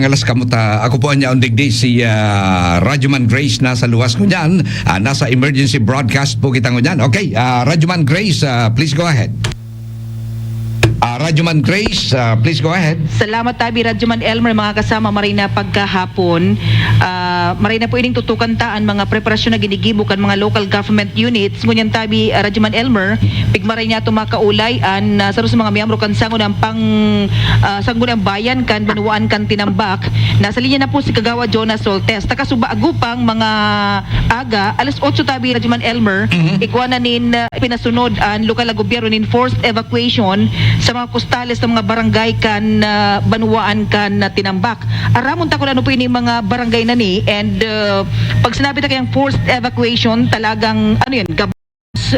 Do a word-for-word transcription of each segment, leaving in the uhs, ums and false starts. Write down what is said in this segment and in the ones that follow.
Alas kamo ta, ako po ang yaon digdi, si, ah, Radyoman Grace nasa luwas ngunyan. Ah, nasa emergency broadcast po kita ngunyan. Okay, ah, Radyoman Grace, ah, please go ahead. Ah, Radyoman Grace, ah, please go ahead. Salamat tabi, Radyoman Elmer, mga kasama, maray na pagkahapon. Ah, maray na po ining tutukan ta an mga preparasyon na ginigibo kan mga local government units. Ngunyan tabi, ah, Radyoman Elmer, pigmaray niya itong makaulay an, ah, saro sa mga miyembro kan Sangguniang pang, ah, Sangguniang Bayan kan Banwaan kan Tinambak. Nasa linya na po si Kagawad Jonas Soltes. Takasubago pang mga aga, alas otso tabi, Radyoman Elmer, Mhm. igwa na nin, ah, pinasunod an lokal na gobyerno nin forced evacuation sa mga kostales ng mga barangay kan, ah, Banwaan kan, ah, Tinambak. Aramon ta kung ano po ini mga barangay na ni, and, ah, pag sinabi ta kayang forced evacuation, talagang, ano yun, gab-,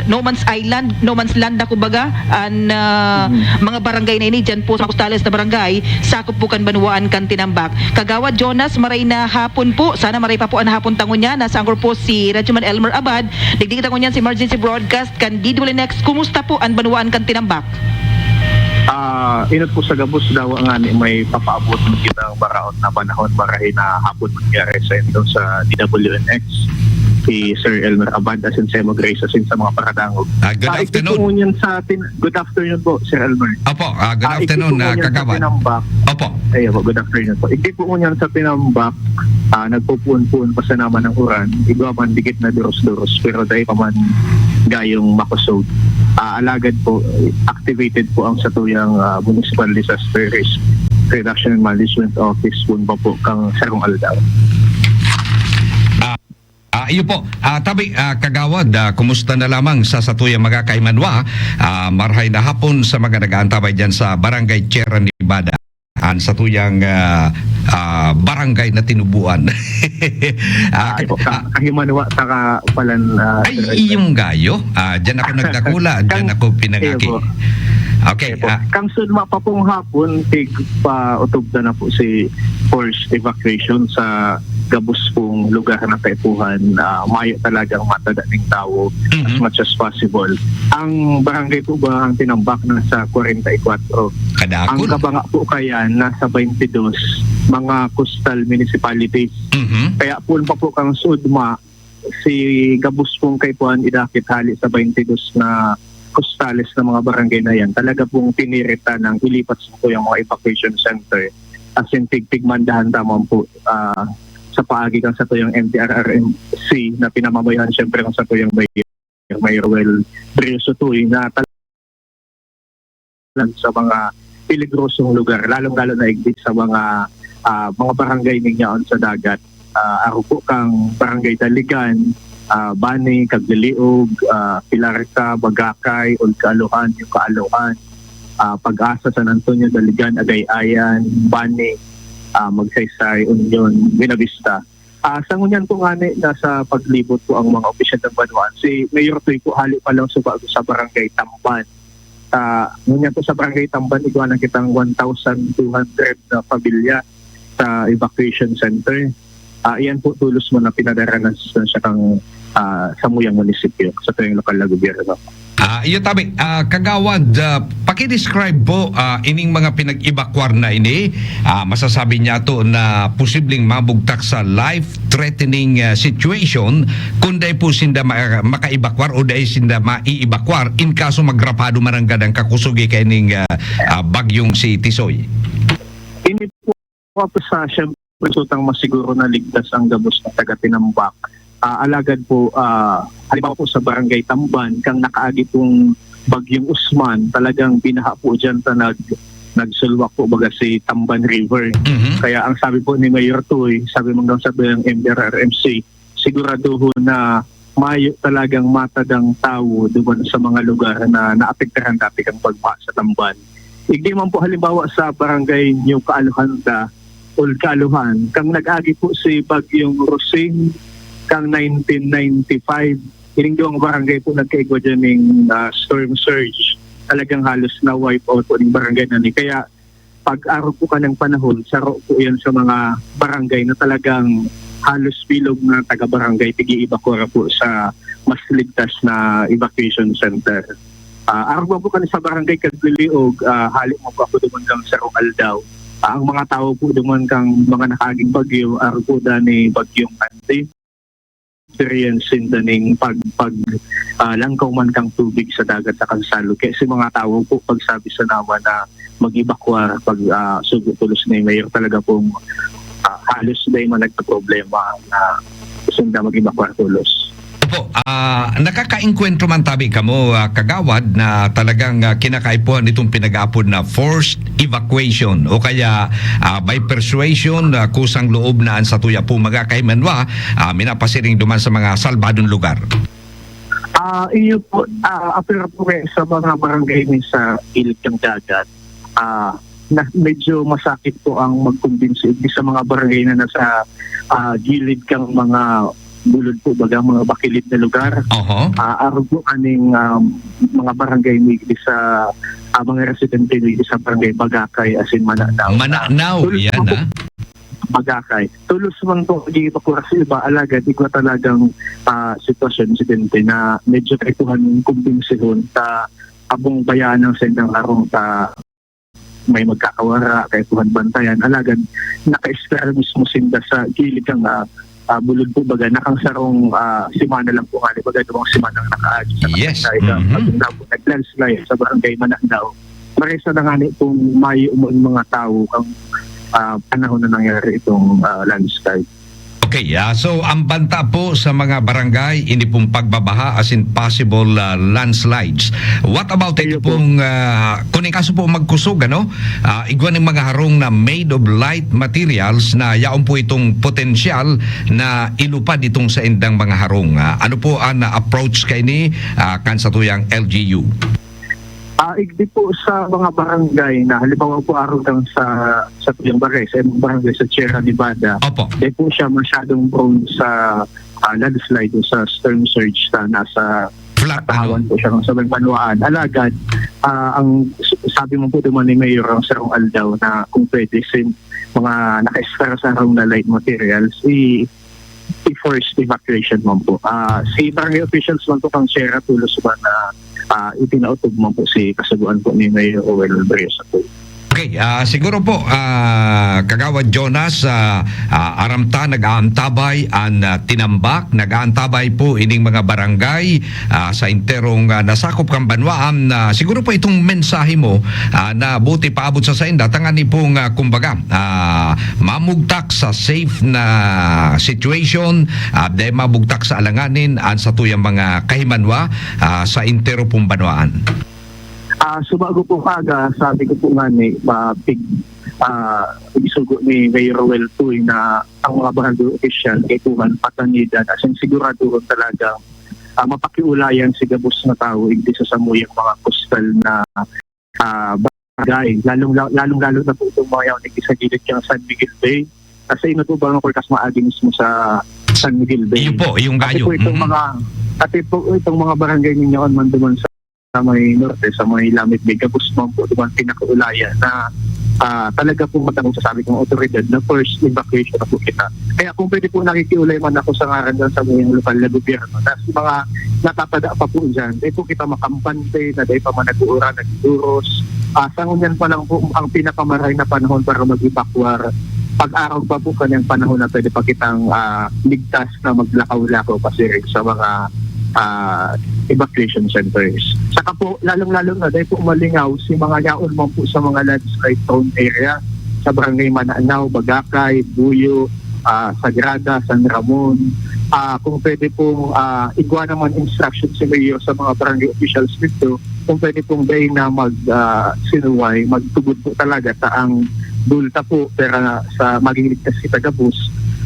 no man's island, no man's land na kumbaga, an, ah, Mhm. mga barangay na ini, dyan po sa mga kostales na barangay, sakop po kan Banwaan kan Tinambak. Kagawad Jonas, maray na hapon po. Sana maray pa po an hapon ta ngunyan. Nasa anggor po si Radyoman Elmer Abad. Digdi kita ngunyan si emergency broadcast kan D W N X. Kumusta po an Banwaan kan Tinambak? Ah, inot po sa gabos, dawa nga ni may papaabot kita ang maraot na panahon, marahay na hapon mangyari sa indo sa D W N X, si Sir Elmer Abad, asin si Emo Grace, asin sa mga paradangog. Ah, good Ah, igdi po afternoon. ngunyan sa tin-, good afternoon po, Sir Elmer. Opo, ah, good Ah, igdi afternoon, po ah, ngunyan sa Kagawad. Tinambak. Opo. Ay, opo, good afternoon po. Igdi po ngunyan sa Tinambak, ah, nagpupuon-puon pa sana man ang uran, igwa man dikit na duros-duros, pero dai pa man gayong makusog. Ah, alagad po, activated po ang satuyang, ah, Municipal Disaster Risk Reduction and Management Office, poon pa po kan sarong aldaw. Ah, ah, iyo po. Ah, tabi, ah, Kagawad, ah, kumusta na lamang sa satuyang mga kaimanwa? Ah, marhay na hapon sa mga nag-aantabay diyan sa Barangay Sierra Nevada. An satuyang, ah, ah, barangay na tinubuan. Ah, Ah, iyo po, ka-, ah, kahimanwa saka palan, ah, Ay, Sir Edwin. Iyong gayo. Ah, diyan ako nagdakula, diyan Kang-, ako pinangaki. iyo po. Okay, Iyo po. ah, Kang sud mapapong hapon, tig pa utubda na po si forced evacuation sa gabos pong lugar na kaipuhan. Ah, mayo talagang matada ning tawo as Mhm. much as possible. Ang barangay po ba ang Tinambak nasa kwarenta y kwatro? Kadakul. Ang Kabanga po kaya nasa baynte dos, mga coastal municipalities. Mhm. Kaya poon pa po kan sud ma, si gabos pong kaipuhan idakit hali sa baynte dos na costales na mga barangay na yan. Talaga pong pinirita ng ilipat sa tuyang mga evacuation center. As in, pigpigmandahan tamang po, ah, sa paagi kan satuyang M T R R M C na pinamamayohan, siyempre, kan satuyang Mayor, Mayor Well Brioso Tuy, na tal-, sa mga peligrosong lugar, lalong-lalo na igdi sa mga, ah, mga barangay ning yaon sa dagat. Ah, arog po kang Barangay Daligan, ah, Bani, Cagliliog, ah, Pilarca, Bagacay, Old Kaalohan, New Kaalohan, ah, Pag-asa, San Antonio, Daligan, Agayayan, Bani, ah, Magsaysay, Union, Buenavista. Ah, sa ngunyan po ngani, nasa paglibot po ang mga opisyal ng banwaan. Si Mayor Tuy po, hali pa lang suba sa Barangay Tamban. Sa, ngunyan po sa Barangay Tamban, igwa na kitang one thousand two hundred na pamilya sa evacuation center. Ah, iyan po, tolos mo na pinadara na sa, sa kang, ah, samuyang munisipyo, sa tuyang lokal na gobyerno. Ah, iyo tabi, ah, Kagawad, ah, paki-describe po, ah, ining mga pinag-ebakwar na ini. Ah, masasabi niya to na posibleng mabugtak sa life-threatening, ah, situation, kung dai po sinda ma-, maka-ebakwar o dai sinda mai-ebakwar in kaso magrapado mananggad ang kakusugi kaining, ah, ah, bagyong si Tisoy. Ini po po sa, siyempre, sutang masiguro na ligtas ang gabos na taga Tinambak. Ah, alagad po, ah, halimbawa po sa Barangay Tamban, kang nakaagi pong Bagyong Usman, talagang binaha po diyan ta nag-, nagsulwak po, baga, si Tamban River. Mhm. Kaya ang sabi po ni Mayor Tuy, sabi man daw sa M T R R M C, siguraduhon na mayo talagang matadang tawo duman sa mga lugar na naapektaran dati kang pagbaha sa Tamban. Igdi man po halimbawa sa Barangay New Kaaluhan ta, Old Kaaluhan, kang nag-agi po si Bagyong Rosing kang nineteen ninety-five, ining duwang barangay po nagkaigwa diyan ning, ah, storm surge. Talagang halos na-wipe out po ning barangay na ni. Kaya pag-arog po kanang panahon, saro po yan sa mga barangay na talagang halos bilog na taga-barangay, pig-iibakwar po sa mas ligtas na evacuation center. Ah, arog man po kani sa Barangay Cagliliog, ah, hali man po ako duman kang sarong aldaw. Ah, ang mga tawo po duman kan mga nakaaging bagyo, arog po danay ni Bagyong Andy, experience sinda ning pag, pag, ah, langkaw man kan tubig sa dagat saka sa salog. Kaya si mga tawo po, pagsabi sana man na mag-evacuar, pag, ah, sugo tolos ni Mayor, talaga pong, ah, halos dai man nagkaproblema na sinda mag-evacuar tolos. Opo, ah, nakakaengkwentro man tabi kamo, ah, kagawad, na talagang, ah, kinakaipuhan itong pinag-aapod na forced evacuation o kaya, ah, by persuasion, ah, kusang loob na an satuya pong mga kahimanwa, ah, minapasiring duman sa mga salbadong lugar? Ah, iyo po, ah, apwera po kaya sa mga barangay ni sa gilid kan dagat, ah, na medyo masakit po ang magkumbinsi sa mga barangay na nasa, ah, gilid kan mga bulod po, baga, mga bakilid na lugar. Oho. Ah, arog po kaning, um, mga barangay ni sa, ah, mga residente ni sa barangay Bagakay asin Mananao. Mananao, Tul-, yan, ah. Bagakay. Tolos man po nag-evacuar sa iba, alagad igwa talagang, ah, sitwasyon, insidente na medyo kaipuhan kumbinsihon ta abong bayaan ang sendang harong ta may magkakawara, kaipuhan bantayan. Alagad nakaespera mismo sinda sa gilid kan, ah, ah, bulod po, baga, na kan sarong, ah, semana lang po ngani, baga, dalawang semanang nakaagi sa Yes. sa isa, Mhm. pag nag-landslide sa barangay Mananao. Parehas na ngani pong mayo man mga tawo kan, ah, panahon na nangyari itong, ah, landslide. Okay, ah, so ang banta po sa mga barangay, ini pong pagbabaha asin possible, ah, landslides. What about ito Iyo po. pong, ah, kung ikaso po magkusog, ano? Ah, igwa ning mga harong na made of light materials na yaon po itong potensyal na ilupad itong saindang mga harong. Ah, ano po ang approach kaini, ah, kan satuyang L G U? Ah, igdi po sa mga barangay na halimbawa po arog kan sa, sa tuyang barangay, sa imong barangay sa Sierra Nevada, Opo. di po siya masyadong prone sa, ah, landslide o sa storm surge sa nasa Flat, ano? katawan po siya sa may banwaan. Alagad, ah, ang s-, sabi mo po duman ni Mayor ang sarong aldaw na kung pwede sin mga naka-extra sa harong na light materials, i- i-forced evacuation man po. Ah, si barangay officials man po kan Sierra tolos ba na, ah, itinaotob man po si kasugoan po ni Mayor Joel Berriosa po. Okay, ah, siguro po, ah, Kagawad Jonas, ah, ah, aram ta, nag-aantabay an, ah, tinambak, nag-aantabay po ining mga barangay, ah, sa enterong, ah, nasakop kan banwaan. Ah, siguro po itong mensahe mo, ah, na buti paabot sa sainda, tangani pong, ah, kumbaga, ah, mamugtak sa safe na situation, ah, dai mabugtak sa alanganin an satuyang mga kahimanwa, ah, sa entero pong banwaan. Ah, subago po kaga, sabi ko po ngani, ah, pig-, ah, isugo ni Mayor Roel Tuy na ang mga barangay opisyal kaipuhan patanidan asin siguraduhon talagang, ah, mapakiulayan si gabos na tawo igdi sa samuyang mga kostal na, ah, barangay. Lalong, lalong-lalo na po itong mga yaon sa gilid kan San Miguel Bay. Kasi ino po ba ang forecast maagi mismo sa San Miguel Bay? Iyo po, yung Kasi gayo. po itong Mhm. mga, kasi po itong mga barangay ninyo man duman sa, sa may norte, sa may Lamit Bay, gabos man po duman pinakaulayan na, ah, talaga po matangog sa sabi kong otoridad na first evacuation na po kita. Kaya kung pwede po nakikiulay man ako sa ngaran ng sa mga lokal na gobyerno na sa mga natatada pa po dyan, dahil po kita makampante na dahil pa man nag-uuran, nagduduros. Ah, sa ngunyan pa lang po ang pinakamaray na panahon para mag-evacuar. Pag-araw pa po kanyang panahon na pwede pa kitang, ah, ligtas na maglakaw-lakaw pasiring sa mga, ah, evacuation centers. Saka po, lalong-lalo na dahil po malingaw si mga yaon man po sa mga landslide prone area sa Barangay Mananao, Bagakay, Buyo, ah, Sagrada, San Ramon. Ah, kung pwede pong, ah, igwa naman instruction si Mayor sa mga barangay officials dito, kung pwede pong dai na mag, ah, sinuway, magtubod po talaga sa ang bulta po, pero sa maging ligtas kita gabos,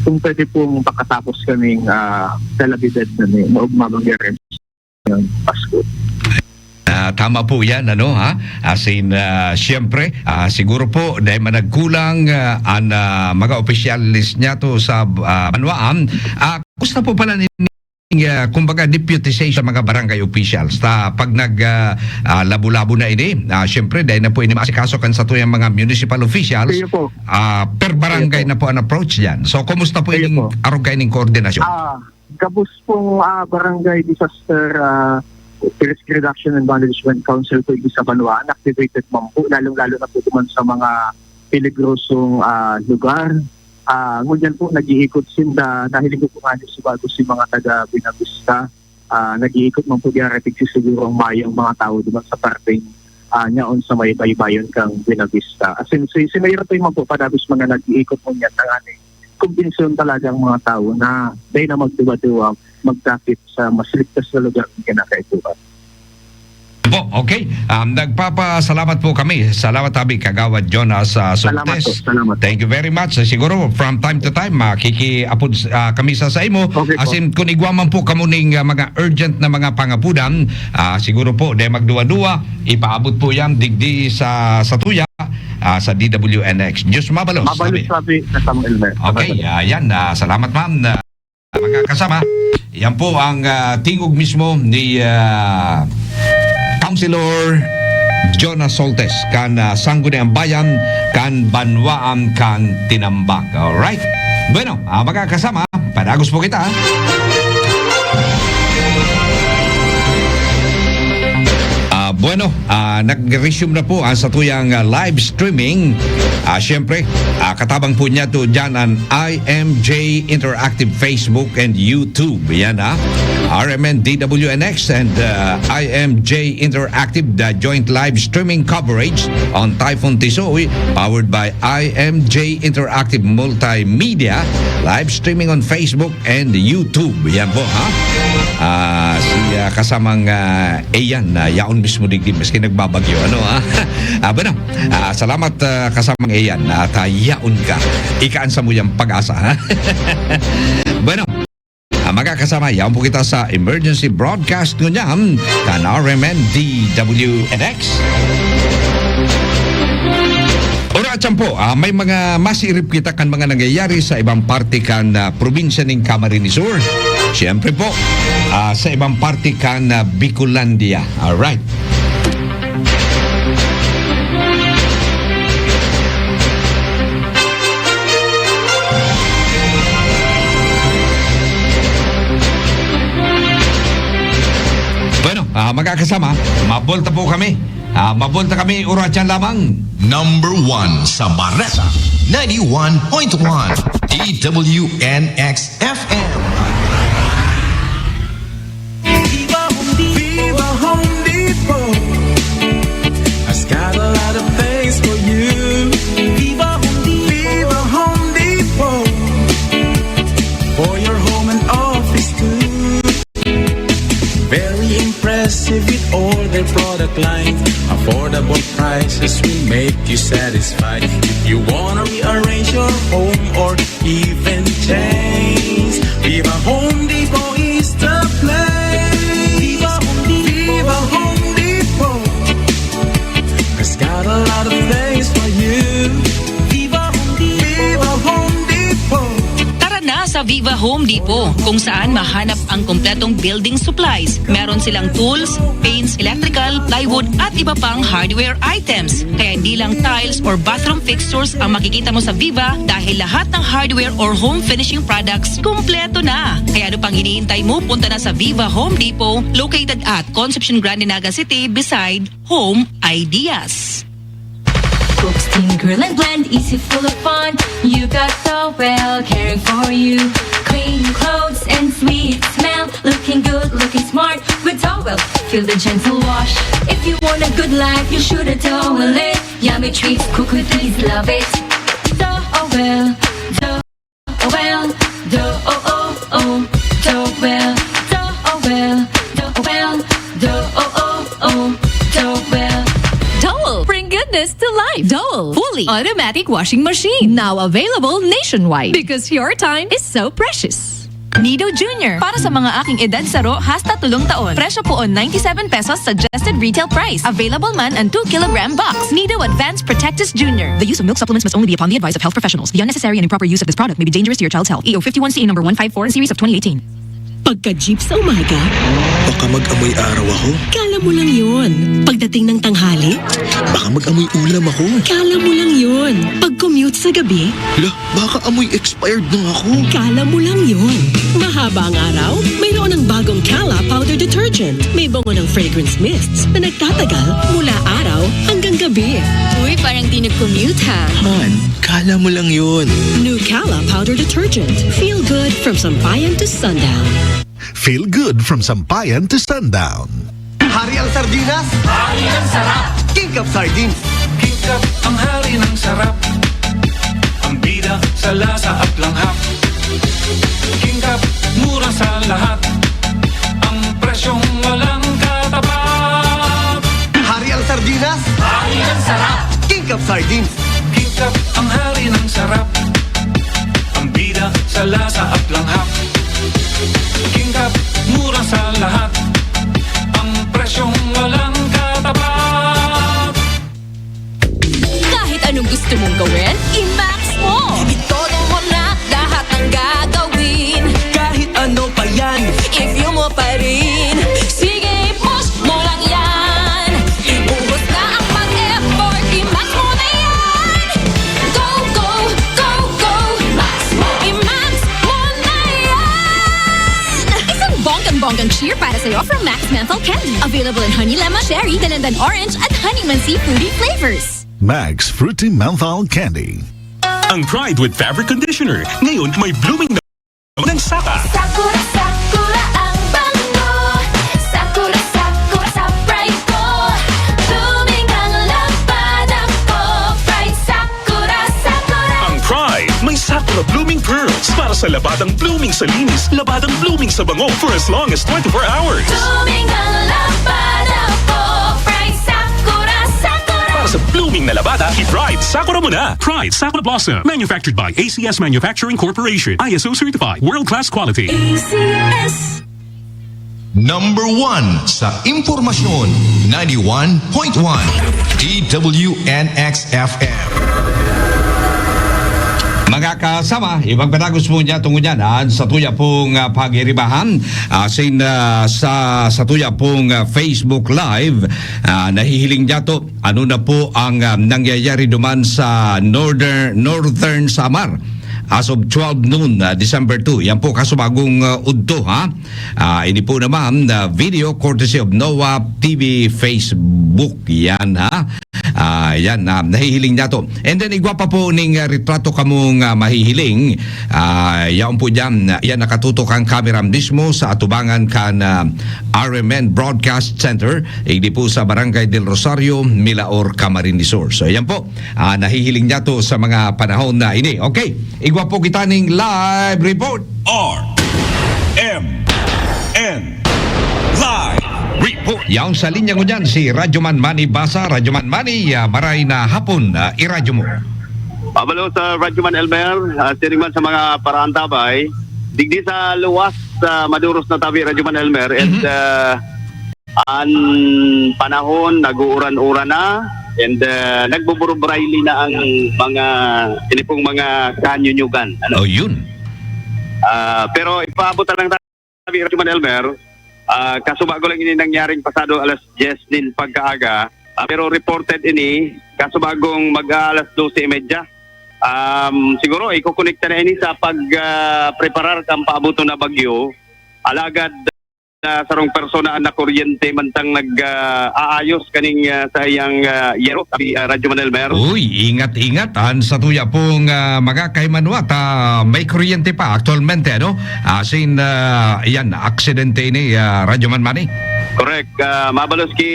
kung pwede pong pakatapos kaming, ah, kalamidad na ni, maugma mangyari ng Pasko. Ah, tama po yan, ano, ha? As in, ah, siyempre, ah, siguro po, dahil managkulang, ah, ang, ah, mga opisyalis niya to sa, ah, banwaan, ah, gusto po pala ni, ah, kumbaga, deputization sa mga barangay officials. Ta, pag nag, ah, ah, labo-labo na ini, ah, siyempre, dahil na po ini maasikaso kan satuyang mga municipal officials, Iyo po. ah, per barangay Iyo po. na po ang approach yan. So, kumusta po Iyo ining po. arog kaining koordinasyon? Ah, gabos pong, ah, barangay disaster, ah, risk reduction and management council po yung sa banwaan, activated man po, lalong-lalo na po duman sa mga, peligrosong, ah, lugar. Ah, ngunyan po, nag-iikot sinda. Nahiling ko po nga ni Subago si mga taga Buenavista. Ah, nag-iikot man po diyan, siguro ang mayong mga tao diman sa parteng, ah, nyaon sa may baybayon kang Buenavista. As in, si, si Mayor Toy man po, padagos mga nag-iikot ngunyan, tanganing kumbensyon talaga ang mga tao na dai na magduwa-duwa magdapit sa mas ligtas na lugar na kinakaipuhan. Po, okay. Um, nagpapasalamat po kami. Salamat, tabi, Kagawad Jonas, ah, Salamat Soltes. po, salamat po. Thank you very much. Siguro, from time to time, makikiapod, ah, kami sa, sa imo. Okay po. As in, kung igwa man po kamo ning, ah, mga urgent na mga pangapudan, ah, siguro po, di magduwa-duwa, ipaabot po yan digdi sa, sa tuya, ah, sa D W N X. Diyos mabalos, Mabalos, tabi. sabi sa Samuel Mer. Okay, ah, yan. Ah, salamat, ma'am. Mga kasama, yan po ang, ah, tingog mismo ni, ah, Councilor Jonas Soltes kan, ah, Sangguniang Bayan kan Banwaan kan Tinambac. Alright. Bueno, ah, mga kasama, padagos po kita. Ah, bueno, ah, nag-resume na po ang satuyang, ah, live streaming. Ah, siyempre, ah, katabang po niya to dyan ang I M J Interactive Facebook and YouTube. Yan, ah. R M N D W N X and, ah, I M J Interactive, the joint live streaming coverage on Typhoon Tisoy, powered by I M J Interactive Multimedia. Live streaming on Facebook and YouTube. Yan po, ha? Ah, si, ah, kasamang, ah, Ian, ah, yaon mismo digdi, maski nagbabagyo, ano, ha? Ah, bueno, ah, salamat, ah, kasamang Ian, at, ah, yaon ka. Ikaansa mo yang pag-asa, ha? Bueno, ah, mga kasama, yaon po kita sa emergency broadcast ngunyan kan R M N D W N X. Ora, atyan po, ah, may mga masirip kita kan mga nangyayari sa ibang parte kan, ah, probinsya ning Camarines Sur. Siyempre po, ah, sa ibang parte kan, ah, Bicolandia. Alright. Bueno, ah, mga kasama, mabulta po kami. Ah, mabulta kami, ora atyan lamang. Number one sa Bareta, ninety-one point one, D W N X F M. Viva Home Depot. Viva Home Depot has got a lot of things for you. Viva Home Depot. Viva Home Depot. For your home and office too. Very impressive with all their product lines. Affordable prices will make you satisfied. If you wanna rearrange your home or even change, Viva Home Depot is the place. Viva Home Depot. Viva Home Depot has got a lot of things for you. Viva Home Depot. Viva Home Depot. Tara na sa Viva Home Depot, kung saan mahanap ang kompletong building supplies. Meron silang tools, paints, electrical, plywood, at iba pang hardware items. Kaya hindi lang tiles or bathroom fixtures ang makikita mo sa Viva, dahil lahat ng hardware or home finishing products, kumpleto na. Kaya ano pang hinihintay mo? Punta na sa Viva Home Depot, located at Concepcion Grande, Naga City, beside Home Ideas. Coke Steam Grill and Blend, easy, full of fun. You got Towel caring for you. Clean clothes and sweet smell. Looking good, looking smart with Towel. Feel the gentle wash. If you want a good life, you should a Towel it. Yummy treats, cook with ease, love it. Towel, Towel, Towel, Towel, Towel, Towel, Towel. Dole, bring goodness to life. Dole, fully automatic washing machine. Now available nationwide because your time is so precious. Nido Junior, para sa mga aking edad saro hasta tulong taon. Presyo poon, ninety-seven pesos suggested retail price. Available man ang two kilogram box. Nido Advanced Protectus Junior. The use of milk supplements must only be upon the advice of health professionals. The unnecessary and improper use of this product may be dangerous to your child's health. E O fifty-one C E number one five four, series of twenty eighteen. Pagka-jeep sa umaga, baka mag-amoy araw ako. Kala mo lang yun. Pagdating ng tanghali, baka mag-amoy ulam ako. Kala mo lang yun. Pag-commute sa gabi, la, baka amoy expired na ako. Kala mo lang yun. Mahaba ang araw, mayroon ng bagong Kala Powder Detergent. May bango ng fragrance mists na nagtatagal mula araw hanggang gabi. Uy, parang di nag-commute ha. Han, kala mo lang yun. New Kala Powder Detergent. Feel good from sampayan to sundown. Feel good from sampayan to sundown. Hari ang sardinas. Hari ang sarap. King Cup Sardines. King Cup ang hari ng sarap. Ang bida sa lasa at langhap. King Cup, mura sa lahat. Ang presyong walang katapat. Hari ang sardinas. Hari ang sarap. King Cup Sardines. King Cup ang hari ng sarap. Ang bida sa lasa at langhap. King Cup, mura sa lahat. Ang presyong walang katapat. Kahit anong gusto mong gawin, i-Max mo. Itodo mo na lahat ng gagawin. Kahit ano pa yan, i-fuel mo pa rin. Sige, i-push mo lang yan. Ibuhos na ang pag-effort, i-Max mo na yan. Go, go, go, go, i-Max mo, i-Max mo na yan. Isang bonggang-bonggang cheer para sa'yo from Max Menthol Candy. Available in honey lemon, cherry, dalandan orange, at honey mansi fruity flavors. Max Fruity Menthol Candy. Ang Pride with Fabric Conditioner, ngayon may blooming na ng saka. Sakura, sakura ang bango. Sakura, sakura sa Pride ko. Blooming ang labada ko. Pride, sakura, sakura. Ang Pride, may sakura blooming pearls para sa labadang blooming sa linis, labadang blooming sa bango for as long as twenty-four hours. Blooming ang labada ko. Pride, sakura, sakura. Para sa blooming na labada, i-Pride Sakura mo na. Pride Sakura Blossom. Manufactured by A C S Manufacturing Corporation. I S O certified. World class quality. A C S. Number one sa impormasyon, ninety-one point one D W N X F M. Mga kasama, ipagpatagos po niya tungod yan, ah, sa tuya pong, ah, pagiribahan, ah, sin, ah, sa, sa tuya pong, ah, Facebook Live, ah, nahihiling niya to, ano na po ang, ah, nangyayari duman sa Northern, Northern Samar as of twelve noon, ah, December two. Yan po, kasubagong, ah, udto, ha? Ah, ini po naman na video courtesy of Noah T V Facebook. Yan, ha? Ah, yan, ah, nahihiling niya to. And then, igwa pa po ning, ah, retrato kamong, ah, mahihiling. Ah, yaon po dyan, ah, yan, nakatutok ang camera mismo sa atubangan kan, ah, R M N Broadcast Center. Igdi po sa Barangay Del Rosario, Milaor, Camarines Sur. So, yan po. Ah, nahihiling niya to sa mga panahon na ini. Okay, igwa po kita ning live report. R M N Live Report. Yaon sa linya ngunyan si Radyoman Manny Basa. Radyoman Manny, ah, maray na hapon, ah, iradyo mo. Pabalo sa Radyoman Elmer, ah, siring man sa mga paraantabay, digdi sa luwas sa maduros na tabi, Radyoman Elmer, and, Mhm. ah, an panahon, nag-uuran-uran na, and, ah, nagbuburubrayli na ang mga, ini pong mga kanyunyugan, ano? Oh, yun. Ah, pero ipaabot na lang tabi, Radyoman Elmer, ah, kasubago lang ini nangyaring pasado alas diyes nin pagkaaga, ah, pero reported ini kasubagong mag-aalas dose y media. Um, siguro, ikokonekta na ini sa pag, ah, preparar kan paaboton na bagyo. Alagad, ah, sarong persona an nakuryente mantang nag, ah, aayos kaning, ah, sa iyang, ah, yero, sabi, ah, Radyo Manelmer. Uy, ingat-ingat an satuya pong, ah, mga kahimanwa ta may kuryente pa aktualmente, ano? Asin, ah, yan, aksidente ini, ah, Radyo Man Manny. Correct. Ah, mabalos ki,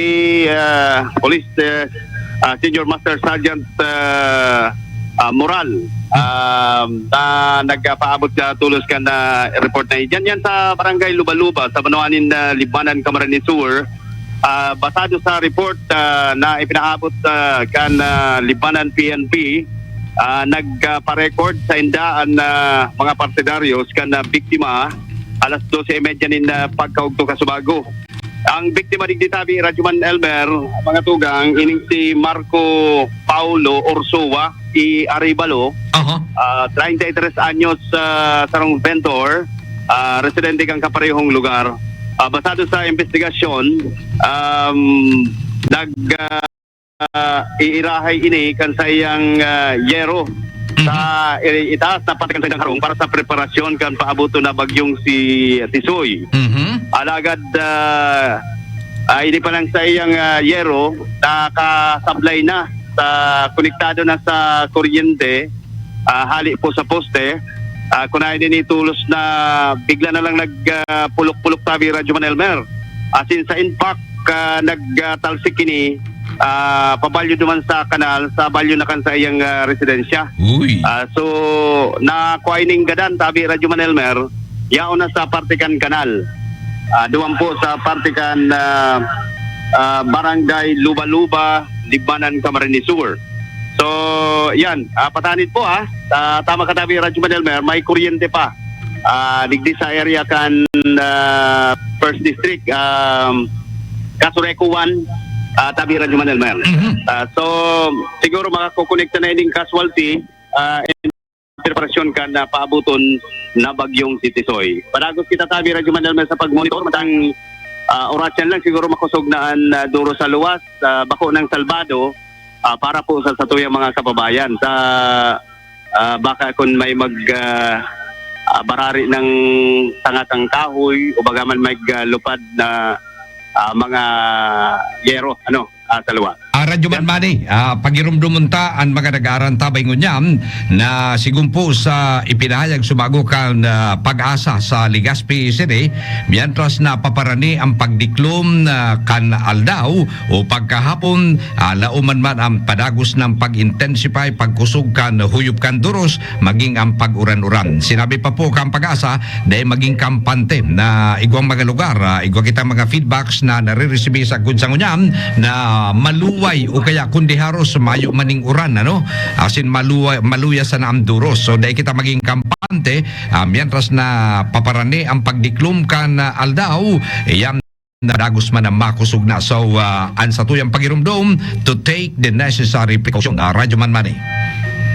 ah, Police, eh, ah, Senior Master Sergeant, ah, ah, Moral, ah, na nagpaabot sa tulos kan, ah, report na iyan. Yan sa Barangay Lubaluba, sa Banwanin, ah, Libmanan, Camarines Sur. Ah, basado sa report, ah, na ipinaabot, ah, kan, ah, Libmanan P N P, ah, nagpa-record sa inda an, ah, mga partidaryos kan, ah, biktima alas dose y media nin, ah, pagkaugto kasubago. Ang biktima digdi tabi, Radyo Man Elmer, mga tugang, ining si Marco Paulo Ursua y Arevalo, Aha. ah, treinta y tres anyos, ah, sarong vendor, ah, residente kan kaparehong lugar. Ah, basado sa investigasyon, um, nag, ah, iirahay ini kan saiyang, ah, yero sa i-, itaas na parte kan saiyang harong para sa preparasyon kan paaboton na bagyong si Tisoy. Mhm. Alagad, ah, ah, ini palang saiyang, ah, yero nakasablay na sa, konektado na sa kuryente, ah, hali po sa poste. Ah, kunayan ini tolos na bigla na lang nag, ah, pulok-pulok, tabi Radyo Man Elmer. Asin sa impact, ah, nag, ah, talsik ini, ah, pabalyo duman sa kanal, sa balyo na kan saiyang, ah, residensya. Uy. Ah, so, nakua ining gadan, tabi Radyo Man Elmer, yaon na sa parte kan kanal. Ah, duman po sa parte kan, ah, ah, Barangay Luba-Luba, Libmanan, Camarines Sur. So, yan, ah, patanid po, ah. Ah, tama ka, tabi Radyo Man Elmer, may kuryente pa. Ah, digdi sa area kan, ah, First District, um, Casureco one, ah, tabi Radyo Man Elmer. Mhm. Ah, so, siguro makakokonekta na ining casualty, ah, in preparasyon kan, ah, paaboton na bagyong si Tisoy. Padagos kita, tabi Radyo Man Elmer, sa pagmonitor. Matang, ah, oras yan lang, siguro makosog na an, ah, duro sa luwas, ah, bako nang salbado, ah, para po sa satuyang mga kababayan. Sa, ah, baka kun may mag, ah, ah, barari ng tanga kan kahoy o baga man may, ah, lupad na, ah, mga yero, ano, ah, sa luwas. Ah, Radyo Man Yan. Manny, ah, pagirumdomon ta an mga nag-aarantabay ngunyan na sigon po sa ipinahayag sumago kan, ah, PAGASA sa Legazpi City, mientras na paparani ang pagdiklom, ah, kan aldaw o pagkahapon, ah, laoman man ang padagos na pag-intensify, pagkusog kan huyop kan duros, maging ang pag-uran-uran. Sinabi pa po kan PAGASA, dai maging kampante na igwang mga lugar, ah, igwa kitang mga feedbacks na nariresibi sagkod sa ngunyan na maluway o kaya kundi haros mayo maning uran, ano? Asin maluway, maluya sana ang duros. So, dai kita maging kampante, ah, mientras na paparani ang pagdiklom kan, ah, aldaw, iyan na dagos man ang makosog na. So, ah, an satuyang pagiromdom to take the necessary precaution. Ah, Radyo Man Manny.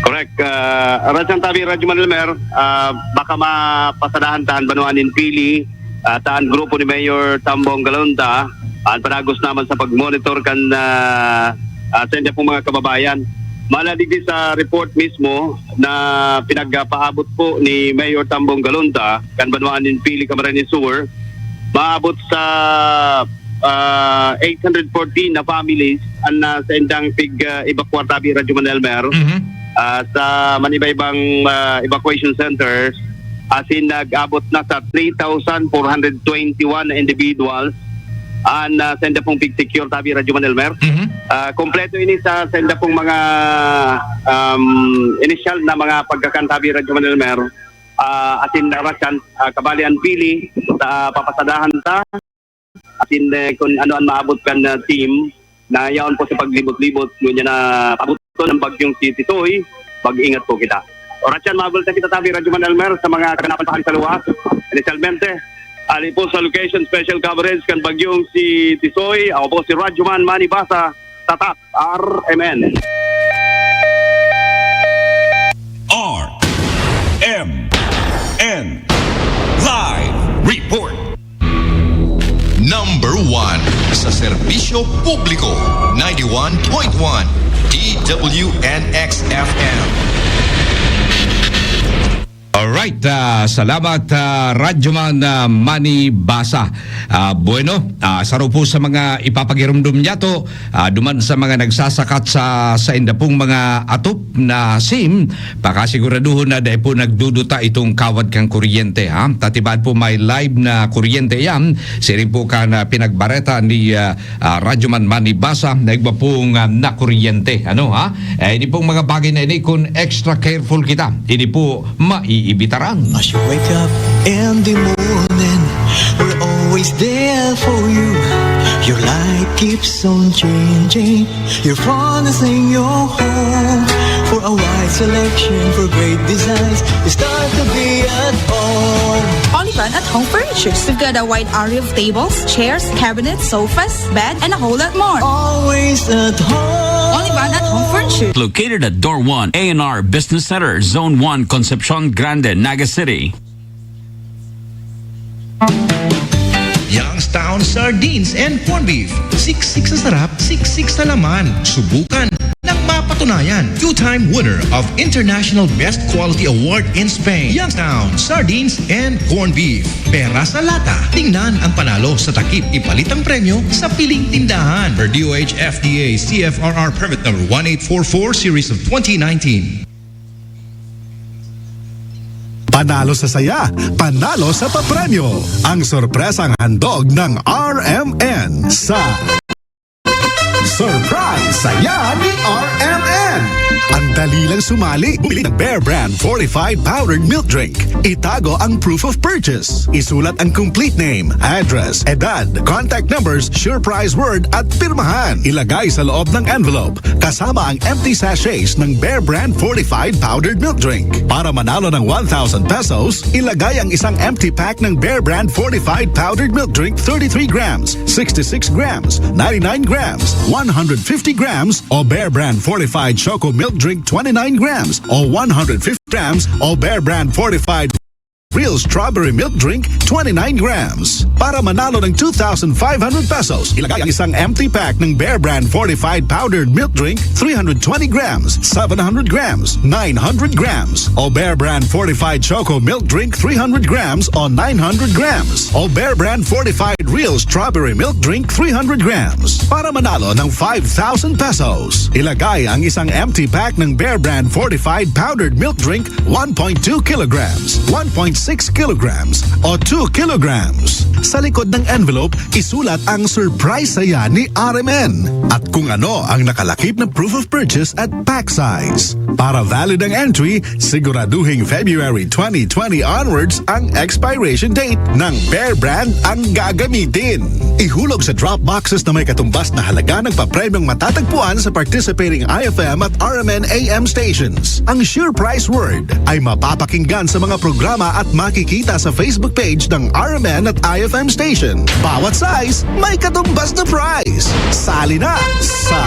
Correct. Ah, Radyo Man, tabi Radyo Man Elmer, ah, baka mapasadahan ta an banwaan nin Pili, ah, ta an grupo ni Mayor Tambong Galonta, an padagos naman sa pag-monitor kan, ah, ah, sa inda pong mga kababayan. Mala digdi sa report mismo na pinagpaabot po ni Mayor Tambong Galonta kan banwaan nin Pili, Camarines Sur, maabot sa, ah, eight hundred fourteen na families an, ah, sa indang pig, ah, evacuar, tabi Radyo Man Elmer, Mhm. ah, sa maniba-ibang, ah, evacuation centers, asin nag-abot na sa three thousand four hundred twenty-one na individuals an, ah, sa inda pong pig secure, tabi Radyo Man Elmer. Mhm. Ah, kompleto ini sa, sa inda pong mga, um, inisyal na mga pagkakan, tabi Radyo Man Elmer. Ah, asin rasyan, ah, kabali an Pili sa papasadahan ta. Asin, eh, kun ano an maabot kan, ah, team na yaon po sa paglibot-libot, ngunyan na paaboton ang bagyong si Tisoy, mag-ingat po kita. Oras yan, mabalik na kita, tabi Radyo Man Elmer, sa mga kaganapan pa sa luwas. Initialmente, ali po sa location, special coverage kan bagyong si Tisoy. Ako po si Radyo Man Manny Basa, Tatak, R M N. R M N Live Report. Number one sa serbisyo publiko, ninety-one point one D W N X F M. Alright, ah, salamat, ah, Radyoman, ah, Manny Basa. Ah, bueno, ah, saro po sa mga ipapagirumdom niyato, ah, duman sa mga nagsasakat sa, sa inda pong mga atop na sim, pakasiguraduhon na dai po nagduduta itong kawad kan kuryente, ha? Tatibad po may live na kuryente yan. Siring po kan, ah, pinagbareta ni, ah, ah, Radyoman Manny Basa na igwa pong, ah, nakuryente. Ano, ha? Eh, ini pong mga bagay na ini, kung extra careful kita, ini po maiibitaran. As you wake up in the morning, we're always there for you. Your light keeps on changing. Your phone is in your home. For a wide selection, for great designs, you start to be at home. Olivan at Home Furnitures. We've got a wide array of tables, chairs, cabinets, sofas, bed, and a whole lot more. Always at home. Olivan at Home Furnitures. Located at Door one, A and R Business Center, Zone one, Concepcion Grande, Naga City. Town Sardines and Corned Beef. Siksik sa sarap, siksik sa laman. Subukan nang mapatunayan. Two-time winner of International Best Quality Award in Spain. Youngstown Sardines and Corned Beef. Pera sa lata. Tingnan ang panalo sa takip ipalit ang premyo sa piling tindahan. Per D O H F D A C F R R Permit Number one eight four four, Series of twenty nineteen. Panalo sa saya, panalo sa papremyo. Ang sorpresang handog ng R M N sa Surprise Saya ni R M N. Ang dali lang sumali. Bumili ng Bear Brand Fortified Powdered Milk Drink. Itago ang proof of purchase. Isulat ang complete name, address, edad, contact numbers, sure prize word at pirmahan. Ilagay sa loob ng envelope kasama ang empty sachets ng Bear Brand Fortified Powdered Milk Drink. Para manalo ng one thousand pesos, ilagay ang isang empty pack ng Bear Brand Fortified Powdered Milk Drink thirty-three grams, sixty-six grams, ninety-nine grams, one hundred fifty grams o Bear Brand Fortified Choco Milk Drink twenty-nine grams o one hundred fifty grams o Bear Brand Fortified Real Strawberry Milk Drink twenty-nine grams. Para manalo ng two thousand five hundred pesos, ilagay ang isang empty pack ng Bear Brand Fortified Powdered Milk Drink three hundred twenty grams, seven hundred grams, nine hundred grams o Bear Brand Fortified Choco Milk Drink three hundred grams o nine hundred grams o Bear Brand Fortified Real Strawberry Milk Drink three hundred grams. Para manalo ng five thousand pesos, ilagay ang isang empty pack ng Bear Brand Fortified Powdered Milk Drink one point two kilograms, one point six kilograms o two kilograms. Sa likod ng envelope, isulat ang surprise saya ni R M N at kung ano ang nakalakip na proof of purchase at pack size. Para valid ang entry, siguraduhing February twenty twenty onwards ang expiration date ng Bear Brand ang gagamitin. Ihulog sa drop boxes na may katumbas na halaga ng papremyong matatagpuan sa participating I F M at R M N A M stations. Ang sure prize word ay mapapakinggan sa mga programa at makikita sa Facebook page ng R M N at I F M station. Bawat size, may katumbas na prize. Sali na sa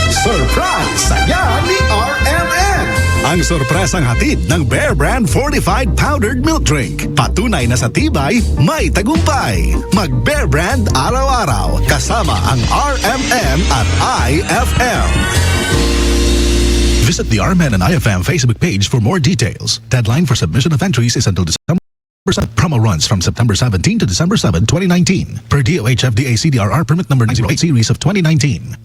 Surprise Saya ni R M N! Ang sorpresang hatid ng Bear Brand Fortified Powdered Milk Drink. Patunay na sa tibay, may tagumpay. Mag Bear Brand araw-araw, kasama ang R M N at I F M. Visit the R M N and I F M Facebook page for more details. Deadline for submission of entries is until December seven. Promo runs from September seventeen to December seven, twenty nineteen. Per D O H F D A C D R R permit number nine zero eight series of twenty nineteen.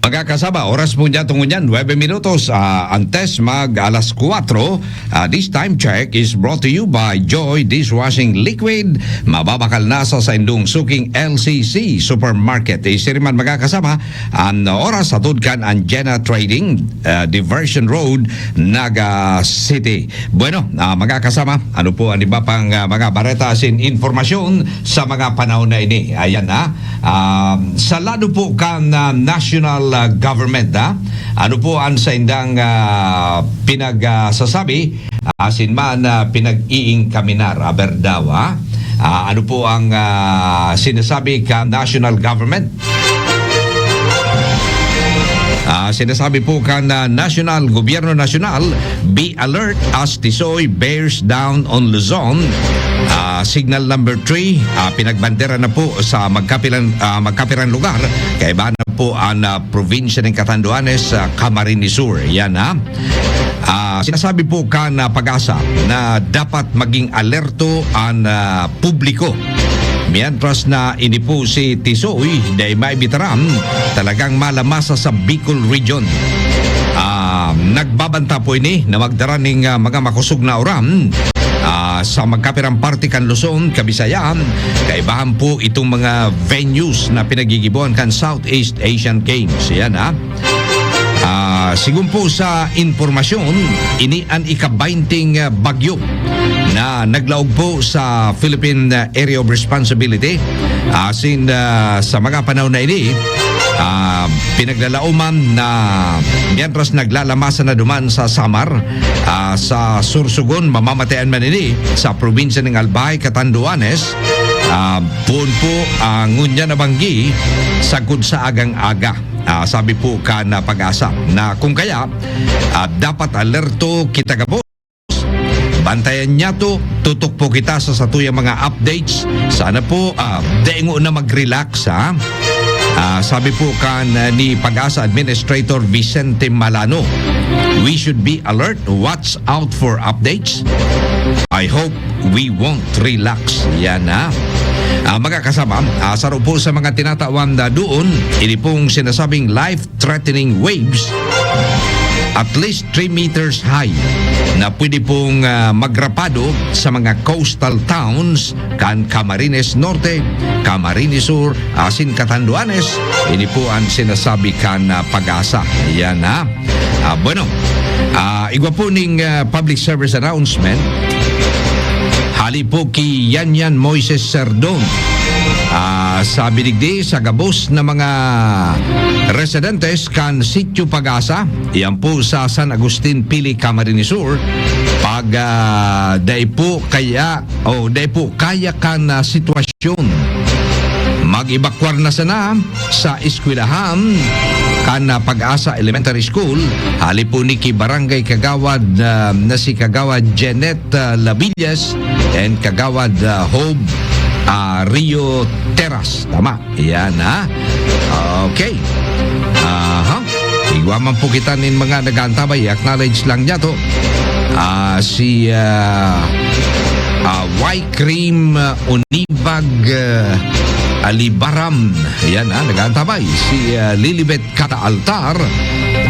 Mga kasama, oras po niya tungod yan, nuebe minutos, ah, antes mag alas kuwatro. Ah, this time check is brought to you by Joy Dishwashing Liquid. Mababakal na sa saindong suking L C C Supermarket. Isiriman, mga kasama, ang oras hatod kan Anjena Trading, ah, Diversion Road, Naga City. Bueno, ah, mga kasama, ano po ang iba pang, ah, mga bareta asin impormasyon sa mga panahon na ini? Ayan, ah. Um, sa lado po kan, ah, national, ah, government, ah, ano po ang saindang, ah, pinag, ah, sasabi, asin man, ah, pinag-iingkaminar? Aber daw, ah. Ah, ano po ang, ah, sinasabi kan national government? Ah, sinasabi po kan, ah, national, gobyerno nasyonal, "Be alert as Tisoy bears down on Luzon." Ah, signal number three, ah, pinagbandera na po sa magkapilan, ah, magkapirang lugar. Kaiba na po ang, ah, probinsya ng Catanduanes, sa Camarines Sur. Yan, ha? Ah, sinasabi po kan, ah, PAGASA na dapat maging alerto ang, ah, publiko. Mientras na ini po si Tisoy, dai maibitaran, talagang malamasa sa Bicol Region. Ah, nagbabanta po ini na magdara ning, ah, mga makosog na uran, ah, sa magkapirang parte kan Luzon, Kabisayan, kaibahan po itong mga venues na pinagigibohan kan Southeast Asian Games. Yan, ha? Ah, sigon po sa impormasyon, ini an ika-baynting, ah, bagyo na naglaog po sa Philippine, ah, Area of Responsibility. Asin, ah, sa mga panahon na ini, ah, pinaglalaoman na mientras naglalamasan na duman sa Samar, ah, sa Sorsogon, mamamatean man ini sa probinsya ning Albay, Catanduanes, ah, poon po ang ngunyan na banggi sagkod sa agang-aga. Ah, sabi po kan PAGASA na kung kaya, ah, dapat alerto kita gabos. Antayan niyato, tutok po kita sa satuyang mga updates. Sana po, ah, dengo na mag-relax, ha? Ah, sabi po kan, ah, ni PAGASA Administrator Vicente Malano, "We should be alert, watch out for updates. I hope we won't relax." Yan, ha? Ah, mga kasama, ah, saro po sa mga tinatawan na doon, ini pong sinasabing life-threatening waves, at least three meters high, na pwede pong, ah, magrapado sa mga coastal towns kan Camarines Norte, Camarines Sur, asin Catanduanes. Ini po an sinasabi kan, ah, PAGASA. Yan, ha? Ah, bueno, ah, igwa po ning, ah, public service announcement. Hali po ki Yan Yan Moises Serdon. Ah, sabi digdi sa gabos na mga residentes kan Sitio PAGASA, iyan po sa San Agustin, Pili, Camarines Sur, pag, ah, dai po kaya, o dai po kaya kan, ah, sitwasyon, mag-ebakwar na sana sa eskwelahan kan, ah, PAGASA Elementary School, hali po ni ki Barangay Kagawad, ah, na si Kagawad Janet, ah, Labillas and Kagawad, ah, Hob, ah, Rio Teras. Tama. Yan, ha? Okay. Aha. Igwa man po kita nin mga nag-aantabay. I-acknowledge lang niya to. Ah, si, ah, ah, Y Cream, ah, Unibag, ah, Alibaram. Yan, ha? Nag-aantabay. Si, ah, Lilibet Kata Altar,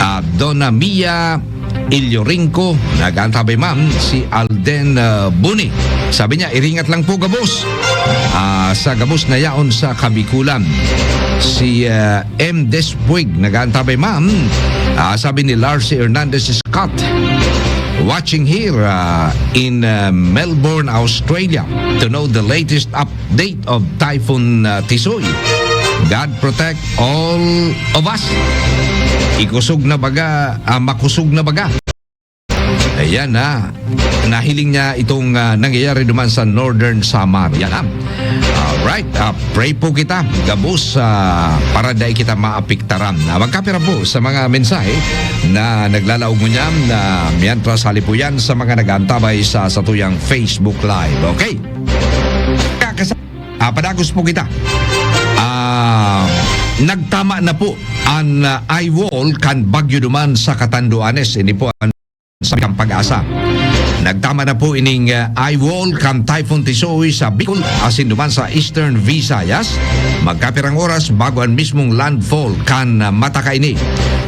ah, Donna Mia Iliorinco, nag-aantabay man si Alden, ah, Buni. Sabi niya, "Iringat lang po gabos, ah, sa gabos na yaon sa Kabikulan." Si, ah, M Despuig, nag-aantabay man, ah, sabi ni Larcy Hernandez Scott, "Watching here, ah, in, ah, Melbourne, Australia, to know the latest update of Typhoon, ah, Tisoy. God protect all of us." Ikusog na baga, ah, makusog na baga. Ayan na. Nahiling niya itong, ah, nangyayari duman sa Northern Samar. Yan, ha? Alright. Ah, pray po kita, gabos, ah, para dai kita maapektaran. Ah, magkapira po sa mga mensahe na naglalaog ngunyan, na mientras hali po yan sa mga nag-aantabay sa satuyang Facebook Live. Okay? Kakas-, ah, padagos po kita. Ah, nagtama na po an, ah, eye wall kan bagyo duman sa Catanduanes. Ini po an sabi kan PAGASA. Nagtama na po ining, ah, eye wall kan Typhoon Tisoy sa Bicol, asin duman sa Eastern Visayas. Magkapirang oras bago an mismong landfall kan, ah, mata kaini.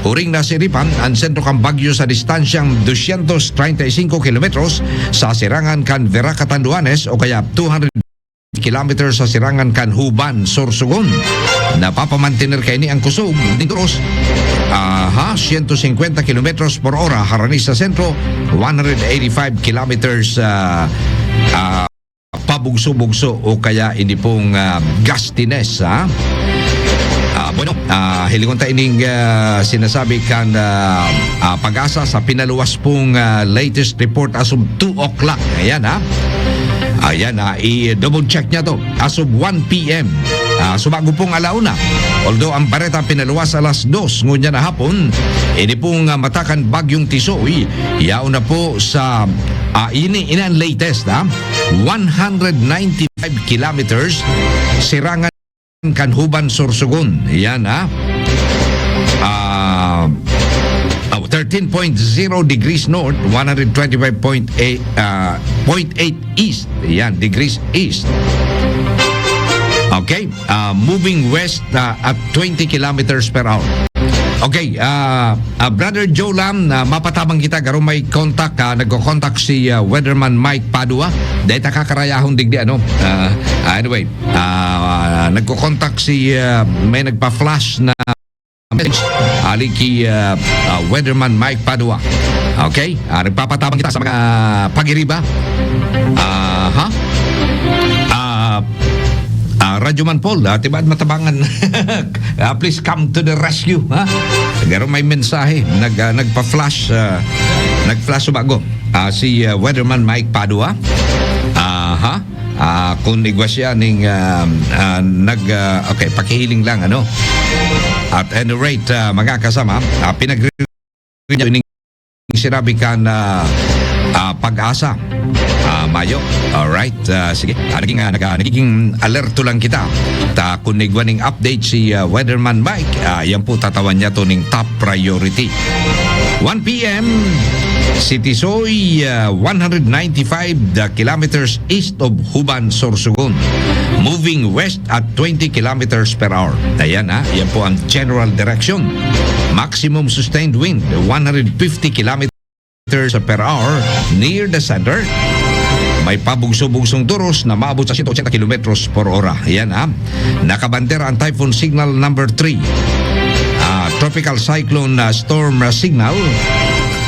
Huring nasiripan an sentro kan bagyo sa distansyang dosyentos treinta y cinco kilometros sa sirangan kan Vera, Catanduanes, o kaya two hundred kilometers sa sirangan kan Juban, Sorsogon. Napapamantener kaini ang kusog nin duros, aha, siyento singkwenta kilometros por ora harani sa sentro, one hundred eighty-five kilometers, ah, ah, pabugso-bugso o kaya ini pong, ah, gustiness, ha? Ah, bueno, ah, hilingon ta ining, ah, sinasabi kan, ah, ah, PAGASA sa pinaluwas pong, ah, latest report as of two o'clock. Ayan, ha? Ayan, ha? I-double check niya to. As of one P M, ah, subago pong ala una. Although ang bareta pinaluwas alas dos ngunyan na hapon, ini pong, ah, mata kan Bagyong Tisoy, yaon na po sa, ah, ini, ini ang latest, ha? One hundred ninety-five kilometers sirangan kan Juban, Sorsogon. Yan, ha? Ah, oh, thirteen point zero degrees north, one hundred twenty-five point eight, ah, point eight east. Yan, degrees east. Okay, ah, moving west, ah, at twenty kilometers per hour. Okay, ah, ah, Brother Joe Lam, ah, mapatabang kita, garo may contact, ah, nagko-contact si, ah, Weatherman Mike Padua. Dahil ta kakarayahon digdi, ano? Ah, anyway, ah, nagko-contact si, ah, may nagpa-flash na message, ali ki, ah, ah, Weatherman Mike Padua. Okay? Ah, nagpapatabang kita sa mga pagiriba. Aha. Ah, ah, Radyo Man Paul, ah, tibaad matabangan. Ah, please come to the rescue, ha? Garo may mensahe, nag, ah, nagpa-flash, ah, nag-flash subago. Ah, si, ah, Weatherman Mike Padua. Aha. Ah, kun igwa siya ning, ah, ah, nag, ah, okay, pakihiling lang, ano? At any rate, ah, mga kasama, ah, pinagri-, niya ining sinabi kan, ah, Ah, Pag-asa. Ah, mayo. Alright. Ah, sige. Ah, naging, ah, nag-, ah, nagiging alerto lang kita. Ta, kun igwa ning update si, ah, Weatherman Mike, ah, yan po, tatawan niya to ning top priority. One P M, Sitisoy, ah, one hundred ninety-five kilometers east of Huban, Sorsogon. Moving west at twenty kilometers per hour. Ayan, ha. Yan po ang general direction. Maximum sustained wind, one hundred fifty kilometers per hour near the center. May pabugso-bugsong duros na maabot sa sento ochenta kilometros por ora. Yan, ha. Nakabandera ang Typhoon Signal number three. Ah, Tropical Cyclone, ah, Storm, ah, Signal,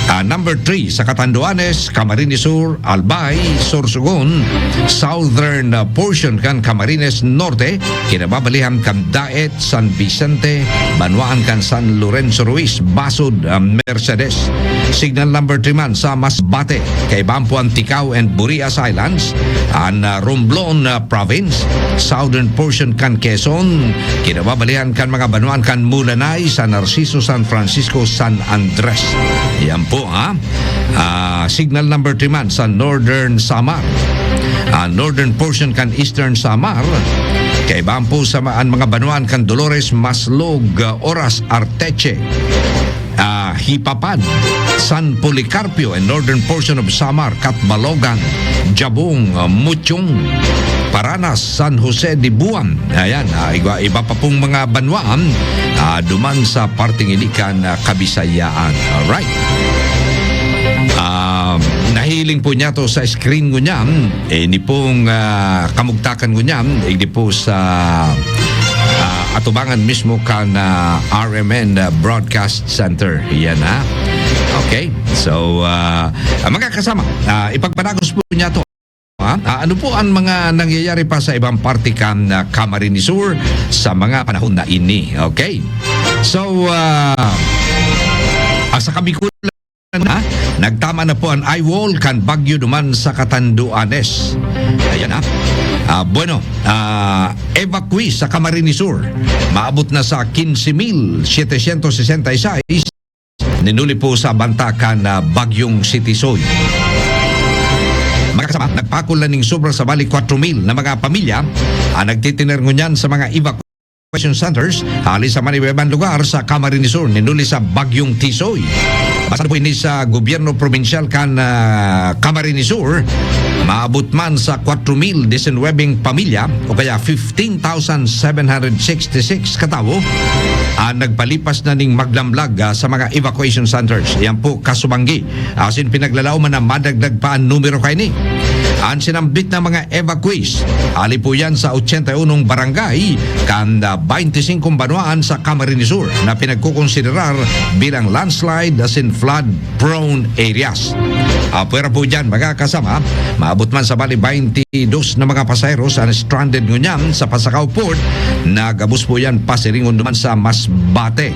ah, number three sa Catanduanes, Camarines Sur, Albay, Sorsogon, southern, ah, portion kan Camarines Norte, kinababalihan kan Daet, San Vicente, banwaan kan San Lorenzo Ruiz, Basud, ah, Mercedes. Signal number three man sa Masbate, kaibahan po ang Ticao and Burias Islands, an, ah, Romblon, ah, Province, southern portion kan Quezon, kinababalihan kan mga banwaan kan Mulanay, San Narciso, San Francisco, San Andres. Yan po, ha. Ah, signal number three man sa Northern Samar. Ah, northern portion kan Eastern Samar. Kaibahan po sa ma-, an mga banwaan kan Dolores, Maslog, ah, Oras, Arteche, ah, Hipapan, San Policarpio, and northern portion of Samar, Catbalogan, Jabong, ah, Muchong, Paranas, San Jose de Buan. Ayan, ah, iba, iba pa pong mga banwaan, ah, duman sa parteng ini kan, ah, Kabisayaan. Alright. Ah, nahiling po niya to sa screen ngunyan. Eh, ini pong, ah, kamugtakan ngunyan, ini po sa, ah, atubangan mismo kan, ah, R M N, ah, Broadcast Center. Yan, ha? Okay. So, ah, mga kasama, ah, ipagpadagos po niya to. Ha? Ah, ano po ang mga nangyayari pa sa ibang parte kan, ah, Camarines Sur sa mga panahon na ini? Okay? So, ah, ah, sa Kabikulan na, nagtama na po ang eye wall kan bagyo duman sa Catanduanes. Ayan na. Ah, bueno, ah, evacuee sa Camarines Sur, maabot na sa quince mil setecientos sesenta y seis, ninuli po sa banta kan, ah, Bagyong Sitisoy. Mga kasama, nagpakol na ning sobra sa bali kwatro mil na mga pamilya ang nagtitiner ngunyan sa mga evacuation centers hali sa manibaybang lugar sa Camarines Sur, ninuli sa Bagyong Tisoy. Basado po ini sa gobyerno probinsyal kan, ah, Camarines Sur, maabot man sa kwatro mil disinwebeng pamilya o kaya fifteen thousand seven hundred sixty-six katawo ang nagpalipas na ning maglamlag, ah, sa mga evacuation centers. Yan po, kasubanggi asin pinaglalaoman na madagdag pa an numero kaini. An sinambit na mga evacuees, hali po yan sa ochenta y unong barangay kan, ah, baynte singkong banwaan sa Camarines Sur na pinagkokonsiderar bilang landslide asin flood prone areas. Apwera po dyan, mga kasama, maabot man sa bali baynte dos na mga pasaheros ang stranded ngunyan sa Pasacao Port na gabos po yan pasiringon naman sa Masbate.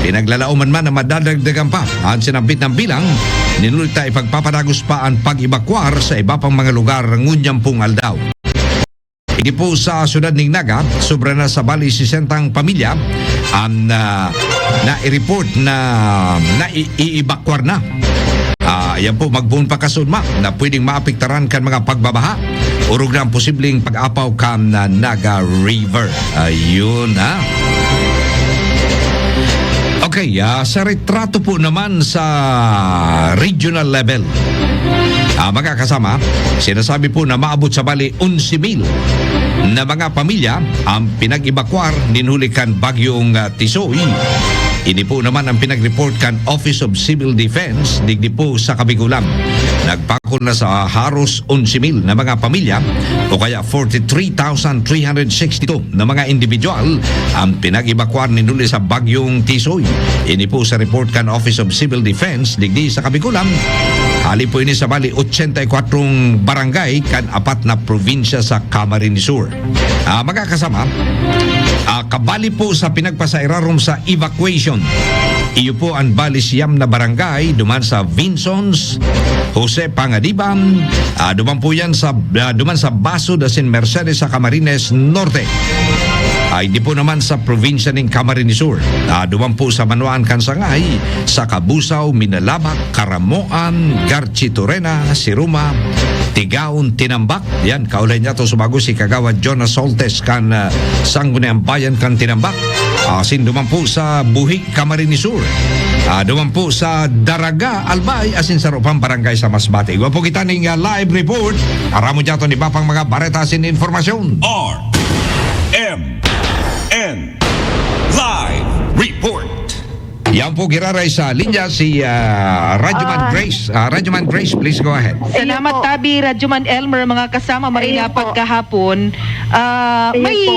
Pinaglalaoman man na madadagdagan pa ang sinambit na bilang, ninuli ta ipagpapadagos pa ang pag-ebakwar sa iba pang mga lugar ngunyan pong aldaw. Ini po sa siyudad ning Naga, sobra na sa bali sesenta pamilya ang, ah, nai-report na nai-, iibakwar na. Ah, yan po, magpoon pa kasunma na pwedeng maapektaran kan mga pagbabaha, orog na ang posibleng pag-apaw kan, ah, Naga River. Ayun, ha? Okay, ah, sa retrato po naman sa regional level, ah, mga kasama, sinasabi po na maabot sa bali onse mil na mga pamilya ang pinag-ebakwar nin huli kan Bagyong, ah, Tisoy. Ini po naman ang pinag-report kan Office of Civil Defense digdi po sa Kabigulan. Nagpakol na sa haros onse mil na mga pamilya o kaya forty-three thousand three hundred sixty-two na mga individual ang pinag-ebakwar nin huli sa Bagyong Tisoy. Ini po sa report kan Office of Civil Defense digdi sa Kabigulan. Hali po ini sa bali ochenta y kwatro barangay kan apat na probinsya sa Camarines Sur. Ah, mga kasama, ah, kabali po sa pinagpasairarom sa evacuation, iyo po ang bali siyam na barangay duman sa Vinsons, Jose Pangadiban, ah, duman po yan sa, ah, duman sa Basud asin Mercedes sa Camarines Norte. Ay di po naman sa probinsya nin Camarines Sur. Ah, duman po sa banwaan kan Sangay, sa Cabusao, Minalabac, Caramoan, Garchitorena, Siruma, Tigaon, Tinambac. Yan, kaulay niya to sumago si Kagawad Jonas Soltes kan, ah, Sangguniang Bayan kan Tinambac. Ah, sin duman po sa Buhi, Camarines Sur. Ah, duman po sa Daraga, Albay, asin sa Rupang Barangay sa Masbate. Iwa po kita ning, ah, live report. Aramo dyan to ni Bapang mga bareta sin informasyon. R M N Live Report. Yan po, giraray sa linya si, ah, Radyo Man Ah. Grace. Ah, Radyo Man Grace, please go ahead. Salamat, Ayun po. Tabi, Radyo Man Elmer, mga kasama, Ayun Marina, po. pagkahapon. Ah, Ayun may, po.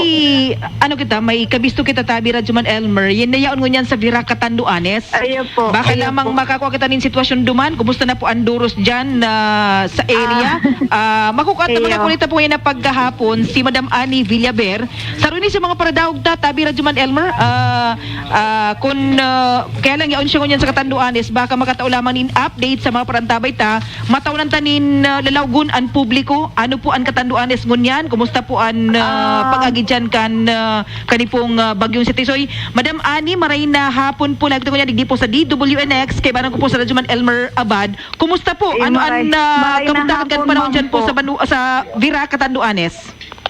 ano kita, may kabisto kita, Tabi, Radyo Man Elmer. Yan na yaon ngunyan sa Virac, Catanduanes. Ayun po. Baka Ayun lamang po. makakuha kita nin sitwasyon duman. Kumusta na po ang duros dyan, ah, sa area? Ah. Ah, makukuha at Ayun. makakuha po yan na pagkahapon, si Madam Annie Villaver. Sa Ruinis, yung mga paradaog ta, Tabi, Radyo Man Elmer, ah, ah, kun, ah, kaya lang yaon siya ngunyan sa Catanduanes, baka makatao lamang nin update sa mga parantabay ta, mataw lang ta nin, ah, lalawgon an publiko. Ano po an Catanduanes ngunyan? Kumusta po an, ah, Ah. pag-agi dyan kan, ah, kani pong, ah, Bagyong Sitisoy? Madam Annie, maray na hapon po, live ta ngunyan, digdi po sa D W N X, kaibanan ko po sa Radyo Man Elmer Abad. Kumusta po? Eh, Ano maray-, an, ah, maray na kamusta kan hapon, panahon ma'am dyan po po. sa Banu-, sa Virac, Catanduanes?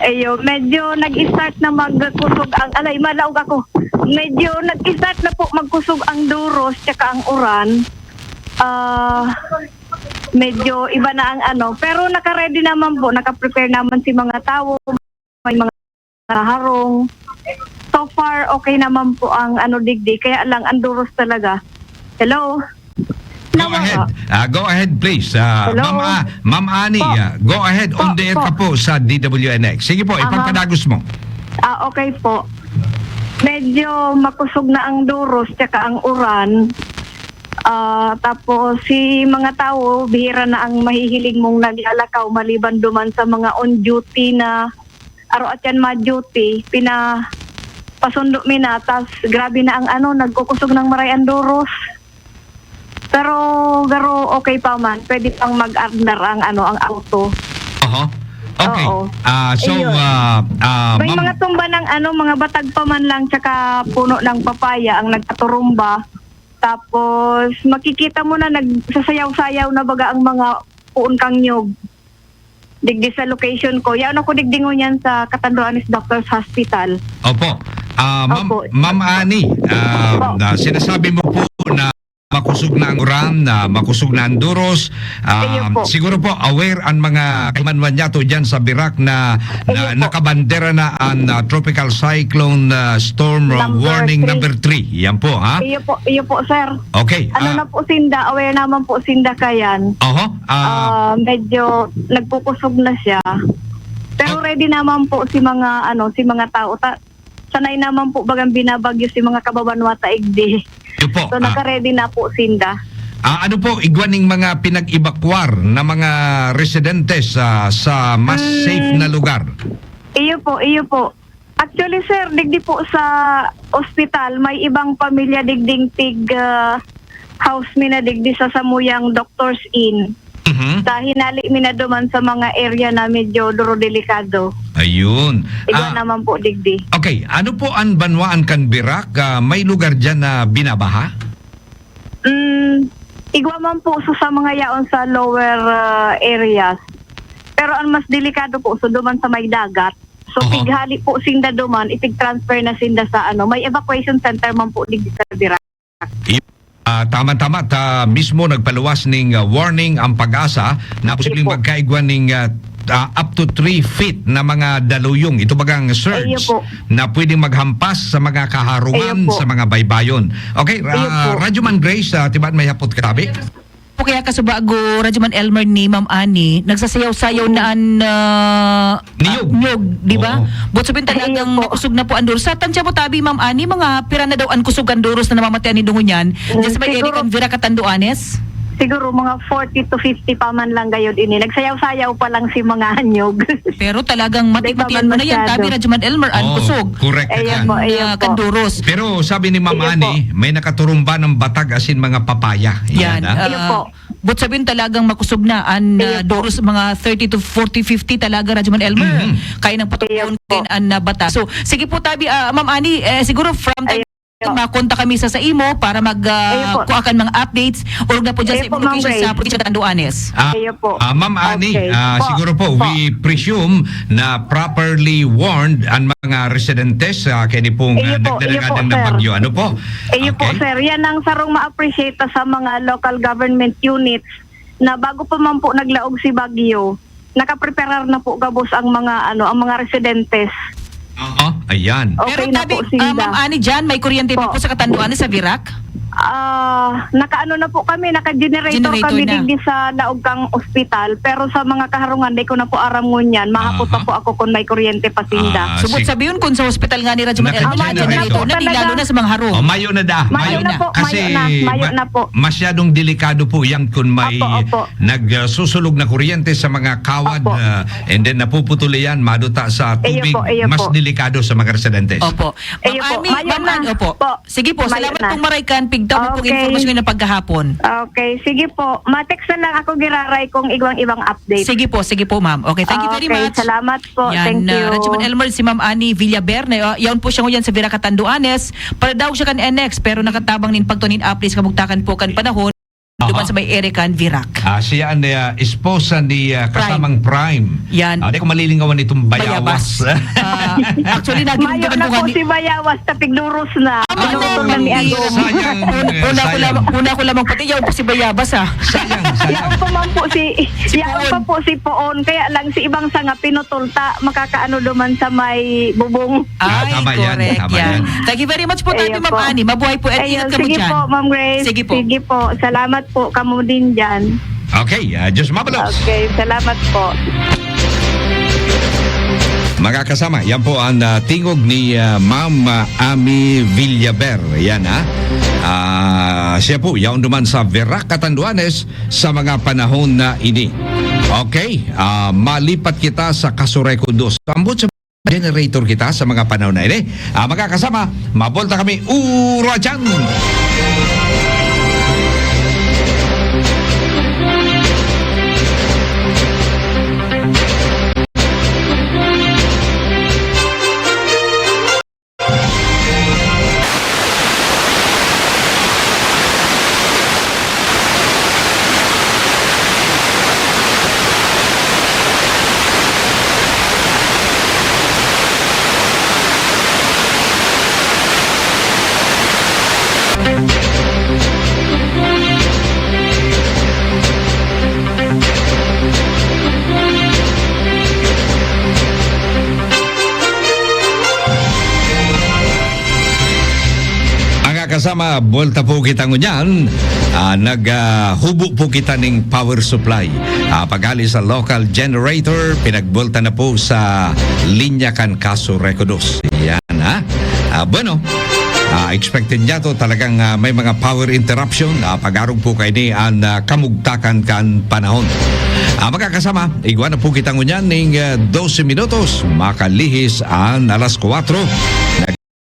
Ayo, medyo nag-start na magkusog ang, alay, malaog ako. Medyo nag-start na po magkusog ang duros tsaka ang uran. Ah, medyo iba na ang ano, pero naka-ready naman po, naka-prepare naman si mga tao, may mga harong. So far, okay naman po ang ano, digdi, kaya lang ang duros talaga. Hello? Go Nawala. ahead. Ah, go ahead, please. Ah, Hello? Ma'am, ah, Ma'am Annie, Po. ah, go ahead. On Po, the air po. ka po sa D W N X. Sige po, Aha. ipagpadagos mo. Ah, okay po. Medyo makusog na ang duros tsaka ang uran. Ah, tapos si mga tao, bihira na ang mahihiling mong naglalakaw maliban duman sa mga on duty na aro at yan ma-duty, pina-, pasundo mi na, tas grabe na ang ano, nagkukusog ng maray ang duros. Pero garo okay pa man, pwede pang mag-andar ang ano, ang auto. Aha. Okay. Oo. Ah, so, Ayun. ah, ah, May ma'am mga tumba ng ano, mga batag pa man lang, tsaka puno ng papaya ang nagkaturumba. Tapos, makikita mo na nagsasayaw-sayaw na baga ang mga puon kang nyog. Digdi sa location ko. Yaon ako digdi ngunyan sa Catanduanes Doctors Hospital. Opo. Ah, Ma'am, Opo. Ma'am Annie, ah, Opo. na sinasabi mo po na makusog na ang uran, na makusog na ang duros. Ah, Ayun po. siguro po, aware ang mga kaimanwan niya to dyan sa Virac na, na Ayun po. nakabandera na ang, ah, Tropical Cyclone, ah, Storm, ah, Number Warning three. Number three. Yan po, ha? Iyo po, iyo po, sir. Okay, Ano ah, na po sinda, aware naman po sinda kayan. Oho, ah, Ah, medyo nagkukusog na siya. Pero Oh. ready naman po si mga, ano, si mga tao. Ta-, sanay naman po bagang binabagyo si mga kababanwa ta igdi. Yun po, So, ah. naka-ready na po sinda. Ah, ano po, igwa ning mga pinag-evacuar na mga residentes sa, sa mas Mm. safe na lugar? Iyo po, iyo po. Actually, sir, digdi po sa ospital, may ibang pamilya digding tig, ah, house mi na digdi sa samuyang Doctor's Inn. Mhm. Sa hinali mi na duman sa mga area na medyo duro delikado. Ayun. Igwa Ah, naman po digdi. okay, ano po ang banwaan kan Virac? Ah, may lugar diyan na binabaha? Mm, igwa man po sa, sa mga yaon sa lower, ah, areas. Pero ang mas delikado po, so duman sa may dagat. So, Oho. pighali po sinda duman, itig-transfer na sinda sa ano, may evacuation center man po digdi sa Virac. I-, ah, tama-tama, ta mismo nagpaluwas ning, ah, warning ang PAGASA na posibleng Opo. magkaigwa ning, ah, ah, up to three feet na mga daluyong. Ito bagang surge Ayun po. na pwedeng maghampas sa mga kaharungan, Ayun po. sa mga baybayon. Okay, Ayun ah, po. Radyo Man Grace, ah, tibaad may hapot ka, tabi? O kaya kasubago, Radyo Man Elmer ni Ma'am Annie, nagsasayaw-sayaw na an, ah, Niyog. ah, niyog, di ba? Oo. Buot sabihin talagang Ayun po. makusog na po ang duros. Sa tansya mo, tabi, Ma'am Annie, mga pira na daw ang kusog kan duros na namamatean ni dungon yan? Mm, Diyan sa may area siguro kan Virac, Catanduanes? Siguro mga forty to fifty pa man lang gayod ini. Nagsayaw-sayaw pa lang si mga anyog. Pero talagang Di pa mati-matian man mo na yan, masyado. tabi, Radyo Man Elmer, ang Oo, kusog. correct ka Ayan dyan. po, ayan Ah, po. kan duros. Pero sabi ni Ma'am Sige po. Annie, may nakaturumba ng batag asin mga papaya. Yan, Yan, ah. ah, Ayun po. But sabihin talagang makusog na an, ah, Ayun po. Duros, mga thirty to forty, fifty talaga, Radyo Man Elmer. Mhm. Kaya nang patutuon Ayun po. Din an, ah, bata. So, sige po, tabi, ah, Ma'am Annie, eh, siguro from time Ayun. Makontak kami sa, sa imo para mag, ah, Ayun po. Kuha kan mga updates. Orog na po dyan sa Ayun po, Ma'am imong location sa Grace. Probinsya ng Catanduanes. Ah, Ayun po. Ah, Ma'am Annie, Okay. ah, Po. siguro po, Po. We presume na properly warned ang mga residentes, ah, kini pong, Ayun ah, po, ayun po, nagdadagdag na sir. Bagyo. Ano po? Ayun po, Okay. Sir. Yan ang sarong ma-appreciate ta sa mga local government units na bago pa man po naglaog si Bagyo, nakapreparar na po gabos ang mga, ano, ang mga residentes. Oo, ayan. Okay Pero na tabi, po, ah, Sinda. Ma'am Annie, dyan, may kuryente pa Po. Po sa Catanduanes, sa Virac? Ah, nakaano na po kami, naka-generator Generator kami na. Digdi sa laog kang ospital, pero sa mga kaharungan, di ko na po aram ngunyan. Mahapot pa Aha. Po ako kung may kuryente pa, Sinda. Ah, Subot sig- sabi yun, kung sa hospital nga ni Radyo Man Elmer, Naka-generator. Naka-generator na, di lalo Talaga. Na sa mga harong. Oh, mayo na da, Mayo mayo na na. po, Kasi mayo na, mayo ma-, na po. Masyadong delikado po yan kung may Opo, opo. nagsusulog na kuryente sa mga kawad, Opo. Ah, and then napuputol yan, maduta sa Iyo tubig, po, iyo mas po. Delikado sa mga residentes. Opo. Ma'am Iyo po, Annie, mayo Ma'am na. Annie, opo. Po. Sige po, Mayo salamat na. Pong maray kan, pigtaw mo pong Okay. Impormasyon na pagkahapon. Okay, sige po. Ma-text na lang ako giraray kung igwang ibang update. Sige po, sige po, ma'am. Okay, thank you very Okay, much. Salamat po. Yan, Thank ah, you. Radyo Man Elmer, si Ma'am Annie Villaber, na, ah, yaon po siya ngayon sa Virac, Catanduanes. Paradaog siya kan N X, pero nakatabang nin pagtunin updates, kabugtakan po kan panahon. Aha. Duman sa may Erican, Virac. Ah, siya ang, ah, esposa ni, ah, Prime. Kasamang Prime. Yan. Ah, di ko malilingawan itong Bayawas. Bayabas. Ah, actually, naging Mayo naman na po po nga ni si Bayawas, tapigduros na. Ah, Pinutol na ni ang Agong. Sayang, Un-, eh, una ko sayang. Lamang, una ko lamang pati, yaon po si Bayabas, ah. Sayang, sayang. Yaon pa man po si, Si yaon Poon. Pa po si Poon. Kaya lang si ibang sanga pinutol ta, makakaano duman sa may bubong. Ah, Ay, tama yan, correct tama yan. Yan. Thank you very much po, Tabi Ayun Ma'am po. Annie. Mabuhay po at Ayun, ingat kamo sige dyan. Po, Ma'am Grace. Sige po. Sige po. Salamat po. Kamo din dyan. Okay, ah, Diyos mabalos. Okay, salamat po. Mga kasama, yan po ang, ah, tingog ni, ah, Ma'am, ah, Ami Villaber. Yan, ha. Ah, siya po, yaon duman sa Virac, Catanduanes, sa mga panahon na ini. Okay, ah, malipat kita sa Casureco dos. Ambot sa generator kita sa mga panahon na ini. Ah, mga kasama, mabolta kami, ura dyan! Mga kasama, buwelta po kita ngunyan. Ah, nag, ah, hubo po kita ning power supply. Ah, paghali sa local generator, pinagbulta na po sa linya kan Casureco dos. Yan, ha? Ah, bueno, ah, expected niya to talagang, ah, may mga power interruption. Ah, pag-arog po kayo ni ang, ah, kamugtakan kan panahon. Ah, mga kasama, igwa na po kita ngunyan ning, ah, dose minutos. Makalihis ang alas kwatro.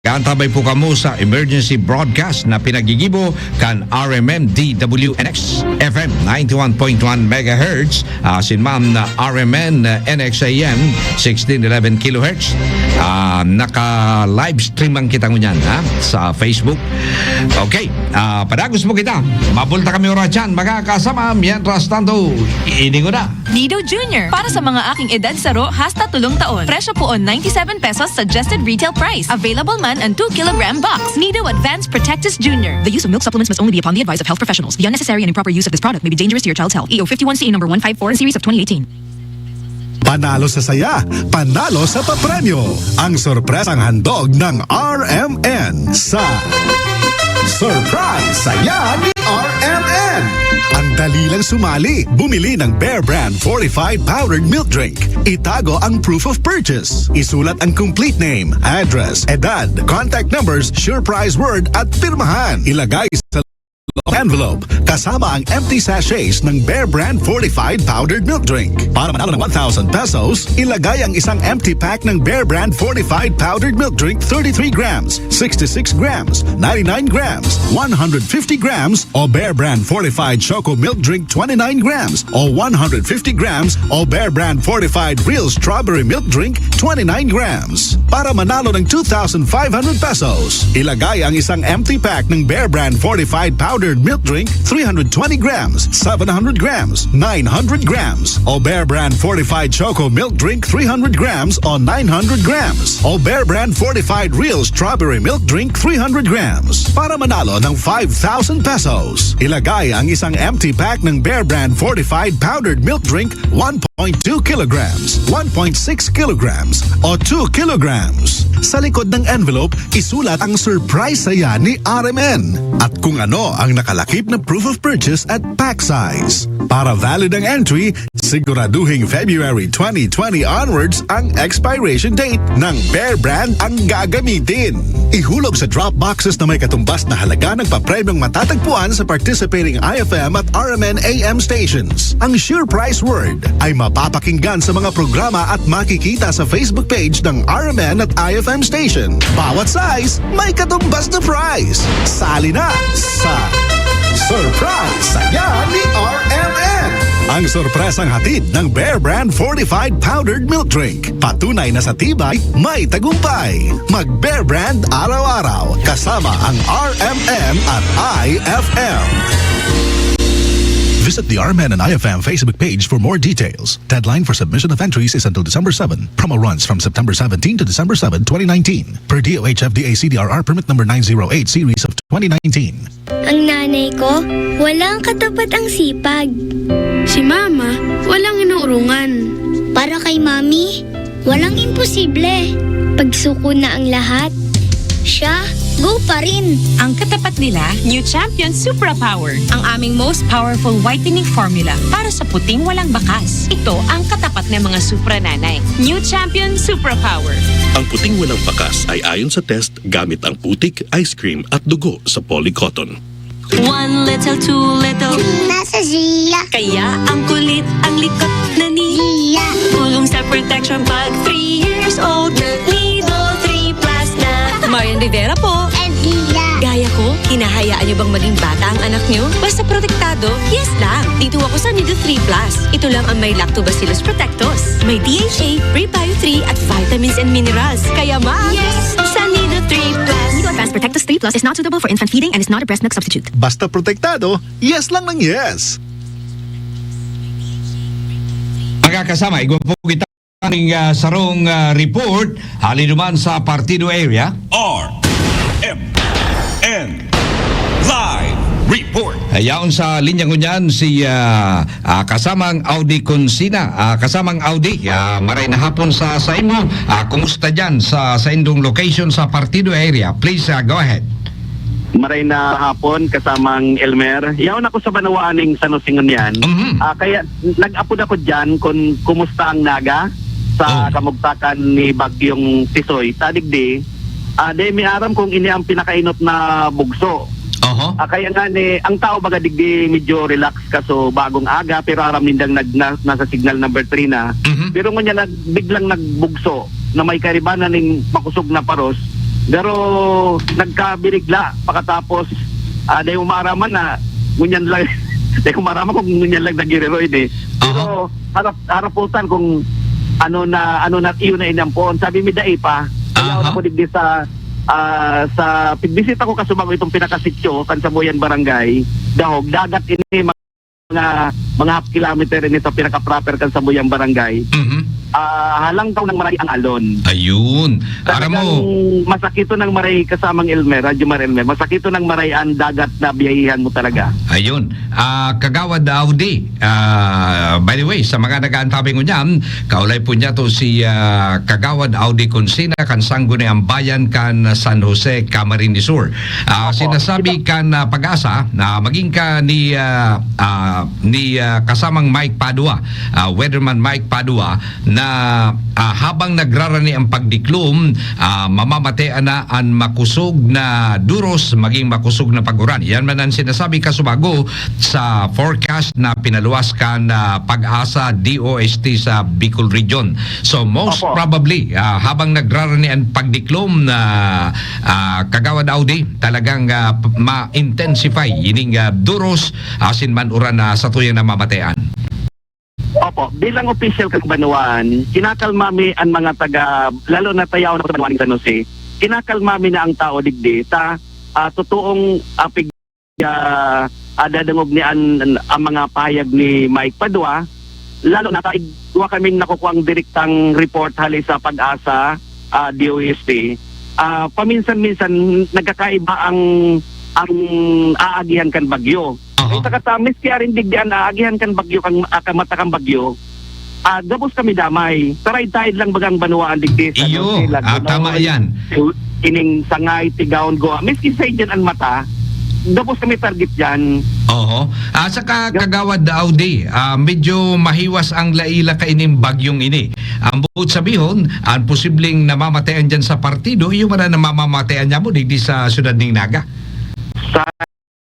Nag-aantabay po kamo sa emergency broadcast na pinagigibo kan R M N D W N X F M ninety-one point one megahertz, ah, sin man na R M N, ah, N X A M sixteen eleven kilohertz. Ah, naka-live stream man kita ngunyan, ha, sa Facebook. Okay, ah, padagos po kita. Mabulta kami oras dyan, mga kasama. Mientras tanto, ini ko na. Nido Junior, para sa mga aking edad saro hasta tolong taon. Presyo poon ninety-seven pesos suggested retail price. Available man ang two kilogram box. Nido Advanced Protectus Junior. The use of milk supplements must only be upon the advice of health professionals. The unnecessary and improper use of this product may be dangerous to your child's health. A O fifty-one C number one five four, series of twenty eighteen. Panalo sa saya, panalo sa papremyo. Ang sorpresang handog ng R M N sa Surprise Saya ni R M N. Ang dali lang sumali. Bumili ng Bear Brand fortified powdered milk drink. Itago ang proof of purchase. Isulat ang complete name, address, edad, contact numbers, sure prize word at pirmahan. Ilagay sa envelope, kasama ang empty sachets ng Bear Brand Fortified Powdered Milk Drink. Para manalo ng one thousand pesos, ilagay ang isang empty pack ng Bear Brand Fortified Powdered Milk Drink, thirty-three grams, sixty-six grams, ninety-nine grams, one hundred fifty grams, o Bear Brand Fortified Choco Milk Drink, twenty-nine grams, o one hundred fifty grams, o Bear Brand Fortified Real Strawberry Milk Drink, twenty-nine grams. Para manalo ng two thousand five hundred pesos, ilagay ang isang empty pack ng Bear Brand Fortified Powdered Milk Drink, three hundred twenty grams, seven hundred grams, nine hundred grams, o Bear Brand Fortified Choco Milk Drink, three hundred grams o nine hundred grams, o Bear Brand Fortified Real Strawberry Milk Drink, three hundred grams. Para manalo ng five thousand pesos, ilagay ang isang empty pack ng Bear Brand Fortified Powdered Milk Drink, one point two kilograms, one point six kilograms, o two kilograms. Sa likod ng envelope, isulat ang surprise saya ni R M N at kung ano ang nakalakip na proof of purchase at pack size. Para valid ang entry, siguraduhing February twenty twenty onwards ang expiration date ng Bear Brand ang gagamitin. Ihulog sa drop boxes na may katumbas na halaga ng papremyong matatagpuan sa participating I F M at R M N A M stations. Ang Sure Price Word ay mapapakinggan sa mga programa at makikita sa Facebook page ng R M N at I F M station. Bawat size, may katumbas na prize. Sali na sa Surprise Saya ni R M N! Ang sorpresang hatid ng Bear Brand Fortified Powdered Milk Drink. Patunay na sa tibay, may tagumpay. Mag Bear Brand araw-araw, kasama ang R M N at I F M. Visit the R M N and I F M Facebook page for more details. Deadline for submission of entries is until December seven. Promo runs from September seventeen to December seven, twenty nineteen. Per D O H F D A C D R R permit number nine zero eight series of twenty nineteen. Ang nanay ko, walang katapat ang sipag. Si mama, walang inuurungan. Para kay mami, walang imposible. Pagsuko na ang lahat, siya, go pa rin. Ang katapat nila, New Champion Supra Power, ang aming most powerful whitening formula para sa puting walang bakas. Ito ang katapat ng mga Supra Nanay. New Champion Supra Power. Ang puting walang bakas ay ayon sa test gamit ang putik, ice cream at dugo sa Polycotton. One little, two little. Nasa Zia. Kaya ang kulit, ang likot na ni Zia. Tulong sa protection pag three years old. Nido three plus na. Marian Rivera po. And Zia. Gaya ko, hinahayaan niyo bang maging bata ang anak niyo? Basta protektado, yes lang. Dito ako sa Nido three plus. Ito lang ang may Lactobacillus protectus. May D H A, prebio three at vitamins and minerals. Kaya mag Yes! Sa Nido three plus. Nido Advanced Protectus three plus is not suitable for infant feeding and is not a breast milk substitute. Basta protektado, yes lang ng yes. Mga kasama, igwa po kita ning, ah, sarong, ah, report hali duman sa Partido Area. R M N Live Report. Ayaon sa linya ngunyan si, ah, ah, kasamang Audi Consina. Ah, kasamang Audi, ah, maray na hapon sa, sa imo. Ah, kumusta dyan sa, sa indong location sa Partido Area? Please, ah, go ahead. Maray na hapon, kasamang Elmer. Yaon ako sa banwaan ning San Jose ngunyan. Mhm. Ah, kaya nag-apod ako dyan kung kumusta ang Naga sa Oh. kamugtakan ni Bagyong Tisoy. Sa digdi, ah, di mi aram kung ini ang pinakainot na bugso. Oho. Ah, kaya nga ni, ang tao baga digdi medyo relax kaso bagong aga, pero aram nindang nag-, na-, nasa signal number three na. Mhm. Pero ngunyan nag-, biglang nagbugso na may karibanan ning makosog na paros, pero nagkabirigla pakatapos, ah, dai mo maaraman na ngunyan lang, dai mo maaraman kung ngunyan lang nagiriroy ni. Pero Aha. harap, harapotan kung ano na, ano na, iyo na inampoon. Sabi mi, "Dai pa." Kaya Aha. ako digdi sa, ah, sa pigbisita ko kasubago itong pinakasityo kan Sambuyan Barangay, Dahog, dagat ini, mga, mga half kilometer ini sa pinaka-proper kan Sambuyan Barangay. Mhm. Ah, halangkaw nang maray ang alon. Ayun. Aram mo Talagang masakito nang maray, kasamang Elmer, Radyo Mar Elmer, masakito nang maray ang dagat na biyahihan mo talaga. Ayun. Ah, Kagawad Audi, ah, by the way, sa mga nag-aantabay ngunyan, kaulay po niya to si, ah, Kagawad Audi Consina, kan Sangguniang Bayan kan San Jose, Camarines Sur. Ah, Opo. sinasabi kan, ah, Pag-asa na maging ka ni, ah, ah, ni, ah, kasamang Mike Padua, ah, Weatherman Mike Padua, na ah, habang nagrarani ang pagdiklom, ah, mamamatean na an makosog na duros maging makosog na pag-uran. Yan man an sinasabi kasubago sa forecast na pinaluwas kan, ah, PAGASA D O S T sa Bicol Region. So, most Opo. probably, ah, habang nagrarani ang pagdiklom na, ah, Kagawad Audi, talagang, ah, p-, ma-intensify ining, ah, duros asin man uran na satuyang namamatean. Opo, bilang opisyal kan banwaan, kinakalma mi an mga taga, lalo na ta yaon ako sa banwaan nin San Jose, kinakalma mi na ang tao digdi ta, ah, totoong, ah, pig-, ah, ah, dadangog ni an, an, ang mga pahayag ni Mike Padua, lalo na ta igwa kaming nakukuang direktang report hali sa PAGASA, ah, D O S T. Ah, paminsan-minsan nagkakaiba ang, ang aagihan kan bagyo. Aha. Ay, saka ta, miski arin digdi an aagihan kan bagyo, kan, ah, kan mata kan bagyo, ah, gabos kami damay. Taraid-taid lang bagang banwaan digdi sa Iyo, Norte, ah, Lagunon, tama yan. Ining Sangay, Tigaon, Goa. Miski sa diyan an mata, gabos kami target diyan. Oho. Ah, saka, Yep. Kagawad Audi, ah, medyo mahiwas ang laila kaining bagyong ini. Ang buot sabihon, ang posibleng namamatean diyan sa partido, iyo man ang namamatean niya mo digdi sa siyudad ning Naga. Sa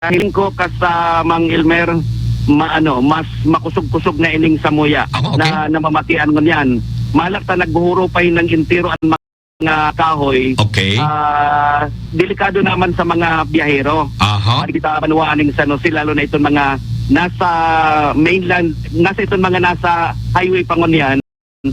hiling ko, Kasamang Elmer, ma-, ano, mas makosog-kosog na ining samuya Ako, okay. na namamatean ngunyan. Malak ta naghuhuro pa yun ng entero ang mga kahoy. Okay. Ah, delikado naman sa mga biyahero. Aha. Pag kita banwaan ning San Jose, lalo na itong mga nasa mainland, nasa itong mga nasa highway pa ngunyan.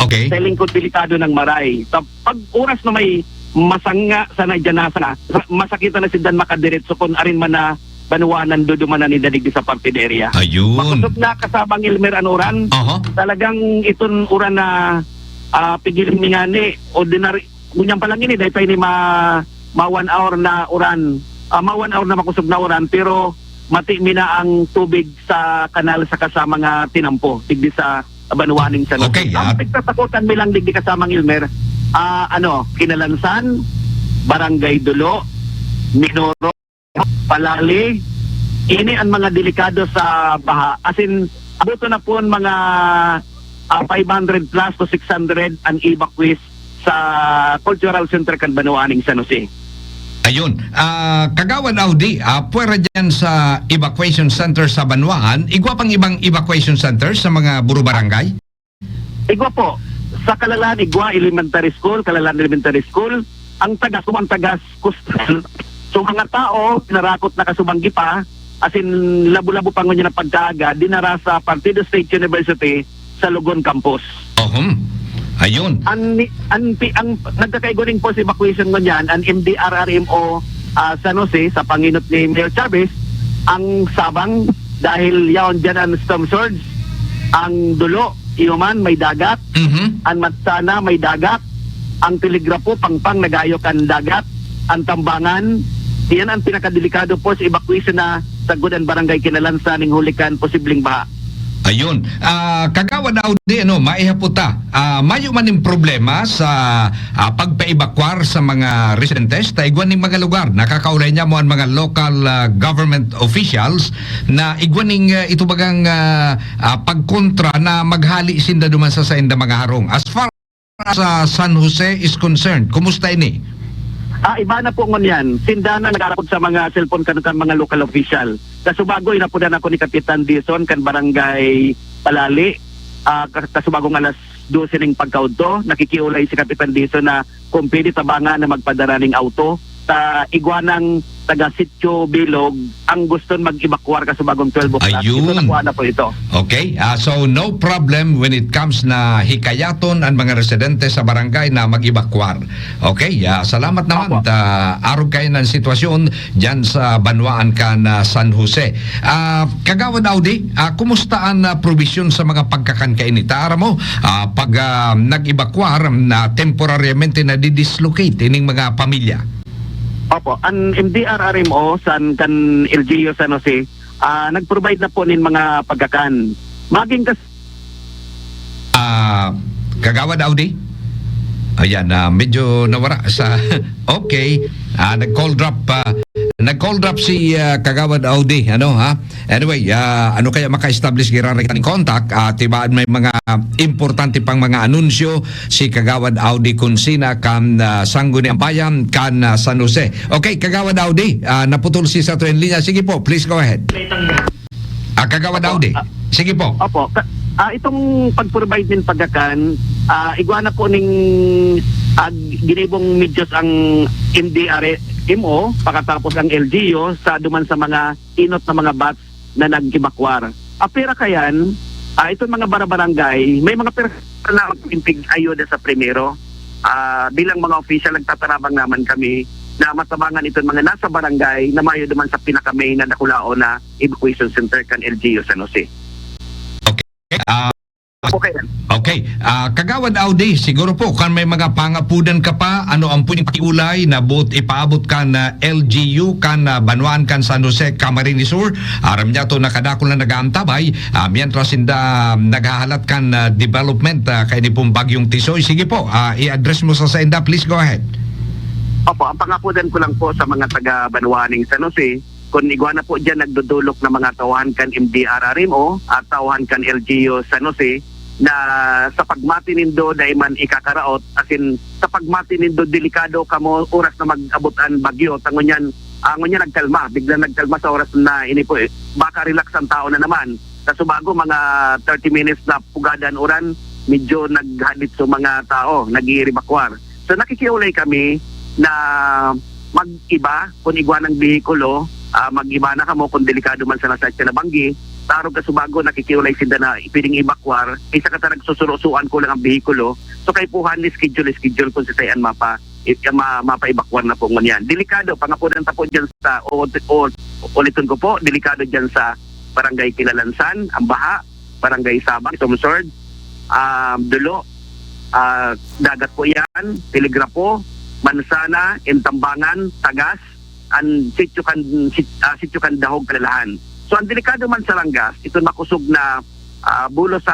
Okay. Sa lingkod delikado ng maray. Sa pag oras na may masanga sana dyan na sana, sa-, masakitan na sindan makadiretso kun arin man na banwaan ang dudumanan ni dadig sa parte area. Ayun. Makusog na, Kasamang Elmer, an uran. Aha. Talagang iton uran na, ah, pigiling mi ngani, ordinary, ngunyan pa lang ini, dahil pa ini ma-, ma one hour na uran. Ah, ma one hour na makusog na uran, pero mati mi na ang tubig sa kanal saka sa mga tinampo, digdi sa banwaan ning San Jose. Okay, Ang ah. pagtatakotan mi lang digdi, Kasamang Elmer, ah, ano, Kinalansan, Barangay Dulo, Minoro, Palali, ini ang mga delikado sa baha. As in, abot na po ang mga, ah, five hundred plus to six hundred ang evacuees sa Cultural Center kan banwaan ning San Jose. Ayun. Ah, Kagawad Audi, ah, pwera dyan sa evacuation center sa banwaan, igwa pang ibang evacuation center sa mga buro barangay? Igwa po. Sa Kalalahan, igwa elementary school, Kalalahan Elementary School, ang tagas, kung ang tagas, kustal. So, mga tao, pinarakot na kasubanggi pa, as in, labo-labo pa ngunyan na pagkaaga, dinara sa Partido State University sa Logon Campus. Ohom. Ayun. An, an, pi-, ang nagkakaiguning forced evacuation ngunyan, an M D R R M O, ah, San Jose, sa panginot ni Mayor Chavez, ang Sabang, dahil yaon dyan ang storm surge, ang Dulo, iyo man, may dagat, Mhm. an Matsana, may dagat, ang Telegrafo, Pangpang, nagayo kan dagat, an Tambangan, iyan ang pinakadelikado forced evacuation na sagkod an barangay Kinalansan ning huli kan posibleng baha. Ayun. Ah, Kagawad Audi, ano, maihapot ta. Ah, mayo man ning problema sa, ah, pagpaebakwar sa mga residentes, ta igwa ning mga lugar, nakakaulay niya mo ang mga local, ah, government officials na igwa ning, ah, ito bagang, ah, ah, pagkontra na maghali sinda duman sa sainda mga harong. As far as, ah, San Jose is concerned, kumusta ini? Ah, iba na po ngunyan. Sinda na nag-aarapod sa mga cellphone kan, kan mga local official. Kasubago, inapodan ako ni Kapitan Dison kan Barangay Palali. Ah, ka-, kasubagong alas dose ning pagkaudto, nakikiulay si Kapitan Dison na kung pwede tabangan na magpadara ning auto. Sa igwa nang taga Sitio Bilog, ang guston mag-evacuar kasubagong twelve o'clock. Ito Ayun. nakuha na po ito. Okay, ah, so no problem when it comes na hikayaton ang mga residente sa barangay na mag-evacuar. Okay, ah, salamat naman. Opo. Ta, arog kayo ng sitwasyon dyan sa banwaan kan, ah, San Jose. Ah, Kagawad Audi, ah, kumusta ang, ah, probisyon sa mga pagkakan kainita? Aram mo, ah, pag, ah, nag-evacuar, na temporaryamente nadidislocate ining mga pamilya? Opo, ang M D R R M O san kan L G U San Jose, ah, nag-provide na po nin mga pagkakan. Maging kas- Ah, Kagawad Audi? Ayan, ah, medyo nawara sa, okay. Ah, nag-call drop pa. Nag-call drop si, ah, Kagawad Audi, ano, ha? Anyway, ah, ano kaya maka-establish giraray kan contact? Ah, tibaan may mga importante pang mga anunsyo si Kagawad Audi Consina kan, ah, Sangguniang Bayan, kan, ah, San Jose. Okay, Kagawad Audi, ah, naputol si sato in linya. Sige po, please go ahead. Ah, Kagawad Audi. Sige po. Opo. Ka- ah, itong pag-provide nin pagkakan, ah, igwa na po ning, ah, ginibong medyas ang M D R M O, pakatapos ang L G U, sa duman sa mga inot na mga bats na nag-evacuar. Apira kayan, ah, itong mga barabarangay, may mga personal na magpintig ayuda sa primero. Ah, bilang mga official, nagtatarabang naman kami na matabangan itong mga nasa barangay na mayo duman sa pinaka-main na dakulaon na evacuation center kan L G U San Jose. Okay. Ah, Okay. Okay. Ah, Kagawad Audi, siguro po, kan may mga pangapudan ka pa, ano ang pwedeng pakiulay na buot ipaabot kan, ah, L G U, kan, ah, banwaan kan San Jose, Camarines Sur? Aram niya to, nakadakol na nag-aantabay, ah, mientras inda, ah, naghahalat kan, ah, development, ah, kaini pong Bagyong Tisoy. Sige po, ah, i-address mo sa sainda. Please go ahead. Opo, ang pangapudan ko lang po sa mga taga banwaan ning San Jose, kun igwa na po diyan nagdodolok na mga tauhan kan M D R R M O at tauhan kan L G U San Jose, na sa pagmati nindo dai man ikakaraot, asin sa pagmati nindo delikado kamo oras na mag-abot an bagyo, ta ngunyan, ah, ngunyan nagkalma, biglang nagkalma sa oras na ini po, eh. Baka relax ang tao na naman. Sa Subago, mga thirty minutes na pugada an uran, medyo naghadit sa mga tao, nag-iiribakwar. So, nakikiulay kami na mag-iba, kun igwa nang behikulo, ah, mag-iba na kamo kun delikado man sana sa nabanggi. Sa arog kan Subago, nakikiulay sinda na pwedeng evacuar. Isa ka ta nagsusurosuan ko lang ang behikulo. So, kaipuhan ni schedule, schedule kung sa an mapa, i-, ma-, mapa-evacuar na po ngunyan. Delikado, pangapudan ta po dyan sa, o, o, ulitin ko po, delikado dyan sa Barangay Kinalansan, ang baha, Barangay Sabang, Sumsord, ah, Dulo, ah, Dagat po yan, Telegrapo, Mansana, Intambangan, Tagas, an sitio kan, sit-, ah, sitio kan Dahog Kalalahan. So, ang delikado man sa Rangas, ito makosog na, ah, bulos sa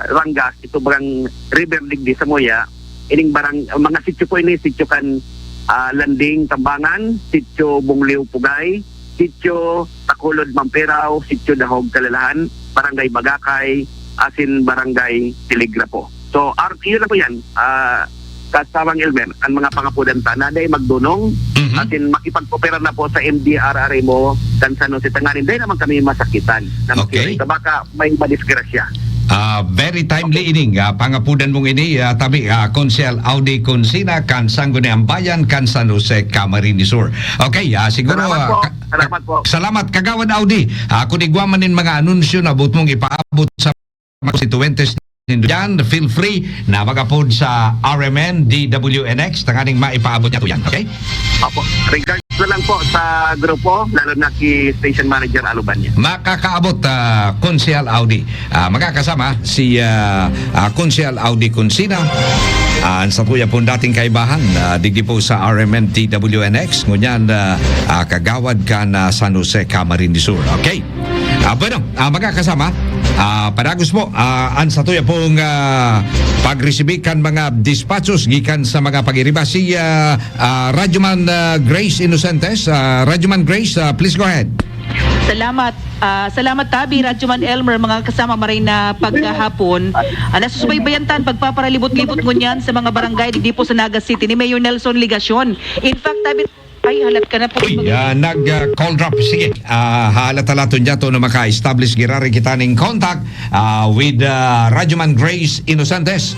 Rangas, ito barang river digdi sa Moya, ining barang, mga sitio po ini, sitio kan, ah, Landing, Tambangan, sitio Bongleo, Pugay, sitio Tacolod, Mamperao, sitio Dahog, Kalalahan, Barangay Bagakay, asin Barangay Telegrapo. So, ar-, yun lang po yan. Ah, Kasamang Elmer, ang mga pangapudan ta na dai magdunong, Mhm. asin makipag-opera na po sa M D R R M O kan San Jose tanganing dai naman kami masakitan na Okay. makikita. Baka may madisgrasya. Ah, very timely ining, ah, pangapudan mong ini, ah, tabi, ah, Konsehal Audi Consina kan Sangguniang Bayan kan San Jose, Camarines Sur. Okay, ah, siguro, Salamat ah, po. ka- Salamat po. Salamat, Kagawad Audi. Ah, kun igwa man nin mga anunsyo na buot mong ipaabot sa mga konstituyentes nindo diyan, feel free na mag-apod sa R M N, D W N X, tanganing maipaabot niya to yan, okay? Opo. Regards na lang po sa grupo, lalo na ki Station Manager Alubania. Makakaabot, ah, Konsehal Audi. Ah, makakasama si, ah, ah, Konsehal Audi Consina. Ah, ang satuya pong dating kaibahan, ah, digdi po sa R M N D W N X. Ngunyan, ah, ah, kagawad kan San Jose, Camarines Sur. Okay. Ah, bueno, ah, makakasama, ah, padagos po, ah, ang satuya pong, ah, pagresibi kan mga dispatchos gikan sa mga pag-iriba. Si, ah, ah, Radyoman, ah, Grace Innocentes. Ah, Radyoman Grace, ah, please go ahead. Salamat. Ah, salamat tabi, Radyoman Elmer, mga kasama, maray na paghahapon. Ah, nasusubaybayan tan pagpaparalibot-libot ngunyan sa mga barangay digdi po sa Naga City ni Mayor Nelson Legacion. In fact, tabi, ay, halat ka na po. Uy, ah, nag, ah, call drop. Sige, ah, halat-halaton niya to na maka-establish giraray kita ning contact, ah, with, ah, Radyoman Grace Innocentes.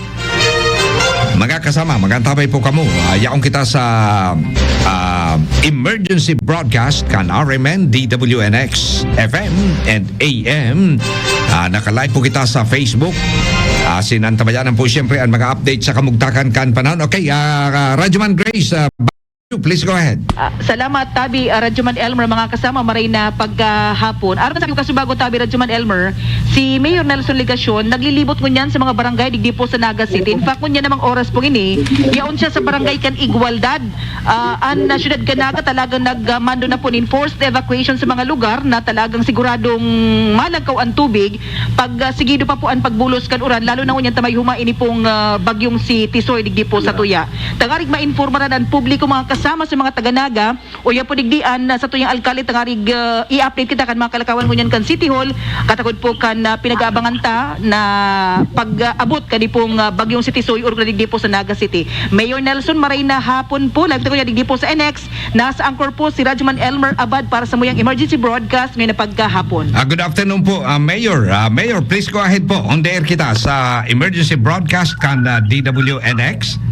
Mga kasama, mag-antabay po kamo. Ah, yaon kita sa, ah, emergency broadcast kan R M N, D W N X, F M and A M. Ah, naka-live po kita sa Facebook. Ah, sinantabayanan po siyempre ang mga update sa kamugtakan kan panahon. Okay, ah, Radyoman Grace, ah, please go ahead. Ah, salamat, tabi, ah, Radyoman Elmer, mga kasama, maray na paghahapon. Aron sa Kasubago, tabi, Radyoman Elmer, si Mayor Nelson Legacion naglilibot ngunyan sa mga barangay digdi po sa Naga City. In fact, ngunyan namang oras po ini, yaon siya sa barangay kan Igualdad. Ah, an, ah, siyudad kan Naga talagang nagmando na po nin forced evacuation sa mga lugar na talagang siguradong malagkaw ang tubig. Pag, ah, sigido pa po ang pagbulos kan uran, lalo na ngunyan ta may huma ini pong, ah, bagyong si Tisoy digdi po sa tuya. Tanganing maimpormaran ang publiko, mga sama sa mga taga-Naga, o iya po digdi an, ah, satuyang alkalde tangarig, ah, i-update kita kan mga kalakawan ngunyan kan City Hall, katakod po kan, ah, pinag-aabangan ta na pag-abot kani pong, ah, bagyong Sitisoy, orog na digdi po sa Naga City. Mayor Nelson, maray na hapon po, live ta kuya digdi po sa N X. Nasa angkor po si Radyoman Elmer Abad para sa muyang emergency broadcast ngayong pagkahapon. Ah, good afternoon po, ah, Mayor. Ah, Mayor, please go ahead po. On the air kita sa emergency broadcast kan, ah, D W N X.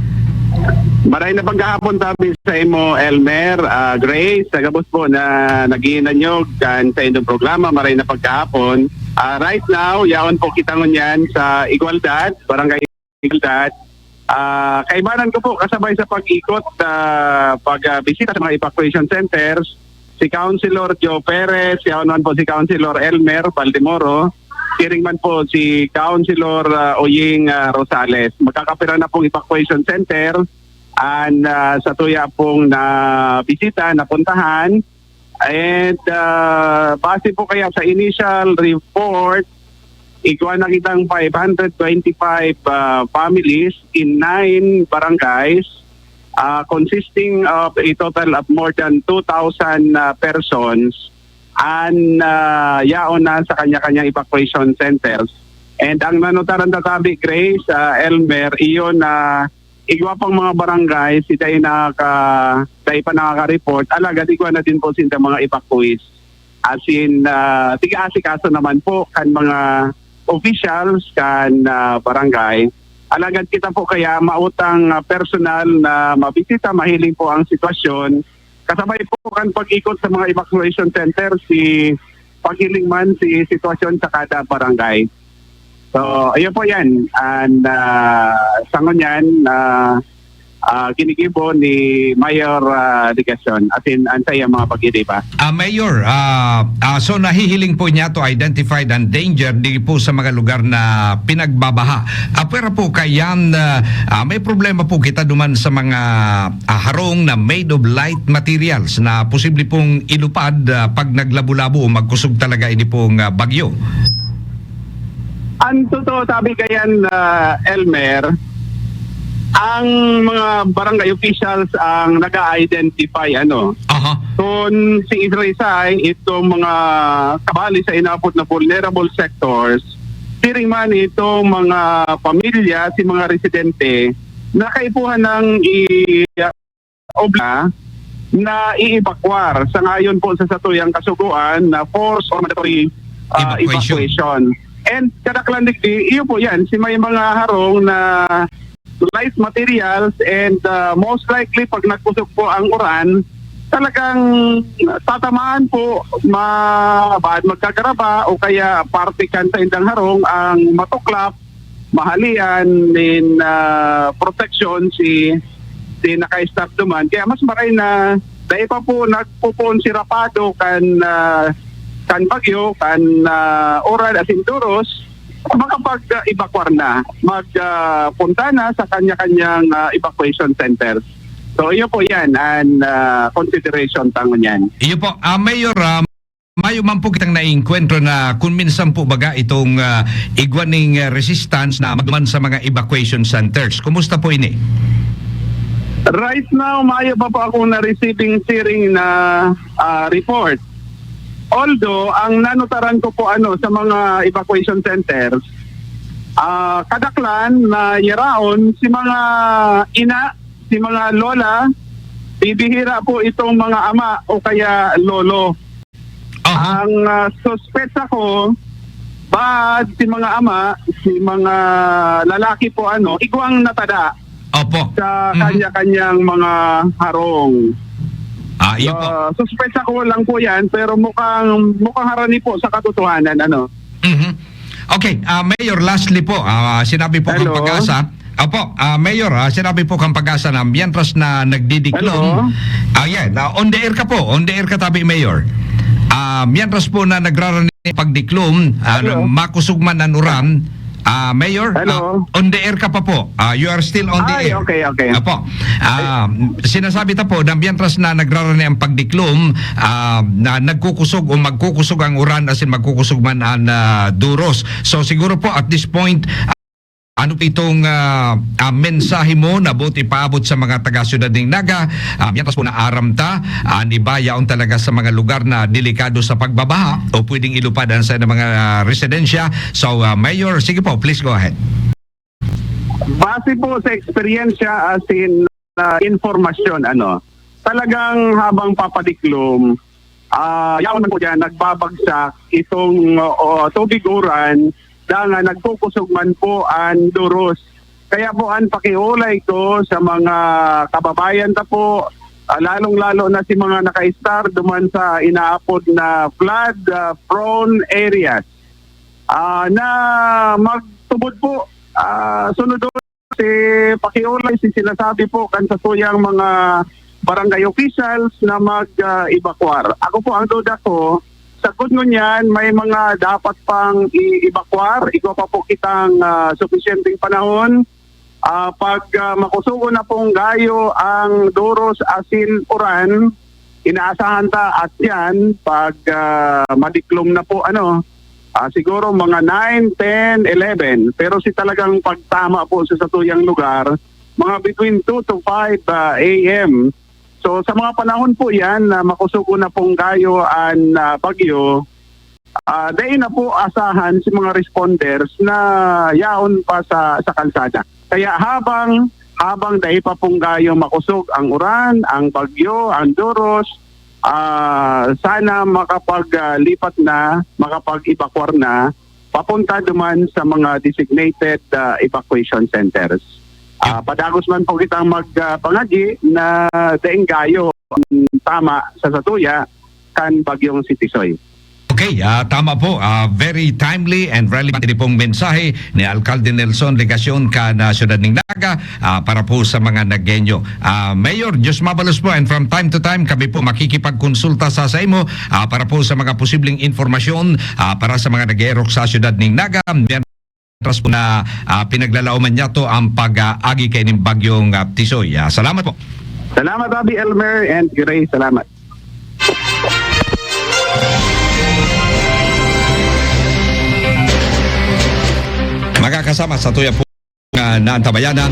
Maray na pagkahapon tabi sa imo, Elmer, ah, Grace, sa gabos po na naghihinanyog kan sa inyong programa, maray na pagkahapon. Ah, right now, yaon po kita ngunyan sa Igualdad, Barangay Igualdad. Ah, kaibanan ko po, kasabay sa pag-ikot, ah, pag, ah, bisita sa mga evacuation centers, si Councilor Joe Perez, yaon man po si Councilor Elmer Baldemoro, siring man po si Councilor, ah, Oying, ah, Rosales. Magkakapira na pong evacuation center an, ah, satuya pong nabisita, napuntahan. And, ah, base po kaya sa initial report, igwa na kitang five hundred twenty-five, ah, families in nine barangays, ah, consisting of a total of more than two thousand, ah, persons, an, ah, yaon na sa kanya-kanyang evacuation centers. And ang nanutaran tatabi, Grace, ah, Elmer, iyon na igwa pang mga barangay, si dai naka-, dai pa nakaka-report, alagad igwa na din po sinda mga evacuees. As in, ah, tiga-asikaso naman po kan mga officials kan, ah, barangay. Alagad kita po kaya mautang, ah, personal na mabisita, mahiling po ang sitwasyon. Kasabay po kan pag-ikot sa mga evacuation center, si paghiling man si sitwasyon sa kada barangay. So, ayun po yan. And, ah, sa ngunyan, ah, ah, ginigibo ni Mayor, ah, Legacion, as in, ang sa iyang mga pag-iriba. Ah, Mayor, ah, ah, so nahihiling po niya to identify ang danger di po sa mga lugar na pinagbabaha. Ah, pwera po kayan, ah, ah, may problema po kita duman sa mga, ah, harong na made of light materials na posible pong ilupad, ah, pag naglabo-labo o magkusog talaga ini pong, ah, bagyo. Ang totoo, sabi kayan, ah, Elmer, ang mga barangay officials ang nag-a-identify, ano. Aha. Kung si Israel itong mga kabali sa inapod na vulnerable sectors, siring man itong mga pamilya, si mga residente, na kaipuhan ng i-, obra na i-evacuar sa ngayon po sa satuyang kasugoan na forced or mandatory, ah, Evacuation. evacuation. And kadaklan digdi, iyo po yan, si may mga harong na light materials and, ah, most likely pag nagkusog po ang uran, talagang tatamaan po, ma-, magkagaraba o kaya parte kan sa indang harong ang matuklap, mahalian nin, ah, proteksyon si, si naka-stop duman. Kaya mas maray na dai pa po nagpupoon si rapado kan, ah, kan bagyo, kan, ah, uran asin duros, makapag-evacuar na, mag, ah, punta na sa kanya-kanyang, ah, evacuation center. So, iyo po yan, and, ah, consideration tangon yan. Iyo po, ah, Mayor, ah, mayo man po kitang naengkwentro na kung minsan po baga itong, ah, igwa ning, ah, resistance na magduman sa mga evacuation centers. Kumusta po ini? Right now, mayo pa po akong na-receiving siring na, ah, report. Although, ang nanutaran ko po, ano, sa mga evacuation centers, ah, kadaklan na yaraon si mga ina, si mga lola, bibihira po itong mga ama o kaya lolo. Aha. Ang, ah, suspetsa ko, bad si mga ama, si mga lalaki po, ano, igwang natada Opo. sa Mhm. kanya-kanyang mga harong. Ah, iyo po. Ah, suspetsa ko lang po yan, pero mukhang, mukhang harani po sa katotohanan, ano. Mhm. Okay, ah, Mayor, lastly po, ah, sinabi po kang Hello? Pag-asa. Opo, ah, Mayor, ah, sinabi po kang Pag-asa na mientras na nagdidiklom, Hello? ah, yeah, na on the air ka po, on the air ka tabi, Mayor. Ah, mientras po na nagrarani pagdiklom, ah, Hello? makusog man ang uran, ah, Mayor, Hello? ah, on the air ka pa po. Ah, you are still on the Ay, air. okay, okay. Apo. Ah, sinasabi ta po na mientras na nagrarani ang pagdiklom, ah, na nagkukusog o magkukusog ang uran, as in magkukusog man ang, ah, duros. So, siguro po at this point, Ano po itong, ah, ah, mensahe mo na boot ipaabot sa mga taga Siyudad ning Naga? Ah, mientras po naaram ta, an iba yaon talaga sa mga lugar na delikado sa pagbabaha o pwedeng ilupad an saindang mga, ah, residensya. So, ah, Mayor, sige po, please go ahead. Base po sa eksperyensya, as in, ah, informasyon, ano, talagang habang papadiklom, ah, yaon man po diyan, nagbabagsak itong, o, tubig uran, dangan nagkukusog man po an duros. Kaya po, an pakiolay ko sa mga kababayan ta po, ah, lalong-lalo na si mga naka-star duman sa inaapod na flood, ah, prone areas, ah, na magtubod po, ah, sunodon si pakiolay, si sinasabi po kan satuyang mga barangay officials na mag, ah, evacuar. Ako po, ang duda ko, sagkod ngunyan, may mga dapat pang i-evacuar, igwa pa po kitang, ah, sufisyenteng panahon. Ah, pag, ah, makusugon na pong gayo ang duros asin uran, inaasahan ta at yan, pag, ah, madiklom na po, ano, ah, siguro mga nine, ten, eleven. Pero si talagang pagtama po sa satuyang lugar, mga between two to five, ah, A M. So, sa mga panahon po yan na makusugon na pong gayo an, ah, bagyo, ah, dai na po asahan si mga responders na yaon pa sa, sa kalsada. Kaya habang, habang dai pa pong gayo makusog ang uran, ang bagyo, ang duros, ah, sana makapaglipat na, makapag-evacuar na papunta duman sa mga designated, ah, evacuation centers. Ah, padagos man po kitang mag, ah, pangagi na daing gayo ang tama sa satuya kan bagyong si Tisoy. Okay, ah, tama po. Ah, very timely and relevant ini pong mensahe ni Alkalde Nelson Legacion kan, ah, Siyudad ning Naga, ah, para po sa mga Nagueño. Ah, Mayor, Diyos mabalos po, and from time to time kami po makikipagkonsulta sa, sa imo, ah, para po sa mga posibleng impormasyon, ah, para sa mga nag-eerok sa Siyudad ning Naga. Mientras po na, ah, pinaglalaoman niyato ang pag-aagi kaining bagyong, ah, Tisoy. Ah, salamat po. Salamat, Abi Elmer and Gray. Salamat. Mga kasama, satuya po nga naantabayanan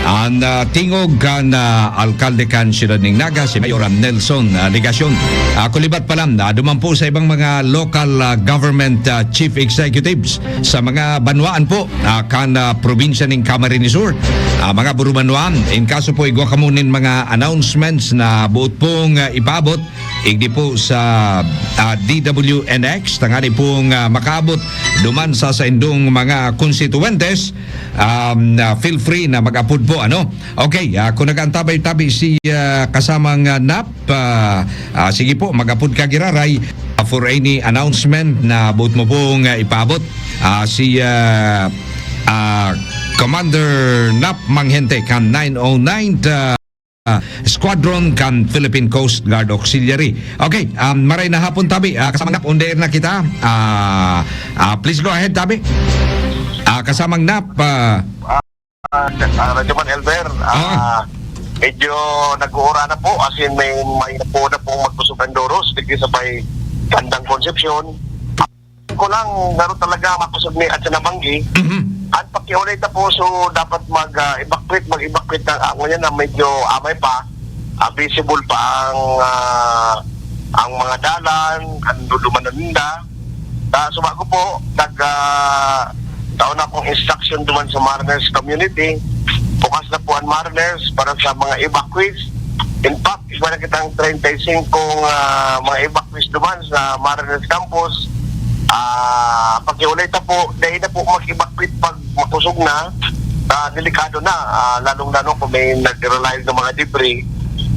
an, ah, tingog kan, ah, alkalde kan Siyudad ning Naga, si Mayor Nelson, ah, Legacion. Ah, kulibat pa lang, ah, duman po sa ibang mga local, ah, government, ah, chief executives sa mga banwaan po, ah, kan, ah, probinsya ning Camarines Sur. Ah, mga burubanwaan, in kaso po igwa kamo nin mga announcements na boot pong, ah, ipaabot, igdi po sa, ah, D W N X, tangani pong, ah, makaabot duman sa saindong mga konstituwentes, um, ah, feel free na mag-apod po, ano? Okay, ah, kung nag-antabay tabi si, ah, kasamang, ah, Nap, ah, ah, sige po, mag-apod ka giraray, ah, for any announcement na boot mo pong, ah, ipaabot. Ah, si, ah, ah, Commander Nap Manghente kan nine oh nine, ah, Squadron kan Philippine Coast Guard Auxiliary. Okay, um, maray na hapon tabi. Ah, kasamang Nap, on the air na kita. Ah, ah, please go ahead, tabi. Ah, kasamang Nap, ah, Ah, ah, Radyo Man Elmer, ah, medyo nag-uura na po, as in may, may na po na pong magkusog ang doros, digdi sa may bandang Concepcion. Ko lang, garo talaga makusog ni at sa nabanggi. Mhm. At pakiulay ta po, so dapat mag, ah, evacuate, mag-evacuate ng ako yan na medyo amay pa. Ah, visible pa ang, ah, ang mga dalan, ang dudumanan ninda. Sa suba ko po, nag, ah, tao na akong instruction duman sa Mariners community. Bukas na po ang Mariners para sa mga evacuees. In fact, iba na kitang treinta y cinco, ah, mga evacuees duman sa Mariners campus. Ah, pakiulay ta po, dahil na po mag-evacuate pag makusog na, ah, delikado na, ah, lalong-lalo kung may nag-relive ng mga debris.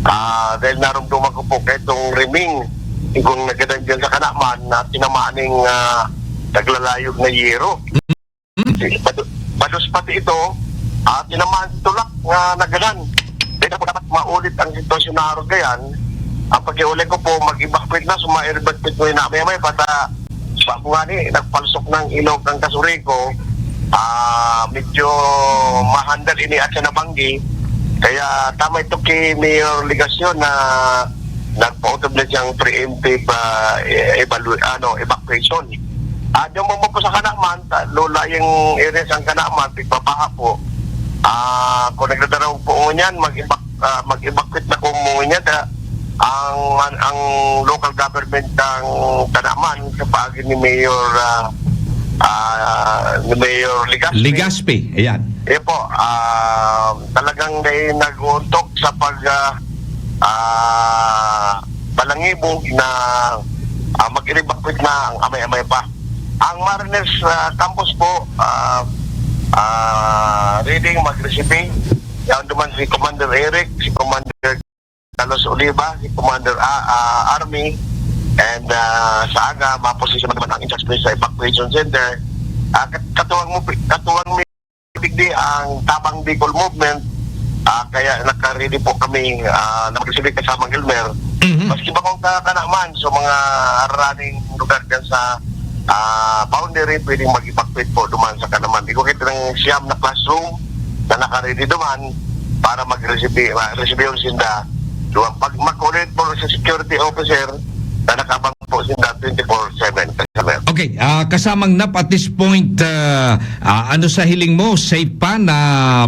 Ah, dahil narumduman ko po kay itong riming, igong nagadan dyan sa Kanaman na tinamaan ng, ah, naglalayog na yero. Hmm. Bado-, bados pati ito, ah, tinamaan tulak nga nagadan. Dahil po dapat maulit ang sitwasyon na arog kayan, ang pakiulay ko po, mag-evacuate na, suma-evacuate mo na, may-may bata, Sa ako nga ni, nagpalsok ng ilog ang kasuri ko, ah, medyo mahandal ini at siya nabanggi. Kaya tama ito kay Mayor Legacion na nagpautob na siyang preemptive, ah, e-, evalu-, ano, evacuation. Ah, diyan mo po sa Kanaman, sa lolayang area sa Kanaman, pigbabaha po. Ah, kung nagdadaraw po ngunyan, mag-evac-, ah, mag-evacuate na po ngunyan, ah, ang, ang, ang local government ng Kanaman sa paagi ni Mayor, ah, ah, ni Mayor Legaspi. Legaspi, ayan. Eh po, ah, talagang may nag-uuntok sa pag, ah, ah, balangibog na, ah, mag-evacuate na ang amay-amay pa. Ang Mariners, ah, Campus po, ah, ah, ready mag-receive. Yan naman si Commander Eric, si Commander Carlos Oliva, si Commander, ah, ah, Army, and, ah, sa aga, maposisyon naman ang in-charge police sa evacuation center. Ah, kat-, katuwang mo, katuwang mo, digdi ang Tabang Bicol Movement, ah, kaya naka-ready po kami, ah, na mag-receive kasamang Elmer. Mhm. Maski ba kung ka-, Kanaman, so mga running lugar dyan sa, ah, boundary, pwedeng mag-evacuate po duman sa Kanaman. Di ko kita ng siyam na classroom na naka-ready duman para mag-receive, ma-, receive yung sinda. Duman, pag makulit po sa security officer, na nakabang po sinda twenty-four seven, Elmer. Okay, ah, kasamang Nap, at this point, ah, ah, ano sa hiling mo? Safe pa na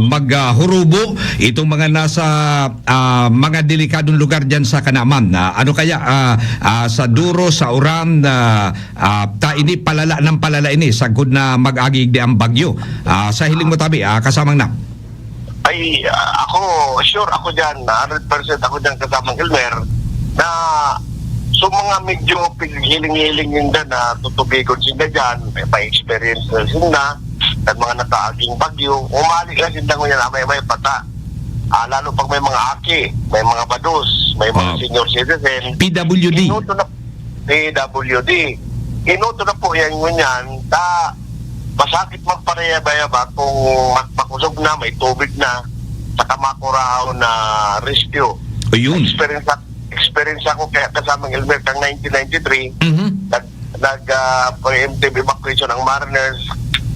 maghurubo itong mga nasa, ah, mga delikadong lugar diyan sa Kanaman? Ah, ano kaya, ah, ah, sa duro, sa uran, ah, ah, ta ini palala ng palala ini, sagkod na mag-agi digdi ang bagyo. Ah, sa hiling mo tabi, ah, kasamang Nap? Ay, ah, ako, sure ako diyan, hundred percent ako diyan kasamang Elmer, na so mga medyo pighiling-hiling ninda na tutubigon sinda diyan, may, may experience na sinda, at mga nakaaging bagyo, umali na sinda ngunyan, amay-amay pata. Ah, lalo pag may mga aki, may mga bados, may mga Ah. senior citizen. P W D. Inuto na, P W D. Inuto na po yan ngunyan, ta masakit magparayaba-yaba kung mak-, makusog na, may tubig na, saka makurahaw na rescue. Ayun. Experience na, experience ako kaya kasamang Elmer kang nineteen ninety-three, Mhm. nag-, nag, ah, preemptive evacuation ang Mariners.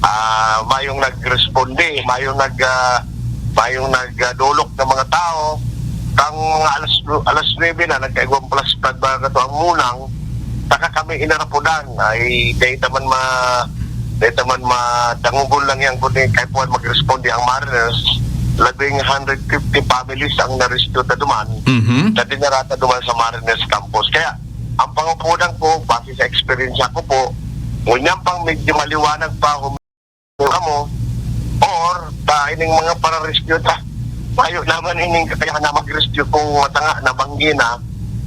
Ah, mayong nagresponde, mayong nag, ah, mayong nag, ah, dolok ng mga tao. Kang mga alas, alas nuebe na, nagkaigwang flash flood ba kato ang munang, saka kami inarapudan. Ay, dahil naman ma-, dahil naman madangugon lang yan, kundi kay puwan magresponde ang Mariners. Labing hundred fifty families ang na-rescue ta duman, Mhm. na dinarata duman sa Mariners Campus. Kaya, ang pangupunan ko, base sa eksperyensya ko po, ngunyan pang medyo maliwanag pa, hum-, kamo, or ta ining mga para-rescue ta, mayo naman ining kakayahan na mag-rescue kung matanga na banggi na,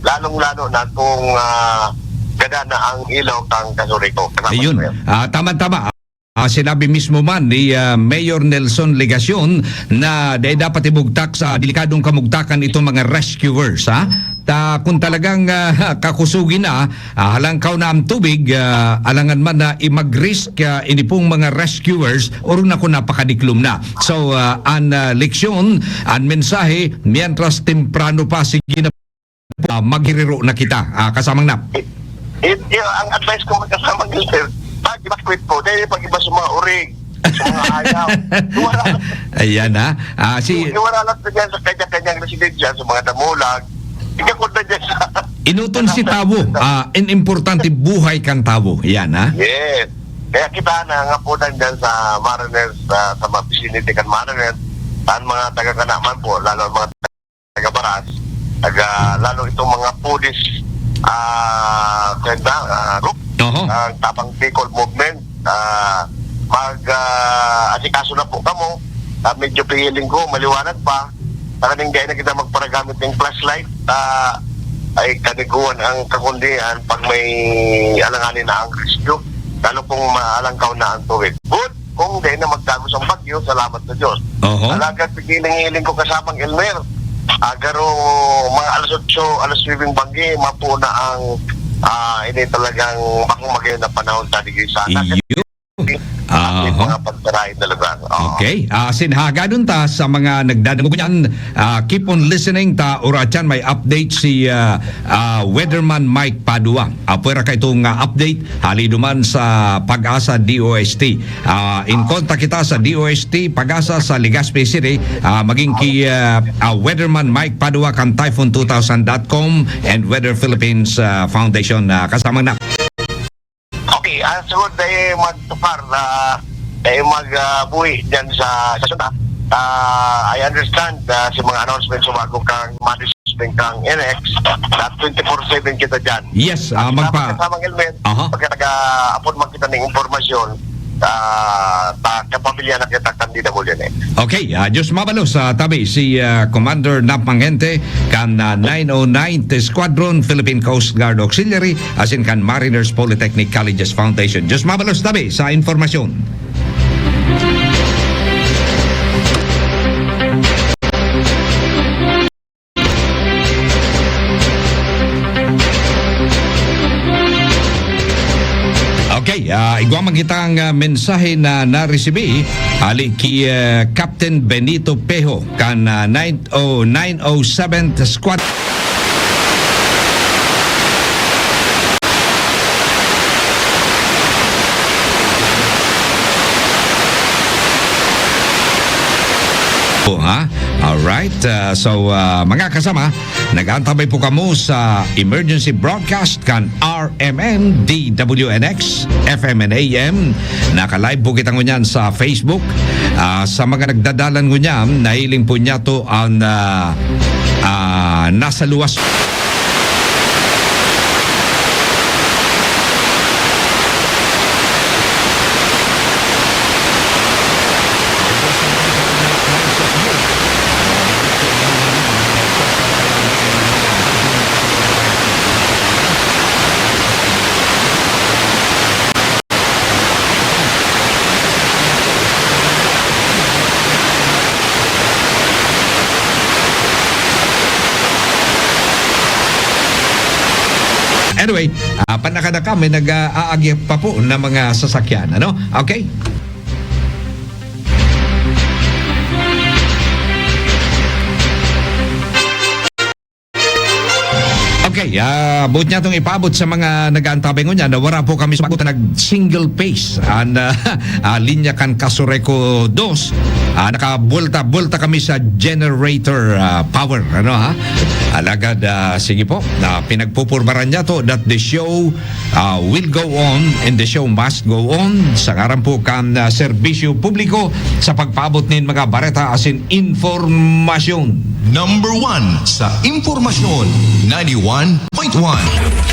lalong-lalo na kung, ah, gada na ang ilaw kang kasuri ko. Salamat, Ayun. Kuya. Ah, tama-tama. Ah, sinabi mismo man ni, ah, Mayor Nelson Legacion na dai dapat ibugtak sa delikadong kamugtakan itong mga rescuers, ha? Ta, kung talagang, ah, kakusugin na, ah, halangkaw na ang tubig, ah, alangan man na i-mag-risk, ah, ini pong mga rescuers, orog na kung napakadiklom na. So, ah, an, ah, leksyon, an mensahe, mientras temprano pa, sige na, ah, maghiriro na kita, ah, kasamang Nap. It, it, yung, ang advice ko magkasamang Elmer, pag-evacuate po, dahil pag iba sa mga urig, sa mga ayaw, wala. Ayan, ha? Ah, si Yung, yung wala lang sa dyan sa kanya-kanyang residensya, sa mga damulag, ikakot na dyan sa Inuton si tawo, ah, in importante buhay kan tawo. Yan, ha? Yes. Kaya kita na nga po nandyan sa Mariners, sa, sa mga vicinity kan Mariners, ang mga taga-Kanaman po, lalo ang mga taga-Baras, taga, lalo itong mga foodies, ah, kaya, ah, group, Oho. ang Tabang Bicol Movement, ah, mag, ah, asikaso na po kamo. Ah, medyo feeling ko, maliwanag pa. Sa kaning dai na kita magparagamit ng flashlight, ah, ay kaniguan ang kakundian pag may alanganin na ang rescue, lalo kung maalangkaw na ang tubig. Good! Kung dai na magdagos ang bagyo, salamat sa Diyos. Oho. Alagad, pigiling-hiling ko kasamang Elmer. Agaro, mga alas otso, alas nuwebeng banggi, mapo na ang, ah, ini talagang bakong magayon na panahon sa digdi sana. Iyo. At may Aha. mga pagtarain na lugar. Oo. Okay. Ah, sinhagadon ta sa mga nagdadangog niyan. Ah, keep on listening ta. Oratyan may update si, ah, ah, Weatherman Mike Padua. Apwera ka itong, ah, update. Hali duman sa Pag-asa D O S T. Ah, in contact kita sa D O S T Pag-asa sa Legazpi City. Ah, maging ki, ah, ah, Weatherman Mike Padua kan typhoon two thousand dot com and Weather Philippines, ah, Foundation. Ah, kasama na. Okay, Ang sugod ay magtupar na, ay mag, ah, buhi dyan sa, sa syudad. Ah, I understand, ah, si mga announcement sa bago kang Madis kang N X, na twenty-four seven kita dyan. Yes, ah, At magpa- sa mga kasamang helmet, Aha. pagka nag-aapod man kita ng impormasyon, ah, ta-, kapamilya na kita kan D W N A. Okay, ah, Diyos mabalos sa tabi si, ah, Commander Nap Manghente kan, ah, nine oh ninth Squadron, Philippine Coast Guard Auxiliary, asin kan Mariners Polytechnic Colleges Foundation. Diyos mabalos tabi sa impormasyon. Okay, ah, igwa man kitang, ah, mensahe na naresibi, hali ki, ah, Captain Benito Peho, kan, ah, nine oh, nine oh seventh Squad. Po, ha? Alright. Ah, so, ah, mga kasama, nag-aantabay po kamo sa emergency broadcast kan R M N, D W N X, F M and A M. Naka-live po kita ngunyan sa Facebook. Ah, sa mga nagdadalan ngunyan, nahiling po niya to ang, ah, ah, nasa luwas. Anyway, ah, panakadaka, may nag-aagya pa po na mga sasakyan, ano? Okay? Okay, ah, buot niya itong ipaabot sa mga nag-aantabay ngunyan na wala po kami sumagot na nag-single phase. An, ah, ah, linya kan Casureco dos, ah, nakabuwelta-buwelta kami sa generator, ah, power. Ano, ha? Alagad, ah, sige po, na pinagpupurbaran niya to that the show, ah, will go on and the show must go on. Sa ngaran po kan, ah, serbisyo publiko sa pagpaabot nin mga bareta asin impormasyon. Number one sa impormasyon, ninety-one point one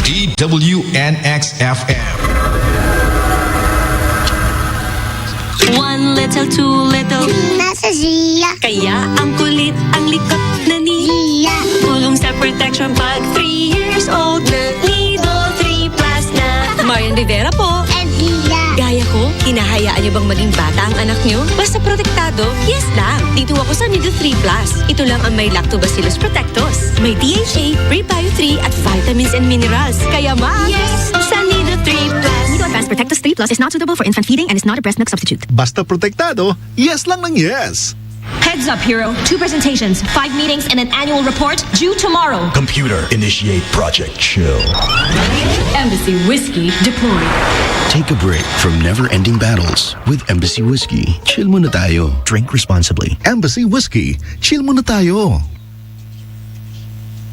D W N X F M. One little, two little. Nasa Zia. Kaya ang kulit, ang likot na ni Zia. Tulong sa protection pag three years old na. Nido three plus na. Marian Rivera po. And Zia. Gaya ko, hinahayaan niyo bang maging bata ang anak niyo? Basta protektado, yes lang. Dito ako sa Nido three plus. Ito lang ang may Lactobacillus protectus. May D H A, Prebio three at vitamins and minerals. Kaya mas Yes! Sa Nido three plus. Nido Advanced Protectus three plus is not suitable for infant feeding and is not a breast milk substitute. Basta protektado, yes lang ng yes. Heads up, Hero. Two presentations, five meetings, and an annual report due tomorrow. Computer, initiate Project Chill. Embassy Whiskey deployed. Take a break from never-ending battles with Embassy Whiskey. Chill muna tayo. Drink responsibly. Embassy Whiskey. Chill muna tayo.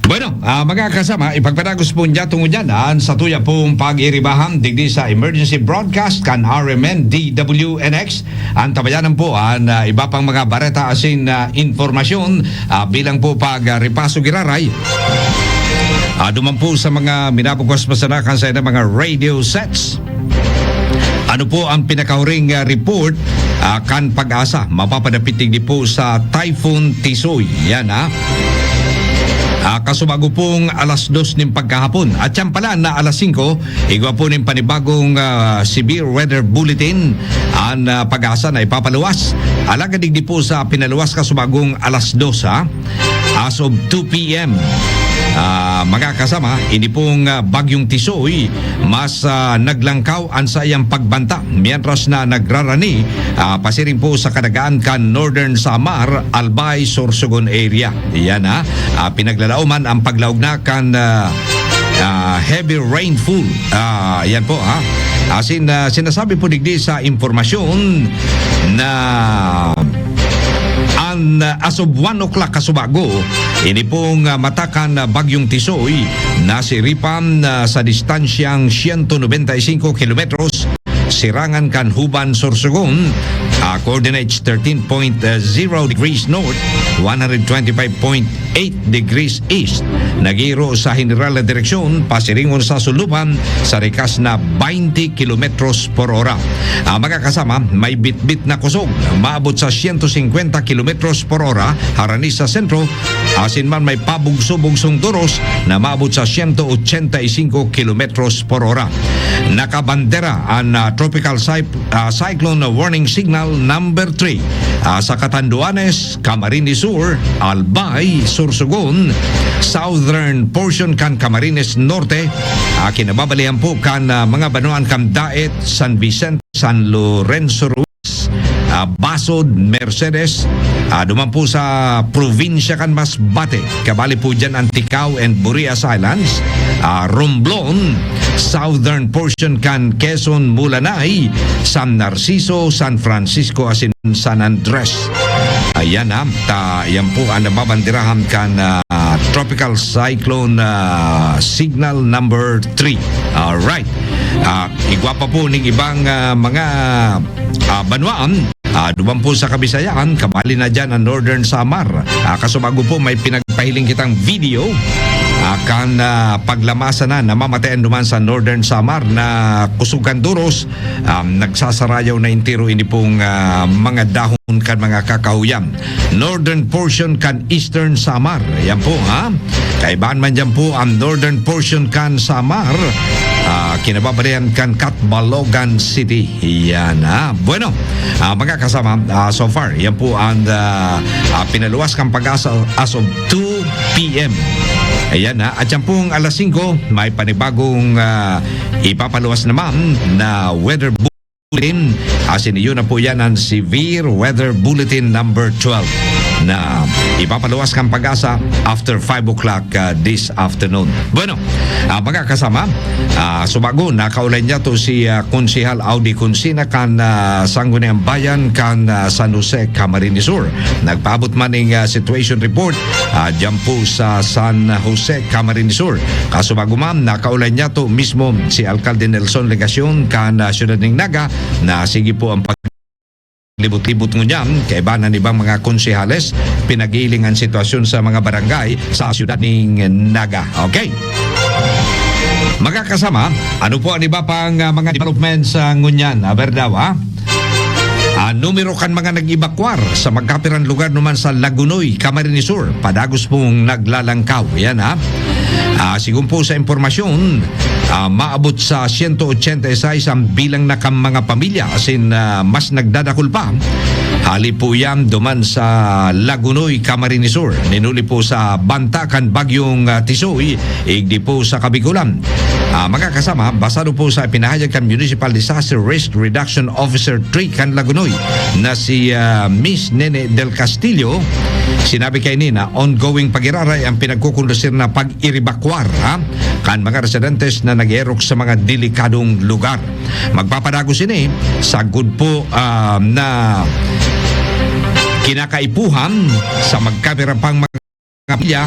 Bueno, ah, mga kasama, ipagpadagos po niya tungod yan, ah, sa tuya pong pag-iribahan digdi sa emergency broadcast kan R M N D W N X. Ang tabayanan po, ah, na iba pang mga bareta asin, ah, informasyon, ah, bilang po pag, ah, repaso giraray. Ah, duman po sa mga minabugwas masanakan sa ilang mga radio sets. Ano po ang pinakahuring, ah, report, ah, kan Pag-asa? Mapapadapit digdi po sa Typhoon Tisoy. Yan, ah. Ah, kasubago pong alas dos nin pagkahapon. At yan pala na alas singko, igwa po nin panibagong, ah, severe weather bulletin an, ah, Pag-asa na ipapaluwas. Alagad digdi po sa pinaluwas kasubagong alas dos, ha? As of two P M, ah, mga kasama, ini pong, ah, Bagyong Tisoy, mas, ah, naglangkaw an saiyang pagbanta, mientras na nagrarani, ah, pasiring po sa kadagaan kan Northern Samar, Albay, Sorsogon area. Iyan, ha. Ah, pinaglalaoman ang paglaog na kan, ah, ah, heavy rainfall. Ah, yan po, ha. Asin, ah, sinasabi po digdi sa impormasyon na ang ah, as of one o'clock kasubago, ini pong, ah, mata kan, ah, Bagyong Tisoy, nasiripan, ah, sa distansyang siyento nobenta y singko kilometros, sirangan kan Juban, Sorsogon, ah, coordinates thirteen point zero degrees north, one hundred twenty-five point eight degrees east. Nagiro sa general na direksyon, pasiringon sa Suluban, sa rikas na baynte kilometros por ora. Ah, mga kasama, may bitbit na kusog, maabot sa siyento singkwenta kilometros por ora, harani sa sentro, asin man may pabugso-bugsong duros na maabot sa siyento otsenta y singko kilometros por ora. Nakabandera an, ah, Tropical Cy-, ah, Cyclone Warning Signal number three, ah, sa Catanduanes, Camarines Sur, Albay, Sorsogon, southern portion kan Camarines Norte, ah, kinababalihan po kan, ah, mga banwaan kan Daet, San Vicente, San Lorenzo Ruiz, ah, Basod, Mercedes, ah, duman po sa probinsya kan Masbate. Kabali po dyan an Ticao and Burias Islands, ah, Romblon, southern portion kan Quezon, Mulanay, San Narciso, San Francisco, asin San Andres. Ayan, ha. Ta, yan po ang nababanderahan kan, ah, Tropical Cyclone, ah, Signal number three. Alright. Ah, igwa pa po ning ibang, ah, mga, ah, banwaan. Ah, duman po sa Kabisayaan, kabali na dyan ang Northern Samar. Ah, kasubago po, may pinagpahiling kitang video, ah, kan, ah, paglamasan na namamatayan duman sa Northern Samar na kusog kan duros, um, nagsasarayaw na entero ini pong, ah, mga dahon kan mga kakahuyan. Northern portion kan Eastern Samar. Yan po, ha? Kaibahan man dyan po ang northern portion kan Samar, ah, kinababalian kan Catbalogan City. Yan, ha? Bueno, ah, mga kasama, ah, so far, yan po ang, ah, ah, pinaluwas kan PAGASA as of two p m. Ayan, ha? At yan pong alas singko, may panibagong, ah, ipapaluwas naman na weather bulletin. Asin iyo na po yan ang Severe Weather Bulletin number twelve na ipapaluwas kan PAGASA after five o'clock, ah, this afternoon. Bueno, ah, mga kasama, ah, subago, nakaulay niya to si, ah, Konsehal Audi Consina kan, ah, Sangguniang Bayan kan, ah, San Jose, Camarines Sur. Nagpaabot man ning, ah, situation report, ah, dyan po sa San Jose, Camarines Sur. Kasubago man, nakaulay niya to mismo si Alkalde Nelson Legacion kan, ah, siyudad ning Naga na sige po ang paglibot-libot ngunyan. Kaiba na ibang mga konsehales, pinag-iiling ang sitwasyon sa mga barangay sa siyudad ning Naga. Okay. Mga kasama, ano po ang iba pang, ah, mga developments, ah, ngunyan? Aber daw, ha? Ah, numero kan mga nag-ebakwar sa magkapirang lugar naman sa Lagonoy, Camarines Sur, padagos pong naglalangkaw. Yan, ha? Ah, sigun po sa impormasyon, ah, maabot sa siyento otsenta y seis ang bilang na kan mga pamilya, asin, ah, mas nagdadakul pa. Hali po yan duman sa Lagonoy, Camarines Sur. Ninuli po sa banta kan Bagyong, ah, Tisoy, igdi po sa Kabikulan. Ah, mga kasama, basado po sa pinahayag kan Municipal Disaster Risk Reduction Officer three kan Lagonoy na si, ah, Miss Nene Del Castillo, sinabi kaini na ongoing pagiraray ang pinagkukondusir na pag-iribakwar, ha, kan mga residentes na nag-erok sa mga delikadong lugar. Magpapadagos ini sagkod po, ah, na kinakaipuhan sa magkapira pang mga pamilya,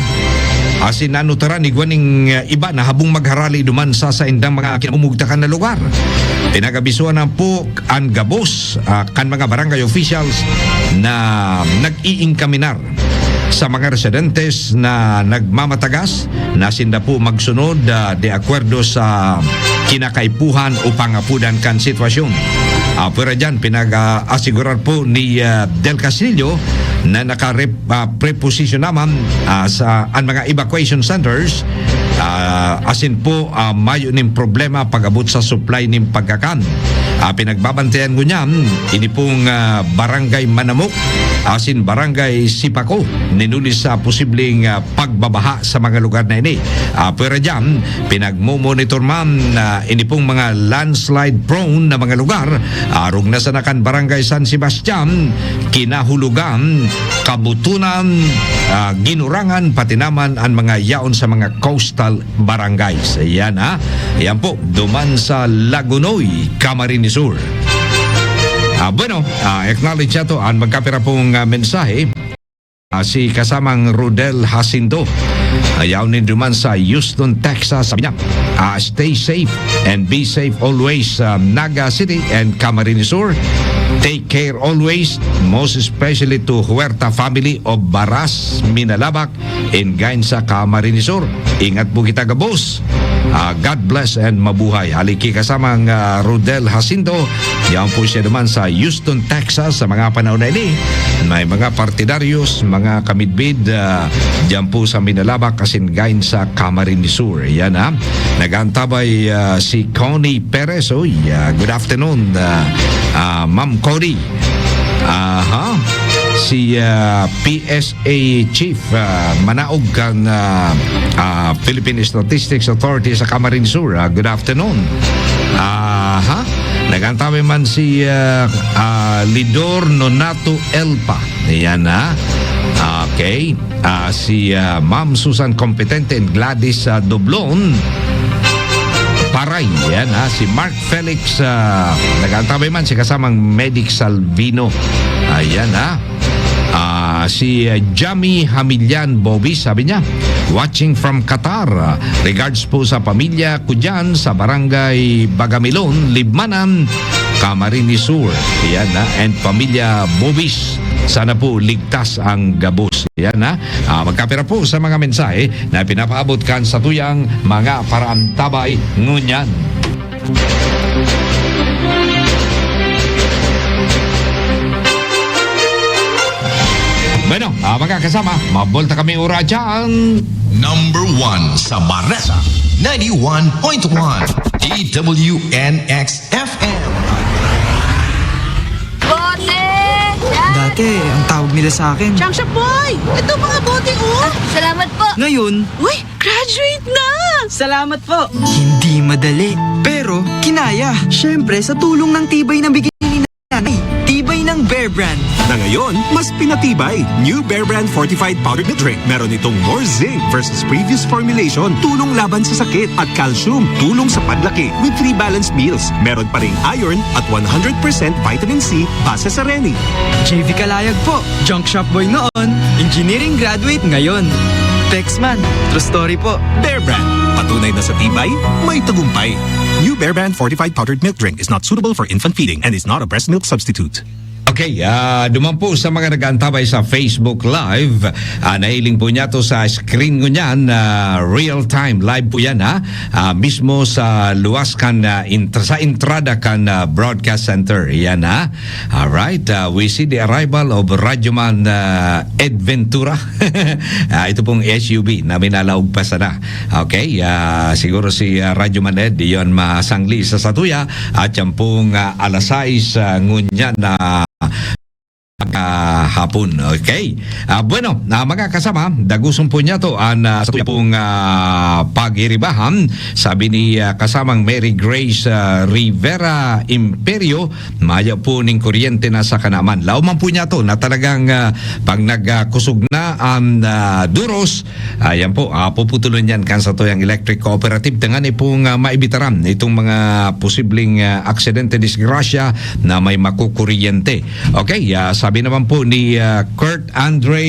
asin nanutaran igwa ning, ah, iba na habong magharali duman sa saindang mga kinamumugtakan na lugar. Pinag-abisuhan na po an gabos, ah, kan mga barangay officials na nag-iinkaminar sa mga residentes na nagmamatagas na sinda po magsunod, ah, de acuerdo sa kinakaipuhan o pangapudan kan sitwasyon. Ah, pwera dyan, pinag-asigurar po ni, ah, Del Castillo na naka-, ah, preposisyon naman, ah, sa an mga evacuation centers, ah, asin po, ah, mayo nin problema pag-abot sa supply nin pagkakan. Ah, pinagbabantayan ngunyan ini pong, ah, Barangay Manamok asin Barangay Sipaco, ninuli sa posibleng, ah, pagbabaha sa mga lugar na ini. Ah, pwera dyan, pinagmo-monitor man, ah, ini pong mga landslide prone na mga lugar, arog na sana kan Barangay San Sebastian, Kinahulogan, Kabutunan, ah, Ginurangan, pati naman an mga yaon sa mga coastal barangays. Ayan, ha? Ayan po, duman sa Lagonoy, Camarines Sur. Ah, bueno, ah, acknowledge nato an magkapira pong, ah, mensahe. Ah, si kasamang Rodel Jacinto. Ayaw nin duman sa Houston, Texas. Sabi niya, ah, "Stay safe and be safe always, ah, Naga City and Camarines Sur. Take care always, most especially to Huerta family of Baras, Minalabac, in Gainza, Camarines Sur. Ingat po kita gabos. Ah, God bless and mabuhay." Hali ki kasamang, ah, Rodel Jacinto. Yan po siya naman sa Houston, Texas sa mga panahon na ini. May mga partidaryos, mga kamidbid, ah, diyan po sa Minalabac, asin Gainza, Camarines Sur. Yan, ha. Nag-aantabay, ah, si Connie Perez. Uy, ah, good afternoon, ah, ah, Ma'am Connie. Aha. Si, ah, P S A Chief, ah, manaog kan, ah, ah, Philippine Statistics Authority sa Camarines Sur. Ah, good afternoon. Aha. Nag-aantabay man si, ah, ah, Lidor Nonato Elpa. Ayan, ha. Okay. Ah, si, ah, Ma'am Susan Competente and Gladys, ah, Doblon. Paray, yan, ha. Si Mark Felix, ah, nag-aantabay man si kasamang Medic Salvino. Ayan, ha. Ah, si, ah, Jami Hamilyan Bobis, sabi niya, "Watching from Qatar. Regards po sa pamilya ko dyan sa Barangay Bagamilon, Libmanan, Camarines Sur." Ayan, ha. And pamilya Bobis, sana po ligtas ang gabos. Ayan, ha. Ah, magkapira po sa mga mensahe na pinapaabot kan satuyang mga paraantabay ngunyan. Bueno, ah, mga kasama, mabulta kami ura dyan. Number one sa Bareta, ninety-one point one, D W N X F M. Bote! Yan! Dati, ang tawag nila sa akin, Chang Shop Boy! Ito, mga bote, oh! Ah, salamat po! Ngayon, Uy, graduate na! Salamat po! Hindi madali, pero kinaya. Siyempre, sa tulong ng tibay na bigay ni nanay. Tibay ng Bear Brand. Na ngayon, mas pinatibay. New Bear Brand Fortified Powdered Milk Drink. Meron itong more zinc versus previous formulation, tulong laban sa sakit, at calcium, tulong sa paglaki, with three balanced meals. Meron pa ring iron at one hundred percent vitamin C base sa Reni. J V Kalayag po, Junk Shop Boy noon, engineering graduate ngayon. Texman, true story po. Bear Brand, patunay na sa tibay, may tagumpay. New Bear Brand Fortified Powdered Milk Drink is not suitable for infant feeding and is not a breast milk substitute. Okay, ah, duman po sa mga nag-aantabay sa Facebook Live, ah, nahiling po niya to sa screen ko niyan, ah, real time live po yan, ha. Ah, mismo sa luwas kan, ah, int-, sa entrada kan, ah, broadcast center. Yan, ha. Alright, ah, we see the arrival of Radyoman, ah, Ed Ventura. Ah, ito pong S U V na minalaog pa sana. Okay, ah, siguro si, ah, Radyoman Ed, yon masangli sa satuya. At yan pong, ah, alas sais, ah, ngunyan na, ah, hapon. Okay. Ah, bueno, ah, mga kasama, daguson po niya to an, ah, sa tuya pong, ah, pagiribahan. Sabi ni, ah, kasamang Mary Grace, ah, Rivera Imperio, maya po ning kuryente na sa kanaman. Laoman po niya to na talagang, ah, pag nagkusog na an, ah, duros, ayan po, ah, puputulon yan kan satuyang electric cooperative. Tangani pong, ah, maibitaran itong mga posibleng, ah, aksidente, disgrasya na may makukuryente. Okay, ah, sabi naman po ni, ah, Kurt Andre,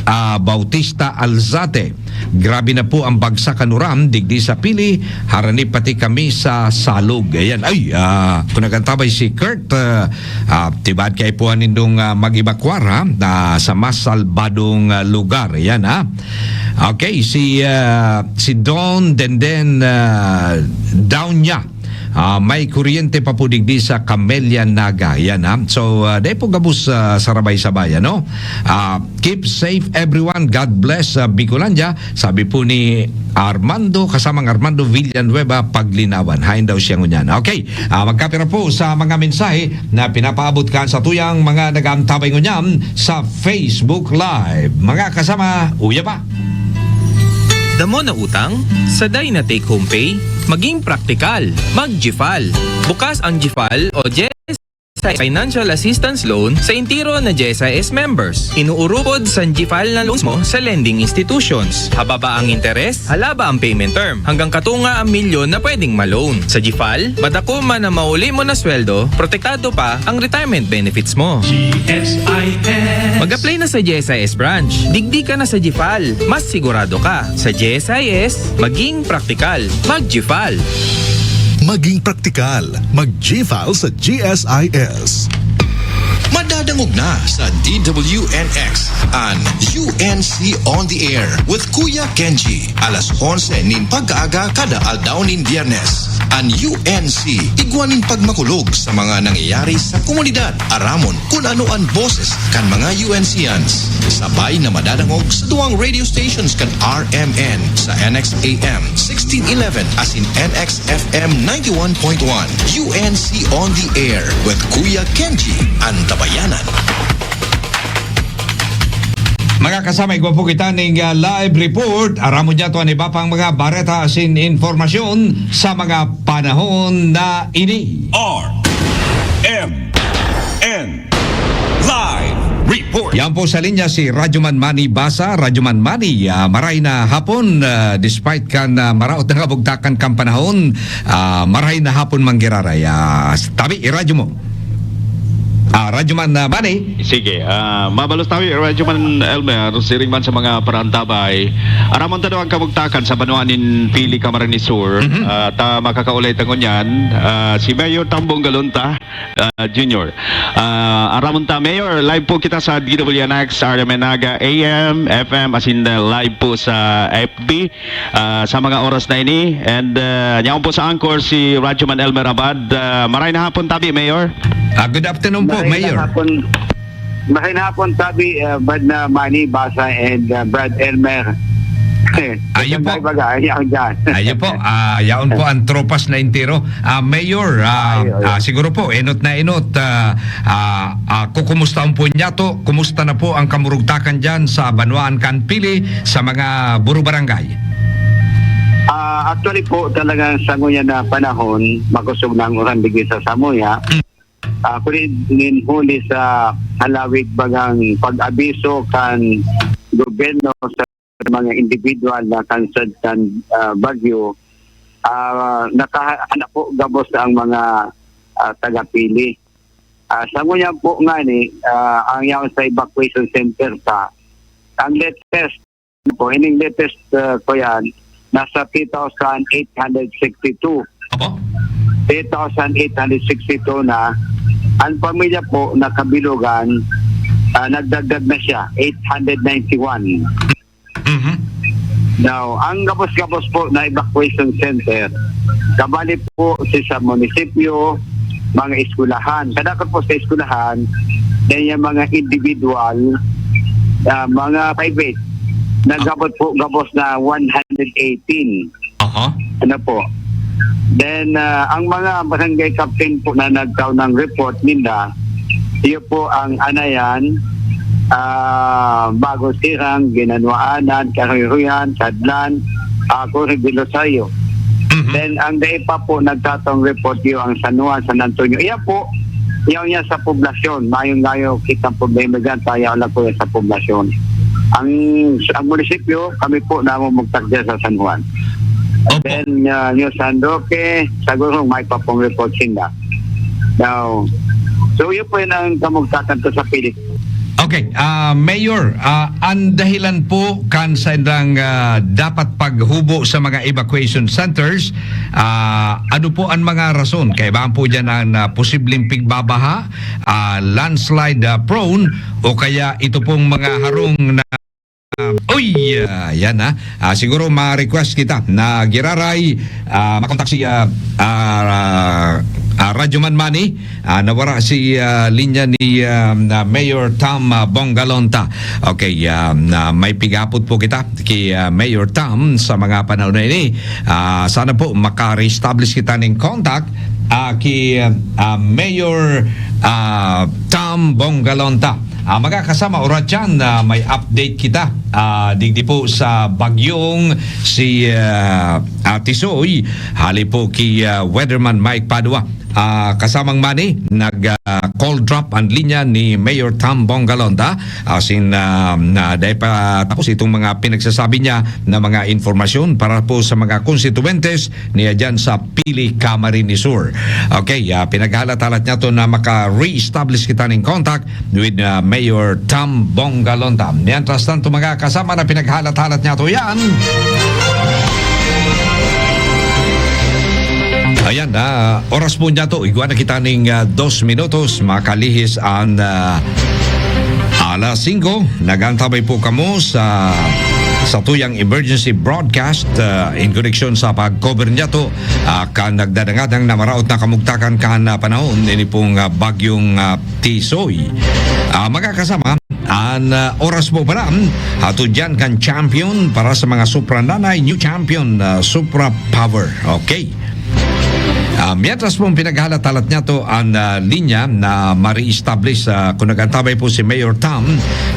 ah, Bautista Alzate, "Grabe na po ang bagsak kan uran digdi sa Pili, harani pati kami sa Salog." Ayan. Ay, ah, kung nag-antabay si Kurt, ah, ah, tibaad kaipuhan nindong, ah, mag-evakuar, ha, ah, sa mas salbadong, ah, lugar. Ayan, ha. Okay, si, ah, si Don Denden, ah, Daunya. Ah, may kuryente pa po digdi sa Camellia Naga. Yan, ha. So, ah, dai po gabos, ah, sarabay-sabay, ano? Ah, "Keep safe, everyone. God bless, ah, Bicolandia." Sabi po ni Armando, kasamang Armando Villanueva, Paglinawan. Hain daw siya ngunyan. Okay, ah, magkapira po sa mga mensahe na pinapaabot kan satuyang mga nag-aantabay ngunyan sa Facebook Live. Mga kasama, uya pa. Damo na utang? Sa Dai na Take Home Pay, maging praktikal. Mag-GFAL. Bukas ang GFAL o G S financial assistance loan sa entero na G S I S members. Inuurupod sa GFAL na loans mo sa lending institutions. Hababa ang interes, halaba ang payment term. Hanggang katunga ang milyon na pwedeng ma-loan. Sa GFAL, madako man ang mauli mo na sweldo, protektado pa ang retirement benefits mo. G S I S. Mag-apply na sa G S I S branch. Digdi ka na sa GFAL. Mas sigurado ka. Sa G S I S, maging praktikal. Mag-GFAL. Maging praktikal. Mag-GFAL sa G S I S. Madadangog na sa D W N X an U N C On the Air with Kuya Kenji. Alas onse nin pagkaaga kada aldaw nin Biyernes. An U N C, igwa nin pagmakulog sa mga nangyayari sa komunidad. Aramon kun ano an boses kan mga U N Cians. Sabay na madadangog sa duwang radio stations kan R M N sa N X A M sixteen eleven asin N X F M ninety-one point one. U N C On the Air with Kuya Kenji, an tabayanan. Mga kasama, igwa po kita ning, ah, live report. Aramon niya to an iba pang mga bareta asin informasyon sa mga panahon na ini. R M N Live Report. Yan po sa linya si Radyoman Manny Basa. Radyoman Manny, ah, maray na hapon, ah, despite kan, ah, maraot na kabugtakan kan panahon, ah, maray na hapon manggiraray. Ah, tabi, iradyo mo. Ah, Radyoman, ah, Manny. Sige, ah, mabalos tabi, Radyoman Elmer, siring man sa mga parantabay. Aramon ta daw ang kabugtakan sa banwa nin Pili, Camarines Sur. Mhm. Ah, ta makakaulay ta ngunyan, ah, si Mayor Tambong Galunta, ah, Junior. Ah, aramon ta, Mayor, live po kita sa D W N X, R M N Naga, A M, F M, asin, ah, live po sa F B, ah, sa mga oras na ini. And, ah, yaon po sa anchor si Radyoman Elmer Abad. Ah, maray na hapon tabi, Mayor. Ah, good afternoon po, Maray na Mayor. hapon. Maray na hapon tabi, ah, Brad na Manny Basa and, ah, Brad Elmer. Ayo po. Baga, ayaw dyan. Ayo po, ah, yaon po ang tropas na entero. Ah, Mayor, ah, Ay, ay. ah, siguro po, enot na enot, ah, ah, ah, kukumustahon po niya to. Kumusta na po ang kamurugtakan dyan sa Banwaan kan Pili, sa mga buro barangay? Ah, actually po, talagang sa ngunyan na panahon, makusog na ang uran digdi sa samuya. Mm. Ah, kuri nin huli sa halawig bagang pag-abiso kan gobyerno sa mga individual na kansad kan, ah, bagyo, ah, nakahanap po gabos ang mga, ah, taga-Pili. Ah, sa ngunyan po ngani, ah, ang yaon sa evacuation center pa, ang latest po, ining latest, ah, ko yan, nasa three thousand eight hundred sixty-two. Opo. Three thousand eight hundred sixty-two na. Ang pamilya po na kabilugan, ah, nagdagdag na siya, eight hundred ninety-one. Mhm. Now, ang gabos-gabos po na evacuation center, kabali po si sa munisipyo, mga eskwelahan. Kadakot po sa eskwelahan, yan yung mga individual, ah, mga private, na gabos po, gabos na one hundred eighteen. Aha. Ano po? Then, ah, ang mga barangay captain po na nagkaw ng report ninda, iyo po ang Anayan, ah, Bago Sirang, Ginanwaanan, Kahoyhoyan, Sadlan, Ako, Rebilosaryo. Mhm. Then, ang dai pa po nagtatong report iyo ang San Juan, San Antonio. Iya po, iyaw niya sa poblasyon. Mayong ngayo, kitang problema dyan, tayo lang po yan sa poblasyon. Ang, ang munisipyo, kami po namumugtak dyan sa San Juan. Opo. Then, uh, yung San Roque, siguro may pa pong report sinda. Now, so yun po yun ang kamugtakan ko sa Pili. Okay, ah, Mayor, ah, ang dahilan po kan sa ilang, ah, dapat paghubo sa mga evacuation centers, ah, ano po ang mga rason? Kaibahan po dyan ang, ah, posibleng pigbabaha, ah, landslide, ah, prone, o kaya ito pong mga harong na Ah, uy, ah, yan, ah. Ah, siguro ma-request kita na giraray, ah, makontak si, ah, ah, ah, Radyoman Manny. Ah, nawara si, ah, linya ni, ah, na Mayor Tom, ah, Bongalonta. Okay, ah, na may pigapot po kita ki, ah, Mayor Tom sa mga panahon na ini. Ah, sana po maka-reestablish kita ning contact, ah, ki, ah, Mayor, ah, Tom Bongalonta. Ah, mga kasama, oras dyan, ah, may update kita. ah, digdi po sa bagyong si, ah, ah, Tisoy, hali po ki, ah, Weatherman Mike Padua. Ah, kasamang mani, nag, ah, call drop ang linya ni Mayor Tom Bongalonta. Asin, ah, na dahil pa tapos itong mga pinagsasabi niya na mga informasyon para po sa mga konstituentes niya dyan sa Pili, Camarines Sur. Okay, ah, pinaghalat-halat niya to na maka-re-establish kita ning contact with, ah, Mayor Tom Bongalonta. Mientras tanto, mga kasama, na pinaghalat-halat niya to yan. Ayan, ah, oras po niya to. Igwa na kita ning, ah, dos minutos. Makalihis ang, ah, alas singko. Nag-antabay po kamo sa, sa tuyang emergency broadcast, ah, in connection sa pag-cover niya to, ah, kan nagdadangadang na maraot na kamugtakan kan, ah, panahon. Ini pong, ah, bagyong, ah, Tisoy. Ah, mga kasama, ang, ah, oras po pala, hatod yan kan champion para sa mga Supra Nanay, new champion, ah, Supra Power. Okay. Ah, mientras pong pinaghalat-halat niya to ang, ah, linya na ma-re-establish, ah, kung nag-antabay po si Mayor Tom,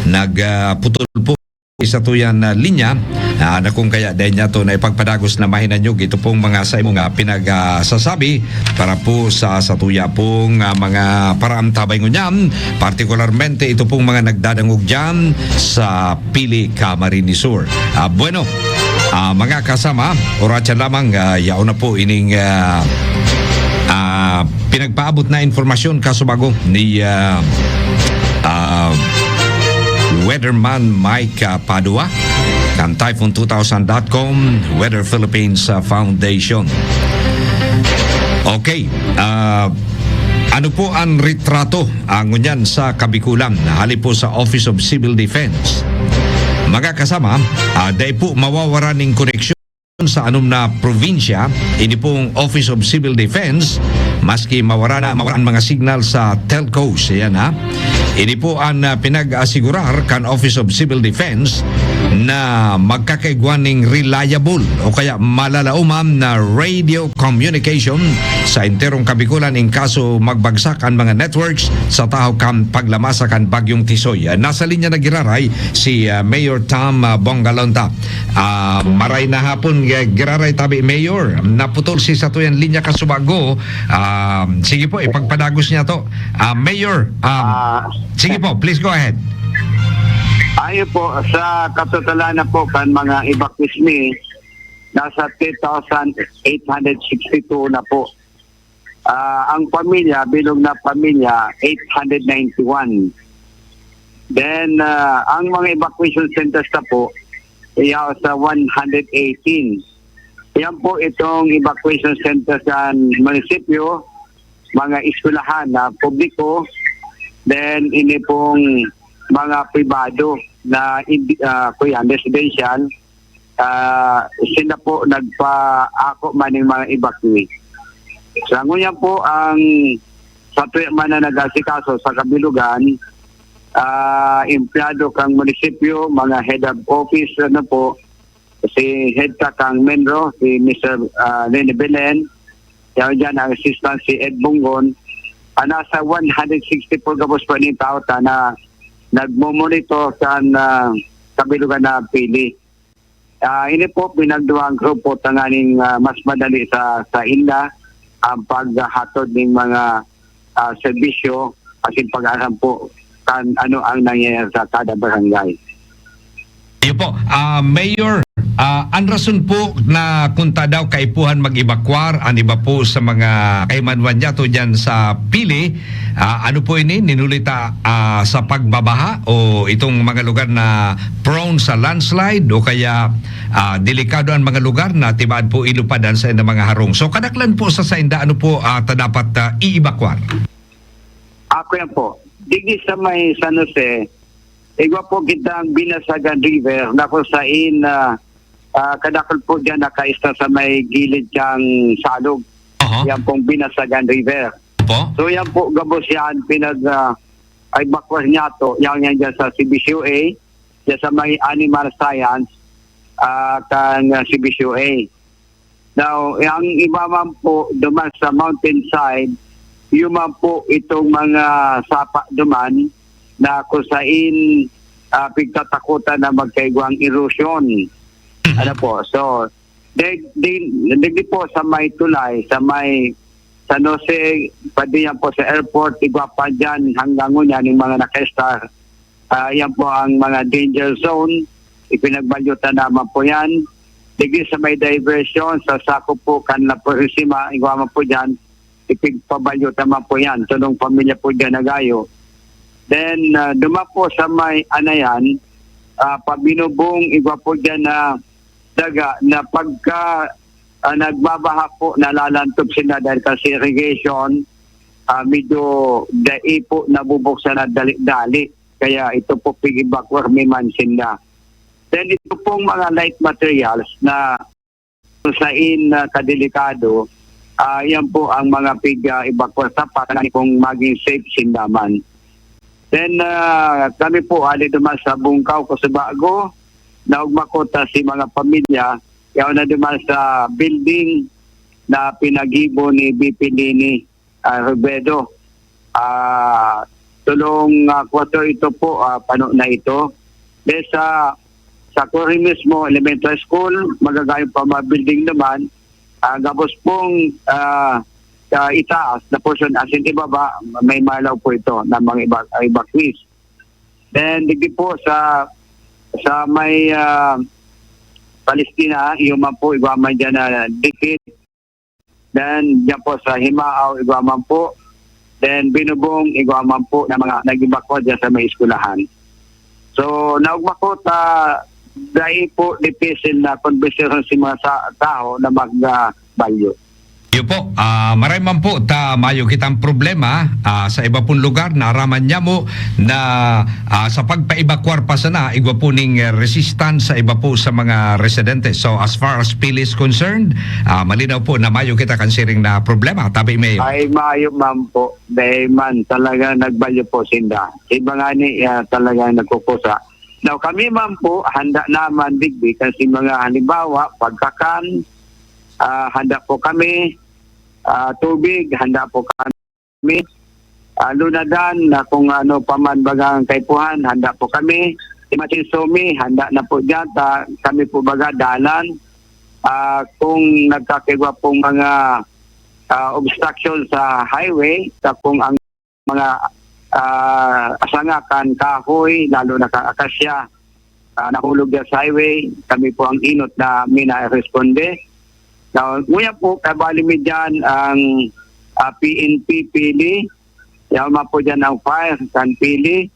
nag, ah, putol po sa tuyan na linya, ah, na kung kaya dahil niya to na ipagpadagos na mahinanyog ito pong mga sa imong, ah, pinagsasabi para po sa, sa tuya pong, ah, mga paraantabay ngunyan, partikularmente ito pong mga nagdadangog dyan sa Pili, Camarines Sur. Ah, bueno, ah, mga kasama, oratsa lamang, ah, yaon na po ining, ah, ah, pinagpaabot na informasyon kasubago ni, ah, ah, Weatherman Mike, ah, Padua, kan typhoon two thousand dot com, Weather Philippines, ah, Foundation. Okay, ah, ano po ang retrato, ah, ngunyan sa Kabikulan, hali po sa Office of Civil Defense? Mga kasama, ah, dai po mawawara ning koneksyon sa anom na probinsya, ini pong Office of Civil Defense, maski mawara na, mawara ang mga signal sa telcos. Ayan, ha. Ini po ang, ah, pinag-asigurar kan Office of Civil Defense na magkakaigwa ning reliable o kaya malalaoman na radio communication sa enterong Kabikulan in kaso magbagsak ang mga networks sa tahaw kan paglamasa kan Bagyong Tisoy. Ah, nasa linya na giraray si, ah, Mayor Tom, ah, Bongalonta. Ah, maray na hapon, gi-, giraray tabi, Mayor. Naputol si satuyan linya kasubago. Ah, sige po, ipagpadagos niya to. Ah, Mayor, ah, Ah, sige po, please go ahead. Ayo po, sa katotalan na po kan mga evacuees mi, nasa three thousand eight hundred sixty-two na po. Ah, ang pamilya, bilog na pamilya, eight hundred ninety-one. Then, ah, ang mga evacuation centers na po, iya sa one hundred eighteen. Yan po itong evacuation center sa munisipyo, mga eskwelahan na publiko, then ini pong mga pribado na indi-, ah, kuya, residential, ah, sila po nagpaako man ning mga evacuee. Sa ngunyan po, ang satuya man na nag-asikaso sa kabilugan, ah, empleyado kang munisipyo, mga head of office, ano po, si head ka kang Menro, si Mister ah, Rene Belen, yaw dyan ang assistant si Ed Bungon, ah, nasa one hundred sixty-four gabos po ning tao ta na nagmomonitor sa, ah, kabilugan na Pili. Ah, ini po, pinagduwang grupo tanganing, ah, mas madali sa, sa inda ang paghatod ning mga, ah, serbisyo asin pag-aram po kan ano ang nangyayari sa kada barangay. Iyo po. Ah, Mayor, ah, ang rason po na kung ta daw kaipuhan mag-evacuar ang iba po sa mga kaimanuan niya to dyan sa Pili, ah, ano po ini? Ninulita, ah, sa pagbabaha o itong mga lugar na prone sa landslide o kaya, ah, delikado ang mga lugar na tibaad po ilupad ang sa mga harong. So, kadaklan po sa sainda, ano po, ah, ta dapat, ah, i-evacuar? Ako yan po. Digdi sa may San Jose, igwa po kitang Binasagan River na kung sain, ah, ah, kadakol po dyan nakaista sa may gilid kang salog. Aha. Yan pong Binasagan River. Po? So yan po, gabos yan, pinag, ah, evacuar niya to. Yan, yan dyan sa C B C U A, dyan sa may animal science, ah, kang, ah, C B C U A. Now, ang iba man po, duman sa mountainside, yun man po itong mga sapa duman na kung sain, ah, pigtatakutan na magkaigwang erosion. Mhm. Ano po, so, di, di, digdi po sa may tulay, sa may San Jose, pwede yan po sa airport, igwa pa dyan, hanggang ngunyan, yung mga naka-star, ah, yan po ang mga danger zone, ipinagbalyutan naman po yan. Digdi sa may diversion, sa sako po, kan La Purisima, igwa man po dyan, ipigpabalyo naman po yan. Tulong pamilya po dyan nagayo. Then, ah, duma po sa may Anayan, ah, pabinubong, igwa po dyan na daga na pagka, ah, nagbabaha po, nalalantog sila dahil kasi irrigation, ah, medyo dai po nabubuksan na dali-dali. Kaya ito po, pig-evacuar mi man sinda. Then ito pong mga light materials na sain na kadelikado, ah, yan po ang mga pig, ah, evacuar sa para kung maging safe sinda man. Then, ah, kami po, ali duman sa Bungkaw, Cotabato, naugma ko ta si mga pamilya, yaon na duman sa building na pinagibo ni B P Leni, ah, Robredo. Ah, tulong, ah, kwarto ito po, ah, pano na ito. Then sa, sa Cory mismo, elementary school, magagayong pa mga building naman. Ah, gabos pong, ah, sa itaas na portion, as in ibaba, may malaw po ito ng mga eva-, evacuees. Then, digdi po sa, sa may, ah, Palestina, iyo man po, igwa man dyan na dikit. Then, dyan po sa Himao, igwa man po. Then, Binubong, igwa man po na mga nag-evacuate dyan sa may eskwelahan. So, naugma ko ta, dai po dipisil na konbensyon si mga sa, tao na mag, ah, balyo. Iyo po, ah, maray man po ta mayo kitang problema, ah, sa iba pong lugar, naaraman niya mo na, ah, sa pagpa-evacuar pa sana, igwa po ning, eh, resistance sa iba po sa mga residente. So, as far as Pili is concerned, ah, malinaw po na mayo kita kan siring na problema. Tabi, Mayor. Ay, mayo man po. Dahil man, talagang nagbalyo po sinda. Iba nga ni, ah, talagang nagkukusa. Now, kami man po, handa naman digdi kasi mga halimbawa, pagkakan, ah, handa po kami, ah, tubig, handa po kami, ah, lunadan, na kung ano pa man bagang kaipuhan, handa po kami. Imagine Sumi, handa na po dyan, ta, kami po baga, dalan. Ah, kung nagkakigwa pong mga, ah, obstruction sa highway, sa kung ang mga, ah, sanga kan kahoy, lalo na kan akasya, ah, nahulog dyan sa highway, kami po ang inot na minaresponde. Now, nguya po, kabali mi dyan ang, ah, P N P Pili, yan man po dyan ang fire kan Pili,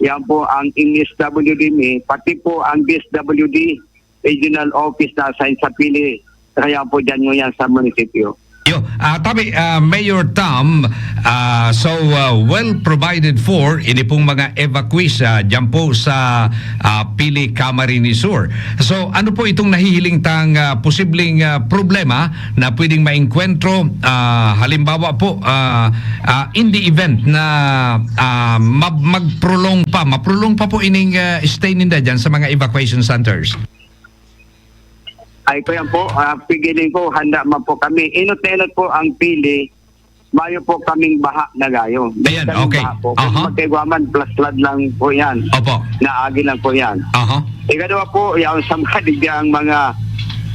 yan po ang M S W D mi, pati po ang D S W D regional office na assign sa Pili, kaya po dyan nguyan sa munisipyo. Yo, ah, tabi, ah, Mayor Tom, ah, so, ah, well provided for ini pong mga evacuees, ah, dyan po sa, ah, Pili, Camarines Sur. So, ano po itong nahihiling tang, ah, posibleng, ah, problema na pwedeng maengkwentro, ah, halimbawa po, ah, ah, in the event na, ah, mag-, mag-prolong pa, ma-prolong pa po ining, ah, stay ninda dyan sa mga evacuation centers? Ay, kuya po, ah, pigiling ko, handa man po kami. Inot na inot po ang Pili, mayo po kaming baha na gayo. Ayan, kaming okay. Baha po. Kung Aha. Magkaigwa man, plus flood lang po yan. Opo. Naagi lang po yan. Aha. Ikadwa po, yaon sa mga digdi ang mga,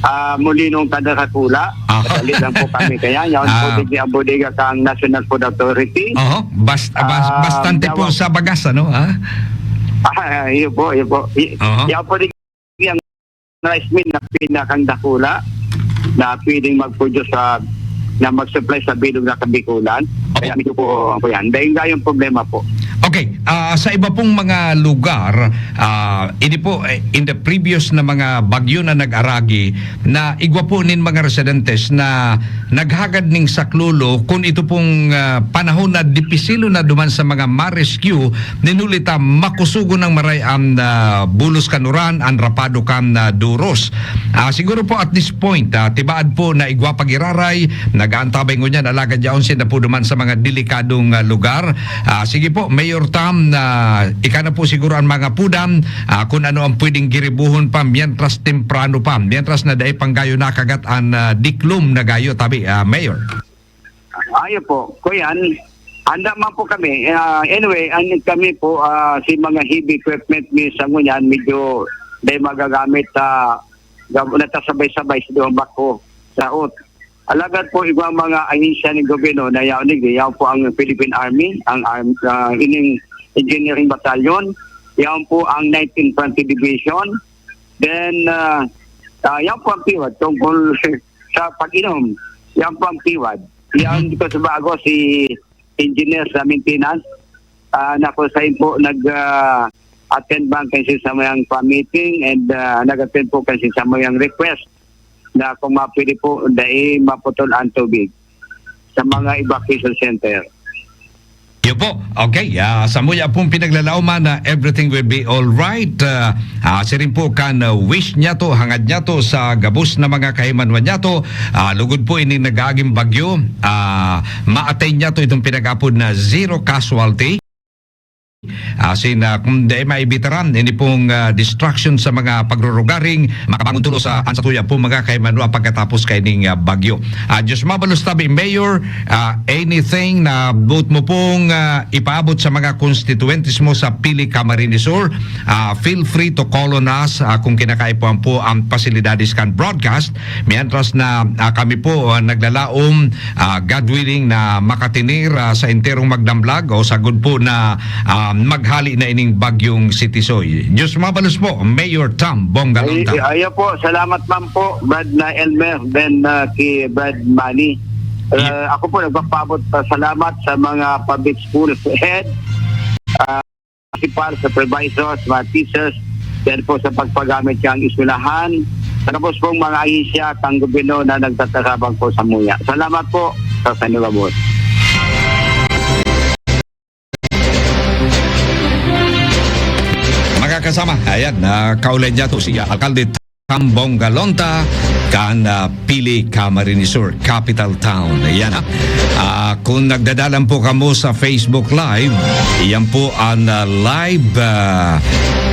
ah, mulinong kan Dakula. Aha. Madali lang po kami kaya. Yaon po Ah. Digdi ang bodega kang National Food Authority. Aha. Bast-, bas-, Ah, bastante po yawa- sa bagas, ano, ha? Ah, iyo po, iyo po. I-, Aha. Yaon po digdi ang rice mill na pinakang dakula na pwedeng mag-produce sa, na mag-supply sa bilog na Kabikulan. Opo. Kaya medyo po, po yan. Dahil nga yung problema po. Okay, ah, sa iba pong mga lugar, ah, ini po, eh, in the previous na mga bagyo na nag-aragi, na igwa po nin mga residentes na naghagad ning saklolo kun ito pong, ah, panahon na dipisilo na duman sa mga ma-rescue, nin huli ta makusugon ng maray an, ah, bulos kan uran, an rapado kan, ah, duros. Ah, siguro po at this point, ah, tibaad po na igwa pag-iraray, nag-aantabay ngunyan, alagad yaon sinda po duman sa mga delikadong, ah, lugar. Ah, sige po, Mayor Tom, na ika na po siguro ang mga pudam, ah, kung ano ang pwedeng giribuhon pa mientras temprano pa, mientras na dai pang gayo nakagat an, ah, diklom na gayo, tabi, ah, Mayor. Ayo po, kuyan, Handa man po kami. Ah, anyway, ang kami po, ah, si mga heavy equipment mi sa ngunyan, medyo dai magagamit sa gab-, natasabay-sabay sa duwang bako sa ot. Alagad po, ibang mga ahensya ng gobyerno na yaon, yaon po ang Philippine Army, ang arm-, ah, ining engineering battalion, yaon po ang ninth Infantry Division, then, ah, ah, yaon po ang PIWAD tungkol sa pag-inom. Yaon po ang PIWAD. Yaon dito sa bago, si engineer sa maintenance, ah, na kung saan po nag, ah, attend man kasi sa mayang fan meeting and, ah, nag-attend po kasi sa mayang request na kung mapwede po, dai maputol ang tubig sa mga evacuation center. Yun po. Okay, ah, samuya pong pinaglalaoman na everything will be all right. Ah, ah, siring po kan, ah, wish niyato, hangad niyato sa gabos na mga kahimanwan niyato. Ah, lugod po ini nag-aaging bagyo. Ah, ma-attain niyato itong pinag-apod na zero casualty. Asin, ah, kung dai maibitaran, ini pong, ah, destruction sa mga pagrurugaring, makabangon tulos sa, an satuya po mga kaimanwa pagkatapos kaining, ah, bagyo. Ah, Diyos mabalos tabi, Mayor, ah, anything na buot mo pong, ah, ipaabot sa mga konstituyentes mo sa Pili Camarines Sur, ah, feel free to call on us, ah, kung kinakaipuhan po ang pasilidades kan broadcast. Mientras na, ah, kami po, ah, naglalaom, ah, God willing, na makatener, ah, sa enterong magdamlag o sagod po na, ah, maghali na ining bagyong si Tisoy. Diyos mabalos po, Mayor Tom Bongalonta. Ay, ayo po, salamat man po, Brad na Elmer, then, ah, kay Brad Manny. Yeah. Ah, ako po nagpapaabot pa salamat sa mga public schools head, ah, principal, supervisors, mga teachers, yan po sa pagpagamit niyang eskwelahan. Tapos pong mga ahensya at ang gobyerno na nagtatarabang po sa muya. Salamat po sa Sanibabos. Mga kasama, ayan, ah, kaulay niya to si, ah, Alkalde Tom Bongalonta kan, ah, Pili, Camarines Sur, capital town. Ayan, ha. Ah, kung nagdadalan po kamo sa Facebook Live, iyan po ang, ah, live, ah,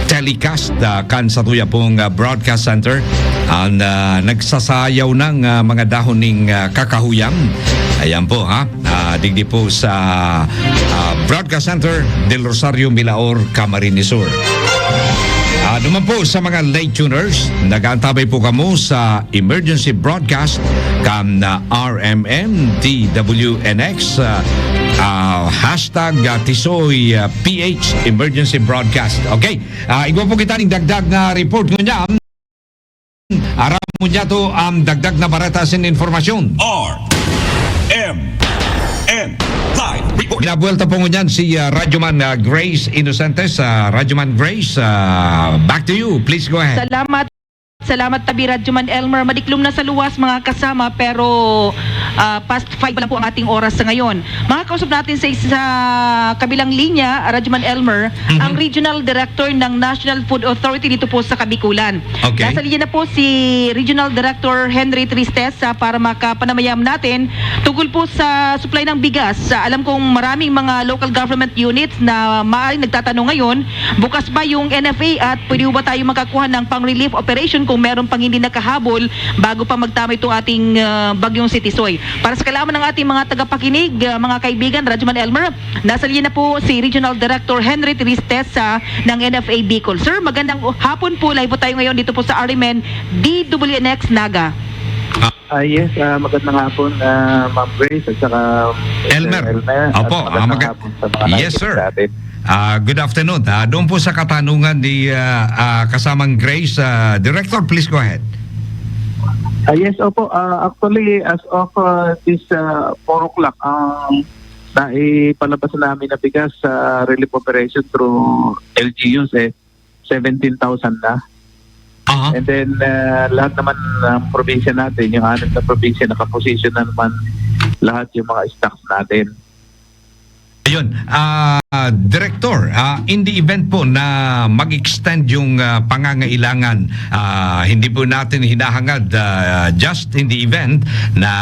telecast, ah, kan satuya pong, ah, broadcast center. Ang, ah, nagsasayaw ng, ah, mga dahon ning, ah, kakahuyan. Ayan po, ha. Ah, digdi po sa, ah, Broadcast Center, Del Rosario, Milaor, Camarines Sur. Ah, naman po sa mga late tuners, nag-aantabay po kamo sa emergency broadcast kan, ah, R M N, D W N X, ah, ah, hashtag, ah, Tisoy, ah, P H, emergency broadcast. Okay, ah, igwa po kita ning dagdag na report ngunyan. Aram mo niya to ang dagdag na bareta sin informasyon. R M N Live Report. Binabuelta po ngunyan si, ah, Radyoman, ah, Grace Inocentes. Ah, Radyoman Grace, ah, back to you. Please go ahead. Salamat. Salamat tabi, Radyoman Elmer. Madiklom na sa luwas, mga kasama, pero, ah, past five pa lang po ang ating oras sa ngayon. Makakausap natin sa, sa kabilang linya, Radyoman Elmer, Mhm. ang Regional Director ng National Food Authority dito po sa Kabikulan. Okay. Nasa linya na po si Regional Director Henry Tristesa para makapanamayam natin tungkol po sa supply ng bigas. Ah, alam kong maraming mga local government units na maaaring nagtatanong ngayon, bukas ba yung N F A at pwede ba tayo makakuha ng pang-relief operation kung meron pang hindi nakahabol bago pa magtama itong ating, ah, bagyong si Tisoy? Para sa kaalaman ng ating mga tagapakinig, ah, mga kaibigan, Radyoman Elmer, nasa linya na po si Regional Director Henry Tristesa ng N F A Bicol. Sir, magandang hapon po. Live po tayo ngayon dito po sa R M N D W N X Naga. Ah, yes, ah, magandang hapon, ah, Ma'am Grace at saka Mister Elmer. Elmer, at Opo, ah, magandang maga-, hapon sa mga yes, nakikinig sir. Sa atin. Ah, good afternoon. Ah, doon po sa katanungan ni, ah, ah, kasamang Grace, ah, Director, please go ahead. Ah, yes, opo. Ah, actually, as of, ah, this, ah, four o'clock, ang naipalabas namin na bigas sa relief operation through L G Us, eh, seventeen thousand na. Aha. And then, ah, lahat naman ng probinsya natin, yung anim na probinsya, nakaposisyon na naman lahat yung mga stocks natin. Ayun, ah, Ah, Director, ah, in the event po na mag-extend yung, ah, pangangailangan, ah, hindi po natin hinahangad, ah, just in the event na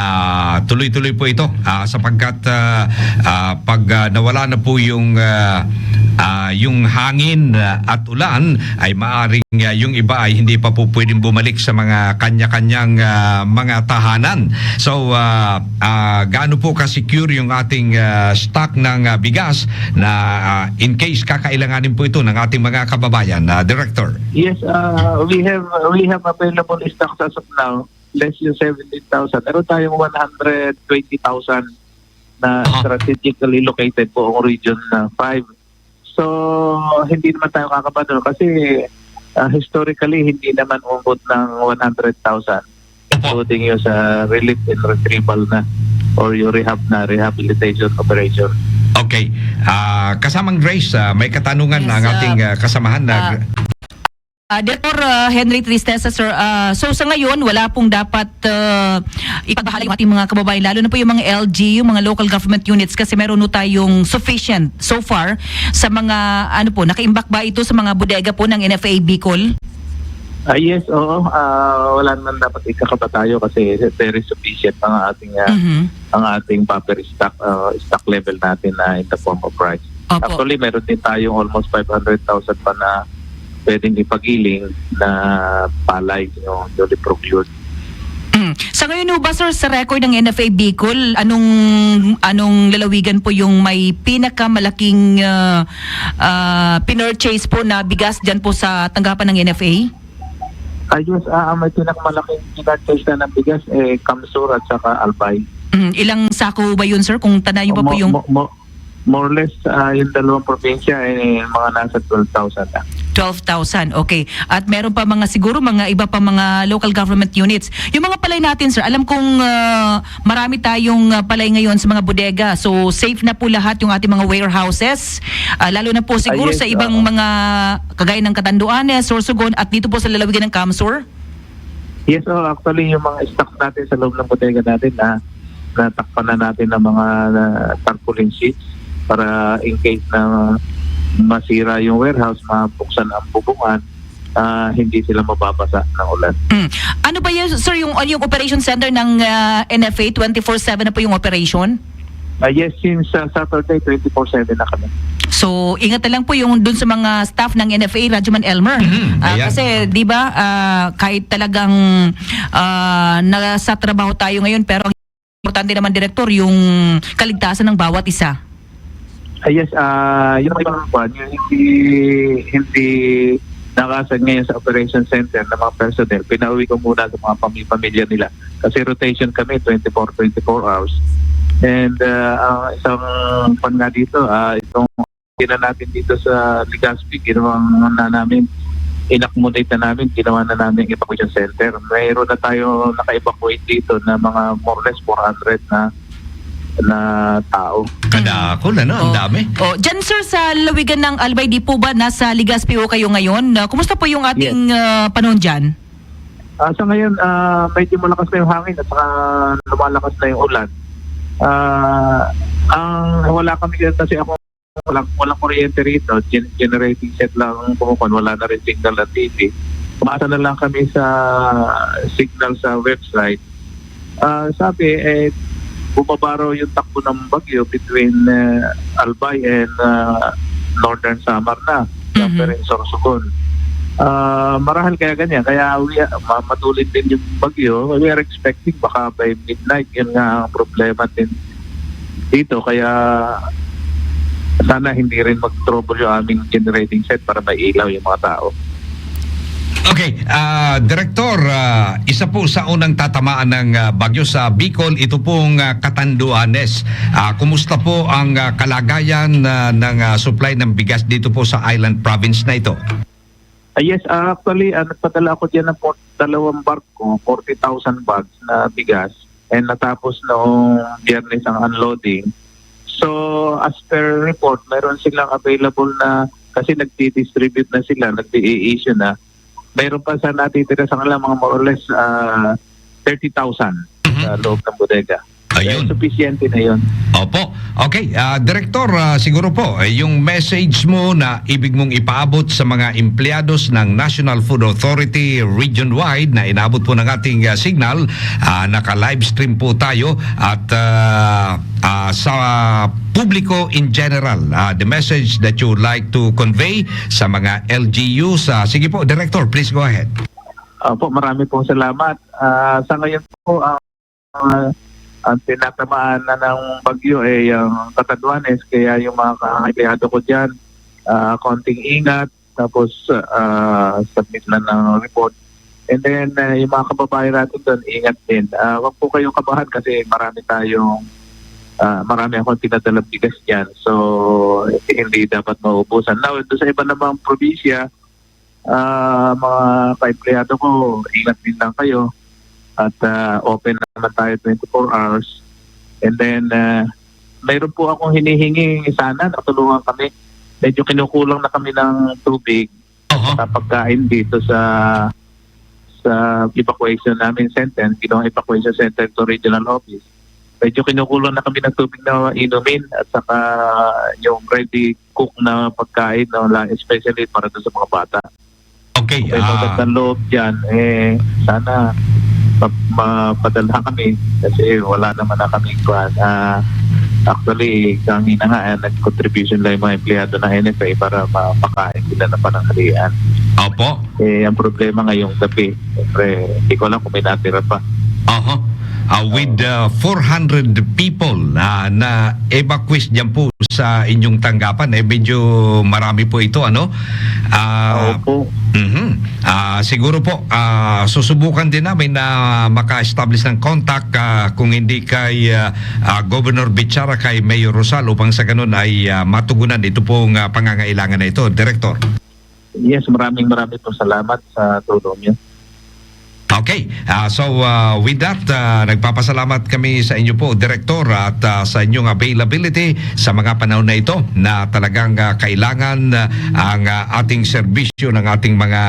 tuloy-tuloy po ito, ah, sapagkat, ah, ah, pag, ah, nawala na po yung, ah, ah, yung hangin, ah, at ulan, ay maaring, ah, yung iba ay hindi pa po pwedeng bumalik sa mga kanya-kanyang, ah, mga tahanan. So, ah, ah, gaano po ka-secure yung ating, ah, stock ng, ah, bigas na, ah, in case kakailanganin po ito ng ating mga kababayan, ah, Director? Yes, uh, we have we have available stocks as of now, less than seventeen thousand. Meron tayong one hundred twenty thousand na Aha. strategically located po ang region na five. So, hindi naman tayo kakabahan kasi, ah, historically, hindi naman umabot ng one hundred thousand, Opo. including yung sa relief and retrieval na or yung rehab na, rehabilitation operation. Okay. Ah, kasamang Grace, ah, may katanungan Yes, ang ating, ah, ah, kasamahan na ah, ah, Director, ah, Henry Tristeza, sir. Ah, so, sa ngayon, wala pong dapat, ah, ipagbahala yung ating mga kababayan, lalo na po yung mga L G U, mga local government units, kasi meron po tayong sufficient so far sa mga, ano po, nakaimbak ba ito sa mga bodega po ng N F A Bicol? Ah, yes, oo. Ah, wala naman dapat ikakaba tayo kasi very sufficient ang ating, ah, Mhm. ang ating buffer stock, ah, stock level natin na in the form of rice. Opo. Actually, meron din tayong almost five hundred thousand pa na pwedeng ipagiling na palay, yung newly procured. Mm. Sa ngayon ho ba, sir, sa record ng N F A Bicol, anong, anong lalawigan po yung may pinakamalaking, ah, ah, pinurchase po na bigas dyan po sa tanggapan ng N F A? Ayos, ah, ang may pinakamalaking pinurchase na ng bigas, eh, Kamsur at saka Albay. Mm, ilang sako ba yun, sir? Kung tanayo ba po Mo-, yung mo-, mo-, more or less, ah, yung dalawang probinsya, eh, mga nasa twelve thousand na. Twelve thousand, okay. At meron pa mga, siguro, mga iba pa mga local government units. Yung mga palay natin, sir, alam kong, ah, marami tayong, ah, palay ngayon sa mga bodega. So, safe na po lahat yung ating mga warehouses. Ah, lalo na po siguro Ayun, sa ibang oo. mga kagaya ng Catanduanes, Sorsogon, at dito po sa lalawigan ng Kamsur? Yes, oh, actually, yung mga stocks natin sa loob ng bodega natin, na natakpan na natin ng mga, ah, tarpaulin sheets para in case na masira yung warehouse, mabuksan ang bubungan, ah, hindi sila mababasa ng ulan. Mm. Ano ba yun, sir, yung, ano yung operation center ng, ah, N F A? Twenty-four seven na po yung operation? Ah, yes, since, ah, Saturday, twenty-four seven na kami. So, ingat na lang po yung dun sa mga staff ng N F A, Radyoman Elmer. Mm, Ah, ayan. kasi, di ba, ah, kahit talagang, ah, nasa trabaho tayo ngayon, pero ang importante naman, Direktor, yung kaligtasan ng bawat isa. Ah, yes, ah, yun ang ibang kwan, yung hindi, hindi nakaassign ngayon sa operation center ng mga personnel, pinauwi ko muna sa mga pami-, pamilya nila. Kasi rotation kami, twenty-four, twenty-four hours. And, ah, ang isang kwan nga dito, ah, itong gina natin dito sa Legazpi, ginawa na namin, inaccommodate na namin, ginawa na namin evacuation center. Mayroon na tayo naka-evacuate dito na mga more or less four hundred na, na tao. Kadakol, ano? Ang Oh. dami. Oh, dyan, sir, sa lalawigan ng Albay, di po ba nasa Legazpi ho kayo ngayon? Ah, kumusta po yung ating, Yes. ah, panahon dyan? Ah, sa ngayon, ah, medyo malakas na yung hangin at saka lumalakas na yung ulan. Ah, ang wala kami kasi ako, walang, walang kuryente rito. Gen-, generating set lang ang kumukuha. Wala na rin signal ng T V. Umaasa na lang kami sa signal sa website. Ah, sabi, eh, bumaba raw yung takbo ng bagyo between, eh, Albay and, ah, Northern Samar na, Mhm. Samar and Sorsogon. Ah, marahil kaya ganyan, kaya we, ma-, matulid din yung bagyo. We are expecting baka by midnight, yun nga ang problema din dito. Kaya sana hindi rin mag-trouble yung aming generating set para may ilaw yung mga tao. Okay, ah, Director, ah, isa po sa unang tatamaan ng, ah, bagyo sa Bicol, ito pong, ah, Catanduanes. Ah, kumusta po ang, ah, kalagayan, ah, ng, ah, supply ng bigas dito po sa island province na ito? Ah, yes, ah, actually, ah, nagpadala ako diyan ng por-, dalawang barko, forty thousand bags na bigas. And natapos noong Biyernes ang unloading. So, as per report, meron silang available na, kasi nagdi-distribute na sila, nagdi-i-issue na. Meron pa sa natitira sa kanila, mga more or less, ah, thirty thousand sa Mhm. loob ng bodega. Ayun. Sufisyente na yun. Opo. Okay, ah, Director, ah, siguro po, eh, yung message mo na ibig mong ipaabot sa mga empleyados ng National Food Authority region-wide na inabot po ng ating, ah, signal, ah, naka-livestream po tayo at, ah, ah, sa publiko in general, ah, the message that you would like to convey sa mga L G Us. Ah, sige po, Director, please go ahead. Opo, marami pong salamat. Ah, sa ngayon po, ah, ang tinatamaan na ng bagyo ay ang Catanduanes, kaya yung mga kaempleyado ko diyan, ah, konting ingat, tapos, ah, submit na ng report. And then, ah, yung mga kababayan natin doon, ingat din. Ah, wag po kayong kabahan kasi marami tayong, ah, marami akong pinadalang bigas diyan. So, hindi dapat mauubusan. Now, doon sa iba namang probinsya, ah, mga kaempleyado ko, ingat din lang kayo. At, ah, open naman tayo twenty-four hours. And then, ah, mayroon po akong hinihingi sana, natulungan kami. Medyo kinukulang na kami ng tubig Oho. at pagkain dito sa, sa evacuation namin center, ginawang evacuation center to regional office. Medyo kinukulang na kami ng tubig na inumin at saka yung ready cook na pagkain, no, la-, especially para doon sa mga bata. Okay, Kung may ah, magandang loob dyan, eh, sana ma-, mapadalhan kami kasi wala naman na kaming kuwan. Ah, actually, kanina nga, eh, nag-contribution lang yung mga empleyado ng N F A para mapakain sila ng pananghalian. Opo. Eh, ang problema ngayong gabi, siyempre, hindi ko alam kung may natira pa. Aha. Ah, with, ah, four hundred people na na-evacuate diyan po sa inyong tanggapan, eh, medyo marami po ito, ano? Ah, Opo. mhm. Ah, siguro po, ah, susubukan din namin na maka-establish ng contact, ah, kung hindi kay, ah, ah, Governor Bichara, kay Mayor Rosal, upang sa ganun ay, ah, matugunan ito pong, ah, pangangailangan na ito, Director. Yes, maraming, maraming po salamat sa tulong niyo. Okay. Ah, so, ah, with that, ah, nagpapasalamat kami sa inyo po, Director, at, ah, sa inyong availability sa mga panahon na ito na talagang, ah, kailangan, ah, ang, ah, ating serbisyo ng ating mga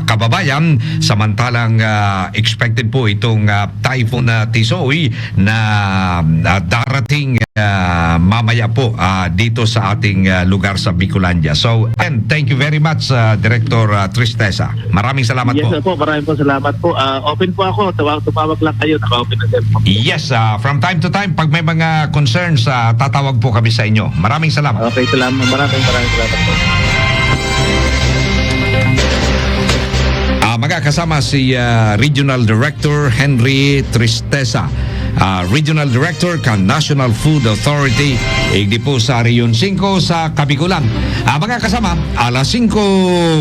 kababayan. Samantalang, ah, expected po itong, ah, Typhoon, ah, Tisoy na, ah, darating, ah, mamaya po, ah, dito sa ating, ah, lugar sa Bicolandia. So, and thank you very much, ah, Director, ah, Tristesa. Maraming salamat Yes, po. Opo, maraming po salamat po. Ah, open po ako. Tawag, tumawag lang kayo. Naka-open ang cellphone. Yes, ah, from time to time, pag may mga concerns, ah, tatawag po kami sa inyo. Maraming salamat. Okay, salamat. Maraming, maraming salamat po. Ah, mga kasama si, ah, Regional Director Henry Tristesa, ah, Regional Director kan National Food Authority, igdi po sa Region singko sa Kabigulan. Ah, mga kasama, alas singko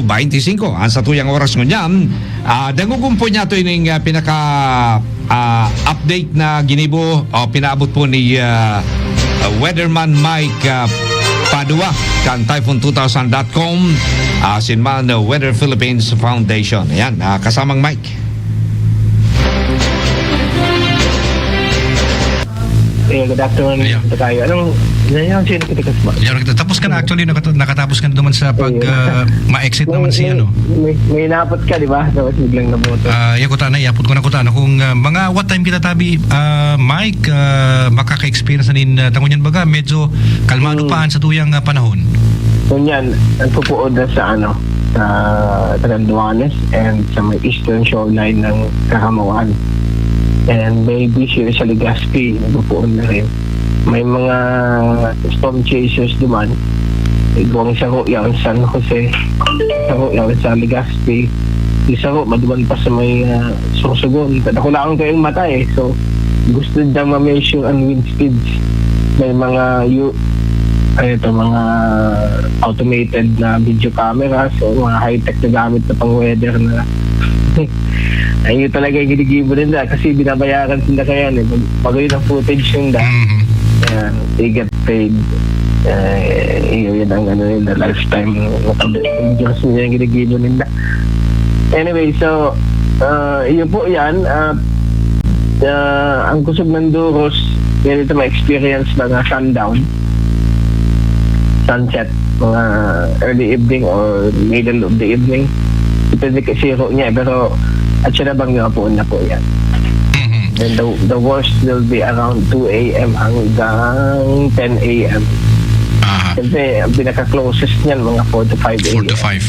beintisinko ang satuyang oras ngunyan. Ah, dangogon po niyato ining, ah, pinaka, ah, update na ginibo o pinaabot po ni, ah, ah, Weatherman Mike, ah, Padua kan typhoon two thousand dot com, ah, asin man, ah, Weather Philippines Foundation. Ayan, ah, kasamang Mike. Eh, good afternoon Yeah. po tayo. Anong, yan yung sino kita kasma? Yan, kita. Tapos ka na, actually, nakata-, nakatapos ka na naman sa pag, Ayun. ah, ma-exit naman si, May, ano. may, may inapot ka, di ba? Tapos biglang nabuto. Ah, yan, kuta na, iapot ko na, kuta na. Kung, ah, mga what time kita tabi, ah, Mike, ah, makaka-experience na nin, ah, tangon yan baga, medyo kalmado Hmm. pa ang sa tuyang, ah, panahon. Ngunyan, nagpupuod na sa, ano, sa Catanduanes and sa may eastern shoreline ng Caramoan. And maybe here sa Legazpi, nagpupuon na rin. May mga storm chasers duman. Igwang saro yan San Jose, saro yan sa Legazpi. Di saro, maduman pa sa may, ah, Sorsogon. Dakulaon kayong mata eh. So, gusto dyan ma-measure ang wind speeds. May mga, yu-, ano ito, mga automated na video camera. So, mga high-tech na gamit na pang weather na. Ayun talaga yung ginigibo nila kasi binabayaran sila kaya eh. Mag-, magayon ang footage nila. Mhm. Ayan, they get paid. Eh, yun, yun ang ano nila, lifetime. Ang Diyos nila yung ginigibo nila. Anyway, so, ah, yun po yan. Ah, ah, ang Kusog ng Duros, yan ito ma-experience mga sundown, sunset, mga early evening or middle of the evening. Depende kay siro niya, pero at siya na bang nga po na po yan. Mhm. Then the, the worst will be around two a m hanggang ten a m. Aha. Siyempre, ang pinaka-closest niyan, mga four to five a m. Four to five.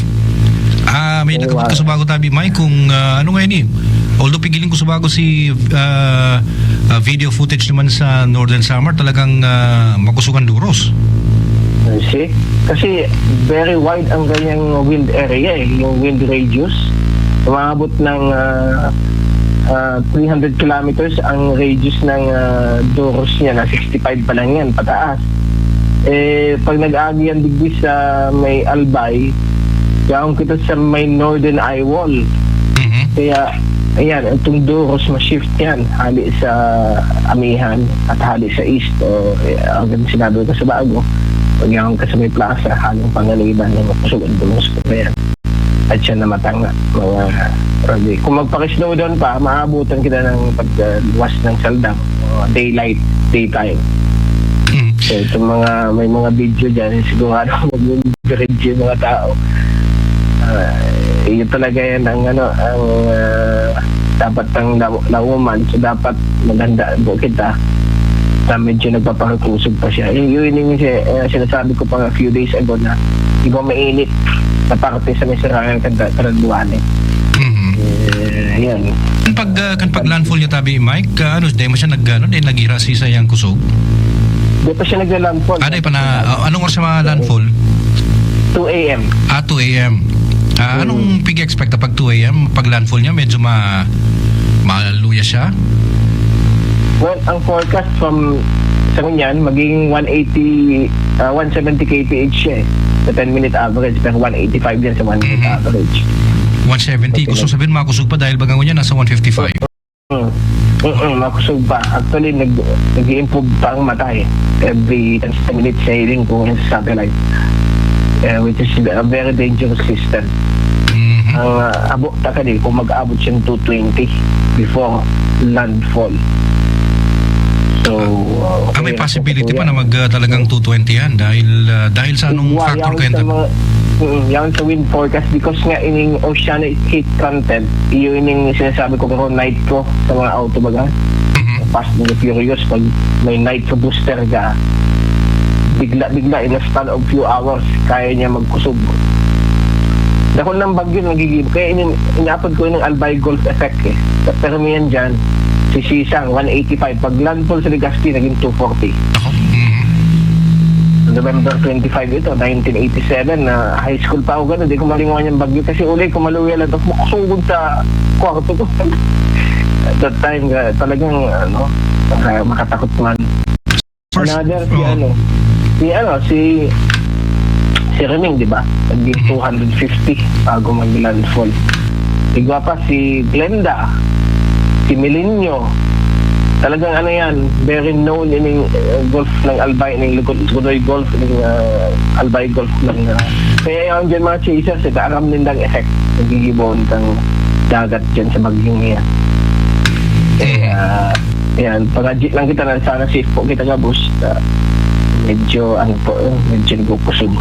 Ah, may Oo, nakapot ah. Ko sa bago tabi, Mike, kung ah, ano ngayon eh. Although pigiling ko sa bago si ah, ah, video footage naman sa Northern Samar, talagang ah, makusog ang duros. You see? Kasi very wide ang ganyang wind area eh, yung wind radius. Umabot ng ah, ah, three hundred kilometers ang radius ng ah, duros niya, na sixty-five pa lang yan, pataas. Eh, pag nag-agi yan digdi sa may Albay, yaon kita sa may Northern Eye Wall. Mhm. Kaya, ayan, itong duros ma-shift yan, hali sa amihan at hali sa east. O, eh, ang sinabi ko sa bago, pag yaon ka sa may plaza, haling panganiban na makusog ang duros ko na yan. At siya namatanga, mga Randy. Kung magpaka-slow down pa, maabutan kita ng pagluwas ng saldang, uh, daylight, daytime. Mhm. So, itong mga, may mga video dyan, sigurado mag-encourage yung mga tao. Ah, yun talaga yan ang, ano, ang ah, dapat pang lau- lauman. So, dapat maghanda po kita na medyo nagpapakusog pa siya. Yun, yun yung si- eh, sinasabi ko pa a few days ago na iba mainit na parte sa may serangan kan Caranduanes. Mhm. Eh, yan. Kan pag ah, kan pag landfall niya tabi, Mike, ah, ano, di mo siya nag ano, di nagira si sayang kusog? Di pa siya nagla-landfall. Ano pa na ah, anong oras sa mga landfall? two a m. Ah, two a m. Ah, anong pig-expect pag two a m? Pag landfall niya, medyo ma maluya siya? Well, ang forecast from sa ngunyan, maging one eighty, ah, one seventy K P H siya eh. Sa ten-minute average, pero one eighty-five yan sa one-minute Mhm. average. One seventy. Gusto sabihin, makusog pa dahil baga ngunyan, nasa one fifty-five. Mm. Mm-mm, makusog pa. Actually, nag, nag-i-improve pa ang mata eh. Every ten minutes, healing ko sa satellite. Eh, which is a very dangerous system. Mhm. Ang uh, abot ta kani kung mag-abot siyang two twenty before landfall. So, uh, Ah, may okay na po possibility po pa yan. na mag ah, talagang two twenty yan dahil ah, dahil sa anong Igwa factor yan kayo sa tabi? Mga, mm, yan sa wind forecast because nga ining oceanic heat content, iyo ining sinasabi ko karon nitro sa mga auto baga. Mhm. Fast and Furious, pag may nitro booster ka, bigla-bigla, in a span of few hours, kaya niya magkusog. Dahil ng bagyo, nagigib. Kaya ini, inaapod ko yung Albay Gulf effect eh. Sa permian dyan, si Sisang, one eighty-five. Pag landfall sa Legazpi, naging two forty. Ako? Mhm. November twenty-five ito, nineteen eighty-seven, na high school pa ako ganun. Di ko malingawan yung bagyo kasi uli ko maluya lang. Tapos makusugon sa kwarto ko. At that time, uh, talagang, ano, uh, makatakot man. First, Another, si oh. ano, si ano, si, si Reming, di ba? Naging Mhm. two hundred fifty bago mag-landfall. Igwa pa, si Glenda, si Milenio. Talagang ano yan, very known ining uh, Gulf ng Albay, ining Lugod- Lugonoy Gulf, ining uh, Albay Gulf ng uh, kaya yung dyan mga chasers, eh, aram nindang effect. Nagigibon kang dagat dyan sa bagyong yan. Kaya, yan, pangadji lang kita na sana safe po kita gabos. Ah, medyo, ano po, eh, medyo nagkukusog.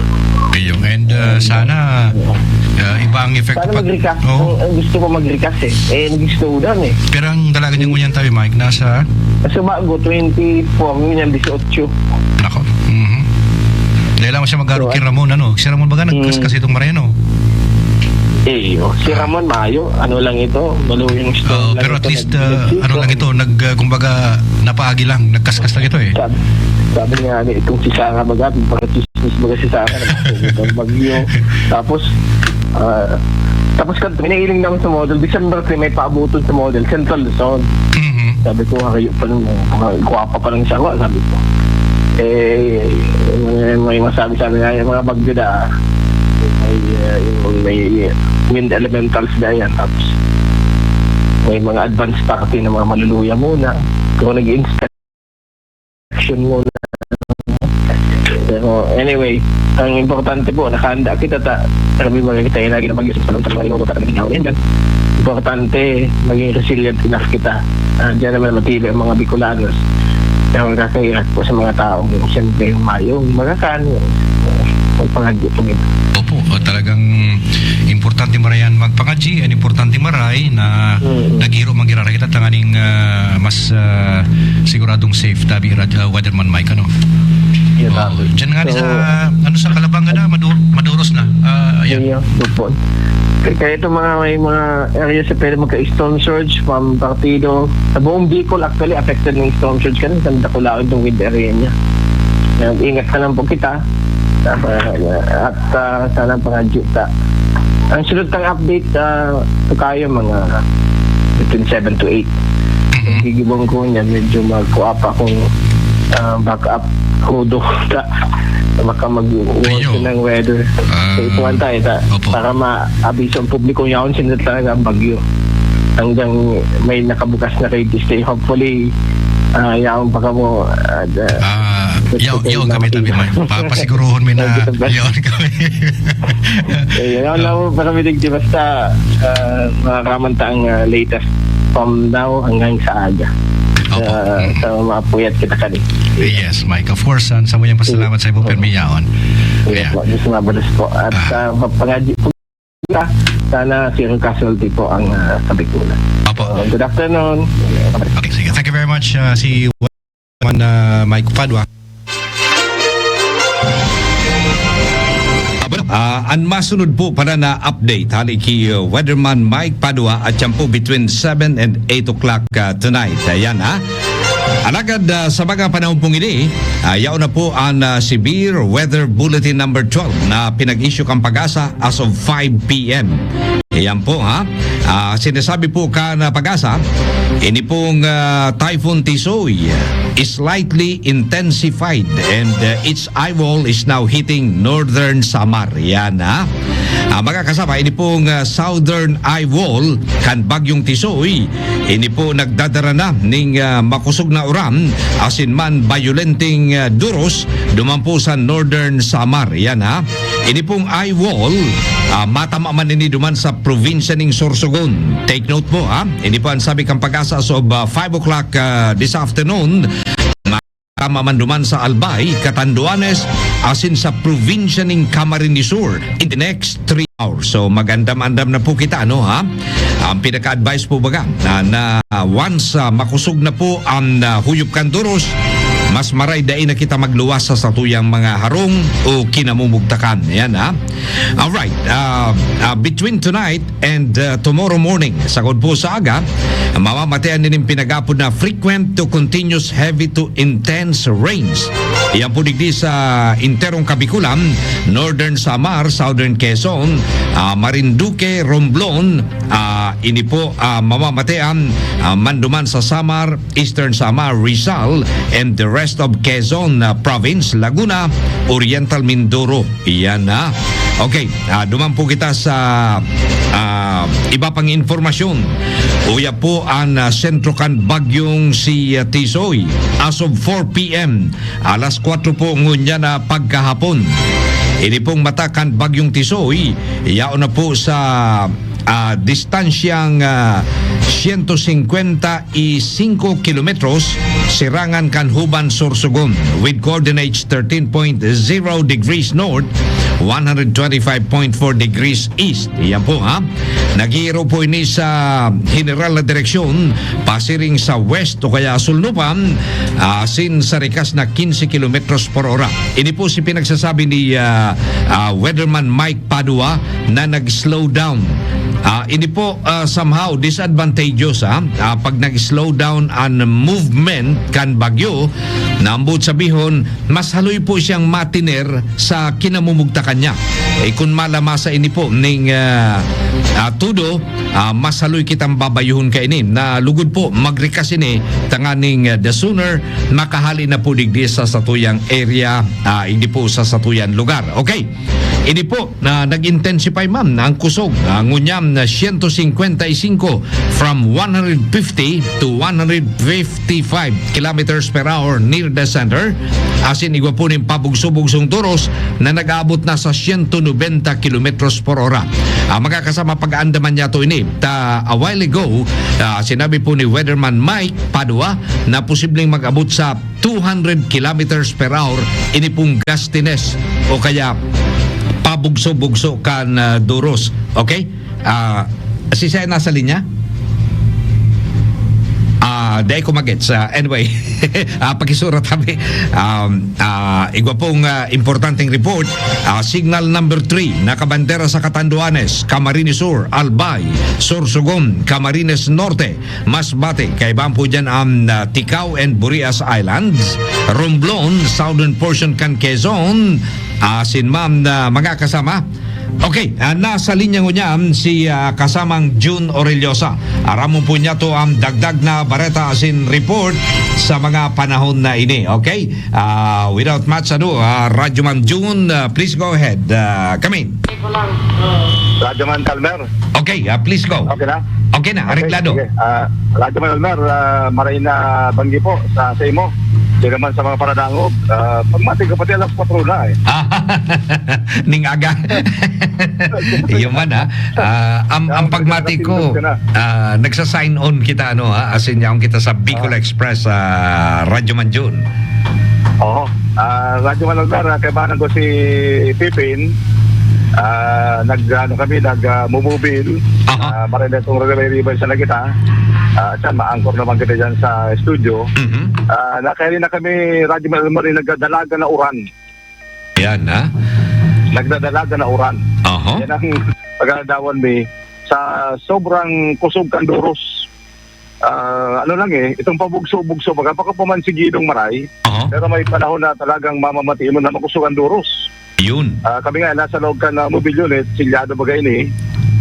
Ayun. And uh, sana uh, iba ang effect Sana pag... mag-recast. Oo. Ang, ang gusto ko mag-recast eh. Eh, gusto ko daw eh. Pero ang dalaga niya ngunyan tabi, Mike, nasa... Sa bago, twenty-four, yun yan, eighteen. Nako. Mhm. Dahil lang siya mag-arog kay Ramon, ano? Si Ramon baga nagkaskas itong Mariano. Eh, oh, si Ramon, maayo. Ano lang ito? Maluyong Oo, stone lang pero at ito. least, uh, Nag- ano lang ito, nag, uh, kumbaga, napaagi lang, nagkaskas lang ito eh. Sabi, sabi nga ni itong si Sarah baga, parang chismis baga si Sarah, nagkakita ng bagyo. Tapos, ah, tapos kan, pinahiling naman sa model, December three, may paabuton sa model, Central Luzon. Mhm. Sabi ko, harayo pa lang, mga gwapa pa lang siya, sabi ko. Eh, may, may masabi-sabi nga, yung mga bagyo na, may, uh, yung may wind elementals na yan, tapos may mga advance party ng mga maluluya muna. Kung nag-inspection muna. Pero anyway, ang importante po, nakahanda kita ta, sabi ba kita yung lagi na bagyo sa panahon sa mga importante, maging resilient enough kita. Ah, diyan naman matibay ang mga Bicolanos. Kaya magkakairat po sa mga taong siyempre humayong, magkakan, magpangadyo po nito. Opo, uh, talagang importante marayan magpangadji, and importante maray na Mm. naghiro magirara kita tanganing uh, mas, ah, siguradong safe, tabi, Rad-, ah, Weatherman Mike, ano? Yun, Oo. Rado. Diyan nga ni So, sa, ano, sa Kalabanga na, madu- maduros na. Ah, ayan. Ayun, Bupon. Kaya itong mga, may mga areas na pwede magka-storm surge from Partido. Sa buong Bicol, actually, affected ng storm surge kasi sa Dakulaon itong wind area niya. Kaya ingat na lang po kita. At, uh, at uh, sana pangadyo ta. Ang sunod tang update, uh, Tokayo, mga between seven to eight. Mhm. Gigibong ko niya, medyo magkuha pa akong uh, backup crudo ta. Baka mag-worsen Ayun. ng weather. Ah, So, ipuan tayo ta, opo. para ma-abiso ang publiko yaon sino talaga ang bagyo. Hanggang may nakabukas na kayo this day. Hopefully, uh, yaon pa kamo. Uh, Ah, yaw, yaw kami, tabi, Mike. Papasiguruhon mi na yaw kami. Ayun, yaon lang po para minig di basta uh, makakaman ta ang uh, latest from now hanggang sa aga. Opo. Uh, Mm. so, mapuyat kita kani. Yes, Mike. Of course, ah, sa muyang pasalamat sa imong permi yaon. Yes Yeah. po, Diyos mabalos po. At Ah. uh, pangadyo po kita, sana zero casualty po ang uh, Kabikulan. Opo. Uh, good afternoon. Okay, sige. Thank you very much, ah, si Weatherman, ah, Mike Padua. Ah, an masunod po para na update hali ki uh, Weatherman Mike Padua at yan po between seven and eight o'clock uh, tonight. Ayan ha. Alagad uh, sa mga panahon pong ini, uh, yaon na po ang uh, severe weather bulletin number twelve na pinag-issue kan PAGASA as of five p.m. Ayan po ha. Ah, sinasabi po kan uh, PAGASA, ini pong uh, Typhoon Tisoy is slightly intensified and uh, its eye wall is now hitting northern Samar. Yan ha. Ah, mga kasama, ini pong ah, southern eye wall kan Bagyong Tisoy. Ini po nagdadara na ning ah, makusog na uran asin man bayolenteng ah, duros duman po sa northern Samar. Yan ha. Ini pong eye wall, ah, matama man ini duman sa probinsya ning Sorsogon. Take note po ha. Ini po ang sabi kan PAGASA as of ah, five o'clock ah, this afternoon. Tama man duman sa Albay, Catanduanes, asin sa probinsya ning Camarines Sur in the next three hours. So, magandam-andam na po kita, ano, ha? Ang pinaka-advice po baga na, na once ah, makusog na po ang ah, huyop kan duros, mas maray dai na kita magluwas sa satuyang mga harong o kinamumugtakan. Yan, ha? Alright. Ah, ah, between tonight and uh, tomorrow morning, sagkod po sa aga, mamamatean nining pinagapod na frequent to continuous heavy to intense rains. Iyan po digdi sa enterong Kabikulan, Northern Samar, Southern Quezon, ah, Marinduque, Romblon, ah, ini po ah, mamamatean ah, man duman sa Samar, Eastern Samar, Rizal, and the rest of Quezon ah, Province, Laguna, Oriental Mindoro. Iyan na. Okay, ah, duman po kita sa ah, iba pang impormasyon. Uya po ang ah, sentro kan bagyong si ah, Tisoy. As of four p.m., alas kwatro po ngunyan na pagkahapon. Ini pong mata kan bagyong Tisoy, yaon na po sa ah, distansyang ah, siyento singkwenta y singko kilometros, sirangan kan Huban, Sorsogon, with coordinates thirteen point zero degrees north, one hundred twenty-five point four degrees east. Iyan po, ha. Naghihiro po ini sa general na direksyon, pasiring sa west o kaya sulnupan, ah, asin sa rikas na quince kilometros por hora. Ini po si pinagsasabi ni ah, ah, Weatherman Mike Padua na nag-slow down. Ah, ini po ah, somehow disadvantageous, ha? Ah, pag nag-slow down ang movement kan bagyo, na ambot sabihon, mas haloy po siyang matiner sa kinamumugtakan niya. Eh, kung malamasa ini po ning ah, ah, tudo, ah, mas haloy kitang babayuhon kaini. Na lugod po, magrikas ini tanganing ah, the sooner makahali na po digdi sa satuyang area, ah, hindi po sa satuyang lugar. Okay. Ini po na nag-intensify man ang kusog, ah, ngunyan na siyento singkwenta y singko from one hundred fifty to one hundred fifty-five kilometers per hour near the center. Asin igwa po ning pabugso-bugsong duros na nag-aabot na sa siyento nobenta kilometros por hora. Ah, mga kasama, pag-aandaman niya to ini. Ta, a while ago, ah, sinabi po ni Weatherman Mike Padua na posibleng mag-abot sa two hundred kilometers per hour ini pong gustiness o kaya pabugso-bugso kan ah, duros. Okay? Ah, si Sen nasa linya? Ah, Dai ko magets. Ah, anyway, ah, pakisurat kami. Um, ah, igwa pong, ah, importanteng report. Ah, signal number three, nakabandera sa Catanduanes, Camarines Sur, Albay, Sorsogon, Camarines Norte, Masbate, kaibahan po dyan ang, ah, Ticao and Burias Islands, Romblon, southern portion kan Quezon, asin man, ah, mga kasama. Okay, ah, nasa linya ngunyan si, ah, kasamang Jun Orellosa. Aramon po niya to ang dagdag na bareta asin report sa mga panahon na ini. Okay? Ah, without much ado, ah, Radyo Man Jun, ah, please go ahead. Ah, come in. Radyo Man Calmer. Okay, ah, please go. Okay na? Okay na, areglado. Sige. Ah, Radyo Man Calmer, ah, maray na banggi po sa, sa imo. Di naman sa mga paradangog. Ah, pagmati ko, pati alas kwatro na eh. Ah, ning aga. Iyo man, ha. Ah, ang, ang Ang pagmati ko, pinagpatindog ka na. Ah, nagsa-sign on kita, ano, ha, asin yaon kita sa Bicol Ah. Express, ah, Radyo Man Jun. Oo. Ah, Radyo Man Albert, ah, kaibahan ko si Pipin. Ah, nag, ano kami, nag, ah, mububil. Aha. Ah, maray na itong Rebel River sa Nagita. Ah, siya, maangkor naman kita dyan sa studio. Mhm. Ah, nakahali na kami, Radyo Man Albert, nagdadalaga na uran. Yan, ha? Nagdadalaga na uran. Aha. Yan ang pagkakadawan mi sa sobrang kusog kan doros. Ah, ano lang eh, itong pabugso-bugso, baga pa ka pa man sigidong maray, Aha. pero may panahon na talagang mamamati mo na makusog ang doros. Yun. Ah, kami nga, nasa loob ka na mobile unit, silyado baga ini,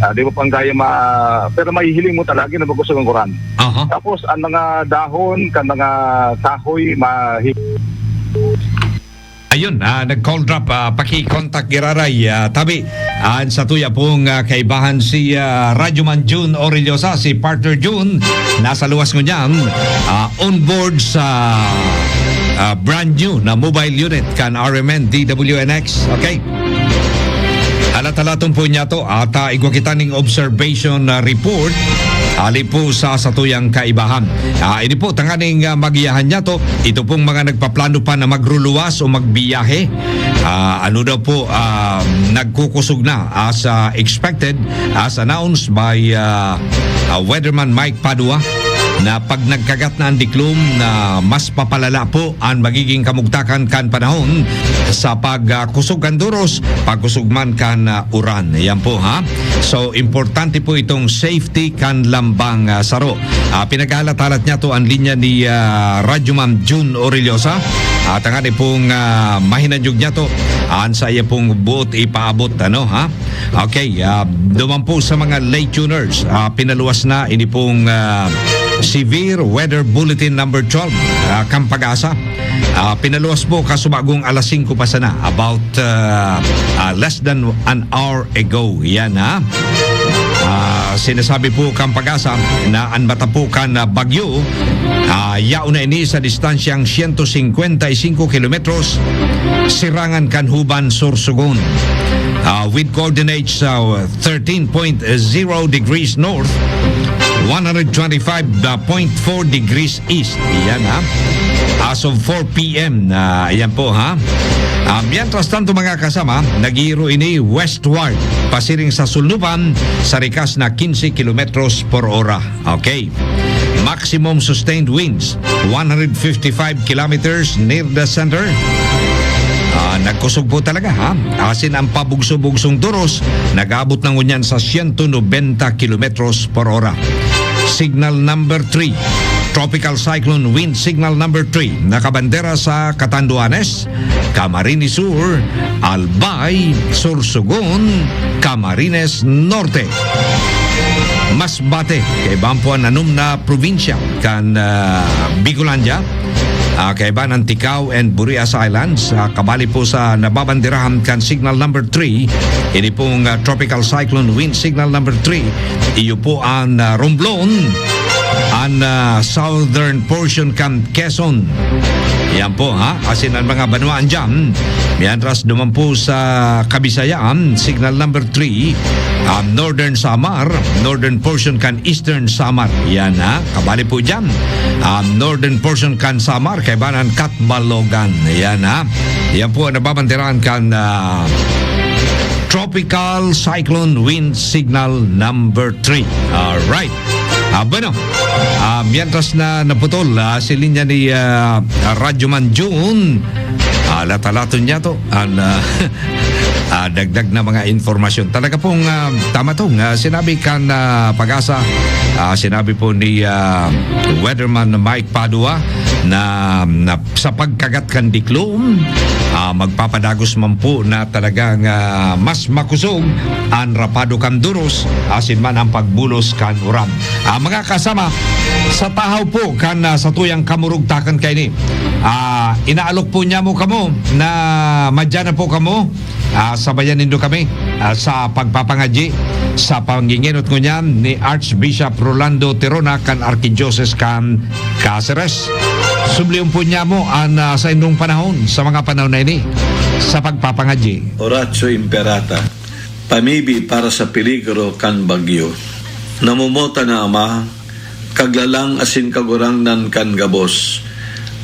ah, di mo pang kaya ma-, pero mahihiling mo talaga na makusog ang uran. Aha. Tapos, ang mga dahon, kan mga kahoy, mahi- Ayun, ah, nag-call drop, ah, paki-contact giraray, ah, tabi. An satuya pong, ah, kaibahan si, ah, Radyo Man Jun Orellosa, si Partner Jun, nasa luwas ngunyan, ah, on board sa, ah, brand new na mobile unit kan R M N D W N X. Okay? Halat-halaton po niya to at, ah, igwa kita ning observation, ah, report ali po sa satuyang kaibahan. Ah, ini po, tanganing, ah, magiyahan niya to. Ito pong mga nagpaplano pa na magruluwas o magbiyahe, ah, ano daw po, ah, nagkukusog na as, ah, expected, as announced by, ah, ah, Weatherman Mike Padua, na pag nagkagat na ang diklom, na mas papalala po ang magiging kamugtakan kan panahon sa pag, ah, kusog kan doros, pagkusog man kan, ah, uran. Yan po, ha? So, importante po itong safety kan lambang, ah, saro. Ah, pinaghahalat-halat niya to ang linya ni, ah, Radyo Man Jun Orellosa. At ang ating pong, ah, mahinanyog niya to, ang sa iya pong buot ipaabot, ano, ha? Okay, ah, duman po sa mga late tuners, ah, pinaluwas na ini pong, ah, severe weather bulletin number twelve, ah, kan Pag-asa. Ah, pinaluwas po kasubagong alas singko pa sana, about, ah, ah, less than an hour ago. Yan, ha? Ah, sinasabi po kan Pag-asa na an matapukan na bagyo, ah, yaon na ini sa distansyang siyento singkwenta y singko kilometros, sirangan kan Huban, Sorsogon. Ah, with coordinates sa thirteen point zero degrees north, one hundred twenty-five point four degrees east. Yan, ha? As of four p m na, yan po, ha? Ah, mientras tanto, mga kasama, nagiro ini westward, pasiring sa Sulnuban, sa rikas na quince kilometros por hora. Okay. Maximum sustained winds, one hundred fifty-five kilometers near the center. Ah, nagkusog po talaga, ha? Asin ang pabugso-bugsong doros, nag-aabot na ngunyan sa siyento nobenta kilometros por hora. Signal number three, Tropical Cyclone Wind Signal number three, nakabandera sa Catanduanes, Camarines Sur, Albay, Sorsogon, Camarines Norte. Masbate, kaibahan po an nanom na probinsya kan, ah, Bicolandia. Ah, kaibahan an Ticao and Burias Islands. Ah, kabali po sa nababanderahan kan signal number three, ini pong, ah, Tropical Cyclone Wind Signal number three, iyo po an, ah, Romblon, an, ah, southern portion kan Quezon. Yan po, ha? Asin an mga banwaan dyan. Mientras duman po sa Kabisayaan, signal number three, um, Northern Samar, northern portion kan Eastern Samar. Yan, ha? Kabali po dyan. Um, northern portion kan Samar, kaibahan an Catbalogan. Yan, ha? Yan po ang nababanderahan kan, ah, Tropical Cyclone Wind Signal number three. Alright. Ah, bueno, ah, mientras na naputol, ah, si linya ni, ah, Radyo Man Jun, ah, latalaton niya to, an, ah, ah, dagdag na mga impormasyon. Talaga pong, ah, tama to, nga sinabi kan, ah, Pag-asa, ah, sinabi po ni, ah, Weatherman Mike Padua na, na sa pagkagat kan diklom, ah, magpapadagos man po na talagang, ah, mas makusog an rapado kan duros, asin man ang pagbulos kan uran. Ah, mga kasama, sa tahaw po kan, ah, satuyang kamurugtakan kaini, ah, inaalok po niya mo kamo na madya na po kamo. Ah, sabayan nindo kami, ah, sa pagpapangadyi sa pangingenot ngunyan ni Archbishop Rolando Tirona kan Arkidiocese kan Caceres. Sublion po niya mo an, ah, saindong panahon sa mga panahon na ini sa pagpapangadyi. Oratio Imperata, pamibi para sa peligro kan bagyo. Namumota na Ama, Kaglalang asin Kagurangnan kan gabos,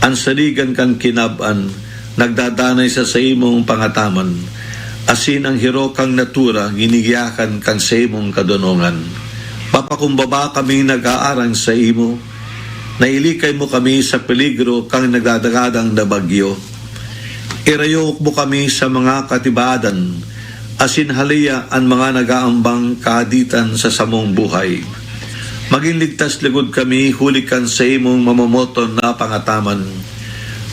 an saligan kan kinab-an nagdadanay sa saimong pangataman, asin ang hirokang natura ginigiyakan kan saimong kadonongan. Mapakumbaba kami nag-aarang saimo, nailikay mo kami sa peligro kan nagdadagadang na bagyo. Irayok mo kami sa mga katibadan, asin haleya an mga nag-aambang kahaditan sa samong buhay. Magin ligtas lugod kami huli kan saimong mamomoton na pangataman.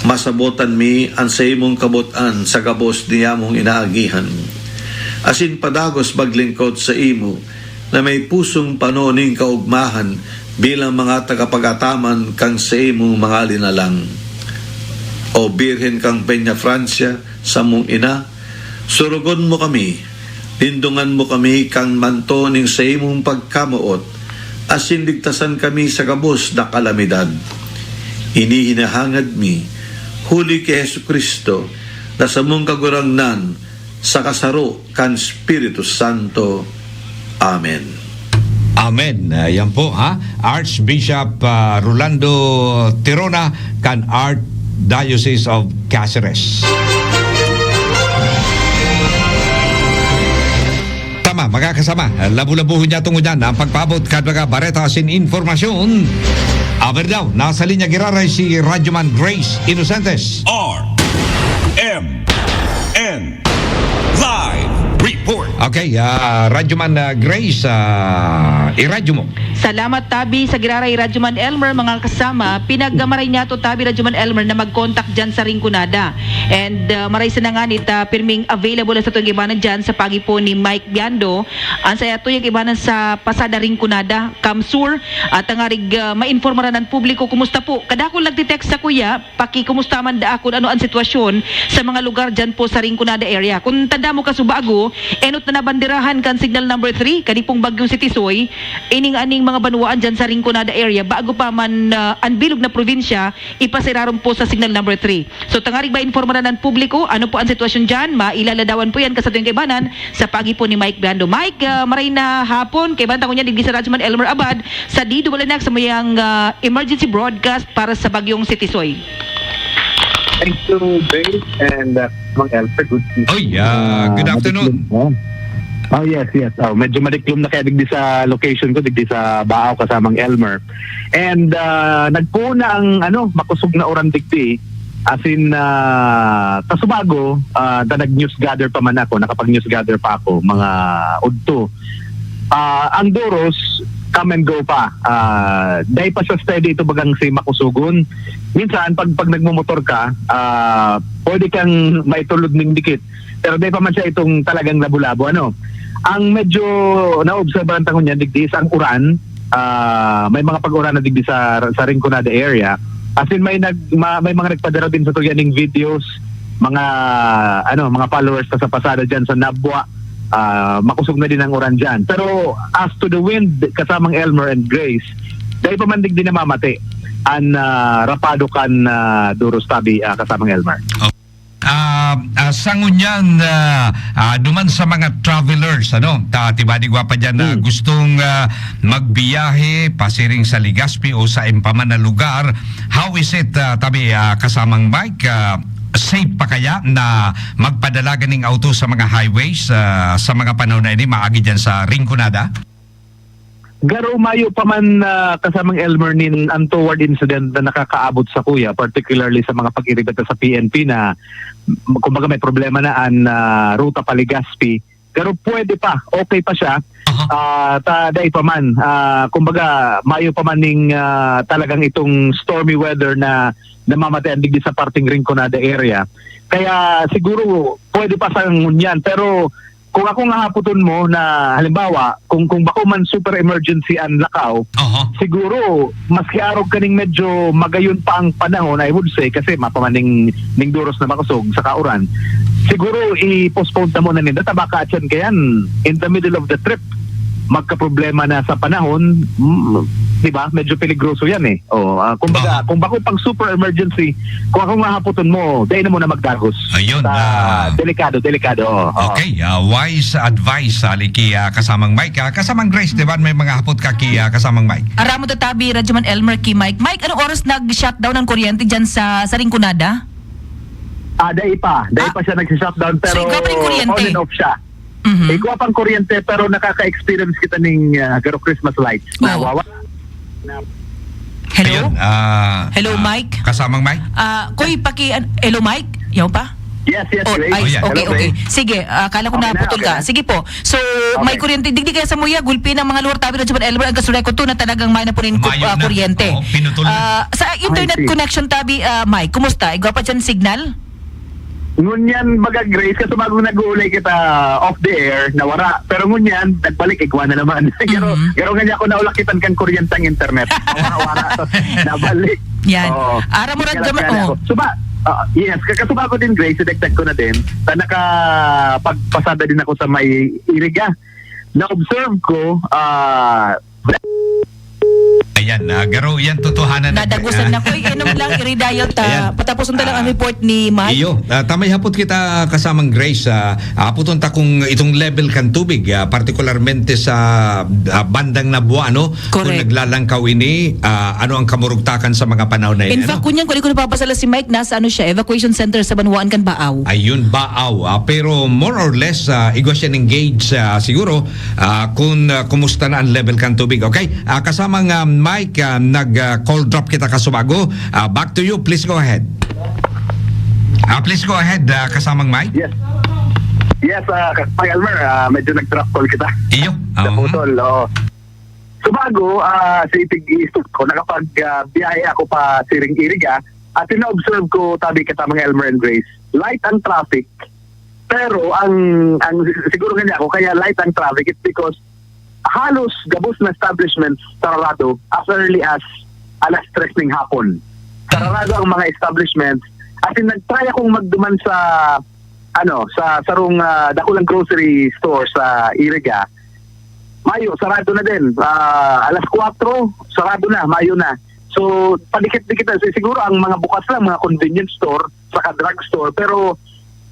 Masabotan mi an saimong kabot-an sa gabos niyamong inaagihan, asin padagos maglingkod saimo na may pusong pano nin kaogmahan bilang mga tagapag-ataman kan saimong mga linalang. O Birhen kan Peñafrancia, samong ina, surugon mo kami, lindongan mo kami kan manto nin saimong pagkamoot, asin ligtasan kami sa gabos na kalamidad. Ini hinahangad mi, huli ki Jesu-Cristo, na samong Kagurangnan, sa kasaro kan Espiritu Santo. Amen. Amen. Ah, yan po, ha? Archbishop, ah, Rolando Tirona kan Archdiocese of Caceres. Tama, mga kasama, labo-labohon niya tungod yan ang pagpaabot kan mga bareta asin impormasyon. Aber daw, nasa linya giraray si Radyoman Grace Innocentes. R M N Live Report. Okay, ah, Radyoman, ah, Grace, ah, iradyo mo. Salamat, Tabi. Sa giraray, Radyoman Elmer, mga kasama, pinagmaray niya to, Tabi, Radyoman Elmer, na mag-contact dyan sa Rinconada. And, ah, maray sa nanganit, ah, pirming available sa atong ibanan dyan sa pagi po ni Mike Biando. Ang sa atuyang ibanan sa Pasada Rinconada, Kamsur, at tangarig, ah, mainformaran ang publiko. Kumusta po? Kadakol nagtitext sa kuya, pakikumusta man daa kun ano ang sitwasyon sa mga lugar dyan po sa Rinconada area. Kun tanda mo, kasubago, enot na nabanderahan kan signal number three, kani pong bagyong si Tisoy, ining aning mga banwaan dyan sa Rinconada area, bago pa man, ah, ang bilog na probinsya, ipasiraron po sa signal number three. So, tangarig ba informaran ang publiko, ano po ang sitwasyon dyan? Mailaladawan po yan kasatuyang kaibanan sa pagi po ni Mike Biando. Mike, ah, maray na hapon, kaibanan ta ngunyan digdi sa Radyoman Elmer Abad, sa D W N X, sa mayang, ah, emergency broadcast para sa bagyong si Tisoy. Thank you, Grace, and, uh, Mang Elmer. Good evening. Oy, ah, Ah, good afternoon. Madiklom, oh. Oh, yes, yes. Oh, medyo madiklom na kaya digdi sa location ko, digdi sa Baaw, kasamang Elmer. And, ah, nagpuon na ang, ano, makusog na uran digdi. As in, ah, kasubago, ah, da nag-news gather pa man ako, nakapag-news gather pa ako, mga udto. Ah, ang Duros, come and go pa. Ah, dai pa siya steady ito bagang si makusugon. Minsan, pag, pag nagmumotor ka, ah, pwede kang maitulod ning dikit. Pero dai pa man siya itong talagang labo-labo, ano. Ang medyo naobserbahan ta ngunyan digdi is ang uran. Ah, may mga pag-uran na digdi sa, sa Rinconada area. As in, may nag-, ma-, may mga nagpadara din sa tuya ning videos, mga, ano, mga followers ta sa pasada dyan sa Nabua. Ah, makusog na din ang uran dyan. Pero as to the wind, kasamang Elmer and Grace, dai pa man digdi namamati an, ah, rapado kan, ah, Duros, Tabi, ah, kasamang Elmer. Ah, ah, sa ngunyan, ah, ah, duman sa mga travelers, ano, ta-, tibadigwa pa dyan na Hmm. gustong, ah, magbiyahe pasiring sa Legazpi o sa iba pa man na lugar, how is it, ah, Tabi, ah, kasamang Mike? Ah, safe pa kaya na magpadalagan ning auto sa mga highways, ah, sa mga panahon na ini, maagi dyan sa Rinconada? Garo mayo pa man, ah, kasamang Elmer, nin untoward incident na nakakaabot sa kuya, particularly sa mga pag-irigata sa P N P na, kumbaga, may problema na an, ah, ruta pa Legazpi. Pero pwede pa, okay pa siya. Aha. Ah, ta dai pa man, ah, kumbaga, mayo pa man ning, ah, talagang itong stormy weather na namamatayan digdi sa parting Rinconada area. Kaya siguro pwede pa sa ngunyan, pero kung ako nga haputon mo na, halimbawa, kung, kung bako man super emergency an lakaw, Aha. siguro, maski arog kaning medyo magayon pa ang panahon, I would say, kasi mapa man ning, ning duros na makosog sa kauran, siguro i-postpone ta muna ninda, ta baka atyan kayan, in the middle of the trip, magkaproblema na sa panahon, mm, di ba? Medyo peligroso yan eh. Oh, ah, kumbaga, Aha. kung bako pang super emergency, kung ako nga haputon mo, dai na muna magdagos. Ayun, Sa ah, delikado, delikado. Oh, oh. Okay, ah, wise advice, ali ki, ah, kasamang Mike. Ah, kasamang Grace, di ba, may mga hapot ka ki, ah, kasamang Mike? Aram mo tatabi, Radyoman Elmer, ki Mike. Mike, anong oras nag-shutdown ang kuryente dyan sa, sa Rinconada? Ah, dai pa. Dai Ah. pa siya nag-shutdown, So, pero ikaw pa rin kuryente? on and off siya. Mhm. Ikaw pang kuryente, pero nakaka-experience kita ning, ah, garo Christmas lights na Oo. wawa. Hello? Ayun, ah, Hello, ah, Mike? Kasamang Mike? Ah, Koy, paki-, an-, hello, Mike? Yaw pa? Yes, yes, Oh, Grace. ay, Oh, yeah. okay, Hello, okay. Grace. Sige, ah, akala ko Okay na, naputol okay ka. na. Sige po. So, may Okay. kuryente, digdi kaya sa muya, gulpi ng mga lugar, tabi na Jubal Elmer, ang kasulay ko to na talagang may na po rin ku-, Umayon ah, na. kuryente. Oo, pinutol na. Ah, sa internet I see. connection, tabi, ah, Mike, kumusta? Igwa pa dyan signal? Ngunyan, baga, Grace, kasi bago nag-uulay kita off the air, nawara. Pero ngunyan, nagbalik, igwa na naman. Pero, Mhm. pero nga niya ako naulakitan kan kuryente ang internet. Wara-wara, tas nabalik. Yan. Oo. Aram mo, Kaya Radyo, nagkala oh. ako. Suba, ah, yes, kakasuba ko din, Grace, idagdag ko na din, na nakapagpasada din ako sa may Iriga. Na-observe ko, ah, Ayan, ah, garo, yan totohanan na, Nadagusan ah. na ko. Uy, inom lang, i-redial ta. Ayan. Patapuson ta lang ang Ah, report ni Mike. Iyo, ah, tamay hapot kita, kasamang Grace. Ah, aputon ta kung itong level kan tubig, ah, partikularmente sa, ah, bandang Nabua, no? Kung Correct. naglalangkaw ini, ah, ano ang kamurugtakan sa mga panahon na In yan, fact, ano? kunyan, kung di ko napapasala si Mike, nasa ano siya, evacuation center sa Banwaan kan Baaw. Ayun, Baaw. Ah, pero more or less, ah, igwa siya ng gauge, ah, siguro, ah, kung, ah, kumusta na ang level kan tubig. Okay? Ah, kasamang, ah, Mike, ah, nag, ah, call drop kita kasubago. Ah, back to you. Please go ahead. Ah, please go ahead, ah, kasamang Mike. Yes. Yes, ah, Kak Elmer, ah, medyo nag-drop call kita. Iyo. Aha. Naputol, oo. Subago, ah, sa itig-isip ko, nakapag, ah, biyahe ako pa siring Iriga, at na-observe ko, tabi katamang Elmer and Grace, light ang traffic. Pero ang, ang siguro nga niya ako, kaya light ang traffic, it's because halos gabos na establishments sararado as early as alas tres ning hapon. Sararado ang mga establishments. As in, nag-try akong magduman sa, ano, sa sarong, ah, dakulang grocery store sa Iriga. Mayo, sarado na din. Ah, alas kwatro, sarado na, mayo na. So, padikit-dikit na. So, siguro ang mga bukas lang, mga convenience store, saka drugstore. Pero,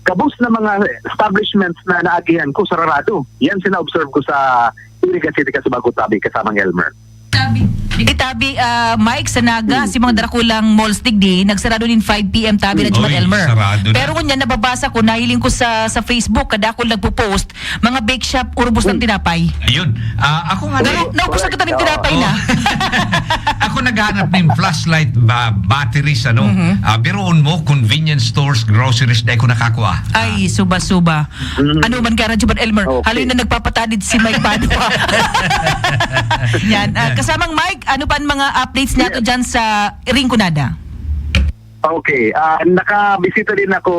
gabos na mga establishments na naagihan ko, sararado. Yan sina-observe ko sa Iriga City, Kasubago, tabi, kasamang Elmer. Tabi, itabi, ah, Mike, sa Naga, Mm. si mga darakulang malls digdi, nagsarado nin five P M, tabi, Mm. Radyo Oy, Elmer. sarado na. Pero ngunyan, nababasa ko, nahiling ko sa, sa Facebook, kadakol nagpo-post, mga bake shop, urubos ng Mm. tinapay. Ayun. Ah, ako nga Pero, na- naubusan kita ng Oo. tinapay na. Oo. Ako naghahanap ng flashlight ba, batteries, ano. Mhm. Ah, biruon mo, convenience stores, groceries, dai ko nakakua. Ay, suba-suba. Mm. Ano man ka, Radyo Elmer, Okay. haloy na nagpapatanid si Mike Padua. Yan. Ah, kasamang Mike, ano pa ang mga updates nato Yes. dyan sa Rinconada? Okay. Ah, nakabisita din ako,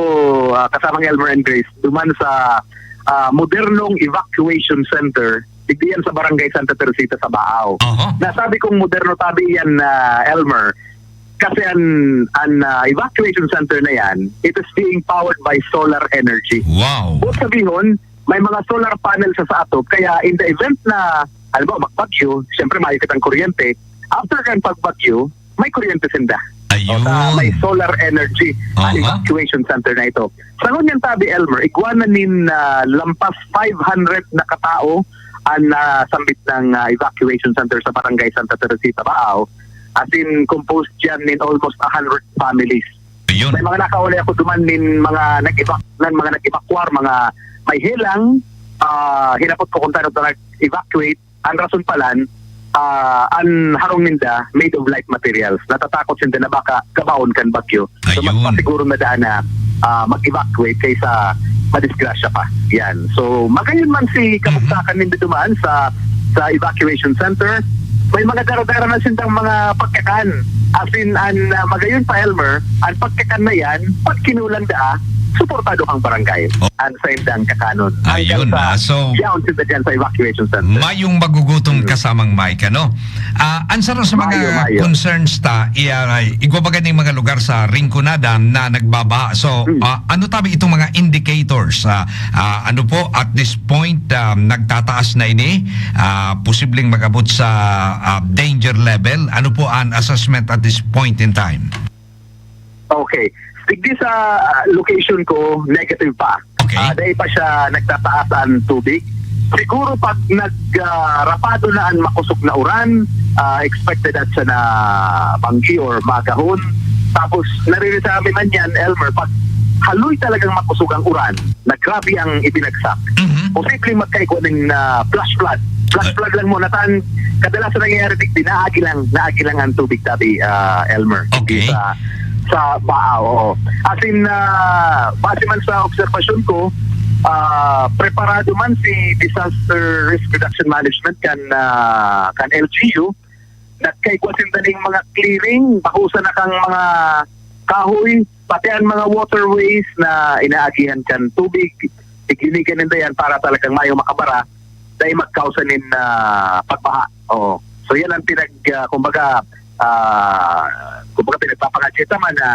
ah, kasamang Elmer and Grace, duman sa, ah, modernong evacuation center, digdi yan sa Barangay Santa Teresita sa Baaw. Oho. Nasabi kong moderno, tabi yan, ah, Elmer, kasi an, an, ah, evacuation center na yan, it is being powered by solar energy. Wow. Ibig sabihin, may mga solar panels sa, sa atop, kaya in the event na, halimbawa, magbagyo, siyempre, mayo kitang kuryente. After kan pagbagyo, may kuryente sinda. Ayun. O, sa may solar energy, ang Aha. evacuation center na ito. Sa ngunyan, tabi, Elmer, igwa na nin, ah, lampas five hundred na katao ang, ah, sambit ng, ah, evacuation center sa Barangay Santa Teresita, Baaw. As in, composed yan nin almost a hundred families. Ayun. May mga nakauli ako duman nin mga nag-evac-, ng mga nag-evacuar, mga may helang, ah, hinapot ko kung taano nag-evacuate. Ang rason palan, Ah, an harong ninda made of light materials. Natatakot sinda na baka gabaon kan bagyo. So, mas Ayun. masiguro na daan na, ah, mag-evacuate kaysa madisgrasya pa. Yan. So, magayon man si Mhm. kabugtakan ninda duman sa, sa evacuation center, may mga dara-dara na sindang mga pagkakan. As in, an, ah, magayon pa, Elmer, an pagkakan na yan, pag kinulang daa, suportado kang barangay. Oh. An sa indang kakanon. Hanggang Ayun, sa ah, so, yaon sila dyan sa evacuation center. mayong magugutom Mm. kasamang Mike, ano? Ah, an saro sa mga Mayo, mayo. concerns ta, iya, igwa baga ning mga lugar sa Rinconada na nagbabaha. So, Hmm. ah, ano tabi itong mga indicators? Ah, ah, ano po, at this point, ah, nagtataas na ini? Ah, posibleng mag-abot sa, ah, danger level? Ano po an assessment at this point in time? Okay. Digdi sa, ah, location ko, negative pa. Okay. Ah, dai pa siya nagtataas an tubig. Siguro pag nag, ah, rapado na an makusog na uran, ah, expected at siya na banggi or magahon. Tapos, naririnig man yan, Elmer, pag haloy talagang makusog ang uran, na grabe ang ibinagsak. Mhm. Posibleng magkaigwa nin, ah, flash flood. Flash Uh, flood lang muna. Tan, kadalasan nangyayari, digdi, naagi lang, naagi lang ang tubig, tabi, ah, Elmer. Okay. Sa, sa Baaw, oo. As in, ah, base man sa obserbasyon ko, ah, preparado man si Disaster Risk Reduction Management kan, ah, kan L G U. Nagkaigwa sinda ning mga clearing, bahusan na kang mga kahoy, pati ang mga waterways na inaagihan kan tubig, tiglinigan ninda yan para talagang mayo makabara, dahil magkausa nin, ah, pagbaha. Oo. So yan ang pinag, ah, kumbaga, ah, kumbaga pinagpapangadya naman na,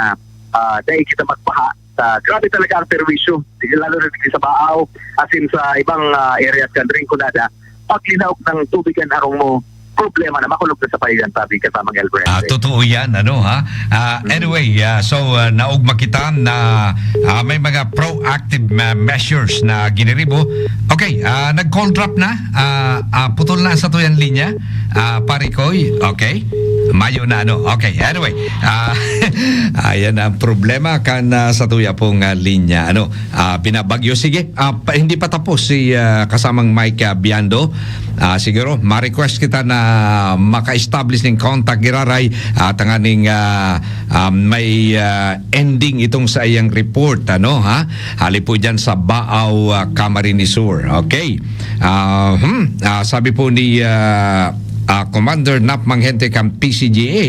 ah, dahil kita magbaha, ah, grabe talaga ang perwisyo, lalo na dito sa Baaw, as in sa ibang, ah, areas kan Rinconada, pag linaog ng tubig ang harong mo, problema na, makulog na sa payo yan, tabi, kasamang Elmer. Ah, totoo yan, ano, ha? Ah, Mm. anyway, ah, so, ah, naugma kita na, ah, may mga proactive ma-, measures na giniribo. Okay, ah, nag-call drop na. Ah, ah, putol na sa tuyang linya. Ah, Pare Koy, okay? Mayo na, ano? Okay, anyway. Ah, ayan ang problema kan, ah, sa tuya pong, ah, linya. Ano? Ah, binabagyo. Sige, ah, pa, hindi pa tapos si, ah, kasamang Mike, ah, Biando. Ah, siguro, ma-request kita na maka-establish ning contact, giraray, ah, tanganing, ah, ah, may, ah, ending itong sa iyang report, ano, ha? Hali po dyan sa Baaw, ah, Camarines Sur. Okay. Ah, hmm, ah, sabi po ni, ah, ah, Commander Nap Manghente kan P C G A,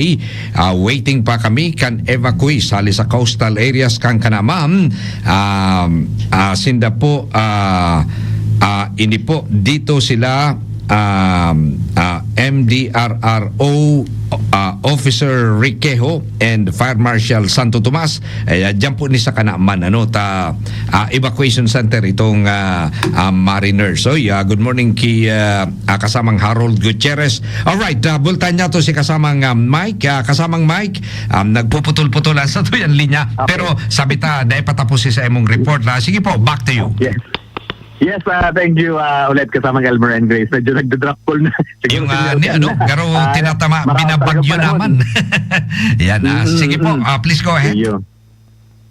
ah, waiting pa kami kan evacuees hali sa coastal areas kan Kanaman. Ah, ah, sinda po, ah, ah, ini po, dito sila, ah, ah, M D R R O, ah, Officer Riquejo and Fire Marshal Santo Tomas. Eh, ah, diyan po ni sa Kanaman, ano, ta, ah, evacuation center itong, ah, ah, Mariners. Oy, ah, good morning ki, ah, ah, kasamang Harold Gutierrez. Alright, ah, bultan niya to si kasamang, ah, Mike. Ah, kasamang Mike, um, nagpuputol-putol ang sa tuyang linya. Okay. Pero sabi ta, dahil patapos si sa imong report, ah, sige po, back to you. Yes. Yes, ah, thank you, ah, ulit kasamang Elmer and Grace. Medyo nagda-drop call na. Siguro Yung, ah, sinyal ni, ka ano, na. garo Ah, tinatama, marami binabagyo talaga panahon. naman. Yan, ah, Mm, sige po, mm. ah, please go ahead. Sige.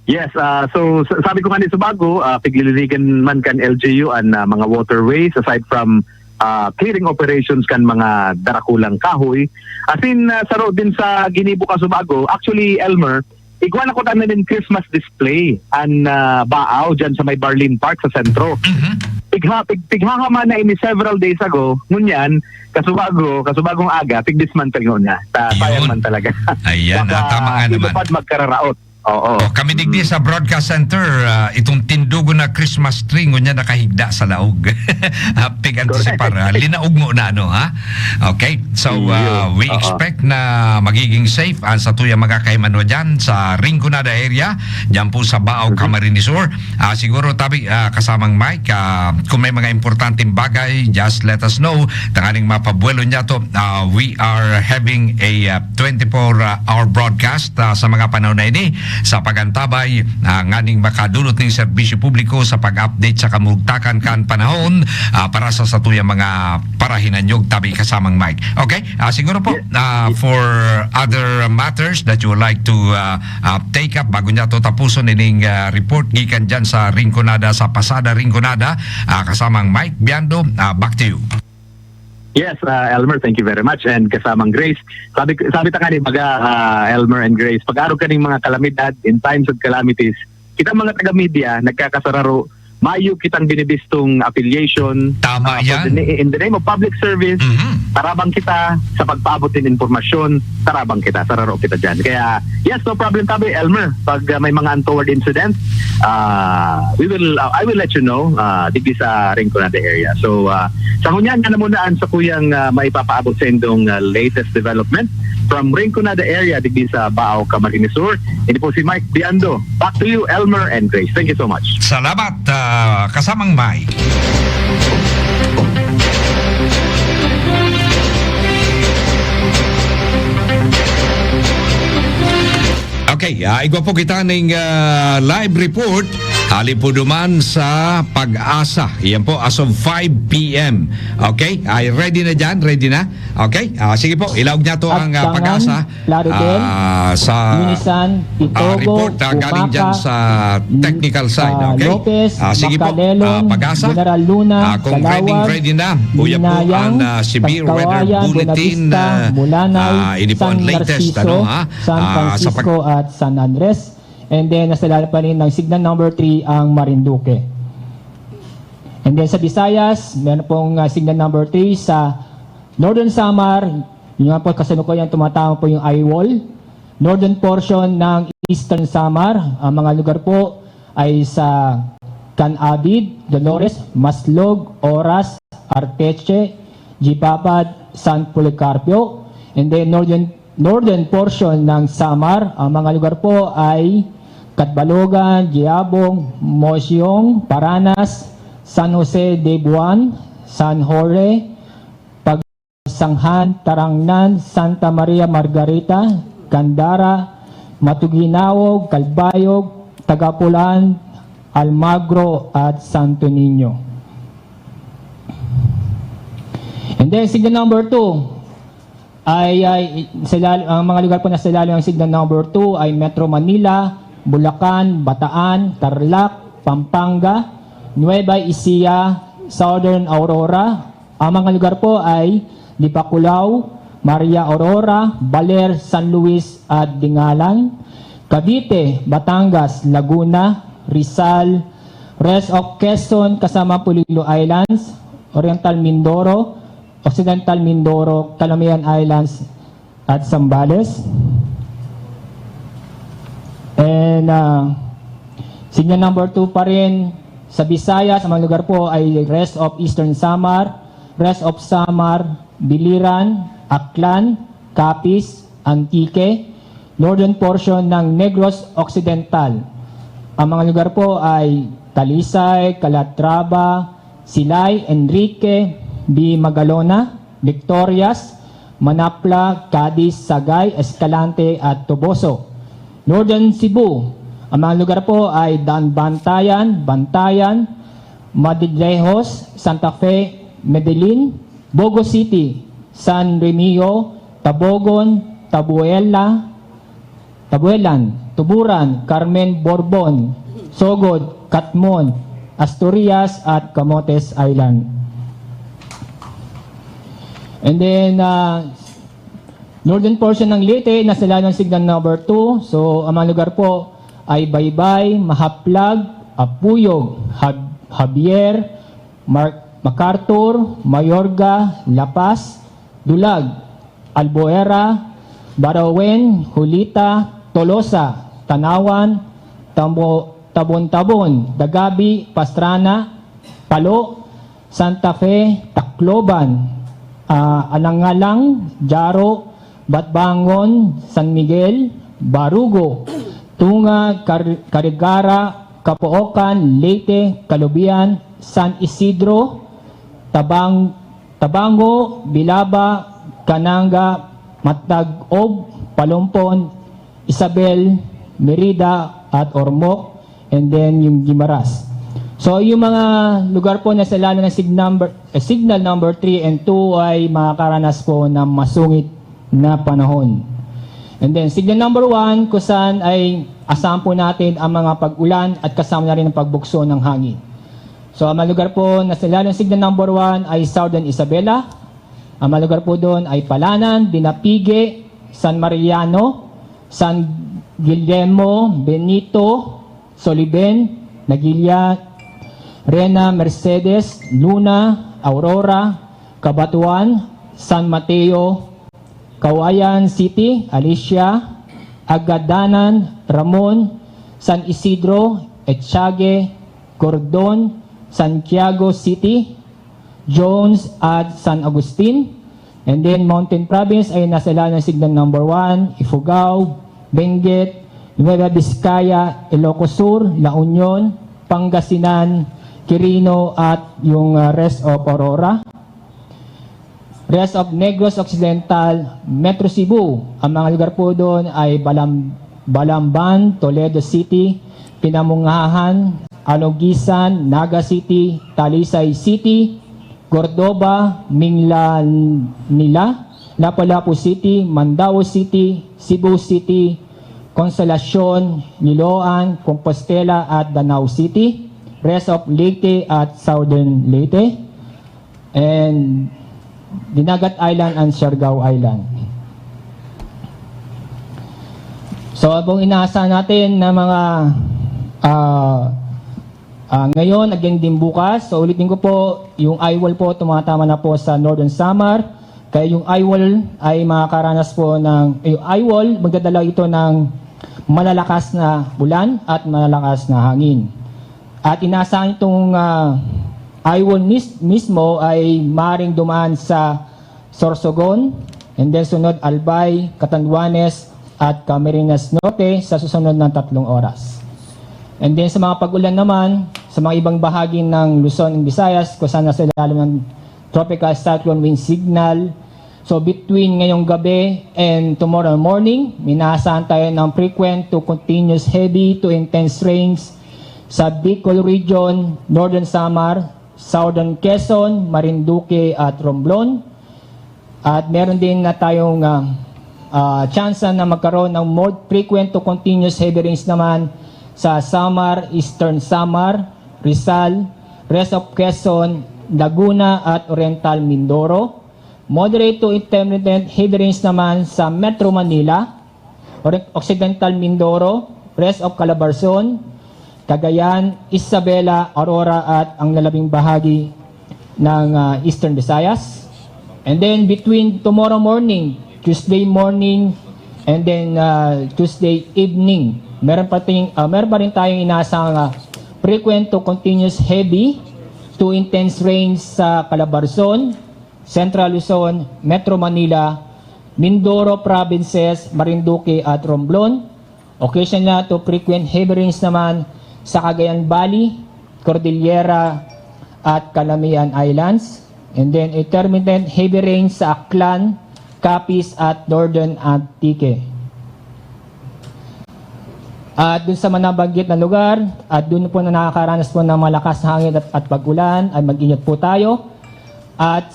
Yes, ah, so, sa-, sabi ko nga ni Subago, ah, piglilinigan man kan L G U an, ah, mga waterways aside from, ah, clearing operations kan mga darakulang kahoy. As in, ah, saro din sa ginibo kan Subago. Actually, Elmer, igwa na ko tanan nin Christmas display an, ah, Baaw dyan sa may Barlin Park sa sentro. Mhm. Pigha-, pig-, pighahama na ini several days ago. Ngunyan, kasubago, kasubagong aga, pig-dismantle nguna. Ta-, sayang Yun. man talaga. Ayan, ah, Baka tama nga naman. ilupad magkararaot. Oo. Oh, kami digdi Mm. sa Broadcast Center, ah, itong tindugo na Christmas tree, ngunyan nakahigda sa laog. Ah, pig-anticipar, Correct. ah, linaog mo na, ano, ha? Okay, so, Iyo. ah, we Oo. expect na magiging safe ang sa tuyang mga kaimanwa dyan sa Rinconada area, dyan po sa Baaw, Mhm. Camarines Sur. Ah, siguro, tabi, ah, kasamang Mike, ah, kung may mga importanteng bagay, just let us know. Tanganing mapabuelo niya to. Ah, we are having a, ah, twenty-four hour broadcast, ah, sa mga panahon na ini sa pag-antabay, ah, nganing makadulot ning serbisyo publiko sa pag-update sa kamugtakan kan panahon, ah, para sa satuyang mga parahinanyog, tabi, kasamang Mike. Okay? Ah, siguro po, Yes. ah, for other matters that you would like to, ah, ah, take up, bago niya to tapuson ining, ah, report gikan dyan sa Rinconada, sa Pasada Rinconada, ah, kasamang Mike Biando, ah, back to you. Yes, uh, Elmer, thank you very much. And kasamang Grace, sabi, sabi ta ka ni baga, uh, Elmer and Grace, pag-arog ka ning mga kalamidad, in times of calamities, kita mga taga-media, nagkakasararo, mayo kitang binibistong affiliation. Tama uh, yan. The, in the name of public service, mm-hmm. Tarabang kita sa pagpaabot ng impormasyon, tarabang kita, sararo kita dyan. Kaya, yes, no problem tabi, Elmer. Pag uh, may mga untoward incident, uh, we will, uh, I will let you know uh, digdi sa Rinconada area. So, uh, sa ngunyan nga namunaan sa kuyang uh, maipapaabot sa indong uh, latest development from Rinconada area digdi sa Bao, Camarines Sur. Ini po si Mike Biando. Back to you, Elmer and Grace. Thank you so much. Salamat, uh, kasamang Mike. Okay, uh, igwa po kita ning uh, live report. Hali po duman sa Pag-asa. Yan po, as of five p.m. Okay? Ay, ready na dyan? Ready na? Okay? Uh, sige po, ilaog niya to ang uh, Pag-asa. Plaridel, uh, sa Lunisan, uh, Itogo, report uh, galing dyan sa technical side. Uh, okay? Lopez, uh, sige po, uh, Pag-asa. General Luna, uh, kung ready, ready na, uya po ang uh, severe weather bulletin. Uh, uh, ini po ang latest. Ano, ha? San Francisco uh, sa pag- at San Andres. And then, nasa lalim pa rin ng signal number three ang Marinduque. And then sa Visayas, meron pong uh, signal number three sa Northern Samar, yung nga po kasalukuyan tumatama po yung eye wall. Northern portion ng Eastern Samar, ang mga lugar po ay sa Canavid, Dolores, Maslog, Oras, Arteche, Jipapad, San Policarpio. And then northern, northern portion ng Samar, ang mga lugar po ay Catbalogan, Jiabong, Mosyong, Paranas, San Jose de Buan, San Jorge, Sanghan, Tarangnan, Santa Maria Margarita, Gandara, Matuguinao, Calbayog, Tagapulan, Almagro, at Santo Niño. And then, signal number two ay, ay sa ilal- ang mga lugar po na sa ilalim ng signal number two ay Metro Manila, Bulacan, Bataan, Tarlac, Pampanga, Nueva Ecija, Southern Aurora, Ang mga lugar po ay Dipaculao, Maria Aurora, Baler, San Luis at Dingalan, Cavite, Batangas, Laguna, Rizal, rest of Quezon kasama Polillo Islands, Oriental Mindoro, Occidental Mindoro, Calamian Islands, at Zambales. And uh, signal number two pa rin sa Visayas, ang mga lugar po ay rest of Eastern Samar, rest of Samar, Biliran, Aklan, Capiz, Antique, northern portion ng Negros Occidental. Ang mga lugar po ay Talisay, Calatrava, Silay, Enrique, B. Magalona, Victorias, Manapla, Cadiz, Sagay, Escalante at Toboso. Northern Cebu, ang mga lugar po ay Daanbantayan, Bantayan, Madridejos, Santa Fe, Medellin, Bogo City, San Remigio, Tabogon, Tabuela, Tabuelan, Tuburan, Carmen, Borbon, Sogod, Catmon, Asturias, at Camotes Island. And then, uh, northern portion ng Leyte, nasa lalim ng signal number two. So, ang mga lugar po ay Baybay, Mahaplag, Apuyog, Hab- Javier, Mar- MacArthur, Mayorga, La Paz, Dulag, Albuera, Barauen, Julita, Tolosa, Tanauan, Tambo- Tabon-Tabon, Dagabi, Pastrana, Palo, Santa Fe, Tacloban, ah, Alang-alang, Jaro, Batbangon, San Miguel, Barugo, Tunga, Car- Carigara, Capoocan, Leyte, Calubian, San Isidro, Tabang- Tabango, Bilaba, Cananga, Matnag-ob, Palompon, Isabel, Merida, at Ormoc, and then yung Guimaras. So, yung mga lugar po na sa lalim ng sig- number, eh, signal number three and two ay makakaranas po ng masungit na panahon. And then, signal number one, kung saan ay asahan po natin ang mga pag-ulan at kasama na rin ang pagbukso ng hangin. So, ang mga lugar po na sa lalim ng signal number one ay Southern Isabela, Ang mga lugar po doon ay Palanan, Dinapigue, San Mariano, San Guillermo, Benito, Soliben, Naguilian, Rena, Mercedes, Luna, Aurora, Cabatuan, San Mateo, Cauayan City, Alicia, Agadanan, Ramon, San Isidro, Echagüe, Cordon, Santiago City, Jones at San Agustin. And then Mountain Province ay nasa ilalim ng Signal Number One, Ifugao, Benguet, Nueva Vizcaya, Ilocos Sur, La Union, Pangasinan, Quirino at yung ah, rest of Aurora. Rest of Negros Occidental, Metro Cebu. Ang mga lugar po doon ay Balam- Balamban, Toledo City, Pinamunghahan, Alugisan, Naga City, Talisay City, Cordova, Minglanilla, Lapu-Lapu City, Mandaue City, Cebu City, Consolacion, Liloan, Compostela at Danao City, rest of Leyte at Southern Leyte, and Dinagat Island and Siargao Island. So, abang inaasahan natin na mga ah, ah, ngayon, again din bukas. So, ulitin ko po, yung eye wall po, tumatama na po sa Northern Samar. Kaya yung eye wall ay makakaranas po ng, yung eye wall, magdadala ito ng malalakas na ulan at malalakas na hangin. At inaasahan itong ah, eye wall mis- mismo ay maring dumaan sa Sorsogon, and then sunod Albay, Catanduanes, at Camarines Norte sa susunod na tatlong oras. And then sa mga pag-ulan naman, sa mga ibang bahagi ng Luzon and Visayas, kung saan nasa ilalim ng Tropical Cyclone Wind Signal, so between ngayong gabi and tomorrow morning, minaasahan tayo ng frequent to continuous heavy to intense rains sa Bicol Region, Northern Samar, Southern Quezon, Marinduque at Romblon. At meron din na tayong ah, ah, tsansa na magkaroon ng more frequent to continuous heavy rains naman sa Samar, Eastern Samar, Rizal, rest of Quezon, Laguna at Oriental Mindoro. Moderate to intermittent heavy rains naman sa Metro Manila, Ori- Occidental Mindoro, rest of Calabarzon, Cagayan, Isabela, Aurora at ang lalabing bahagi ng ah, Eastern Visayas. And then between tomorrow morning, Tuesday morning, and then ah, Tuesday evening, meron pa, ting, ah, meron pa rin tayong inaasahang ah, frequent to continuous heavy to intense rains sa Calabarzon, Central Luzon, Metro Manila, Mindoro Provinces, Marinduque at Romblon. Occasional to frequent heavy rains naman sa Cagayan Valley, Cordillera at Calamian Islands. And then intermittent heavy rains sa Aklan, Capiz at Northern Antique. At dun sa mga nabanggit na lugar, at dun po na nakakaranas po ng malakas na hangin at, at pag-ulan, ay mag-ingat po tayo. At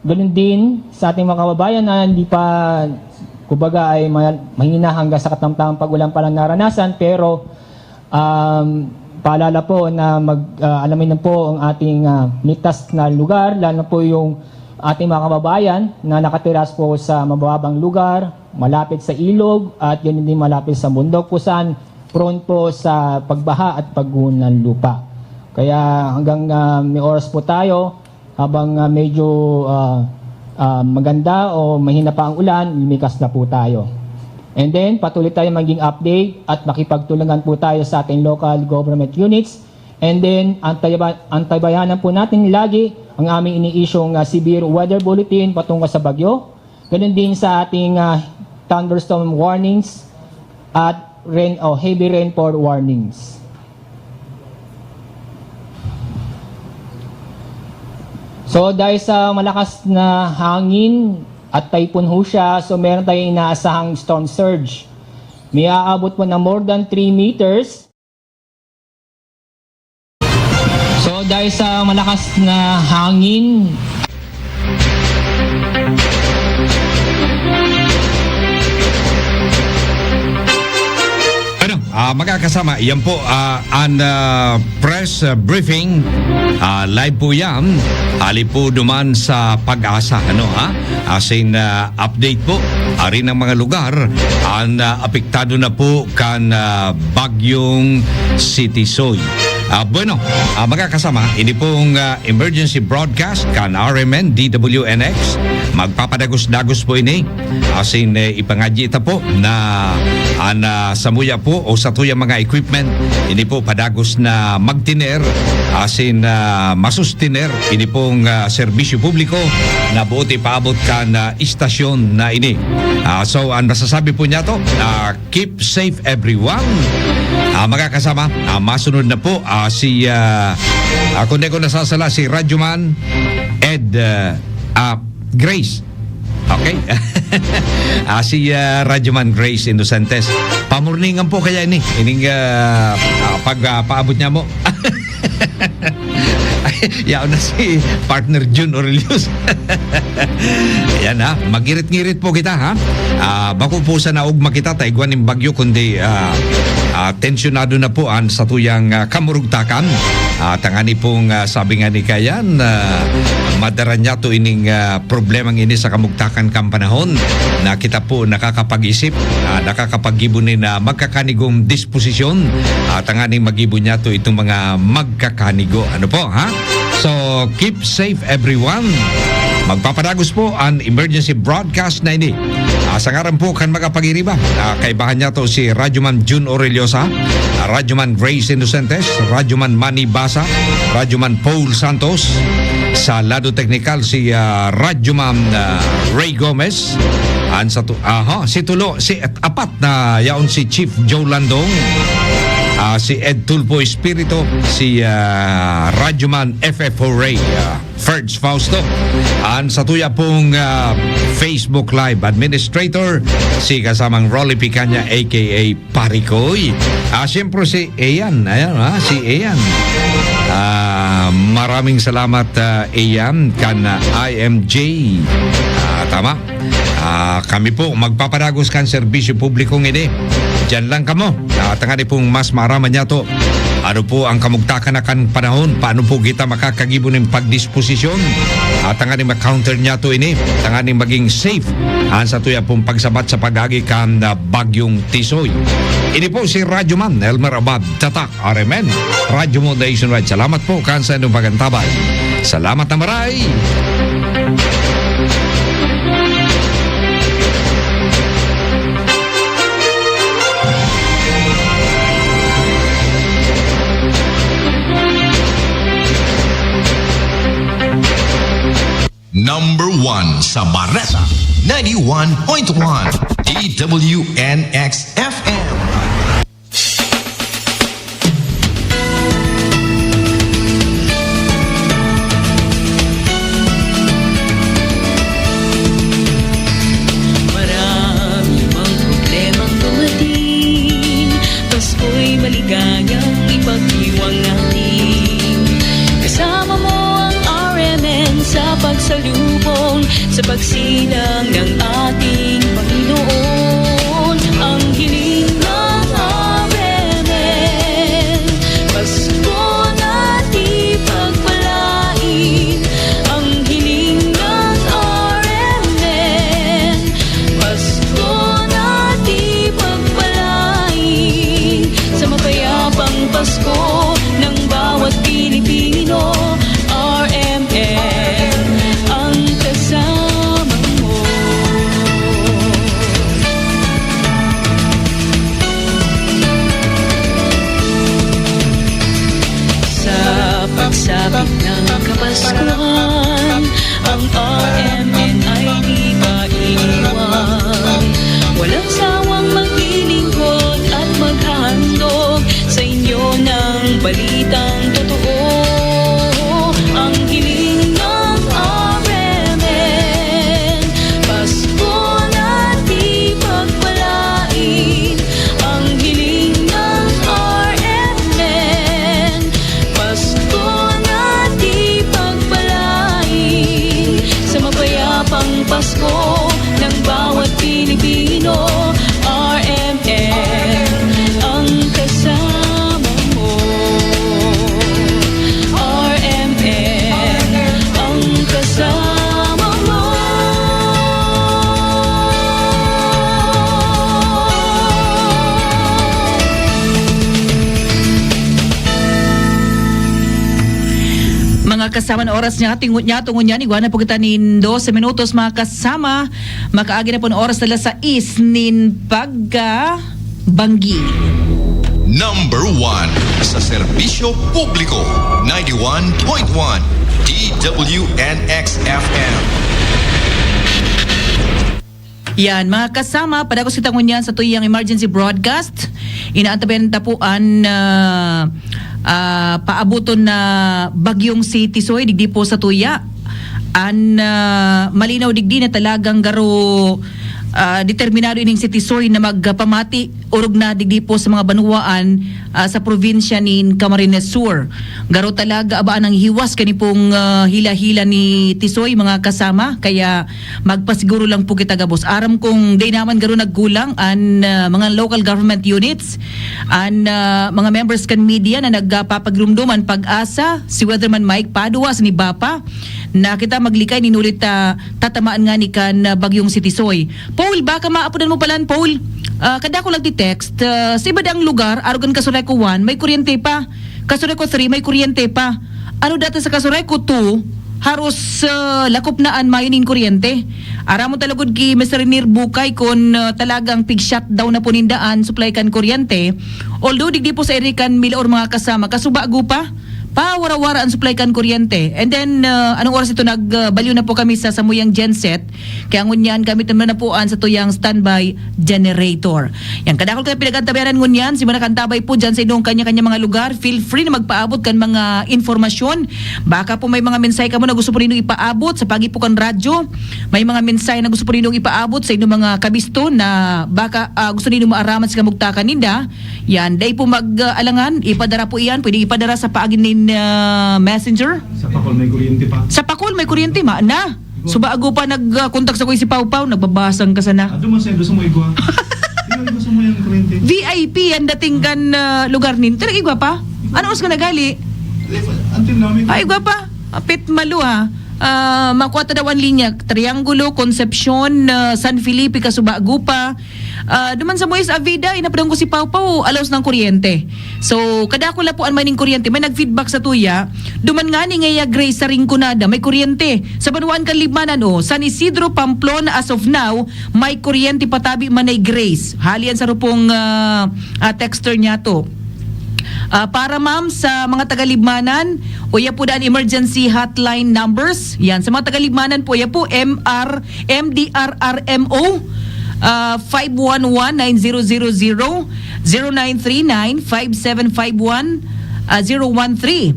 ganun din sa ating mga kababayan na hindi pa, kumbaga, ay ma- mahina hanggang sa katamtamang pag-ulan pa lang naranasan, pero um, paalala po na mag, ah, alamin na po ang ating ah, mitas na lugar, lalo na po yung ating mga kababayan na nakatira po sa mababang lugar, malapit sa ilog, at yun din malapit sa bundok, kung saan prone po sa pagbaha at pagguho ng lupa. Kaya hanggang ah, may oras po tayo, habang ah, medyo ah, ah, maganda o mahina pa ang ulan, lumikas na po tayo. And then, patuloy tayo maging update at makipagtulungan po tayo sa ating local government units. And then, antayaba- antabayanan po natin lagi ang aming ini-issue'ng ah, severe weather bulletin patungkol sa bagyo. Ganun din sa ating ah, thunderstorm warnings at rain o heavy rainfall warnings. So, dahil sa malakas na hangin at typhoon ho siya, so meron tayong inaasahang storm surge. May aabot po na more than three meters. So, dahil sa malakas na hangin, ano? Ah, mga kasama, yan po, ah, an, ah, press, ah, briefing. Ah, live po yan. Hali po duman sa Pag-asa, ano, ha? Asin, ah, update po. Ari ng mga lugar, an, ah, apektado na po kan, ah, Bagyong Sitisoy. Ah, bueno, ah, mga kasama, ini pong, ah, emergency broadcast kan R M N, D W N X. Magpapadagos-dagos po ini. Asin, eh, ipangadyi ta po na an, ah, samuya po o satuyang mga equipment, ini po padagos na magtiner, asin, ah, masustiner ini pong, ah, serbisyo publiko na boot ipaabot kan, ah, istasyon na ini. Ah, so, an masasabi po niyato, ah, keep safe everyone. Ah, mga kasama, ah, masunod na po, ah, si, ah, ah, kung di ko nasasala, si Radyoman Ed, ah, ah, Grace. Okay. Ah, si, ah, Radyoman Grace Inocentes. Pamorningan po kaya ini. Ining, ah, ah, pag, ah, paabot niya mo. Yaon na si partner Jun Aurelius. Ayan ha, magirit-ngirit po kita ha. Ah, bako po sa naog makita, taigwan ning bagyo, kundi, ah, ah, tensyonado na po an satuyang, ah, kamurugtakan. Ah, tangani pong, ah, sabi nga ni Kayan, ah, madara niya to ining, ah, problemang ini sa kamugtakan kan panahon na kita po nakakapag-isip, ah, nakakapaggibo nin, ah, magkakanigong disposisyon, ah, tanganing maggibo niya to itong mga magkakanigo. Ano po, ha? So, keep safe everyone. Magpapadagos po an emergency broadcast na ini. Ah, sa ngaran po kan mga pag-iriba, ah, kaibahan niya to si Radyoman Jun Oreliosa, ah, Radyoman Grace Inocentes, Radyoman Manny Basa, Radyoman Paul Santos. Sa lado teknikal, si, ah, Radyoman, ah, Ray Gomez. An sa tu-, aha, si tulo, si at-, apat na yaon si Chief Joe Landong, ah, si Ed Tulfo Espirito, si, ah, Radyoman F F Hooray, ah, Ferds Fausto. An satuya pong, ah, Facebook Live Administrator, si kasamang Rolly Picaña, A K A Parikoy. Ah, siyempre si Ian. Ayan, ha? Si Ian. Ah, maraming salamat, ah, Ian, kan, ah, I M J. Ah, tama. Ah, kami po, magpapadagos kan serbisyo publikong ini. Diyan lang kamo. Ah, tangani pong mas maaraman niya to. Ano po ang kamugtakan na kan panahon? Paano po kita makakagibo nin pagdisposisyon? Ah, tangani ma-counter niya to ini. Tangani maging safe. Ang satuya pong pagsabat sa pag-agi kan, ah, Bagyong Tisoy. Ini po si Radyo Man, Elmer Abad, Tatak, R M N, Radyo Mo Nationwide. Salamat po kan sa inyong pagantabay. Salamat na maray! Number one sa Bareta, ninety-one point one, D W N X F M. Marami mang problemang dumating, Pasko'y maligayang ipagdiwang natin. Kasama mo ang R M N sa pagsalubong, sa pagsilang ng ating Panginoon. Ang hiling ng R M N, Pasko na di pagpalain. Ang hiling ng R M N, Pasko na di pagpalain. Sa mapayapang Pasko ng bawat Pilipino, R M N ang kasama mo. Kasama na oras niya, tingo-, niya, tungo niya, igwa na po kita nin dose minutos, mga kasama. Makaagi na po ang oras na alas sais nin pagka banggi. Number one sa serbisyo publiko, ninety-one point one D W N X F M. Yan, mga kasama, padagos kita ngunyan sa tuyang emergency broadcast. Inaantabayan ta po an ah, ah, paaboton na bagyong si Tisoy digdi po sa tuya. An ah, malinaw digdi na talagang garo ah, determinado ining si Tisoy na magpamati orog na digdi po sa mga banwaan ah, sa probinsya nin Camarines Sur. Garo talaga aba ang hiwas kani pong ah, hila-hila ni Tisoy, mga kasama. Kaya magpasiguro lang po kita gabos. Aram kong di naman garo nagkulang an ah, mga local government units, an ah, mga members kan media na nagpapagirumdom, an Pag-asa, si Weatherman Mike Padua, ni Bapa, na kita maglikay nin huli ta tatamaan ngani kan ah, bagyong si Tisoy. Paul, baka maapodan mo palan, Paul. Ah, kadakul nagti-text, ah, sa iba daang lugar, arog kan Casureco one, may kuryente pa. Casureco three, may kuryente pa. Ano data sa Casureco two, haros ah, lakop na an mayo nin kuryente. Aram mo talagod ki Mister Renier Bukay kun ah, talagang pig-shutdown na po ninda an supply kan kuryente. Although digdi po sa iri kan Milaor, mga kasama, kasubago pa, pawara-wara an supply kan kuryente. And then, ah, anong oras ito? Nagbalyo na po kami sa samuyang genset. Kaya ngunyan, gamit naman na po an sa tuyang standby generator. Yan, kadakul kaya pinagantabayanan ngunyan, si mga kantabay po dyan sa inyong kanya-kanya mga lugar, feel free na magpaabot kan mga informasyon. Baka po may mga mensahe kamo na gusto po ninyo ipaabot sa pagi po kan radyo. May mga mensahe na gusto po ninyo ipaabot sa inyong mga kabisto na baka ah, gusto ninyo maaraman sa kamugtakan ninda. Yan, dai po mag-alangan, ipadara po iyan. Pwede ipadara sa paagi nin ah, messenger. Sa Pakol may kuryente pa. Sa Pakol, may kuryente, ma, na. Subago pa nag-contact sa ko si Pau Pau, nagbabasang ka sana. Ado man sa gusto mo igwa. Ikaw gusto mo yung kuryente. V I P ang dating kan ah, lugar nin. Talaga igwa pa? Ano oras ka nagali? Until now, may Ay, igwa pa. Apit malo ha. Ah, makuha ta daw ang linya. Triangulo, Concepcion, ah, San Felipe, Casubago pa. Ah, duman sa Moise Avida, inapadang ko si Pau Pau, alaos ng kuryente. So, kadakul na po an maning kuryente. May nag-feedback sa tuya. Duman nga ni Ngaya Grace sa Rinconada, may kuryente. Sa Banwaan kan Libmanan, oh, San Isidro, Pamplona, as of now, may kuryente patabi man ay Grace. Hali yan sa rupong ah, ah, texter niya to. Ah, para ma'am, sa mga taga-Libmanan, uya po daan emergency hotline numbers. Yan, sa mga taga-Libmanan po, uya po, M R, M D R R M O, ah, five one one nine zero zero zero, zero nine three nine five seven five one, ah, zero one three.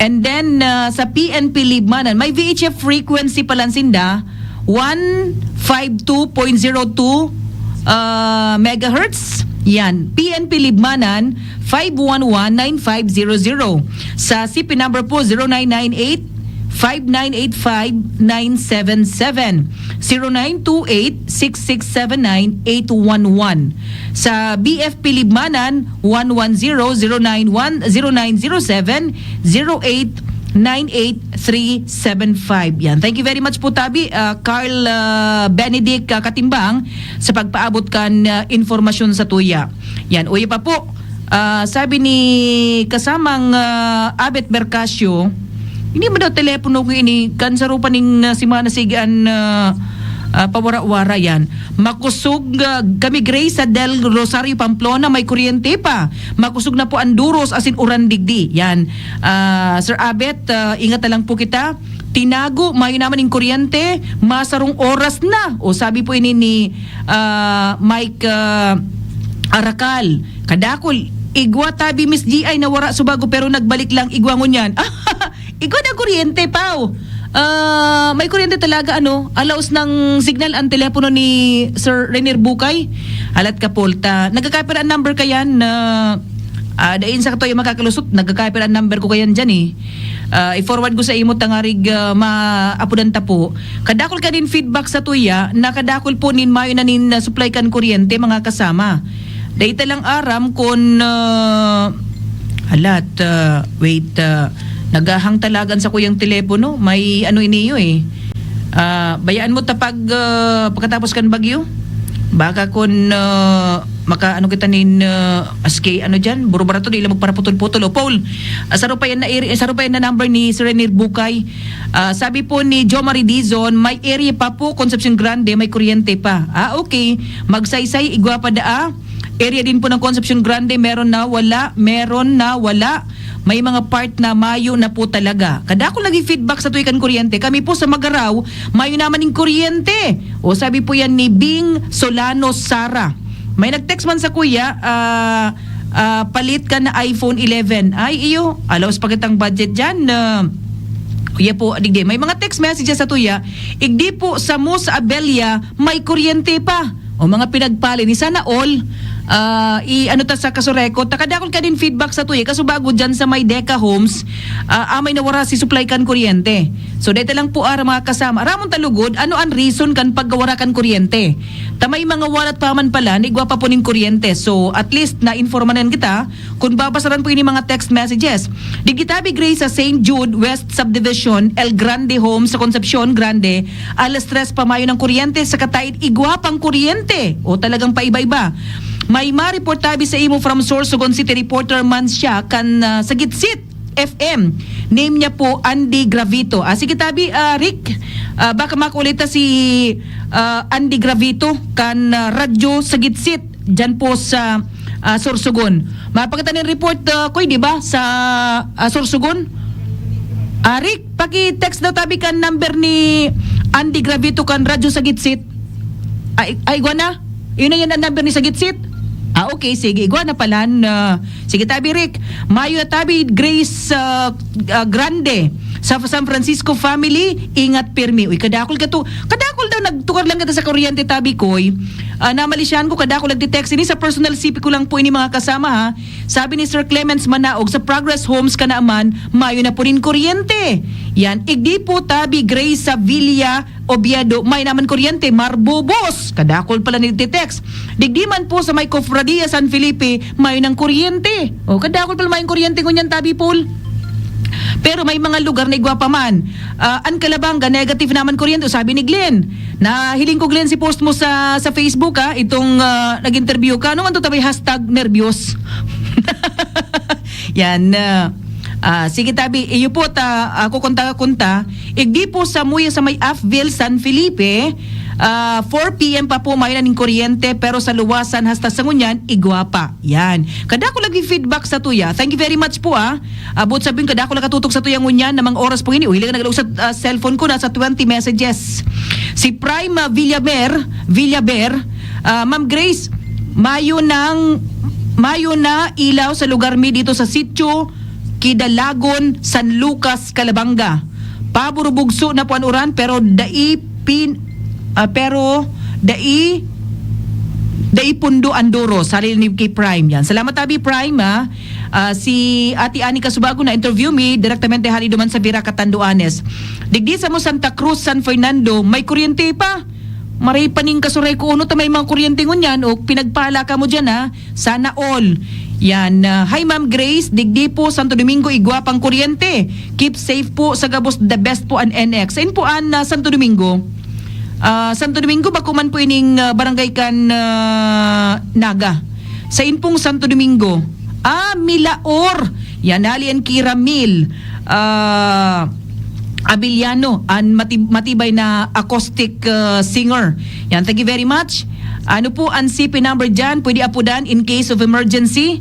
And then, ah, sa P N P Libmanan, may V H F frequency palan sinda, one five two point zero two ah, megahertz. Yan, P N P Libmanan, five one one nine five zero zero. Sa C P number po, zero nine nine eight five nine eight five nine seven seven, zero nine two eight six six seven nine eight one one. Sa B F P Libmanan, one one zero zero nine one zero nine zero seven zero eight nine eight three seven five. Yan. Thank you very much po, Tabi. Ah, Carl ah, Benedict ah, Katimbang sa pagpaabot kan ah, informasyon sa tuya. Yan. Uya pa po, ah, sabi ni kasamang ah, Abet Bercasio, hindi mo daw telepono ko ini, kan sa rupa ning ah, simana sige an ah, ah, pawara-wara yan. Makusog ah, kami, Grace, sa Del Rosario, Pamplona, may kuryente pa. Makusog na po ang duros asin uran digdi. Yan. Ah, Sir Abet, ah, ingat na lang po kita. Tinago, mayo naman yung kuryente, masarong oras na. O sabi po ini ni ah, Mike ah, Arakal, kadakol, igwa tabi, Miss G I, nawara subago pero nagbalik lang igwa ngunyan. Igwa na kuryente, Pao. Ah, may kuryente talaga, ano, alaos ng signal ang telepono ni Sir Renier Bukay. Alat ka, Paul, ta nagkakapira ang number kayan na ah, dain sa katoy makakalusot, nagkakapira ang number ko kayan dyan eh. Ah, i-forward ko sa imo tangarig ah, maapudan ta po. Kadakol ka din feedback sa tuya, na kadakol po nin mayo na nin ah, supply kan kuryente, mga kasama. Dai ta lang aram kun ah, alat, ah, wait, ah, nagahang talagan sa kuyang telepono. May ano iniyo eh. Ah, bayaan mo ta pag ah, pagkatapos kan bagyo. Baka kun ah, Maka ano kita nin, ah, aski ano diyan, buro-barato, di lang magparaputol-putol. O, Paul, ah, saro pa yan na iri-, saro pa yan na number ni Sir Renier Bukay. Ah, sabi po ni Jo Marie Dizon, "May area pa po, Concepcion Grande, may kuryente pa." Ah, okay. Magsaysay, igwa pa daa. Area din po ng Concepcion Grande, meron na wala, meron na wala. May mga part na mayo na po talaga. Kadakol lagi feedback sa tuwi kan kuryente. Kami po sa Magarao, mayo naman ning kuryente. O, sabi po yan ni Bing Solano Sara. May nag-text man sa kuya, ah, ah, "Palit ka na iPhone eleven." Ay, iyo, alaos pa kitang budget dyan. Ah, kuya po, digdi. May mga text messages sa tuya. "Igdi po, samo sa Abella, may kuryente pa." O, mga pinagpali ni sana all, ah, i-ano ta sa Kasurekot, ta kadakol ka din feedback sa tuya. Kasubago dyan sa may Deca Homes, ah, amay nawara si supply kan kuryente. So, dito lang po, ara, mga kasama. Ramon ta lugod, ano ang reason kan pagkawara kan kuryente? Ta may mga walat pa man pala, na igwa pa po ning kuryente. So, at least, na-informan na kita kung babasaran po ini mga text messages. Digdi tabi, Grace, sa Saint Jude West Subdivision, El Grande Home sa Concepcion Grande, alas tres pa mayo ng kuryente, sa kataid igwa pang kuryente. O, talagang paiba-iba. May ma-report tabi sa imo from Sorsogon City, reporter man siya kan, ah, sa Gitsit F M. Name niya po Andy Gravito. Ah, sige tabi, ah, Rick, ah, baka makulit ta si, ah, Andy Gravito kan, ah, Radyo sa Gitsit, dyan po sa, ah, Sorsogon. Mapakita nin report, ah, Koy, di ba, sa, ah, Sorsogon? Ah, Rick, paki-text daw tabi kan number ni Andy Gravito kan Radyo sa Gitsit. Ay, ay, igwa na? Yun na yan ang number ni sa Gitsit? Ah, okay, sige. Igwa na pala. Ah, sige, tabi, Rick. Mayo na tabi, Grace, ah, ah, Grande. Sa San Francisco family, ingat pirmi. Uy, kadakol ka to. Kadakol daw, nagtukar lang kita sa kuryente, tabi, Koy. Ah, namalisyan ko, kadakol nagte-text. Ini sa personal C P ko lang po ini, mga kasama, ha. Sabi ni Sir Clemens Manaog, sa Progress Homes ka naman, mayo na po rin kuryente. Yan, igdi po tabi, Grace, sa Villa Oviedo, may naman kuryente, marbubos. Kadakol pala ni text. Digdi man po sa may Cofradia San Felipe, may nang kuryente. O, kadakol pala may kuryente ngunyan, tabi, Paul. Pero may mga lugar na igwa pa man. Ah, an Calabanga, negative naman kuryente, sabi ni Glenn. Nahiling ko, Glenn, si post mo sa, sa Facebook, ha, itong, ah, nag-interview ka. Ano man to, tabi, hashtag nervyos? Yan, ah, ah, sige, tabi, iyo po, ta, ako konta-konta. Igdi po sa muya sa may Afville, San Felipe, ah, four P M pa po, may na ning kuryente, pero sa luwasan, hasta sa ngunyan, igwa pa. Yan. Kadakol lagi feedback sa tuya. Thank you very much po, ah. Abot sabi yung kadakol nakatutok sa tuya ngunyan na mga oras po ini. Uy, lang naglaog sa, ah, cellphone ko, nasa twenty messages. Si Prime, ah, Villamer, Villaber, ah, Ma'am Grace, mayo nang, mayo na ilaw sa lugar mi dito sa sitio Kidalagon, San Lucas, Calabanga. Paburubugso na po an uran, pero dai pin-, ah, pero dai, dai pundo an duro, sabi ni kay Prime. Yan. Salamat, tabi, Prime, ha. Ah, si Ate Ani Kasubago na interview mi direktamente hali duman sa Vira, Catanduanes. Digdi sa mo, Santa Cruz, San Fernando, may kuryente pa. Maray pa ning kasuray ko, uno ta may mga kuryente ngunyan, o pinagpala ka mo dyan, ha? Sana all. Yan. Ah, hi, Ma'am Grace. Digdi po, Santo Domingo, igwa pang kuryente. Keep safe po sa gabos, the best po an N X. Sain po an, ah, Santo Domingo? Ah, Santo Domingo, bako man po ining, ah, barangay kan, ah, Naga. Sain pong Santo Domingo? Ah, Milaor. Yan, hali an Kira Mil. Ah, Abiliano, an mati-, matibay na acoustic, ah, singer. Yan, thank you very much. Ano po an C P number dyan? Pwede apudan in case of emergency.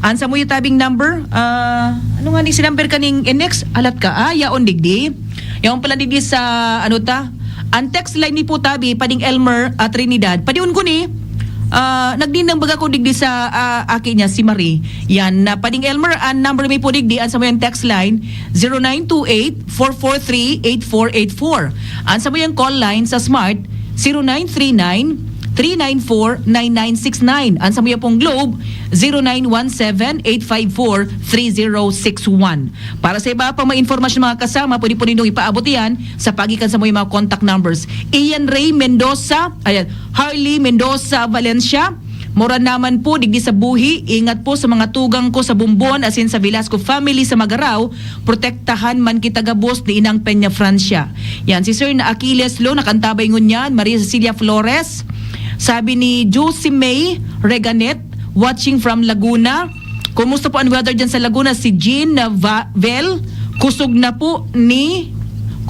An sa muyo tabing number? Ah, ano nga ni si number kaning N X? Alat ka. Ah, yaon digdi. Yaon pala digdi sa, ano ta? An text line ni po tabi, Pading Elmer, ah, Trinidad. Padion ko ni, ah, nagninang baga ko digdi sa, ah, aki niya, si Marie. Yan, na Pading Elmer, an number mi po digdi, an sa muyang text line, zero nine two eight, four four three, eight four eight four. An sa muyang call line sa Smart, zero nine three nine, three nine four, nine nine six nine. An sa muya pong Globe, zero nine one seven, eight five four, three zero six one. Para sa iba pang mga impormasyon, mga kasama, pwede po ninyong ipaabot yan sa pagikan sa mga contact numbers. Ian Ray Mendoza, ayan, Harley Mendoza Valencia, mura naman po, digdi sa buhi, ingat po sa mga tugang ko sa Bumbon, asin sa Velasco family sa Magarao, protektahan man kita gabos ni Inang Peña Francia. Yan, si Sir na Achilles Lo, nakantabay ngunyan, Maria Cecilia Flores, Sabi ni Josie May Reganet, watching from Laguna. Kumusta po ang weather dyan sa Laguna? Si Jean na Va- Vel, kusog na po ni,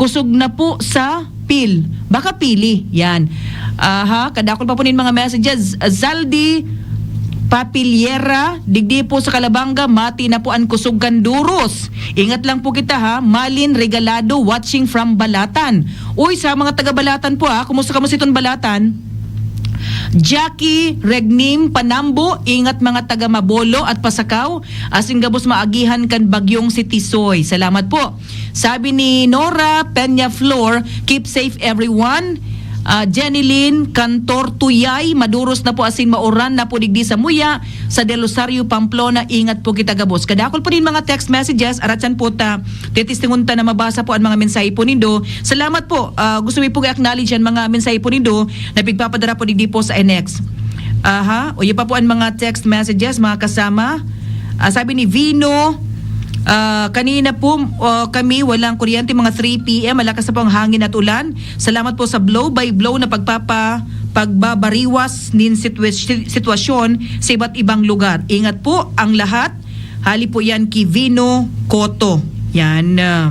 kusog na po sa pil. Baka pili. Yan. Aha, kadakol pa po nin mga messages. Zaldi Papiliera, digdi po sa Calabanga, mati na po ang kusog kan Duros. Ingat lang po kita ha. Malin Regalado, watching from Balatan. Uy, sa mga taga Balatan po ha, kumusta kamo siton Balatan? Jackie Regnim Panambo, ingat mga taga Mabolo at Pasakaw, asin gabos maagihan kan bagyong si Tisoy. Salamat po. Sabi ni Nora Peña Flor, "Keep safe everyone." Ah, Jenilyn Cantor Tuyay, "Maduros na po asin mauran na po digdi sa Muya, sa Del Rosario, Pamplona. Ingat po kita gabos." Kadakol po nin mga text messages, aratyan po ta, titistingon ta na mabasa po ang mga mensahe po nindo. Salamat po. Ah, gusto mi po i-acknowledge ang mga mensahe po nindo na pigpapadara po digdi po sa N X. Aha, o yun pa po ang mga text messages, mga kasama. Ah, sabi ni Vino, ah, "Kanina po, oh, kami walang kuryente, mga three p m. Malakas na po ang hangin at ulan. Salamat po sa blow by blow na pagpapa-, pagbabariwas nin sitwa-, sitwasyon sa iba't ibang lugar. Ingat po ang lahat." Hali po yan ki Vino Cotto. Yan. Ah.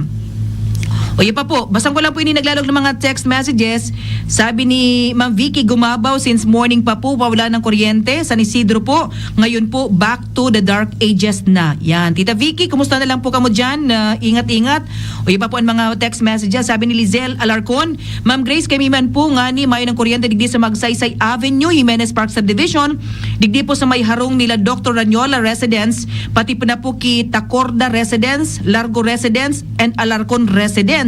O yun pa po, basang ko lang po ini naglalog ng mga text messages. Sabi ni Ma'am Vicky Gumabaw, "Since morning pa po, wala ng kuryente. San Isidro po, ngayon po, back to the dark ages na." Yan. Tita Vicky, kumusta na lang po kamo dyan? Ah, ingat-ingat. O yun pa po ang mga text messages. Sabi ni Lizelle Alarcon, "Ma'am Grace, kami man po ngani mayo ng kuryente digdi sa Magsaysay Avenue, Jimenez Park Subdivision, digdi po sa may harong nila Doctor Ranyola Residence, pati po na po ki Tacorda Residence, Largo Residence, and Alarcon Residence.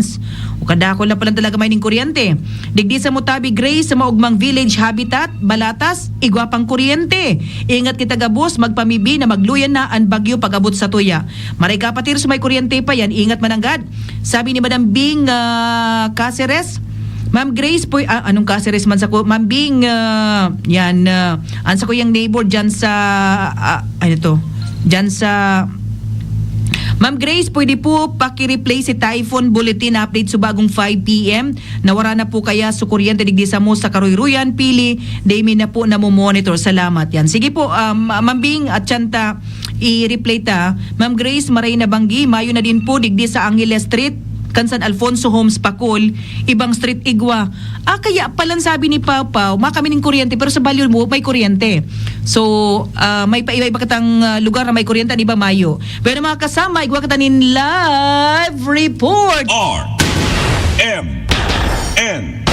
O kadakol na palan talaga may ning kuryente. Digdi sa Mutabi Grace, sa Maugmang Village Habitat, Balatas, igwa pang kuryente. Ingat kita gabos, magpamibi na magluyan na an bagyo pag-abot sa tuya. Maray kapatiros may kuryente pa yan, ingat mananggad." Sabi ni Madam Bing, ah, Caceres, "Ma'am Grace po, ah, anong Caceres man sa ko? Ma'am Bing, ah, yan, ah, ang sa kuyang neighbor dyan sa, ah, ano to? Dyan sa, Ma'am Grace, pwede po paki-replay si Typhoon Bulletin update sa bagong five p m. Nawara na po kaya sa kuryente digdi sa mo sa Karuyruyan, Pili, dai mi na po namomonitor. Salamat." Yan. Sige po, um, Ma'am Bing, at siyanta, i-replay ta. Ma'am Grace, maray na banggi, mayo na din po digdi sa Angeles Street, kan San Alfonso Homes, Pacol, ibang street igwa. Ah, kaya palan sabi ni Papa, "Ma kami ning kuryente, pero sa balyo mo may kuryente." So, ah, may paiba-iba katang, ah, lugar na may kuryente, di ba, mayo? Pero mga kasama, igwa kita nin live report. R M N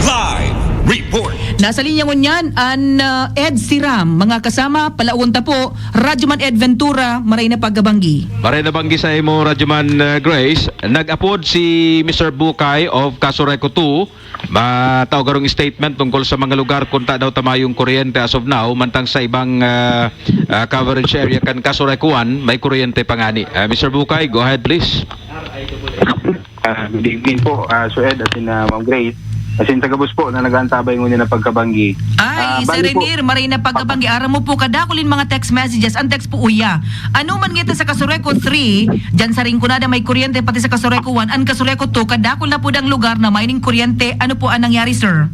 Live Report. Nasa linya ngunyan an, ah, Ed Siram. Mga kasama, palaogon ta po, Radyoman Ed Ventura, maray na pagkabanggi. Maray na banggi sa imo, Radyoman, ah, Grace. Nag-apod si Mister Bukay of Casureco two. Matao garong statement tungkol sa mga lugar kung ta daw ta mayong kuryente as of now, mantang sa ibang, ah, ah, coverage area kan Casureco one, may kuryente pa ngani. Ah, Mister Bukay, go ahead please. Ah, good evening po, ah, Sir Ed, asin na Ma'am Grace. Asin sa gabos po na nag-aantabay ngunyan na pagkabanggi. Ay, Ah, Sir bali po, Renier, maray na pagkabanggi. Aram mo po, kadakul in mga text messages. Ang text po uya, ano man ngita sa Casureco three, dyan sa Rinconada may kuryente, pati sa Casureco one. Ang Casureco two, kadakul na po dang lugar na may ning kuryente. Ano po ang nangyari, sir?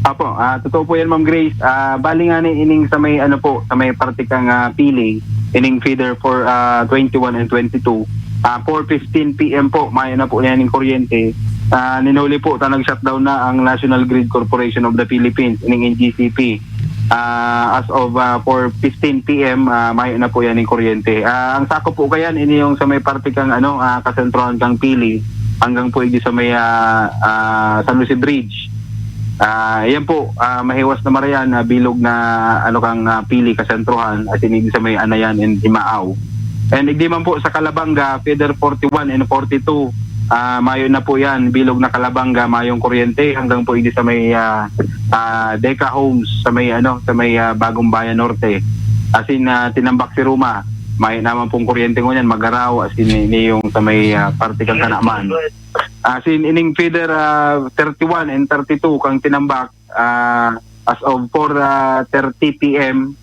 Apo, ah, totoo po yan, Ma'am Grace. Ah, bali nga ni ining sa may, ano po, sa may parte kang ah, Pili, ining feeder for ah, twenty-one and twenty-two, ah, four fifteen p m po, mayo na po yan yung kuryente. Ah, ninuli po, ta nag-shutdown na ang National Grid Corporation of the Philippines, ining N G C P. Ah, as of ah, four fifteen p m, ah, mayo na po yan yung kuryente. Ah, ang sako po kayan, ini yung sa may parte kang ano, ah, kasentrohan kang Pili, hanggang po yung sa may ah, ah, San Jose Bridge. Ah, yan po, ah, mahiwas na marayan na bilog na ano kang ah, Pili kasentrohan, as in sa may Anayan and Himao. And igdi man po sa Calabanga, feeder forty-one and forty-two, ah, mayo na po yan, bilog na Calabanga, mayong kuryente hanggang po igdi sa may ah, ah, Deca Homes sa may ano, sa may ah, Bagong Bayan Norte. As in ah, Tinambak si Roma, mayo naman pong kuryente ngunyan, Magaraw, as in ni yung sa may ah, parte kang Kanaman. As in ining feeder ah, thirty-one and thirty-two kang Tinambak, ah, as of four ah, thirty p m,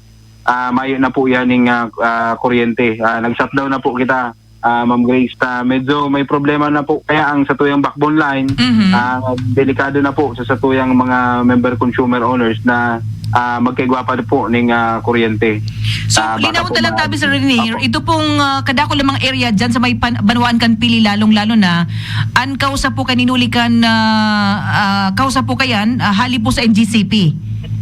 ah, mayo na po yan ning ah, ah, kuryente. Ah, nag-shutdown na po kita. ah, Ma'am Grace, ah, medyo may problema na po kaya ang satuyang backbone line. Mhm. Ah, delikado na po sa satuyang mga member consumer owners na, ah, magkaigwa pa po ning, ah, kuryente. So, Ah, baka linawon po ta lang ma- tabi, Sir Rene, Opo. ito pong, ah, kadakul na mga area dyan sa may pan-, banwaan kan Pili, lalong-lalo na, an kausa po kan inuli kan, ah, ah, kausa po kayan, ah, hali po sa N G C P.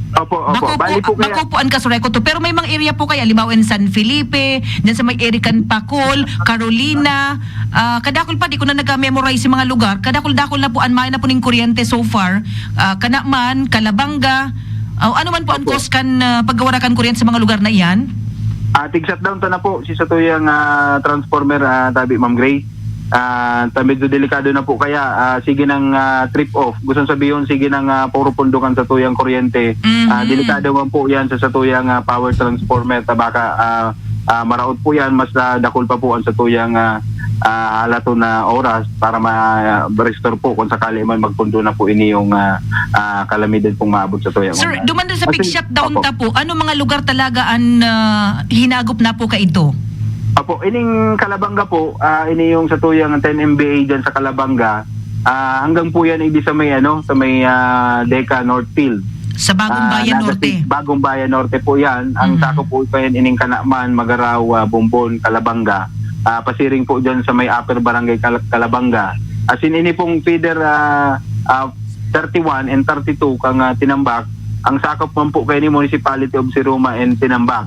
Opo, opo. Bako po, Bali po kaya bako po an Casureco to. Pero may mga area po kaya, halimbawa in San Felipe, dyan sa may area kan Pacol, Carolina, ah, kadakul pa, di ko na nagka-memorize yung mga lugar. Kadakul-dakul na po, an mayo na po ning kuryente so far. Ah, Canaman, Calabanga. Ah, ano man po ang Opo. cause kan, ah, pagkawara kan kuryente sa mga lugar na iyan? Ah, tig-shutdown ta na po si satuyang, ah, transformer, ah, tabi, Ma'am Grace. Ah, ta medyo delikado na po kaya, ah, sige nang, ah, trip off. Gusto sabihon, sige nang, ah, purupundukan sa tuyang kuryente. Mhm. Ah, delikado man po yan sa, sa tuyang, ah, power transformer. Ta baka, ah, ah, maraot po yan, mas, ah, dakul pa po ang sa tuyang, ah, ah, halaton na oras para ma-restore po kung sakali man magpundo na po ini yung, ah, ah, kalamidad pong maabot sa tuyang Sir, unahan. duman rin sa Kasi pig-shutdown opo. ta po, ano mga lugar talaga an, ah, hinagop na po kaidto? Opo, ining Calabanga po, ah, ini yung sa tuyang ten M V A dyan sa Calabanga, ah, hanggang po yan idi sa may, ano, sa may, ah, Deca Northfield. Sa Bagong Ah, Bayan Naga Norte. City, Bagong Bayan Norte po yan. Ang Mhm. sakop po ito yan, ining Canaman, Magarao, ah, Bombon, Calabanga. Ah, pasiring po dyan sa may Upper Barangay Cal-, Calabanga. As in, ini pong feeder, ah, ah, thirty-one and thirty-two kang, ah, Tinambac, ang sakop man po kayo ni Municipality of Siruma and Tinambac.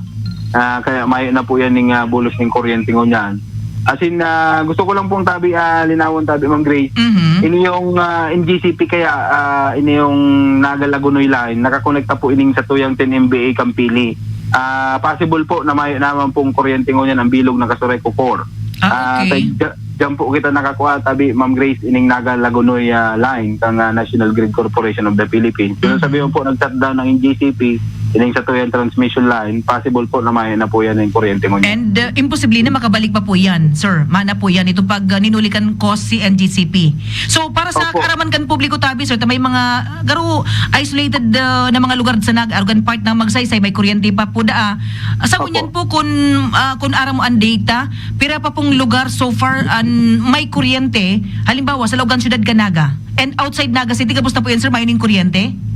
Ah, kaya mayo na po yan ning, ah, bulos ning kuryente ngunyan. As in, ah, gusto ko lang pong tabi, ah, linawon tabi, Ma'am Grace. Mhm. Ini yung, ah, N G C P kaya, ah, ini yung Naga Lagonoy line, nakakonekta po ining sa tuyang ten M V A Campili. Ah, possible po na mayo naman pong kuryente ngunyan ang bilog na Casureco four. Ah, Ah, okay. sa dya-, dyan po kita nakakuha, tabi, Ma'am Grace, ining Naga Lagonoy, ah, line kang, ah, National Grid Corporation of the Philippines. Pero Mhm. sabi mo po, nag-shutdown ng N G C P, ining sa tuyang transmission line, possible po na mayo na po yan yung kuryente ngunyan. And, uh, imposible na makabalik pa po yan, sir. Mana po yan, itong pag, uh, ninulikan ko si N G C P. So, para sa Opo. kaaraman kan publiko tabi, sir, ta may mga, uh, garo isolated, uh, na mga lugar sa Naga, Argan Park na Magsaysay, may kuryente pa po daa. Sa Opo. ngunyan po, kun, uh, kun aram mo ang data, pira pa pong lugar so far an may kuryente, halimbawa, sa laog kan siyudad kan Naga? And outside Naga City, gabos na po yan, sir, mayo ning kuryente?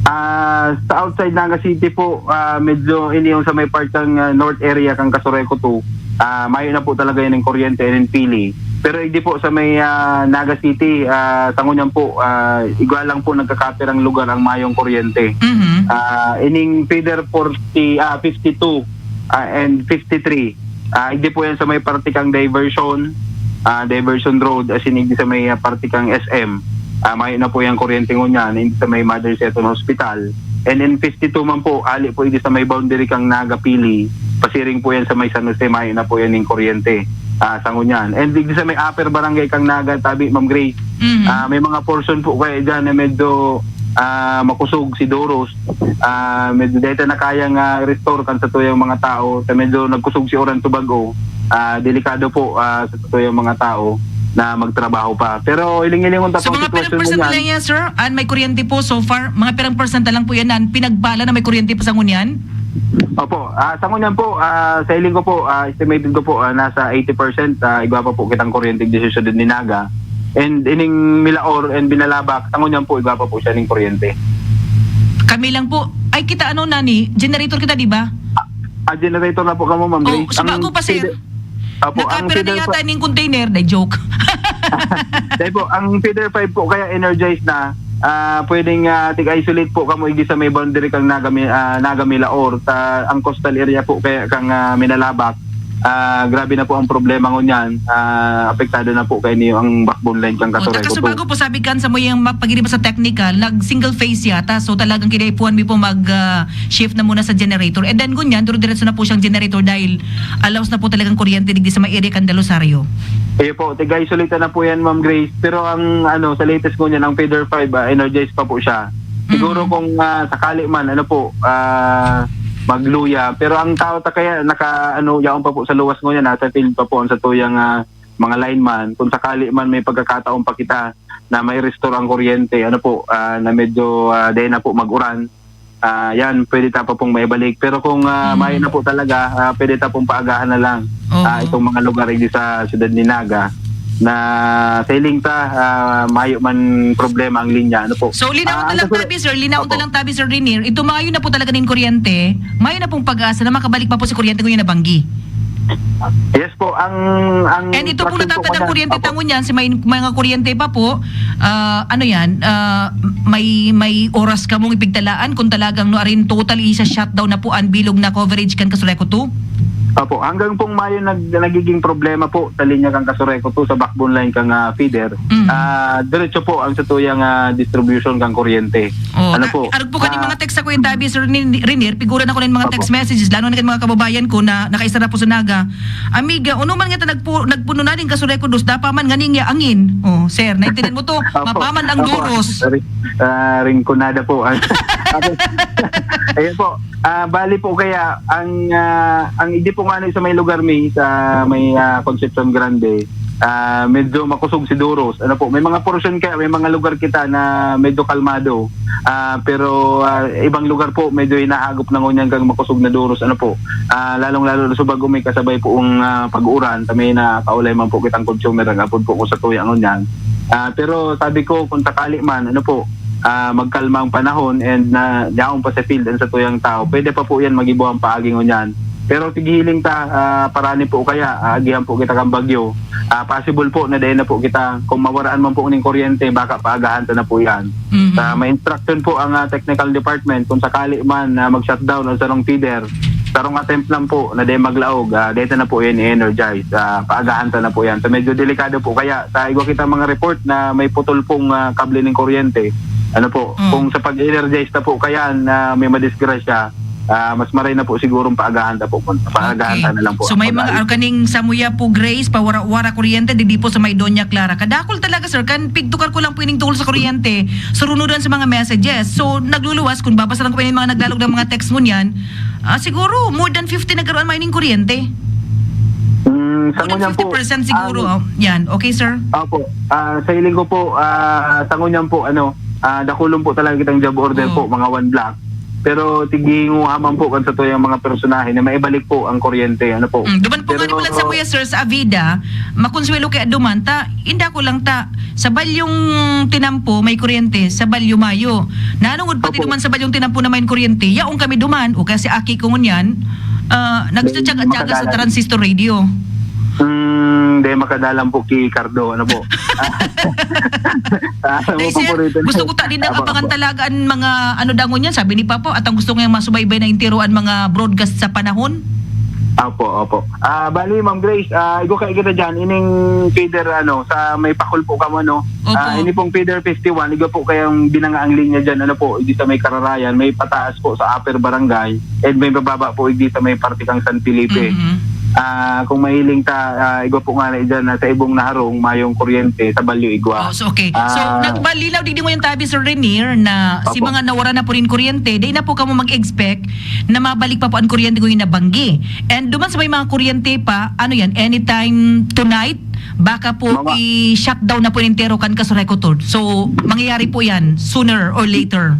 Ah, sa outside Naga City po, ah, medyo ini yung sa may part ng, ah, north area kang Casureco two, ah, mayo na po talaga yan yung kuryente and pili. Pero hindi po sa may, ah, Naga City, ah, sa ngunyan po, ah, igwa lang po nagkakapirang lugar ang mayong kuryente. Mhm. Ah, ining feeder forty, ah, fifty-two, ah, and fifty-three. Ah, hindi po yan sa may parte kang diversion, ah, diversion road, as in, hindi sa may, ah, parte kang S M. Ah, mayo na po yung kuryente ngunyan, hindi sa may Mother Seton Hospital. And in fifty-two man po, ali po, hindi sa may boundary kang Naga Pili, pasiring po yan sa may San Jose, mayo na po yan yung kuryente, ah, sa ngunyan. And hindi sa may upper barangay kang Naga, tabi, Ma'am Grace, Mhm. ah, may mga portion po kaya dyan na medyo, ah, makusog si Doros. Ah, medyo dahil na kayang, ah, restore kan sa tuyang mga tao, sa medyo nagkusog si Oran Tobago, ah, delikado po, ah, sa tuyang mga tao na magtrabaho pa. Pero hiling-hilingon ta So, po ang mga pirang sitwasyon percent na ngunyan. lang yan, sir? An may kuryente po so far? Mga pirang percent na lang po yan na pinagbala na may kuryente pa sa ngunyan? Opo. Ah, sa ngunyan po, ah, sa hiling ko po, ah, estimated ko po, ah, nasa eighty percent, ah, igwa pa po kitang kuryente di sa siyudad ni Naga. And ining Milaor and Binalabak, sa ngunyan po, igwa pa po siya ning kuryente. Kami lang po. Ay, kita ano, nani? Generator kita, di ba? Ah, generator na po kamo, Ma'am Oh, Grace. sa Ang bago pa, sir. feeder-, Opo, ang Nakapira na feeder yata po ning container. Day, joke. Dahil po, ang feeder five po kaya energized na, ah, pwedeng, ah, tig-isolate po kamo, igdi sa may boundary kang Naga Mi-, ah, Naga Milaor. Ta-, ang coastal area po kaya kang, ah, Minalabak, ah, grabe na po ang problema ngunyan. Ah, apektado na po kay niyo ang backbone line kang O, Casureco taga po. Subago po, sabi kan sa mo yung ma-, pag-iriba sa technical, nag-single phase yata. So, talagang kinaipuhan mi po mag, ah, shift na muna sa generator. And then, ngunyan, duro-diretso na po siyang generator dahil allows na po talagang kuryente digdi sa may area kan Del Rosario. Iyo po, tig-isolate na po yan, Ma'am Grace. Pero ang, ano, sa latest po niyan, ang feeder five, ah, energized pa po siya. Siguro Mm. kung, ah, sakali man, ano po, ah, magluya. Pero ang tao ta kaya naka, ano, yaon pa po sa luwas ngunyan, nasa field pa po ang satuyang, ah, mga lineman. Kung sakali man may pagkakataon pa kita na may restore ang kuryente, ano po, ah, na medyo, ah, dahil na po mag-uran, ah, yan, pwede ta pa pong maibalik. Pero kung, ah, Mm. mayo na po talaga, ah, pwede ta pong paagahan na lang, Oo. ah, itong mga lugar digdi sa siyudad ni Naga na sa hiling ta, ah, mayo man problema ang linya. Ano po? So, linawon Ah, na ang lang kasunod tabi, sir. Linawon Opo. na lang tabi, Sir Renier. Ito, mayo na po talaga nin kuryente. Mayo na pong pag-asa na makabalik pa po si kuryente kung yun nabanggi. Yes po, ang, ang And ito pong instruction po natatadang ko na, kuryente opo. tangon yan, si may mga kuryente pa po, ah, ano yan, ah, may, may oras kamong ipigtalaan kung talagang no, arin totally isa shutdown na po ang bilog na coverage kan Casureco two? Opo, hanggang pong Mayo nag-, nagiging problema po sa linya kan Casureco two sa backbone line kan, ah, feeder. Mm. Ah, diretso po ang satuyang, ah, distribution kan kuryente. Oh, Ano a-, po? arog po kan Ah, mga text sa Kuya Tabi, Sir Nin-, Rinier, pigura na ko ng mga Opo. text messages, lalo na kan mga kababayan ko na nakaisara po sa Naga. Amiga, ano man nga ta nagpu-, nagpuno na rin Casureco dos, dapa man nganing ya angin. Oh, sir, naintindihan mo to? Opo. Mapaman ang Opo. duros. Sorry. Ah, Rinconada po. Ayun po. Ah, bali po kaya ang, ah, ang idi po nga sa may lugar mi, sa may, ah, Concepcion Grande, ah, medyo makusog si Duros. Ano po, may mga portion kaya, may mga lugar kita na medyo kalmado. Ah, pero, ah, ibang lugar po, medyo hinahagop na ngunyan kang makusog na Duros. Ano po, ah, lalong-lalo na sa bago may kasabay poong, ah, pag-uran, kami na kaulay man po kitang consumer, nag-apod po ko sa tuya ngunyan. Ah, pero sabi ko, kung sakali man, ano po, ah, magkalma ang panahon and na yaon pa sa field ang satuyang tao, pwede pa po yan magibo ang paagi ngunyan. Pero sige, hiling ta, ah, parani po kaya, aagihan po kita kang bagyo. Ah, possible po na dahil na po kita, kung mawaraan man po ning kuryente, baka paagahan ta na po yan. Mhm. Sa may instruction po ang, ah, technical department, kung sakali man na mag-shutdown ang sarong feeder, sarong attempt lang po na dahil maglaog, ah, dahil na po yan i-energize, ah, paagahan ta na po yan. So medyo delikado po kaya, sa igwa kita mga report na may putol pong, ah, kable ng kuryente. Ano po, Mm. kung sa pag-energize na po kaya na may madisgrasya, ah, mas maray na po sigurong paagahan ta po, paagahan Okay. ta na lang po So, ang may mga pag-alis. arkaning samuya po, Grace, pawara-wara kuryente, digdi po sa may Doña Clara. Kadakol talaga, sir. Kan pigtukar ko lang po ining tungkol sa kuryente. Surunudan sa mga messages. So, nagluluwas, kung babasa lang ko pa yung mga naglalog ng mga text mo niyan, ah, siguro more than fifty na garuan may ining kuryente. Mm, sa More than ngunyan po, fifty percent siguro. ang Oh, yan. Okay, sir? Opo. Ah, sa hiling ko po, ah, sa ngunyan po, ano, ah, dakulon po talaga kitang job order Oo. po, mga one block. Pero tighinguha man po kan satuyang mga personahe na maibalik po ang kuryente, ano po. Mm, duman po Pero nga ni Bulan sa Kuya, sir, sa Avida, makonsuelo kaya duman ta, inda ko lang ta, sa balyong tinampo may kuryente, sa balyo mayo. Nanungod pati Opo. duman sa balyong tinampo na may kuryente, yaong kami duman, o kasi aki ko ngunyan, ah, May nagtsatsaga-tsaga sa makadalan. transistor radio. Hmm, di makadalan po ki Cardo, ano po. Ah, Dahil, sir, paborito na. gusto ko ta din Apo, abangan apo. talaga ang mga, ano, dangon yan. Sabi ni Papa, at ang gusto niyang masubaybay na entero ang mga broadcast sa panahon. Opo, opo. Ah, bali, Ma'am Grace, ah, igo kayo kita dyan, ining feeder, ano, sa may pakul po kamo, no? Opo. Ah, ini pong feeder fifty-one, igo po kayang binanga ang linya dyan, ano po, di sa may Kararayan, may pataas po sa upper barangay, and may mababa po, di sa may parte kang San Felipe. Mhm. Ah, kung mahiling ta, ah, igwa po nga na dyan na sa ibong naharong, mayong kuryente sa Balyo Igwa. Oh, so okay. So, Ah. nagbalinaw digdi mo yung tabi, Sir Renier, na si Opo. mga nawara na po rin kuryente, di na po kamo mag-expect na mabalik pa po ang kuryente kung yung nabanggi. And duman sa may mga kuryente pa, ano yan, anytime tonight, baka po Mga i-shutdown na po yung entero kan Casureco Tour. So, mangyayari po yan sooner or later.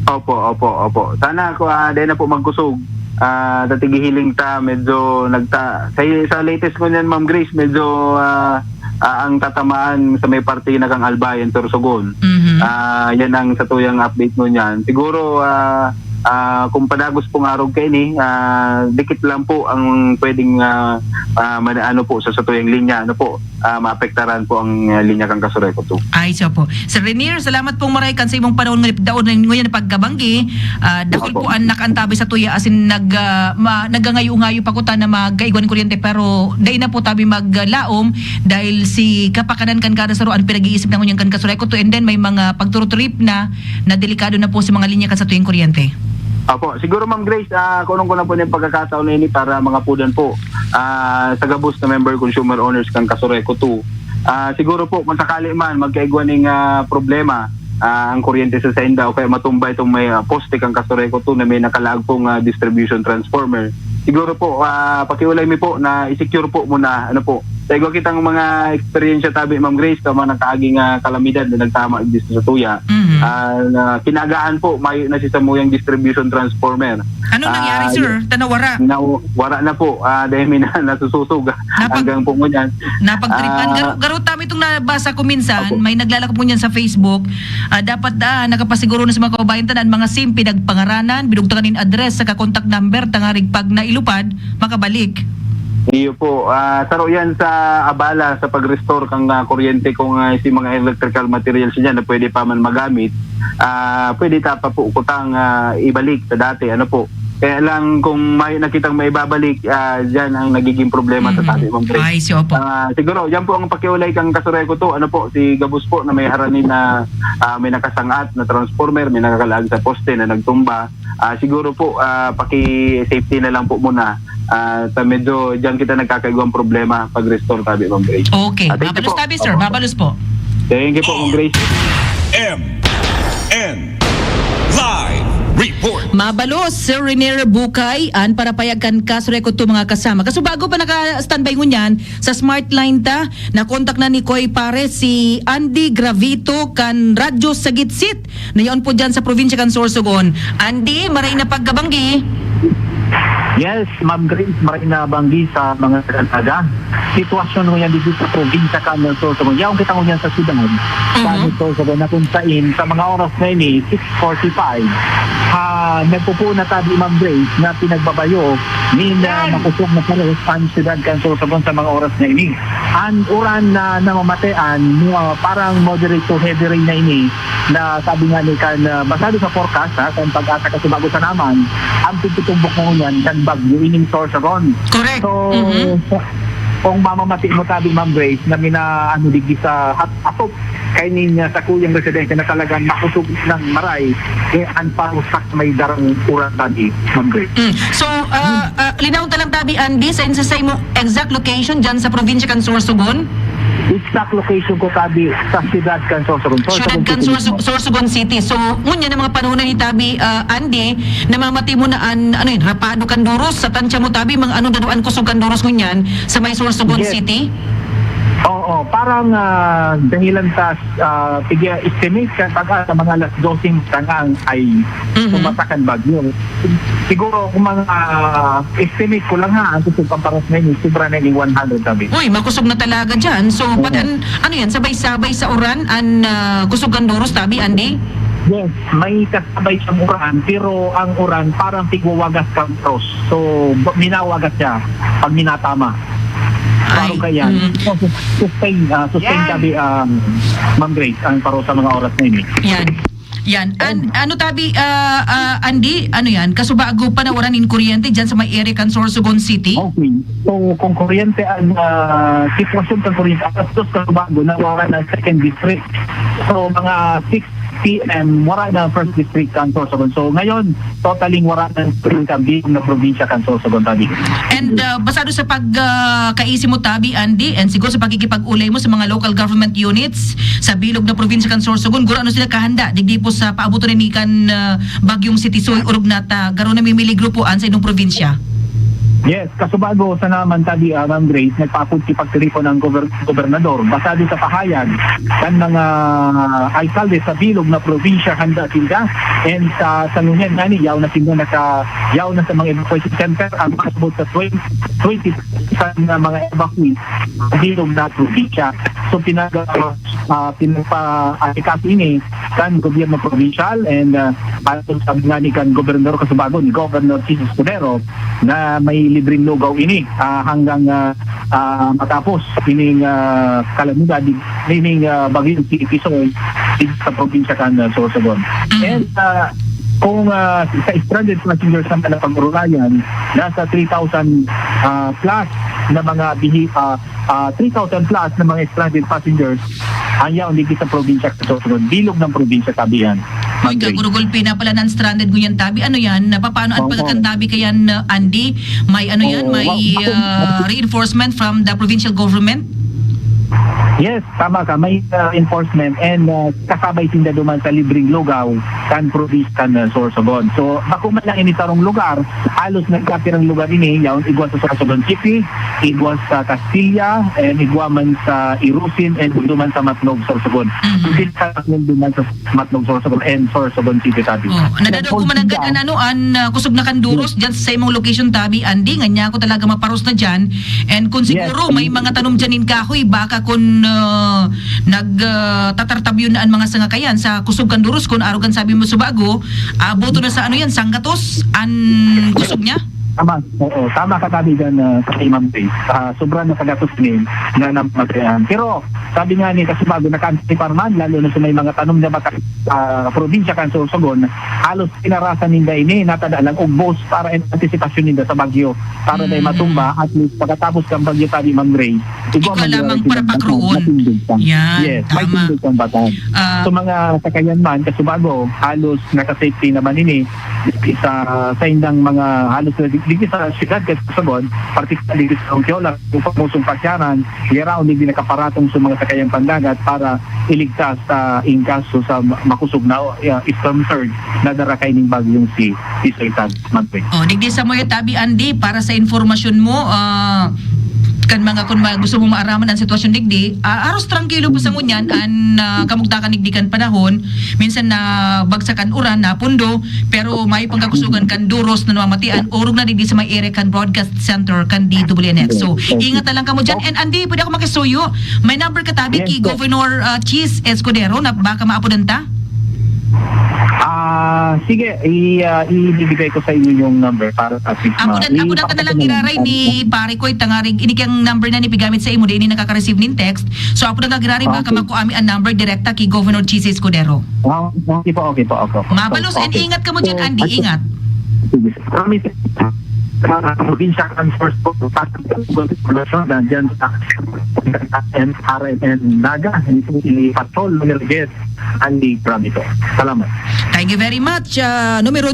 Opo, opo, opo. Sana ako, ah, dahil na po magkusog. Ah, tatigihiling ta, medyo nagta-, sa, sa latest ko niyan, Ma'am Grace, medyo, ah, ah, ang tatamaan sa may parte na kang Albay and Sorsogon. Mhm. Ah, yan ang sa tuyang update mo niyan. Siguro, ah, ah, kung padagos pong arog kaini, ah, dikit lang po ang pwedeng, ah, ah, mana-, ano po, sa, sa tuyang linya, ano po, ah, maapektaran po ang, ah, linya kang Casureco two. Ay, so po. Sir Renier, salamat pong maray kan sa imong panahon nga daon na nguyan na pagkabanggi. Ah, dakul Opo. po ang nakantabi sa tuya asin nag, ah, ma-, nagangayo-ngayo pa ko ta na magkaigwa ng kuryente, pero dai na po tabi maglaom dahil si kapakanan kan kada saro ang pinag-iisip na ngunyan kan Casureco two, and then may mga pagturutrip na, na delikado na po sa mga linya kan sa tuyang kuryente. Opo, siguro, Ma'am Grace, ah, kunong ko na po yung pagkakataon na ini para mga pudan po, ah, sa gabos na member consumer owners kan Casureco two. Ah, siguro po, kung sakali man magkaigwa ning, ah, problema, ah, ang kuryente sa sainda o kaya matumba itong may, ah, poste kang Casureco two na may nakalaag pong, ah, distribution transformer, siguro po, ah, pakiulay mi po na i-secure po muna, ano po, Sa igwa kitang mga eksperyensya tabi, Ma'am Grace, sa mga nakaaging, ah, kalamidad na nagtama dito sa tuya, Mhm. ah, na kinaagahan po, mayo na si samuyang distribution transformer. Anong nangyari, Ah, sir? Tana wara? Na, wara na po, ah, dahil may na, nasususog Napag-, hanggang po ngunyan. napagtripan. Ah, Garo-, garo tami itong nabasa ko minsan, Opo. may naglalakop ngunyan sa Facebook. Ah, dapat, ah, nakapasiguro na sa mga kababayan tanan, mga sim, pinagpangaranan, bidugtakan nin address, saka contact number, tangarig pag nailupad, makabalik. Iyo po. Ah, saro yan sa abala sa pag-restore kang, ah, kuryente kung, ah, si mga electrical materials niya na pwede pa man magamit, ah, pwede ta pa po kutang, ah, ibalik sa dati, ano po. Kaya lang kung may nakitang maibabalik, ah, diyan ang nagiging problema sa Mhm. tabi, Ma'am Grace. Ay, siya po. Ah, siguro, yan po ang pakiulay kang Kasureko to. Ano po, si Gabus po na may harani na, ah, may nakasangat na transformer, may nakakalaag sa poste na nagtumba. Ah, siguro po, ah, paki-safety na lang po muna. Ah, ta medyo diyan kita nagkakaigwang problema pag-restore tabi, Ma'am Grace. Okay. Ah, thank you Mabalos po. tabi, sir. Opo. Mabalos po. Thank you po, Ma'am Grace. M N Live Report. Mabalos, Sir Renier Bukay, an parapayag kan Kasureko to, mga kasama. Kaso bago pa naka-standby ngunyan, sa Smart Line ta, nakontak na ni Koy Pares si Andy Gravito kan Radyo Sagitsit. Nayon po dyan sa probinsya kan Sorsogon. Andy, maray na pagkabanggi. Yes, Ma'am Grace, maray na banggi sa mga nagkakaga. Sitwasyon ngunyan dito sa probinsya kan Sorsogon. Yaon kita ngunyan sa syudad kan Mhm. Sorsogon na kung sain sa mga oras na ini, six forty-five, ah, nagpupuon na tabi, Ma'am Grace, na pinagbabayo ni na Yan. makusog na pares ang syudad kan Sorsogon sa mga oras na ini. Ang uran na namamatean, ah, parang moderate to heavy rain na ini, na sabi nga ni kan, ah, basado sa forecast, ha, kan Pag-asa Kasubago sa naman, ang pagtutumbok na ngunyan kan bagyo ining Sorsogon. Correct. So, Mhm. sa, kung mamamati mo tabi, Ma'am Grace, na mina, ano, digdi sa hat-, atop kaining, ah, sakuyang residensya na talagang makusog ng maray, eh, ang parusak may darang uran tabi, Ma'am Grace. Mm. So, ah, ah, linaw ta lang tabi, Andy, sa insasay mo exact location dyan sa probinsya kan Sorsogon? Exact location ko tabi sa siyudad kan Sorsogon. Siyudad Sorsogon kan City Sorso-, mismo. Sorsogon City. So, ngunyan ang mga panahon na ni tabi, ah, Andy, namamati mo na an-, ano yun, rapado kan duros sa tansya mo tabi, mga ano, gano'n kusog kan duros ngunyan sa may Sorsogon Yes. City? Oo, parang, ah, dahilan sa, ah, pig-estimate kan pag-asa mga alas dose tangang ay Mhm. tumatakan bagyo. Siguro kung mga, ah, estimate ko lang ha, ang kusog kan paros na yun, sobra na yung one hundred tabi. Uy, makusog na talaga dyan. So, Oo. pati an-, ano yan, sabay-sabay sa uran, an, ah, kusog kan duros tabi, Andy? Yes, may kasabay siyang uran, pero ang uran parang tigwawagas kan paros. So, ba-, minawagas siya pag minatama. Ay, Parang kaya, mm. so, sus-, sustain, ah, sustain Yan. tabi, ah, Ma'am Grace, ang paros sa mga oras na yun. Yan. Yan. An-, ano tabi, ah, ah, Andy? Ano yan? Kasubago pa na wala nin kuryente dyan sa may area kan Sorsogon City? Okay. So, kung kuryente ang, ah, sitwasyon kan kuryente, alas dos kasubago na wala na second district. So, mga six P M, wala na first district kan Sorsogon. So, ngayon, totaling wala na sa bilog na probinsya kan Sorsogon, tabi. And, ah, basado sa pag, ah, kaisi mo, tabi, Andy, and siguro sa pakikipag-ulay mo sa mga local government units sa bilog na probinsya kan Sorsogon, guro ano sila kahanda, digdi po sa paabuton ni kan, ah, Bagyong Sitisoy, orog na ta, garo namimiligro po an sa inyong probinsya? Yes, kasubago sa naman tabi, ah, Ma'am Grace, nagpaapod si pagtiripon ang gober-, gobernador. Basado sa pahayag kan mga alkalde sa bilog na probinsya, handa sinda. And sa, sa ngunyan ngani, yaw na sinda naka, yaw na sa mga evacuation center, ang pasabot sa twenty, twenty thousand na mga evacuees sa bilog na probinsya. So, pinag-, ah, pinagpa-asikaso ini kan gobyerno probinsyal and, ah, ayon sa sabi nga ni kan gobernador kasubago, ni Governor Jesus Escudero, na may libreng lugaw ini, ah, hanggang, ah, ah, matapos ining, ah, kalamidad, ining, ah, bagyong si Tisoy dito sa probinsya kan, ah, Sorsogon. Mm. And, ah, kung, ah, sa stranded passengers naman na pag-urulayan, nasa three thousand, ah, plus na mga bihi-, ah, ah, three thousand plus na mga stranded passengers ang yaon dito sa probinsya kan Sorsogon, bilog ng probinsya, tabi yan. Uy, Ma'am Grace. Kagurugulpi na pala ng stranded ngunyan, tabi. Ano yan? Napapano ang Oo. pagkakantabi kayan, uh, Andy? May ano yan? Oo, May, wa-, wa-, uh, reinforcement from the provincial government? Yes, tama ka. May, uh, enforcement and, uh, kasabay sinda duman sa libreng lugaw kan probinsya kan, ah, Sorsogon. So, bako man lang ini sarong lugar, halos nagkapirang lugar ini, yaon igwa sa Sorsogon City, igwa sa Castilla, and igwa man sa Irusin, and duman sa Matnog, Sorsogon. Mhm. Duman sa Matnog, Sorsogon, and Sorsogon City, tabi. Oh, nadadog ko man ang Sorsogon. An ano, an, ah, kusog na kan duros dyan sa imong location, tabi, Andy, nga niya ako talaga maparos na dyan. And kung Yes, siguro may mga tanom dyan in kahoy, baka kung, ah, nag, ah, tatartabyon na an mga sangakayan sa kusog kan duros, kung arugan sabi mo subago, aboto na sa ano yan, sanggatos, an kusog niya? Tama. Oo, tama ka, tabi dyan, ah, sa kay Ma'am Grace. Ah, sobra na sa gatos ni na namatayan. Pero sabi nga ni Kasubago, nakaantisipar man, lalo na sa may mga tanom na baka, ah, probinsya kan Sorsogon, halos pinarasan ninda ini, natada lang og boss para in antisipasyon ninda sa bagyo, para dahil Mm. matumba, at least pagkatapos kan bagyo, tabi, Ma'am Grace, igwa Ikaw man lamang nila para sila pakroon. Matindog pa. Yan, Yes, may tama. tindog pang batag. Ah. Sa mga sakayan man, Kasubago, halos naka-safety naman ini sa, sa indang mga halos na dig-, digdi sa siyudad, Kasubago, particularly sa Ongkiola, yung famosong pasyaran, yara, hindi nakaparatong sa mga sakayang pandagat para iligtas sa ingkaso sa ma-, makusog na, uh, storm surge na dara kaining bagyong si Isoy, tabi, Ma'am Grace. Oh, digdi sa moyo, tabi, Andy, para sa informasyon mo, ah, kan mga, kun ma-, gusto mo maaraman ang sitwasyon digdi, ah, aros trangkilo pa sa ngunyan an, ah, kamugtakan digdi kan panahon. Minsan na bagsak an uran, napundo, pero may pangkakusugan kan duros na namamatian, orog na digdi sa may area kan Broadcast Center kan D W N X. So, Okay. ingat na lang kamo dyan. And Andy, pwede ako makisuyo? May number ka, tabi, Yes, ki sir. Governor, ah, Chiz Escudero na baka maapodan ta? Ah, sige, i-, ah, ibibigay ko sa inyo yung number para sa Apo ma-, na, apo na ka na lang giraray ni pare ko, tangarig, ini kiyang number na ni pigamit sa imo, di ini nakaka-receive nin text. So, apo na ka giraray, baka Okay. makuha mi ang number direkta ki Governor Chiz Escudero. Ah, okay po, okay po, okay po. Mabalos and Okay. ingat ka mo dyan, So, Andy, I think ingat. Sige. Promise. Sa probinsya kan Sorsogon, pati sa populasyon, nandyan sa M R M N Naga, itong si Patrol Numero diyes, Andy Pramito. Salamat. Thank you very much. Ah, numero,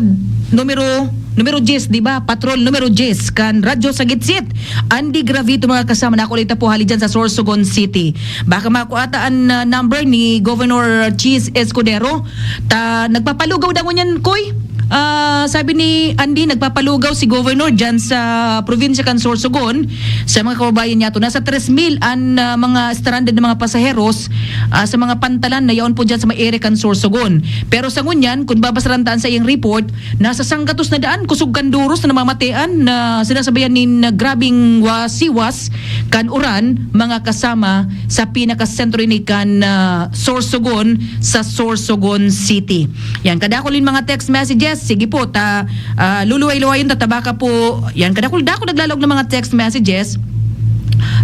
numero, numero diyes, di ba? Patrol numero diyes, kan Radyo Sagitsit. Andy Gravito, mga kasama, nakulit na po hali dyan sa Sorsogon City. Baka makuha ta an, ah, number ni Governor Chiz Escudero. Ta, nagpapalugaw daw ngunyan, Koy. Ah, sabi ni Andy, nagpapalugaw si Governor dyan sa probinsya kan Sorsogon. Sa mga kababayan niya to, nasa tres mil an, ah, mga stranded na mga pasaheros, ah, sa mga pantalan na yaon po dyan sa may area kan Sorsogon. Pero sa ngunyan, kung babasaran taan sa iyang report, nasa sanggatos na daan, kusog kan duros na namamatean na sinasabayan nin, ah, grabing wa-, siwas kan uran, mga kasama, sa pinakasentro ini kan, ah, Sorsogon, sa Sorsogon City. Yan, kadakul nin mga text messages. Sige po, ta, ah, luluway-luwayon ta, ta baka po. Yan, kadakul-dakul naglalaog ng mga text messages.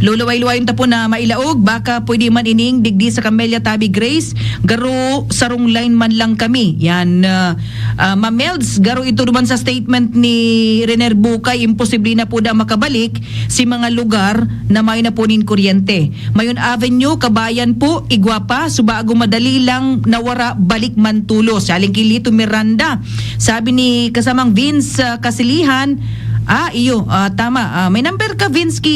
Luluway-luwayon ta po na mailaog. Baka pwede man ining digdi sa Camellia, tabi Grace, garo sarong line man lang kami. Yan, ah, ah, Ma'am Melds, garo ito naman sa statement ni Rener Bukay, imposible na po daw makabalik si mga lugar na may na po nin kuryente. Mayon Avenue, Kabayan po, igwa pa, subago madali lang nawara balik man tulos. Aling ki Lito Miranda. Sabi ni kasamang Vince, ah, Kasilihan, ah, iyo, ah, tama. Ah, may number ka, Vince, ki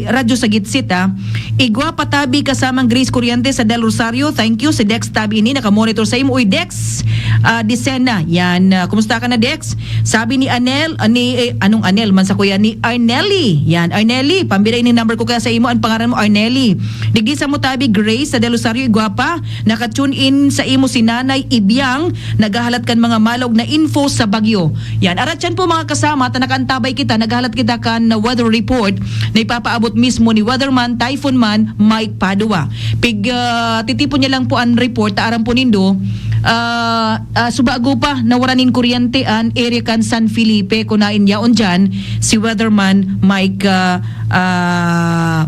Radyo Sagitsit, ah. Igwa pa tabi kasamang Grace Corriente sa Del Rosario. Thank you. Si Dex tabi ini, nakamonitor sa imo. Uy, Dex, ah, Dicena. Yan. Ah, kumusta ka na, Dex? Sabi ni Anel, ah, ni, eh, anong Anel man sa kuya? Ni Arnelli. Yan, Arnelli. Pambira ini number ko kaya sa imo. Ang pangaran mo, Arnelli. Digdi sa mo tabi, Grace, sa Del Rosario, igwa pa. Naka-tune in sa imo si Nanay Ibiang, naghahalat kan mga malog na info sa bagyo. Yan, aratyan po, mga kasama, ta nakaantabay kita, naghahalat kita kan weather report na ipapaabot mismo ni Weatherman, Typhoon Man, Mike Padua. Pig, ah, titipon niya lang po ang report, ta aram po nindo, ah, ah, subago pa, nawara nin kuryente an area kan San Felipe, kunain yaon dyan, si Weatherman, Mike, ah, ah,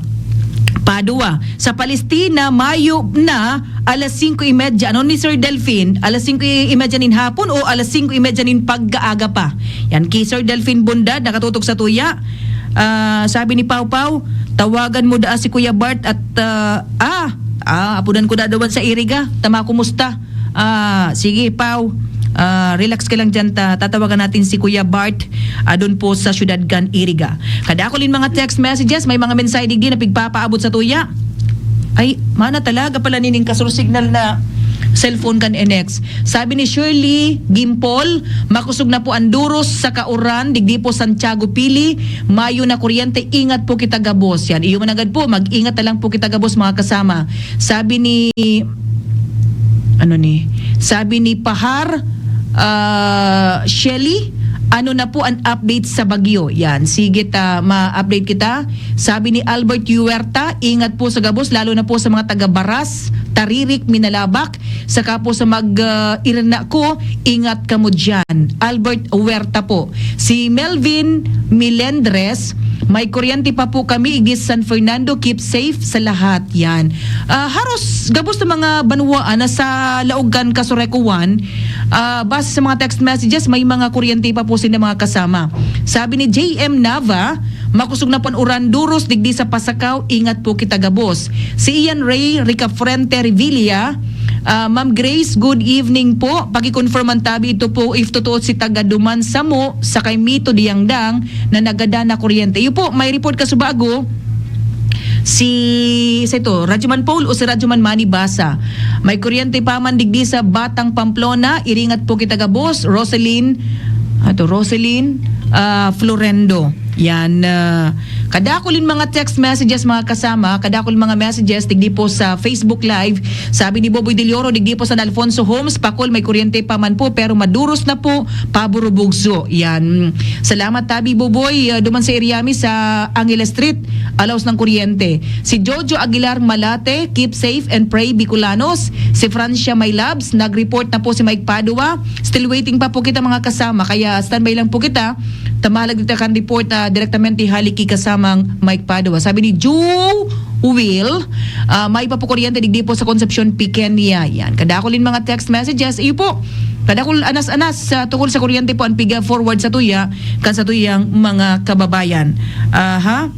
Padua. Sa Palestina, mayo na alas singko y media. Ano ni Sir Delfin? Alas singko y media nin hapon o alas singko y media nin pagkaaga pa? Yan, ki Sir Delfin Bundad, nakatutok sa tuya. Ah, sabi ni Pau Pau, tawagan mo daa si Kuya Bart at, ah, ah, ah, apunan ko daa duman sa Iriga. Tama, kumusta? Ah, sige, Pau. Ah, relax ka lang dyan, ta-, tatawagan natin si Kuya Bart, ah, dun po sa syudad kan Iriga. Kadakul nin mga text messages, may mga mensahe digdi na pigpapaabot sa tuya. Ay, mana talaga pala nining kasur signal na cellphone kan N X. Sabi ni Shirley Gimpol, "Makosog na po an duros sa kauran, digdi po Santiago Pili, mayo na kuryente, ingat po kita gabos." Yan, iyo managad po, mag-ingat na lang po kita gabos, mga kasama. Sabi ni, ano ni, sabi ni Pahar, ah, Shelly, "Ano na po an update sa bagyo?" Yan, sige ta, ma-update kita. Sabi ni Albert Huerta, "Ingat po sa gabos, lalo na po sa mga taga Baras, Taririk, Minalabak, saka po sa mag, ah, irna ko, ingat kamo diyan." Albert Huerta po. Si Melvin Milendres, "May kuryente pa po kami, igdi San Fernando, keep safe sa lahat." Yan. Ah, haros gabos na mga banwaan na sa laog kan Casureco one, ah, base sa mga text messages, may mga kuryente pa po sila, mga kasama. Sabi ni J M Nava, "Makosog na po an uran duros digdi sa Pasacao, ingat po kita gabos." Si Ian Ray Ricafrente Revilla, ah, "Ma'am Grace, good evening po. Paki-confirm man tabi ito po if totoo si taga Duman Samo, sakay Mito Diangdang na nagadan na kuryente." Iyo po, may report kasubago si, sa ito, Radyoman Paul o si Radyoman Manny Basa. "May kuryente pa man digdi sa Batang Pamplona, iringat po kita gabos, Roselyn, ato, Roselyn, ah, Florendo." Yan, ah, kadakulin mga text messages, mga kasama, kadakulin mga messages, digdi po sa Facebook Live. Sabi ni Boboy Delioro, digdi po sa Alfonso Homes, Pacol, "May kuryente pa man po, pero maduros na po, paburubugso." Yan. Salamat, tabi, Boboy. Ah, duman sa area mi sa Angeles Street, alaos ng kuryente. Si Jojo Aguilar Malate, "Keep safe and pray, Bicolanos." Si Francia My Labs, "Nag-report na po si Mike Padua. Still waiting pa po kita, mga kasama. Kaya standby lang po kita. Tamalag dito kan report, ah, direktamente hali ki kasamang Mike Padua." Sabi ni Joe Will, ah, "May pa po kuryente digdi po sa Concepcion, Pequeña." Yan. Kadakulin mga text messages. Iyo po, kadakul anas-anas sa tungkol sa kuryente po ang piga-forward sa tuya, kan sa tuyang mga kababayan. Aha.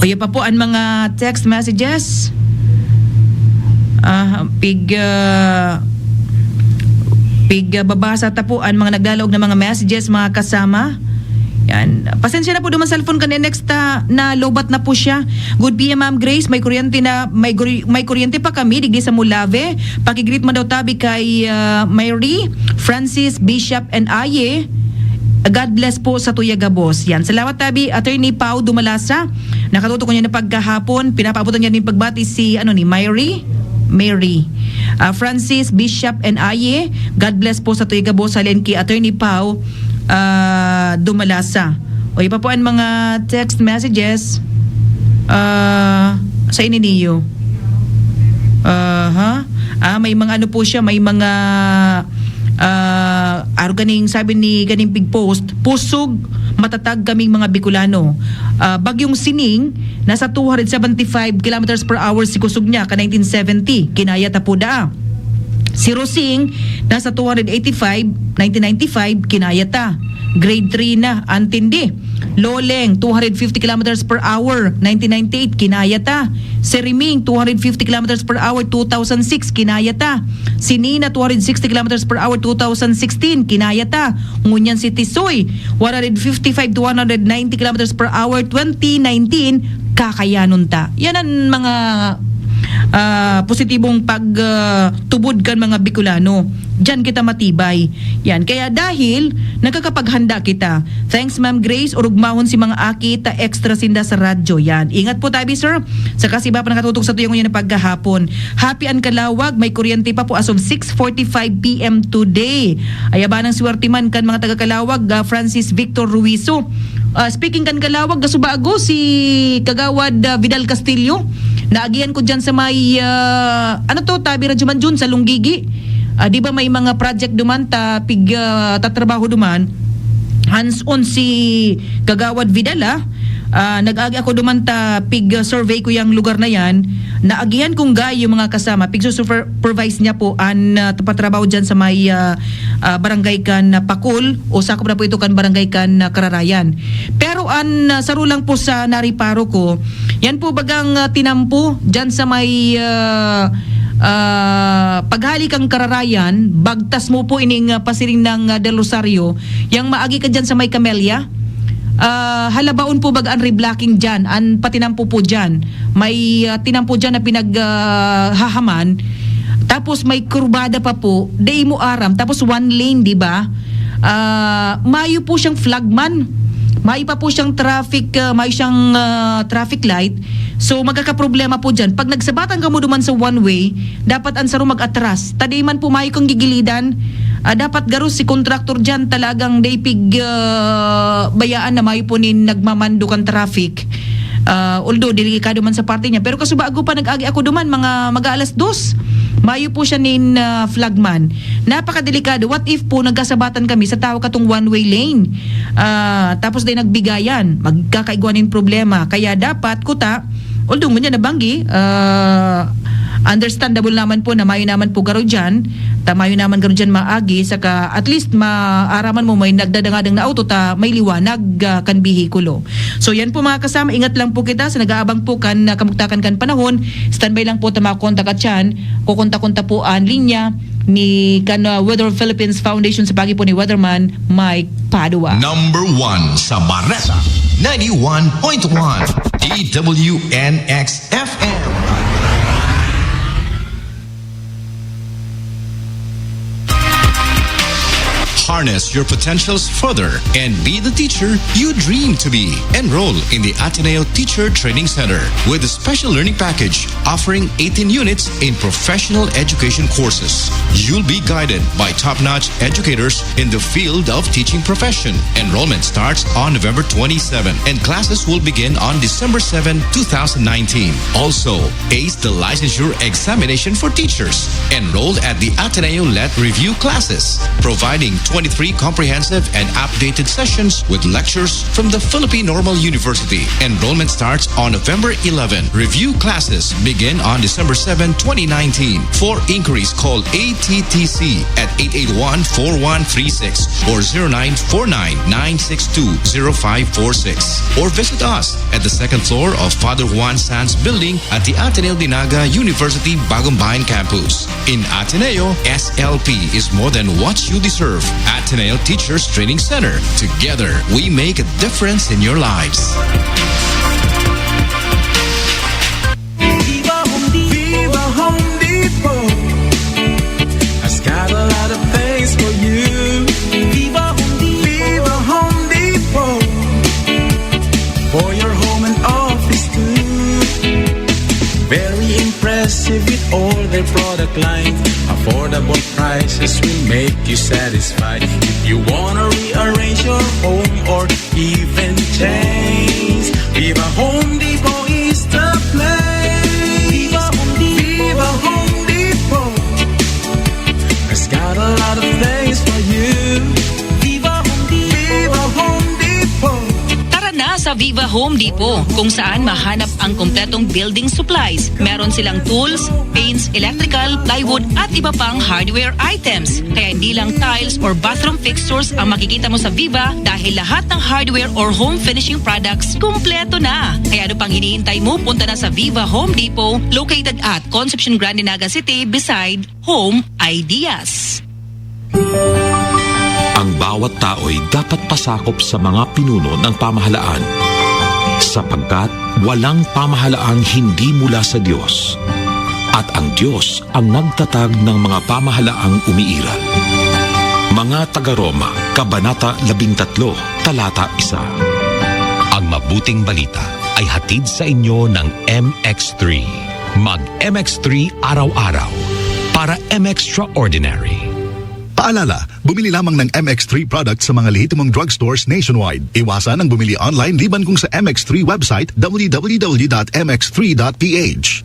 O, iya pa po ang mga text messages. Ah, pig, ah, pig, ah, babasa ta po ang mga naglalaog na mga messages, mga kasama. Yan. Pasensya na po, duman cellphone kan N X ta, na lobat na po siya. "Good P M, Ma'am Grace. May kuryente na, may guri-, may kuryente pa kami digdi sa Mulave. Paki-greet man daw tabi kay, ah, Mary, Francis, Bishop, and Aye. God bless po sa tuya gabos." Yan. Salamat tabi, Attorney Pau Dumalasa. Nakatutok niya na pagkahapon. Pinapaabotan niya nin pagbati si, ano, ni Myri? Mary. Ah, Francis, Bishop, and Aye. God bless po sa tuya gabos. Halin ki Attorney Pau, ah, Dumalasa. O, iba po ang mga text messages. Ah, sa ini niyo. Aha. Ah, may mga ano po siya, may mga, ah, aro ganing sabi ni ganing big post, "Pusog, matatag kaming mga Bicolano." Ah, Bagyong Sining, nasa two hundred seventy-five kilometers per hour si kusog niya ka nineteen seventy, kinaya ta po daa. Si Rosing, nasa two hundred eighty-five, nineteen ninety-five, kinaya ta. Grade three na, antindi. Loleng, two hundred fifty kilometers per hour, nineteen ninety-eight, kinaya ta. Seriming, two hundred fifty kilometers per hour, two thousand six, kinaya ta. Si Nina, two hundred sixty kilometers per hour, two thousand sixteen, kinaya ta. Ngunyan si Tisoy, one hundred fifty-five to one hundred ninety kilometers per hour, twenty nineteen, kakayanon ta. Yan ang mga, ah, positibong pag, ah, tubod kan mga Bicolano. Diyan kita matibay. Yan. Kaya dahil nagkakapaghanda kita. Thanks, Ma'am Grace. Orugmahon si mga aki ta extra sinda sa radyo. Yan. Ingat po tabi, sir. Saka si Bapa nakatutok sa tuyang ngunyan na pagkahapon. Happy an Kalawag. May kuryente pa po as of six forty-five P M today. Ayabanang swerte man kan mga taga Kalawag, ah, Francis Victor Ruizo. Ah, speaking kan Kalawag, kasubago si Kagawad, ah, Vidal Castillo. Naagihan ko dyan sa may, ah, ano to, tabi Radyo Manjun, sa Lunggigi. Ah, di ba may mga project duman, ta, pig, ah, tatrabaho duman? Hands-on si Kagawad Vidal, ah. Ah, nag-agi ako duman ta pig, ah, survey ko yung lugar na yan. Naagihan kong gayo mga kasama, pig supervise niya po an, ah, patrabaho dyan sa may, ah, ah, barangay kan, ah, Pakul, o sakop na po ito kan barangay kan, ah, Kararayan. Pero an, ah, saro lang po sa nariparo ko, yan po bagang, ah, tinampo dyan sa may, ah, ah, paghali kang Kararayan, bagtas mo po ining, ah, pasiring ng, ah, Del Rosario, yang maagi ka dyan sa may Camellia. Ah, halabaon po baga an reblocking dyan, an patinampo po dyan. May, ah, tinampo dyan na pinag, ah, hahaman. Tapos may kurbada pa po, dai mo aram. Tapos one lane, di ba? Ah, mayo po siyang flagman. Mayo pa po siyang traffic, ah, mayo siyang, ah, traffic light. So, magkakaproblema po diyan. Pag nagsabatan ka mo duman sa one way, dapat ang saro mag-atras. Ta dai man po mayo kang gigilidan. Ah, dapat garo si kontraktor diyan talagang dai pig, ah, bayaan na mayo po nin nagmamando kan traffic. Ah, although delikado man sa parte niya, pero kasubago pa nag-agi ako duman, mga mag-aalas dos, mayo po siya nin, ah, flagman. Napakadelikado. What if po nagkasabatan kami sa tao katong one-way lane? Ah, tapos din nagbigayan, magkakaigwa nin problema. Kaya dapat kuta, although ngunyan nabanggi, ah, understandable naman po na mayo naman po garo dyan, ta mayo naman garo dyan maagi, saka at least maaraman mo may nagdadangadang na auto ta may liwanag, ah, kan bihikulo. So yan po, mga kasama, ingat lang po kita sa nag-aabang po kan, ah, kamugtakan kan panahon. Standby lang po ta makontak at yan. Kukontak-kontak po an linya ni kan, ah, Weather Philippines Foundation sa pagi po ni Weatherman Mike Padua. Number one sa Bareta, ninety-one point one D W N X F M. Harness your potentials further and be the teacher you dream to be. Enroll in the Ateneo Teacher Training Center with a special learning package offering eighteen units in professional education courses. You'll be guided by top-notch educators in the field of teaching profession. Enrollment starts on November twenty-seven and classes will begin on December seven, two thousand nineteen. Also, ace the licensure examination for teachers. Enrolled at the Ateneo Let Review classes, providing twenty-three comprehensive and updated sessions with lectures from the Philippine Normal University. Enrollment starts on November eleven. Review classes begin on December seven, twenty nineteen. For inquiries, call A T T C at eight eight one, four one three six or zero nine four nine, nine six two, zero five four six, or visit us at the second floor of Father Juan Sanz Building at the Ateneo de Naga University Bagumbayan Campus. In Ateneo, S L P is more than what you deserve. Ateneo Teachers Training Center. Together, we make a difference in your lives. Viva Home Depot. Viva Home Depot has got a lot of things for you. Viva Home Depot. Viva Home Depot. For your home and office too. Very impressive with all their product lines. Affordable prices will make you satisfied. If you wanna rearrange your home or even change, Viva Home Depot is the place. Viva Home Depot. Viva Home Depot has got a lot of things for you. Viva Home Depot. Viva Home Depot. Tara na sa Viva Home Depot, kung saan mahanap ang kompletong building supplies. Meron silang tools, paints, electrical, plywood, at iba pang hardware items. Kaya hindi lang tiles or bathroom fixtures ang makikita mo sa Viva, dahil lahat ng hardware or home finishing products kumpleto na. Kaya ano pang hinihintay mo? Punta na sa Viva Home Depot, located at Concepcion Grande, Naga City, beside Home Ideas. Ang bawat tao'y dapat pasakop sa mga pinuno ng pamahalaan, sapagkat walang pamahalaang hindi mula sa Diyos, at ang Diyos ang nagtatag ng mga pamahalaang umiiral. Mga taga-Roma, Kabanata labing tatlo, Talata isa. Ang mabuting balita ay hatid sa inyo ng M X three. Mag M X three araw-araw para M X Extraordinary. Paalala, bumili lamang ng M X three products sa mga lehitimong drugstores nationwide. Iwasan ang bumili online liban kung sa M X three website, w w w dot m x three dot p h.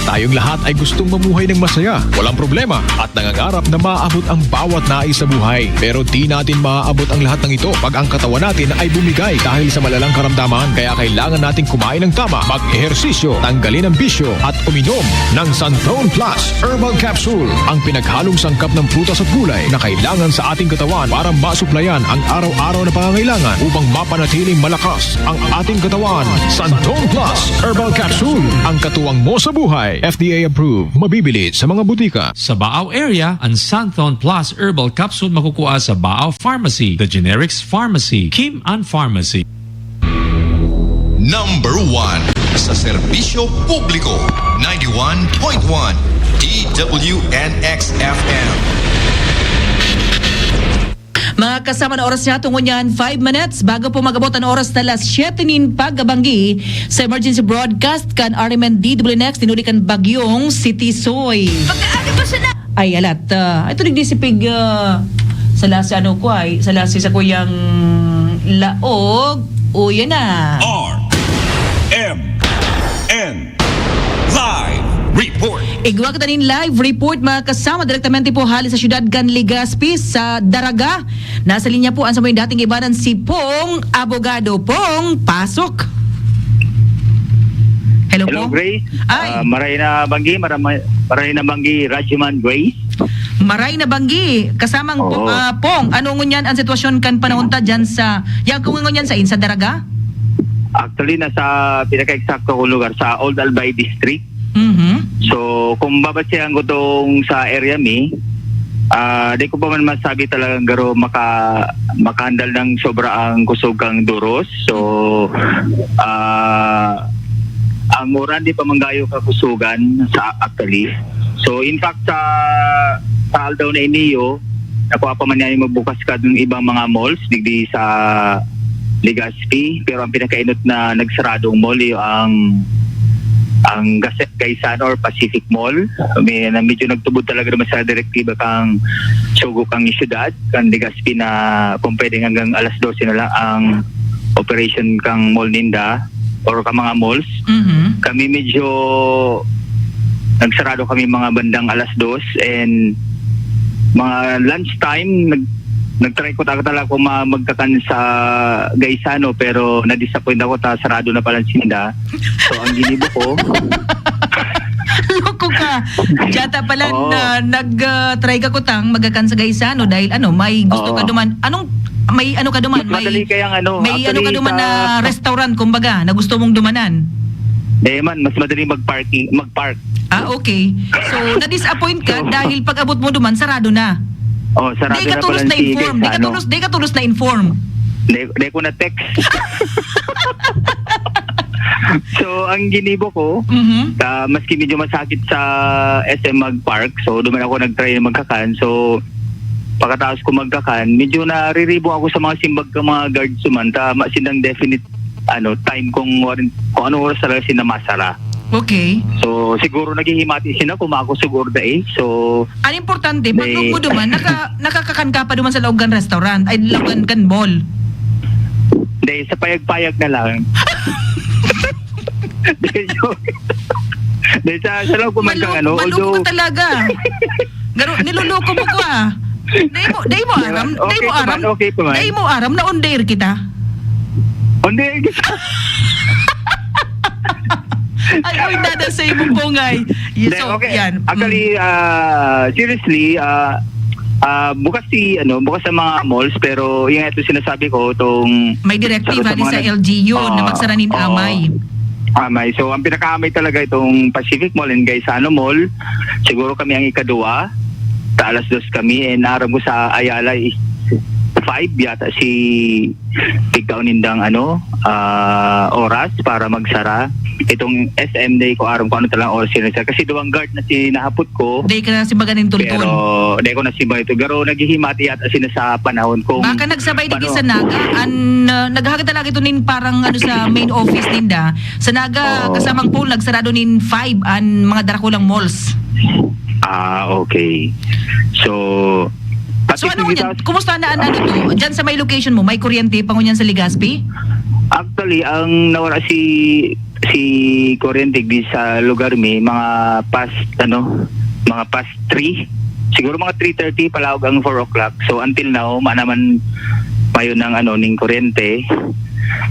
Tayong lahat ay gustong mamuhay ng masaya, walang problema, at nangangarap na maabot ang bawat nais sa buhay. Pero di natin maaabot ang lahat ng ito pag ang katawan natin ay bumigay dahil sa malalang karamdaman. Kaya kailangan nating kumain ng tama, mag-ehersisyo, tanggalin ang bisyo, at uminom ng Santon Plus Herbal Capsule, ang pinaghalong sangkap ng prutas at gulay na kailangan sa ating katawan para masuplayan ang araw-araw na pangangailangan upang mapanatiling malakas ang ating katawan. Santon Plus Herbal Capsule, ang katuwang mo sa buhay. F D A approved. Mabibili sa mga butika. Sa Baao area, ang Santon Plus Herbal Capsule makukuha sa Baao Pharmacy, The Generics Pharmacy, Kim An Pharmacy. Number one sa serbisyo publiko, ninety-one point one D W N X F M. Mga kasama, na oras niya tungo niyan, five minutes bago po mag-abot an oras na alas siyete nin pagkabanggi sa emergency broadcast kan R M N D W N X, tinuli kan bagyong si Tisoy. Pagkaaga pa siya na. Ay, alat. Ah, ito digdi si Pig, ah, sa lasi, ano ko ay, sa lasi sa kuyang laog. O, yan na. R M N Live Report. Igwa kita nin live report, mga kasama, direktamente po hali sa siyudad kan Legazpi, sa Daraga. Nasa linya po ang samuyang dating ibanan, si Pong Abogado. Pong, pasok. Hello, Hello, Pong. Grace. Ay. Ah, maray na banggi, maramay, maray na banggi, Radyoman Grace. Maray na banggi. Kasamang Oo. Po, ah, Pong, ano ngunyan ang sitwasyon kan panahon ta dyan sa, ya, kung ngunyan sa, in, sa Daraga? Actually, nasa pinaka-eksakto kong lugar, sa Old Albay District. Mhm. So, kung babasehan ko tong sa area mi, ah, di ko pa man masabi talagang garo maka-, makahandal ng sobra ang kusog kang duros. So, ah, ang uran di pa man gayo kakusugan sa actually. So, in fact, sa, sa aldaw na iniyo, nakuha pa man niya yung magbukas ka ng ibang mga malls, digdi sa Legazpi. Pero ang pinakainot na nagsaradong mall, yung ang, ang Gase-, Gaisano or Pacific Mall. May, na medyo nagtubod talaga naman sa direktiba kang sugo kang syudad, kang Legazpi, na kung pwedeng hanggang alas dose na lang ang operation kang mall ninda or ka mga malls. Mhm. Kami medyo nagsarado kami mga bandang alas dos and mga lunch time, nag-, nag-try ko talaga, talaga ako ma-, magkakan sa Gaisano, pero na-disappoint ako ta sarado na pala sinda. So, ang ginibo ko, Loko ka. Diyata pala Oo. na nag, ah, try ka kutang magakan sa Gaisano dahil ano, may gusto ka Oo. duman. Anong, may ano ka duman? Mas May, madali kayang ano, may ano ka actually duman sa na restaurant, kumbaga, na gusto mong dumanan? Di man, mas madali mag-parking, mag-park. Ah, okay. So, na-disappoint ka So dahil pag-abot mo duman, sarado na. Oh, sarado Di ka na tolos pala si na-inform. Di ka Gaisano. tolos, di ka tolos na-inform. Di, di ko na-text. So, ang ginibo ko, Mhm. ah, maski medyo masakit sa S M Mag Park, so duman ako nag-try na magkakan. So, pagkatapos ko magkakan, medyo nariribong ako sa mga simbag ka mga guards man, tama sindang definite, ano, time kung warin-, kung anong oras talaga sila masara. Okay. So, siguro naghihimati sila kung makusog or dai. So, Ang importante, pag May mo duman, naka-, nakakakan ka pa duman sa laog kan restaurant, ay, laog kan, kan mall. Hindi, sa payag-payag na lang. Hindi, joke. Hindi, sa, sa loob ko man Malu-, kang ano, maloko although ka talaga. Garo, niloloko mo ko, ah. Dai mo, dai mo Hindi, aram, okay dai mo pa man, aram, okay pa man. dai mo aram na on the air kita. On the air kita. Ay, oy, dada sa imong pungay. Yes, Hindi, so, okay. yan. Mm. Actually, ah, seriously, ah, ah, bukas si, ano, bukas sa mga malls, pero yung ito sinasabi ko, itong May directive, sa, sa ali, mga sa nag-, L G U na Oo, magsara nin oo. amay. Amay. So, ang pinakaamay talaga itong Pacific Mall and Gaisano Mall. Siguro kami ang ikadua. Sa alas dos kami, and aram ko sa Ayala is five yata si tigkaon nindang, ano, ah, oras para magsara. Itong S M, di ko aram kung ano talagang oras sila nagsara. Kasi duwang guard na sinahapot ko. Di ka na simbagan nin tultol. Pero di ko na simbagan ito. Pero naghihimati yata sila sa panahon kung Baka nagsabay digdi paano. sa Naga. An, ah, naghagad talaga ito nin parang, ano, sa main office ninda. Sa Naga, Oo. kasamang poll, nagsarado nin five an mga darakulang malls. Ah, okay. So, So, ano ngunyan? Kumusta na an, ano to? Diyan sa may location mo, may kuryente pa ngunyan sa Legazpi? Actually, ang nawara si, si kuryente di sa lugar mi, mga past, ano, mga past three. Siguro mga three thirty, palaog ang four o'clock. So, until now, ma naman mayo ng, ano, ning kuryente.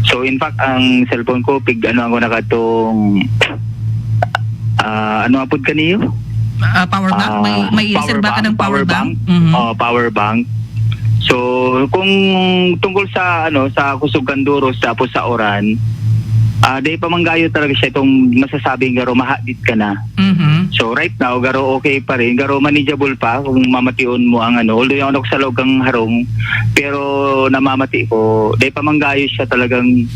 So, in fact, ang cellphone ko, pig, ano, ako nakatong, ah, ano apod kaniyo? Ah, power bank? Ah, May, may power reserba ka bank, ng power power bank? bank. Mhm. Oh, power bank. So, kung tungkol sa, ano, sa kusog kan duros tapos sa uran, ah, di pa man gayo talaga siya itong masasabing garo mahadit ka na. Mhm. So, right now, garo okay pa rin, garo manageable pa kung mamation mo ang ano, although yung ano ko sa loob kang harong, pero namamati ko, di pa man gayo siya talagang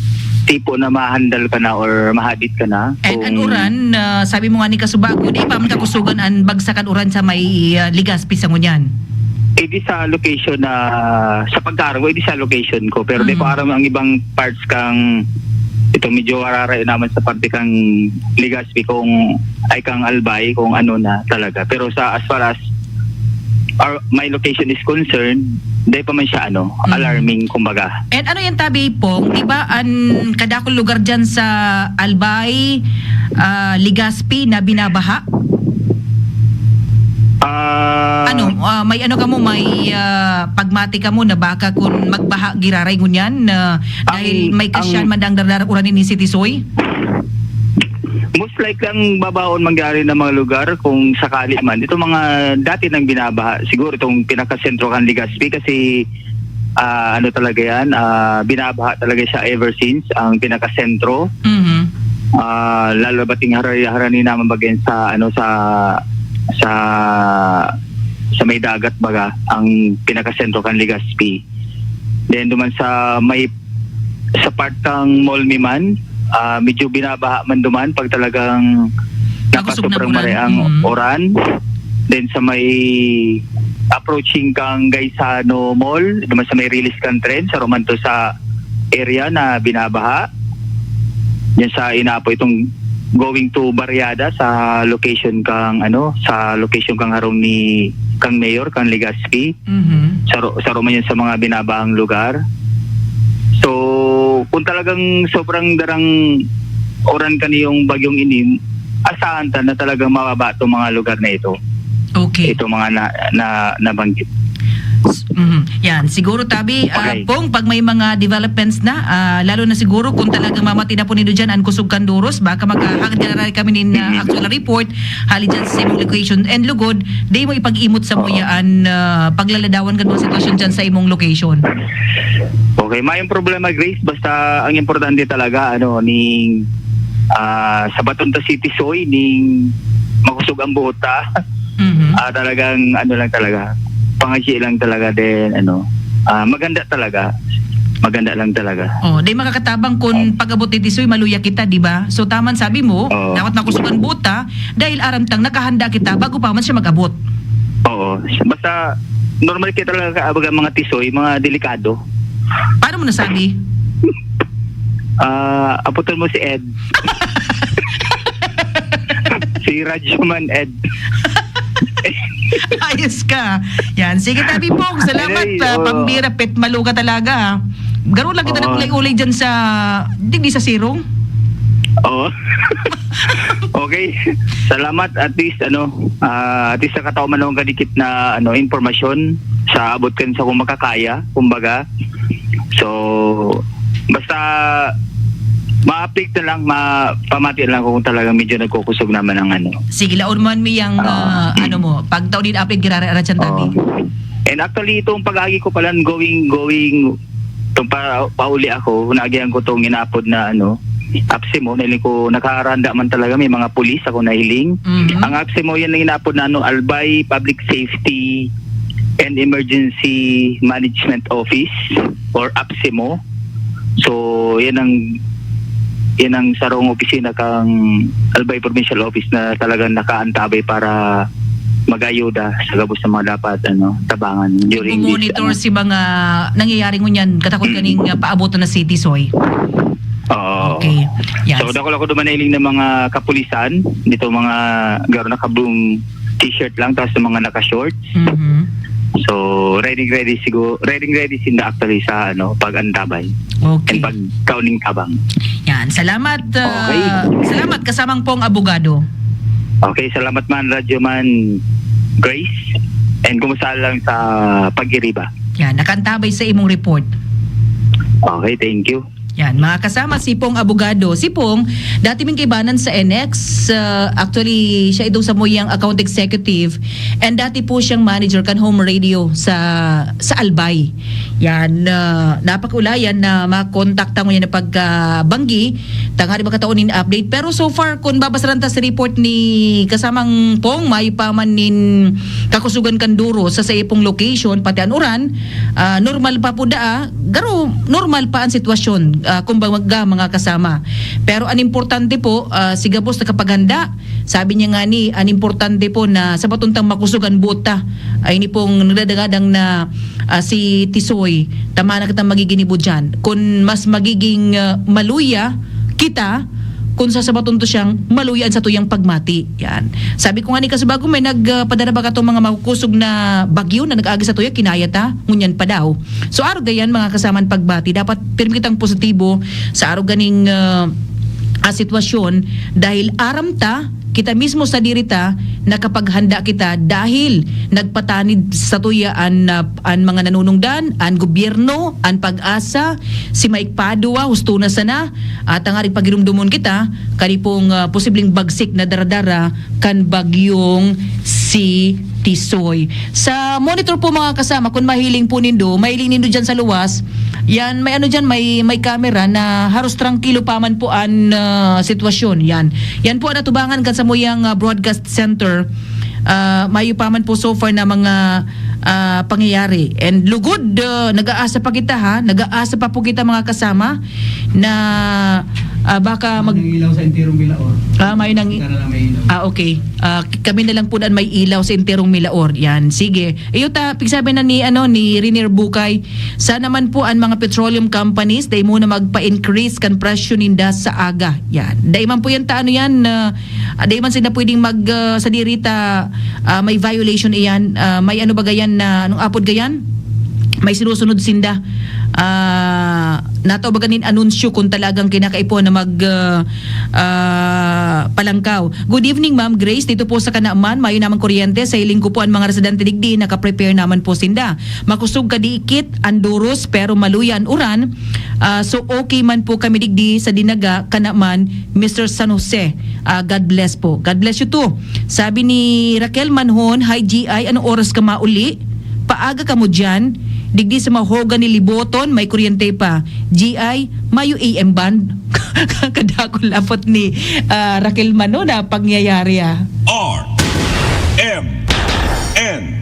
tipo na ma-handle ka na or mahadit ka na. And an Kung uran, ah, sabi mo nga ni Kasubago, di pa man kakusugan an bagsak kan uran sa may, ah, Legazpi sa ngunyan. Eh, di sa location na, sa pagkaarog, eh, di sa location ko. Pero di ko Mhm. aram ang ibang parts kang, ito medyo araray naman sa parte kang Legazpi kung, ay kang Albay, kung ano na talaga. Pero sa as far as our, my location is concerned, di pa man siya ano, Mhm. alarming kumbaga. And ano yan, Tabi Pong? Di ba an kadakol lugar dyan sa Albay, ah, Legazpi na binabaha? Ah, Ano, ah, may ano kamo, may, ah, pagmati kamo na baka kun magbaha giraray ngunyan na dahil Ang- may kasyan ang- man ang dardarang uran ni City Soy? Most likely ang babaon mangyari ng mga lugar kung sakali man. Itong mga dati nang binabaha, siguro itong pinakasentro kan Legazpi kasi ah, ano talaga yan, ah, binabaha talaga siya ever since ang pinakasentro. Mhm. Ah, lalo bating harani naman bagay sa ano sa sa sa may dagat baga ang pinakasentro kan Legazpi. Then duman sa may sa part kang Molmi man, ah, medyo binabaha man duman pag talagang Nakusog na napasobrang ulan. mare ang Mm. oran. Then sa may approaching kang Gaisano Mall, duman sa may release kang tren, sa roman to sa area na binabaha. Yan sa inapo itong going to Barriada sa location kang ano, sa location kang harong ni kang Mayor, kang Legazpi. Mhm. Saro, saro man yan sa mga binabahang lugar. So, kung talagang sobrang darang oran kaniyong bagyong ini, asahan ta na talagang mababa itong mga lugar na ito. Okay. Itong mga na, na, nabanggit. Mhm. Yan. Siguro, Tabi, ah, Okay. Pong, pag may mga developments na, ah, lalo na siguro kung talagang mamati na po nindo dyan, ang kusog kan duros, baka makahagad na rin kami nin ah, Mhm. actual report, hali dyan sa imong location. And lugod, di mo ipag-imot sa Oo. muyaan, ah, paglaladawan kan mga sitwasyon dyan sa imong location. Okay, mayong problema, Grace. Basta ang importante talaga, ano, ning ah, sa Batonta City Soy, ning makusog ang buhot ta. Mhm. Ah, talagang, ano lang talaga, pangadyi lang talaga din, ano, ah, maganda talaga. Maganda lang talaga. Oh, di makakatabang kun pag-abot ni Tisoy, maluya kita, di ba? So, taman sabi mo, Oo. dapat makusog an buhot ta, dahil aram tang nakahanda kita bago pa man siya mag-abot. Oo. Basta, normal kita talaga kaabag ang mga Tisoy, mga delikado. Paano mo nasabi? Ah, aputan mo si Ed. Si Radyo Man Ed. Ayos ka. Yan. Sige, Tabi Pong. Salamat. Anyway, ah, oo. Pambira, pet malo ka talaga. Garo lang kita Oo. nag-ulay-ulay dyan sa, digdi sa Sirong. Oo. Okay. Salamat, at least, ano, ah, at least nakataw man akong kadikit na, ano, impormasyon sa abot kan sa kung makakaya, kumbaga. So, basta ma-update na lang, ma pamati na lang kung talagang medyo nagkukusog naman ang, ano. Sige, laon man mi yang, Oo. ah, ano mo, pag tao din update, girara-ara dyan, Tabi. Oo. And actually, itong pag-agi ko pala, going, going, itong pa, pauli ako, naagihan ko itong inaapod na, ano, APSEMO, nahiling ko, nakaranda man talaga, may mga pulis ako nahiling. Mhm. Ang APSEMO, yan ang inaapod na, ano, Albay Public Safety and Emergency Management Office or APSEMO. So, yan ang, yan ang sarong opisina kang Albay Provincial Office na talagang nakaantabay para mag-ayuda sa gabos ng mga dapat, ano, tabangan during this, Monitor ano. Si mga nangyayari ngunyan, katakot kaning, ah, paabot na City Soy. Oo. Okay. Yes. So, dakul ako duman nahiling ng mga kapulisan, dito mga garo naka-blue t-shirt lang, tapos yung mga naka-shorts. Mhm. So, ready, ready siguro, ready, ready sinda actually sa, ano, pag-antabay Okay. and pagkauning tabang. Yan. Salamat. ah, Okay. Salamat, kasamang Pong Abogado. Okay, salamat man, Radyo Man Grace. And kumusta lang sa pag-iriba? Yan. Nakantabay sa imong report. Okay, thank you. Yan, mga kasama, si Pong Abogado. Si Pong, dati ming kaibanan sa N X. Ah, actually, siya itong samuyang account executive. And dati po siyang manager kan Home Radio sa, sa Albay. Yan, ah, napakaulayan na makontakta mo yan na pagkabanggi. Tanghali makataon in update. Pero so far, kung babasaran ta sa report ni kasamang Pong, may pa man nin kakusugan kan duro sa saipong location, pati an uran, ah, normal pa po daa, garo, normal pa ang sitwasyon. ah, kumbaga, mga kasama. Pero an importante po, ah, si gabos nakapaghanda. Sabi niya ngani, an importante po na sa patuntang makosog an boot ta. Ay, ini pong nagdadangadang na, ah, si Tisoy, tama na kitang magiginibo diyan. Kun mas magiging, ah, maluya kita, kun sasabaton to siyang maluya an satuyang pagmati. Yan. Sabi ko ngani, kasubago may nag, ah, padara ba katong mga makukusog na bagyo na nag-agi satuya, kinaya ta, ngunyan pa daw. So, arog gayan, mga kasama, an pagbati. Dapat pirmi kitang positibo sa arog ganing, ah, ah, sitwasyon, dahil aram ta, kita mismo sadiri ta, nakapaghanda kita dahil nagpatanid satuya an, ah, an mga nanunungdan, an gobyerno, an PAGASA, si Mike Padua, husto na sana, at tangaring pagirumdomon kita, kani pong, ah, posibleng bagsik na daradara kan bagyong si Tisoy. Sa monitor po, mga kasama, kung mahiling po nindo, mahiling nindo dyan sa luwas, yan, may ano dyan, may, may camera na haros trangkilo pa man po an, ah, sitwasyon. Yan. Yan po an atubangan kan samuyang, ah, broadcast center. Ah, mayo pa man po so far na mga, ah, pangyayari. And lugod, ah, nag-aasa pa kita, ha? Nag-aasa pa po kita, mga kasama, na, ah, baka mag- Ang ilaw sa enterong Milaor. Ah, may nang- Kita na lang may ilaw. Ah, okay. Ah, k-, kami na lang po daan may ilaw sa enterong Milaor. Yan, sige. Iyo ta, pigsabi na ni, ano, ni Renier Bukay, sana man po an mga petroleum companies dai muna magpa-increase kan presyo ninda sa aga. Yan. Dai man po yan ta, ano yan, ah, dai man sila pwedeng mag, ah, sadiri ta, ah, may violation iyan. Ah, may ano ba gayan na, anong apod gayan? May sinusunod sinda. Ah, natao ba ganin anunsyo kung talagang kinakaipuhan na mag, ah, ah, palangkaw? Good evening, Ma'am Grace. Dito po sa Kanaman, mayo naman kuryente. Sa hiling ko po, an mga residente digdi, naka-prepare naman po sinda. Makusog kadiikit an duros, pero maluya an uran. Ah, so, okay man po kami digdi sa Dinaga, Kanaman, Mister San Jose. Ah, God bless po. God bless you too. Sabi ni Raquel Manhon, "Hi, G I, anong oras ka mauli? Paaga ka mo diyan. Digdi sa Mahoga ni Liboton, may kuryente pa. G I, mayo A M band." Kadakol apot ni, ah, Raquel Manhon na pangyayari, ah. R M N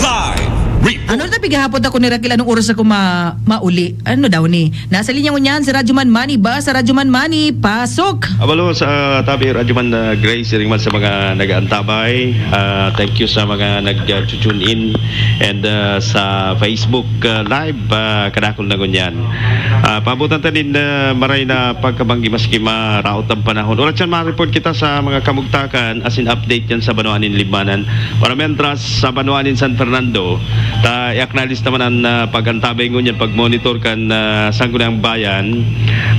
Live Report. Ano na, pigahapot ako ni Raquel, anong oras ako ma-, mauli? Ano daw ni? Nasa linya ngunyan si Radyo Man Manny ba? Sa Radyo Man Manny, pasok! Abalo sa tabi, Radyo Man, ah, Grace, iring man sa mga nag-aantabay. Ah, thank you sa mga nag-, ah, tune in. And, ah, sa Facebook, ah, Live, ah, kadakol na ngunyan. Ah, paabutan ta nin, ah, maray na pagkabanggi maski maraot ang panahon. Wala siyan ma-report kita sa mga kamugtakan, as in update yan sa banwaan nin Libmanan. Para mientras, sa banwaan nin San Fernando, ta i-acknowledge naman an, ah, pag-antabay ngunyan, pag-monitor kan, ah, Sangguniang Bayan,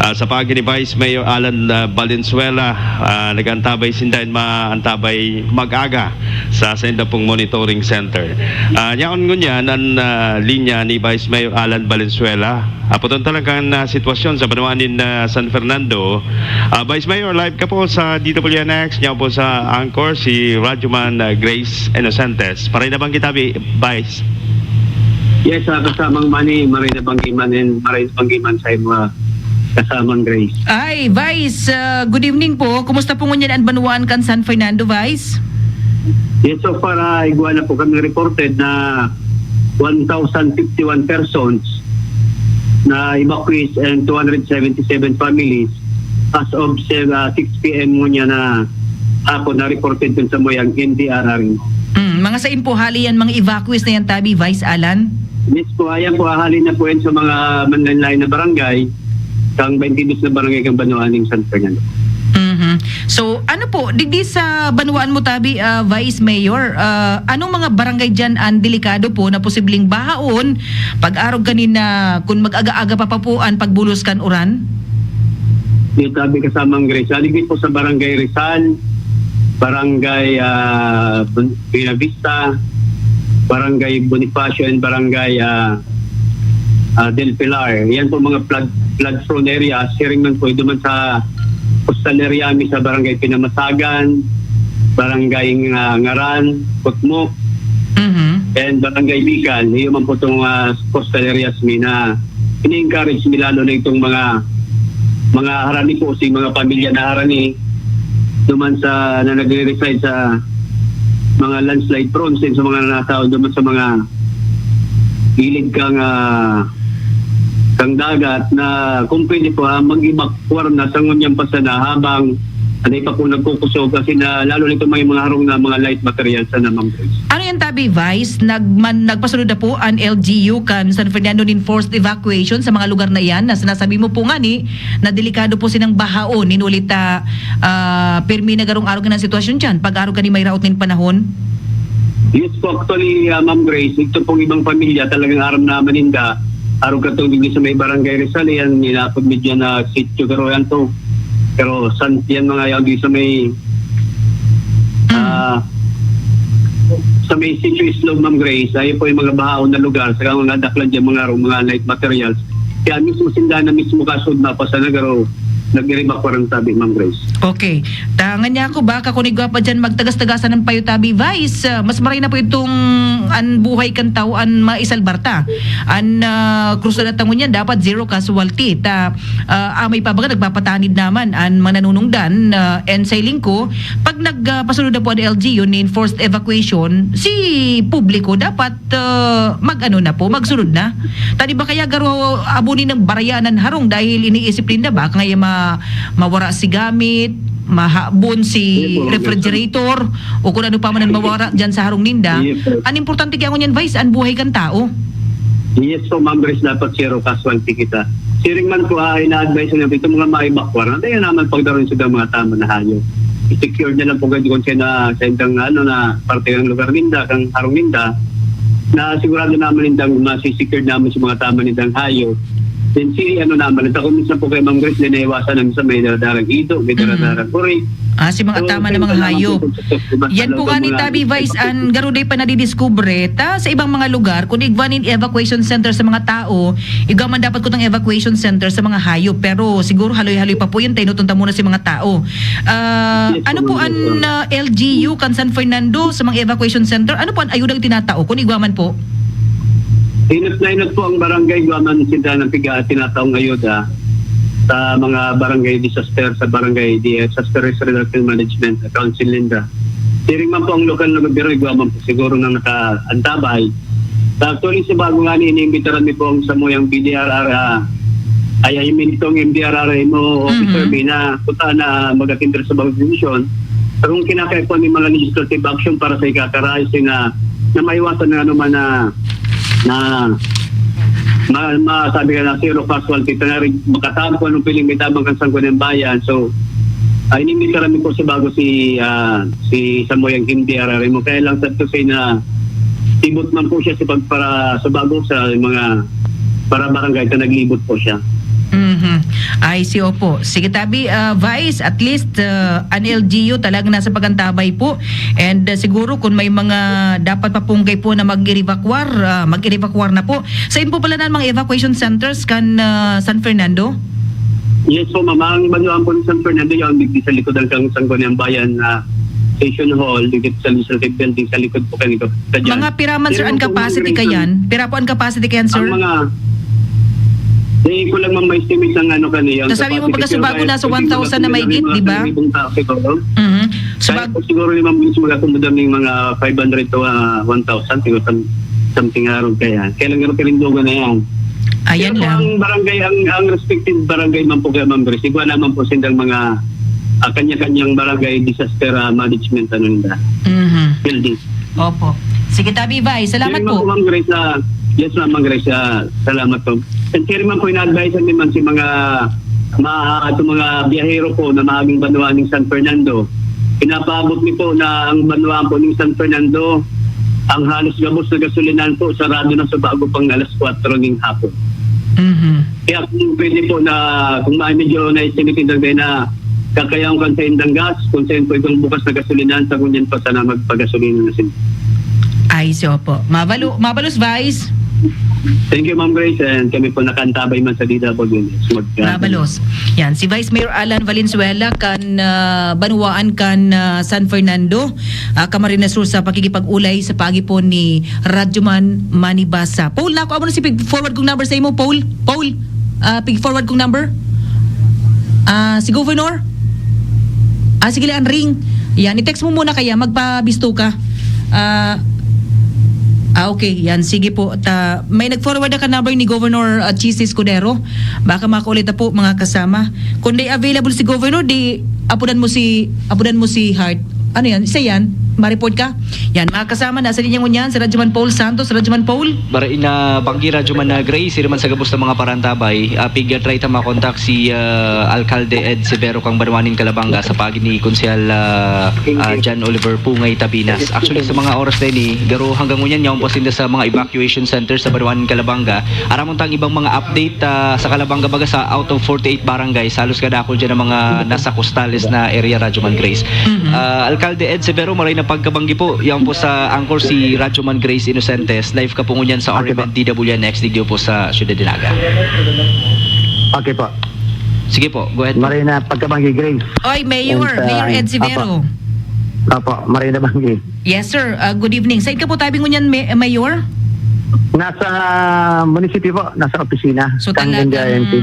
ah, sa paagi ni Vice Mayor Alan, ah, Valenzuela, ah, nag-antabay sinda in maantabay mag-aga sa sainda pong monitoring center. Ah, yaon ngunyan an, ah, linya ni Vice Mayor Alan Valenzuela. Apoton talaga an, ah, sitwasyon sa banwaan nin, ah, San Fernando. Ah, Vice Mayor, live ka po sa D W N X, niya po sa anchor, si Radyoman, ah, Grace Innocentes. Maray na banggi ta, Bi-, Vice. Yes, ah, kasamang Manny, maray na banggi man and maray na banggi man sa mga kasamang Grace. Ay, Vice, ah, good evening po. Kumusta po ngunyan an banwaan kan San Fernando, Vice? Yes, so far, ah, igwa na po kami reported na one thousand fifty-one persons na evacuees and two hundred seventy-seven families as of se-, ah, six P M ngunyan na hapon na reported dun sa may ang N D R R. Mm, mga sain po hali yan, mga evacuees na yan, tabi, Vice Alan? Yes po, ayan po, hali na po yan sa mga manlain-lain na barangay, kang twenty-two na barangay kang banwaan ning San Fernando. Mhm. So, ano po, digdi sa banwaan mo, tabi, ah, Vice Mayor, ah, anong mga barangay diyan ang delikado po na posibleng bahaon pag-arog kanina, kung mag-aga-aga pa, pa po ang pagbulos kan uran? Yung tabi, kasamang Grace, ah, digdi po sa Barangay Rizal, Barangay, ah, Bun-, Buena Vista, Barangay Bonifacio, and Barangay, ah, ah, Del Pilar. Yan po mga flood, flood prone areas. Siring man po, duman sa coastal area mi sa Barangay Pinamasagan, Barangay, ah, Ngaran, Kutmok, Mhm. and Barangay Bican. Iyo man po itong, ah, coastal areas mi na ini-encourage mi, lalo na itong mga, mga harani po, si mga pamilya na harani, duman sa, na nagre-reside sa mga landslide prone, sa mga nasa, duman sa mga gilid kang, ah, sang dagat na kung pwede po, ah, mag-evacuar na sa ngunyan pa sana habang ano pa po nagkukusog kasi na lalo nito may mga harong na mga light materials na, Ma'am Grace. Ano yan, Tabi Vice? Nagman-, nagpasunod na po an L G U kan San Fernando nin forced evacuation sa mga lugar na iyan na sinasabi mo po ngani na delikado po sinang bahaon. Inulit, ah, ah, pirmi na garong arog na sitwasyon diyan pag-arog kan may raot nin panahon? Yes po, actually, ah, Ma'am Grace, ito pong ibang pamilya talagang aram naman ninda. Arog katong digdi sa may Barangay Rizal, yan, nilapag medyo na sitio, pero yan to. Pero san, yan mga yan, di sa may, ah, sa may sitio Islog, Ma'am Grace, ayo po yung mga bahaon na lugar, saka mga daklan dyan, mga, mga light materials. Kaya mismo sinda na mismo kasud mapasa na, pero nag-iribak pa rin tabi, Ma'am Grace. Okay. Tangan niya ako, baka kung igwa pa dyan magtagas-tagasan ng payo, Tabi Vice, ah, mas maray na po itong an buhay kan tao an maisalbar ta. An, ah, krus na tangon yan, dapat zero casualty. Ta, ah, amay pa baga nagpapatanid naman an mananunungdan, ah, and sa iling ko, pag nag, ah, pasunod na po an L G U nin forced evacuation, si publiko dapat, ah, mag-ano na po, magsunod na. Tani ba kaya garo abo nin baraya an harong dahil iniisip ninda baka ngaya ma-, mawara si gamit, mahabon si Yes po, refrigerator, o kung ano pa man ang mawara dyan sa harong ninda. Yes, sir. An importante kaya ngunyan, Vice, an buhay kan tao. Yes po, Ma'am Grace, dapat zero casualty kita. Siring man po, ah, ina-advise na itong mga maibakwar, na tayo naman pagdaron sa mga tama na hayop. I-secure niya lang po gad kung siya na sa indang, ano, na parte ng lugar ninda, kang harong ninda, na sigurado naman nindang masi-secure naman sa mga tama nindang hayop. Then si, ano naman, at ako minsan po kay Ma'am Grace, di naiwasan na minsan may daradarang ito, may Mm. daradarang kurig. Ah, si mga So, tama na yun mga lang naman hayop. po, basta Yan sa po loob nga ng ni mga Tabi Vice, ang garuday pa nadidiskubre, ta sa ibang mga lugar, kung igwa nin evacuation center sa mga tao, igwa man dapat kutang evacuation center sa mga hayop. Pero siguro haloy-haloy pa po yun, tayo nutunta muna si mga tao. Ah, Yes, ano po po, ma'am. an, ah, L G U kan San Fernando sa mga evacuation center? Ano po an ayudang tinatao, kung igwa man po? Inot na inot po ang barangay, igwa man sila ng piga tinataong ayuda sa mga barangay disaster, sa barangay disaster risk reduction management council ninda. Siring man po ang lokal na gobyerno, igwa man po siguro na nakaantabay. Sa actually, sa bago nga ni, iniimbitaran mi po ang samuyang B D R R, ah, ay, I mean, itong M D R R M O officer Mhm. mi na punta na mag-attend sa bagong desisyon. Pero kung kinakaya po ni mga legislative action para sa ikakarayo, sina na maiwasan na ano man na, na ma-, masabi ka na zero casualty, tanari, makatago kung anong piling may tabang kan Sangguniang Bayan. So, ay, inimbitaran mi po sa bago si, ah, si Samoyang Hindi Ararimo. Kaya lang sa to say na tibot man po siya sa pagpara-, sa bago sa mga para barangay na naglibot po siya. Mhm. Ay, si opo. Sige, tabi, ah, Vice, at least, ah, an L G U talaga nasa pagantabay po. And, ah, siguro kung may mga dapat papunggay po na mag-evacuar, ah, mag-evacuar na po. Sa inyo po pala na mga evacuation centers kan, ah, San Fernando? Yes po, ma'am. Ang banwaan po ng San Fernando, yung digdi sa likod ng Kang-, Sangguniang Bayan na Station Hall, digdi sa Legislative Building, sa likod po kanito. Sa dyan. Mga pira man, sir, Pero ang kung capacity mga kayan? Pira po ang capacity kayan, sir? Ang mga, di ko lang, ma'am, ma-estimate ng ano kanina. Tapos sabi mo, capacity, pagka Subago, pero nasa kaya one thousand na siguro mahigit, mga di ba? Libong tao siguro. Mhm. Kaya Subag- po siguro ni Ma'am Vince mag-accommodate ng mga five hundred to, ah, one thousand, siguro some-, something around kaya. Kaya lang, pero pirindogan na yan. Ayan Pero po lang. ang barangay, ang, ang respective barangay man po kaya, Ma'am Grace, iba naman po silang mga, ah, kanya-kanyang barangay disaster, ah, management, ano nila, Mhm. building. Opo. Sige, Tabi Vice. Salamat Siring man po. po, Ma'am Grace, ah, yes, Ma'am, Ma'am Grace, ah, salamat po. And siring man po, ina-advise namin man si mga, ma-, ato mga biyahero po na maaging banwa ning San Fernando. Pinapaabot mi po na ang banwa po ning San Fernando, ang halos gabos na gasolinahan po, sarado na sa bago pang alas kwatro ning hapon. Mhm. Kaya kung pwede po na, kung may medyo na-estimate yung dagday na kakayaon kan sa indang gas, kung saan po itong bukas na gasolinahan, sa ngunyan pa sana magpagasolina na sila. Ay, so po. Mabalo-, mabalos, Vice. Thank you, Ma'am Grace, and kami po nakantabay man sa D W News. Mag- Mabalos. Yan, si Vice Mayor Alan Valenzuela kan, ah, banwaan kan, ah, San Fernando, ah, Camarines Sur sa pakikipag-ulay sa pagi po ni Radyoman Manibasa. Paul, naku, amo na si pig-forward kong number sa imo, Paul. Paul, ah, pig-forward kong number. Ah, si Governor? Ah, sige lang, ring. Yan, i-text mo muna kaya, magpabisto ka. Ah, Ah, okay. Yan, sige po. Ta, may nag-forward na ka number ni Governor, ah, Chiz Escudero. Baka makaulit na po, mga kasama. Kung di available si Governor, di apudan mo si, apudan mo si Hart. Ano yan? Isa yan? Ma-report ka? Yan, mga kasama, nasa linya ngunyan si Radyoman Paul Santos. Radyoman Paul? Barain na banggi, Radyoman na Grace, iri man sa gabos na mga parantabay. Ah, pig-try ta makontak si, ah, Alcalde Ed Severo kang Banwa nin Calabanga sa pagi ni Konsehal, ah, ah, John Oliver Pungay Tabinas. Actually, sa mga oras na ini, garo hanggang ngunyan, yaon pa sinda sa mga evacuation center sa Banwa nin Calabanga. Aramon tang ibang mga update, ah, sa Calabanga, baga sa out of forty-eight barangays, halos kadakol dyan ang mga nasa costales na area, Radyoman Grace. Mhm. Ah, Alcalde Ed Severo, maray na pagkabanggi po. Yan po sa anchor si Radyoman Grace Innocentes. Live ka po ngunyan sa Okay po. R M N D W N X digdi po sa Ciudad de Naga. Okay po. Sige po, go ahead po. Maray na pagkabanggi, Grace. Oy, Mayor, And, uh, Mayor Ed Severo. Apo. Apo, maray na banggi. Yes, sir. Ah, good evening. Saan ka po tabi ngunyan, May-, Mayor? Nasa munisipyo po, nasa opisina. So, Kang talagang N D R M P.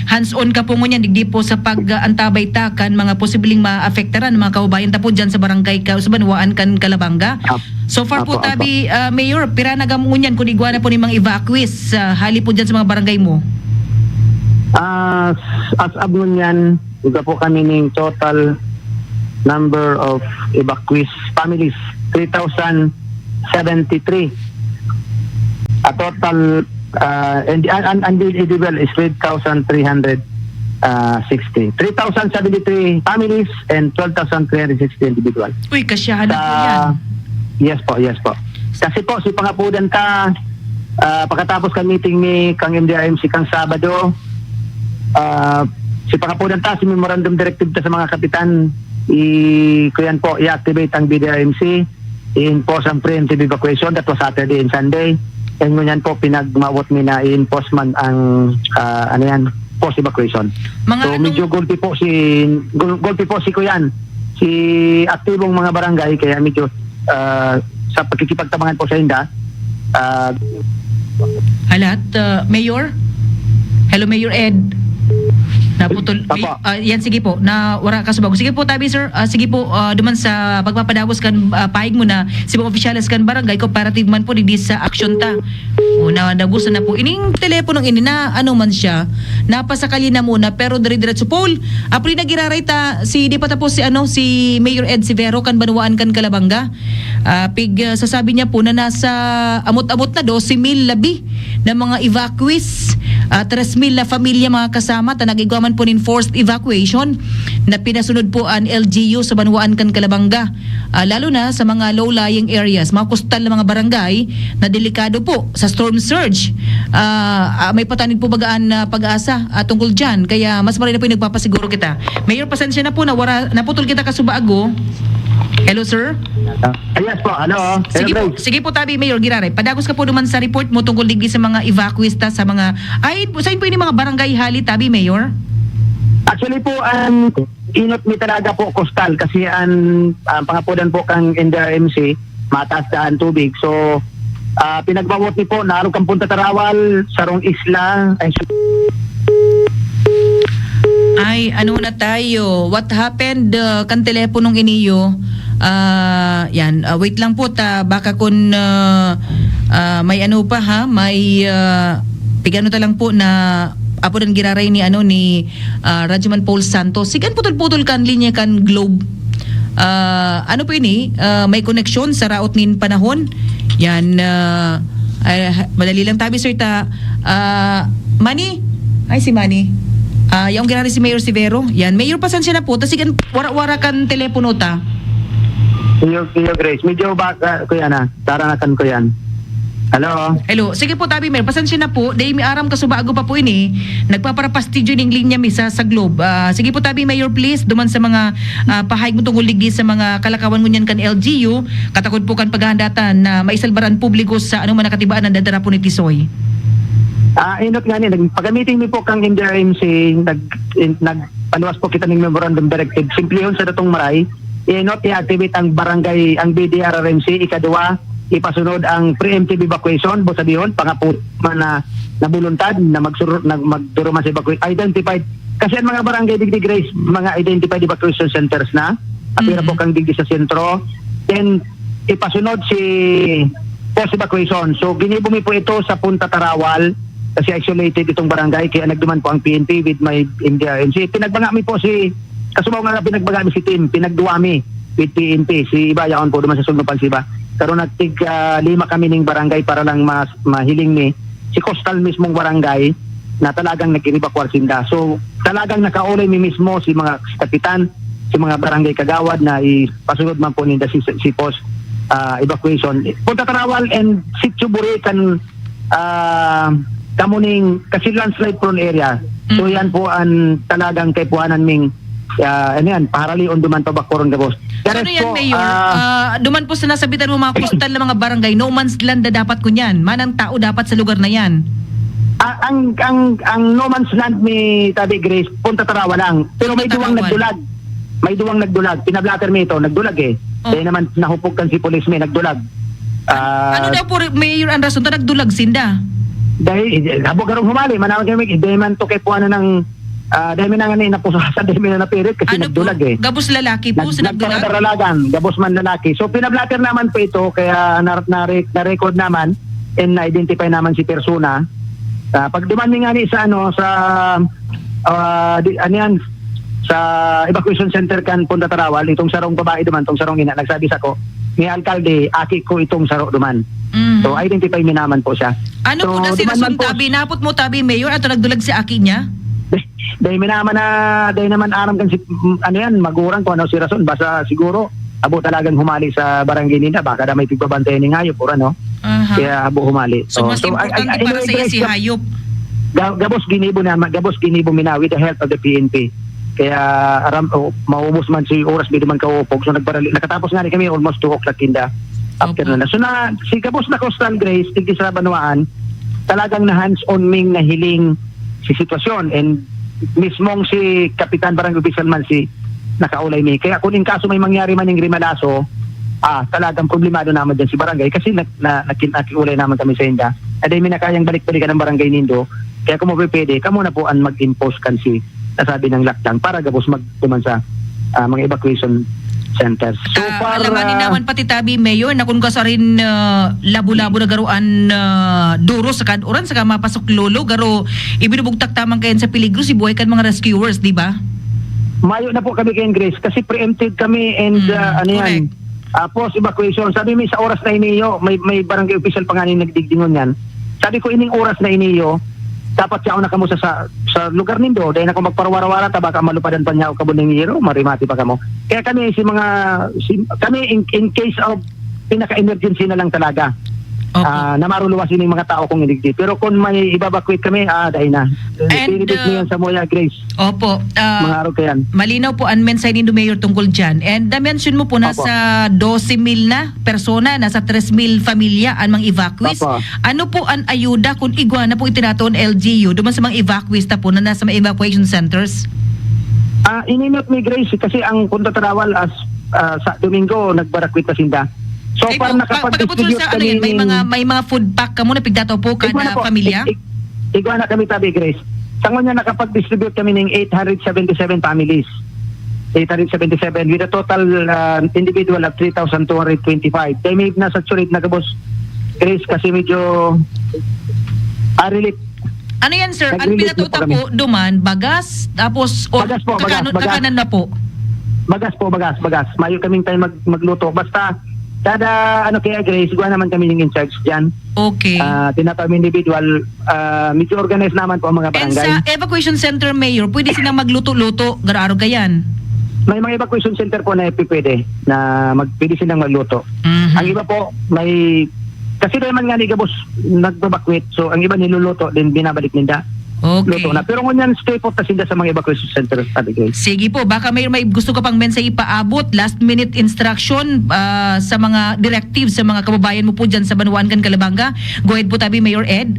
Hands-on ka po ngunyan, digdi po sa pag-antabay ta kan mga posibleng maapektaran, mga kaubayan ta po dyan sa barangay ka, sa banwaan kan Calabanga. Ap-, So far po, apo, apo. tabi, ah, Mayor, pira na gam ngunyan kung igwa na po ni mga evacuees, ah, hali po dyan sa mga barangay mo? Ah, as of ngunyan, iba po kami ning total number of evacuees families, three thousand seventy-three. A total, ah, and, and, and individual is three thousand three hundred, ah, sixty. Three thousand seventy-three families and twelve thousand three hundred sixty individual. Uy, kasyahan na po Sa yan. Yes po, yes po. Kasi po, si pangapudan ta, ah, pagkatapos kan meeting mi kang M D R M C kang Sabado, ah, si pangapudan ta, si memorandum directive ta sa mga kapitan, i-, kuyan po, i-activate ang B D R M C, i-enforce ang preemptive evacuation, that was Saturday and Sunday. And ngunyan po, pinagmawot mi na i-enforce man ang, ah, ano yan, forced evacuation. Mga So, anong medyo gulpi po si, gul-, gulpi po si kuyan, si aktibong mga barangay, kaya medyo, ah, sa pagkikipagtabangan po sa inda, ah, Halat, ah, Mayor? Hello, Mayor Ed. Naputol. Apo. May-, ah, yan, sige po. Na wala ka sa bago. Sige po, tabi, sir. Ah, sige po, ah, duman sa pagpapadagos kan, ah, pahig mo na, si mga opisyales kan barangay, cooperative man po, digdi sa aksyon ta. O, na, nagusto na po. Ining telepono ini na, ano man siya, napasakali na muna, pero dire-diretso. Paul, apri na giraray ta, si, di pa tapos si, ano, si Mayor Ed Severo, kan Banwaan, kan Calabanga. Ah, pig, ah, sasabi niya po na nasa amot-amot na dose mil labi na mga evacuees, ah, tres mil na pamilya, mga kasama, ta nag-igwa man po nin forced evacuation na pinasunod po an L G U sa banwaan kan Calabanga. Ah, lalo na sa mga low-lying areas, mga kustal na mga barangay na delikado po sa storm surge. Ah, ah, may patanid po baga an, ah, PAGASA, ah, tungkol diyan. Kaya mas maray na po yung nagpapasiguro kita. Mayor, pasensya na po, nawara, naputol kita kasubago. Hello, sir? Ah, yes po, hello. Hello, Sige po, Grace. sige po, tabi, Mayor Giraray. Padagos ka po naman sa report mo tungkol digdi sa mga evacuees ta sa mga, ay, saan po ini mga barangay hali, tabi, Mayor? Actually po, ang inot mi talaga po, coastal, kasi ang, ang pangapudan po kang N D R M C, mataas na ang tubig. So, ah, pinagbawot mi po, naarog kang Punta Tarawal, sarong isla, ay, Ay, ano na tayo? What happened, uh, kan teleponong iniyo? Ah, yan. Ah, wait lang po ta. Baka kun, ah, ah, may ano pa ha, may, ah, pigano ta lang po na apo dan giraray ni ano, ni, ah, Radyoman Paul Santos. Sigan putol-putol kan linya kan Globe. Ah, ano po ini? Ah, may koneksyon sa raot nin panahon? Yan, ah, ay, ha-, madali lang tabi, sir, ta. Ah, Manny? Ay, si Manny. Ah, yaong giraray si Mayor Severo. Yan. Mayor, pasensya na po. Ta sigan, wara-wara kan telepono ta. Iyo, iyo, Grace. Medyo baka, kuya na. Taranakan ko yan. Hello? Hello. Sige po, tabi, Mayor. Pasensya na po. Dahil may aram kasubago pa po ini. Nagpaparapastidyo ning linya mi sa, sa Globe. Ah, sige po, tabi, Mayor, please. Duman sa mga, ah, pahayag mo tungkol digdi sa mga kalakawan ngunyan kan L G U. Katakod po kan paghahandatan na maisalbar an publiko sa ano man na katibaan na dadarapon ni Tisoy. Ah, inot nga ni, nag-, pagka-meeting mi po kang N D R M C, nag-, in-, nagpaluwas po kita ning memorandum directive. Simplihon sa datong maray, inot i-activate ang barangay, ang B D R R M C, ikadwa, ipasunod ang preemptive evacuation, bo sabihon, pangapo man na, na buluntad na magsuru-, na magduruman sa evacuation, identified. Kasi ang mga barangay digdi, Grace, mga identified evacuation centers na, apira Mm-mm. po kang digdi sa sentro. Then, ipasunod si forced evacuation. So, ginibo mi po ito sa Punta Tarawal, kasi isolated itong barangay, kaya nagduman po ang P N P with my M D R M C. Pinagbaga mi po si, kasubaw nga pinagbaga mi si team, pinagduwa mi with P N P, si iba yaon po duman sa Sulno Pansiba. Pero nagtig, ah, lima kami ning barangay para lang mas mahiling mi si coastal mismong barangay na talagang nag-evacuar sinda. So, talagang nakaulay mi mismo si mga si kapitan, si mga barangay kagawad na ipasunod man po ninda si, si forced, ah, evacuation. Punta Tarawal and Sitio Buri kan, ah, kamo ning kasi landslide prone area. So, Mm. yan po ang talagang kaipuhanan ming, ah, ano yan, paharalion duman pa Bacoron gabos. So, ano Gares yan, po, Mayor? ah, Ah, duman po sa nasabitan mo mga coastal na mga barangay, no man's land na dapat kunyan. Manang tao dapat sa lugar na yan. Ah, ang, ang, ang no man's land ni Tabi Grace, Punta Tarawa lang. Pero may Punta duwang Tarawa. nagdulag. May duwang nagdulag. Pinablatter mi ito, nagdulag eh. Oh. Kaya naman nahupog kan si police mi, nagdulag. Ah, Ano daw po, Mayor, ang rason ta nagdulag sinda? Dahil, eh, habo garong humali, manaman kami, dahil man to kay puwanan ng, ah, dahil mi na nga ni napusasan, dahil mi na napirit kasi Ano po? nagdulag eh. Gabos lalaki po Nag-, sa nagdulag? nagpapadaralagan, gabos man lalaki. So, pinablatter naman po ito, kaya na, na, na-record naman and na-identify naman si persona. Ah, pag duman mi nga ni sa, ano, sa, ah, di, ano yan, sa evacuation center kan Punta Tarawal, itong sarong babae duman, itong sarong ina, nagsabi sa ko, ni alkalde, aki ko itong saro duman. Mhm. So, identify mi naman po siya. Ano So, po na si duman man rason, po Tabi? Napot mo, Tabi, Mayor, ato nagdulag si aki niya? Dahil mi naman na, dahil naman aram kan si, ano yan, magurang kung ano si rason. Basta siguro, abo talagang humali sa barangay nila. Baka na may pagbabantayan ng hayop or ano. Aha. Kaya abo humali. So, Oh, mas so, importante ay, ay, para anyway, sa iya guys, si gab-, hayop. ga-, gabos ginibo na, gabos ginibo mi na with the help of the P N P. Kaya aram, oh, maubos man si oras, di man kaupog. So, nagparali-, nakatapos nga ni kami almost two o'clock in the Opo. afternoon. So, na, si gabos na Coastal Grace, tigdi sa Banwaan, talagang na hands-on ming nahiling si sitwasyon. And mismong si Kapitan Barangay Official man si nakaulay mi. Kaya kung in kaso may mangyari man yung rimalaso, ah, talagang problemado naman dyan si barangay kasi nag-, na, nagkin-, nakiulay naman kami sa inda. Aday, may nakayang balik-balikan ng barangay nindo. Kaya kung mapipwede, kamo na po ang mag-impose kan si nasabi ng lockdown para gabos magtuman sa, ah, mga evacuation centers. So Ah, far, alam nga ni ah, naman pati tabi, Mayor, na kung kasarin, ah, labo-labo na garo an, ah, duro sa kanuran, saka mapasok lolo, garo ibinubugtak tamang kayan sa peligro si buhay kan mga rescuers, di ba? Mayo na po kami kay Grace kasi preempted kami and, Mm, ah, ano yan, correct. ah, post evacuation. Sabi mi sa oras na iniyo, may, may barangay official pa nga ning nagdigdingon yan. Sabi ko, "Ining oras na iniyo, dapat yaon na kamo sa, sa, sa lugar nindo. Dahil na kung magparwara-wara ta, baka malupadan pa niya o kabuningiro, marimati pa kamo." Kaya kami, si mga, si, kami in, in case of pinaka-emergency na lang talaga. Opo. Ah, na maruluwas ining mga tao kung inigdi. Pero kung may evacuate kami, ah, dahil na. And, Pinipit mo uh, yan sa Moya, Grace. Opo. Ah, Mga araw ka yan. Malinaw po ang mensahe ni Mayor tungkol dyan. And na-mention mo po, Opo. nasa doce mil na persona, nasa tres mil pamilya ang mga evacuees. Opo. Ano po ang ayuda kung igwa na po itinatoon L G U duman sa mga evacuees ta po na nasa mga evacuation centers? Ah, ininot ni Grace kasi ang Punta Tarawal as, ah, sa Domingo, nagbarakwit na sinda. So Ito, far, pa-, pag-abot nakapag-distribute sa, ano yan, may kami mga, ng may mga food pack kamo na pigdataw po Igwa na kada po. pamilya? Ig-, ig-, igwa na kami, tabi, Grace. Sa ngunyan, nakapag-distribute kami ng eight hundred seventy-seven families. Eight hundred seventy-seven with a total, ah, individual of three thousand two hundred twenty-five. Kaya may nasa Churit na gabos, Grace, kasi medyo, ah, relief. Ano yan, sir? Ang Nag-relief na pinatuta po kami. po, duman, bagas, tapos, o Bagas po, bagas, kakano-, bagas. kakanan na po? Bagas po, bagas, bagas. Mayo kaming time mag-, magluto. Basta, kada, ano, kaya, Grace, gawa naman kami yung in charge dyan. Okay. Ah, tinatawag individual, ah, medyo organized naman po ang mga And barangay. sa evacuation center, Mayor, pwede silang magluto-luto, garo-garo gayan? May mga evacuation center po na pwede na mag-, pwede silang magluto. Mhm. Ang iba po, may, kasi naman nga ni gabos nagbabakwit, so ang iba niluluto din, binabalik ninda. Okay. Luto na. Pero ngunyan, stay put na sila sa mga evacuation center, sabi ko. Sige po, baka may, may gusto ka pang mensahe ipaabot, last minute instruction, ah, sa mga directives, sa mga kababayan mo po dyan sa Banwaan kan Calabanga. Go ahead po, tabi, Mayor Ed.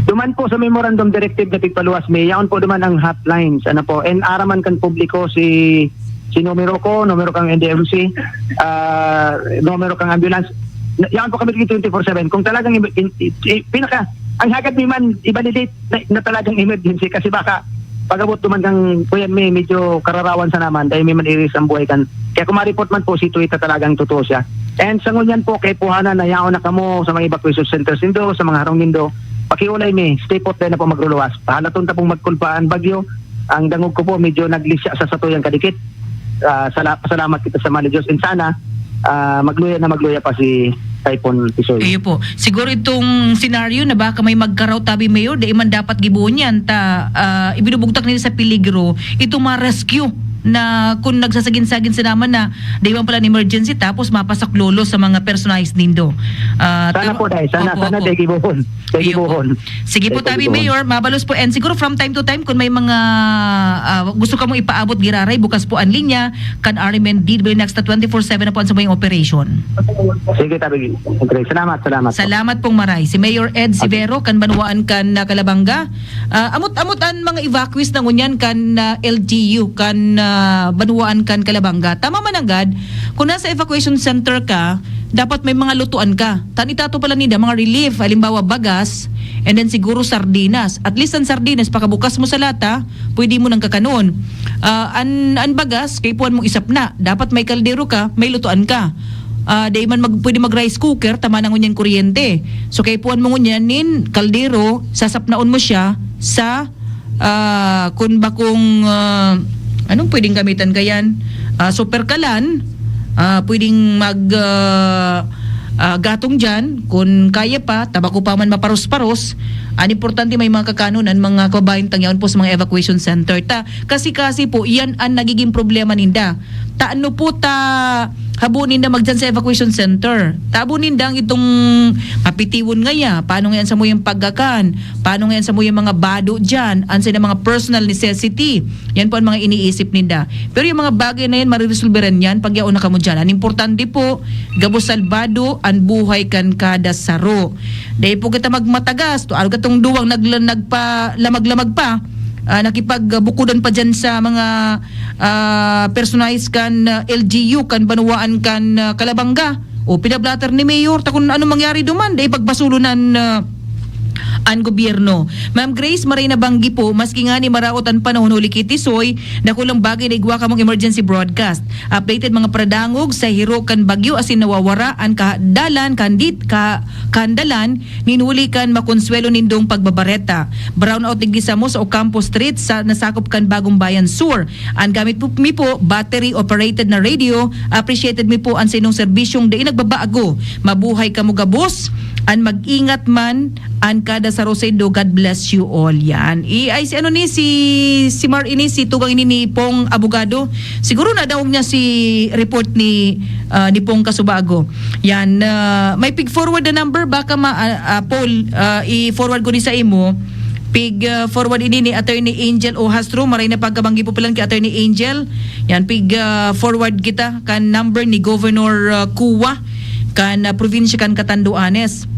Duman po sa memorandum directive na pigpaluwas mi, yaon po duman ang hotlines, ano po, and araman kan publiko si, si numero ko, numero kang N D M C, ah, numero kang ambulance. Na, yaon po kami twenty-four seven. Kung talagang in, in, in, pinaka, ang hagad ni man, i-validate na, na talagang emergency kasi baka pag-abot duman kang kuyan may medyo kararawan sa naman dahil may man-iris ang buhay kan. Kaya kung ma-report man po si Tuita talagang totoo siya. And sa ngunyan po, kaipuhan na, yaon na kamo sa mga evacuation centers nindo, sa mga harong nindo, pakiulay mi, stay put, dai na po magruluwas. Pahalaton ta pong magkulpaan bagyo. Ang dangog ko po, medyo naglisya sa satuyang kadikit. Ah, sala-, salamat kita sa mali Diyos. And sana, ah, magluya na magluya pa si Typhoon Tisoy. Iyo po. Siguro itong senaryo na baka may magkaraot, tabi, Mayor, dai man dapat gibohon yan. Ta, ah, ibinubugtak nila sa peligro itong mga rescue na kung nagsasagin-sagin sila man na dai man pala ng emergency, tapos mapasaklolo sa mga personalized nindo. Ah, Sana tama po, dai. Sana, Opo, sana opo. dai gibohon. Dai Iyo po. gibohon. Sige po, Dai tabi, gibohon. Mayor, mabalos po. And siguro from time to time, kung may mga, ah, gusto kamo ipaabot, giraray, bukas po ang linya kan R M N D W Next na twenty-four seven na po ang samuyang operation. Sige, tabi. Salamat, salamat po. Salamat pong maray. Si Mayor Ed Okay. Sivero, kan Banwaan kan, ah, Calabanga. Ah, amot-amot an mga evacuees na ngunyan kan, ah, L G U, kan, ah, Banwaan kan Calabanga. Tama man nanggad, kung nasa evacuation center ka, dapat may mga lutuan ka. Tan itato pala ninda, mga relief, halimbawa, bagas, and then siguro sardinas. At least ang sardinas, pakabukas mo sa lata, pwede mo nang kakanon. Ah, an, an bagas, kaipuhan mong isapna. Dapat may kaldero ka, may lutuan ka. Ah, dai man mag-, pwede mag-rice cooker, tama na ngunyan kuryente. So, kaipuhan mo ngunyan nin kaldero, sasapnaon mo siya sa, ah, kun bakong, ah, anong pwedeng gamitan kayan? Ah, super kalan, ah, pwedeng mag, ah, ah, gatong diyan, kun kaya pa, tabako pa man maparos-paros. An importante, may mga kakanon an mga kababayan tang yaon po sa mga evacuation center. Ta, kasi-kasi po, iyan an nagiging problema ninda. Ta, ano po ta, habo ninda magdiyan sa evacuation center? Tabo ninda ang itong mapitiwon ngaya, paano ngayon sa muyang pagkakan? Paano ngayon sa muyang mga bado diyan? An sila mga personal necessity? Yan po ang mga iniisip ninda. Pero yung mga bagay na yan, mariresolveran yan pag yaon na kamo diyan. An importante po, gabos salbado an buhay kan kada saro. Dai po kita magmatagas. To, arog katong duwang nagla-, nagpalamag-lamag pa, ah, nakipagbukudan pa diyan sa mga, ah, personalized kan, ah, L G U, kan banwaan kan, ah, Calabanga. O, pinablatter ni Mayor, ta kun anong mangyari duman, dai pagbasulon an, ah, an gobyerno. Ma'am Grace, maray na banggi po, maski ngani maraot an panahon huli ki Tisoy, dakulang bagay na igwa kamong emergency broadcast. Updated mga paradangog sa hiro kan bagyo asin nawawara an kadalan, kandit, ka-, kandalan, nin huli kan makonsuwelo nindong pagbabareta. Brownout digdi samo sa Ocampo Street sa nasakop kan Bagong Bayan Sur. An gamit po, mi po, battery operated na radio. Appreciated mi po an sinong serbisyong dai nagbabago. Mabuhay kamo gabos, an mag-ingat man an kada saro saindo. God bless you all. Yan. I, ay, si ano ni, si, si Mar ini, si tugang ini ni Pong Abogado. Siguro nadangog niya si report ni, ah, ni Pong Kasubago. Yan. Ah, may pig-forward na number, baka ma-, ah, ah, Paul, ah, i-forward ko ni sa imo. Pig, ah, forward ini ni Attorney Angel Ohastro. Maray na pagkabanggi po pala ki Attorney Angel. Yan, pig, ah, forward kita kan number ni Governor, ah, Cua, kan, ah, probinsya kan Catanduanes.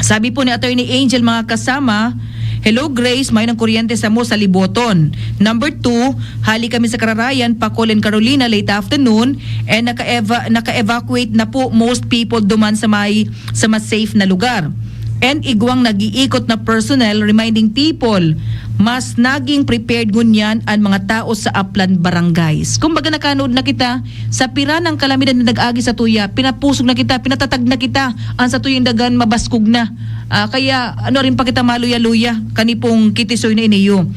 Sabi po ni Attorney Angel, mga kasama, "Hello, Grace, mayo nang kuryente samo sa Liboton. Number two, hali kami sa Kararayan, Pacol and Carolina, late afternoon, and naka-eva-, naka-evacuate na po most people duman sa may, sa mas safe na lugar. And igwang nag-iikot na personnel reminding people, mas naging prepared ngunyan an mga tao sa aplan barangays." Kumbaga, nakanood na kita sa pira nang kalamidad na nag-agi sa tuya, pinapusog na kita, pinatatag na kita, an satuyang dagan mabaskog na. Ah, kaya, ano, rin pa kita maluya-luya, kani pong ki Tisoy na iniyo.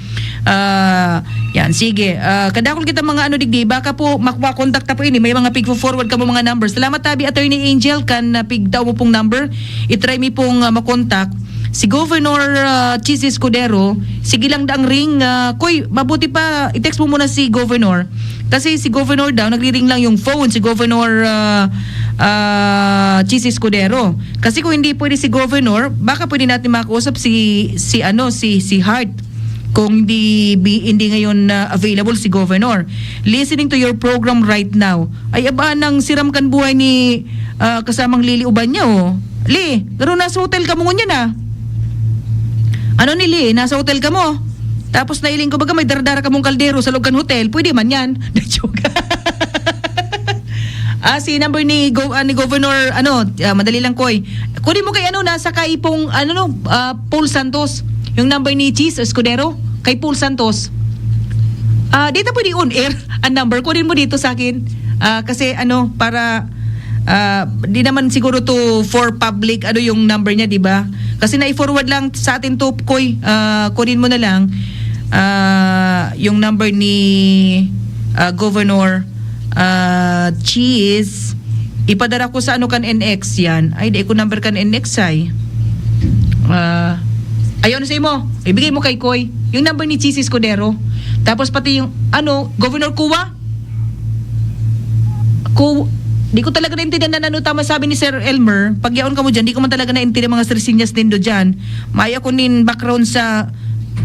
Ah, yan, sige. Ah, kadakol kita mga ano digdi, baka po makwa-contact ta po ini, may mga pigfo-forward kamo mga numbers. Salamat tabi, Attorney Angel, kan, ah, pigtao mo pong number. I-try mi pong, ah, makontak. Si Governor, ah, Chiz Escudero, sige lang daang ring, ah, Koy, mabuti pa, i-text mo muna si Governor. Kasi si Governor daw, nagri-ring lang yung phone, si Governor, ah, ah, Chiz Escudero. Kasi kung hindi pwede si Governor, baka pwede natin makausap si, si ano, si, si Hart. Kung hindi, bi-, hindi ngayon, ah, available si Governor. Listening to your program right now. Ay, aba, nang siram kan buhay ni, ah, kasamang Lily Ubaña, oh. Li, pero nasa hotel ka mo ngunyan, ah. Ano ni Li? Nasa hotel ka mo? Tapos nailing ko, baga may dardara kamong kaldero sa loob kan hotel. Pwede man yan. Joke. Ah, si number ni Go-, ah, ni Governor, ano, ah, madali lang, Koy. Kunin mo kay, ano, nasa kay Pong, ano, no, ah, Paul Santos. Yung number ni Chiz Escudero, kay Paul Santos. Ah, dito pwede on air ang number. Kunin mo dito sa akin. Ah, kasi, ano, para, Ah, di naman siguro to for public, ano yung number niya, di ba? Kasi na-forward lang sa atin to, Koy. Ah, kunin mo na lang, ah, yung number ni, ah, Governor, ah, Cheese. Ipadara ko sa ano kan N X yan. Ay, di ko number kan N X ay. Ah, ayaw na sa imo. Ibigay mo kay Koy. Yung number ni Cheese Escudero. Tapos pati yung, ano, Governor Cua. Ku-, di ko talaga naintindihan na ano tama sabi ni Sir Elmer. Pag yaon ka mo dyan, di ko man talaga naintindihan mga sirsinyas nindo dyan. Maayo ako nin background sa,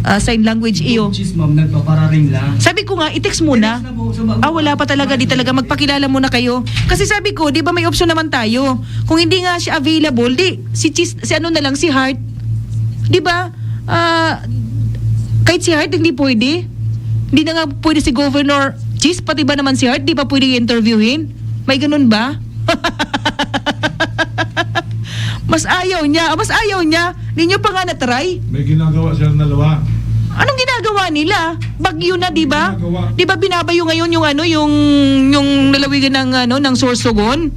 ah, sign language iyo. Cheese, ma'am, nagpapararing lang. Sabi ko nga, i-text muna. I-text na po, so, mag- Ah, wala pa talaga, di talaga. Magpakilala muna kayo. Kasi sabi ko, di ba may option naman tayo? Kung hindi nga siya available, di, si Cheese, si ano na lang, si Heart. Di ba? Ah, kahit si Heart, hindi pwede. Hindi na nga pwede si Governor Cheese, pati ba naman si Heart, di ba pwede interviewin? May ganun ba? Mas ayaw niya, mas ayaw niya. Ninyo pa nga na-try. May ginagawa silang dalawa. Anong ginagawa nila? Bagyo na, di ba? Ginagawa. Di ba binabayo ngayon yung ano, yung yung lalawigan ng ano, ng Sorsogon?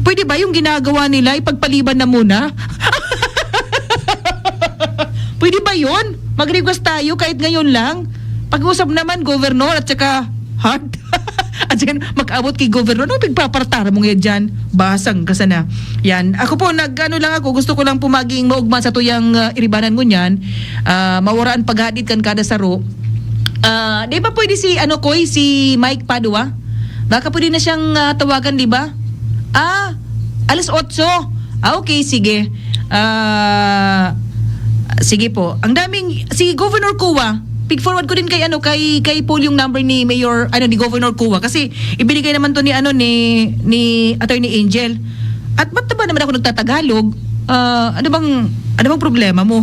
Pwede ba yung ginagawa nila ipagpaliban na muna? Pwede ba yun? Mag-request tayo kahit ngayon lang. Pag-usap naman, Governor at saka Heart. At saka mag-abot kay Governor, ano pigpapartara mo ngayon dyan? Basang ka sana. Yan. Ako po, nag-ano lang ako, gusto ko lang po maging maugma sa tuyang ah, iribanan ngunyan. Ah, mawara an paghadit kan kada saro. Ah, di ba pwede si, ano, Koy, si Mike Padua? Baka pwede na siyang ah, tawagan, di ba? Ah, alas otso. Ah, okay, sige. Ah, sige po. Ang daming, si Governor Cua, pig-forward ko din kay, ano, kay, kay Paul yung number ni Mayor, ano, ni Governor Cua. Kasi ibinigay naman to ni, ano, ni, ni Attorney Angel. At ba't na ba naman ako nagtatagalog? Ah, ano bang, ano bang problema mo?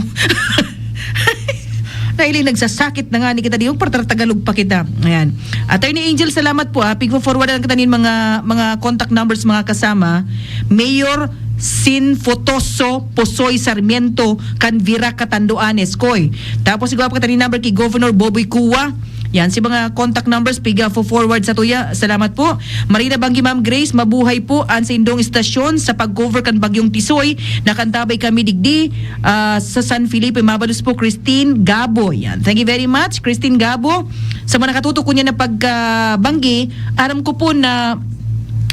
Dahil nagsasakit na nga ni kita, di magpartartagalog pa kita. Ayan. Attorney Angel, salamat po, ah. Pigfo-forwardan kita nin mga, mga contact numbers, mga kasama. Mayor Sinfotoso Posoy Sarmiento, kan Virac, Catanduanes, Koy. Tapos, igwa pa kita nin number kay Governor Boboy Cua. Yan, si mga contact numbers, piga fo forward sa tuya. Salamat po. Marina Banggi, Ma'am Grace, mabuhay po an sa indong istasyon sa pag-cover kan Bagyong Tisoy. Nakantabay kami digdi ah, sa San Felipe, Mabalos po, Christine Gabo. Yan. Thank you very much, Christine Gabo. Sa mga nakatutok ko niya na pagkabanggi, aram ko po na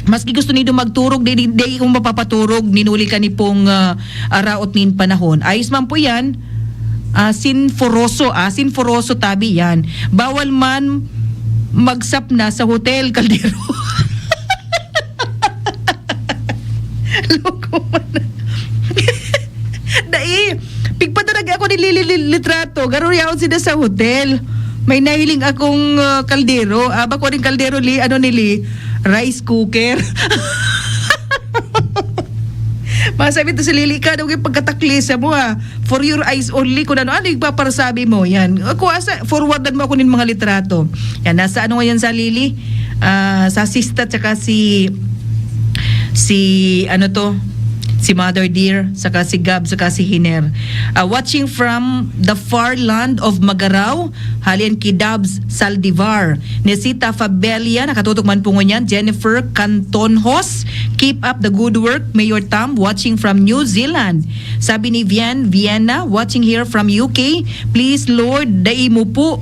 maski gusto nindo magturog, di, di, di ko mapapaturog, ninuli ka ni pong ah, araot nin panahon. Ayos man po yan. Ah, sinforoso, ah, sinforoso tabi yan. Bawal man magsapna sa hotel, Caldero. Loko man. Dai, pigpadarag ako ni Lili li- litrato. Garuriyaon sila sa hotel. May nahiling akong ah, kaldero. Ah, bako rin kaldero, li, ano nili? Rice cooker. Masabi to si Lili, ka daw yung pagkatakli sa mo ah. For your eyes only, kung ano-ano yung paparasabi mo. Yan. Ako, asa, forwardan mo ako ng mga litrato. Yan, nasa ano ngayon sa Lili? Ah, sa Sista, tsaka si, si, ano to? Si Mother Dear, saka si Gab, saka si Hiner. Ah, watching from the far land of Magarao, halian ki Dabs Saldivar. Nesita Fabella, nakatutok man po ngunyan. Jennifer Cantonhos, keep up the good work. Mayor Tam, watching from New Zealand. Sabi ni Vian Vienna, watching here from U K. Please, Lord, dai mo po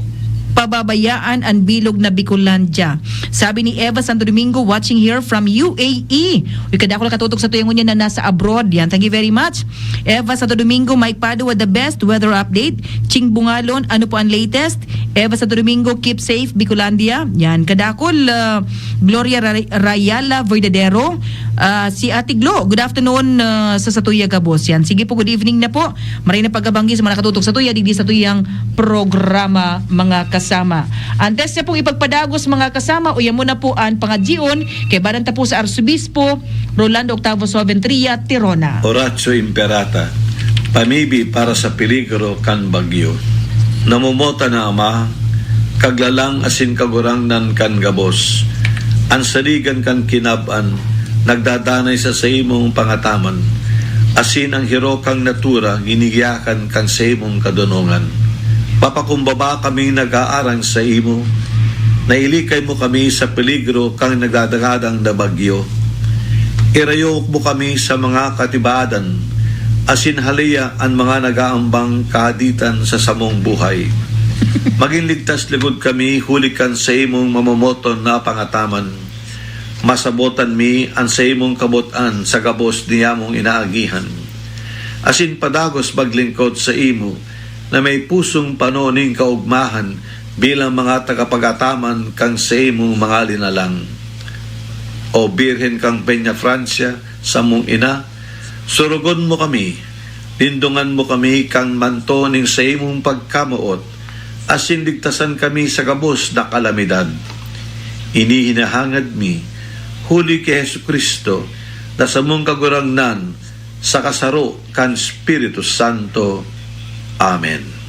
pababayaan an bilog na Bicolandia. Sabi ni Eva Santo Domingo, watching here from U A E. Uy, kadakol katutok sa tuyang ngunyan na nasa abroad. Yan, thank you very much. Eva Santo Domingo, Mike Padua, the best weather update. Ching Bungalon, ano po ang latest? Eva Santo Domingo, keep safe, Bicolandia. Yan, kadakol, ah, Gloria Ra- Rayala Verdadero. Ah, si Ate Glo, good afternoon ah, sa Satuya Gabos. Yan, sige po, good evening na po. Maray na pagkabanggi sa mga nakatutok sa tuya, digdi sa tuyang programa, mga kasama. Antes niya pong ipagpadagos, mga kasama, uya mo na po ang pangadyion, kay badan ta po sa Arsobispo Rolando Octavo Suaventria Tirona. Oratio Imperata, pamibi para sa peligro kan bagyo. Namumota na Ama, kaglalang asin kagurangnan kan gabos. An saligan kan kinab-an nagdadanay sa saimong pangataman, asin ang hirokang natura ginigiyakan kan saimong kadonongan. Papakumbaba kaming nag-aarang sa imo, nailikay mo kami sa peligro kan nagdadagadang na bagyo. Irayok mo kami sa mga katibadan, asin haleya an mga nag-aambang kahaditan sa samong buhay. Magin ligtas logod kami huli kan saimong mamomoton na pangataman. Masabotan mi an saimong kabot-an sa gabos niyamong inaagihan. Asin padagos maglingkod saimo na may pusong pano nin kaogmahan bilang mga tagapag-ataman kan saimong mga linalang. O Birhen kan Peñafrancia, samong ina, surugon mo kami, lindongan mo kami kan manto nin saimong pagkamoot, asin ligtasan kami sa gabos na kalamidad. Ini hinahangad mi, huli ki Jesu-Cristo, na samong Kagurangnan, sa kasaro kan Espiritu Santo. Amen.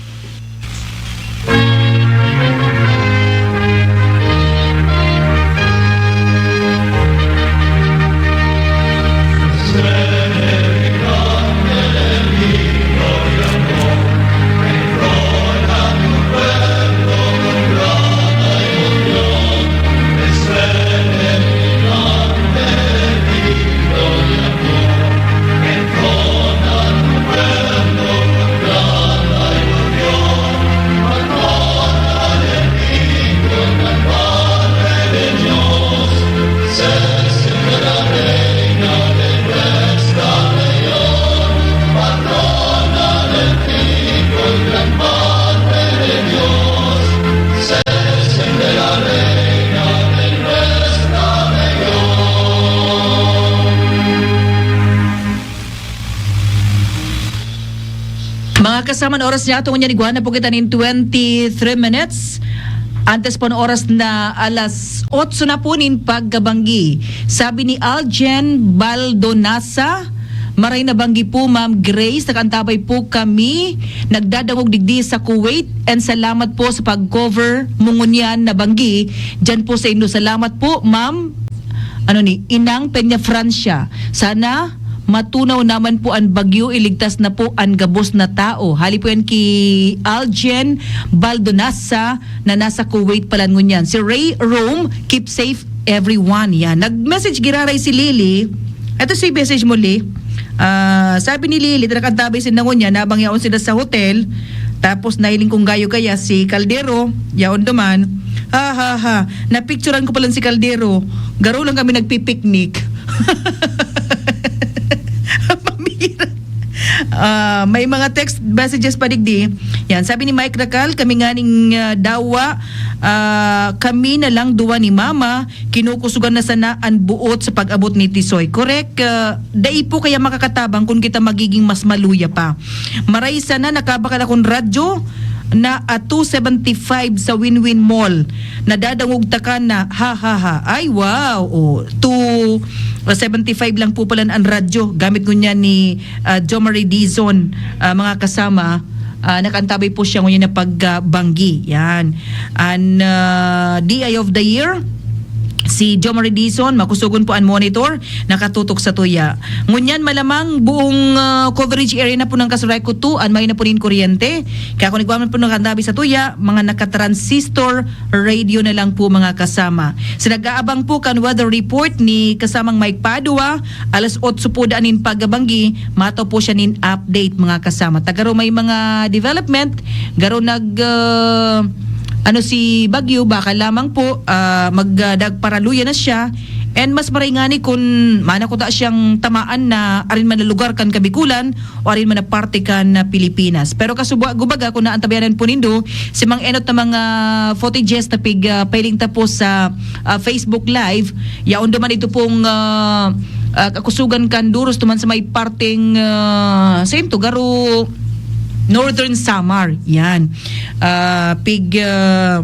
Mga kasama, an oras niya, atong ngunyan, igwa na po kita nin twenty-three minutes. Antes po, an oras na alas otso na po nin pagkabanggi. Sabi ni Aljen Baldonasa, "Maray na banggi po, Ma'am Grace. Nakaantabay po kami. Nagdadangog digdi sa Kuwait. And salamat po sa pag-cover mo ngunyan na banggi. Diyan po sa inyo. Salamat po, Ma'am." Ano ni, Inang Peña Francia. Sana matunaw naman po an bagyo, iligtas na po an gabos na tao. Hali po yan ki Aljen Baldonasa na nasa Kuwait pala ngunyan. Si Ray Rome, keep safe everyone. Yan. Nag-message giraray si Lily. Ito si message mo, Li. Ah, sabi ni Lily, nakaantabay sinda ngunyan, nabang yaon sila sa hotel. Tapos nahiling kong gayo kaya si Caldero, yaon duman. Ha, ha, ha. Napicturan ko palan si Caldero. Garo lang kami nagpipiknik. Pamira. Ah, may mga text messages pa digdi. Yan, sabi ni Mike Racal, "Kami nganing, ah, dawa, ah, kami na lang duwa ni Mama, kinukusugan na sana an buot sa pag-abot ni Tisoy." Correct, ah, dai po kaya makakatabang kun kita magiging mas maluya pa. Maray sana nakabakal akong radyo na, ah, two seventy-five sa Win-Win Mall. Nadadangog ta ka na, ha, ha, ha. Ay, wow! Oh, two seventy-five lang po pala an radyo. Gamit ngunyan ni, ah, Jomari Dizon, ah, mga kasama. Ah, nakaantabay po siya ngunyan na pagbanggi. Yan. An, ah, D I of the Year, si Jomari Dizon, makusugon po an monitor, nakatutok sa tuya. Ngunyan, malamang buong, ah, coverage area na po ng Casureco two, an mayo na po nin kuryente. Kaya kung igwa man po nakaantabay sa tuya, mga naka-transistor radio na lang po, mga kasama. Sa nag-aabang po kan weather report ni kasamang Mike Padua, alas otso po daan nin pagkabanggi, mataw po siya nin update, mga kasama. Ta garo may mga development, garo nag, ah, ano si Bagyo, baka lamang po, ah, mag, ah, nagparaluya na siya. And mas maray ngani kun mana kuta siyang tamaan na arin man na lugar kan Kabikulan o arin man na parte kan, ah, Pilipinas. Pero kasuba-, gubaga, kung naantabayanan po nindo, si mga enot na mga footages na pig, ah, pailing ta po sa, ah, Facebook Live, yaon duman ito pong, ah, ah, kakusugan kan duros duman sa may parteng, ah, sa Into, garo Northern Samar. Yan. Ah, pig, ah,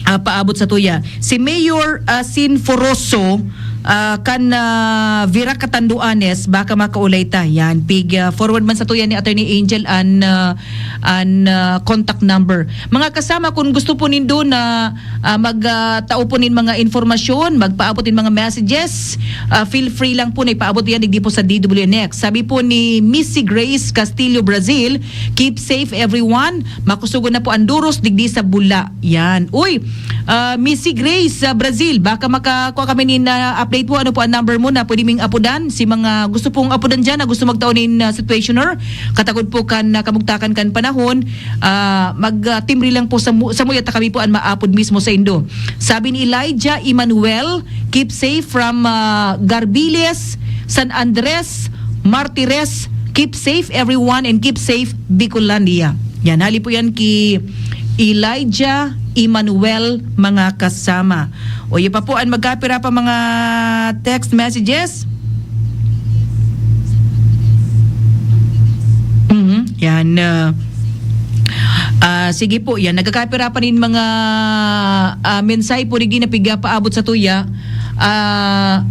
ah, paabot sa tuya. Si Mayor, ah, Sinforoso, ah, kan, ah, Virac Catanduanes, baka makaulay ta. Yan, pig, ah, forward man sa tuya ni Attorney Angel an, ah, an, ah, contact number. Mga kasama, kung gusto po nindo na, ah, mag, ah, tao po nin mga informasyon, magpaabot nin mga messages, ah, feel free lang po na ipaabot yan digdi po sa D W N X. Sabi po ni Missy Grace Castillo Brazil, "Keep safe, everyone. Makusugon na po ang duros digdi sa Bula." Yan. Uy, ah, Missy Grace sa Brazil, baka makakuha kami nin, ah, update po, ano po ang number mo na pwede ming apodan? Si mga gusto pong apodan dyan na gusto magtao nin, ah, situationer, katagod po kan, ah, kamugtakan kan panahon, ah, mag, ah, timbre lang po sa mu-, sa muya ta kami po ang maapod mismo sa indo. Sabi ni Elijah Emmanuel, "Keep safe from, ah, Garbiles, San Andres, Martires. Keep safe everyone and keep safe Bicolandia." Yan, hali po yan ki Elijah Emmanuel, mga kasama. O, iya pa po, an magkapira pa mga text messages? Mhm, yan, ah, ah, sige po, yan. Nagkakapira pa nin mga, ah, mensahe po, digdi na piga paabot sa tuya. Ah,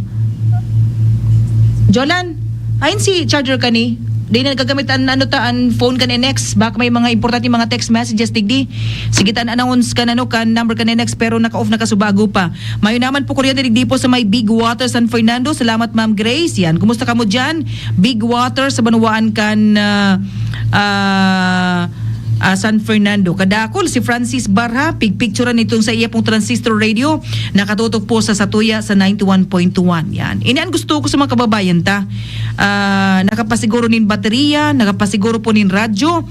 Jolan, ayon si charger ka ni? Di na nagagamit an, ano ta, an phone kan N X. Baka may mga importante mga text messages, digdi. Sige, tan announce kan, ano, kan number kan N X, pero naka-off na kasubago pa. Mayo naman po kuryente digdi po sa may Big Water, San Fernando. Salamat, Ma'am Grace. Yan. Kumusta kamo dyan? Big Water sa banwaan kan, ah, ah, ah, San Fernando. Kadakul, si Francis Barha, pigpicturan nitong sa iya pong transistor radio. Nakatutok po sa satuya sa ninety-one point one. Yan. Ini an gusto ko sa mga kababayan ta. Ah, nakapasiguro nin baterya, nakapasiguro po nin radyo.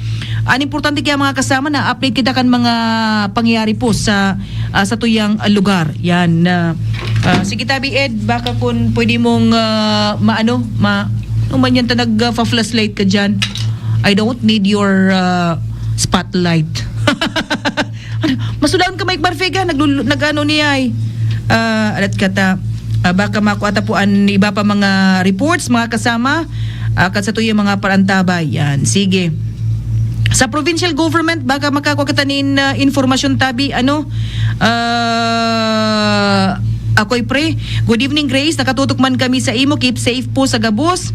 An importante kaya, mga kasama, na update kita kan mga pangyayari po sa, ah, satuyang, ah, lugar. Yan. Ah, ah, sige, Tabi Ed, baka kung pwede mong, ah, maano, ma-, ano man yan ta nag, ah, fa-flashlight ka dyan. I don't need your, ah, spotlight. Ano, masulaon ka, Mike Barfega, naglulu-, nag-ano niya ay. Ah, alat ka ta. Ah, baka makuha ta po an iba pa mga reports, mga kasama. Ah, kan satuyang mga parantabay. Yan, sige. Sa provincial government, baka makakuha kita nin, ah, informasyon, Tabi, ano? Ah, ako'y pre. Good evening, Grace. Nakatutok man kami sa imo. Keep safe po sa gabos.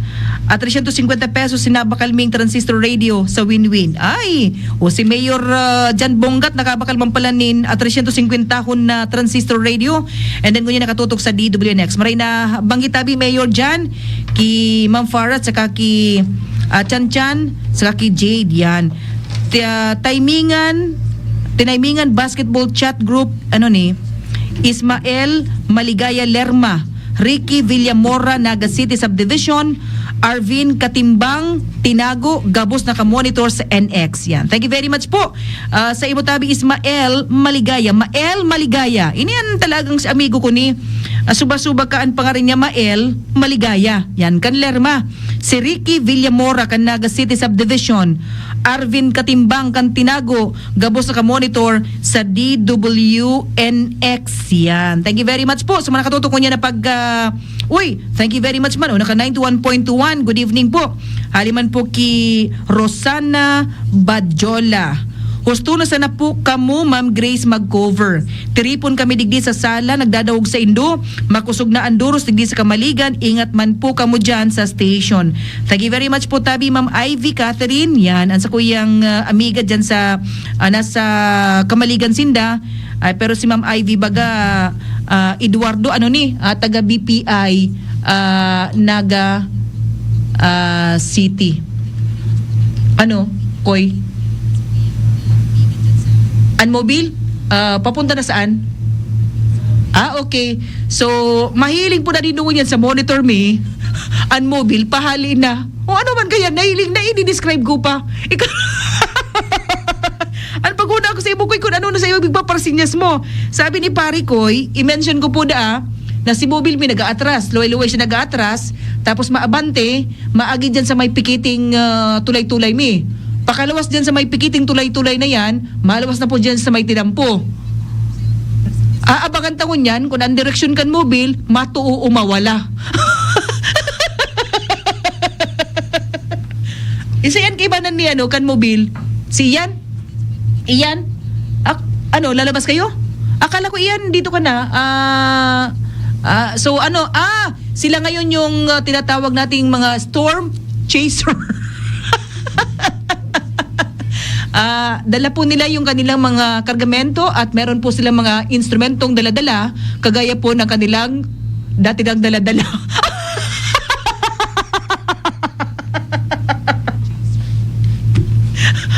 At trescientos cincuenta pesos sinabakal ming transistor radio sa Win-Win. Ay, o si Mayor, ah, Jan Bongat, nakabakal man pala nin, ah, trescientos cincuenta hon na transistor radio. And then, ngunyan nakatutok sa D W N X. Maray na banggit tabi, Mayor Jan, ki Ma'am Farah, saka ki, ah, Chan Chan, saka ki Jade, yan. Ti-, ah, Taimingan, Tinaimingan Basketball Chat Group, ano ni, Ismael Maligaya Lerma, Ricky Villamora, Naga City Subdivision, Arvin Katimbang, Tinago, gabos na ka-monitor sa N X. Yan. Thank you very much po. Ah, sa imo tabi, Ismael Maligaya. Mael Maligaya. Ini an talagang si amigo ko ni, ah, suba-suba ka an pangaran niya, Mael Maligaya. Yan, kan Lerma. Si Ricky Villamora, kan Naga City Subdivision. Arvin Katimbang, kan Tinago, gabos na ka-monitor sa D W N X. Yan. Thank you very much po sa mga nakatutok ko niya na pag, ah, uy, thank you very much man. O, naka ninety-one point one. Good evening po. Hali man po ki Rosana Badjola. Husto na sana po kamo, Ma'am Grace, mag-cover. Tiripon kami digdi sa sala, nagdadangog sa indo. Makosog na an doros digdi sa Kamaligan. Ingat man po kamo dyan sa station. Thank you very much po, tabi, Ma'am Ivy Catherine. Yan, ang sakuyang, ah, amiga dyan sa, ah, nasa Kamaligan sinda. Ay, pero si Ma'am Ivy baga, ah, Eduardo, ano ni, ah, taga B P I, ah, Naga, ah, City. Ano, Koy? An mobile? Ah, papunta na saan? Ah, okay. So, mahiling po na din yan sa monitor mi. An mobile, pahali na. O ano man kaya, nahiling na, i-describe ko pa. Ikaw, an paguna ako sa imo, Koy, kung ano na sa iyo, bigba parsinyas mo. Sabi ni Pare Koy, i-mention ko po da, na si mobile mi nag-aatras, luway-luway siya nag-aatras, tapos maabante, maagi dyan sa may pikiting, ah, tulay-tulay mi. Pakalawas dyan sa may pikiting tulay-tulay na yan, malawas na po dyan sa may tinampo. Aabangan ta ngunyan kung ang direksyon kan mobil, matuo o mawala. Isa yan kaibanan ni ano, kan mobil. Si Ian? Ian? Ak-, ano, lalabas kayo? Akala ko, Ian, dito ka na. Ah, ah, so ano, ah, sila ngayon yung, ah, tinatawag nating mga storm chaser. Ah, dala po nila yung kanilang mga kargamento at meron po silang mga instrumentong dala-dala, kagaya po ng kanilang dati nang dala-dala.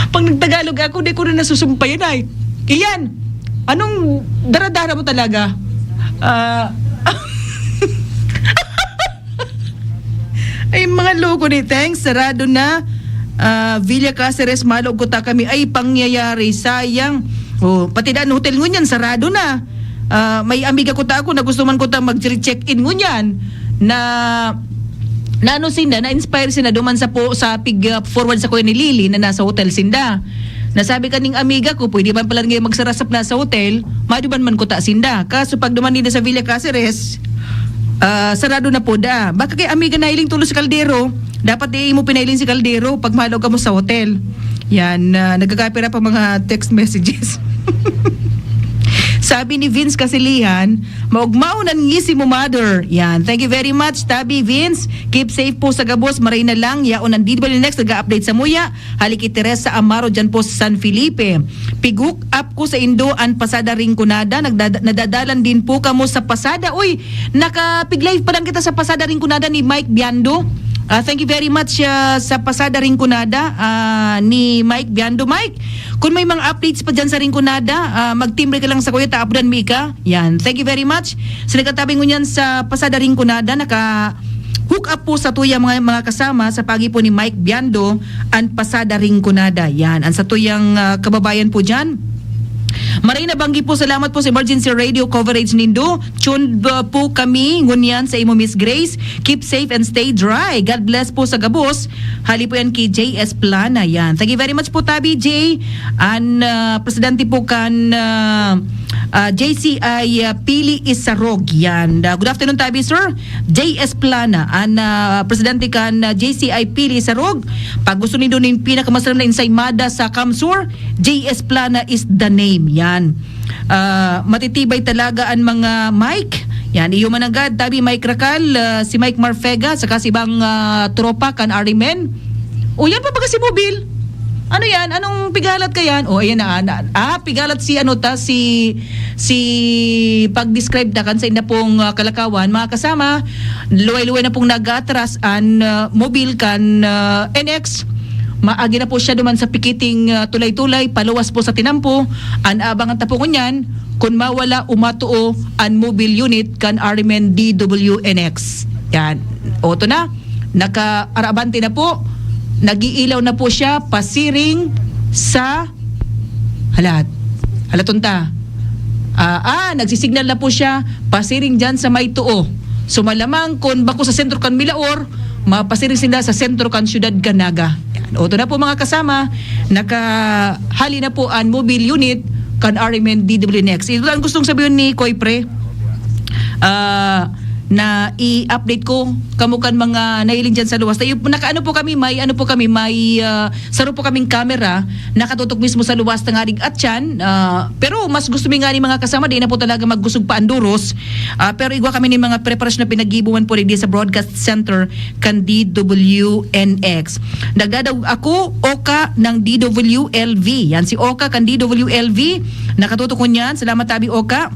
Pag nagtagalog ako, di ko na nasusumpayan ay. Iyan, anong dara-dara mo talaga? Ah, Loko ni Teng, sarado na. Ah, Villa Caceres, malog ko ta kami. Ay, pangyayari, sayang. Oh, pati daan hotel ngunyan, sarado na. Ah, may amiga ko ta ako na gusto man ko ta mag-check-in ngunyan na, na ano sinda, na-inspire sinda duman sa po, sa pig, ah, forward sa kuya ni Lily na nasa hotel sinda. Nasabi kaning amiga ko, pwede man pala ngayon magsarasap na sa hotel, maduman man ko ta sinda. Kaso pag duman nila sa Villa Caceres, ah, sarado na po da. Baka kay amiga nahiling tulo sa kaldero, dapat di mo pinahiling si kaldero pag mahalaw ka mo sa hotel. Yan, ah, nagkakapira pa mga text messages. Sabi ni Vince Kasilihan, "Maugmaon an ngisi mo, mother." Yan. Thank you very much, Tabi Vince. Keep safe po sa gabos. Maray na lang. Yaon ang D W Next. Nag-update sa muya. Hali ki Teresa Amaro dyan po sa San Felipe. "Pig-hook up ko sa indo an Pasada Rinconada. Nagdada-, nadadalan din po kamo sa Pasada." Uy, nakapig-live pa lang kita sa Pasada Rinconada ni Mike Biando. Ah, thank you very much, ah, sa Pasada Rinconada, ah, ni Mike Biando. Mike, kung may mga updates pa dyan sa Rinconada, ah, magtimbre ka lang sa kuya, taapudan mi ka. Yan. Thank you very much. Sa nagkatabi ngunyan sa Pasada Rinconada, naka-hook up po sa tuya mga, mga kasama sa pagi po ni Mike Biando, an Pasada Rinconada. Yan. An sa tuyang, ah, kababayan po dyan. Maray na banggi po, salamat po sa emergency radio coverage nindo. Tuned, uh, po kami ngunyan sa imo, Miss Grace. Keep safe and stay dry. God bless po sa gabos. Hali po yan kay J S Plana. Yan. Thank you very much po, Tabi J. An, uh, presidente po kan, uh, uh, J C I, uh, Pili Isarog. Yan. Uh, good afternoon, Tabi, sir. J S Plana. An, uh, presidente kan, uh, J C I Pili Isarog. Pag gusto nindo nin pinakamasalam na ensaymada sa Kamsur, J S Plana is the name. Yan. Ah, matitibay talaga an mga mic. Yan, iyo mananggad, Tabi Mike Racal, ah, si Mike Marfega, saka si ibang, ah, tropa kan Arimen. O, yan pa baga si Mobil. Ano yan? Anong pigalat ka yan? O, ayan na, na, ah, pigalat si ano ta, si, si pag-describe ta kan sa inda pong, ah, kalakawan. Mga kasama, luway-luway na pong nag-aatras an, ah, Mobil kan, ah, N X. Maagi na po siya duman sa pikiting, ah, tulay-tulay, paluwas po sa tinampo. An abangan ta po ngunyan, kun mawala o matuo an mobile unit kan Arimen D W N X. Yan. Oto na. Nakaarabante na po. Nag-iilaw na po siya pasiring sa, hala, halaton ta. Ah, ah, nagsisignal na po siya pasiring dyan sa may tuo. So, malamang kun bako sa sentro kan Milaor, mapasiring sila sa sentro kan siyudad kan Naga. Yan. Oto na po, mga kasama, nakahali na po an mobile unit kan R M N D W N X. Ito ang gustong sabihin ni Koy Pre. Ah, na i-update ko kamo kan mga nahiling dyan sa luwas. Tayo, nakaano po kami, may ano po kami, may, ah, saro po kaming camera, nakatutok mismo sa luwas na nga rig atyan. Ah, pero mas gusto mi nga ni mga kasama, di na po talaga maggusog pa an doros. Ah, pero igwa kami ni mga preparasyon na pinaggibuhan po digdi sa Broadcast Center kan D W N X. Nagdadaog ako, Oka ng D W L V. Yan, si Oka kan D W L V. Nakatutok ko niyan. Salamat, Tabi Oka.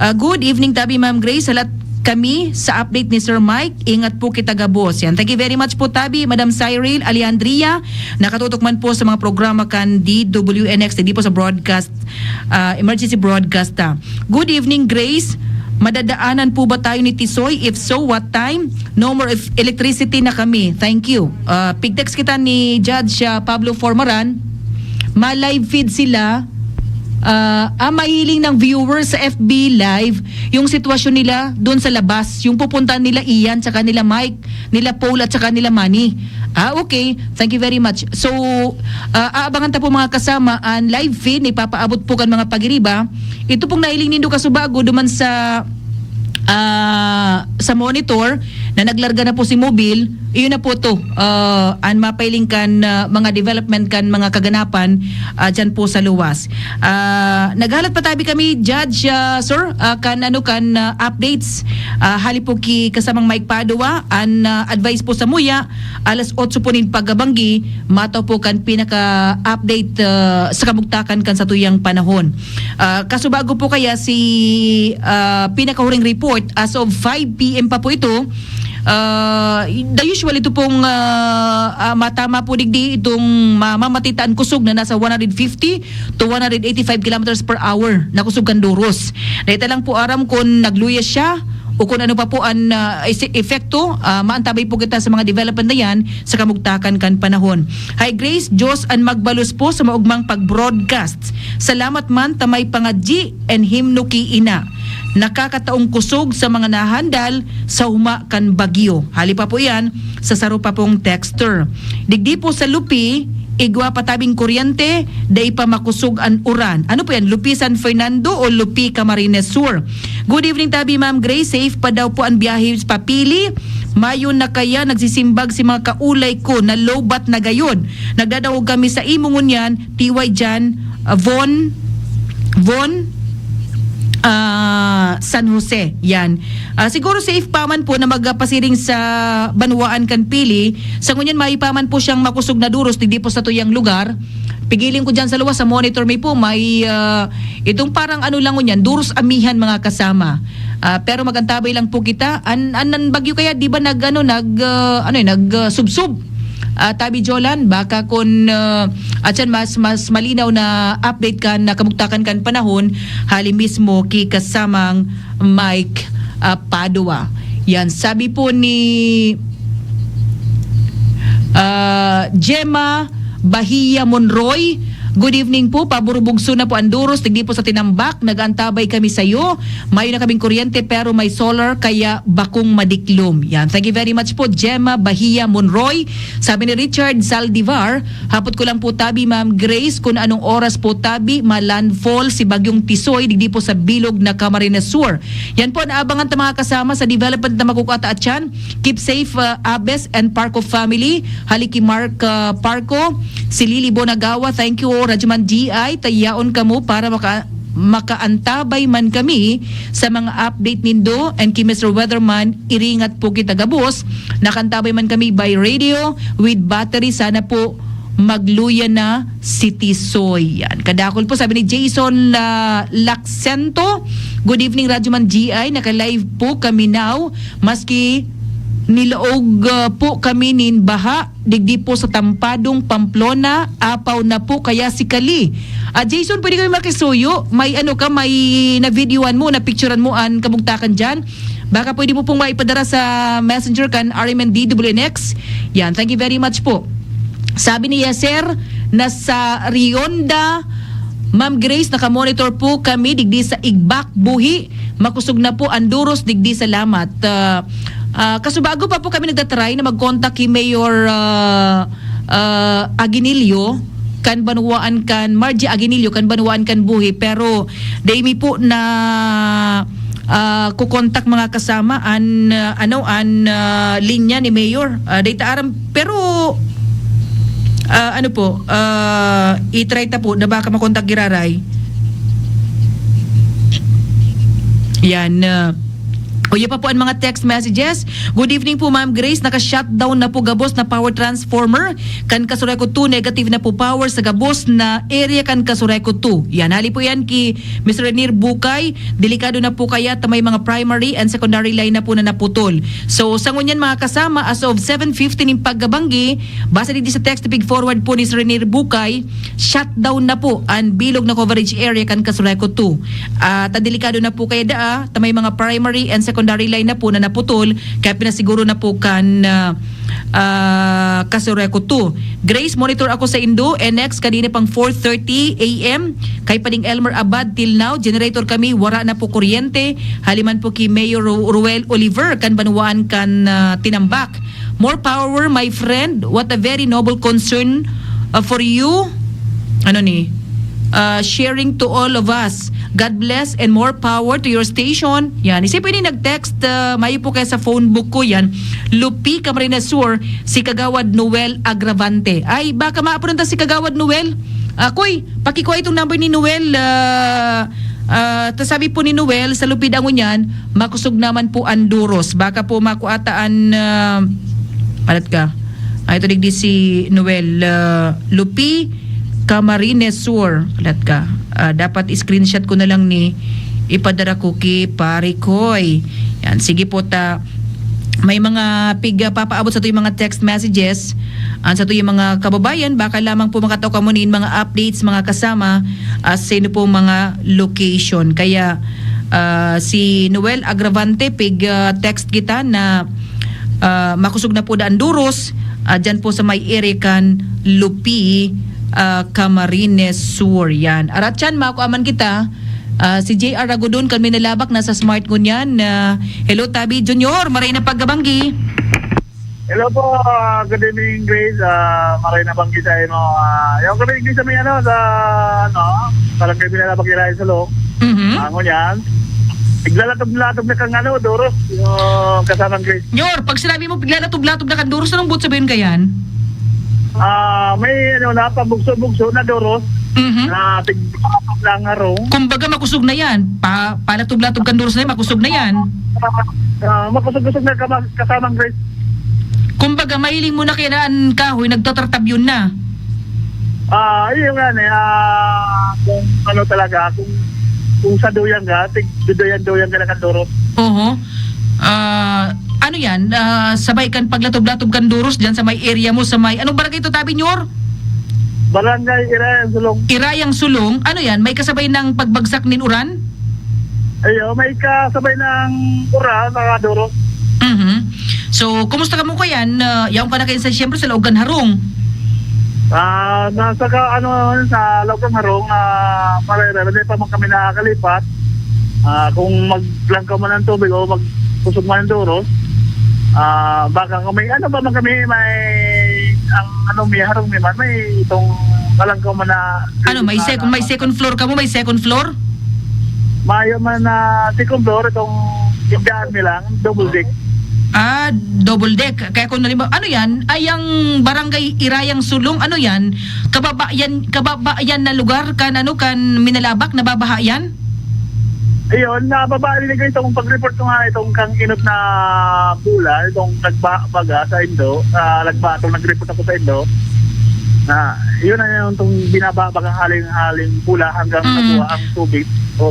Ah, good evening, Tabi Ma'am Grace. Salat kami sa update ni Sir Mike. Ingat po kita gabos. Yan. Thank you very much po, Tabi, Madam Cyril, Alejandria. Nakatutok man po sa mga programa kan D W N X, hindi po sa broadcast, ah, emergency broadcast, ah. Good evening, Grace. Madadaanan po ba tayo ni Tisoy? If so, what time? No more if electricity na kami. Thank you. Ah, pig-text kita ni Judge, ah, Pablo Formaran. Ma-live feed sila. Ah, ah, mahiling ng viewers sa F B Live yung sitwasyon nila doon sa labas. Yung pupuntahan nila Ian, tsaka nila Mike, nila Paul, at tsaka nila Manny. Ah, okay. Thank you very much. So, ah, aabangan ta po, mga kasama, ang live feed na ipapaabot po kan mga pagiriba. Ito pong nahiling nindo kasubago duman sa, ah, sa monitor na naglarga na po si Mobil. Iyon na po to, ah, ang mapailing kan, ah, mga development kan mga kaganapan, ah, dyan po sa luwas. Ah, naghalat pa tabi kami, Judge, ah, sir, ah, kan, ano, kan, ah, updates. Ah, hali po ki kasamang Mike Padua, an, ah, advice po sa muya, alas otso po nin pagkabanggi, mataw po kan pinaka-update, ah, sa kabugtakan kan satuyang panahon. Ah, kasubago po kaya si, ah, pinakahuring report, as of five P M pa po ito, ah, the usual ito pong, ah, ah, matama po digdi itong ma-, mamatitaan kusog na nasa one hundred fifty to one hundred eighty-five kilometers per hour na kusog kan doros. Dahil lang po aram kung nagluya siya o kung ano pa po an, ah, isi-, epekto, ah, maantabay po kita sa mga development na yan sa kamugtakan kan panahon. Hi Grace, Diyos an magbalos po sa maugmang pag-broadcast. Salamat man ta may pangadyi and himno ki ina. Nakakataong kusog sa mga nahandal sa huma kan bagyo. Hali pa po yan sa saro pa pong texter. Digdi po sa Lupi, igwa pa tabing kuryente, dai pa makusog an uran. Ano po yan? Lupi San Fernando o Lupi Camarines Sur? Good evening, tabi Ma'am Grace. Safe pa daw po ang biyahe pa Pili. Mayo na kaya nagsisimbag si mga kaulay ko na lowbat na gayod. Nagdadangog kami sa imo ngunyan, T Y Jan, ah, Von, Von, ah, San Jose. Yan. Ah, siguro safe pa man po na magpasiring sa banwaan kan Pili. Sa ngunyan, mayo pa man po siyang makusog na duros, digdi po sa tuyang lugar. Pigiling ko dyan sa luwas, sa monitor mi po, may, ah, itong parang ano lang ngunyan, duros amihan, mga kasama. Ah, pero magantabay lang po kita. An, an, an bagyo kaya, di ba nag, ano, nag, ah, ano, eh, nag, ah, subsob? Ah, Tabi Jolan, baka kun, ah, at yan, mas, mas malinaw na update kan, na kamugtakan kan panahon, hali mismo ki kasamang Mike, ah, Padua. Yan, sabi po ni, ah, Gemma Bahia Monroy, "Good evening po, paburubugso na po ang duros, digdi po sa Tinambak, nag-aantabay kami sayo. Mayo na kaming kuryente pero may solar kaya bakong madiklom." Yan, thank you very much po, Gemma Bahia Monroy. Sabi ni Richard Saldivar, "Hapot ko lang po tabi, Ma'am Grace, kung anong oras po tabi ma-landfall si Bagyong Tisoy digdi po sa bilog na Camarines Sur." Yan po, naabangan ta mga kasama sa development na makukuha ta atyan. Keep safe, uh, Abes and Parco family. Hali ki Mark, uh, Parco, si Lily Bonagawa, thank you, Radyoman G I, ta yaon kamo para maka-, makaantabay man kami sa mga update nindo, and ki Mister Weatherman, iringat po kita gabos. Nakaantabay man kami by radio with battery. Sana po magluya na si Tisoy. Yan. Kadakol po, sabi ni Jason, ah, Laksento, "Good evening, Radyoman G I. Naka-live po kami now. Maski nilaog, ah, po kami nin baha, digdi po sa Tampadong, Pamplona, apaw na po kaya si Kali." Ah, Jason, pwede kami makisuyo? May ano ka, may na-videoan mo, na-picturean mo an kabugtakan dyan? Baka pwede mo pong maipadara sa messenger kan R M N D W N X. Yan, thank you very much po. Sabi ni Yaser, nasa Rionda, "Ma'am Grace, nakamonitor po kami digdi sa Igbak, Buhi. Makusog na po ang duros digdi, salamat." Ah, ah, kasubago pa po kami nagtatry na mag-contact kay Mayor, ah, ah, Aguinillo, kan banwaan kan, Margie Aguinillo, kan banwaan kan Buhi, pero dai mi po na, ah, kukontak, mga kasama, an, ah, ano, an, ah, linya ni Mayor. Ah, dai ta aram, pero, ah, ano po, ah, i-try ta po na baka makontak giraray. Yan, ah, uya pa po ang mga text messages. "Good evening po, Ma'am Grace. Naka-shutdown na po gabos na power transformer kan Casureco two. Negative na po power sa gabos na area kan Casureco two." Yan, hali po yan ki Mister Renier Bukay. "Delikado na po kaya ta may mga primary and secondary line na po na naputol." So, sa ngunyan, mga kasama, as of seven fifteen nin pagkabanggi, base digdi sa text na pig-forward po ni Sir Renier Bukay, shutdown na po an bilog na coverage area kan Casureco two. Ah, ta delikado na po kaya daa, ta may mga primary and secondary line na po na naputol, kaya pinasiguro na po kan, ah, ah, Casureco two. "Grace, monitor ako sa indo, N X, kanina pang four thirty A M, kay Pading Elmer Abad, till now, generator kami, wara na po kuryente." Hali man po ki Mayor Ru-, Ruel Oliver, kan banwaan kan, ah, Tinambak. "More power, my friend. What a very noble concern, uh, for you." Ano ni? Uh, "Sharing to all of us. God bless and more power to your station." Yan. Isa po ini nag-text, uh, mayo po kaya sa phone book ko yan. Lupi, Camarines Sur, si Kagawad Noel Agravante. Ay, baka maapunta si Kagawad Noel. Ah, Koy, pakikuha itong number ni Noel. Ah, ah, ta sabi po ni Noel, sa Lupid Angon yan, makusog naman po ang duros. Baka po makuha ta an, ah, alat ka. Ah, ito digdi si Noel, ah, Lupi, Camarines Sur. Alat ka. Ah, dapat screenshot ko na lang ni ipadara ko ki Pare Koy. Yan, sige po ta. May mga pig, ah, papaabot sa yung mga text messages. An sa yung mga kababayan, baka lamang po makataw kamo nin mga updates, mga kasama, ah, sa inyo po mga location. Kaya, Ah, si Noel Agravante, pig, ah, text kita na, ah, makosog na po daan duros, ah, dyan po sa may area kan Lupi, ah, Camarines Sur. Yan. Aratyan, makuaman kita. Ah, si J R Ragodon kan Minalabak, nasa smart ngunyan. Ah, hello, Tabi Junior. Maray na pagkabanggi. Hello po, ah, good evening, Grace. Ah, maray na banggi sa imo. Ah, yung good evening sa may ano, sa ano, Barangay Pinalabak, Irayan, Sulong. Mhm. Ah, ngunyan, naglalatog-latog na kang ano, Doros, yung kasamang Grace. Nyor, pag sinabi mo, piglalatog-latog na kan Doros, anong buot sabihin kayan? Ah, may ano na, pabugso-bugso na Doros, Mhm. na tig-, lang harong. Kumbaga, makusog na yan. Pa, palatog-latog kan Doros na yan, makusog na yan. Ah, makusog-kusog na kama-, kasamang Grace. Kumbaga, mahiling mo na kaya na an kahoy, nagtatartabyon na. Ah, yun nga, eh, ah, kung ano talaga, kung, kung sa duyang ka, tig-, duduyan-duyan ka na kan Doros. Oho. Ah, ano yan? Ah, sabay kan paglatog-latog kan Doros dyan sa may area mo, sa may, anong barangay to, Tabi Nyor? Barangay Irayang Sulong. Irayang Sulong? Ano yan? May kasabay ng pagbagsak nin uran? Ayo, may kasabay ng uran, mga Doros. Mhm. So, kumusta ka mo kayan? Ah, yaon ka na kayan sa, siyempre, sa laog kan harong. Ah, nasa ka, ano, sa laog kan harong, ah, marere, hindi pa man kami nakakalipat. Ah, kung maglangkaw man ang tubig o magkusog man ang Doros, ah, baka kung may ano pa man kami, may, ang ano, may harong, may man, may itong kalangkaw man na Ano, may second, may second floor ka mo? May second floor? Mayo man na second floor, itong yung daan nilang, double deck. Ah, double deck. Kaya kung halimbawa, ano yan? Ay, ang barangay Irayang Sulong, ano yan? Kababa yan, kababa yan na lugar kan, ano, kan Minalabak, nababaha yan? Ayun, nababa rin kayo itong pag-report ko nga, itong kang inot na pula, itong nagba-, baga sa Indo, ah, nagba-, itong nag-report ako sa Indo, na yun na yung itong binaba, baga haling-haling pula hanggang Mm. nakuha ang tubig. O,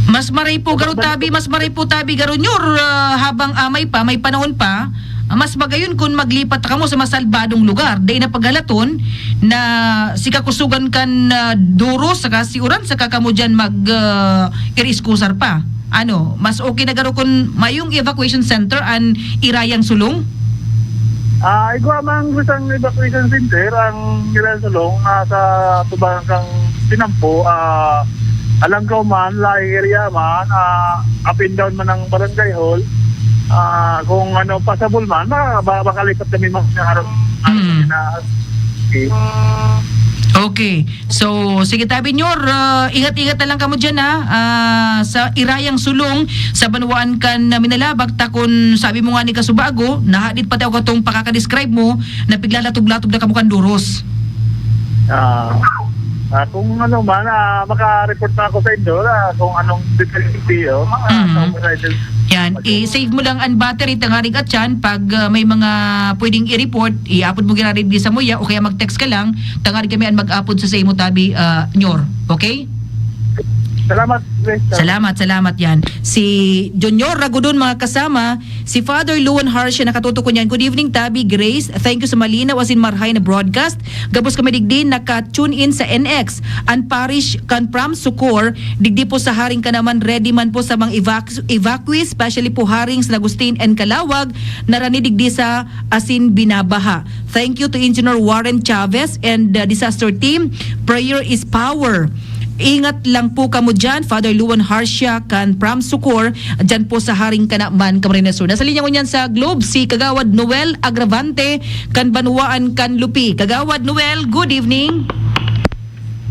Mas maray po, Garo Tabi, mas maray po, Tabi, Garo Nyor, ah, habang amay pa, may panahon pa, ah, mas magayon kun maglipat kamo sa masalbadong lugar. Dai na paghalaton na si kakusugan kan, ah, Doros saka si uran saka kamo diyan mag, ah, iriiskusar pa. Ano, mas okay na garo kun mayong evacuation center an Irayang Sulong? Ah, igwa mang gustang evacuation center ang Irayang Sulong, ah, sa tubang kang Tinampo, ah, Alangkaw man, Laing area man, ah, up and down man ang barangay hall. Ah, kung ano, possible man, ma-, ba-, makalipat kami mag-, araw, Mm. na, Okay. So, sige, Tabi Nyor, ah, ingat-ingat na lang kamo dyan, ha. Ah, sa Irayang Sulong, sa banwaan kan, ah, Minalabak, ta kun sabi mo nga ni kasubago, nahadit pati ako katong pakakadescribe mo, na piglalatog-latog na kamo kan Doros. Ah, ah, kung ano man, ah, maka-report na ako sa inyo, ah, kung anong detalye, oh, mga Mm. sa operation. Yan, i-save mo lang ang battery, tangarig at yan, pag, ah, may mga pwedeng i-report, iapod mo girarig di sa muya, o kaya mag-text ka lang, tangarig kami ang mag-apod sa, sa imo, Tabi, ah, Nyor. Okay? Salamat, Grace. Salamat, salamat yan. Si Junior Ragudon, mga kasama, si Father Luan Harsha nakatutok ko niyan. Good evening, Tabi, Grace. Thank you sa malinaw asin marhay na broadcast. Gabos kami digdi naka-tune in sa N X. An parish kan Pram Sukor, digdi po sa Haring Kanaman, ready man po sa mga evac-, evacuees, especially po Haring San Agustin and Calawag, narani digdi sa asin binabaha. Thank you to Engineer Warren Chavez and the disaster team. Prayer is power. Ingat lang po kamo dyan, Father Luan Harsha kan Pram Sukor, dyan po sa Haring Kanaman, Camarines Sur. Nasa linya ngunyan sa Globe, si Kagawad Noel Agravante, kan Banwaan kan Lupi. Kagawad Noel, good evening.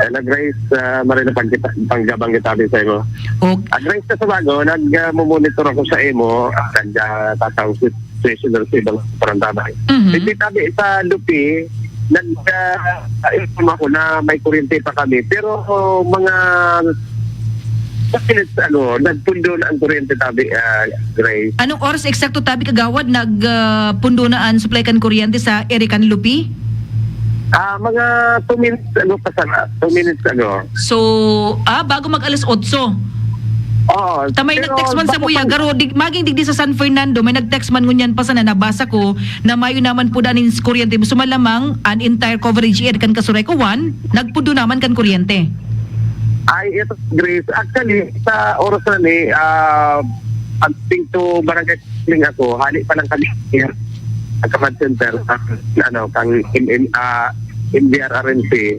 Hello, Grace. Ah, maray na pagkita-, pagkabanggi tabi sa imo. Okay. Ah, Grace, sa bago, nag, ah, mumonitor ako sa imo. Ah, nag, ah, tatawag si Treasurer sa ibang parantabay. Mhm. Hindi tabi sa Lupi, nag, ah, inform ako na may kuryente pa kami. Pero, oh, mga minutes ago, nagpundo na ang kuryente tabi, ah, Grace. Anong oras eksakto tabi, Kagawad, nag, ah, pundo na ang supply kan kuryente sa Erican Lupi? Ah, mga two minutes ago pa sana. Two minutes ago. So, ah, bago mag alas otso. Oo, Ta may pero nag-text man sa bako muya, pa garo, dig-, maging digdi sa San Fernando, may nag-text man ngunyan pa sana, nabasa ko, na mayo naman po danin kuryente. So, malamang, an entire coverage area kan Kasuray ko, one, nagpundo naman kan kuryente. Ay, ito, Grace. Actually, sa oras na ni, ah, according to barangay Ling ako, hali pa lang kami sa command center, sa, ano, kang M M, ah, M D R R M C.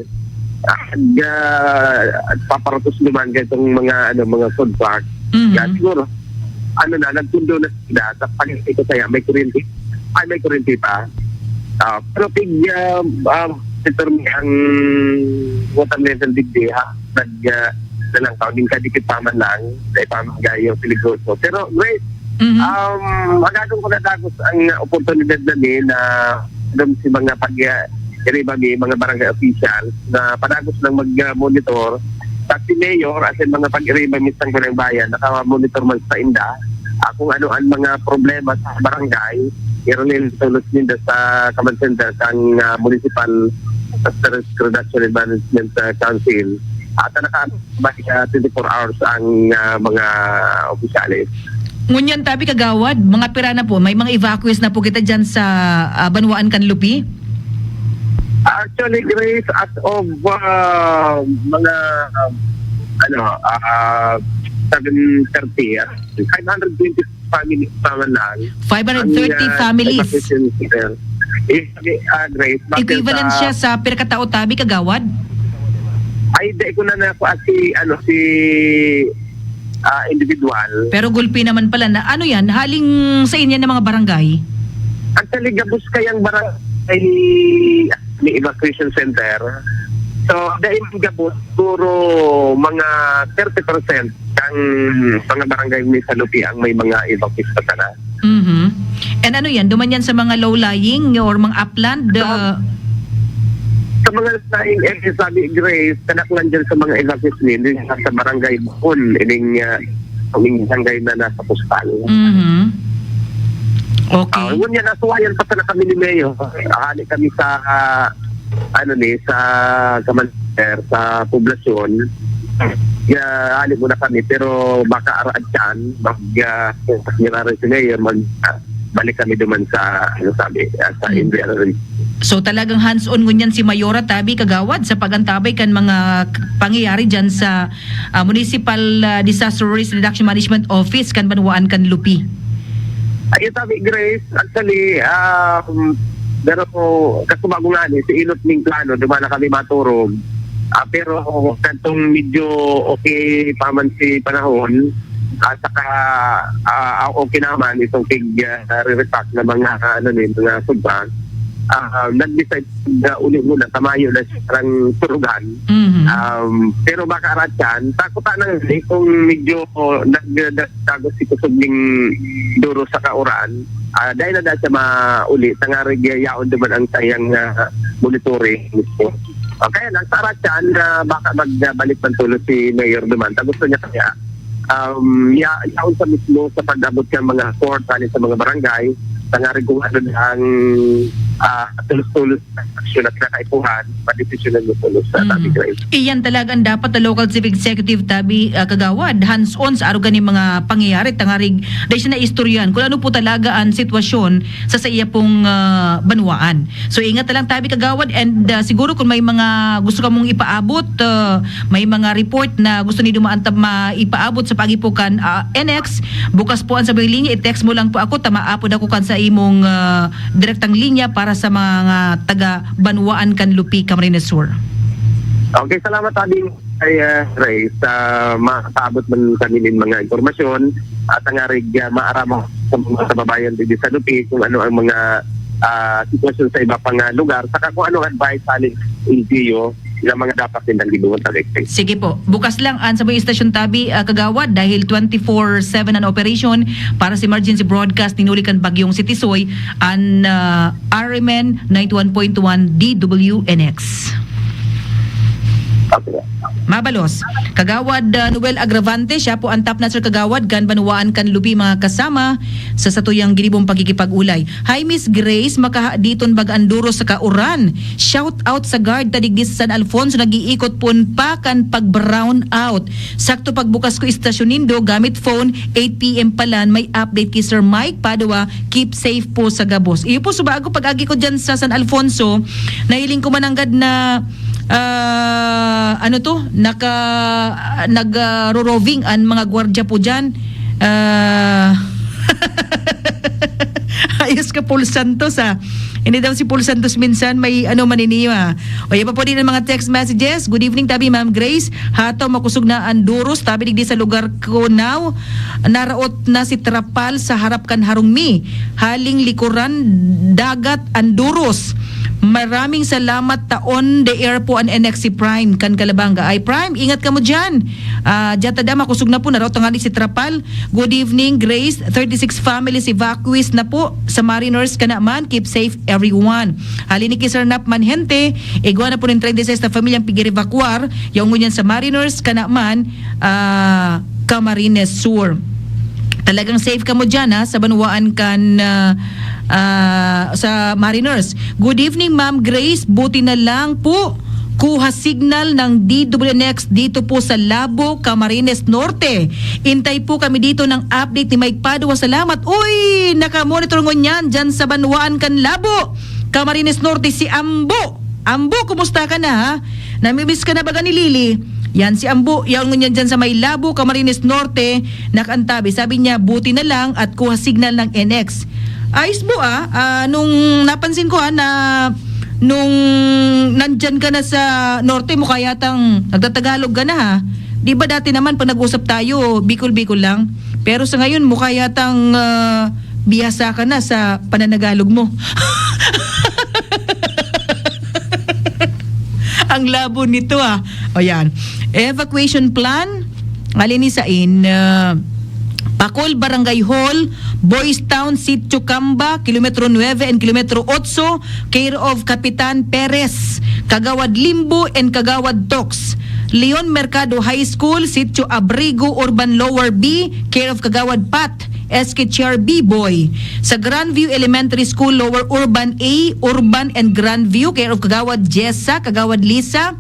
Ah, nag, ah, paparatos naman itong mga, ano, mga food park. Mhm. Kaya siguro, ano na, nagpundo na sila. Sa pag-isip ko kaya, may kuryente. Ay, may kuryente pa. Ah, pero pig, ah, ah, ito rin ang water level digdi, ha? Nag, ah, na lang, tao din kadikit pa man lang, sa ipamagay yung peligroso. Pero, Grace, Mhm. um, magadong ko na dagos ang oportunidad na ni na doon si mga pag, ah, iriba mi, mga barangay officials na padagos lang mag-monitor. Sa si Mayor, as in mga pag-iriba mi sa Sangguniang Bayan, naka-monitor man sa inda. Ah, kung ano ang mga problema sa barangay, ironin tulos ninda sa command center sang, ah, Municipal Disaster Risk Reduction and Management, ah, Council. At naka, ah, twenty-four hours ang, ah, mga opisyales. Ngunyan tabi, Kagawad, mga pira na po, may mga evacuees na po kita dyan sa ah, banwaan kan Lupi? Actually, Grace, as of, ah, mga, um, ano, ah, seven thirty, ah, five hundred twenty families pa man lang. Five hundred thirty Ang, ah, families. Evacuation center. Eh, ah, Grace, bakit Equivalent sa siya sa pira katao tabi, Kagawad? Ay, di ko na nakuha si, ano, si, ah, individual. Pero gulpi naman pala na ano yan, haling sa inyo ng mga barangay? Actually, gabos kayang barangay may evacuation center. So, dahil gabos, siguro mga thirty percent kang mga barangay ni sa Lupi ang may mga evacuees pa sana. Mhm. And ano yan? Duman yan sa mga low-lying or mga upland? Sa- ah, Sa mga laing area, sabi, Grace, kanak lang dyan sa mga evacuees ni, dyan sa barangay Bukon, ining, ah, ining barangay na nasa postal. Mhm. Ah, Okay. ngunyan, nasuwayan pa sana kami ni Mayor. Ah, hali kami sa, ah, ano ni, sa commander, sa poblasyon. Ya, hali muna kami, pero baka araad yan, mag, ah, nirari si Mayor, mag, ah, balik kami duman sa, ano sabi, ah, sa Hmm. N D R. So talagang hands-on ngunyan si Mayora tabi, Kagawad, sa pag-antabay kan mga k- pangyayari dyan sa ah, Municipal ah, Disaster Risk Reduction Management Office kan banwaan kan Lupi. Ayun, sabi, Grace, actually, um, pero kasubago nga ni, si Ilot ning plano, duman na kami maturog. Ah, pero kantong medyo okay pa man si panahon, at saka, ah, okay naman itong pig, ah, re-repack na mga, ano ni, mga food bank. Ah, nag-decide na uli muna, tamayo na siya, parang turugan. Mhm. Um, pero baka arat yan, takot na nga ni kung medyo nagdagos si kusog ning duro sa kauran. Ah, dahil na dahil siya mauli, tangarig yaon naman ang sayang, ah, monitoring. Ah, kaya lang, sa arat yan, ah, baka magbalik man tulo si Mayor naman. Ta gusto niya kaya, um, ya, yaon sa mismo sa pag-abot ng mga court, sa mga barangay, tangarig kung ano na ang, ah, tulos-tulos na aksyon at kakaipuhan, padesisyonan mo tulos sa Mm. tabi, Grace. Iyan talaga ang dapat na local chief executive tabi, ah, Kagawad, hands-on sa aruga ni mga pangyayari, tangarig dahil siya naistoryahan kung ano po talaga ang sitwasyon sa, sa iya pong ah, banwaan. So ingat na lang tabi, Kagawad, and ah, siguro kung may mga gusto ka mong ipaabot, ah, may mga report na gusto ni dumaan tab maipaabot sa pagipukan ah, N X, bukas po ang sabing linya, i-text mo lang po ako, tamaapod ako kan sa imong ah, direktang linya para sa mga taga banwaan kan Lupi, Camarines Sur. Okay, salamat, Abing. Ay, ah, Ray, sa makapaabot man kami nin mga impormasyon at ang arig, ah, maaramo sa mga kababayan dito sa Lupi kung ano ang mga ah, sitwasyon sa iba pang ah, lugar, saka kung anong advice sa L G U na mga dapat nilang gibuhat sa electric. Sige po. Bukas lang an sa mga istasyon tabi, ah, Kagawad, dahil twenty-four seven an operation para sa emergency broadcast hinuli kan bagyong si Tisoy, an ah, R M N ninety-one point one D W N X. Okay. Mabalos. Kagawad ah, Noel Agravante, siya po ang top notcher kagawad kan banwaan kan Lupi, mga kasama sa satuyang ginibong pagkikipag-ulay. Hi, Miss Grace, makaha diton baga an duro sa kauran. Shout out sa guard ta digdi sa San Alfonso, nag-iikot pon pa kan pag-brown out. Sakto pagbukas ko istasyon nindo gamit phone, eight P M pa lang, may update ki Sir Mike Padua, keep safe po sa gabos. Iyo po, subago pag-agi ko dyan sa San Alfonso, nahiling ko mananggad na Ah, ano 'to, naka nag, ah, ro-roving an mga gwardiya po diyan. Ah, ayos ka, Paul Santos, ah. Hindi daw si Paul Santos minsan may ano man ini, ah. O, iba po din ang mga text messages. "Good evening, tabi Ma'am Grace. Hataw makosog na an duros, tabi digdi sa lugar ko now. Naraot na si Trapal sa harap kan harong mi. Haling likuran dagat an duros. Maraming salamat, ta on the air po an N X C Prime kan Calabanga." Ay, Prime, ingat kamo diyan. Ah, diyan ta da, makosog na po, naraot tangali si Trapal. "Good evening, Grace. Thirty-six families evacuees na po sa Mariners, kana man. Keep safe, everyone." Hali ni ki Sir Nap Manhente, igwa na po nin treinta y seis na pamilyang pig-evacuar, yaon ngunyan sa Mariners, kana man, ah, Camarines Sur. Talagang safe kamo diyan, ha, sa banwaan kan, ah, ah, sa Mariners. "Good evening, Ma'am Grace. Buti na lang po, kuha signal ng D W N X dito po sa Labo, Camarines Norte. Intay po kami dito ng update ni Mike Padua. Salamat." Uy, nakamonitor ngunyan diyan sa banwaan kan Labo, Camarines Norte, si Ambo. Ambo, kumusta ka na, ha? Namimiss ka na baga ni Lily? Yan, si Ambo, yaon ngunyan diyan sa may Labo, Camarines Norte, nakaantabi. Sabi niya, buti na lang at kuha signal ng N X. Ayos po, ah. Ah, nung napansin ko, ah, na nung nandyan ka na sa Norte, mukha yatang nagtatagalog ka na, ha? Di ba dati naman pag nag-usap tayo, Bicol-Bicol lang? Pero sa ngayon, mukha yatang, ah, bihasa ka na sa pananagalog mo. Ang labo nito, ah. O yan. Evacuation plan. Alin ni sain? Ah, Pacol Barangay Hall, Boys Town, Sitio Kamba, Kilometro nuebe and Kilometro otso, care of Kapitan Perez, Kagawad Limbo and Kagawad Tox. Leon Mercado High School, Sitio Abrigo, Urban Lower B, care of Kagawad Pat, S K Chair B-Boy. Sa Grandview Elementary School, Lower Urban A, Urban and Grandview, care of Kagawad Jessa, Kagawad Lisa.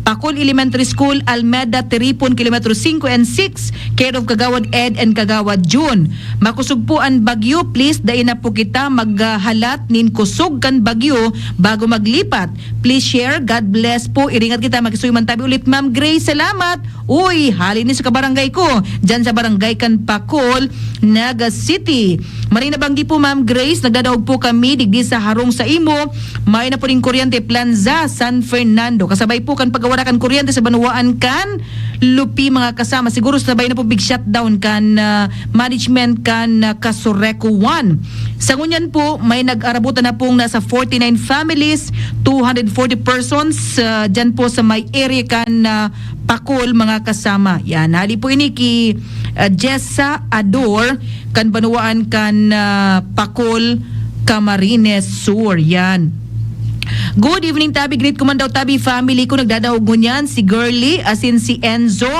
Pacol Elementary School, Almeda, Tiripon, Kilometro singko and six, care of Kagawad Ed and Kagawad June. Makosog po an bagyo, please, dai na po kita maghalat nin kosog kan bagyo bago maglipat. Please share. God bless po. Iringat kita. Makisuyo man tabi ulit, Ma'am Grace. Salamat. Uy, hali ni sa kabarangay ko, dyan sa barangay kan Pacol, Naga City. Maray na banggi po, Ma'am Grace, nagdadaog po kami digdi sa harong sa imo. May na po ning kuryente, Planza, San Fernando. Kasabay po kan pagkawara kan kuryente sa banwaan kan Lupi, mga kasama. Siguro sabay na po big shutdown kan, ah, management kan, ah, Casureco one. Sa ngunyan po, may nag-arabutan na pong nasa forty-nine families, two hundred forty persons, ah, dyan po sa may area kan, ah, Pacol, mga kasama. Yan, hali po ini ki, ah, Jessa Ador, kan banwaan kan, ah, Pacol, Camarines Sur. Yan. "Good evening, tabi. Greet ko man daw, tabi, family ko nagdadaog ngunyan, si Girly, asin si Enzo,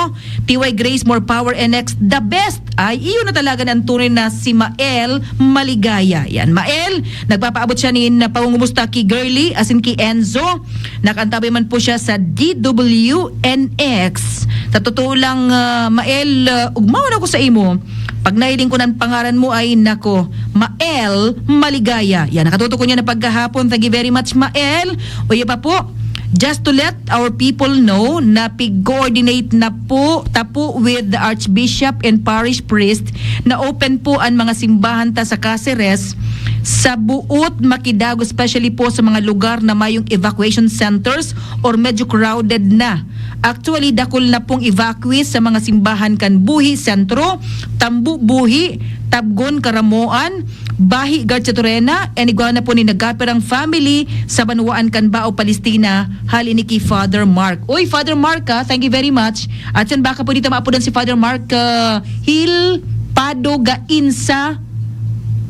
T Y Grace, more power, N X, the best." Ay, iyo na talaga ang tunay na si Mael Maligaya. Yan, Mael, nagpapaabot siya nin pangungumusta ki Girly, asin ki Enzo. Nakaantabay man po siya sa D W N X. Sa totoo lang, ah, Mael, ah, ugmaon ako sa imo. Pag nahiling ko ng pangaran mo ay, nako, Mael Maligaya. Yan, nakatutok ko niya na pagkahapon. Thank you very much, Mael. O, iya pa po, just to let our people know na pig-coordinate na po, ta po with the Archbishop and Parish Priest na open po ang mga simbahan ta sa Caceres, sa buot Maquidago, especially po sa mga lugar na mayong evacuation centers or medyo crowded na. Actually, dakul na pong evacuees sa mga simbahan kan Buhi Sentro, Tambo Buhi, Tabgon, Karamoan, Bahi, Garcia Torena, and igwa na po ni Nagapirang family sa banwaan kan Bao, Palestina, hali ni ki Father Mark. Uy, Father Mark, ah, thank you very much. At yan, baka pwede ta maapodan si Father Mark, ah, Hil Pado Gainsa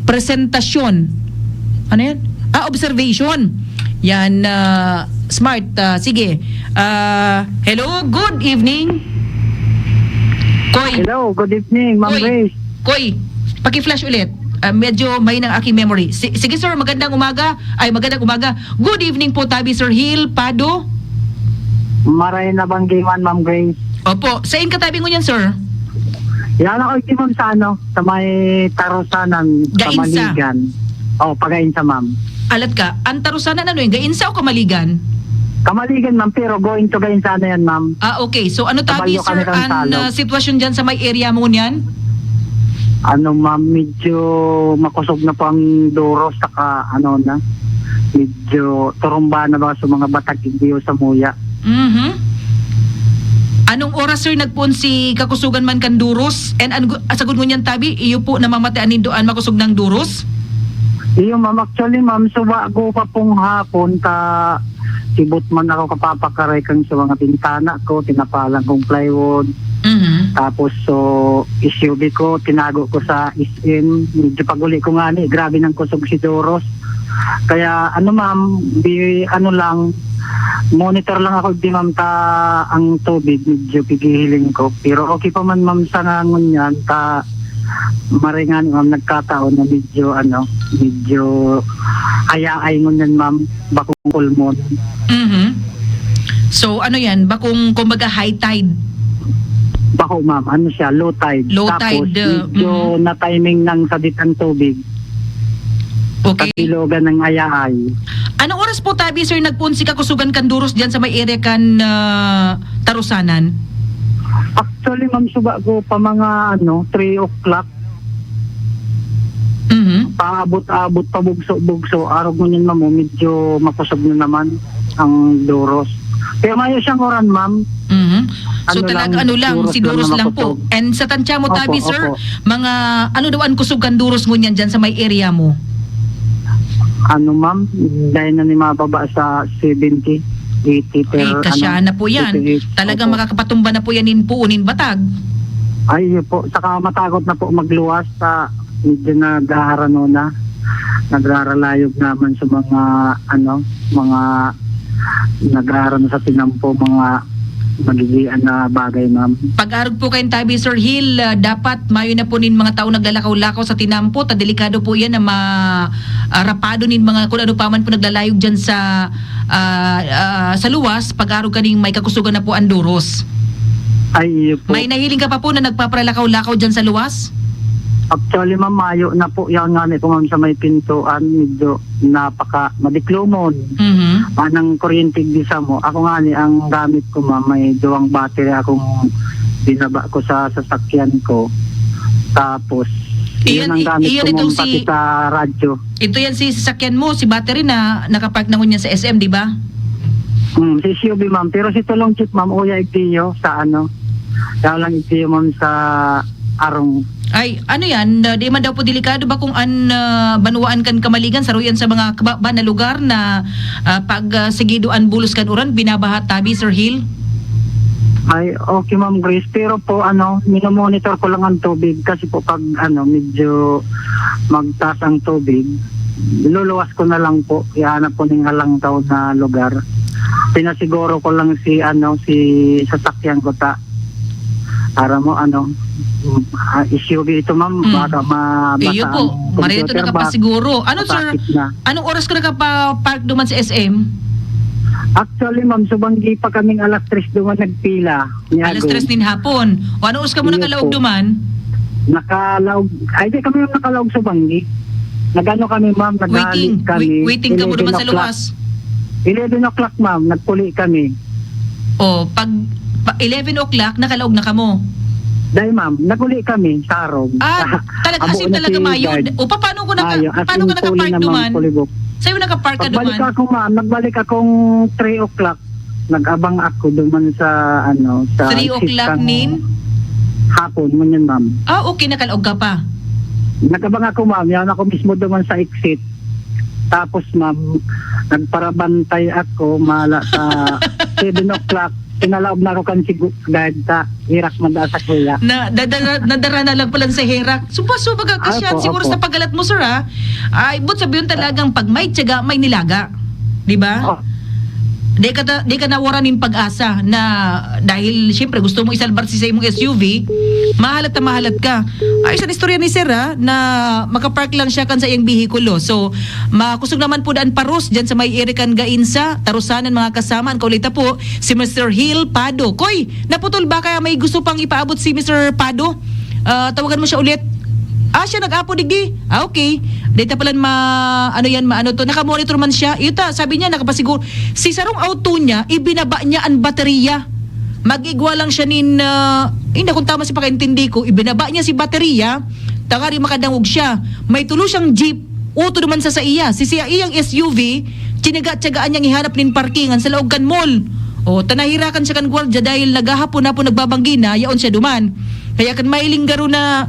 Presentasyon. Ano yan? Ah, observation. Yan, ah, smart. Ah, sige. Ah, hello, good evening. Koy. Hello, good evening, Ma'am Koy. Grace. Koy, paki-flash ulit. Ah, medyo may nang aking memory. Si-, sige, sir, magandang umaga. Ay, magandang umaga. Good evening po, tabi, Sir Hil Pado. Maray na banggi man, Ma'am Grace. Opo. Sain ka tabi ngunyan, sir? Yan ako, si Ma'am, sa ano, sa may Tarusanan, sa Gainsa. Maligan. Oh, pagain sa Ma'am. Alat ka, ang Tarusanan, ano yun? Gainsa o Kamaligan? Kamaligan, ma'am, pero going to Gainsa na yan, ma'am. Ah, okay. So, ano tabi, Kabalyo sir, kami kan ang, Salog. Ah, sitwasyon dyan sa may area mo niyan? Ano, ma'am, medyo makosog na po ang Duros, saka ano na, medyo turumba na ba sa mga batag, igdiyo sa muya. Mhm. Anong oras, sir, nagpoon si kakusogan man kan Duros? And an-, sagod ngunyan tabi, iyo po namamatean nindo an makosog nang Duros? Iyo, ma'am. Actually, ma'am, suba ko pa pong hapon, ta sibot man ako kapapakaray kan sa mga bintana ko, tinapalan kong plywood. Mhm. Tapos, so, S U V ko, tinago ko sa S M. Medyo pag-uli ko ngani, grabe nang kusog si Duros. Kaya, ano, ma'am, di, ano lang, monitor lang ako, di, ma'am, ta ang tubig, medyo pigihiling ko. Pero okay pa man, ma'am, sa ngangon yan, ta maray nga, ma'am, nagkataon na medyo, ano, medyo ayaay ngunyan, ma'am, bakong kulmon. Mhm. So, ano yan? Bakong, kumbaga, high tide? Bako, ma'am. Ano siya? Low tide. Low Tapos, tide, uh, medyo mhm. na-timing ng sabit ang tubig. Okay. Kabilogan ng ayaay. Anong oras po, tabi, sir, nagpoon si kakusogan kan Duros dyan sa may area kan, ah, Tarusanan? Actually, ma'am, suba ko pa mga, ano, three o'clock. Mhm. Paabot-abot, pabugso-bugso. Arog ngunyan, ma'am, oh, medyo makusog na naman ang Duros. Kaya mayo siyang uran, ma'am. Mhm. So, Ano talaga, lang, ano lang, Duros si lang Duros na lang po. makosog. And sa tansya mo, Opo, tabi, sir, opo. mga ano daw ang kusog kan Duros ngunyan dyan sa may area mo? Ano, ma'am, dahil na ni mababa sa seventy, eighty per, Ay, kasya ano, na po yan. eighty-eight. Talagang Opo. makakapatumba na po yan nin puo nin batag. Ay, iyo po. Saka matakot na po magluwas sa medyo nag-aarano na. Nagraralayog naman sa mga, ano, mga nagrararano sa tinampo, mga magigian na bagay, ma'am. Pag-arog po kayong tabi, Sir Hill, ah, dapat mayo na po nin mga tao naglalakaw-lakaw sa tinampo. Ta delikado po yan na ma-, ah, rapado nin mga kung ano pa man po naglalayog dyan sa, ah, ah, sa luwas. Pag-arog kaning may kakusugan na po ang Duros. Ay, iyo po. May nahiling ka pa po na nagpaparalakaw-lakaw dyan sa luwas? Actually, ma'am, mayo na po yan nga ni po, ma'am, sa may pintuan. Medyo napaka madiklomon. Mhm. Manang kuryente di sa mo. Ako nga ni, ang gamit ko, ma'am, may duwang battery akong binaba ko sa sasakyan ko. Tapos, Iyan, yun ang i-, gamit iyan ko, ma'am, itong pati si, sa radyo. Ito yan si sasakyan mo, si battery na nakapark na ngunyan sa S M, di ba? Hmm, si S U V, ma'am. Pero si Tulong Jeep, ma'am, uya igdiyo sa ano. Kaya lang igdiyo, ma'am, sa Arong. Ay, ano yan? Ah, di man daw po delikado ba kung an, ah, banwaan kan Kamaligan, saro yan sa mga kababa na lugar na, ah, pag, ah, sigido an bulos kan uran, binabaha tabi, Sir Hill? Ay, okay, Ma'am Grace. Pero po, ano, minomonitor ko lang ang tubig kasi po pag, ano, medyo magtaas ang tubig, luluwas ko na lang po. Ihanap ko ning halangkaw na lugar. Pinasiguro ko lang si, ano, si sasakyan ko ta. Para mo, ano, ah, S U V ito, ma'am. Mm. Baka mabasa Iyo po, ang marito computer box. Nakapasiguro. Ano, sir, Masakit na. Anong oras ka nakapapark duman sa S M? Actually, ma'am, subanggi pa kaming alas tres duman nagpila. Alas Niago. Tres nin hapon. O, anong oras ka mo Iyo nakalaog po. Duman? Nakalaog, ay, di kami nakalaog sa banggi. Nag-ano kami, ma'am, naghalik Waiting. kami. Wait-, waiting ka mo Eleven duman sa o'clock. Luwas? Eleven o'clock, ma'am, nagpuli kami. Oh, pag, pa eleven o'clock, nakalaog na kamo? Dai, ma'am, naguli kami sa Arong. Ah, talaga, as in, Abo na talaga si mayo. guard. O, pa-, paano ko naka-, Mayo, as paano in, ka nakapark puli naman, duman? Kulibok. Sa'yo nakapark ka Pagbalik duman? ako, ma'am, nagbalik akong three o'clock. Nag-abang ako duman sa, ano, sa Three exit o'clock kang nin? hapon, ngunyan, ma'am. Ah, okay, nakalaog ka pa. Nag-abang ako, ma'am. Yan ako mismo duman sa exit. Tapos, ma'am, nagparabantay ako, mala sa seven o'clock, pinalaog na ako kan sigu-, guard sa Iraq, manda sa kuya. Na, nadara, nadara na lang pala sa herak. Suba-suba ka, Opo, kasyan, siguro opo. sa pagalat mo, sir, ha? Ay, but sabihin talagang pag may tiyaga, may nilaga. Di ba? Oh. Di ka ta-, di ka nawaran nin pag-asa na dahil, siyempre, gusto mo isalbar si sa imong S U V, mahalat na mahalat ka. Ay, sa istorya ni sir, ha, na makapark lang siya kan sa iyang bihikulo. So, makusog naman po daan paros dyan sa may Erican Gainsa, Tarusanan, mga kasama. Ang kaulita po, si Mister Hill Pado. Koy, naputol ba kaya may gusto pang ipaabot si Mister Pado? Ah, tawagan mo siya ulit. Ah, siya nag-apo digdi? Ah, okay. Dito pala ma, ano yan, maano to. Nakamonitor man siya. Ito, sabi niya, nakapasiguro. Si sarong auto niya, ibinaba niya ang baterya. Mag-igwa lang siya nin, ah, hindi, kung tama si pakaintindi ko, ibinaba niya si baterya, tangari makadangog siya. May tulo siyang jeep, uto naman sa saiya. Si siya iyang S U V, tinaga-tiyagaan niyang ihanap nin parkingan sa laog kan mall. O, tanahirakan siya kan gwardya dahil naghahapon-hapon nagbabanggi na, yaon siya duman. Kaya kan mailing garo na,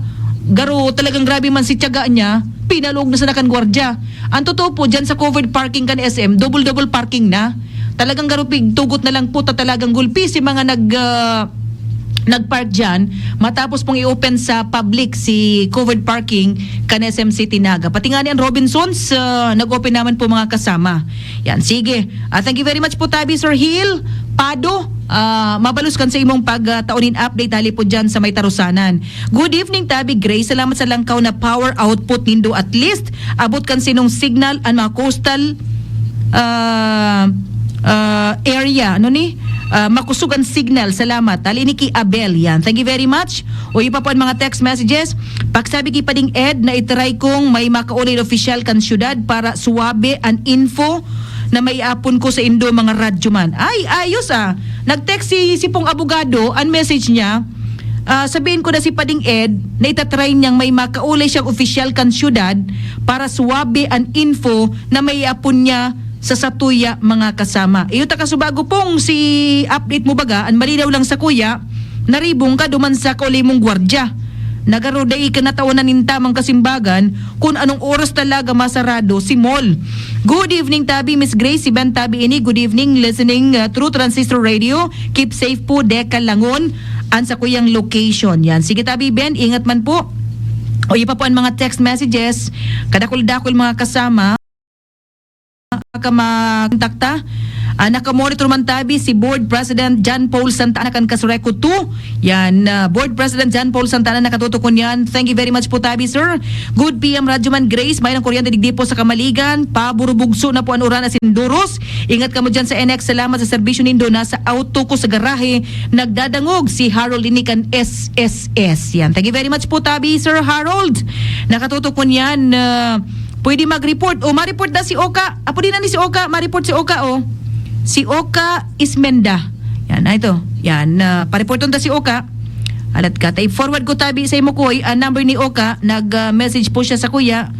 garo talagang grabe man si tiyaga niya, pinaluog na sana kan gwardya. Ang totoo po, dyan sa covered parking kan S M, double-double parking na. Talagang garo pigtugot na lang po ta talagang gulpi si mga nag, ah, nag-park dyan matapos pong i-open sa public si covered parking kan S M City Naga. Pati nga ni ang Robinsons, ah, nag-open naman po mga kasama. Yan, sige. Ah, thank you very much po, Tabi, Sir Hill, Pado. Ah, mabalos kan sa imong pag, ah, taon in update hali po dyan sa may Tarusanan. Good evening, Tabi Grace. Salamat sa langkaw na power output nindo. At least, abot kan sinong signal ang mga coastal, ah, ah, area. Ano ni? Ah, makusog ang signal. Salamat. Hali ni ki Abel yan. Thank you very much. O iba po ang mga text messages. Pagsabi ki Pading Ed na itry kong may makaulay na opisyal kan syudad para suwabe an info na maiapon ko sa indo mga radyoman. Ay, ayos ah. Nag-text si, si pong abogado, ang message niya, ah, sabihin ko na si Pading Ed na itatry niyang may makaulay siyang opisyal kan syudad para suwabe an info na maiapon niya sa satuya mga kasama. Iyo ta kasubago pong si update mo baga, ang malinaw lang sa kuya, naribong ka duman sa kauli mong gwardya. Nagaro dai ka natawanan nin tamang kasimbagan kun anong oras talaga masarado si mall. Good evening, Tabi, Miss Grace. Si Ben Tabi ini. Good evening, listening, uh, through Transistor Radio. Keep safe po, Deka Langon. An sa kuyang location. Yan. Sige, Tabi Ben, ingat man po. O iba po ang mga text messages. Kadakul-dakul mga kasama. Ka makontakta. Ah, nakamonitor man tabi si Board President John Paul Santa Ana kan Casureco two. Yan, ah, Board President John Paul Santa Ana nakatutok ko niyan. Thank you very much po tabi, sir. Good P M Radyo Man Grace, may ng kuryente digdi po sa Kamaligan. Paburubugso na po ang uran asin duros. Ingat kamo dyan sa N X. Salamat sa serbisyo nindo. Nasa auto ko sa garahe. Nagdadangog si Harold Inikan S S S. Yan. Thank you very much po tabi, Sir Harold. Nakatutok ko niyan. Ah, pwede mag-report. O, ma-report na si Oka. Apo din na ni si Oka. Ma-report si Oka, oh. Si Oka Ismenda. Yan, na ito. Yan, ah, pareporton ta si Oka. Alat ka. Tay forward ko tabi sa imo, Koy. Ang number ni Oka, nag-message po siya sa kuya.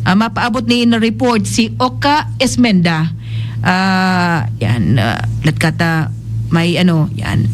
Ah, mapaabot ni na report si Oka Esmenda. Ah, yan. Ah, alat ka ta may ano, yan.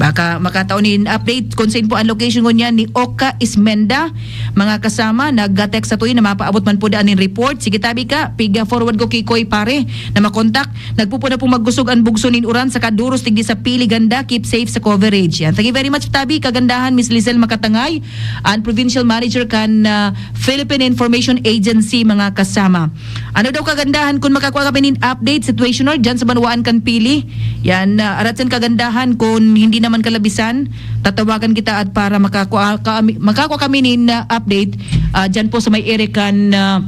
Baka makataon ni update kung saan po ang location ngunyan ni Oka Ismenda. Mga kasama, nag-text sa tuyo na mapaabot man po daan nin report. Sige, tabi ka, piga forward ko kay Koy pare na makontak. Nagpupuna pong maggusog ang bugso nin uran sa kaduros digdi sa Pili Ganda. Keep safe sa coverage. Yan. Thank you very much, tabi. Kagandahan, Miss Lizelle Makatangay, ang provincial manager kan, ah, Philippine Information Agency, mga kasama. Ano daw kagandahan kung makakua kami nin update situational dyan sa banwaan kan Pili? Yan, ah, arat san kagandahan kung hindi naman kalabisan, tatawagan kita at para makakua, kami, makakua kami nin, ah, update, ah, dyan po sa may area kan, ah,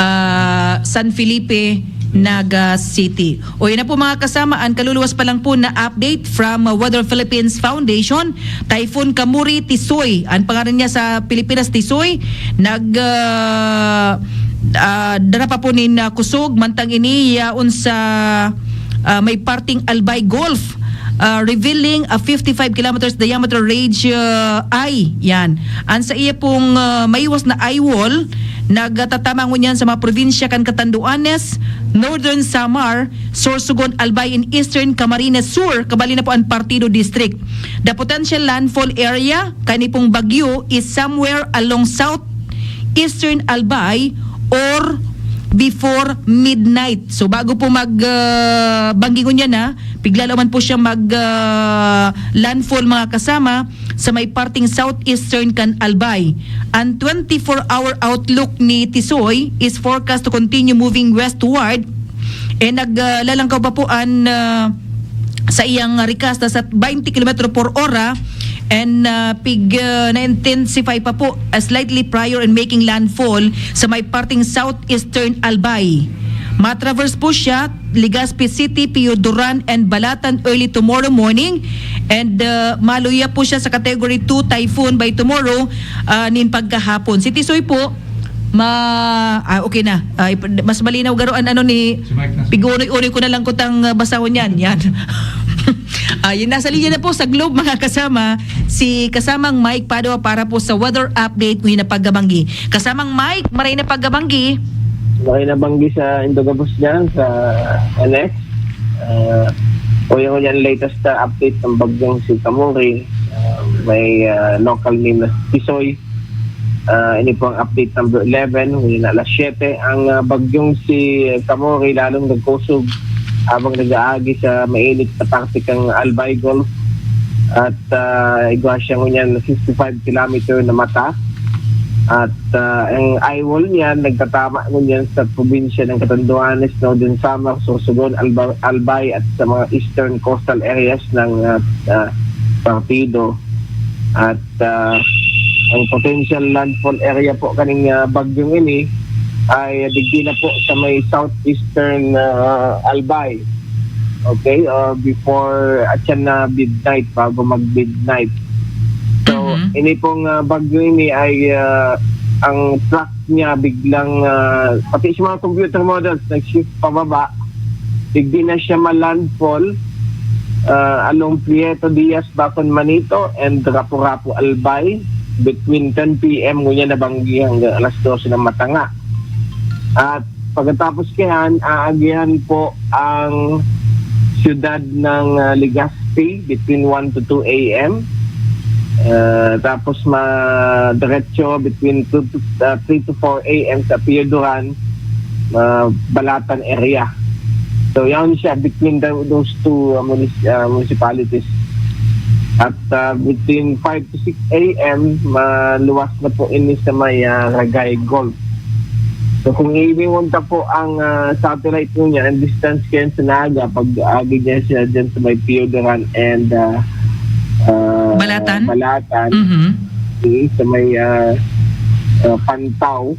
ah, San Felipe, Naga City. O yun na po mga kasama, ang kaluluwas pa lang po na update from, uh, Weather Philippines Foundation, Typhoon Kamuri Tisoy. Ang pangalan niya sa Pilipinas, Tisoy. Nag, uh, uh, dara pa po nin, uh, kusog, mantang ini yaon sa, uh, may parting Albay Gulf, uh, revealing a fifty-five kilometers diameter range, uh, eye. Yan. Ang sa iya pong, uh, maiwas na eye wall, nagtatama ngunyan sa mga probinsya kan Catanduanes, Northern Samar, Sorsogon, Albay, in Eastern Camarines Sur, kabali na po ang Partido District. The potential landfall area kani pong bagyo is somewhere along South Eastern Albay or before midnight. So bago po mag, ah, banggi ngunyan na, bigla naman po siya mag, ah, landfall, mga kasama, sa may parting southeastern kan Albay. Ang twenty-four hour outlook ni Tisoy is forecast to continue moving westward, and naglalangkaw pa po an, ah, sa iyang rikas na sa twenty kilometro por ora, and, ah, pig, ah, na-intensify pa po, ah, slightly prior in making landfall sa may parting southeastern Albay. Matraverse po siya Legazpi City, Pio Duran, and Balatan early tomorrow morning, And uh, maluya po siya sa category two typhoon by tomorrow, uh, nin pagkahapon. Si Tisoy po, ma ah, okay na. Ah, ip- mas malinaw garo an ano ni Si Mike na. Pigunoy-unoy ko na lang kutang uh, basahon yan. Yan. Ah, yun, nasa linya na po sa Globe, mga kasama, si kasamang Mike Padua para po sa weather update ngayon na pagkabanggi. Kasamang Mike, maray na pagkabanggi. Maray na banggi sa Indogabos dyan, sa N X. Uh, o yung yan latest na update ng bagyong si Kamuri. Uh, may uh, local name na Tisoy. Uh, ini po ang update number eleven, ngayon na alas siyete. Ang uh, bagyong si Kamuri lalong nagkusog habang nag-aagi sa mainit na parte kang Albay Gulf. At uh, igwa siya ngunyan na fifty-five kilometer na mata. At uh, ang eyewall niya nagtatama ngunyan sa probinsya ng Catanduanes, Northern Samar, Sorsogon, Alba- Albay at sa mga eastern coastal areas ng uh, uh, partido. At uh, ang potential landfall area po kaning uh, bagyong ini ay digdi na po sa may southeastern uh, Albay. Okay, uh, before at yan na midnight, bago mag midnight. So, Mhm. ini pong uh, bagyo ini ay uh, ang track niya biglang uh, pati sa mga computer models nag-shift pababa. Digdi na siya ma-landfall uh, along Prieto Diaz, Bacon Manito and Rapu-Rapu Albay between ten p.m. ngunyan na banggi hanggang alas dose ng matanga. At pagkatapos kayan, aagihan po ang siyudad ng uh, Legazpi between one to two a.m. Uh, tapos ma-diretso between two to, uh, three to four a.m. sa Pio Duran, uh, Balatan area. So, yan siya between the, those two uh, munis- uh, municipalities. At uh, between five to six a.m., maluwas na po ini sa may uh, Ragay Gulf. So kung ilingon ta po ang uh, satellite po niya, ang distance kayan sa Naga, pag agi niya siya dyan sa may Piodoran and uh, uh, Balatan? Balatan, Mhm. mm, sa may uh, uh, Pantaw,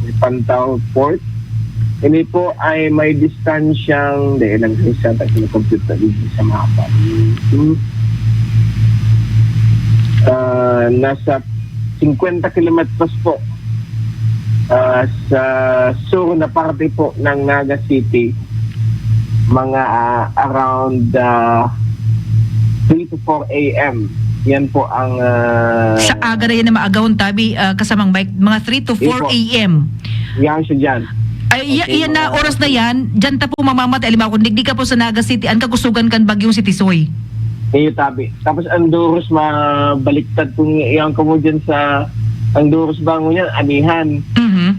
may Pantaw Port. Ini po ay may distansyang, dahil lang sa isa, tayo computer dito sa mapa. Mm. Uh, nasa fifty kilometers po uh, sa sur na parte po ng Naga City, mga uh, around uh, three to four a.m. Yan po ang... Uh, Sa aga na yan na maagahon tabi, uh, kasamang Mike, mga three to four a.m. Yan siya dyan. Ay, okay, iyan na oras na yan, dyan ta po mamamatay. Alam mo, kung digdi ka po sa Naga City, ang kakusugan kan bagyong si Tisoy. Iyo tabi. Tapos ang Doros, mabaliktad kung iyan ka mo dyan sa... Ang Doros bango niyan, amihan. Mhm.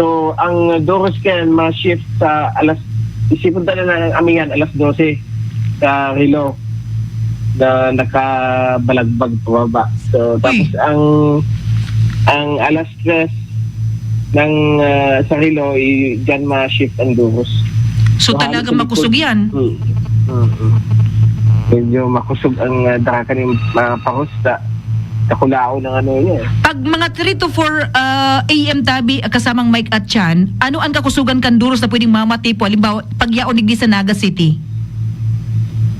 So, ang Doros kayan ma-shift sa alas, isipon tayo na ang amihan, alas dose sa relo na nakabalagbag pababa. So, tapos ang ang alas tres ng uh, sa relo, i, dyan ma-shift ang Doros. So, so talagang makusog yan? Hmm. Hmm. Medyo makusog ang uh, darakan ng uh, parusta. Kakulao ng ano niya. Pag mga three to four uh, a.m. tabi, kasamang Mike at Chan, ano ang kakusugan kan Doros na pwedeng mamati po? Halimbawa, pag yaon digdi sa Naga City?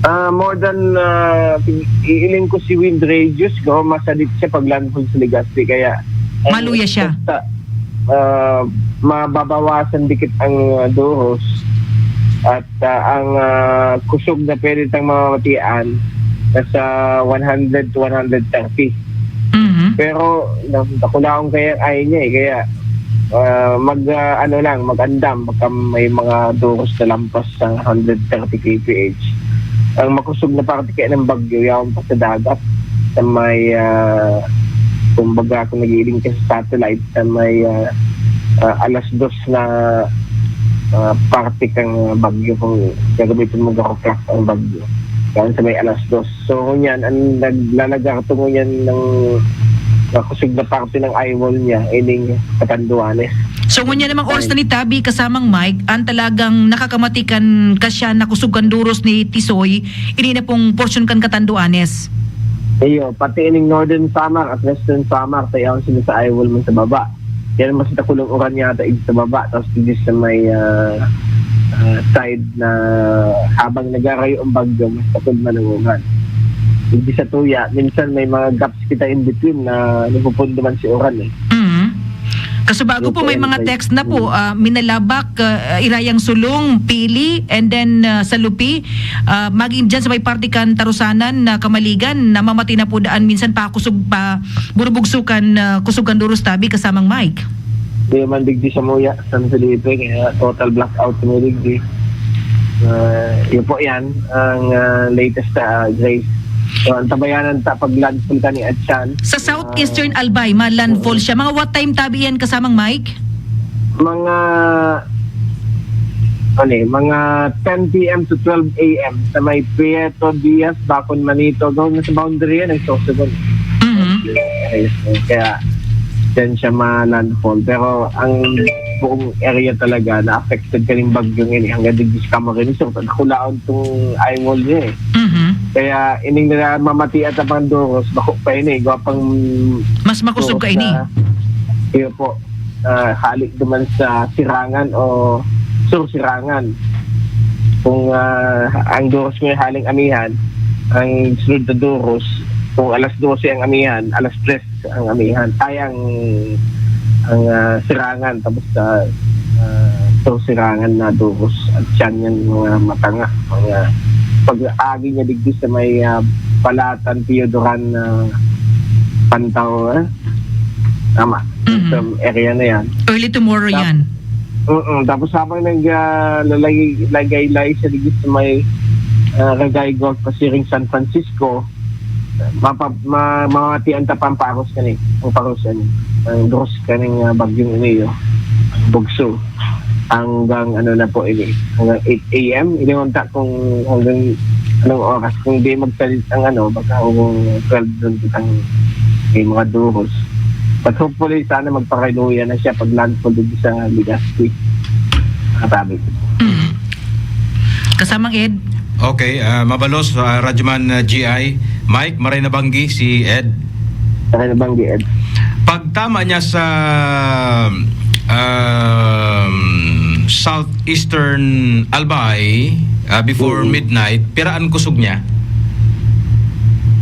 Ah, uh, more than uh, iiling ko si wind radius ko, masadit siya pag landfall sa Legazpi, kaya maluya siya. Uh, mababawasan dikit ang uh, Doros at uh, ang uh, kusog na pwede tang mamamatian nasa one hundred to one hundred thirty. Mhm. Pero nakulaong kaya ay niya eh, kaya uh, mag uh, ano lang, mag-andam baka may mga Doros na lampas sa one hundred thirty kph. Ang makusog na parte kaya ng bagyo, yaon pa sa dagat, sa may, uh, kumbaga, kung nagiling ka sa satellite, sa may uh, uh, alas dos na uh, parte kang bagyo, kung gagamitin mo garo clock ang bagyo. Yan sa may alas dos. So, yan, ang naglalagarto mo yan ng makusog na parte ng eyewall niya, ining Catanduanes. So, ngunyan namang oras na ni Tabi, kasamang Mike, ang talagang nakakamatikan kasya na kusog kan Doros ni Tisoy, ini na pong porsyon kan Catanduanes. Iyo, pati ining Northern Samar at Western Samar, tayaon sila sa eyewall mo sa baba. Yan mas takulong uran yata ig sa baba, tapos dito sa may uh, uh, side na habang nagarayo ang bagyo, mas takod man ang uran. Hindi sa tuya, minsan may mga gaps kita in between na napupundo man si uran eh. Mm. Kaso bago po may mga text na po, ah, Minalabak, ah, Irayang Sulong, Pili, and then ah, sa Lupi, ah, maging dyan sa may parte kan Tarusanan na Kamaligan, namamati na po daan minsan pa kusog pa burubugsukan, ah, kusog kan Duros Tabi kasamang Mike. Di man digdi sa Muya, San Felipe, kaya total blackout kami digdi. Ah, yun po yan, ang ah, latest sa uh, Grace. So, ang tabayanan ta pag landfall ka ni Atyan. Sa southeastern Albay, ma-landfall siya. Mga what time tabi yan kasamang Mike? Mga ano eh, mga ten p.m. to twelve a.m. sa may Prieto Diaz, Bacon, Manito. Doon sa boundary yan, ang Sorsogon. Mhm. Kaya dyan siya ma-landfall. Pero ang buong area talaga na affected kaning bagyong ini hanggang digdi sa Camarines Sur. Nakulaon tong eye wall niya eh. Mhm. Kaya ining na mamati at ang Duros, bako pa ini, gawa pang Mas makusog ka ini. Iyo po, ah, hali duman sa Sirangan o Sur Sirangan. Kung ah, ang Duros mo haling amihan, ang sunod na Duros, kung alas dose ang amihan, alas tres ang amihan. Ay, ang, ang ah, Sirangan, tapos sa ah, Sur Sirangan na Duros. At siyan yan, mga matanga, mga pag-agi niya digdi sa may ah, Balatan, Teodoran na Pantaw, eh? Tama. Mhm. Sa area na yan. Early tomorrow Tap- yan. Mm-mm. Tapos habang nag ah, lalagay-lagay siya digdi sa may ah, Ragay Golf pasiring San Francisco, mapa, ma, mamatian ta pa ang paros kani, ang paros kani, ang dos kaning ah, bagyong ini, oh, bugso. Hanggang ano na po ini, hanggang eight a.m. Ini unta kung hanggang anong oras, kung di magsalit ang ano, baka kung twelve doon kitang may mga duros. But hopefully, sana magpakaluya na siya pag landfall dito sa Legazpi. Mga tabi. Mhm. Kasamang Ed. Okay, ah, mabalos, ah, Radyoman ah, G I. Mike, maray na banggi si Ed. Ano na bang di, Ed? Pagtama niya sa um, southeastern Albay ah, before Mm. midnight, piraan kusog niya?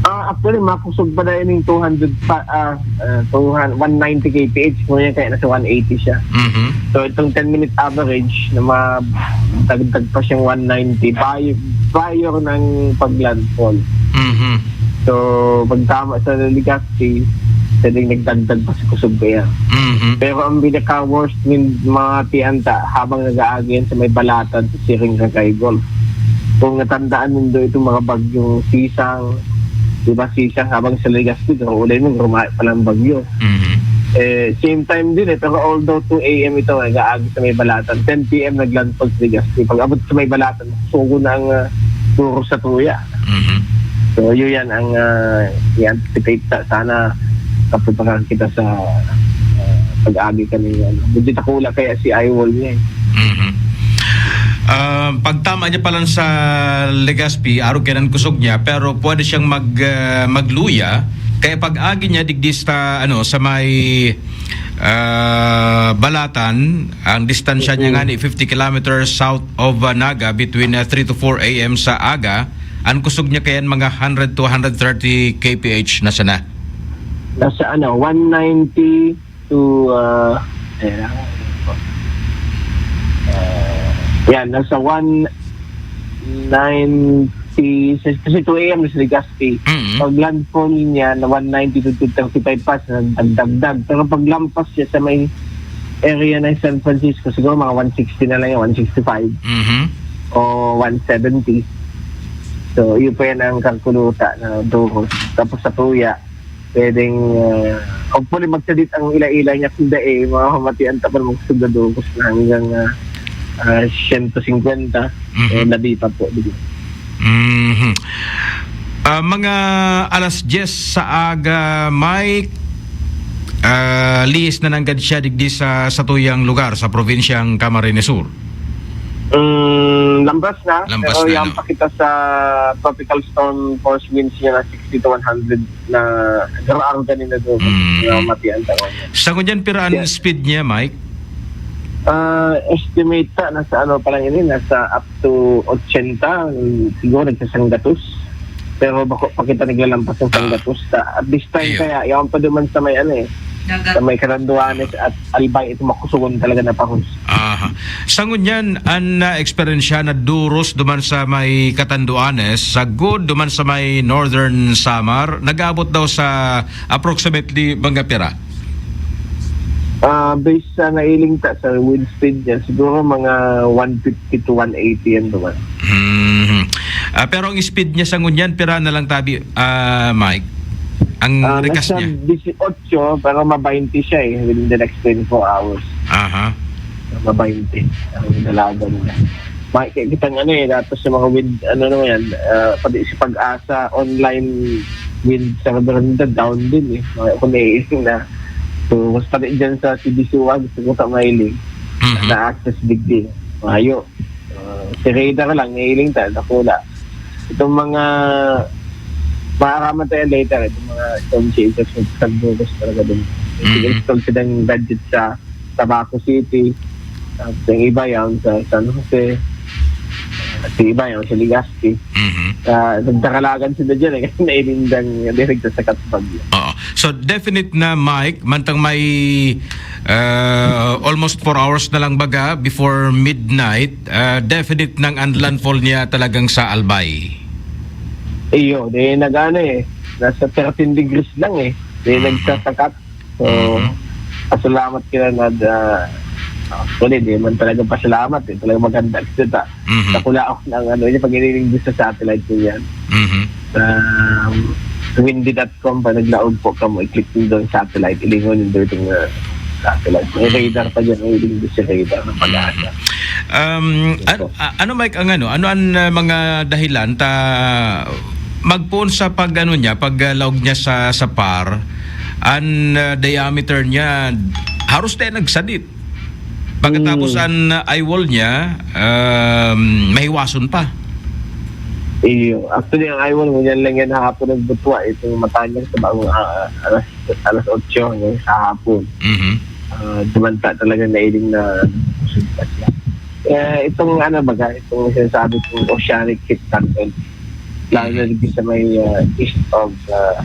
Ah, actually, makusog pa na yun yung two hundred pa, ah, ah, two hundred, one ninety K P H. Ngunyan kaya nasa one eighty siya. Mhm. So, itong ten-minute average na madagdag pa siyang one ninety prior, prior ng pag-landfall. Mhm. So, pagtama sa Legazpi, pwedeng nagdagdag pa sa kusog kaya. Mhm. Pero ang pinaka-worst ng mga tianta habang nag-aagi yan sa may Balatan sa Siring Ragay Golf. Kung natandaan nindo itong mga bagyong Sisang, di ba Sisang habang sa Legazpi, pero ulay mo, rumaya pa lang bagyo. Mhm. Eh, same time din eh, pero although two a.m. ito, nag-aagi sa may Balatan, ten p.m. nag-landfall sa Legazpi. Pag abot sa may Balatan, sugo na ang uh, Duros sa tuya. Mhm. So, yun yan ang uh, i-anticipate sa, sana kapunta kita sa uh, pag-agi kami. Ano. Medyo takula kaya si eye wall niya eh. Mhm. Ah, pagtama niya pa lang sa Legazpi, arog kainan kusog niya, pero pwede siyang mag, ah, magluya. Kaya pag-agi niya digdi sa, ano, sa may ah, Balatan, ang distansya niya nga ni fifty kilometers south of ah, Naga between ah, three to four a.m. sa aga. Ang kusog niya kayan mga hundred to hundred thirty K P H na sana. Nasa ano, one ninety to, uh, ayan, uh, yan, nasa one ninety, kasi two a.m. na sa Legazpi. Mm. Pag landfall niya na one ninety to two thirty-five pa, nagdagdag. Pero pag lampas siya sa may area ng San Francisco, siguro mga one sixty na lang yan, one sixty-five Mhm. o one seventy. So, yun pa yan ang kalkuluta na duros. Tapos sa tuya, pwedeng, uh, hopefully magsadit ang ila-ila niya kung dae, mamamatian ta pa ng mga sundadugos na hanggang uh, uh, siyento singkwenta, Mhm. eh, labi pa po. Di ba? Mhm. Ah, mga alas diyes sa aga, Mike, ah, lihis na nanggad siya digdi sa satuyang lugar sa probinsyang Camarines Sur. Mm, lambas na, Lambas pero na, yan no? Pakita sa tropical storm force winds niya na sixty to one hundred na nag-aarog kanina doon. Mm. Na matian taon. Sa ngunyan, pira ang Yes. speed niya, Mike? Ah, estimate ta, nasa ano pa lang ini, nasa up to eighty, siguro nagsasanggatos. Pero bako pa kita naglalampas ng San Gatus. Sa, at this time kaya, yaon pa duman sa may ano eh, sa may Catanduanes at Albay, ito makusugon talaga na pahos. Aha. Sa ngunyan, an na-eksperyensya na duros duman sa may Catanduanes, sagkod duman sa may Northern Samar, nag-aabot daw sa approximately mga pira? Ah, based sa nailing ta sa wind speed niya, siguro mga one fifty to one eighty yan duman. Mhm. Ah, pero ang speed niya sa ngunyan, pira na lang tabi, ah, Mike? Ang Ah, rikas nasa niya? Disiotso, pero ma-baynte siya eh, within the next twenty-four hours. Aha. Ma-baynte ang dalagan niya. Makikita ng ano eh, dapat sa mga wind, ano naman yan, ah, pati si Pag-asa, online wind sa Bermuda, down din eh. Mga kung naiisip na. So, mas pati dyan sa C D C one, gusto ko sa mailing, Mhm. na access digdi. Mayo. Ah, si radar lang, nailing ta, dakula. Itong mga maaraman tayo later, itong mga storm chasers, magkagugos talaga din. Mhm. Install silang gadget sa Tabaco City, tapos yung iba yan sa San Jose, at yung iba yan sa Legazpi. Mhm. Ah, nagdakalagan sila dyan eh, kasi nailindang direct sa katbag yun. Oo. So, definite na, Mike, mantang may, ah, almost four hours na lang baga before midnight, ah, definite nang ang landfall niya talagang sa Albay. Iyo, di nag-ano eh, nasa thirteen degrees lang eh. Di Mhm. nagsasakat. So, Mhm. pasalamat kita na, ah, actually, di man talaga pasalamat eh. Talaga maganda kita. Mhm. Sa kulaok ng ano, yung pag-iniling sa satellite ko yan. Mhm. Sa windy dot com pa, naglaog po ka mo, i-click nyo doon satellite, ilingon yung dating na satellite. May Mhm. radar pa dyan, may iling sa radar ng Pag-asa. Um, Yes, an-, po. a-, ano, Mike, ang ano, ano ang, uh, mga dahilan ta magpoon sa pag, ano niya, pag, uh, laog niya sa, sa par, ang, uh, diameter niya, haros tayo nagsadit. Pagkatapos Hmm. ang, uh, eye wall niya, um, mahiwason pa. Iyo. Actually, ang eye wall, ngunyan lang yan hapon nagbutwa. Itong mata niya sa bagong, ah, alas, alas otso hanggang sa hapon. Mhm. Ah, dumanta talaga na iling na busog pa siya. Eh, itong ano baga, itong sinasabi kong oceanic heat current, lalo na Mhm. dito sa may, ah, east of, ah,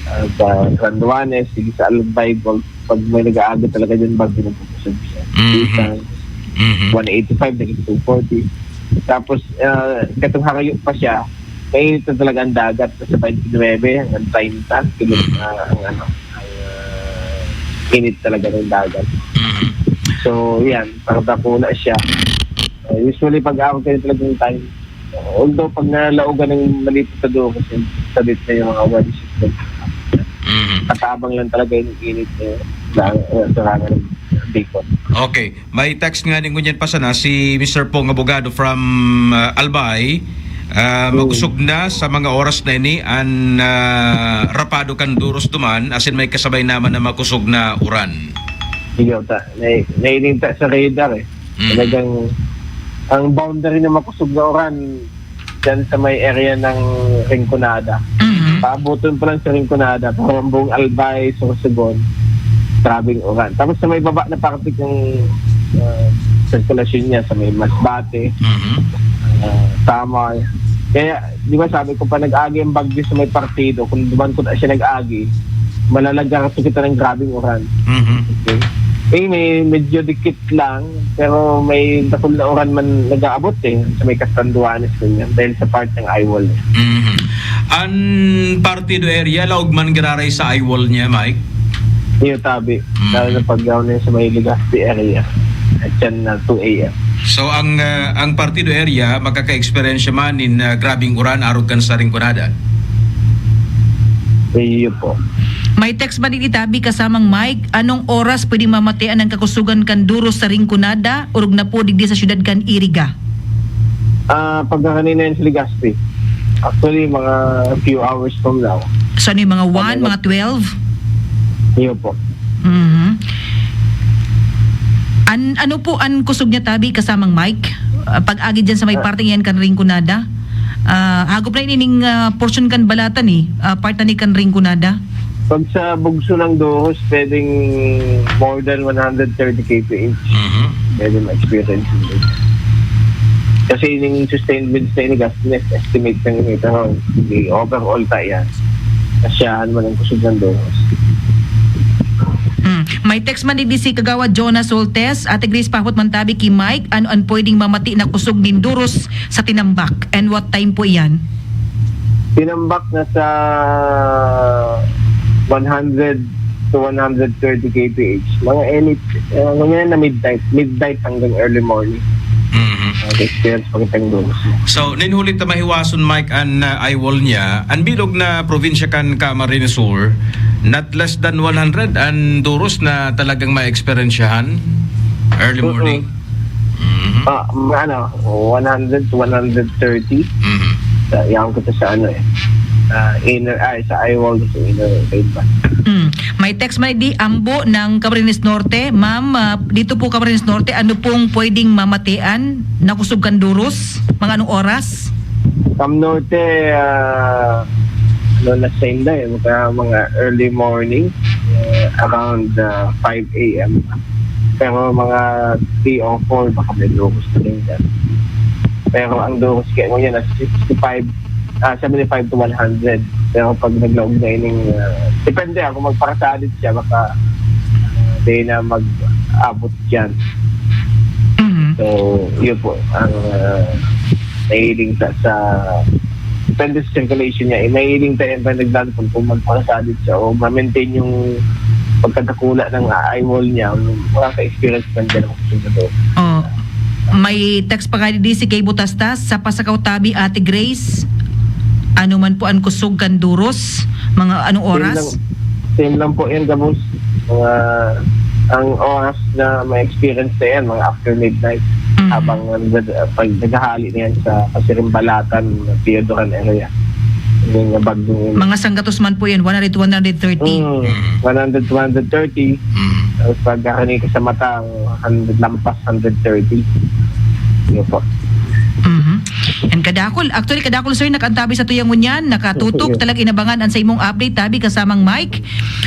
ah, sa Catanduanes, dito sa Albay, Golf, pag may nag-aagi talaga dyan, bagyo na busog siya. Mhm. Minsan, Mhm. one eighty-five, naging two forty. Tapos, ah, katong harayo pa siya, mainit na talaga ang dagat sa twenty-nine hanggang treinta, kilo Mhm. na ang ano, ang, ah, init talaga ng dagat. Mhm. So, yan, parang dakula siya. Ah, usually, pag ako kayo talagang time, although pag nalaogan ng malipot sa dugo, kasi sabit na yung mga one shift. Mhm. Katabang lang talaga yung init eh, sa, sa, sa Bicol. Okay. May text nga ning ngunyan pa sana si Mister Pong Abogado from, ah, Albay. Ah, Hmm. Makusog na sa mga oras na ini an, ah, rapado kan duros duman, asin may kasabay naman na makusog na uran. Iyo ta, nai-, nailing ta sa radar eh. Hmm. Talagang ang boundary na makusog na uran diyan sa may area ng Rinconada. Mhm. Paabuton pa lang sa Rinconada, parang buong Albay, Sorsogon, grabeng uran. Tapos sa may baba na parte ng, ah, sirkulasyon niya, sa may Masbate, Mhm. ah, Samar. Kaya, di ba sabi ko, pa nag-agi ang bagyo sa may partido, kung duman ko na siya nag-agi, malalagarto kita ng grabeng uran. Mhm. Okay? Eh, may medyo dikit lang, pero may dakul na uran man nag-aabot eh, sa may Catanduanes, ganyan, dahil sa part ng eye wall eh. Mhm. An partido area, laog man giraray sa eye wall niya, Mike? Iyo, tabi. Mhm. Lalo na pag yaon na sa may Legazpi area. At yan na two A M. So, ang, ah, ang partido area, makaka-eksperyensya man nin, ah, grabing uran, arog kan sa Rinconada? Iyo po. May text ba din itabi kasamang Mike, anong oras pwede mamatean ang kakusugan kan duros sa Rinconada, orog na po digdi sa syudad kan Iriga? Ah, pagkakanina yan sa Legazpi. Actually, mga few hours from now. So, ano yung mga one, Ano? mga twelve? Iyo po. Mhm. An-, ano po ang kusog niya tabi, kasamang Mike? Ah, pag-agi dyan sa may Ah. parte yan kan Rinconada? Ah, hagop na ining, ah, portion kan Balatan eh. Ah, part na ni kan Rinconada? Pag sa bugso ng Doros, pwedeng more than one hundred thirty K P H. Mhm. Pwede ma-experience yun. Kasi yung sustained winds na ini, gas nest estimate lang ini, pero hindi overall ta yan. Asyahan man ang kusog ng Doros. Hmm. May text man digdi si Kagawad Jonas Soltes, Ate Grace, pahapot man tabi ki Mike, ano an pwedeng mamati na kusog nin Doros sa Tinambac? And what time po iyan? Tinambac na sa one hundred to one hundred thirty K P H. Mga any, uh, mga na midnight, midnight hanggang early morning. Mhm. Uh, experience pa kitang Doros. So, nin huli ta mahiwason, Mike, an uh, eye wall niya, an bilog na probinsya kan Camarines Sur, not less than one hundred an Doros na talagang maeksperiensyahan early morning. Mhm. Ah, mga ano, one hundred to one hundred thirty. Mhm. Sa, yan ko to sa ano eh. Sa inner, ay, sa eye wall, sa inner raid ba? Mm. May text man di Ambo ng Camarines Norte. Ma'am, ah, dito po Camarines Norte, ano pong pwedeng mamatian na kusog kan Doros? Mga anong oras? Cam Norte, ah, ano na sa inda eh, mga, mga early morning, eh, around ah, five a.m. Pero mga three or four, baka may Doros na rin dyan. Pero ang Doros kaya mo yan, nasa sixty-five, ah, seventy-five to one hundred. Pero pag naglaog na ining, ah, depende ako, magparasalit siya, baka ah, di na mag-abot dyan. Mhm. So, yun po, ang ah, mahiling sa, sa depende sa circulation niya. Eh, mahiling tayo yung nagdadapon kung magparasalit siya o ma-maintain yung pagkadakula ng eye wall niya, makaka-experience man dyan ang kusog na Doros. Oh. May text pa nga di si Kay Butastas, sa Pasakaw Tabi, Ate Grace. Ano man po ang kusog kan Doros? Mga anong oras? Same lang, same lang po yan, Gabos. Mga, ang oras na may experience na yan, mga after midnight. Mhm. Habang nagdad- pag naghahali na yan sa Kasirimbalatan, Teodoran area. Yung bagong Mga sanggatos man po yan, one hundred to one hundred thirty. Mm, one hundred to one hundred thirty. Mhm. Tapos pag karani ka sa mata, one hundred lampas, one hundred thirty. Yun po. Mhm. And kadakol, actually kadakol sir, nakaantabi sa tuyang ngunyan, nakatutok, Sige. Talag inabangan an sa imong update, tabi kasamang Mike.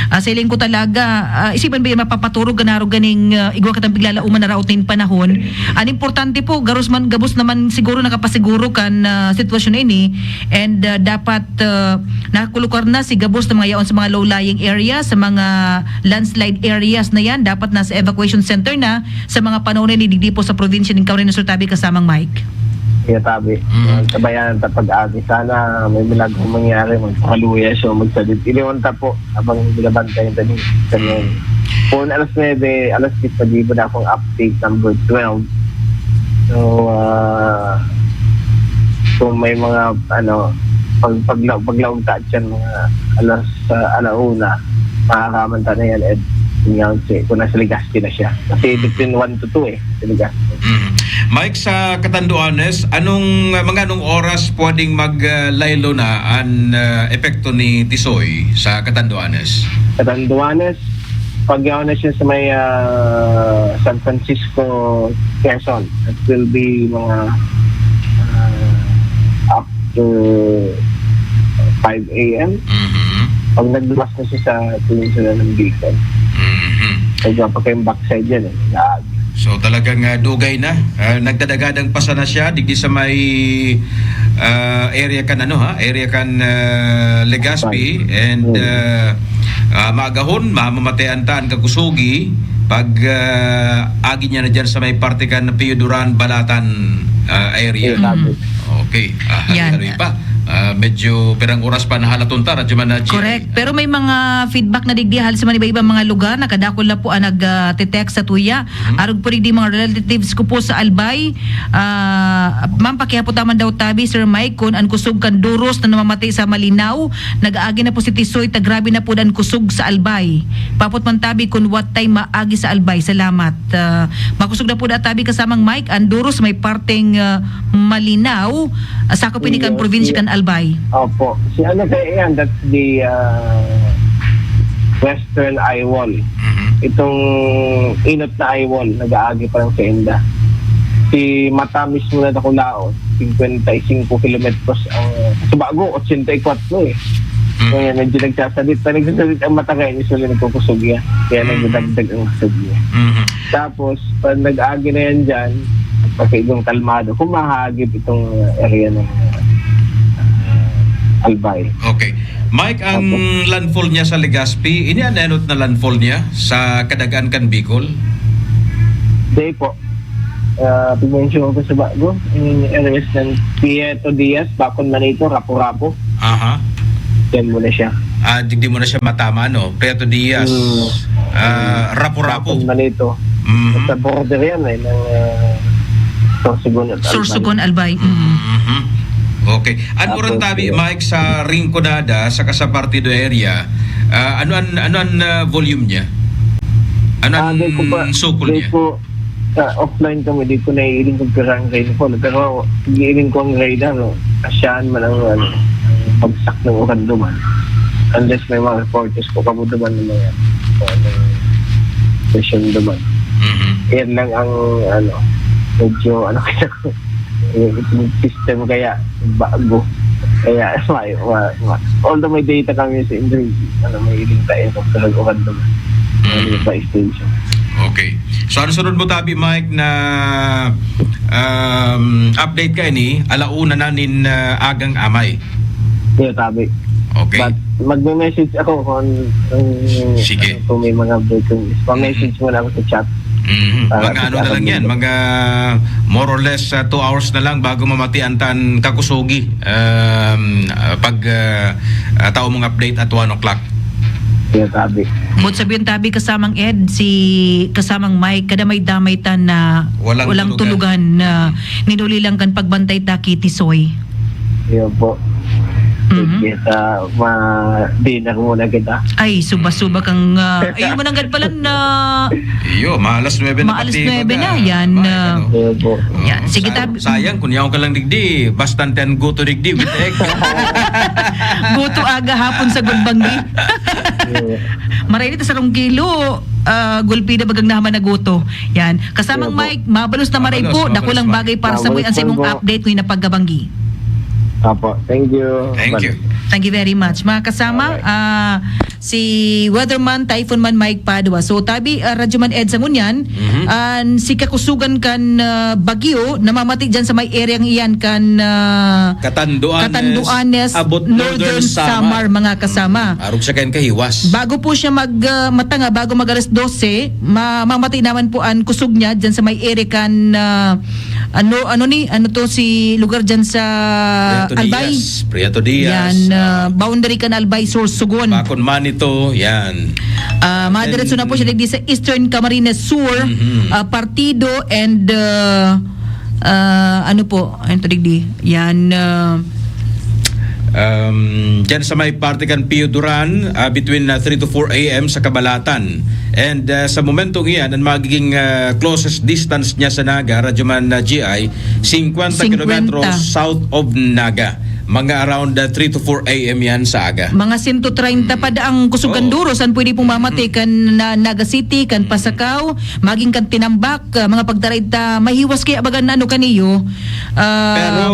Ah, siling ko talaga, ah, isipan ba yung mapapaturog ganaro ganing ah, igwa katang piglalauman na raot nin panahon? Ang importante po, garus man, gabos naman siguro nakapasiguro kan ah, sitwasyon na ini, and ah, dapat ah, nakulukar na si gabos na mga yaon sa mga low-lying area, sa mga landslide areas na yan, dapat nasa evacuation center na sa mga panahon na ini digdi po sa probinsya ng Camarines Sur, tabi kasamang Mike. Kaya tabi, Mm. sabayan ta pag-agi. Sana may milagro mangyari, magpakaluya siya, magsalit. Iliwan ta po habang binabantayan ta ni kanyan. Kung alas nuebe, alas diyes, pag-ibo na akong update number twelve. So, ah, kung may mga, ano, pag, pagla- paglaog ta dyan, mga alas uh, alauna, makakaman ta na yan, Ed. Yun nga, si, kung nasa Legazpi na siya. Kasi between one to two eh, sa Legazpi. Mhm. Mike, sa Catanduanes, anong mga anong oras pwedeng maglaylo na an ah, epekto ni Tisoy sa Catanduanes? Catanduanes, pag na siya sa may ah, San Francisco, Quezon, it will be mga ah, up to five a.m. Mhm. Pag nagluwas na siya sa peninsula ng Bicol, Mhm. medyo pa kayong backside yan eh. Laag. So talagang ah, dugay na. Ah, nagdadagadang pa sana siya digdi sa may ah, area kan ano ha, area kan ah, Legazpi and ah, ah, maagahon mamamatean ta an kakusugi pag ah, agi niya na diyan sa may parte kan Pio Duran, Balatan ah, area. Yes, sabi. Okay. Ah, Yan. Hari-hari pa. Ah, medyo pirang oras pa nahalaton ta, Radyo Man na G I. Correct. Pero may mga feedback na digdi hal sa mga iba-ibang mga lugar. Nakadakol na po ang nag-text sa tuya. Arog po digdi mga relatives ko po sa Albay. Ah, ma'am, pakihapot naman daw tabi, Sir Mike, kung ang kusog kan Duros na namamati sa Malinaw, nag-aagi na po si Tisoy, ta grabe na po ang kusog sa Albay. Papot man tabi kung what time maagi sa Albay. Salamat. Ah, makusog na po na tabi kasamang Mike, ang Duros may parteng ah, Malinaw, ah, sakop ini kan Yes, probinsya yes. kan Albay. Opo. Si ano kaya yan? That's the uh, Western Eye Wall. Mhm. Itong inot na eye wall, nag-aagi pa lang sa inda. Si Mata mismo na Dakulaon, fifty-five kilometers ang, sa bago, eighty-four eh. Mhm. Kaya medyo nagsasalit pa, nagsasalit ang mata kaya usually nagkukusog yan. Kaya Mm. nagdadagdag ang kusog niya. Mhm. Tapos, pag nag-agi na yan dyan, Kasi yung kalmado, humahagip itong area ng, ah, Albay. Okay. Mike, ang Opo. landfall niya sa Legazpi, ini an enot na landfall niya sa kadagaan kan Bicol? Di po. Ah, pinensyon ko sa bago, yung areas ng Prieto Diaz, Bacon Manito, Rapu-Rapu. Aha. Yan muna siya. Ah, di, di mo na siya matama, no? Prieto Diaz, Mm. ah, Rapu-Rapu. Bacon Manito. Mhm. Sa border yan, eh, ng, ah, Sorsogon at Albay. Sorsogon, Albay. Mm. Mhm. Okay. Ano Tapos, rin tabi, yun. Mike, sa Rinconada, sa Casapartido area, ah, ano an, ano an, ah, volume niya? Ano Ah, an di ko pa, sukol di niya? ko, sa offline kami, di ko naiiling kung pira ang rainfall. Pero, iiling ko ang radar, no? Asyahan man ang, ano, ang bagsak ng uran duman. Unless may mga reporters ko kamo duman ng mga, kung anong session duman. Mhm. Yan lang ang, ano, medyo, ano, kaya, yung system kaya bago. Kaya, ma, ma, ma, although may data kami sa Indonesia, ano, may iling tayo kung talagang uran duman. Ano Mhm. yung fire station. Okay. So, ano sunod mo, tabi, Mike, na, um, update ka ini? Alauna na nin, ah, agang amay. Yeah, tabi. Okay. But magme-message ako kung, kung, Sige. ano, kung may mga breaking news. Pa-message Mhm. mo na ako sa chat. Mhm. Para Mga ano na lang yan, makakabigay. mga more or less, ah, two hours na lang bago mamatian tan kakusugi. Um, ah, pag, ah, ah, tao mong update at one o'clock. Yeah, tabi. But sabihin tabi, kasamang Ed, si kasamang Mike, kadamay-damay ta na Walang walang tulugan. tulugan na ninuli lang kan pagbantay ta ki Tisoy. Yun po. Mhm. Sige, sa ma-dinner muna kita. Ay, suba-suba kang, ah, ayun, mananggad pala na Iyo, maalas nuebe na maalas pati nuebe na, baga. yan, May ah. ano. Yun po. Oo, Yan. Sige, sayang, tab- sayang, kung yaon ka lang digdi, bastante ang guto digdi, with egg. Guto aga, hapon sa Gudbanggi. Yun. Maray dito sa rong kilo, ah, gulpi na bagang naman na guto. Yan. Kasamang Opo. Mike, mabalos na maray Mabalos, po. Dako mabalos, lang Mike. bagay para sa Mabalos muyan sa po imong po. update ngayon na pagkabanggi. Opo. Thank you. Thank Bye. you. Thank you very much. Mga kasama, Alright. ah, si Weatherman Typhoon Man Mike Padua. So, tabi, ah, Radyo Man Ed sa ngunyan, Mhm. an si kakusugan kan, ah, bagyo, namamati dyan sa may area iyan kan, ah, Catanduanes, Catanduanes, abot Northern Northern Samar. Samar, mga kasama. Mm. Arog siya kan kahiwas. Bago po siya mag, ah, matanga, bago mag alas dose, ma-, mamati naman po an kusog niya dyan sa may area kan, ah, ano, ano ni, ano to, si lugar dyan sa Prieto Albay? Diaz, Prieto Diaz, Yan, ah, ah, boundary kan Albay, Sorsogon. Bacon Manito, yan. Ah, madiretso na po siya digdi sa Eastern Camarines Sur, Mhm. ah, Partido and, ah, ah, ano po, ano to digdi? Yan, ah, Um, dyan sa may parte kan Pio Duran, ah, between, ah, three to four A M sa Kabalatan. And, ah, sa momentong iyan, ang magiging, ah, closest distance niya sa Naga, Radyo Man, ah, G I, singkwenta kilometros Singkwenta. south of Naga. Mga around, ah, three to four A M yan sa aga. Mga sento treinta Mm. pa daang kusugan Oo. duro, san pwede pong mamati Mm. kan na, Naga City, kan Mm. Pasacao, maging kan Tinambac, ah, mga pagtaray ta, mahiwas kaya baga na ano kaniyo. Ah, Pero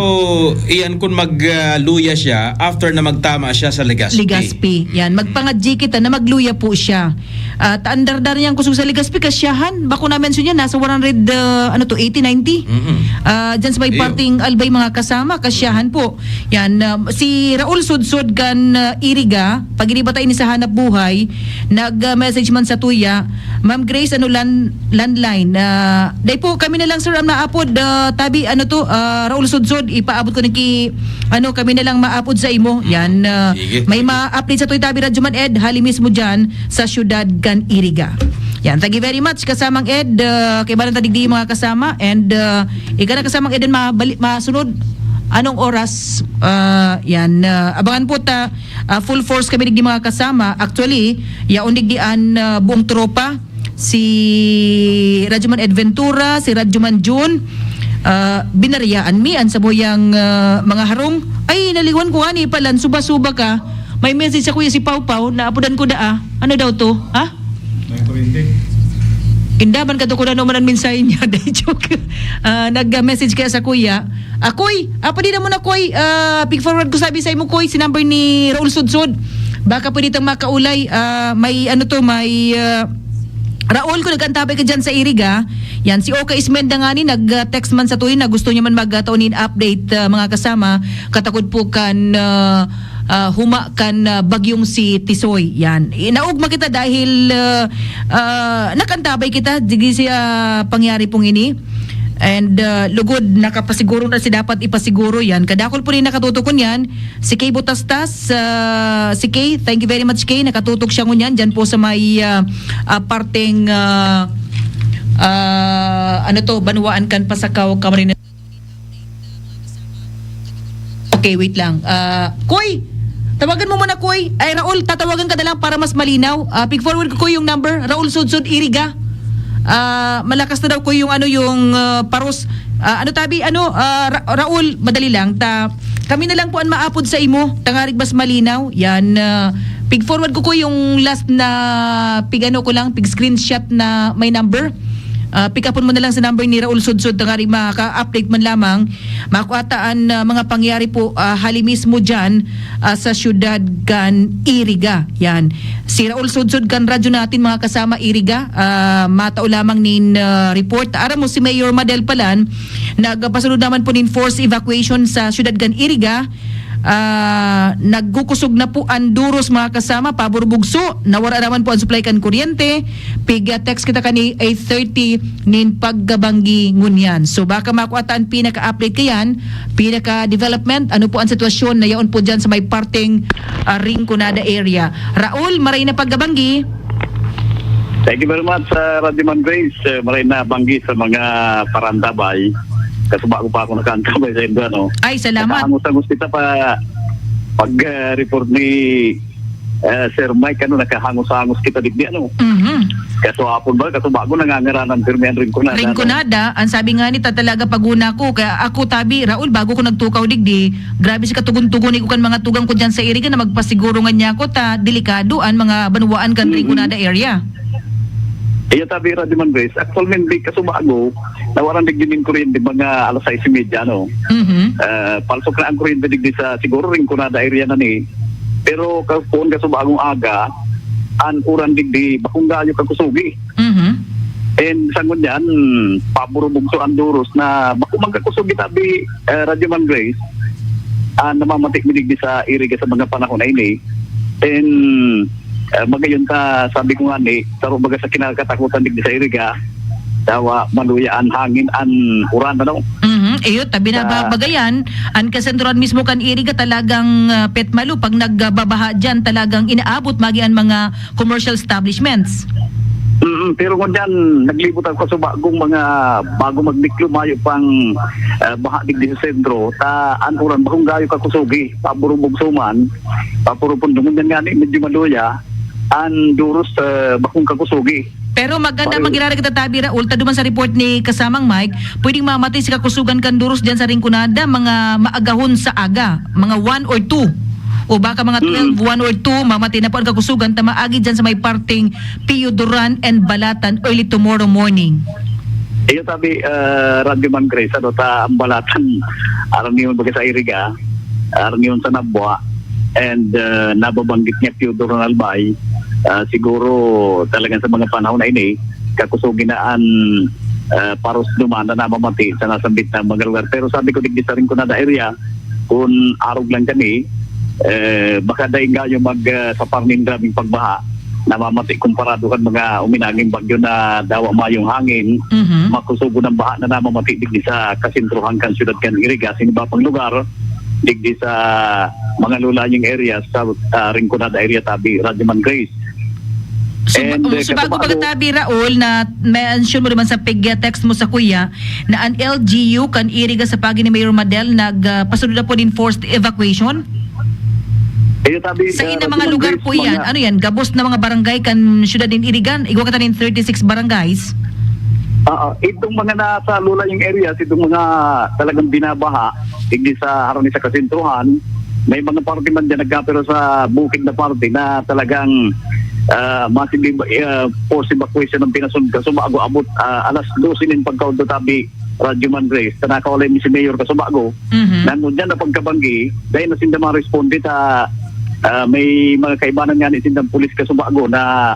iyan kun mag, ah, luya siya after na magtama siya sa Legazpi. Legazpi. Yan, Mm. magpangadji kita na magluya po siya. At andar-dar niyang kusog sa Legazpi, kasyahan. Bako na-mention niya, nasa one hundred, ah, ano to, eighty, ninety. Mm-mm. Ah, dyan sa may Iyo. parting Albay, mga kasama, kasyahan po. Yan, ah, si Raul Sudsud kan, ah, Iriga, pag-iriba tayo ni sa Hanap Buhay, nag, ah, message man sa tuya, Ma'am Grace, ano, lan-, landline. Ah, dai po, kami na lang, sir, ang maapod. Ah, tabi, ano to, ah, Raul Sudsud, ipaabot ko na ki, ano, kami na lang maapod sa imo. Mm. Yan, ah, Sige, may sige. ma-update sa Toy Tabi Radyo Man Ed, hali mismo dyan sa syudad kan Iriga. Yan, thank you very much, kasamang Ed. Ah, kay Balang Tadigdi, mga kasama. And, ah, ika na, kasamang Ed, mabali-, masunod. Anong oras? Ah, yan, ah, abangan po ta, ah, full force kami digdi, mga kasama. Actually, yaon digdi an, ah, buong tropa. Si Radyoman Ed Ventura, si Radyoman Jun, ah, binariyaan mi an samuyang, ah, mga harong. Ay, naliwan ko ani pala, suba-suba ka. May message sa kuya si Pau Pau, naapodan ko daa. Ano daw to? Ha? May kuryente. Indaman ka to kung ano man ang mensahe niya. Dai, joke. Ah, nag-message kaya sa kuya. Ah, Koy, ah, pwede na muna, Koy. Ah, pig-forward ko sabi sa imo, Koy, si number ni Raul Sudsud. Baka pwede itong makaulay. Ah, may ano to, may, ah, Raul, kung nag-antabay ka dyan sa Iriga, yan, si Oka Ismenda nga ni, nag-text man sa tuyo na gusto niya man magkataon nin update, ah, mga kasama, katakod po kan, ah, ah, huma kan, ah, bagyong si Tisoy. Yan. Inaugma kita dahil, ah, ah, nag-antabay kita, digi siya pangyari pong ini. And, ah, lugod, nakapasiguro na si dapat ipasiguro yan. Kadakol po rin nakatutok ko niyan, si Kay Butastas, ah, si Kay, thank you very much, Kay. Nakatutok siya ngunyan dyan po sa may, ah, ah, parteng, ah, ah, ano to, Banwaan kan Pasakaw, Camarines. Okay, wait lang. Ah, Koy, tawagan mo muna, Koy. Ay, Raul, tatawagan ka na lang para mas malinaw. Ah, pig-forward ko, Koy, yung number. Raul Sudsud Iriga. Ah, malakas na daw, Koy, yung ano, yung, ah, paros. Ah, ano tabi, ano, ah, Ra- Raul, madali lang. Ta, kami na lang po ang maapod sa imo. Tangarig mas malinaw. Yan, ah, pig-forward ko, Koy, yung last na pig-ano ko lang, pig-screenshot na may number. Ah, pick upon mo na lang sa number ni Raul Sudsud, tangarig maka-update man lamang. Makuataan na mga pangyari po, ah, hali mismo dyan, ah, sa siyudad kan Iriga. Yan. Si Raul Sudsud kan radyo natin, mga kasama, Iriga, ah, matao lamang nin, ah, report. Aram mo, si Mayor Madel Palan, nagpasunod naman po nin forced evacuation sa siyudad kan Iriga. Ah, nagkukusog na po ang duros, mga kasama, pabor bugso. Nawara naman po ang supply kan kuryente. Pig-text kita kani eight thirty nin pagkabanggi ngunyan. So, baka makuha ta an pinaka-update kayan, pinaka-development, ano po ang sitwasyon na yaon po dyan sa may parteng, ah, Rinconada area. Raul, maray na pagkabanggi. Thank you very much, uh, Radyo Man Grace. Uh, maray na banggi sa mga parantabay. Kasuba ko pa ako nakaantabay sa indo, ano. Ay, salamat. Nakahangos-hangos kita pa pag, uh, report ni, uh, Sir Mike, ano, nakahangos-hangos kita digdi, ano. Mhm. Kaso hapon ba, kasuba ko nangangaranan, pirmi ang Rinconada, ano. Rinconada, ang sabi nga ni ta talaga paguna ko, kaya ako tabi, Raul, bago ko nagtukaw digdi, grabe si katugon-tugon ko kan mga tugang ko dyan sa Iriga na magpasiguro nga niya ako ta delikado ang mga banwaan kan Mhm. Rinconada area. Iya tabi, Radyo Man Grace. Actualmente, kasubago, nawaran digdi nin kuryente mga alas sais y media, no? Mhm. Ah, palsok na ang kuryente digdi sa, siguro, Rinconada area na ni. Pero ka-, poon kasubagong aga, an uran digdi, bakong gayo kakusugi. Mhm. And sa ngunyan, pabor bugso ang duros na bako man kakusugi tabi, eh, Radyo Man Grace, ah, namamati mi digdi sa Iriga sa mga panahon na ini. And, eh, magayon ta, sabi ko nga ni, saro baga sa kinakatakutan digdi sa Iriga, dawa maluya an hangin, an uran, ano? Mhm. Iyo, tabi na Sa ba-, bagayan, an kasentrohan mismo kan Iriga talagang, ah, petmalo. Pag nagbabaha diyan, talagang inaabot magi an mga commercial establishments. Mm, pero ngunyan, naglibot ako sa bagong mga, bago magdiklo, mayo pang, ah, baha digdi sa sentro. Ta, an uran, bakong gayo kakusugi, pabor bugso man, pabor pundo. Ngunyan nga ni, medyo maluya, an duros, ah, bakong kakusugi. Pero maganda Pareho. Magirara kita tabi, Raul, ta duman sa report ni kasamang Mike, pwedeng mamati si kakusugan kan duros diyan sa Rinconada, mga maagahon sa aga, mga one or two. O baka mga Mm. twelve, one or two, mamati na po ang kakusugan, ta maagi dyan sa may parteng Pio Duran and Balatan early tomorrow morning. Iyo tabi, ah, Radyo Man Grace, ano, ta ang Balatan, aram niyo baga sa Iriga, aram niyo sa Nabua, and, ah, nababanggit niya Pio Duran Albay, ah, siguro talagang sa mga panahon na ini, kakusugi na an, ah, paros duman na namamati sa nasambit na mga lugar. Pero sabi ko, digdi sa Rinconada area, kun arog lang kami, eh, baka dai gayo mag, ah, sapar nin grabeng pagbaha, namamati komparado kan mga uminaging bagyo na dawa mayong hangin, Mhm. makusugon ang baha na namamati digdi sa kasentrohan kan siyudad kan Iriga, sa iba pang lugar, digdi sa mga low-lying areas sa, ah, Rinconada area tabi, Radyo Man Grace. So, And, ba-, eh, so bago kasubago pagkatabi, Raul, na mention mo naman sa pig-, text mo sa kuya, na an L G U kan Iriga sa pagi ni Mayor Madel nag, ah, pasunod na po nin forced evacuation? Iyo tabi, Sa ah, ina mga Radyo Man lugar Grace, po yan? mga Ano yan? Gabos na mga barangay kan siyudad nin Iriga? Igwa kita nin thirty-six barangays? Oo, itong mga nasa low-lying areas, itong mga talagang binabaha, digdi sa harani sa kasentrohan, may mga parte man dyan nagkapero sa bukid na parte na talagang, ah, massive, ah, forced evacuation ang pinasunod. Kasubago abot, ah, alas dose nin pagkaudto tabi, Radyo Man Grace, ta nakawalay mi si Mayor kasubago. Mhm. Nang dyan na pagkabanggi, dahil na sinda mga responde ta, ah, may mga kaibanan nga ni sindang pulis kasubago na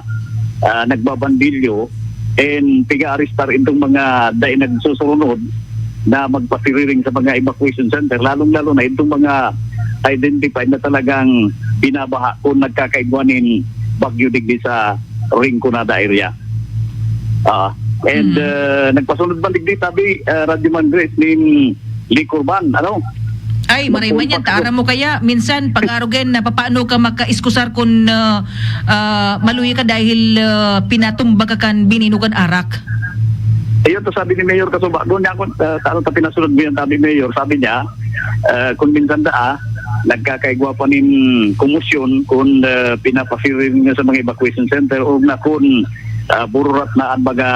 ah, nagbabandilyo and piga-arestar itong mga dai nagsusurunod na magpasiriring sa mga evacuation center, lalong-lalo na itong mga identified na talagang binabaha kung nagkakaigwa nin bagyo digdi sa Rinconada area. Ah, and, Mm. ah, nagpasunod man digdi, tabi, ah, Radyo Man Grace, nin liquor ban, ano? Ay, maray man yan. Magpumpas- Taaram mo kaya, minsan, pag-arogen na papaano ka makaiskusar kun, ah, ah, maluya ka dahil, ah, pinatumba ka kan bininugan arak? Ayun, to sabi ni Mayor Kasuba, doon niya ako, ah, ano, ta pinasunod mo yan, sabi ni Mayor, sabi niya, ah, kung minsan da, ah, nagkakaigwa pa nin kumusyon kung, ah, pinapasiring niya sa mga evacuation center o na kung, ah, bururat na ang mga,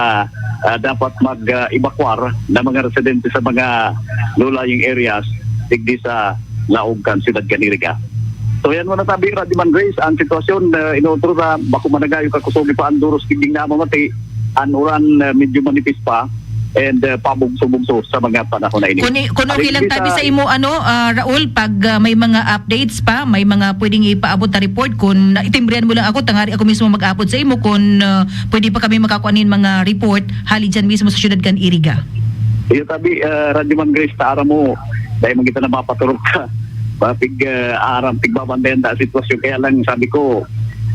ah, dapat mag, ah, evacuar na mga residente sa mga low-lying areas digdi sa laog kan siyudad kan Iriga. So, yan muna tabi, Radyo Man Grace, ang sitwasyon, ah, inuuntro na bako managayo kakusogi pa ang duros digding namamati, ang uran, ah, medyo manipis pa, and, ah, pabugso-bugso sa mga panahon na ini. Kung i-, kung okay Aling lang tabi Lisa, sa imo, ano, ah, Raul, pag, ah, may mga updates pa, may mga pwedeng ipaabot na report, kung itimbrihan mo lang ako, tangari ako mismo mag-abot sa imo, kung, ah, pwede pa kami makakuha nin mga report, hali dyan mismo sa siyudad kan Iriga. Iyo, tabi, ah, Radyo Man Grace, ta aram mo, dahil man kita na mapaturog ka, mapig, ah, aram, pigbabantayan ta ang sitwasyon. Kaya lang, sabi ko,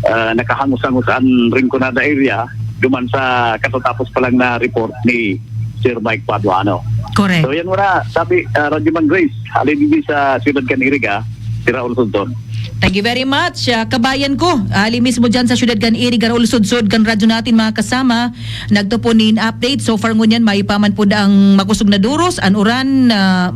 ah, nakahangos-hangos ang Rinconada area, duman sa katatapos pa lang na report ni Sir Mike Paduano. Correct. So, yan muna, sabi, ah, Radyo Man Grace, hali digdi sa siyudad kan Iriga, si Raul Sundon. Thank you very much, ah, kabayan ko. Ali mismo dyan sa siyudad kan Iriga, Raul Sudsod, kan radyo natin, mga kasama. Nagtupon nin update. So far ngunyan, mayo pa man po ang makosog na duros. An uran, ah,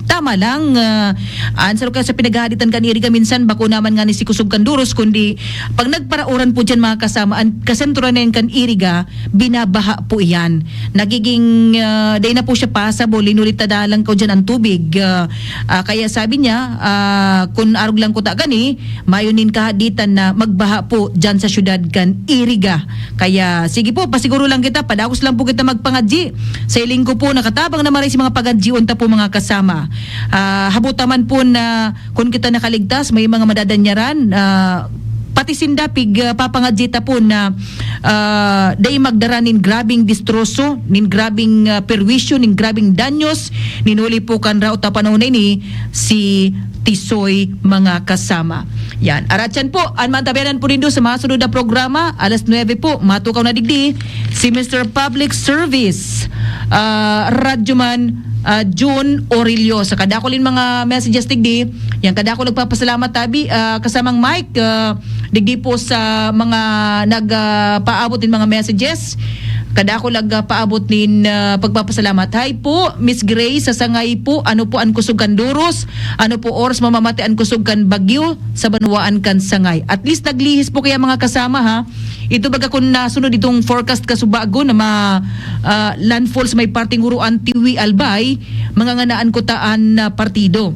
tama lang. Ah, an saro kaya sa pinaghahaditan kan Iriga, minsan bako naman nga ni si kusog kan duros, kundi pag nagparauran po dyan, mga kasama, an kasentronan kan Iriga, binabaha po iyan. Nagiging, ah, dai na po siya passable, linulit na dalang ko dyan ang tubig. Ah, ah, kaya sabi niya, ah, kun arog lang kuta gani, mayo nin kahaditan na magbaha po dyan sa siyudad kan Iriga. Kaya sige po, pasiguro lang kita, padakos lang po kita magpangadji. Sa hiling ko po, nakatabang na maray si mga pagadjion ta po, mga kasama. Ah, habuta man po na kun kita nakaligtas, may mga madadanyaran, ah, pati sinda pig, ah, papangadji ta po na, ah, dai magdara nin grabing distroso, nin grabing, ah, perwisyo, nin grabing danyos, nin huli po kan raot na panahon na ini, si Tisoy, mga kasama. Yan. Aratyan po, an mantabayanan po nindo sa mga sunod na programa, alas nuebe po, matukaw na digdi, si Mister Public Service, ah, Radyoman, ah, June Orillo. Sa kadakul nin mga messages digdi, yan, kadakul nagpapasalamat tabi, ah, kasamang Mike, ah, digdi po sa mga nag, ah, paabot nin mga messages. Kadakul nag, ah, paabot nin, ah, pagpapasalamat. Hi po, Miss Grace, sa Sangay po, ano po an kusog kan duros? Ano po oras mamamati an kusog kan bagyo sa banwaan kan Sangay? At least naglihis po kaya, mga kasama, ha? Ito baga kun nasunod itong forecast kasubago na ma, ah, landfall sa may parteng Huroan, Tiwi, Albay, manganganaan kuta an, ah, partido.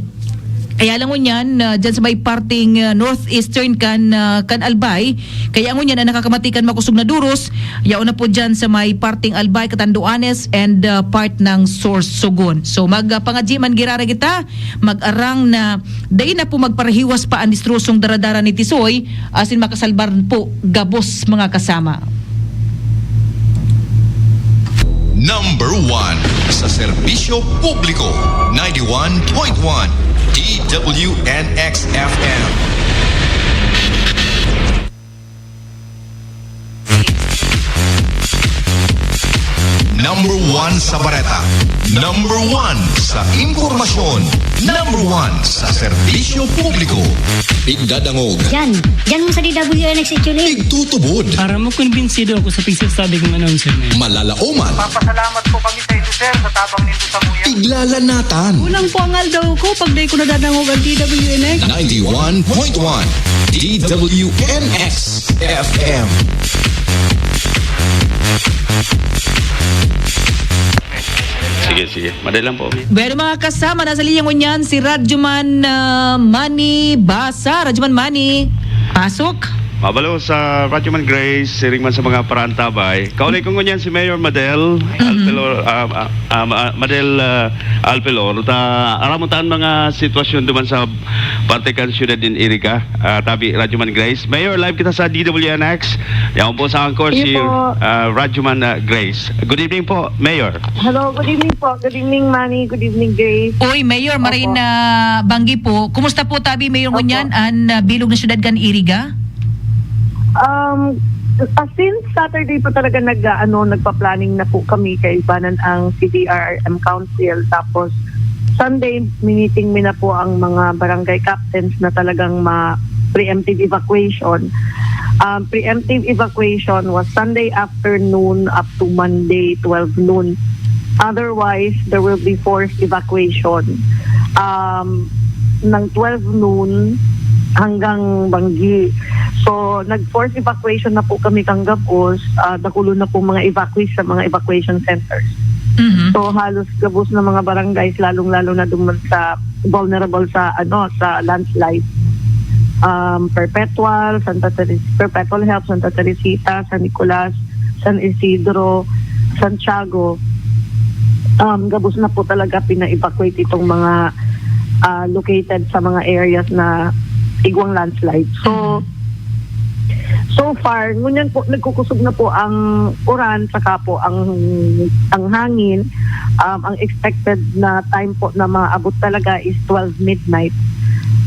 Kaya lang ngunyan, ah, dyan sa may parteng, ah, northeastern kan, ah, kan Albay, kaya ngunyan ang nakakamati kan makosog na duros, yaon na po dyan sa may parteng Albay, Catanduanes, and, ah, part ng Sorsogon. So, mag, ah, pangadji man girara kita, mag-arang na dai na po magparahiwas pa an distrosong daradara ni Tisoy, asin makasalbar po gabos, mga kasama. Number one sa serbisyo publiko, ninety-one point one D W N X F M. Number one sa bareta. Number one sa impormasyon. Number one sa serbisyo publiko. Pigdadangog. Yan. Yan mo sa D W N X actually. Pigtutubod. Aram mo, kumbinsido ako sa pagsasabi kong announcer na yan. Malalaoman. Papasalamat po kami sa inyo, sir, sa tabang nindo sa muya. Piglalanatan. Unang po ang aldaw ko pag dai ko nadadangog ang D W N X. Ninety-one point one D W N X F M. Sige, sige. Madali lang po. Bueno, mga kasama, nasa linya ngunyan si Radyoman, ah, Manny Basa. Radyoman Manny, pasok. Mabalo sa Radyo Man Grace, siring man sa mga paraantabay. Kaulay ko ngunyan si Mayor Madel Alpelor, ah, ah, ah, Ma-, Madel, ah, Alpelor. Ta, aram mo ta an mga sitwasyon duman sa parte kan siyudad nin Iriga. Ah, tabi, Radyo Man Grace. Mayor, live kita sa D W N X. Yaon po sa anchor, Iyo si, po. ah, Radyo Man, ah, Grace. Good evening po, Mayor. Hello, good evening po. Good evening, Manny. Good evening, Grace. Uy, Mayor, Opo. Marin na Banggi po. Kumusta po tabi, Mayor, Opo. ngunyan, an, ah, bilog na siyudad kan Iriga? Um, ah, since Saturday pa talaga nag, ah, ano, nagpa-planning na po kami kaibanan ang C D R M Council. Tapos, Sunday, miniting mi na po ang mga barangay captains na talagang ma-, preemptive evacuation. Um, preemptive evacuation was Sunday afternoon up to Monday, twelve noon. Otherwise, there will be forced evacuation. Um, ng twelve noon hanggang Banggi. So, nag-forced evacuation na po kami kan gabos. Ah, dakulo na po mga evacuees sa mga evacuation centers. Mhm. So, halos gabos na mga barangays, lalong-lalo na duman sa vulnerable sa, ano, sa landslide. Um, Perpetual, Santa Teres-, Perpetual Help, Santa Teresita, San Nicolas, San Isidro, Santiago, um, gabos na po talaga pina-evacuate itong mga, ah, located sa mga areas na igwang landslide. So, so far, ngunyan po, nagkukusog na po ang uran, saka po ang, ang hangin. Um, ang expected na time po na maabot talaga is twelve midnight.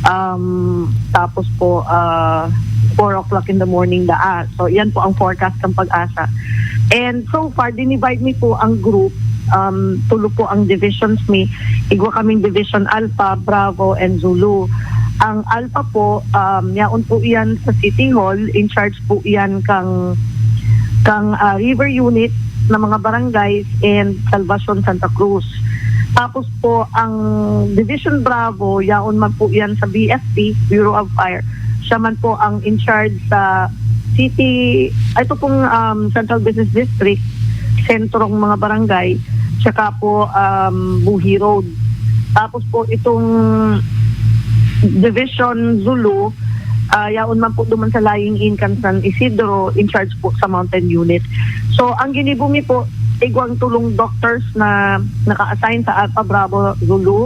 Um, tapos po, ah, four o'clock in the morning daa. So, yan po ang forecast ng PAGASA. And so far, dinivide mi po ang group. Um, tulo po ang divisions mi. Igwa kaming Division Alpha, Bravo, and Zulu. Ang Alpha po, um, yaon po iyan sa City Hall. In charge po iyan kang, kang, ah, River Unit ng mga barangays and Salvacion Santa Cruz. Tapos po, ang Division Bravo, yaon man po iyan sa B F P, Bureau of Fire. Siya man po ang in charge sa city, ito pong, um, Central Business District, sentrong mga barangay, tsaka po, um, Buhi Road. Tapos po itong Division Zulu, ah, yaon man po duman sa lying in kan San Isidro, in charge po sa Mountain Unit. So, ang ginibo mi po, igwang tulong doctors na naka-assign sa Alpha Bravo Zulu,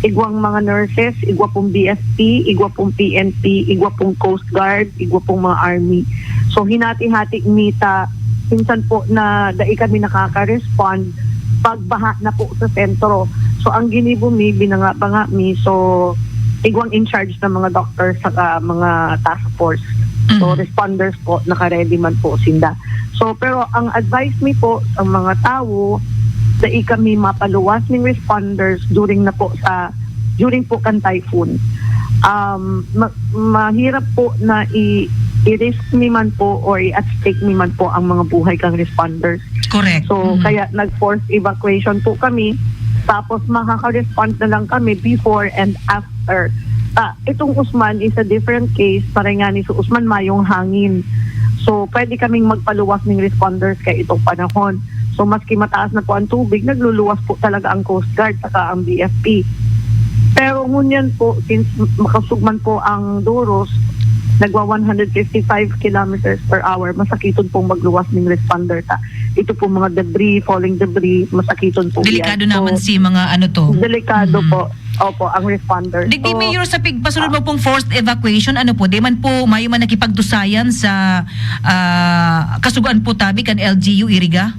igwang mga nurses, igwa pong B F P, igwa pong P N P, igwa pong Coast Guard, igwa pong mga army. So, hinati-hati mi ta, minsan po na dai kami nakaka-respond pag baha na po sa sentro. So, ang ginibo mi, binanga-banga mi. So, igwang in charge ng mga doctors saka mga task force. So, Mhm. responders po, naka-ready man po sinda. So, pero ang advice mi po sa mga tawo, dai kami mapaluwas ning responders during na po sa, during po kan typhoon. Um, ma-, mahirap po na i-, i-risk mi man po or i-at stake mi man po ang mga buhay kang responders. Correct. So, Mhm. kaya nag-forced evacuation po kami. Tapos, makaka-respond na lang kami before and after. Ah, itong Usman is a different case. Parengani sa Usman, mayong hangin. So, pwede kaming magpaluwas ning responders kay itong panahon. So, maski mataas na po ang tubig, nagluluwas po talaga ang Coast Guard saka ang B F P. Pero ngunyan po, since makasugman po ang Duros, nagwa one hundred fifty-five kilometers per hour, masakiton pong magluwas ning responder ta. Ito po mga debris, falling debris, masakiton po Delikado yan. So, naman si mga ano to. Delikado Mhm. po. Opo, ang responder. Digdi, So, Mayor, sa pigpasunod mo pong forced evacuation, ano po, di man po mayo man nakipagdusayan sa, ah, kasugoan po tabi kan L G U Iriga?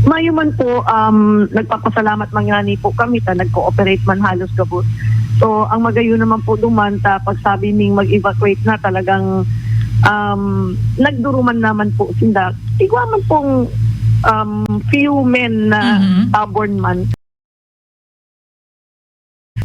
Mayo man po, um, nagpapasalamat man ngani po kami ta nag-cooperate man halos gabos. So, ang magayon naman po duman ta pagsabi ning mag-evacuate na, talagang, um, nagduruman naman po sinda. Igwa man pong, um, few men na Mhm. stubborn man.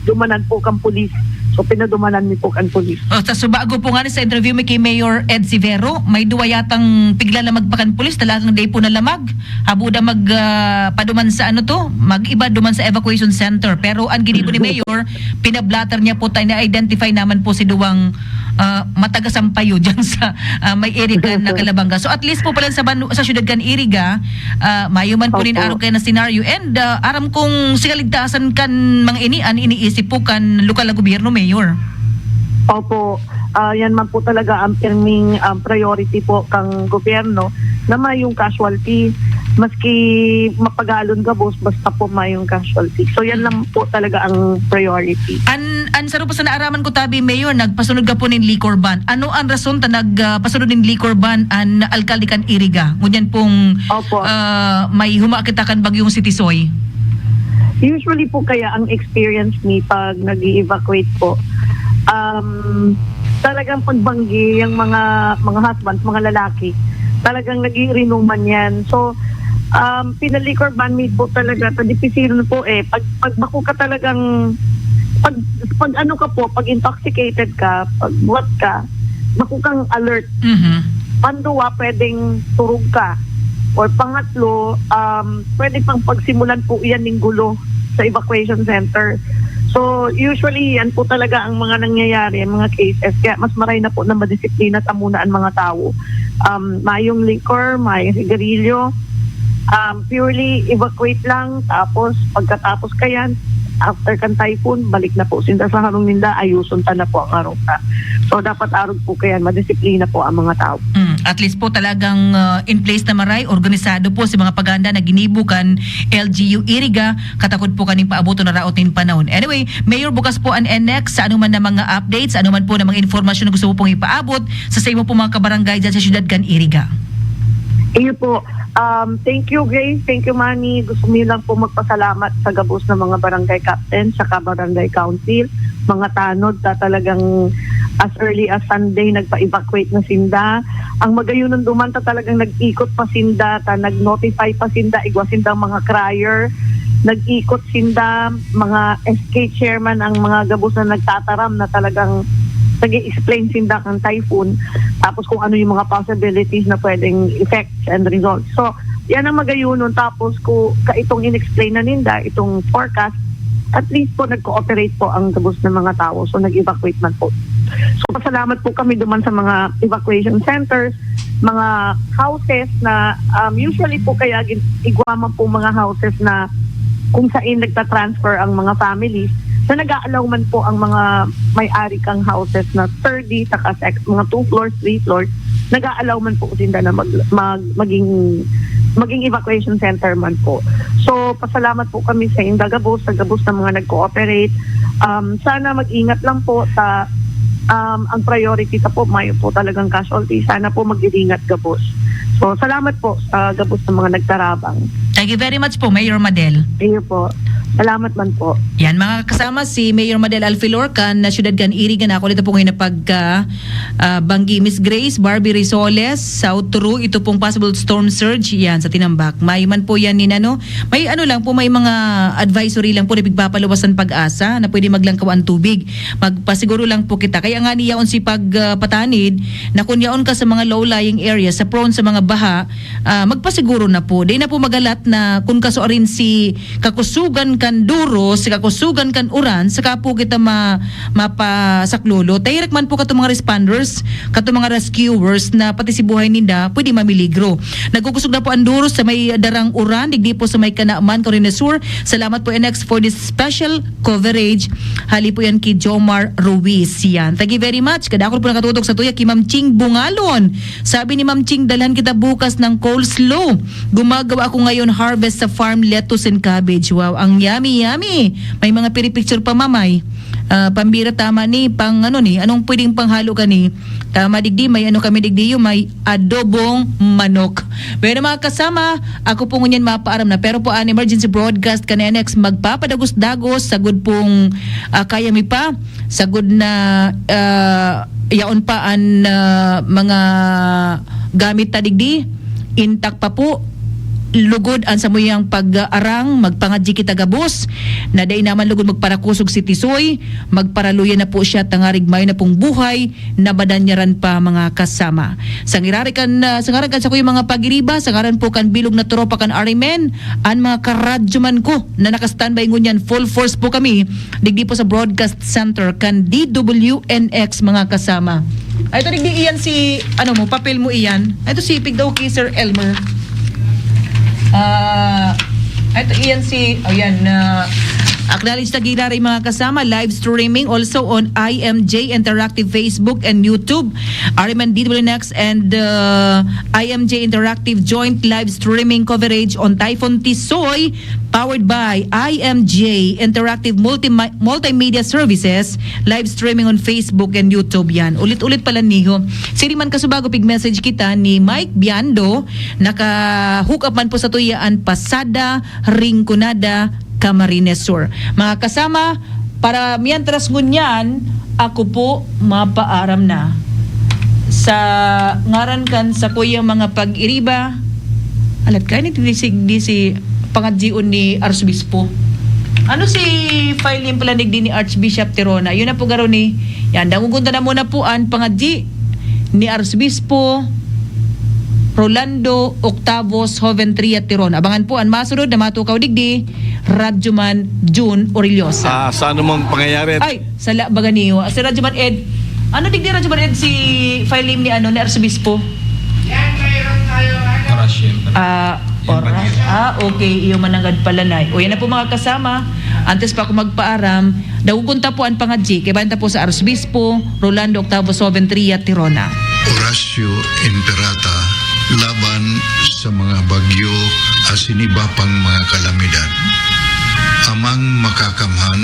Dumanan po kan pulis. So, pinadumanan mi po kan pulis. O, sa subago po nga sa interview mi kay Mayor Ed Severo, may duwa yatang piglalamag pa kan pulis, talagang day po nalamag. Habo da mag, ah, paduman sa ano to, mag-iba duman sa evacuation center. Pero ang ginibo ni Mayor, pinablatter niya po tayo, na-identify naman po si duwang, ah, matagasampayo dyan sa, ah, may area kan Nakalabanga. So at least po pala sa banu-, sa syudad kan Iriga, ah, mayo man po nin Opo. arog kayo na senaryo. And, ah, aram kong si kaligtasan kan mga ini, an iniisip po kan lokal na gobyerno, Mayor. Opo. Ah, yan man po talaga ang pirming, um, priority po kang gobyerno, na mayong casualty. Maski mapagalon gabos, basta po mayong casualty. So, yan lang po talaga ang priority. An an saro pa sa naaraman ko tabi, Mayor, nagpasunod ka po nin liquor ban. Ano ang rason ta nagpasunod nin liquor ban an alkalde kan Iriga? Ngunyan pong Opo. ah, may huma kita kan bagyong si Tisoy. Usually po kaya ang experience ni pag nag-evacuate po, um, talagang pagbanggi yung mga mga husbands, mga lalaki, talagang nag-iinuman yan. So, um, pinaliquor ban mi po talaga, ta dipisil po eh. Pag, pag bako ka talagang, pag, pag ano ka po, pag intoxicated ka, pag buwat ka, bako kang alert. Mhm. Panduwa, pwedeng turog ka. Or pangatlo, um, pwede pang pagsimulan po yan ng gulo sa evacuation center. So, usually, yan po talaga ang mga nangyayari, ang mga cases. Kaya mas maray na po na madisiplina ta muna ang mga tao. Um, mayong liquor, mayong sigarilyo, um, purely evacuate lang. Tapos, pagkatapos ka yan, after kan typhoon, balik na po sinda sa harong ninda, ayuson ta na po ang harong ta. So, dapat arog po kayan, madisiplina po ang mga tao. Mm, at least po talagang uh, in place na maray, organisado po si mga paghahanda na ginibo kan L G U Iriga, katakod po kaning paaboton na raot nin panahon. Anyway, Mayor, bukas po an N X sa anuman na mga updates, anuman po na mga informasyon na gusto mo pong ipaabot sa sa imo po mga kabarangay dyan sa siyudad kan Iriga. Iyo po. Um, thank you, Grace. Thank you, Manny. Gusto mi lang po magpasalamat sa gabos na mga barangay captain, sa barangay council, mga tanod na talagang as early as Sunday nagpa-evacuate na sinda. Ang magayunon duman ta talagang nag-ikot pa sinda, ta nag-notify pa sinda, igwa sindang mga crier, nag-ikot sinda, mga S K chairman ang mga gabos na nagtataram na talagang nag-i-explain sinda kan typhoon, tapos kung ano yung mga possibilities na pwedeng effects and results. So, yan ang magayunon. Tapos, kung ka itong in-explain na ninda, itong forecast, at least po nag-cooperate po ang gabos ng mga tao. So, nag-evacuate man po. So, pasalamat po kami duman sa mga evacuation centers, mga houses na, um, usually po kaya gin- igwa man po mga houses na kung saan nagta-transfer ang mga families, na nag-aalaw man po ang mga may-ari kang houses na thirty saka sec- mga two floors, three floors, nag-aalaw man po sinda na mag, mag, maging maging evacuation center man po. So, pasalamat po kami sa inda gabos, sa gabos na mga nag-cooperate. Um, sana mag-ingat lang po sa, um, ang priority ta po, mayo po talagang casualty. Sana po mag-ingat gabos. So, salamat po sa gabos ng mga nagtarabang. Thank you very much po, Mayor Madel. Iyo po. Salamat man po. Yan, mga kasama, si Mayor Madel Alfilor kan na siyudad kan Iriga, na ako nito po ngayon na pagka ah, banggi. Miss Grace, Barbie Risoles, South Turu, ito pong possible storm surge, yan, sa Tinambac. May man po yan ni ano, may ano lang po, may mga advisory lang po na pigpapaluwasan pag-asa na pwede maglangkaw ang tubig. Magpasiguro lang po kita. Kaya nga niyaon si pag, ah, patanid na kung yaon ka sa mga low-lying areas, sa prone sa mga baha, ah, magpasiguro na po. Di na po magalat na kung kasuarin si kakusugan kan duro, si kakusugan kan uran, saka po kita ma, mapasaklolo. Tahirak man po kato mga responders, kato mga rescuers na pati si buhay ninda pwede mamiligro. Nagkukusog na po ang duro sa may darang uran, digdi po sa may Kanaman, Camarines Sur. Salamat po, N X, for this special coverage. Hali po yan kay Jomar Ruiz. Yan. Thank you very much. Kadakol po nakatutok sa tuya kay Ma'am Ching Bungalon. Sabi ni Ma'am Ching, dalhan kita bukas ng coleslaw. Gumagawa ako ngayon harvest sa farm, lettuce and cabbage. Wow, ang yummy, yummy. May mga piri-picture pa, mamay. Ah, pambira tama ni, pang ano ni, anong pwedeng panghalo ka ni? Tama digdi, may ano kami digdi, yung may adobong manok. Pero mga kasama, ako po ngunyan mapaaram na. Pero po an emergency broadcast kan N X, magpapadagos-dagos, sagod pong ah, kaya mi pa. Sagod na ah, yaon pa an ah, mga gamit ta digdi. Intak pa po. Lugod an samuyang pag-arang, magpangadyi kita gabos. Na dai naman lugod magparakusog si Tisoy, magparaluya na po siya tangarig mayo na pong buhay, nabadanyaran pa, mga kasama. Sa ngirari kan, ah, sa ngaran kan sakoy mga pagiriba, sa ngaran po kan bilog na tropa kan Arimen, an mga karadyoman ko na naka-standby ngunyan, full force po kami digdi po sa broadcast center kan D W N X, mga kasama. Ay, ito digdi iyan si, ano mo, papel mo iyan. Ay, ito si Pigdaw kay Sir Elmer. Ah, ay, ito iyan si, oh, yan, na Acknowledge ta giraray, mga kasama, live streaming also on I M J Interactive Facebook and YouTube. R M N D W Next and, uh, I M J Interactive joint live streaming coverage on Typhoon Tisoy, powered by I M J Interactive Multi-, Multimedia Services, live streaming on Facebook and YouTube yan. Ulit-ulit pala niho. Siri man kasubago, pig-message kita ni Mike Biando, naka-hook up man po sa tuyaan, Pasada, Rinconada, Camarines Sur. Mga kasama, para mientras ngunyan, ako po mapaaram na. Sa ngaran kan sakuyang mga pag-iriba, alat ka, ini digdi si pangadjion ni Arsobispo. Ano si filing pala digdi ni Archbishop Tirona? Yun na po garo ni, yan, dangogon ta na muna po an pangadji ni Arsobispo Rolando Octavos Joventria Tiron. Abangan po an masunod na matukaw digdi, Radyoman Jun Orillosa. Ah, sa anumang pangyayari. Ay, sala baga niyo. Si Radyoman Ed, ano digdi, Radyoman Ed, si filing ni, ano, ni Arsobispo? Oras, siyempre. Ah, oras. Ah, okay. Iyo manangad pala, Nay. O, yan na po, mga kasama. Antes pa ako magpaaram, dangogon ta po an pangadji. Kaibahan ta po sa Arsobispo Rolando Octavos Joventria Tirona. Oratio Imperata laban sa mga bagyo asin iba pang mga kalamidad. Amang Makakamhan,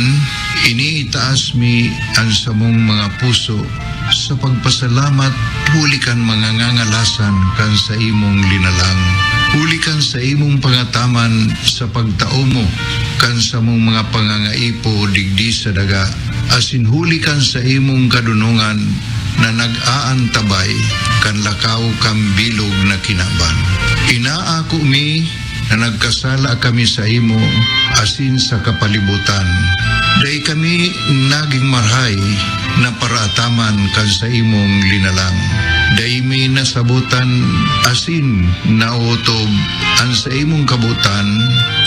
iniitaas mi an samong mga puso sa pagpasalamat huli kan mga ngangalasan kan saimong linalang, huli kan saimong pangataman sa pagtao mo kan samong mga pangangaipo digdi sa daga, asin huli kan saimong kadonongan na nag-aantabay kan lakaw kan bilog na kinaban. Inaako mi na nagkasala kami saimo asin sa kapalibutan. Dai kami nagin marahay na paraataman kan saimong linalang. Dai mi nasabotan asin naotob an saimong kabotan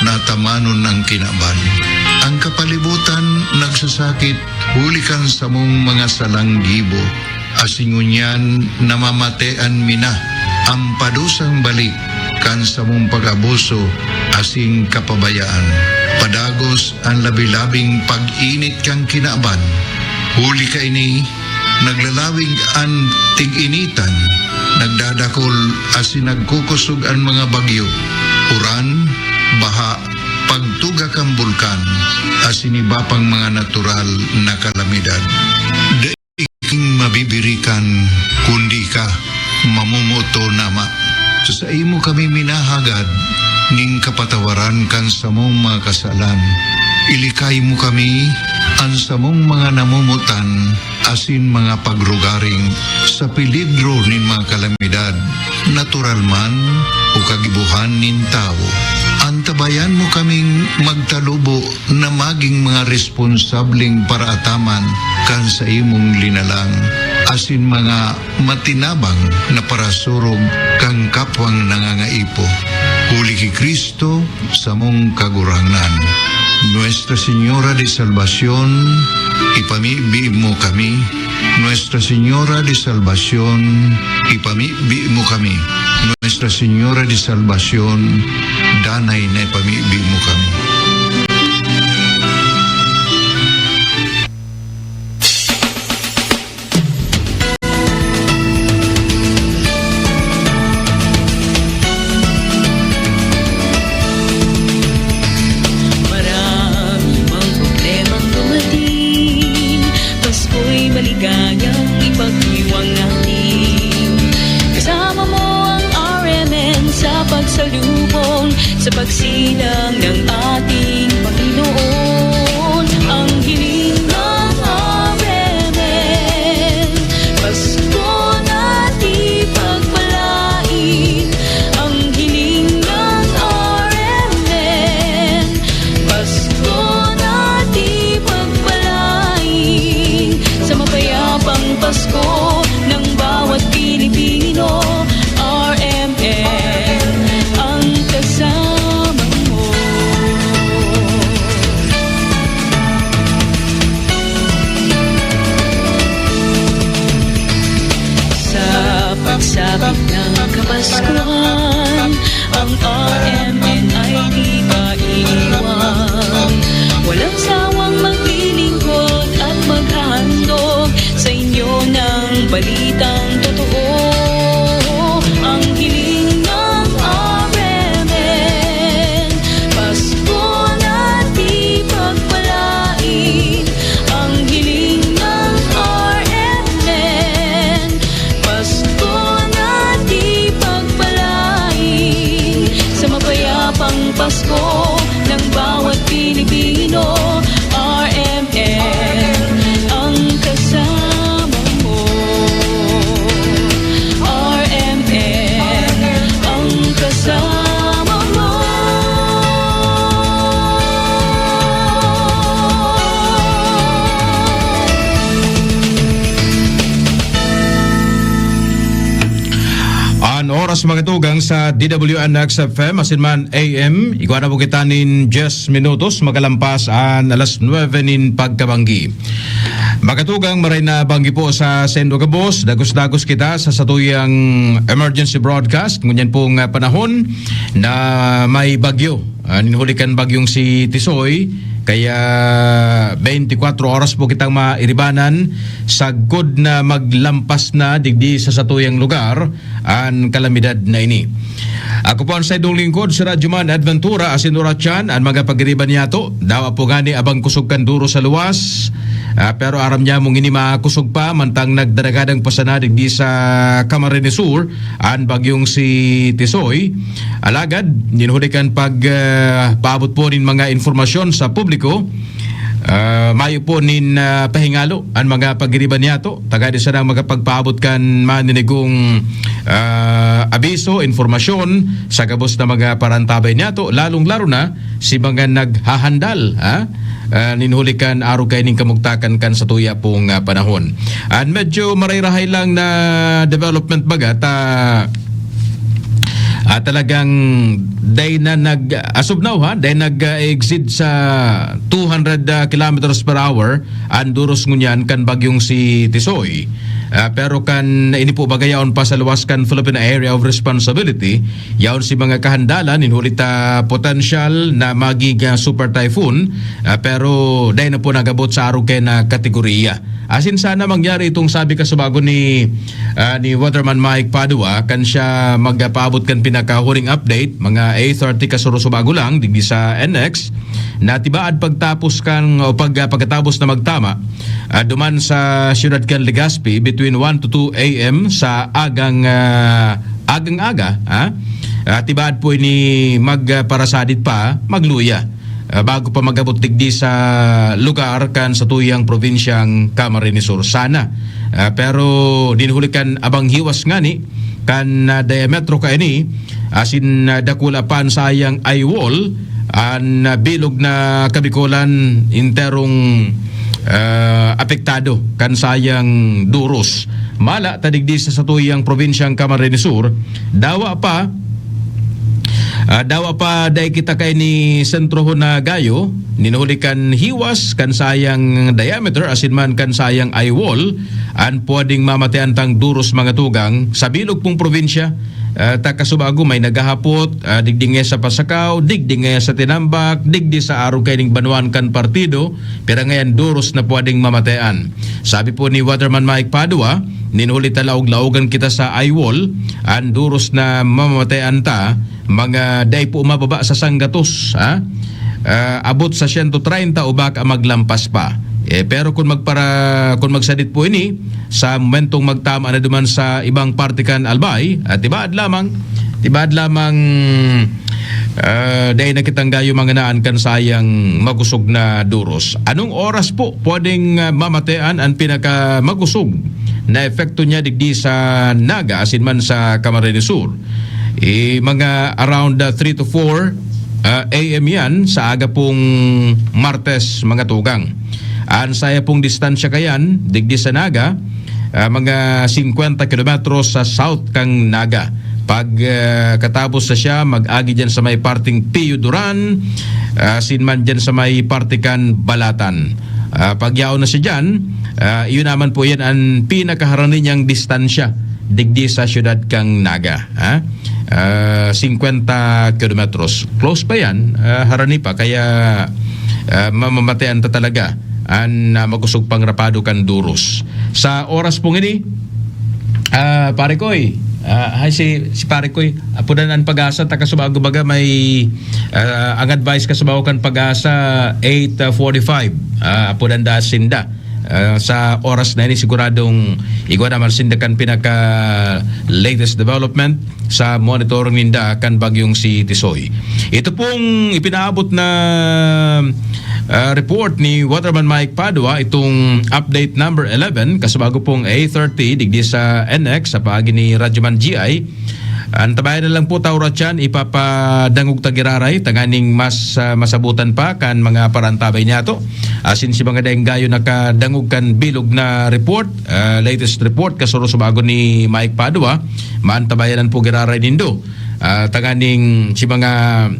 na atamanon an kinaban. An kapalibutan nagsasakit huli kan samong mga salang gibo, asin ngunyan namamatean mi na an padusang balik kan samong pag-abuso asin kapabayaan. Padagos an labi-labing pag-init kan kinaban. Huli kaini, naglalawig an tig-initan, nagdadakol asin nagkukosog an mga bagyo, uran, baha, pagtuga kan bulkan, asin iba pang mga natural na kalamidad. Daing mabibirikan, kundi ika, mamomoton, Ama. Sa saimo kami minahagad nin kapatawaran kan samong mga kasalan. Ilikay mo kami, an samong mga namomotan, asin mga pagrugaring sa peligro nin mga kalamidad, natural man o kagibohan nin tawo. Antabayan mo kaming magtalubo na magin mga responsableng paraataman kan saimong linalang, asin mga matinabang na parasurog kan kapwang nangangaipo. Huli ki Cristo, samong Kagurangnan. Nuestra Señora de Salvacion, ipamibi mo kami. Nuestra Señora de Salvacion, ipamibi mo kami. Nuestra Señora de Salvacion, danay na ipamibi mo kami. Marami mang problemang dumating, Pasko'y maligayang ipagdiwang natin. Kasama mo ang R M N sa pagsalubong, sa pagsilang ng Pas mga tugang sa D W N X F M, asin man A M, igwa na po kita nin diyes minutos, makalampas an alas nuebe nin pagkabanggi. Mga tugang, maray na banggi po sa sendo gabos, dagos-dagos kita sa satuyang emergency broadcast. Ngunyan pong, ah, panahon na may bagyo. Ah, ninhuli kan bagyong si Tisoy, kaya twenty-four oras po kitang mairibanan sagkod na maglampas na digdi sa satuyang lugar an kalamidad na ini. Ako po ang saindong lingkod, si Radyo Man Adventura, asin Urachan, an mga pagiriba niyato. Dawa po ngani abang kusog kan duro sa luwas, ah, pero aram niya mong ini makusog pa, mantang nagdaragadang pa sana digdi sa Camarines Sur, an bagyong si Tisoy. Alagad, ninhuli kan pag, ah, paabot po nin mga informasyon sa publiko, ah, mayo po nin, ah, pahingalo an mga pagiriba niyato. Tagadi sana magpagpaabot kan maninigong, ah, abiso, informasyon sa gabos na mga parantabay niyato, lalong-laro na si mga naghahandal, ha? Ah, ninhuli kan arog kaining kamugtakan kan satuya pong, ah, panahon. An medyo maray-rahay lang na development baga ta, ah, talagang dai na nag-, as of now, ha, dai nag-exceed sa two hundred, ah, kilometers per hour an duros ngunyan kan bagyong si Tisoy. Ah, pero kan ini po baga yaon pa sa luwas kan Philippine Area of Responsibility, yaon si mga kahandalan, ninhuli ta potensyal na maging, ah, super typhoon, ah, pero dai na po nagabot sa arog kaya na kategoriya. Asin sana mangyari itong sabi kasubago ni, ah, ni Waterman Mike Padua, kan siya magpaabot kan pinakahuring update, mga eight thirty kasurusubago lang, digdi sa N X, na tibaad pagtapos kan, o pag-, pagkatapos na magtama, ah, duman sa siyudad kan Legazpi between one to two A M sa agang, ah, agang-aga, ha? Ah, tibaad po ini magparasadit pa, magluya, ah, bago pa mag-abot digdi sa lugar kan satuyang probinsyang Camarines Sur sana. Ah, pero dinhuli kan abang hiwas ngani kan, ah, diametro kaini, asin, ah, dakula pa an sayang eye wall, an, ah, bilog na Kabikolan enterong, ah, apektado kan sayang duros. Mala ta digdi sa satuyang probinsyang Camarines Sur, dawa pa, ah, dawa pa dai kita kaini sentrohon na gayo, ninhuli kan hiwas kan sayang diameter asin man kan sayang eye wall, an pwedeng mamatean tang duros mga tugang sa bilog pong probinsya. Ah, ta kasubago may naghahapot, ah, digdi ngaya sa Pasacao, digdi ngaya sa Tinambac, digdi sa arog kaining banwaan kan partido, pira ngayan duros na pwedeng mamatean. Sabi po ni Waterman Mike Padua, ninhuli ta laog-laogan kita sa eye wall, an duros na mamamatean ta, mga dai po mababa sa sanggatos, ha? Ah, abot sa siyento treinta o baka maglampas pa. Eh, pero kung magpara-, kung magsadit po ini, sa momentong magtama na duman sa ibang parte kan Albay, at tibaad lamang, tibaad lamang, ah, dai na kitang gayo manganaan kan sayang magusog na duros. Anong oras po pwedeng, ah, mamatean an pinakamagusog na epekto niya digdi sa Naga asin man sa Camarines Sur? Eh, mga around, ah, three to four, ah, A M yan sa aga pong Martes, mga tugang. An saya pong distansya kayan, digdi sa Naga, ah, mga singkwenta kilometros sa south kan Naga. Pag, ah, katapos na siya, mag-agi dyan sa may parting Pio Duran, ah, asin man dyan sa may parte kan Balatan. Ah, pag yaon na siya dyan, ah, iyon naman po yan an pinakaharani niyang distansya digdi sa siyudad kan Naga, ha? Ah, singkwenta kilometros. Close pa yan, ah, harani pa, kaya, ah, mamamatean ta talaga an, ah, magusog pang rapado kan duros. Sa oras pong ini, ah, Pare Koy, ah, ay, si, si Pare Koy, apudan an Pag-asa, ta kasubago baga may, ah, ang advice kasubago kan Pag-asa, eight forty-five, ah, apudan da sinda. Ah, sa oras na ini, siguradong igwa naman sinda kan pinaka latest development sa monitoring ninda kan bagyong si Tisoy. Ito pong ipinaabot na, ah, report ni Waterman Mike Padua, itong update number eleven, kasubago pong eight thirty, digdi sa N X, sa paagi ni Radyoman G I. Antabayan na lang po, Tauratian, ipapadangog ta giraray, tanganing mas, ah, masabutan pa kan mga parantabay niyato. asin si mga daing gayo nakadangog kan bilog na report, ah, latest report, kasurusubagon ni Mike Padua, maantabayan po giraray nindo. Ah, tanganing si mga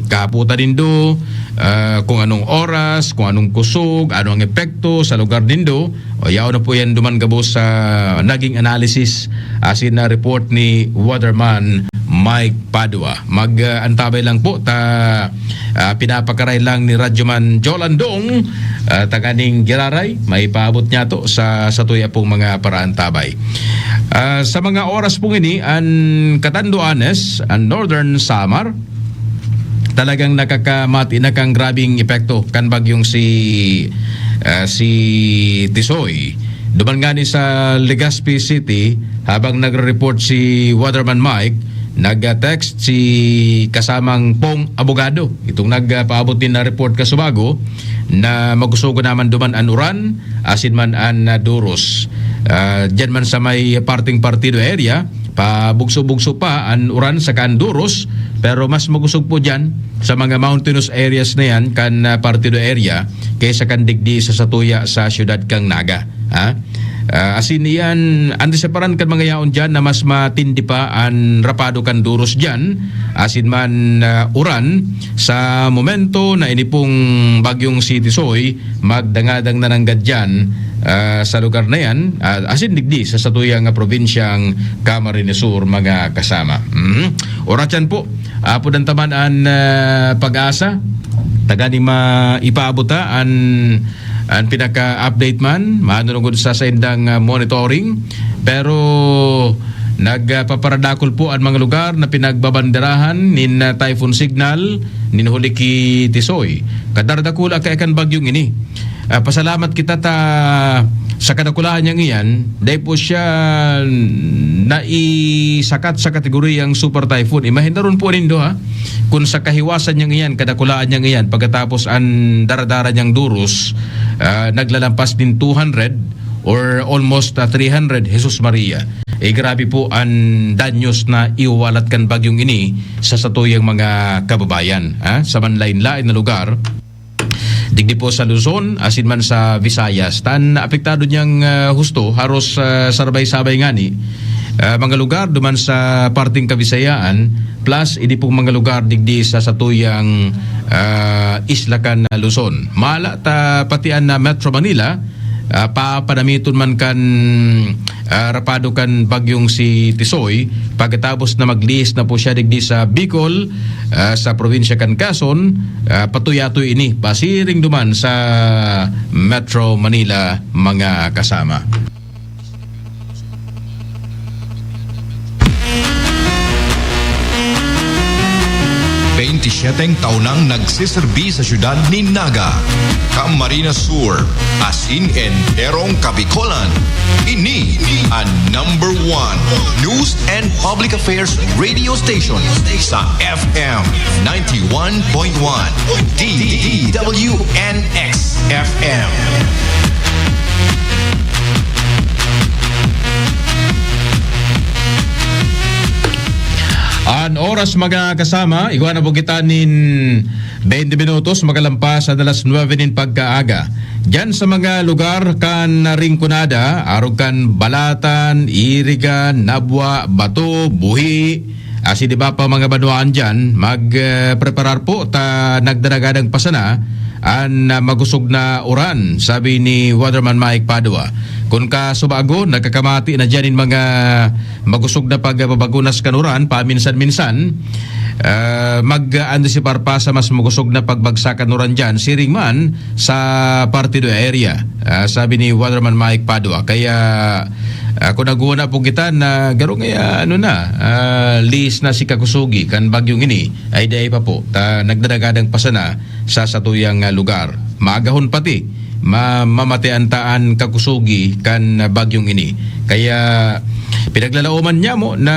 kahapotan nindo, ah, kung anong oras, kung anong kusog, ano ang epekto sa lugar nindo, o yaon na po yan duman gabos sa naging analysis asin na report ni Waterman Mike Padua. Mag, ah, antabay lang po ta, ah, pinapakaray lang ni Radyoman Jolandong, ah, tanganing giraray, maipaabot niya to sa, sa tuya pong mga paraantabay. Ah, sa mga oras pong ini, an Catanduanes, an Northern Samar, talagang nakakamati na kang grabing epekto kan bagyong si, ah, si Tisoy. Duman ngani sa Legazpi City, habang nagre-report si Waterman Mike, nag-text si kasamang Pong Abogado, itong nagpaabot din na report kasubago, na magusogon naman duman an uran, asin man an, ah, duros. Ah, diyan man sa may parting Partido area, pabugso-bugso pa an uran saka an duros, pero mas magusog po diyan sa mga mountainous areas na yan kan, ah, Partido area kaysa kan digdi sa satuya sa siyudad kan Naga. Ha? Ah, asin iyan, antiseparan kan mga yaon diyan na mas matindi pa an rapado kan duros diyan, asin man, ah, uran, sa momento na ini pong bagyong si Tisoy magdangadang na nanggad diyan, ah, sa lugar na yan, ah, asin digdi sa satuyang probinsyang Camarines Sur, mga kasama. Mhm. Oras yan po, apod an taman an, ah, pag-asa, taganing maipaabot ta an, an pinaka-update man, manunungod sa saindang, ah, monitoring. Pero nagpaparadakol po an mga lugar na pinagbabanderahan nin, ah, typhoon signal nin huli ki Tisoy. Kadardakula kaya kan bagyong ini. Ah, pasalamat kita ta sa kadakulaan niyang iyan, dai po siya naisakat sa kategoriyang super typhoon. Imahindaron po nindo, ha, kung sa kahiwasan niyang iyan, kadakulaan niyang iyan, pagkatapos an daradara niyang duros, ah, naglalampas din two hundred or almost, ah, three hundred, Jesus Maria. Eh, grabe po an danyos na iwalat kan bagyong ini sa satuyang mga kababayan, ha, sa manlain-lain na lugar. Digdi po sa Luzon, asin man sa Visayas. Tan apektado niyang, ah, husto, haros, ah, sarabay-sabay ngani, ah, mga lugar duman sa parting Kabisayaan, plus idi pong mga lugar digdi sa satuyang, ah, isla kan Luzon. Mala ta pati an, ah, Metro Manila, ah, papanamiton man kan, ah, rapado kan bagyong si Tisoy, pagkatapos na maglihis na po siya digdi sa Bicol, ah, sa probinsya kan Quezon, ah, patuyatoy ini pasiring duman sa Metro Manila, mga kasama. Beintisyeteng taon nang nagsiserbi sa syudad nin Naga, Camarines Sur, asin enterong Kabikolan. Ini an number one news and public affairs radio station sa F M ninety-one point one, D W N X F M. An oras, mga kasama, igwa na po kita nin twenty minutos makalampas an alas nuebe nin pagkaaga. Diyan sa mga lugar kan Rinconada, arog kan Balatan, Iriga, Nabua, Bato, Buhi, asin iba pa mga banwaan diyan, mag, eh, preparar po ta nagdaragadang pa sana an, ah, magusog na uran, sabi ni Waterman Mike Padua. Kun kasubago, nagkakamati na diyan in mga magusog na pagbabagunas kan uran paminsan-minsan, ah, mag-antisipar pa sa mas magusog na pagbagsak kan uran diyan, siring man sa Partido area, ah, sabi ni Waterman Mike Padua. Kaya, ah, kung naguna po kita na garo ngaya, ano na, ah, lihis na si kakusugi kan bagyong ini, ay dai pa po, ta nagdadagadang pa sana sa satuyang, ah, lugar. Maagahon pati, ma-, mamatean ta an kakusugi kan bagyong ini. Kaya pinaglalaoman niya mo na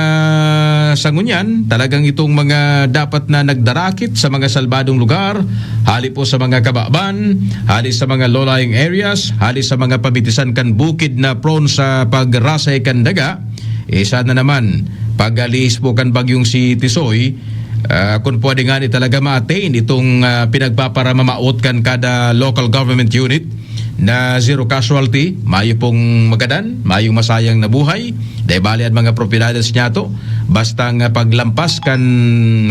sa ngunyan, talagang itong mga dapat na nagdarakit sa mga salbadong lugar, hali po sa mga kababan, hali sa mga low-lying areas, hali sa mga pamitisan kan bukid na prone sa pagrasay kan daga, eh, sana naman, pag-alihis po kan bagyong si Tisoy, Ah, kung pwede nga ni talaga ma-attain itong, ah, pinagpaparamamaot kan kada local government unit na zero casualty, mayo pong magadan, mayong masayang na buhay. Dai bali an mga propiedades niyato, basta nga paglampas kan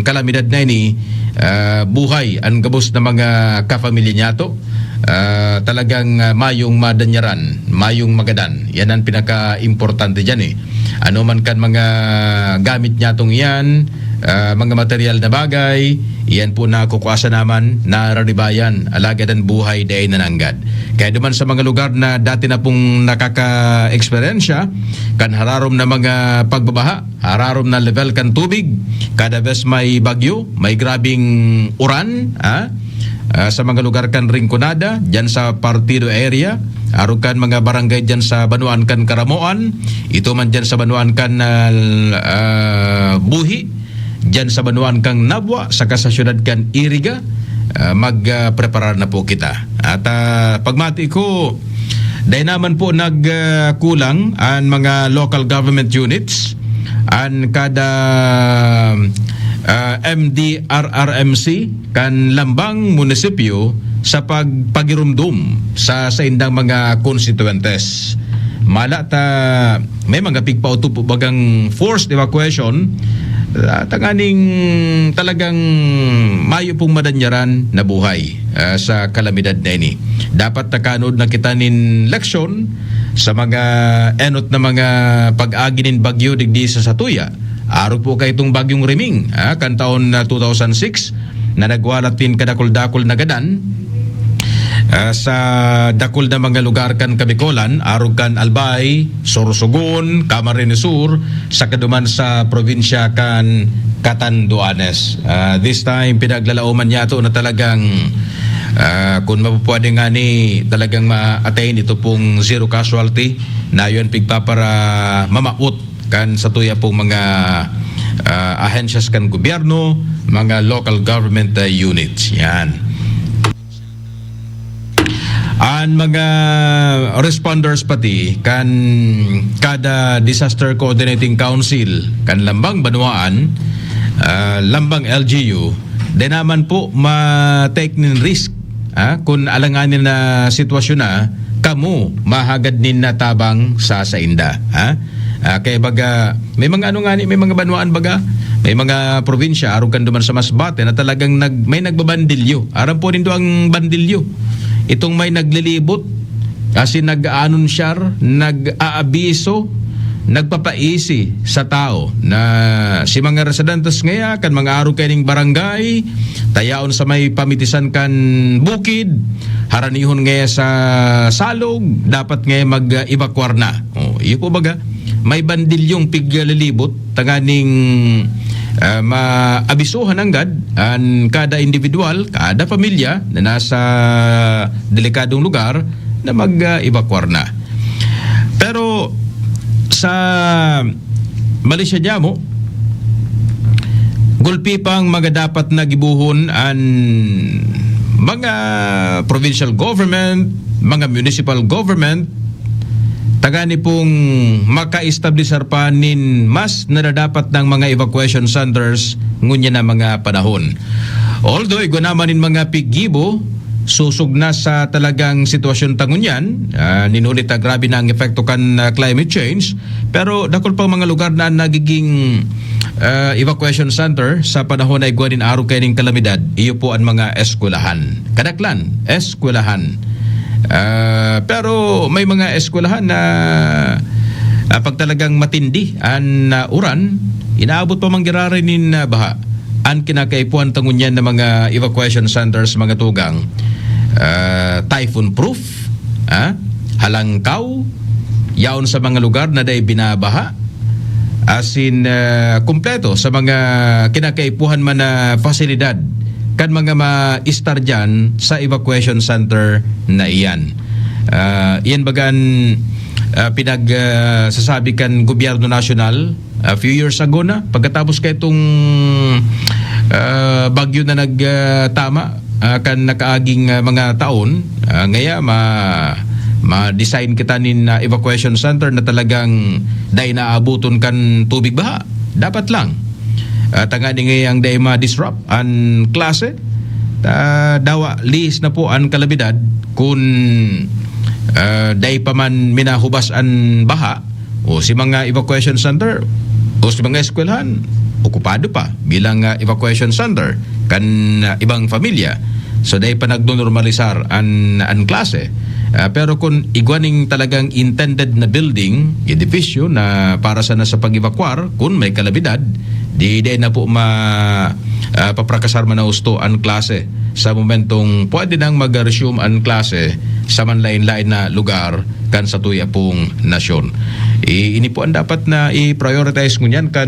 kalamidad na ini, ah, buhay an gabos na mga kapamilya niyato. Ah, talagang, ah, mayong madanyaran, mayong magadan. Yan ang pinaka-importante diyan, eh. Ano man kan mga gamit niyatong iyan, ah, mga material na bagay, iyan po na kukuasa naman, nararibayan, alagad ang buhay dai nananggad. Kaya duman sa mga lugar na dati na pong nakaka-eksperyensya kan hararom na mga pagbabaha, hararom na level kan tubig, kada bes may bagyo, may grabing uran, ah, ah, sa mga lugar kan Rinconada, diyan sa Partido area, arog kan mga barangay diyan sa banwaan kan Caramoan, ito man diyan sa banwaan kan, ah, ah, Buhi, diyan sa banwaan kan Nabua, saka sa siyudad kan Iriga, ah, mag, ah, preparar na po kita. At, ah, pagmati ko, dai naman po nagkulang an mga local government units, an kada, ah, M D R R M C kan lambang munisipyo sa pagpagirumdom sa saindang mga konstituyentes. Mala ta may mga pigpautupo bagang forced evacuation, ah, tanganing talagang mayo pong madanyaran na buhay, ah, sa kalamidad na ini. Dapat nakanood na kita nin leksyon sa mga enot na mga pag-agi nin bagyo digdi sa satuya. Arog po kaitong bagyong Riming, ah, kan taon na two thousand six, na nagwalat nin kadakul-dakul na gadan, ah, sa dakul na mga lugar kan Kabikolan, arog kan Albay, Sorsogon, Camarines Sur, saka duman sa probinsya kan Catanduanes. Ah, this time, pinaglalaoman niyato na talagang, ah, kung mapupwede nga ni talagang ma-attain ito pong zero casualty, na yun pigpapara mamaot kan satuya pong mga, ah, ahensyas kan gobyerno, mga local government, ah, units. Yan. An mga responders pati kan kada Disaster Coordinating Council kan lambang banwaan, ah, lambang L G U, di naman po ma-take nin risk, ah, kun alanganin na sitwasyon na kamo mahagad nin natabang sa sainda, ha? Ah, kaya baga, may mga ano nga ni, may mga banwaan baga, may mga probinsya, arog kan duman sa Masbate, na talagang nag-, may nagbabandilyo. Aram po nindo ang bandilyo? Itong may naglilibot, asin nag-aanunsyar, nag-aabiso, nagpapaisi sa tao na si mga residentes ngaya kan mga arog kaining barangay, tayaon sa may pamitisan kan bukid, haranihon ngaya sa salog, dapat ngaya mag-evacuar na. Oh, iyo po baga, may bandilyong piglilibot tanganing, ah, maabisuhan nanggad an kada individual, kada pamilya na nasa delikadong lugar na mag-evacuar na. Pero sa Malaysia niamo, gulpi pang mga dapat na gibohon an mga provincial government, mga municipal government, tagani pong maka-establisar pa nin mas nararapat na mga evacuation centers ngunyan na mga panahon. Although igwa naman nin mga piggibo, sosog na sa talagang sitwasyon ta ngunyan, ah, nin huli ta grabe na ang epekto kan, ah, climate change, pero dakul pang mga lugar na nagiging, ah, evacuation center sa panahon na igwa nin arog kaining kalamidad, iyo po an mga eskwelahan. Kadaklan, eskwelahan. Ah, pero may mga eskwelahan na, ah, pag talagang matindi an, ah, uran, inaabot pa man giraray nin, ah, baha. An kinakaipuhan ta ngunyan na mga evacuation centers, mga tugang, ah, typhoon proof, ah, halangkaw, yaon sa mga lugar na dai binabaha, asin, ah, kumpleto sa mga kinakaipuhan man na pasilidad kan mga maistar diyan sa evacuation center na iyan. Ah, iyan bagan, ah, pinag, ah, sasabi kan gobyerno nasyonal a few years ago na, pagkatapos kaitong, ah, bagyo na nag, ah, tama, ah, kan nakaaging, ah, mga taon, ah, ngaya ma-, ma-design kita nin, ah, evacuation center na talagang dai naabuton kan tubig baha. Dapat lang. Ah, tanganing ngayang dai ma-disrupt an klase. Ah, dawa, lihis na po an kalamidad kun, ah, dai pa man minahubas an baha, o si mga evacuation center, o si mga eskwelahan, okupado pa bilang, ah, evacuation center kan, ah, ibang pamilya. So, dai pa nagnonormalisar an, an klase. Ah, pero kun igwa ning talagang intended na building, edifisyo na para sana sa pag-evakuar, kun may kalamidad, di, di na po ma-, ah, paprakasar man na husto an klase sa momentong pwede nang mag-resume an klase sa manlain-lain na lugar kan satuya pong nasyon. I-, ini po ang dapat na i-prioritize ngunyan kan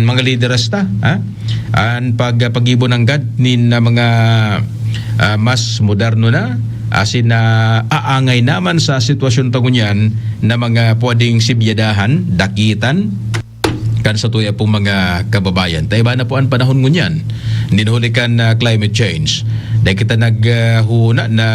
mga lideres ta, ha? An pag-, pag-ibo nanggad nin, ah, mga, ah, mas moderno na, asin na aangay naman sa sitwasyon ta ngunyan na mga pwedeng sibyadahan, dakitan, kan satuya pong mga kababayan. Ta iba na po an panahon ngunyan, nin huli kan, ah, climate change. Dai kita nag, ah, huna na,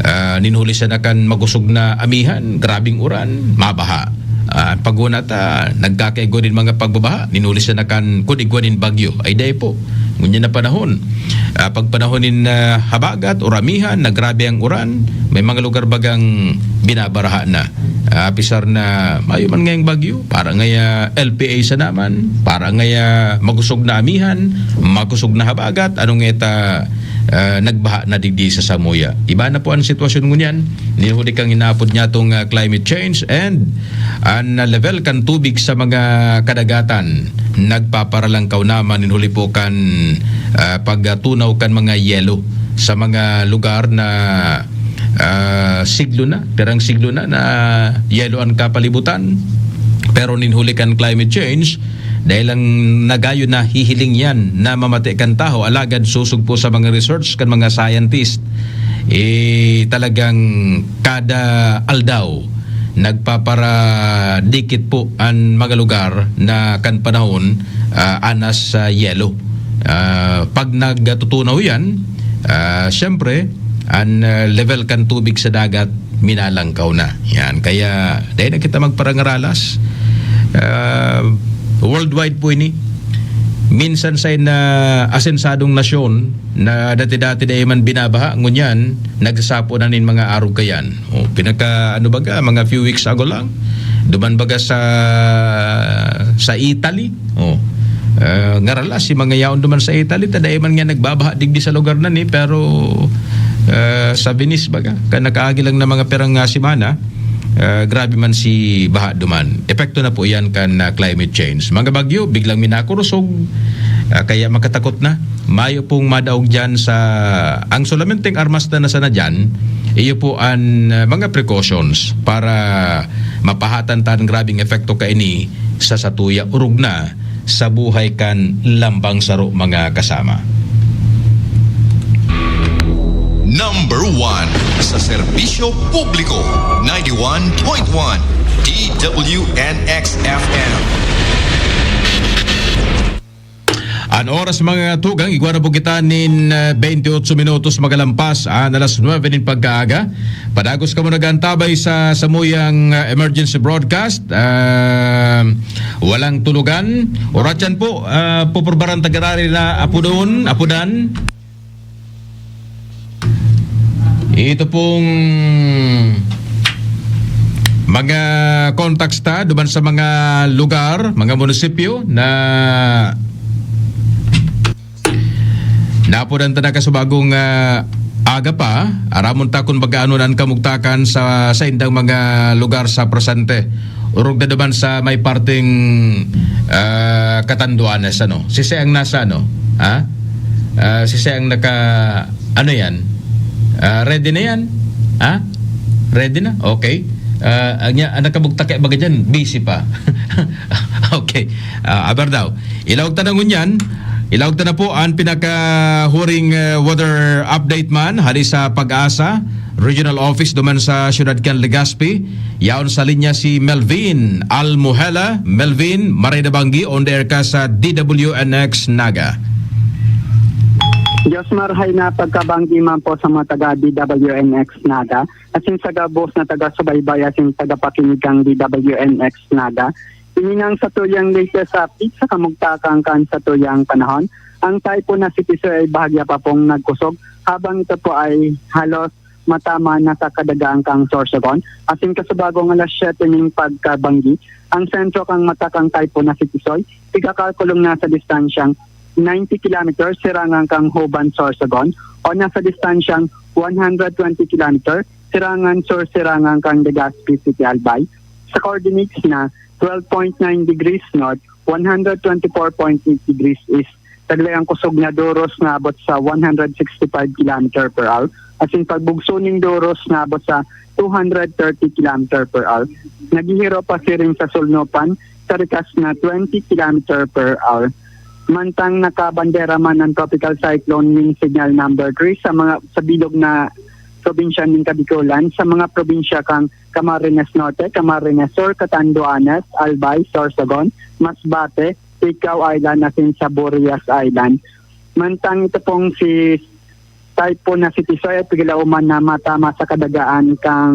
ah, nin huli sana kan magusog na amihan, grabing uran, mabaha. Ah, paghuna ta, nagkakaigwa nin mga pagbabaha, nin huli sana kan kun igwa nin bagyo. Ay, dai po. Ngunyan na panahon. Ah, pag panahon nin, ah, habagat o ramihan, nagrabe ang uran, may mga lugar bagang binabaraha na. Ah, apisar na mayo man ngayang bagyo, para ngaya L P A sa naman, para ngaya magusog na amihan, magusog na habagat, anong eta, ah, nagbaha na digdi sa samuya. Iba na po ang sitwasyon ngunyan, nin huli kang inaapod niya tong, ah, climate change and an, ah, level kan tubig sa mga kadagatan nagpaparalangkaw naman nin huli po kan, ah, pagtunaw kan mga yelo sa mga lugar na, ah, siglo na, pirang siglo na, na yelo an kapalibutan. Pero nin huli kan climate change, dai lang nagayon na hihiling yan na mamate kan tawo, alagad sosog po sa mga research kan mga scientist, eh, talagang kada aldaw nagpaparadikit po an mga lugar na kan panahon, ah, anas sa yelo. Ah, pag nagtutunaw yan, ah, siyempre, an, ah, level kan tubig sa dagat minalangkaw na. Yan. Kaya, dai na kita magparangaralas. Ah, worldwide po ini. Minsan sa na asensadong nasyon na dati-dati dai man binabaha, ngunyan, nagsasapo na nin mga arog kayan. O, pinaka, ano baga, mga few weeks ago lang, duman baga sa, sa Italy. O, ah, ngaralas, si mga yaon duman sa Italy, ta dai man nga nagbabaha digdi sa lugar na ni, pero, ah, sa Venice baga, kan nakaagi lang na mga pirang, ah, semana, ah, grabe man si baha duman. Epekto na po yan kan, ah, climate change. Mga bagyo, biglang minakurusog, ah, kaya makatakot na. Mayo pong madaog dyan sa, ang solamenteng armas na nasa na dyan, iyo po an, ah, mga precautions para mapahatan ta an grabeng epekto kaini sa satuya orog na sa buhay kan lambang saro, mga kasama. Number one sa serbisyo publiko, ninety-one point one D W N X F M. An oras, mga tugang, igwa na po kita nin, ah, twenty-eight minutos magalampas an alas nuebe nin pagkaaga. Padagos kamo nag-antabay sa samuyang, ah, emergency broadcast. Ah, walang tulugan. Oratyan po, ah, pupurbaran tagarari na apudon, apudan. Ito pong mga contacts ta duman sa mga lugar, mga munisipyo na napunan ta na kasubagong, ah, aga pa. Aramon ta kun baga ano na an kamugtakan sa saindang mga lugar sa presente. Orog na duman sa may parteng, ah, Catanduanes, ano? Sisay ang nasa, ano? Ha? Ah, sisay ang naka, ano yan? Ah, ready na yan? Ha? Ready na? Okay. Ah, ang, ang nakabugtak kay baga dyan, busy pa. Okay. Ah, aber daw. Ilaog ta na ngunyan. Ilaog ta na po an pinakahuring, eh, weather update man hali sa Pag-asa Regional Office duman sa siyudad kan Legazpi. Yaon sa linya si Melvin Almuhela. Melvin, maray na banggi, on the air ka sa D W N X Naga. Josmar, hay na pagkabanggi man po sa mga taga D W N X Naga, asin sa gabos na taga-subaybay asin tagapakinig kan D W N X Naga. Ini ang satuyang latest update sa kamugtakan kan satuyang panahon. Ang Typhoon na si Tisoy ay bahagya pa pong nagkusog, habang ito po ay halos matama na sa kadagaan kan Sorsogon. Asin kasubagong alas siyete ning pagkabanggi, ang sentro kan mata kan Typhoon na si Tisoy, pigkakalkulong nasa distansyang ninety kilometers sirangan kan Juban, Sorsogon, o nasa distansyang one hundred twenty kilometers sirangan sur-sirangan kan Legazpi City, Albay. Sa coordinates na twelve point nine degrees north, one hundred twenty-four point eight degrees east, taglay ang kusog na duros na abot sa one hundred sixty-five kilometer per hour, asin pagbugso ning duros na abot sa two hundred thirty kilometer per hour. Naghihiro pa siring sa sulnopan sa rikas na twenty kilometer per hour. Mantang nakabandera man ang Tropical Cyclone Wind Signal Number Three sa mga, sa bilog na probinsya nin Kabikolan, sa mga probinsya kan Camarines Norte, Camarines Sur, Catanduanes, Albay, Sorsogon, Masbate, Tigao Island, asin sa Burias Island. Mantang ito pong si Typhoon na si Tisoy ay pigilauman na matama sa kadagaan kan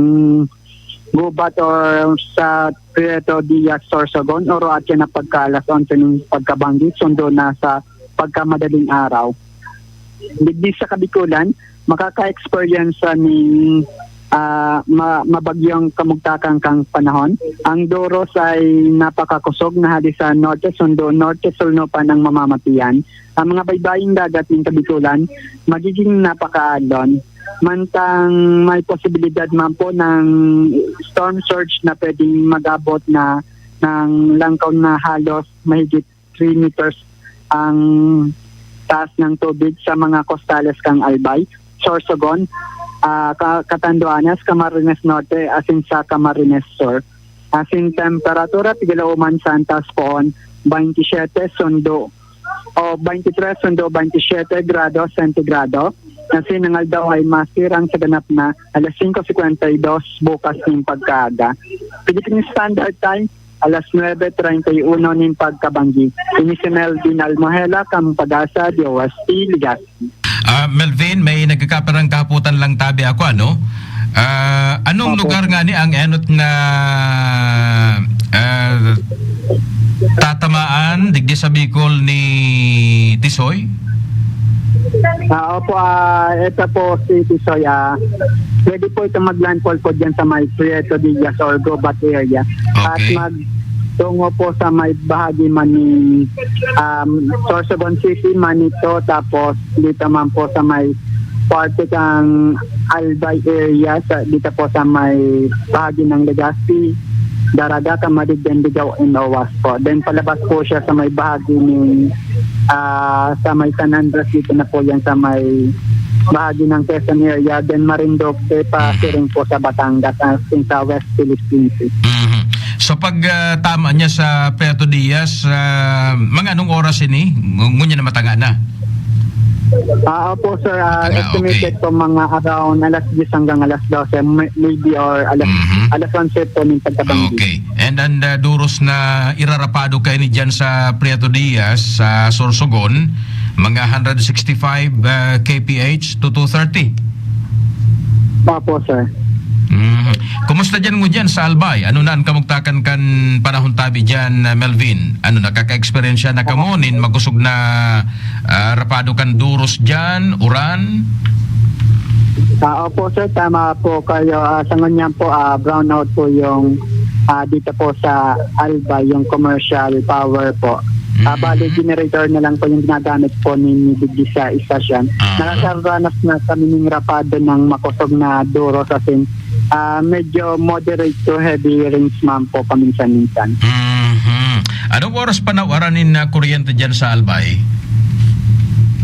gubat or sa Prieto Diaz, Sorsogon, oro at yan ang pagka alas onse ning pagkabanggi, sundo na sa pagkamadaling araw. Digdi sa Kabikolan, makaka-experience sa ning, ah, ma-, mabagyong kamugtakan kan panahon. Ang duros ay napakakusog na hali sa norte, sundo norte, sulno pa ng mamamatian. Ang mga baybaying dagat nin Kabikolan magiging napakaalon. Mantang may posibilidad man po ng storm surge na pwedeng mag-abot na ng langkaw na halos mahigit three meters ang taas ng tubig sa mga kostales kan Albay, Sorsogon, ah, Ka-, Catanduanes, Camarines Norte, asin sa Camarines Sur. Asin temperatura, pigilauman sa antas poon, twenty-seven sundo o twenty-three sundo twenty-seven grado sentigrado. Asin ang aldaw ay masirang sa ganap na alas singko singkwenta y dos bukas ning pagkaaga. Philippine Standard Time, alas nuebe treinta y uno nin pagkabanggi. Ini si Melvin Almohela, kan Pag-asa, D O S T, Legazpi. Ah, Melvin, may nagkakaparang kahapotan lang tabi ako, ano? Ah, anong Opo. lugar nga ni ang enot na, ah, tatamaan digdi sa Bicol ni Tisoy? Ah, opo, ah, ito po si Tisoy, ah, pwede po itong mag-landfall po dyan sa may Prieto Diaz or Gubat area. At Okay. mag-, tungo po sa may bahagi man ni, um, Sorsogon City, Manito, tapos dito man po sa may parte kang Albay area, sa, dito po sa may bahagi ng Legazpi, Daraga, Camarig, Dandigao, and Owas po. Then palabas po siya sa may bahagi ni, ah, sa may San Andres, dito na po yan sa may bahagi ng Quezon area. Then Marinduque, pa Mhm. siring po sa Batangas, as in sa West Philippine Sea. Mhm. So pag, ah, tama niya sa Prieto Diaz, ah, mga anong oras ini? Ngu-, ngunyan na matanga na? Ah, opo, sir. Ah, Matanga, estimated okay. po mga around alas diyes hanggang alas dose, may-, maybe, or alas, Mhm. alas onse po ng pagkabanggi. Okay. And ang, ah, duros na irarapado kayo ni dyan sa Prieto Diaz, sa Sorsogon, mga hundred sixty-five, ah, K P H to two thirty? Opo, sir. Mhm. Kumusta dyan mo dyan sa Albay? Ano na ang kamugtakan kan panahon tabi dyan, ah, Melvin? Ano, nakaka-eksperyensya na kamo nin makusog na, ah, rapado kan duros dyan, uran? Ah, opo, sir, tama po kayo. Ah, sa ngunyan po, ah, brownout po yung, ah, dito po sa Albay, yung commercial power po. Ah, Mhm. bali, generator na lang po yung ginagamit po ni, ni digdi sa istasyon. Aha. Nakakaranas na kami ng rapado ng makusog na duros, as in, ah, medyo moderate to heavy rains man po paminsan-minsan. Mhm. Anong oras pa nawaran nin, ah, kuryente dyan sa Albay?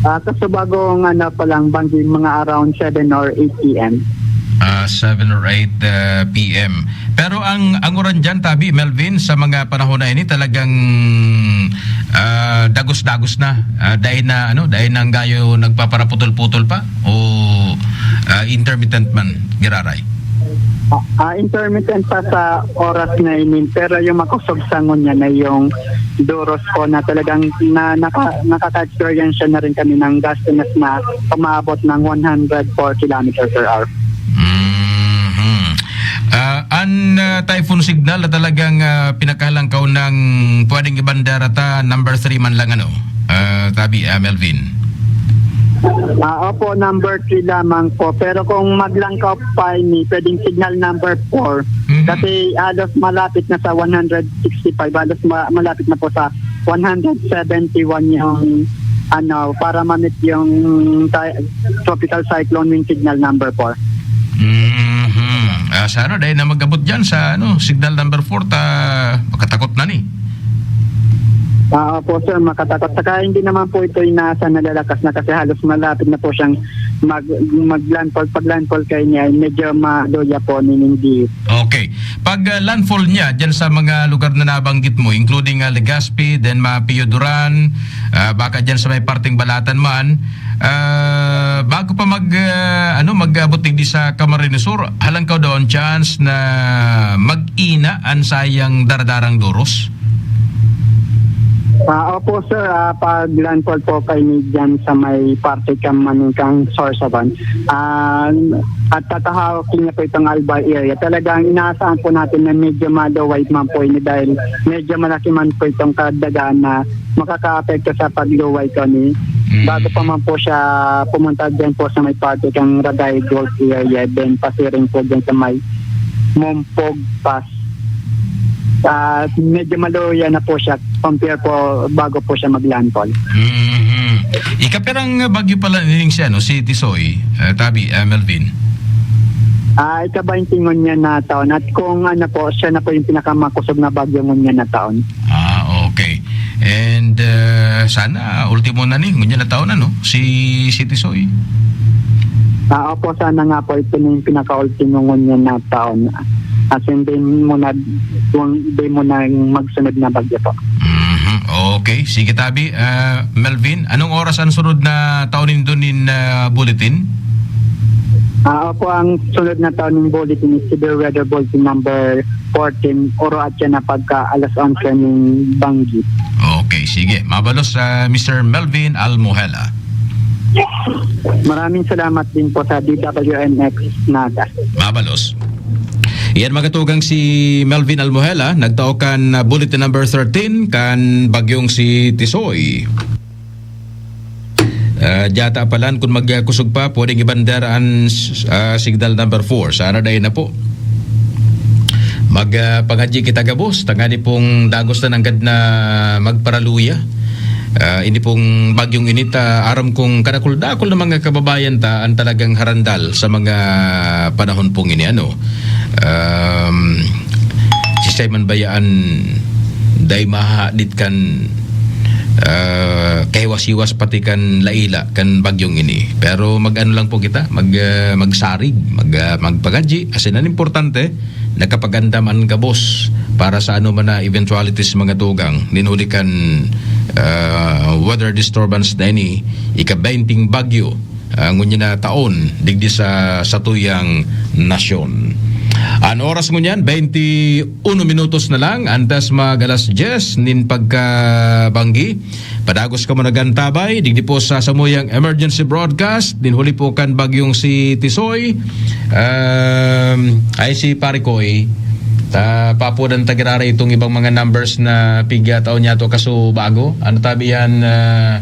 Ah, kaso bagong ano pa lang, banggi mga around seven or eight P M. Ah, seven or eight, ah, P M. Pero ang, ang uran dyan, tabi, Melvin, sa mga panahon na ini, talagang, ah, dagos-dagos na. Ah, dahil na, ano, dahil na ang gayo nagpaparaputol-putol pa o, ah, intermittent man, giraray? Ah, ah, intermittent pa sa oras na ini, pero yung makusog sa ngunyan na yung duros po na talagang na, naka, nakaka-experience na rin kami ng gustiness na umaabot ng one hundred four kilometer per hour. Mhm. Ah, an, ah, typhoon signal na talagang, ah, pinakahalangkaw ng pwedeng ibandera ta, number three man lang, ano, ah, tabi, ah, Melvin. Ah, opo, number three lamang po. Pero kung maglangkaw pa ini, pwedeng signal number four. Mhm. Kasi halos malapit na sa one hundred sixty-five, halos ma-, malapit na po sa one hundred seventy-one yung, ano, para ma-meet yung ty-, tropical cyclone wind signal number four. Mhm. Ah, sana dahil na mag-abot dyan sa, ano, signal number four, ta makatakot na ni. Ah, opo, sir, makatakot. Saka hindi naman po ito inaasahan na lalakas na kasi halos malapit na po siyang mag-, mag-landfall. Pag landfall kayo niya, medyo maluya po, meaning di. Okay. Pag, ah, landfall niya dyan sa mga lugar na nabanggit mo, including, ah, Legazpi, then Mapio Duran, ah, baka dyan sa may parteng Balatan man, ah, bago pa mag, ah, ano, mag-abot digdi sa Camarines Sur, halangkaw daw ang chance na mag-ina an sayang daradarang doros? Ah, opo, sir. Ah, pag landfall po kayo ni dyan sa may parte kan Maningkang, Sorsogon, ah, at tatahawak niya po itong Albay area. Talagang inaasahan po natin na medyo maluway man po ini dahil medyo malaki man po itong kadagaan na makakaapekto sa pagluway ko ni. Mm. Bago pa man po siya pumunta dyan po sa may parte kang Ragay Gulf area, then pasiring po dyan sa may Mompog Pass. Ah, medyo maluya na po siya compare po bago po siya mag-landfall. Mhm. Ikapirang bagyo pala nining si, ano, si Tisoy, eh, tabi, eh, Melvin? Ah, ika-baynte ngunyan na taon. At kung ano po, siya na po yung pinakamakosog na bagyo ngunyan na taon. Ah, okay. And, eh, sana ultimo na ni, ngunyan na taon, ano, si, si Tisoy? Ah, opo, sana nga po ito na yung pinaka-ultimo ngunyan na taon. As in, di mo na, kung di mo na magsunod na bagyo po. Mhm. Okay. Sige, tabi. Ah, Melvin, anong oras ang sunod na taon nindo nin, ah, bulletin? Ah, opo, ang sunod na taon ng bulletin is severe weather bulletin number fourteen, oro at yan na pagka alas onse ng banggi. Okay, sige. Mabalos sa Mister Melvin Almohela. Maraming salamat din po sa D W N X Naga. Mabalos. Yan, mga tugang, si Melvin Almohela, nagtao kan, ah, bulletin number thirteen, kan bagyong si Tisoy. Ah, diyata palan, kun magkusog pa, pwedeng ibandera an, ah, signal number four. Sana dai na po. Mag, ah, pangadyi kita gabos, tangani pong dagos na nanggad na magparaluya. Ah, ini pong bagyong ini ta, aram kong kadakul-dakul na mga kababayan ta ang talagang harandal sa mga panahon pong ini, ano. Um, si Simon Bayaan, dai mahadit kan, ah, kahiwas-hiwas pati kan laila kan bagyong ini. Pero mag-ano lang po kita, mag, ah, magsarig, mag, ah, magpagadyi. Asin an importante, nakapagandam an gabos para sa ano man na eventualities, mga tugang, nin huli kan, ah, weather disturbance na ini, ika-baynting bagyo, ah, ngunyan na taon, digdi sa satuyang nasyon. An oras ngunyan, baynte uno minutos na lang, antas mag alas dyes nin pagkabanggi. Padagos kamo nag-antabay, digdi po sa samuyang emergency broadcast, nin huli po kan bagyong si Tisoy. Um, ay si Pare Koy, ta, papudan ta giraray itong ibang mga numbers na pigya taon niya to kaso bago. Ano tabi yan, ah,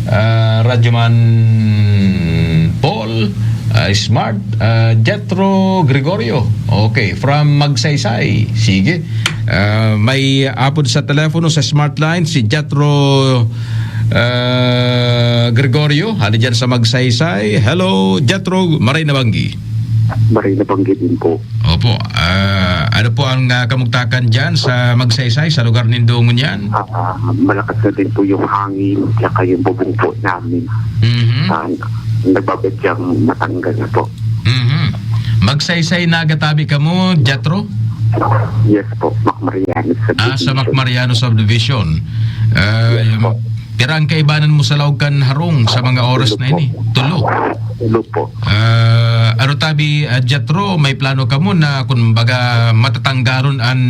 ah, Radyoman Paul, ah, Smart, ah, Jethro Gregorio. Okay, from Magsaysay. Sige. Ah, may apod sa telepono sa Smart Line, si Jethro, ah, Gregorio, hali dyan sa Magsaysay. Hello, Jethro, maray na banggi. Maray na banggi din po. Opo. Ah, ano po ang, ah, kamugtakan dyan sa Magsaysay, sa lugar nindo ngunyan? Ah, malakas na din po yung hangin, tsaka yung bubong po namin. Mhm. Ah, nagbabadyang matanggal na po. Mhm. Magsaysay, nagatabi kamo, Jethro? Yes po, Macmariano Ah, sa Subdivision. Macmariano Subdivision. Ah, Yes po. Pira ang kaibanan mo sa laog kan harong sa mga oras na ini? Tulo. Tulo po. Ah, ano tabi, ah, Jethro, may plano kamo na, kun baga, matatanggalon an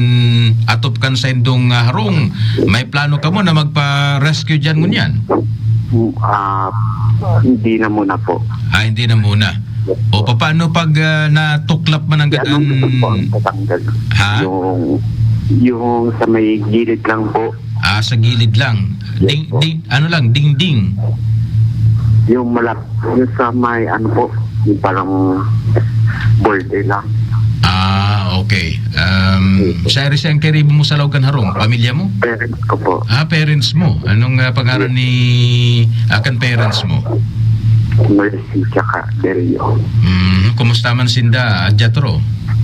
atop kan saindong, ah, harong? May plano kamo na magpa-rescue diyan ngunyan? Mm, ah, hindi na muna po. Ah, hindi na muna. O, papaano pag, ah, natuklap man ang Yan ang gatan? Gusto ko ang tatanggal. Ha? Yung, yung sa may gilid lang po. Ah, sa gilid lang. Yes Ding, po. ding, ano lang, dingding. Yung malap-, yung sa may ano po, yung parang border lang. Ah, okay. Um, Yes po. Siya rin siya ang karibo mo sa Laog kan Harong, pamilya mo? Parents ko po. Ah, parents mo. Anong, ah, pangalan Yes. ni, ah, kan parents mo? Mercy tsaka Dario. Mm, kumusta man sinda, Jatro?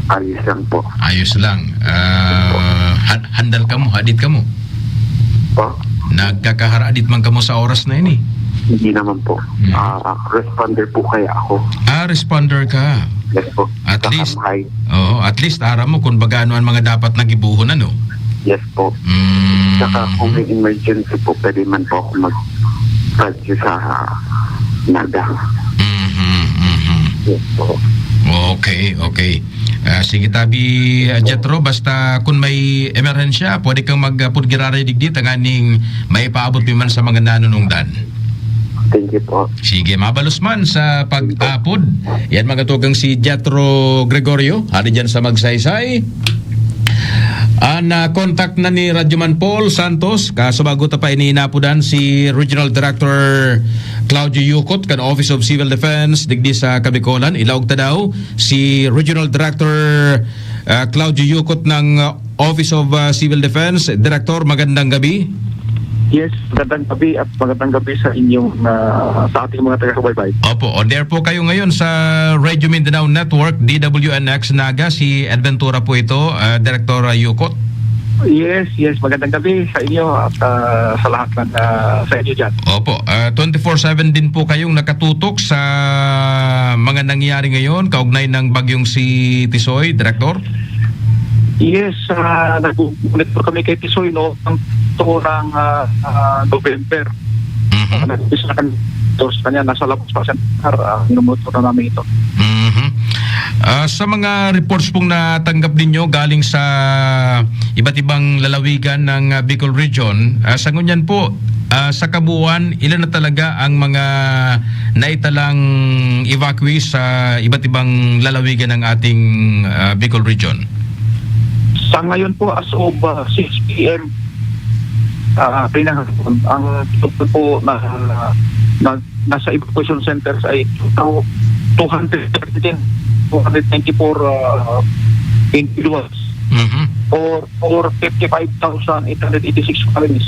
Ayos lang po. Ayos lang. Ah, ha-, handal ka mo, hadit ka mo? Po? Nagkakaharadit man kamo sa oras na ini? Hindi naman po. Mm. Ah, responder po kaya ako. Ah, responder ka. Yes po. At Sa least, Kamhay. Oo, at least aram mo kung baga ano ang mga dapat na gibuhon, ano? Yes po. Mm. Tsaka kung may emergency po, pwede man po ako mag-radyo sa Naga. Mhm, mhm. Yes po. Okay, okay. Ah, sige tabi, ah, Jethro, basta kun may emerhensya, pwede kang mag-, ah, pud giraray digdi, tanganing maipaabot mi man sa mga nanunungdan. Thank you po. Sige, mabalos man sa pag-apod. Yan, mga tugang, si Jethro Gregorio, hali dyan sa Magsaysay. An, ah, contact na ni Radyoman Paul Santos, kaso bago ta pa ini inapodan, si Regional Director Claudio Yucot kan Office of Civil Defense digdi sa Kabikolan. Ilaog ta daw si Regional Director, ah, Claudio Yucot ng, ah, Office of, ah, Civil Defense. Director, magandang gabi. Yes, magandang gabi at magandang gabi sa inyong, ah, sa ating mga taga-subaybay. Opo, on air po kayo ngayon sa Radio Mindanao Network, D W N X Naga, si Adventura po ito, ah, Director, ah, Yucot. Yes, yes, magandang gabi sa inyo at, ah, sa lahat ng, ah, sa inyo dyan. Opo, ah, twenty-four seven din po kayong nakatutok sa mga nangyayari ngayon kaugnay ng bagyong si Tisoy, Director? Yes, ah, nag-monitor kami kay Tisoy, no, ang to ng, ah, ah, November. Mhm. Nag-umpisa kami sa kanya, nasa labas pa siya, ah, minumonitor na namin ito. Mhm. Ah, sa mga reports pong natanggap ninyo galing sa iba't ibang lalawigan ng, ah, Bicol Region, ah, sa ngunyan po, ah, sa kabuuan, ilan na talaga ang mga naitalang evacuees sa iba't ibang lalawigan ng ating, ah, Bicol Region? Sa ngayon po, as of, ah, six P M, ah, pinanghapon, ang total po na, na, nasa evacuation centers ay two hundred seventeen, two hundred ninety-four, ah, individuals. Mhm. Or, or fifty-five thousand eight hundred eighty-six families.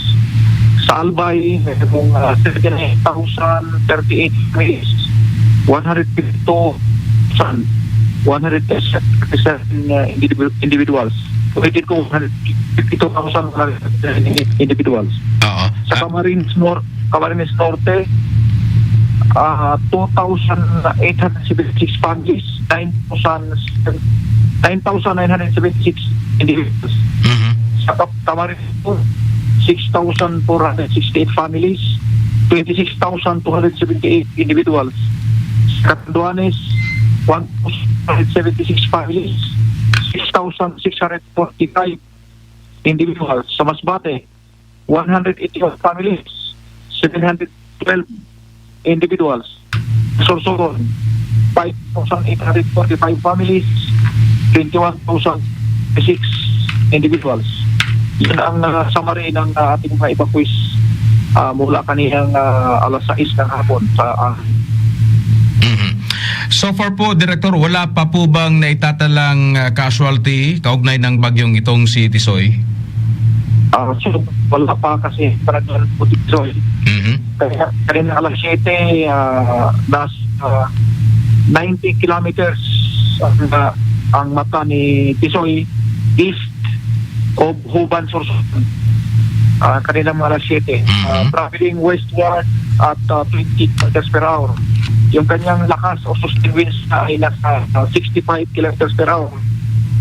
Sa Albay, merong, ah, seventy-nine thousand thirty-eight families, one hundred fifty-two thousand one hundred thirty-seven, ah, individu-, individuals. Ulitin ko, one hundred fifty-two thousand one hundred thirty-seven individuals. Oo. Sa Ah. Camarines Nor-, Camarines Norte, ah, two thousand eight hundred seventy-six families, nine thousand, nine thousand nine hundred seventy-six individuals. Mhm. Sa Cap-, Camarines Sur, six thousand four hundred sixty-eight families, twenty-six thousand two hundred seventy-eight individuals. Sa Catanduanes, one thousand seventy-six families, six thousand six hundred forty-five individuals. Sa Masbate, one hundred eighty-one families, seven hundred twelve individuals. Sorsogon, five thousand eight hundred forty-five families, twenty-one thousand six individuals. Yan ang, ah, summary ng, ah, ating mga evacuees, ah, mula kaninang, ah, alas sais ng hapon sa, ah, Mhm. So far po, Director, wala pa po bang naitatalang, ah, casualty kaugnay ng bagyong itong si Tisoy? Ah, so, wala pa kasi parang po, Tisoy. Mhm. Kaya kanina alas siyete, ah, nasa, ah, ninety kilometers ang, ah, ang mata ni Tisoy east of Juban, Sorsogon. Ah, kanina mga alas siyete. Mhm. Ah, traveling westward at, ah, twenty kilometers per hour. Yung kanyang lakas o sustained winds na ay nasa, ah, sixty-five kilometers per hour.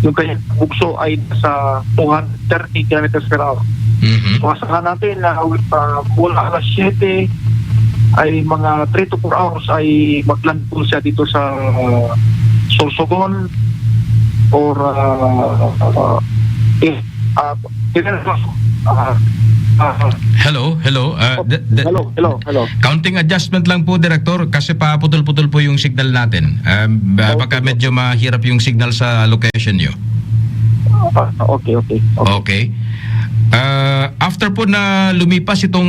Yung kanyang bugso ay nasa two hundred thirty kilometers per hour. Mhm. So, asahan natin na, ah, mula alas siyete ay mga three to four hours ay maglandfall siya dito sa, ah, Sorsogon or, ah, ah, eh, ah, ah, Ah, Hello, hello. Ah, the, the, hello, hello, hello. Counting adjustment lang po, Director, kasi paputol-putol po yung signal natin. Ah, ba- baka Okay. medyo mahirap yung signal sa location nyo. Ah, okay, okay, okay. Okay. Ah, after po na lumipas itong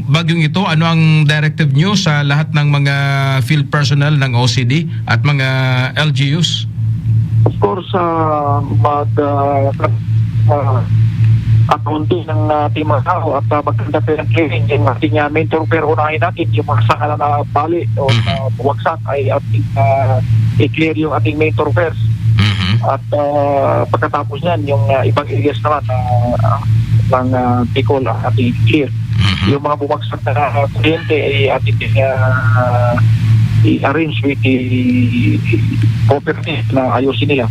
bagyong ito, ano ang directive nyo sa lahat ng mga field personnel ng O C D at mga L G Us? Of course, ah, mag, ah, ah, accounting ng ating mga tao at, ah, magkanda ng clearing yung ating, ah, main thoroughfare. Unahin natin yung mga sakala na bali o Mhm. na bumagsak ay ating, ah, i-clear yung ating main thoroughfares. Mhm. At, ah, pagkatapos niyan, yung, ah, ibang areas naman, ah, ng, ah, Bicol ang ating i-clear. Mhm. Yung mga bumagsak na kuryente ay ating, ah, i-arrange with the government na ayusin nila.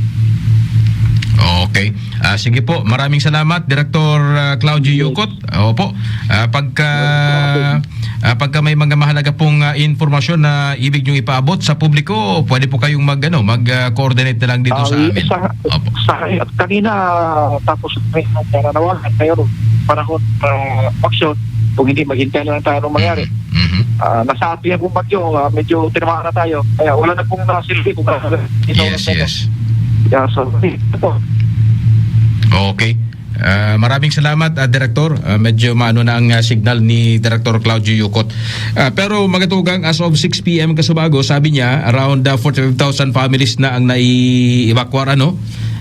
Okay. Ah, sige po, maraming salamat, Director, ah, Claudio Yes. Yukot. Opo. Ah, pagka, Yes, ah, pagka may mga mahalaga pong, ah, impormasyon na ibig niyong ipaabot sa publiko, pwede po kayong mag, ano, mag, ah, coordinate na lang dito Ah, sa amin. sa, Opo. sa, kanina, tapos may nananawagan, mayroon panahon para aksyon. Kung hindi, maghintay na lang tayo anong mangyari. Mhm. Mhm. Ah, nasa atin yung bagyo, ah, medyo tinamaan na tayo. Kaya wala na pong nasilbi kung ano. Yes, yes. Yeah, so, ito po. Okay. Ah, maraming salamat, ah, Director. Ah, medyo maano na ang, ah, signal ni Director Claudio Yukot. Ah, pero magatugang, as of six p m kasubago, sabi niya, around, ah, forty-five thousand families na ang nai-evacuar, ano?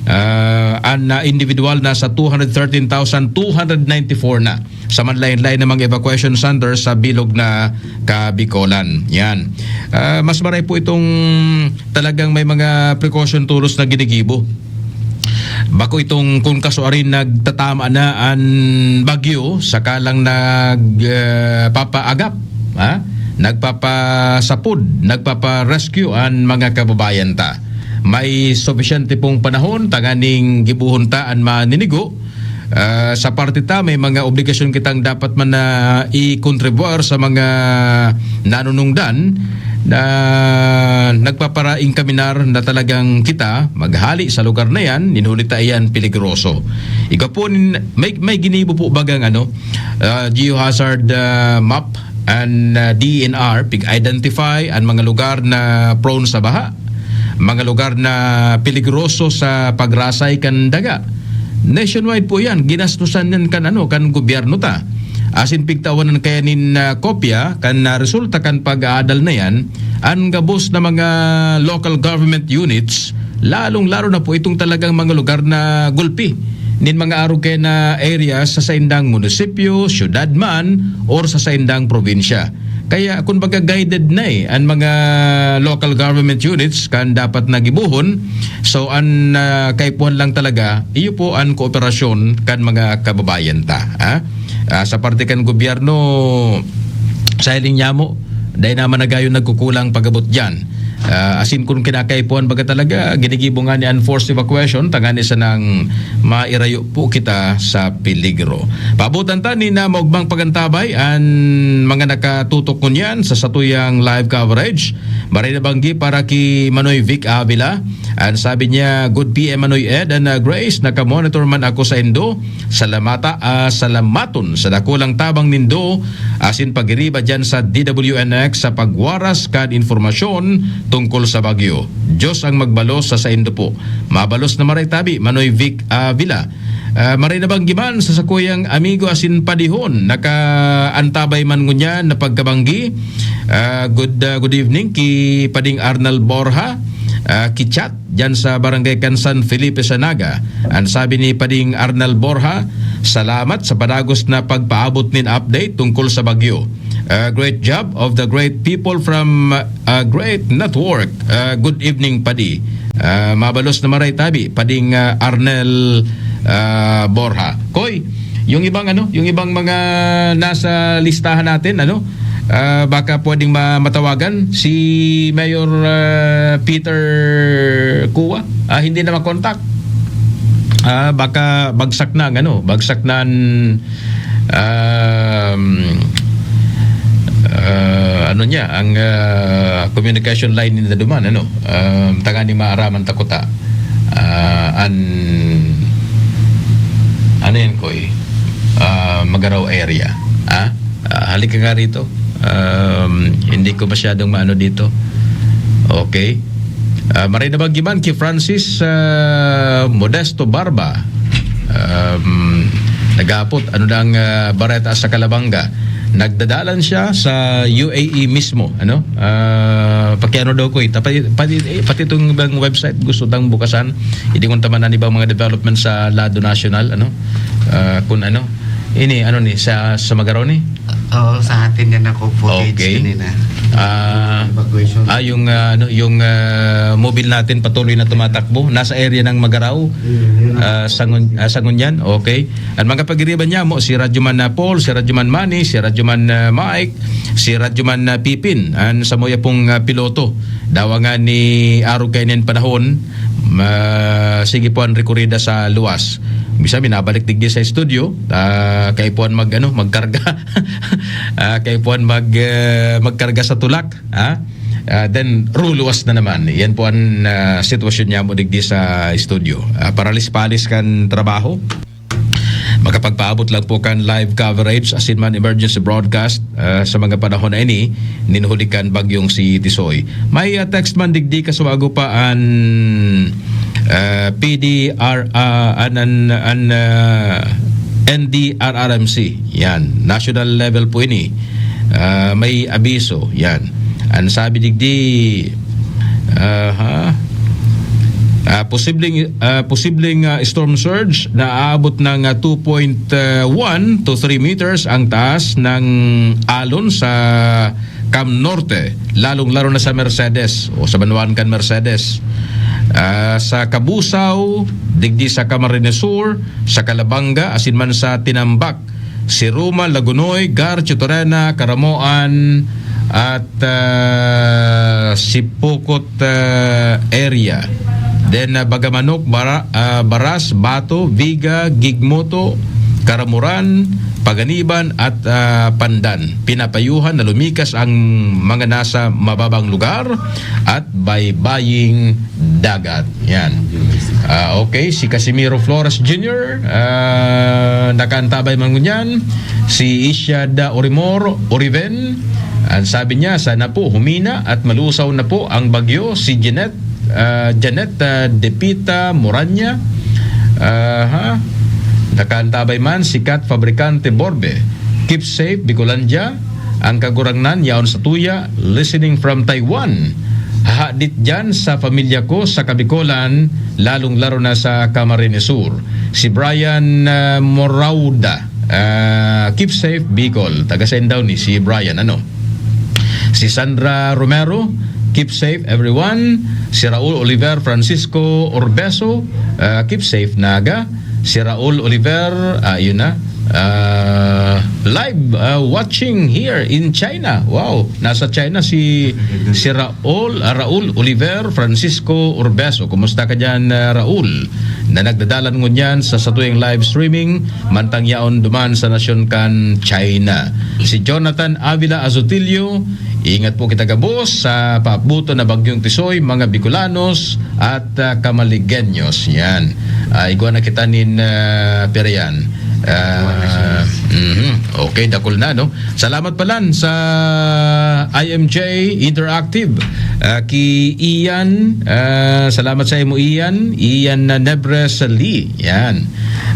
Ah, ang, ah, individual na sa two hundred thirteen thousand two hundred ninety-four na sa manlain-lain na mga evacuation centers sa bilog na Kabikolan. Yan. Ah, mas maray po itong talagang may mga precaution tours na ginigibo. Bako itong kun kasuarin nagtatama na an bagyo, saka lang nag, ah, papaagap, ha? Nagpapasapod, nagpapa-rescue an mga kababayan ta. May sufisyente pong panahon tanganing gibohon ta an maninigo. Ah, sa parte ta, may mga obligasyon kitang dapat man na ikontribuar sa mga nanunungdan na nagpaparaingkaminar na talagang kita maghali sa lugar na yan, nin huli ta iyan peligroso. Ika po, nin-, may, may ginibo po bagang ano, ah, geohazard, ah, map and, ah, D E N R, pig-identify ang mga lugar na prone sa baha, mga lugar na peligroso sa pagrasay kan daga. Nationwide po yan, ginastusan yan kan ano, kan gobyerno ta. Asin pigtawanan kaya nin, ah, kopya kan, ah, resulta kan pag-aadal na yan, an gabos na mga local government units, lalong-lalo na po itong talagang mga lugar na gulpi nin mga arog kaya na areas sa saindang munisipyo, syudad man, or sa saindang probinsya. Kaya, kun baga, guided na eh, an mga local government units kan dapat na gibohon. So, an, ah, kaipuhan lang talaga, iyo po an kooperasyon kan mga kababayan ta, ha? Ah, sa parte kan gobyerno, sa hiling nyamo, dai naman na gayon nagkukulang pag-abot diyan. Ah, asin kun kinakaipuhan baga talaga, ginigibo ngani an forced evacuation, tangani sanang mairayo po kita sa peligro. Paabotan ta nin, ah, maogmang pagantabay an mga nakatutok ngunyan sa satuyang live coverage. Maray na banggi para ki Manoy Vic Avila. An sabi niya, "Good P M Manoy Ed and, ah, Grace, naka-monitor man ako saindo. Salamata, ah, salamaton sa dakulang tabang nindo asin pagiriba diyan sa D W N X sa pagwaras kan impormasyon tungkol sa bagyo. Diyos ang magbalos sa saindo po." Mabalos na maray tabi, Manoy Vic Avila. Ah, maray na banggi man sa sakuyang amigo asin padihon, nakaantabay man ngunyan na pagkabanggi. Ah, good, ah, good evening ki Pading Arnel Borja, ah, ki Chat, diyan sa Barangay Kansan, Felipe, sa Naga. An sabi ni Pading Arnel Borja, "Salamat sa padagos na pagpaabot nin update tungkol sa bagyo. Ah, great job of the great people from, ah, great network." Ah, good evening, Padi. Ah, mabalos na maray tabi, Pading, ah, Arnel, ah, Borja. Koy, yung ibang ano, yung ibang mga nasa listahan natin, ano, ah, baka pwedeng ma-, matawagan si Mayor, ah, Peter Cua. Ah, hindi na makontak. Ah, baka bagsak na ang ano, bagsak na ang, um, ah, ano niya, ang, ah, communication line ninda duman, ano. Um, tanganing maaraman ta kuta. Ah, an, ano yan, Koy? ah, Magarao area. Ah, ah, halika nga rito. Um, hindi ko masyadong maano dito. Okay. Ah, maray na banggi man ki Francis, ah, Modesto Barba. Um, nagapot, ano nang, ah, bareta sa Calabanga? Nagdadalan siya sa U A E mismo, ano? Ah, pakiano daw ko, eh. Tapay, pati, eh, pati itong ibang website gusto tang bukasan. Hindi ko taman ang ibang mga development sa lado national, ano? Ah, kung ano. Ini, ano ni, sa, sa Magarao ni? Oo, sa atin yan ako footage Okay. kanina. Ah, Evacuation. ah, yung, ah, ano, yung, ah, mobile natin patuloy na tumatakbo. Nasa area ng Magarao. Yun, yun. Ah, Sangun, ah, Sangunyan, okay. Ang mga pagiriban niya mo, si Radyoman na Paul, si Radyoman Manny, si Radyoman, ah, Mike, si Radyoman na Pipin, ang samoya pong, ah, piloto. Dawa nga ni arog kainin panahon, ma, sige po ang rekorida sa luwas. Bisa minabalik digdi sa studio, ah, kay puan mag, ano, magkarga. Ah, kay puan mag, ah, magkarga sa tulak, ha? Ah, then, ruluwas na naman. Yan po ang, ah, sitwasyon niya mo digdi sa studio. Ah, paralis-palis kan trabaho. Makapagpaabot lang po kan live coverage asin man emergency broadcast, ah, sa mga panahon na ini, nin huli kan bagyong si Tisoy. May, ah, text man digdi kasubago pa an, ah, P D R, ah, an, an, an, ah, N D R R M C. Yan, national level po ini. Ah, may abiso. Yan. Ang sabi digdi, ah, ha? Ah, posibleng, ah, posibleng, ah, storm surge na aabot ng, ah, two point one to three meters ang taas ng alon sa Cam Norte, lalong-lalo na sa Mercedes o sa banwaan kan Mercedes. Ah, sa Cabusao, digdi sa Camarines Sur, sa Calabanga, asin man sa Tinambac, si Ruma, Lagunoy, Gar, Chitorena, Caramoan, at, ah, Sipocot, ah, area. Then, ah, Bagamanok, Bara-, ah, Baras, Bato, Viga, Gigmoto, Caramoran, Paganiban, at, ah, Pandan. Pinapayuhan na lumikas ang mga nasa mababang lugar at baybaying dagat. Yan. Ah, okay, si Casimiro Flores Junior, ah, nakaantabay man ngunyan. Si Ishada Orimor, Oriven, ang sabi niya, "Sana po humina at malusaw na po ang bagyo." Si Jeanette, ah, Janet, ah, Depita Moranya, ah, ha? Nakaantabay man si Kat Fabricante Borbe. Keep safe, Bicolandia. Ang Kagurangnan yaon sa tuya, listening from Taiwan. Hahadit dyan sa pamilya ko sa Kabikolan, lalong-laro na sa Camarines Sur. Si Brian, ah, Morauda, ah, keep safe, Bicol. Taga Sendaw ni si Brian, ano? Si Sandra Romero, keep safe, everyone. Si Raul Oliver Francisco Orbeso, ah, keep safe, Naga. Si Raul Oliver, ah, yun na. Ah, live, ah, watching here in China. Wow, nasa China si si Raul, ah, Raul Oliver Francisco Orbeso. Kumusta ka diyan, ah, Raul? Na nagdadalan ngunyan sa satuyang live streaming, mantang yaon duman sa nasyon kan China. Si Jonathan Avila Azotilio, ingat po kita gabos sa paabuton na bagyong Tisoy, mga Bicolanos at, ah, Camaligeños. Yan. Ah, igwa na kita nin, ah, pira yan. Ah, mhm. Okay, dakul na, no? Salamat palan sa I M J Interactive. Ah, ki Ian, ah, salamat sa imo, Ian. Ian na Nebres Lee. Yan.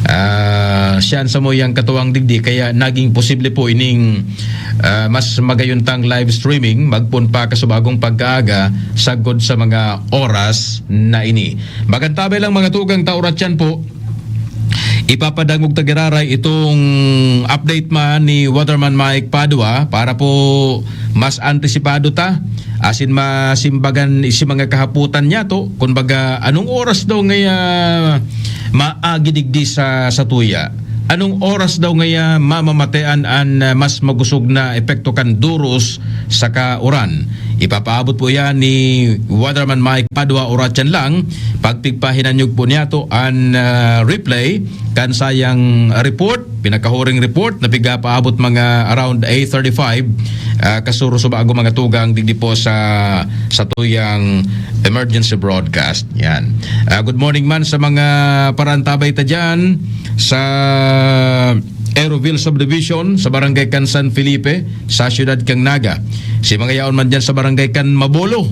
Ah, siya ang samuyang katuwang digdi, kaya naging posible po ining, ah, mas magayuntang live streaming, magpon pa kasubagong pagkaaga, sagkod sa mga oras na ini. Magantabay lang, mga tugang, ta oras yan po. Ipapadangog ta giraray itong update man ni Waterman Mike Padua para po mas antisipado ta asin masimbagan si mga kahapotan niyato. Kumbaga, anong oras daw ngaya maagi digdi sa, sa tuya? Anong oras daw ngaya mamamatean an, ah, mas magusog na epekto kan duros saka uran? Ipapaabot po yan ni Waterman Mike Padua, oras yan lang. Pagpigpahinanyog po niyato an, ah, replay kan sayang report, pinakahuring report na pigapaabot mga around eight thirty-five, ah, kasuro sa bago mga tugang digdi po sa, sa tuyang emergency broadcast. Yan. Ah, good morning man sa mga parantabay ta dyan sa Aeroville Subdivision, sa barangay kan San Felipe, sa siyudad kan Naga. Si mga yaon man dyan sa barangay kan Mabolo,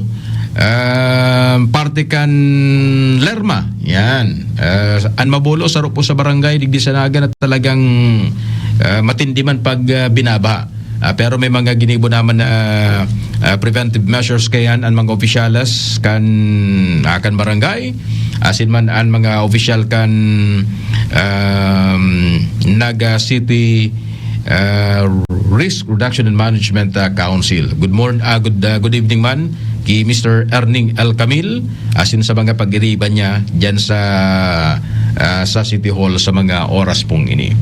ah, parte kan Lerma. Yan. Ah, an Mabolo, saro po sa barangay, digdi sa Naga na talagang, ah, matindi man pag, ah, binabaha. Ah, pero may mga ginibo naman na, ah, preventive measures kayan an mga opisyales kan, ah, kan barangay, asin man an mga opisyal kan, um, Naga City, ah, Risk Reduction and Management, ah, Council. Good morn-, ah, good, ah, good evening man ki Mister Erning El Camil, asin sa mga pag-iriba niya diyan sa, ah, sa City Hall sa mga oras pong ini.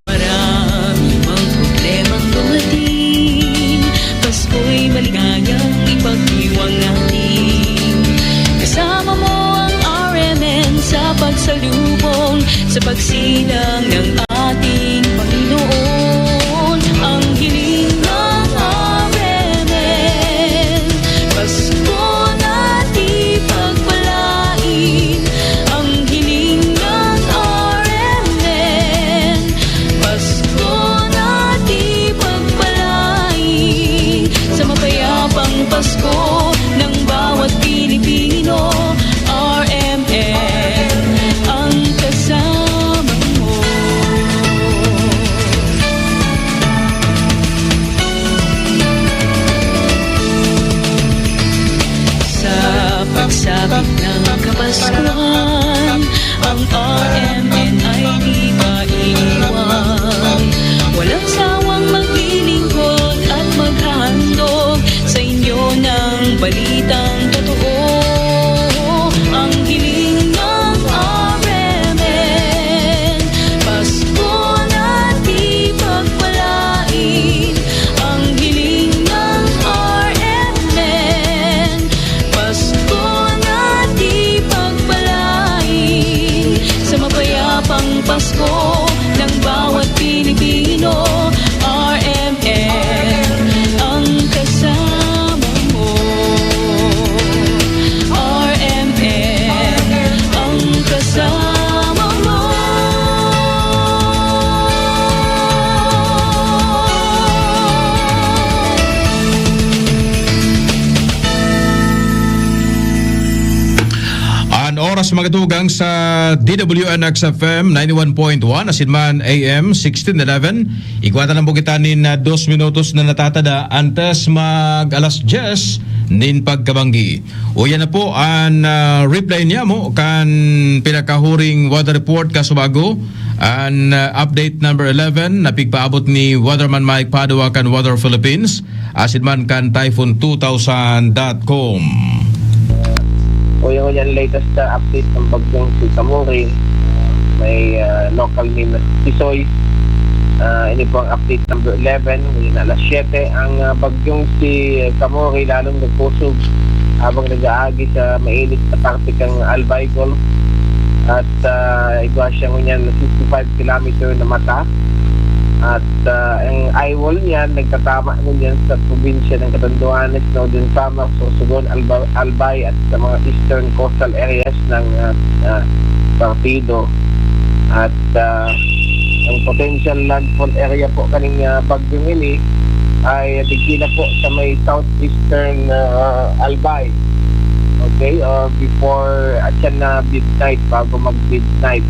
Marami mang problemang dumating, Pasko'y maligayang ipagdiwang natin. Kasama mo ang R M N sa pagsalubong, sa pagsilang ng ating Panginoon. Ang hiling ng R M N, Pasko na di pagpalain. Ang hiling ng R M N, Pasko na di pagpalain. Sa mapayapang Pasko ng bawat Pilipino, R M N ang kasama mo. Sa pagsapit ng Kapaskuhan, ang R M N ay di pa iiwan. Walang sawang maglilingkod at maghahandog sa inyo ng balitang totoo. Ang hiling ng R M N, Pasko na di pagpalain. Ang hiling ng R M N, Pasko na di pagpalain. Sa mapayapang Pasko ng bawat Pilipino, R M N ang kasama mo. R M N ang kasama mo. An oras, mga tugang, sa D W N X F M ninety-one point one, asin man A M sixteen eleven. Igwa na lang po kita nin, ah, dos minutos na natatada antes mag alas dyes nin pagkabanggi. Uya na po an, ah, reply niyamo kan pinakahuring weather report, kasubago an, ah, update number eleven na pigpaabot ni Weatherman Mike Padua kan Weather Philippines, asin man kan typhoon two thousand dot com. Uya ngunyan latest na update ng bagyong si Kamuri, may, ah, local name na Tisoy. Ah, ini po ang update number eleven, ngayon alas siyete. Ang, ah, bagyong si Kamuri lalong nagkusog habang nag-aagi sa mainit na parte kan Albay Gulf. At, ah, igwa siya ngunyan na sixty-five kilometer na mata. At, ah, ang eye wall niya nagtatama ngunyan sa probinsya ng Catanduanes, Northern Samar, Sorsogon, Alba-, Albay at sa mga eastern coastal areas ng, ah, ah, partido. At, ah, ang potential landfall area po kaning, ah, bagyong ini ay digdi na po sa may southeastern, ah, Albay. Okay? Or before, at yan na midnight, bago mag-midnight.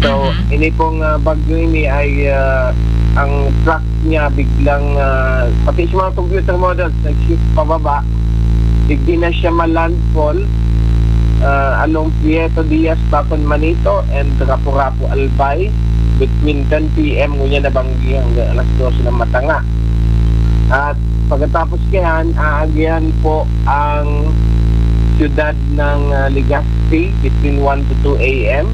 So, Mhm. ini pong, ah, bagyo ini ay, ah, ang track niya biglang, ah, pati sa mga computer models, nag-shift pababa. Digdi na siya ma-landfall, ah, along Prieto Diaz, Bacon Manito, and Rapu-Rapu Albay, between ten P M, ngunyan nabanggi hanggang alas dose ng matanga. At pagkatapos kayan, aagihan po ang siyudad ng, ah, Legazpi between one to two A M.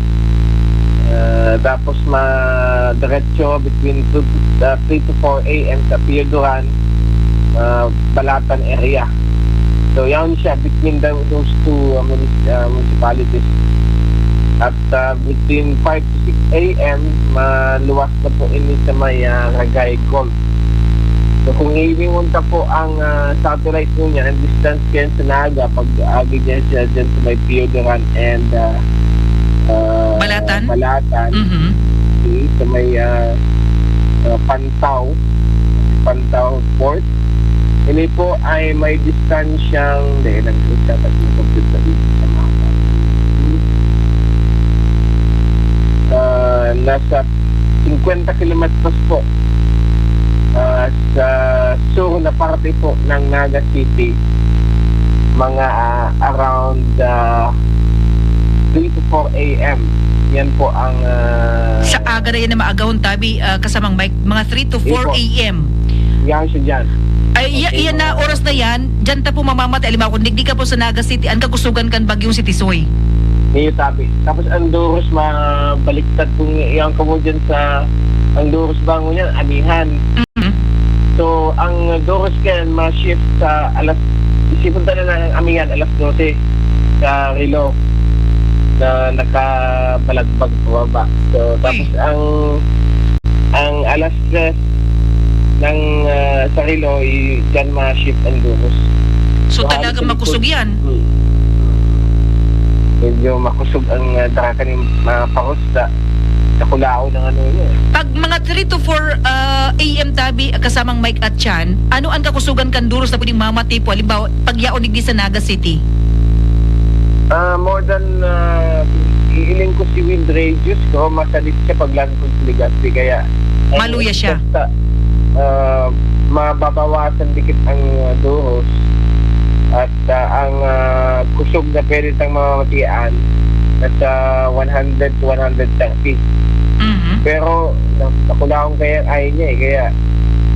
Ah, tapos ma-, diretso between two to, ah, three to four A M sa Pio Duran, ah, Balatan area. So, yan siya between tho-, those two, ah, munis-, ah, municipalities. At, ah, between five to six A M, maluwas na po ini sa may, ah, Ragay Gulf. So, kung hihiling mo ta po ang, ah, satellite mo niya, ang distance kayan sa Naga, pag agi niya siya dyan sa may Piodoran and, ah, ah, Balatan? Balatan, Mhm. okay, sa may, ah, ah, Pantaw, Pantaw Port. Ini po ay may distansyang, hindi, nag-compute sa, sa mapa. Ah, nasa singkwenta kilometros po, ah, sa sur na parte po ng Naga City, mga, ah, around, ah, three to four a m. Yan po ang, ah, Sa aga na yan na maagahon, tabi, ah, kasamang Mike, mga three to Yes po. four a m. Yan siya dyan. Ay, iya-, Okay, iyan na mga oras na yan, dyan ta po mamamatay. Halimbawa, kung digdi ka po sa Naga City, ang kakusugan kan bagyong si Tisoy. Iyo, tabi. Tapos ang Doros, mabaliktad kung iyan ka mo dyan sa, ang Doros bangon yan, amihan. Mhm. So, ang Doros kayan, ma-shift sa alas, isipon ta na ang amihan, alas dose sa relo na nakabalagbag pababa. So, Uy. tapos ang, ang alas tres ng, ah, sa relo, i-, dyan ma-shift ang Doros. So, So, halos talagang sa likod. makusog yan? Hmm. Medyo makusog ang, ah, darakan yung mga pahos sa, sa kulaon ng ano niya. Pag mga three to four, ah, a m tabi, kasamang Mike at Chan, ano ang kakusugan kan Doros na pwedeng mamati po? Halimbawa, pag yaon digdi sa Naga City? Ah, more than, ah, iiling ko si wind radius ko, masalit siya pag landfall sa Legazpi. Kaya, ang Maluya siya. expect sa, ah, mababawasan dikit ang, ah, Doros. At, ah, ang, ah, kusog na pwede tang mamamatian, nasa one hundred to one hundred thirty. Mhm. Pero, na-, nakulaong kaya ang ayon niya eh. Kaya,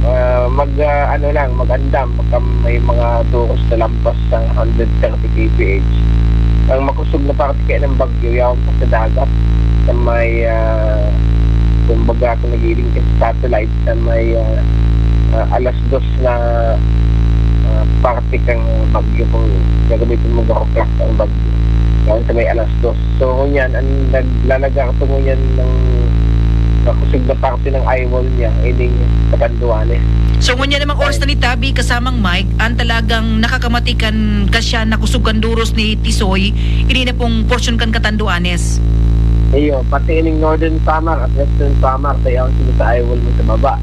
ah, mag, ah, ano lang, mag-andam pagka may mga Doros na lampas sa hundred thirty K P H. Ang makusog na parte kaya ng bagyo, yaon pa sa dagat, sa may, ah, kumbaga, kung nagiling ka sa satellite, sa may, ah, ah, alas dos na, ah, parte kang bagyo, kung gagamitin mo, garo clock ang bagyo. Yaon sa may alas dos. So, ngunyan, ang naglalagarto ngunyan ng makusog na parte ng eye wall niya, ining Catanduanes. So, ngunyan namang oras na ni Tabi, kasamang Mike, ang talagang nakakamati kan kasya na kusog kan Doros ni Tisoy, ini na pong porsyon kan Catanduanes. Iyo, pati ining Northern Samar at Western Samar, kaya ang sila sa eye wall mo sa baba.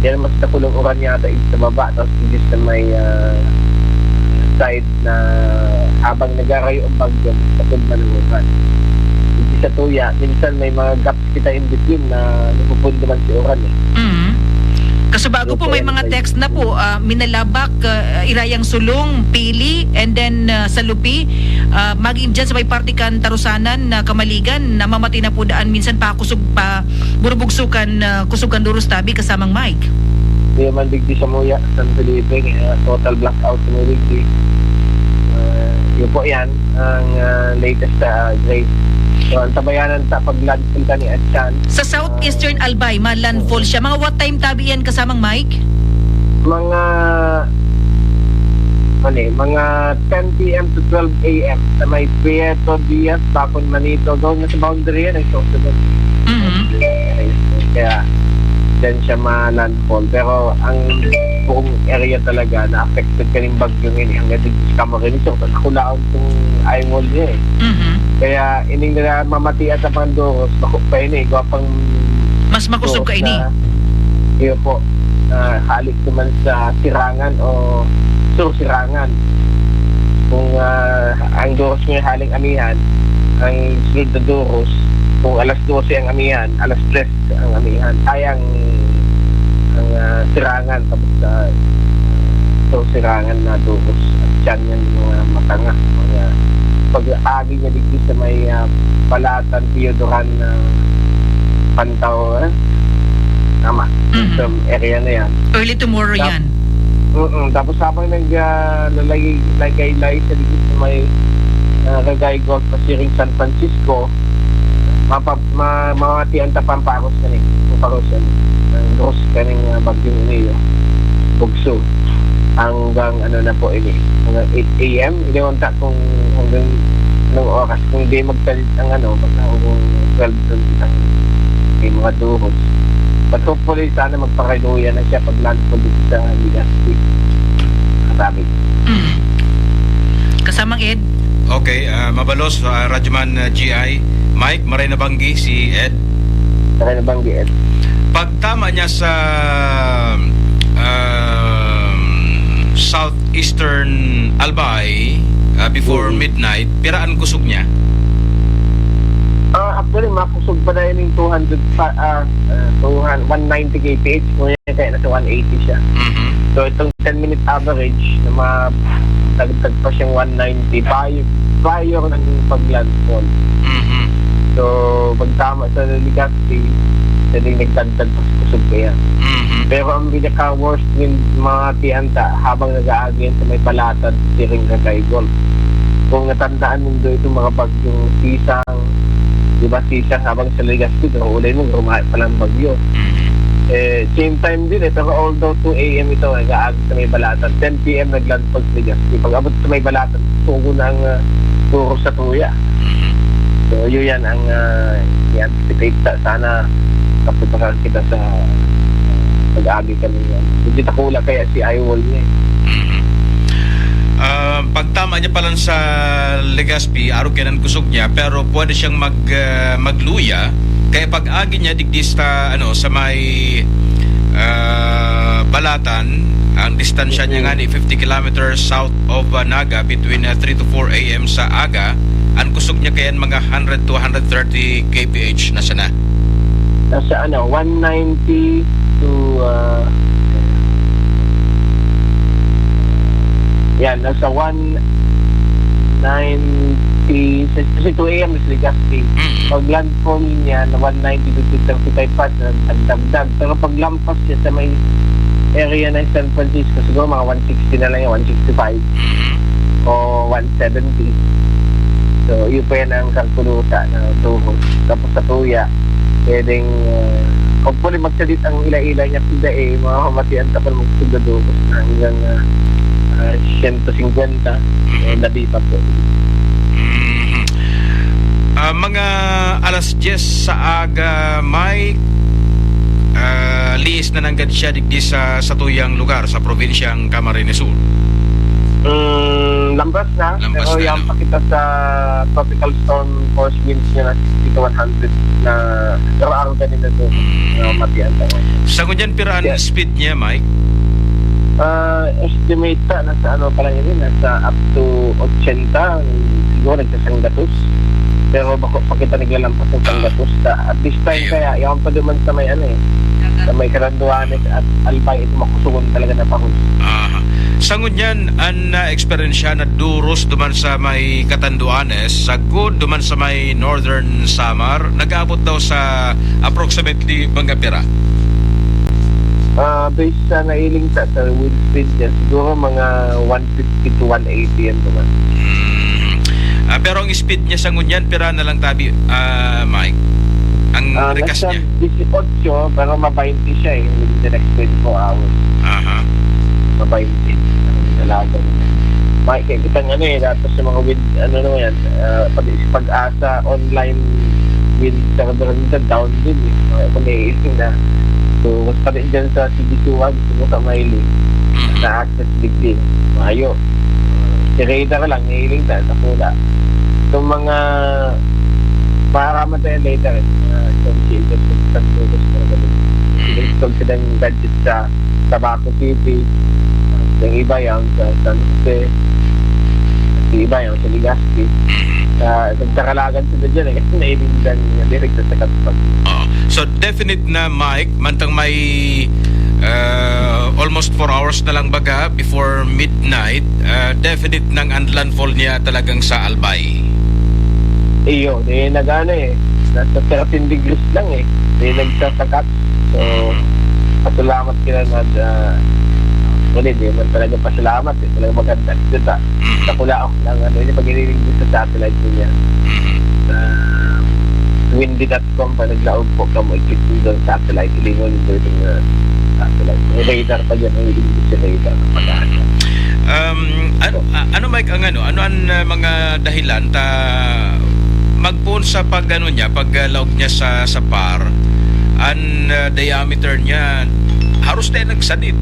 Yan mas nakulong uran yata, yung sa baba, tapos yung sa may, ah, side na habang nagarayo ang bagyo, mas nakulong man ang uran. Yung sa tuya, minsan may mga gaps kita in between na napupundo man si uran eh. Mhm. Kaso bago Yung po, may kaya mga may text na po, ah, Minalabak, ah, Irayang Sulong, Pili, and then, ah, Salupi, ah, maging dyan sa may parte kan Tarusanan na Kamaligan, namamati na po daan minsan pa kusog pa, burubugso kan, ah, kusog kan Doros Tabi, kasamang Mike. Di man digdi sa Muya, San Felipe, kaya total blackout na digdi. Ah, yun po yan, ang, ah, latest sa, ah, Grace. So, ang tabayanan sa pag-landfall ka ni Atchan. Sa southeastern Albay, ma-landfall siya. Mga what time tabi yan, kasamang Mike? Mga, ano eh, mga ten p m to twelve a m sa may Prieto Diaz, Bacon, Manito. Doon na sa boundary yan, ang susunod. Mhm. Kaya, dyan siya ma-landfall. Pero ang buong area talaga na affected kaning bagyong ini, hanggang dito sa Camarines, so, nakulaon tong eye wall niya eh. Mhm. Kaya, ining na mamatian sa Pandoros, bako pa ini, gawa pang Mas makusog Doros kaini. na, iyo po, na halik naman sa Sirangan o Sur Sirangan. Kung, ah, ang Doros may haling amihan, ang sunod na Doros, kung alas dose ang amihan, alas tres ang amihan. Ay, ang, ang, ah, Sirangan, tapos sa, so, Sirangan na Doros. At siyan yan, mga matanga, mga pag-agi niya dito sa may, ah, Balatan, Piodoran na Pantaw, eh? Tama. Mhm. Sa area na yan. Early tomorrow Tap-, yan. Mm-mm. Tapos habang nag, ah, lalagay, lagay-lay sa dito sa may, ah, Ragay Golf pasiring San Francisco, mapa-, ma-, mamatian ta pamparos na ni, pamparos yan. Ang dos kaning, ah, bagyong ini, oh. Bugso. Hanggang ano na po ini, mga eight a m. Hindi ko ta kung hanggang anong oras, kung di magpalit ang ano, baka kung twelve, twelve ang may mga Doros. Hopefully, sana magpakaluya na siya pag landfall dito sa Legazpi. Sabi. Mm. Kasamang Ed. Okay, ah, mabalos, ah, Radyoman, ah, G I. Mike, maray na banggi si Ed. Kaya na bang Ed? Pagtama niya sa um, southeastern Albay, ah, before Mm. midnight, pira an kusog niya? Ah, actually, makusog pa na yun yung two hundred pa, ah, ah, two hundred, one ninety K P H, ngunyan kaya nasa one eighty siya. Mhm. So, itong ten-minute average na mga dagdag pa siyang one ninety prior, prior ng pag-landfall. Mhm. So, pagtama sa Legazpi, pwedeng nagdagdag pa sa kusog kaya. Mhm. Pero ang pinaka-worst ng mga tianta habang nag-aagi yan sa may Balatan, Siring, Cagayan, Golf. Kung natandaan nindo itong mga bagyong Sisang, di ba, Sisang habang sa Legazpi, pero ulay mo, gumawa pa lang bagyo. Mhm. Eh, same time din eh, pero although two A M ito, nag-aagi sa may Balatan, ten P M nag-landfall sa Legazpi. Pag abot sa may Balatan, tugo na ang ah, turo sa tuya. Mhm. So, yun yan ang uh, i-anticipate sa sana kapuntahan kita sa pag-agi kami yan. Hindi takula kaya si eyewall niya eh. Mhm. Ah, pagtama niya pa lang sa Legazpi, arog yan ang kusog niya, pero pwede siyang mag, ah, magluya. Kaya pag-agi niya digdi sa, ano, sa may ah, Balatan, ang distansya niya nga ni fifty kilometers south of ah, Naga between ah, three to four A M sa aga. Ang kusog niya kayan mga hundred to hundred thirty K P H na sana. Nasa ano, one ninety to uh, yan, nasa one ninety, kasi two A M is Legazpi. Mm. Pag landfall niya na one ninety to two thirty-five pa, nagdagdag. Pero pag lampas siya sa may area ng San Francisco, siguro mga one sixty na lang yan, one sixty-five Mhm. o one seventy. So, yun pa yan ang kalkulusa na tuhod. Tapos sa tuya, pwedeng, uh, hopefully magsadit ang ila-ila niya sila eh, mga mamatian tapos magsugadugos na hanggang uh, uh, siyento singkwenta, eh, labi pa po. Mhm. Ah, mga alas diyes sa aga, may ah, liis na nanggad siya digdi sa satuyang lugar sa probinsyang Camarines Sur. Mm, lampas na, Lampas pero na, yan no? Pa kita sa tropical storm force winds niya na sixty to one hundred na araw-araw ganun na doon. Mm. Na matiyan na. Sa ngunyan, pira ang Yes. speed niya, Mike? Ah, estimate ta, nasa ano pa lang yun, nasa up to eighty, siguro nagsasanggatos. Pero bako pa kita naglalampas ng sanggatos. Sa, at this time Ayun. Kaya, yaon pa duman sa may ano eh, sa may Catanduanes at Albay, ito makusugon talaga na pahos. Aha. Sa ngunyan, an na eksperyensya na duros duman sa may Catanduanes, sagkod duman sa may Northern Samar, nag-aabot daw sa approximately mga pira. Ah, based sa nailing sa, sa wind speed niya, siguro mga one fifty to one eighty yan naman. Hmm. Ah, pero ang speed niya sa ngunyan, pira na lang tabi, ah, Mike? Ang Ah, rikas nasa niya? eighteen, pero ma-twenty siya eh, within the next twenty-four hours. Aha. Ma-twenty. Talaga. Makikita nga ano eh, dapat sa mga wind, ano naman yan, ah, pag, pag-asa online wind server nila down din eh. Mga kung naiisip na. So, mas pati dyan sa C D C one, gusto mo sa Maili, Mhm. na access digdi. Mayo. Si radar lang, nailing sa, sa pula. Itong mga, maaraman tayo later eh. Mga associated with pagtutos na ganun. Install silang gadget sa Tabaco City. Yung iba yan sa San Jose. Yung iba yan sa Legazpi. Sa, sa Caraga sila dyan eh. Kasi nailing dyan yung direct sa Katpag. Oo. So, definite na, Mike, mantang may uh, almost four hours na lang baga before midnight, uh, definite nang ang landfall niya talagang sa Albay. Iyo, di nag-ano eh. Nasa thirteen degrees lang eh. Di nagsasakat. So, pasalamat ka na na, ah, actually, di man talaga pasalamat eh. Talaga maganda kita. Mhm. Nakula ako ng ano, yung pag-iniling din sa satellite niya. Mhm. Sa windy dot com pa naglaog po ka mo, i-click mo doon sa satellite, ilingon mo doon yung ah, satellite. May radar pa dyan, may iling sa radar. Pag-asa. Um, ano, a- ano, Mike, ang ano? Ano ang uh, mga dahilan ta magpoon sa pag ano niya, pag uh, laog niya sa sa par? an, ah, diameter niya, haros na nagsadit.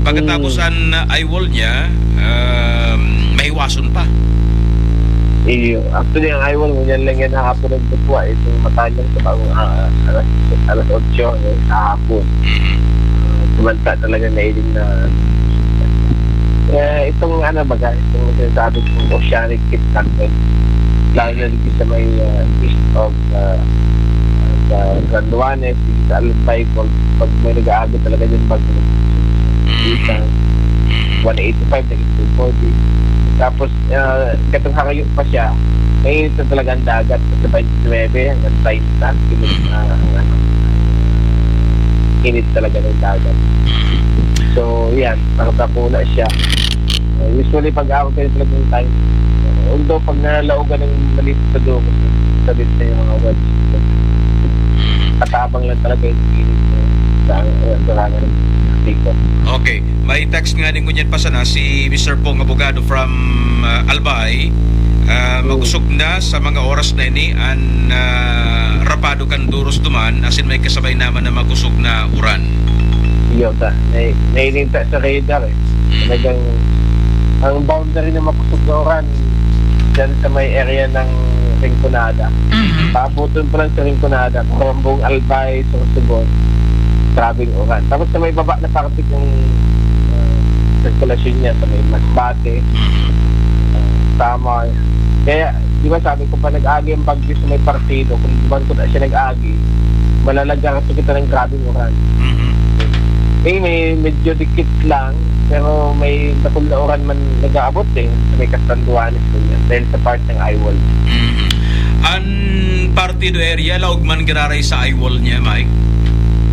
Pagkatapos Hmm. an, ah, eye wall niya, um, mahiwason pa. Iyo. Actually, ang eye wall, ngunyan lang yan hapon nagtutwa. Itong mata niya sa bagong, ah, alas, alas otso, no, sa hapon. Mhm. Ah, tumanta talaga na iling na, eh, itong ano, baga, itong sinasabi kong oceanic heat factor. Lalo na dito sa may, ah, east of, ah, sa Catanduanes, sa Albay, pag, pag may nag-aabot talaga dyan, bagyo. Mhm. Sa Mhm. one eighty-five, naging two forty. Tapos, ah, katong harayo pa siya, mainit na talaga ang dagat sa twenty-nine hanggang thirty, init na ang ano, init talaga ng dagat. Mhm. So, yan, nakakapuna siya. Uh, usually, pag ako kayo talagang time, although pag nalalaogan ng maliit sa dugo, sabit na yung mga words. Katabang lang talaga yung feeling ko sa, sa, sa, sa, Okay. May text nga din ngunyan pa sana si Mister Pong Abogado from, ah, Albay. Ah, Hmm. Makusog na sa mga oras na ini an, ah, rapado kan Duros duman, asin may kasabay naman na makusog na uran. Iyo ta. May, may ining ta sa radar eh. Mm. Talagang ang boundary na makusog na uran dyan sa may area ng Rinconada. Mhm. Paabutin pa lang sa Rinconada, kung ang buong Albay, Sorsogon, grabeng uran. Tapos sa may baba na parte ng, ah, sirkulasyon niya, sa may Masbate, Mhm. ah, Samar. Kaya, di ba sabi ko pa, nag-agi ang bagyo sa may partido, kung duman ko na siya nag-agi, malalaga kita ng grabeng uran. Mhm. Eh, may medyo dikit lang, pero may dakul na uran man nag-aabot eh, sa may Catanduanes, ganyan, dahil sa part ng eye wall. Mhm. An partido area, laog man giraray sa eye wall niya, Mike?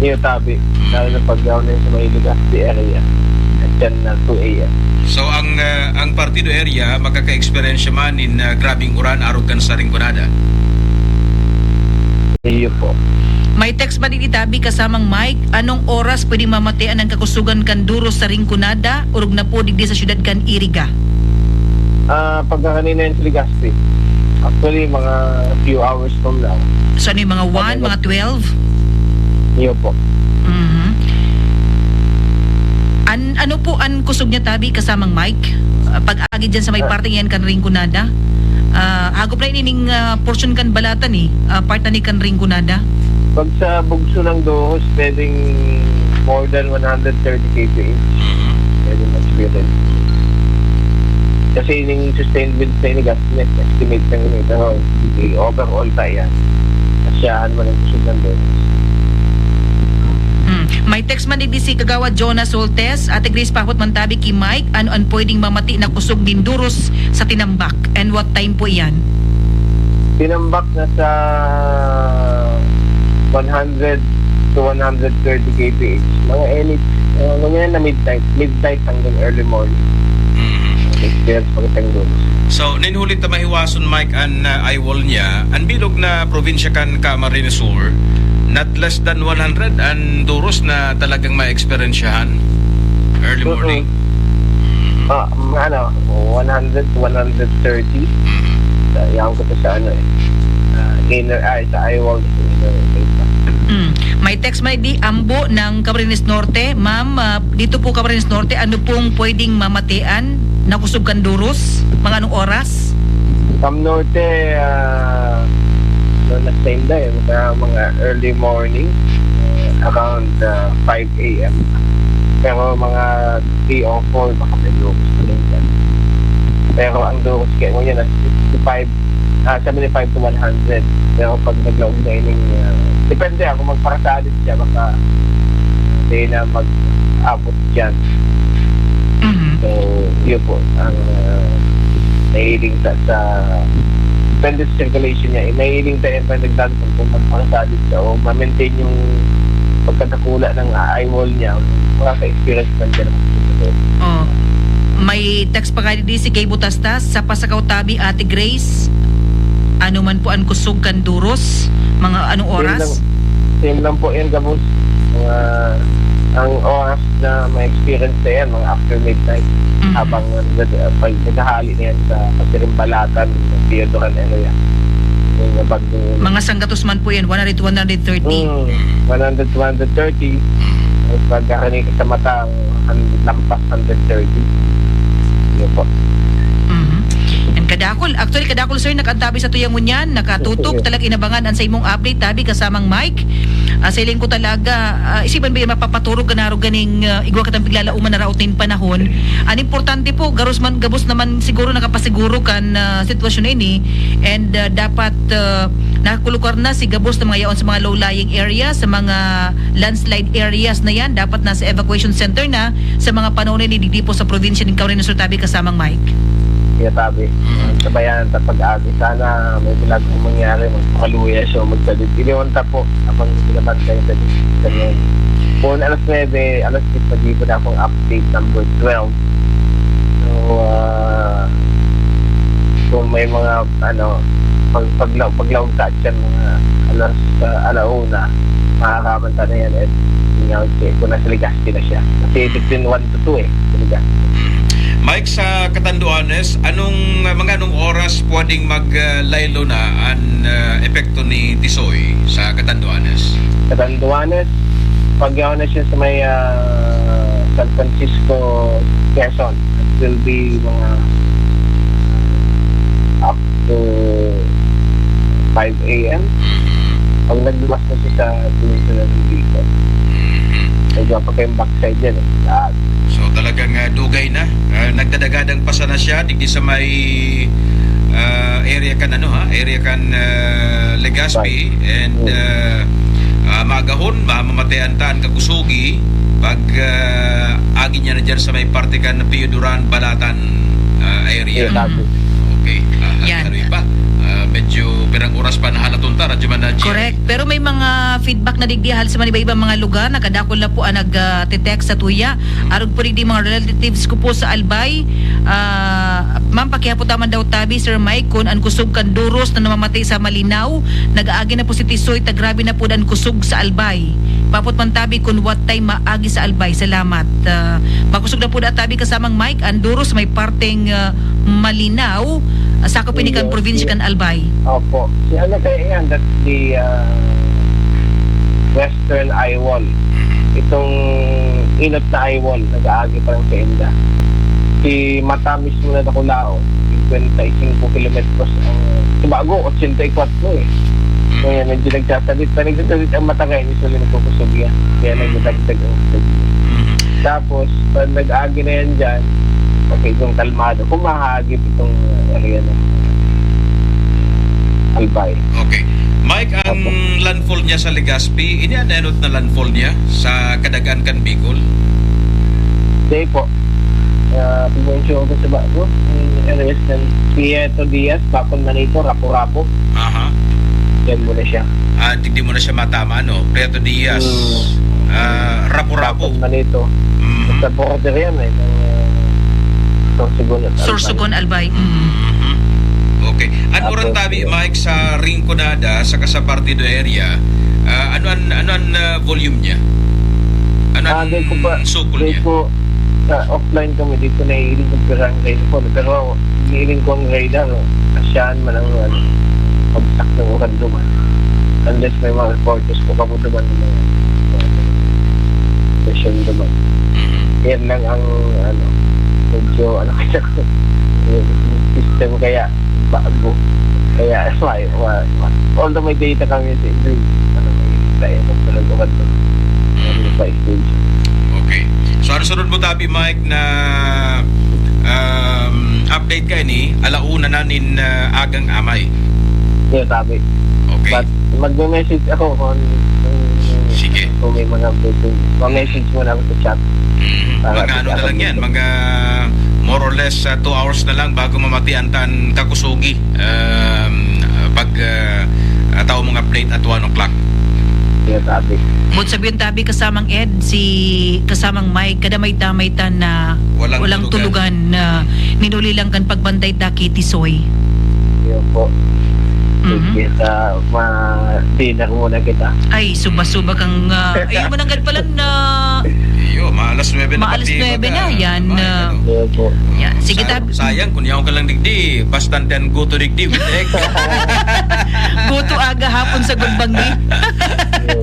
Iyo, tabi. Lalo na pag down na yun sa may Legazpi area. At yan na two A M. So, ang, ah, ang partido area, makaka-eksperyensya man nin, ah, grabeng uran, arog kan sa Rinconada? Iyo po. May text ba digdi, tabi, kasamang Mike, anong oras pwedeng mamatean ang kakusugan kan Duros sa Rinconada, orog na po digdi sa siyudad kan Iriga? Ah, pagkakanina yan sa Legazpi. Actually, mga few hours from now. So, ano yung mga one, Ano? mga twelve? Iyo po. Mhm. An-, ano po an kusog niya, tabi, kasamang Mike? Ah, pag-agi dyan sa may Ah. parte yan kan Rinconada? Ah, hagop na ining, ah, portion kan Balatan eh. Ah, part na ni kan Rinconada. Pag sa bugso ng Duros, pwedeng more than one hundred thirty K P H. Mhm. Pwede ma-experience. Kasi yung sustained winds na ini, gasnet, estimate lang yun, pero hindi overall ta yan. Asyahan mo ng kusog ng Duros. Hmm. May text man digdi si Kagawad Jonas Soltes, Ate Grace, pahot man tabi ki Mike, ano an pwedeng mamati na kusog nin Duros sa Tinambac? And what time po iyan? Tinambac na sa one hundred to one hundred thirty K P H. Mga any, uh, mga na midnight, midnight hanggang early morning. Mm. Experience pagkatang Duros. So, nin huli ta mahiwason, Mike, an, uh, eye wall niya, an bilog na probinsya kan Camarines Sur, not less than one hundred an Duros na talagang maeksperiensyahan early Mm-mm. morning. Ah, mga ano, one hundred to one hundred thirty. Mm. Sa, yaon ko to sa ano eh, ah, inner eye, sa eye wall, inner eye. Mm. May text man di, Ambo ng Camarines Norte. Ma'am, ah, dito po Camarines Norte, ano pong pwedeng mamatian na kusog kan Duros? Mga anong oras? Cam Norte, ah, no, na same day, mga, mga early morning, eh, around, ah, five A M. Pero mga three o four, baka may Duros na rin dyan. Pero ang Duros kaya mo yan, nasa sixty-five, ah, seventy-five to one hundred. Pero pag naglaog na ining, ah, depende ako, magpakasalit siya, baka hindi na mag-abot dyan. Mhm. So, yun po, ang, ah, nahiling sa, sa, depende sa circulation niya. Eh, nahiling sa, eh, pag nagdadaan kung magpakasalit siya o ma-maintain yung pagkadakula ng eye wall niya, makaka-experience man siya ng Oh. May text pa kayo di si Kay Butastas, sa Pasakaw Tabi, Ate Grace. Ano man po ang kusog kan Duros? Mga anong Same oras? lang, same lang po yan, gabos. Mga, ang oras na ma-experience na yan, mga after midnight. Mhm. Habang, uh, nag-, uh, pag naghahali na yan sa Pasirimbalatan, Teodoran area. Yung bagong Mga sanggatos man po yan, one hundred to one hundred thirty. Hmm, one hundred to one hundred thirty. At pagkakanika sa mata, ang lampas hundred thirty. Yun po. Mhm. And kadakol, actually, kadakol, sir, nakaantabi sa tuyang ngunyan, nakatutok, talaga inabangan ang sa imong update, tabi kasamang Mike. Ah, sa iling ko talaga, ah, isipan ba yung mapapaturog ka na ganing, ah, igwa katang piglalauman na raot nin panahon? Ang importante po, garus man, gabos naman siguro nakapasiguro kan, ah, sitwasyon na ini. And, ah, dapat, ah, nakakulukar na si gabos na mga yaon sa mga low-lying areas, sa mga landslide areas na yan. Dapat nasa evacuation center na sa mga panahon na ini, digdi po sa probinsya ng Camarines Sur, tabi kasamang Mike. Kaya tabi, Mm. sabayan ta pag-agi. Sana may milagro mangyari, magpakaluya siya, magsadit. Iniwan ta po, habang binabantay sa ganyan. Kung alas nuebe, alas diyes, mag-iwan na akong update number twelve. So, ah, kung may mga, ano, pag, pagla-, paglaog sa atyan, mga alas, ah, alauna, makakaman ta na yan, eh, yun nga, okay, kung nasa Legazpi na siya. Kasi between one to two, eh, sa Legazpi. Mike, sa Catanduanes, anong, mga anong oras pwedeng mag, ah, laylo na an, ah, epekto ni Tisoy sa Catanduanes? Catanduanes, pag yaon na siya sa may, ah, San Francisco, Quezon, it will be mga up to five a m. Mhm. Pag nagluwas na siya sa peninsula ng Bicol, Mhm. medyo pa kayong backside yan, eh. Lahat. So, talagang, ah, dugay na. Ah, nagdadagadang pasa na siya, digdi sa may, ah, area kan, ano, ha? Area kan, ah, Legazpi. Right. And, Mm. ah, ah, magahon, mamamatean ta an kakusugi pag, ah, agi niya na dyan sa may parte kan Pio Duran, Balatan, ah, area. Yes, Tabi. Okay. Ah, Yan. Ano pa? Ah, medyo pirang oras pa nahalaton ta, Radyo Man Nadji. Correct. Pero may mga feedback na digdi hal sa mga iba-ibang mga lugar. Nagkadakol na po ang nag, ah, te-text sa tuya. Arog po digdi mga relatives ko po sa Albay. Ah, ma'am, pakihapot naman daw tabi, Sir Mike, kun an kusog kan Duros na namamati sa Malinao, nag-aagi na po si Tisoy, ta grabe na po an kusog sa Albay. Papot man tabi kun what time maagi sa Albay. Salamat. Ah, makusog na po na tabi kasamang Mike, an Duros may parteng, ah, Malinao, ah, sakop ini kan Yes, probinsya yes. kan Albay. Opo. Si ano kaya yan? That's the, ah, Western Eye Wall. Itong inot na Eye Wall, nag-aagi pa lang sa inda. Si Mata mismo na Dakulaon, cincuenta y cinco kilometros ang, si Bago, ochenta y cuatro eh. Kaya medyo nagsasalit pa, nagsasalit ang mata kaya, usually nagkukusog yan. Kaya nagdadagdag ang kusog. Mhm. Tapos, pag nag-agi na yan dyan, pag itong kalmado, humahagip itong area ng Albay. Okay. Mike, ang Opo. landfall niya sa Legazpi, ini an enot na landfall niya sa kadagaan kan Bicol? Hindi po. Ah, Provincia ko sa Bago, yung areas ng Prieto Diaz, Bacon Manito, Rapu-Rapu. Aha. Diyan muna siya. Ah, di, di mo na siya matama, no? Prieto Diaz. Hmm. Ah, Rapu-Rapu. Bacon Manito. Mhm. Sa border yan, eh, ng, ah, Sorsogon at Albay. Sorsogon, Albay. Mhm. Mhm. Okay. Ano Tapos, ran tabi, yun. Mike, sa Rinconada, saka sa Partido area, ah, ano an, ano an, ah, volume niya? Ano Ah, an di ko pa, sukol di niya? ko, sa offline kami, di ko naiiling kung pirang rainfall. Pero, iniiling ko ang radar, oh. Asyahan man ang, ano, pagsak ng ulan duman. Unless may mga reporters ko kamo duman, mga, station duman. Mhm. Yan lang ang, ano, medyo, ano, kaya, system kaya, bago. Kaya, may, may, may, although may data kami sa English, ano, may tayo ng talaga ba ito? Ano pa stage? Okay. So, ano sunod mo, Tabi Mike, na, um, update ka ini, alauna na nin, ah, agang amay? Yeah, Tabi. Okay. But magme-message ako kung, kung, Sige. kung may mga update. Ma-message mo lang sa chat. Mm, Para mga ano sa na lang yan, update. mga more or less, ah, two hours na lang bago mamatian tan kakusugi. Um, pag, ah, ah, tao mong update at one o'clock. Yes, Tabi. But sabihin, Tabi, kasamang Ed, si kasamang Mike, kadamay-damay ta na Walang walang tulugan. tulugan na ninuli lang kan pagbantay ta ki Tisoy. Yun po. Mhm. Sige, sa ma-dinner muna kita. Ay, suba-suba kang, ah, ay, mananggad pala na Yo, maalas nuebe na Maalas pati nuebe na, baga, yan, baga, ah, ano. Opo. Yan. Sige, Sa-, tab- sayang, kung yaon ka lang digdi, basta ten guto digdi, with egg. Guto aga, hapon, sagod, banggi. Opo.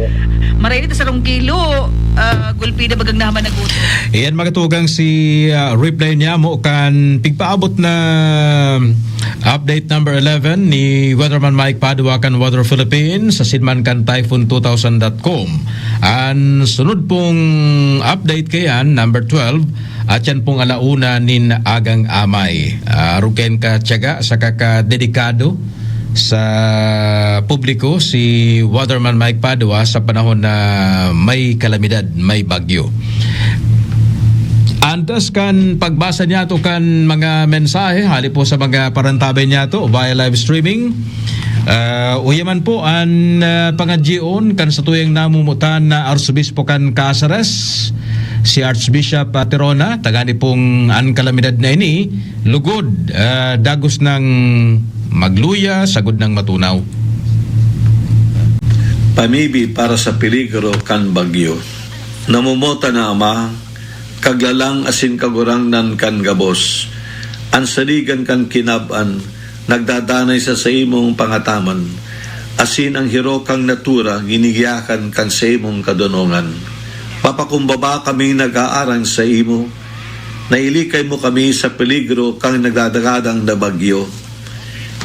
Maray nito, sarong kilo, ah, gulpi na bagang naman na guto. Iyan, mga tugang, si, ah, reply niya mo kan pigpaabot na update number eleven ni Weatherman Mike Padua kan Weather Philippines, sa sinman kan Typhoon two thousand dot com. An sunod pong update kayan, number twelve, at yan pong ala una nin agang amay. Ah, arog kayan ka tiyaga saka ka dedikado sa publiko si Weatherman Mike Padua sa panahon na may kalamidad, may bagyo. Antes kan pagbasa niyato kan mga mensahe, hali po sa mga parantabay niyato via live streaming, ah, uya man po an, ah, pangadyion kan satuyang namumutan na Arsobispo kan Caceres, si Archbishop, ah, Tirona, tangani pong an kalamidad na ini, lugod, ah, dagos nang magluya, sagod nang matunaw. Pamibi para sa peligro kan bagyo. Namomotan na Ama, Kaglalang asin Kagurangnan kan gabos, an saligan kan kinab-an nagdadanay sa saimong pangataman, asin an hirok kan natura ginigiyakan kan saimong kadonongan. Mapakumbaba kaming nag-aarang saimo, na ilikay mo kami sa peligro kan nagdadagadang na bagyo.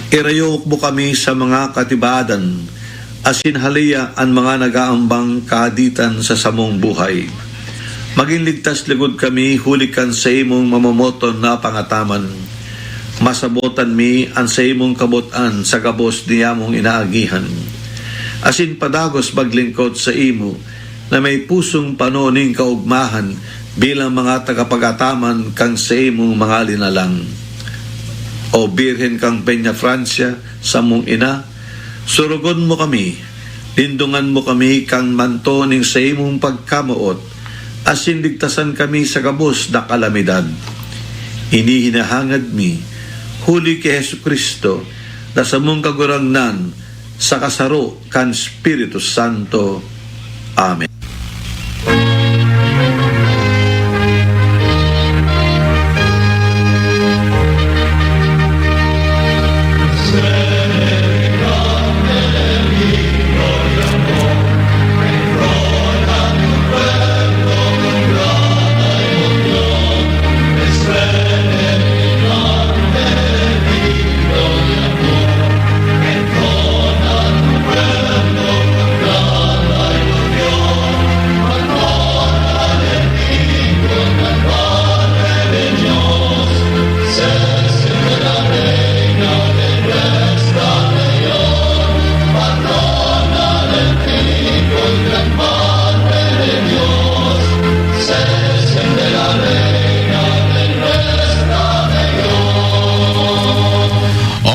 Irayok mo kami sa mga katibadan, asin haleya an mga nag-aambang kahaditan sa samong buhay. Magin ligtas logod kami huli kan saimong mamomoton na pangataman. Masabotan mi an saimong kabot-an sa gabos niyamong inaagihan. Asin padagos maglingkod saimo na may pusong pano nin kaogmahan bilang mga tagapagataman kan saimong mga linalang. O Birhen kan Peñafrancia, samong ina, surugon mo kami, lindongan mo kami kan manto nin saimong pagkamoot, asin ligtasan kami sa gabos na kalamidad. Ini hinahangad mi, huli ki Jesu-Cristo, na samong Kagurangnan, sa kasaro kan Espiritu Santo. Amen.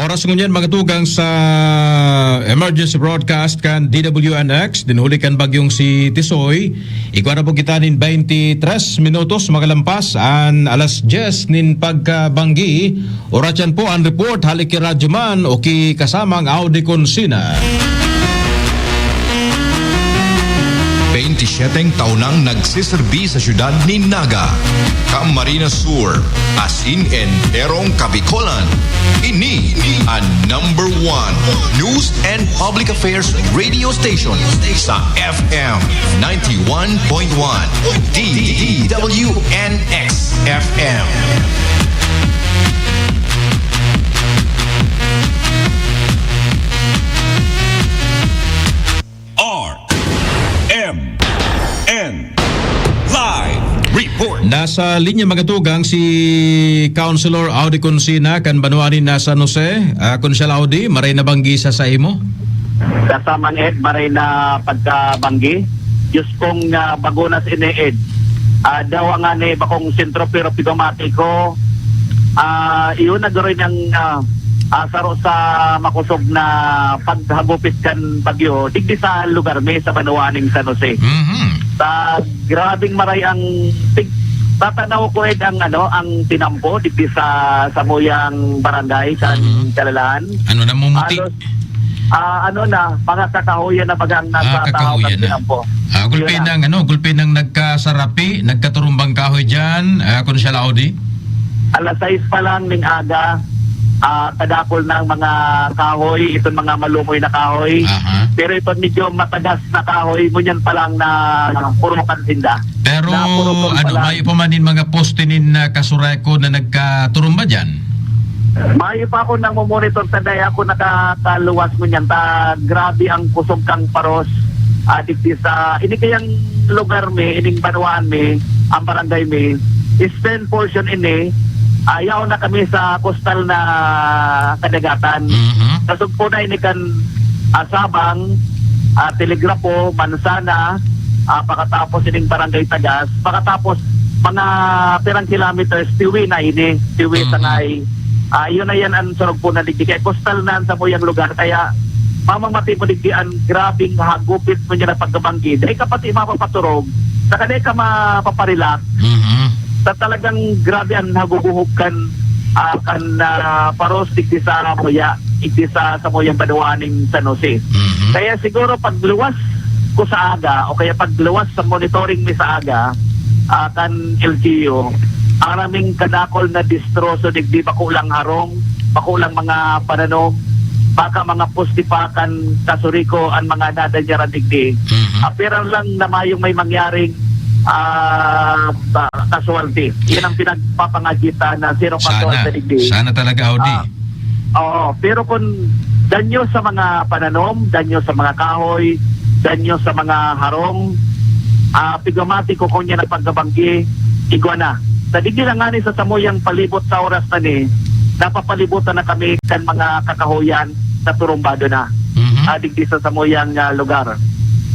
Oras ngunyan, mga tugang, sa emergency broadcast kan D W N X, dinhuli kan bagyong si Tisoy. Igwa na po kita nin twenty-tres minutos makalampas an alas dyes nin pagkabanggi. Oras yan po an report, hali ki Radyo Man o ki kasamang Audi Consina. Bente siyete taon nang nagsiserbi sa siyudad nin Naga, Camarines Sur, asin enterong Kabikolan. Ini an number one news and public affairs radio station sa F M ninety-one point one, D W N X F M. R M N Live Report. Nasa linya, mga tugang, si Councilor Audi Consina kan banwa nin San Jose. Ah, Konsehal Audi, maray na banggi sa saimo? Kasamang Ed, maray na pagkabanggi. Diyos kong, ah, bago na si ini, Ed. Ah, dawa nga ni bakong sentro, pero pigmamati ko, ah, iyon na garo niyang, ah, ah, saro sa makosog na paghagupit kan bagyo digdi sa lugar mi sa banwa ning San Jose. Mhm. Sa grabing maray ang tig-, tatanaw ko, Ed, ang, ano, ang tinampo digdi sa samuyang barangay kan Mhm. Kalalaan. Ano, namumuti? Halos Ah, ano na, mga kakahuyan na bagang nasa Ah, kakahuyan tahaw kan na. Tinampo. Ah, gulpi Yun na. Nang, ano, gulpi nang nagkasarapi, nagkaturumbang kahoy diyan, ah, Konsehal Audi? Alas sais pa lang ning aga, ah, kadakol ng mga kahoy, itong mga malumoy na kahoy. Aha. Pero ito medyo matagas na kahoy, ngunyan pa lang na purukan sinda. Pero, Napurupon ano, pala. May pa man nin mga poste nin, ah, Kasureko na nagkaturumba diyan? Mayo pa ako nang momonitor, ta dai ako nakakaluwas ngunyan, ta grabe ang kusog kan paros. Ah, digdi sa, ini kayang lugar mi, ining banwaan mi, ang barangay mi, eastern portion ini, ah, yaon na kami sa coastal na kadagatan. Mhm. Kasugpo na ini kan, ah, Sabang, ah, Telegrafo, Mansana, ah, pakatapos ining Barangay Tagas, pakatapos mga pirang kilometers, tiwi na ini, tiwi Mhm. sangay. Ah, yun na yan ang surog po na digdi. Kaya coastal na ang samuyang lugar, kaya mamamati mo digdi ang grabing hagupit mo niya na pagkabanggi. Dahil ka pati mapapaturog, saka dahil ka mapaparelax, Mhm. sa talagang grabe ang naguguhog kan, ah, kan, ah, paros digdi sa Muya, digdi sa, sa Muyang Banwaan ning San Jose. Mhm. Kaya siguro pagluwas ko sa aga o kaya pagluwas sa monitoring mi sa aga, ah, kan L G U, ang naming kadakol na distroso digdi, bako lang harong, bako lang mga pananom, baka mga poste pa kan Kasureko ang mga nadanyaran digdi. Mhm. Apira lang na mayong may mangyaring, ah, ba-, casualty. Yan ang pinagpapangagita na zero Sana. casualty digdi. Sana talaga, Audi. Ah, oo, pero kung danyo sa mga pananom, danyo sa mga kahoy, danyo sa mga harong, ah, pigmamati ko kung yan ang pagkabanggi, igwa na. Sa digdi lang ngani sa samuyang palibot sa oras na ni, napapalibutan na kami kan mga kakahoyan na turumbado na. Mhm. Ah, digdi sa samuyang, ah, lugar.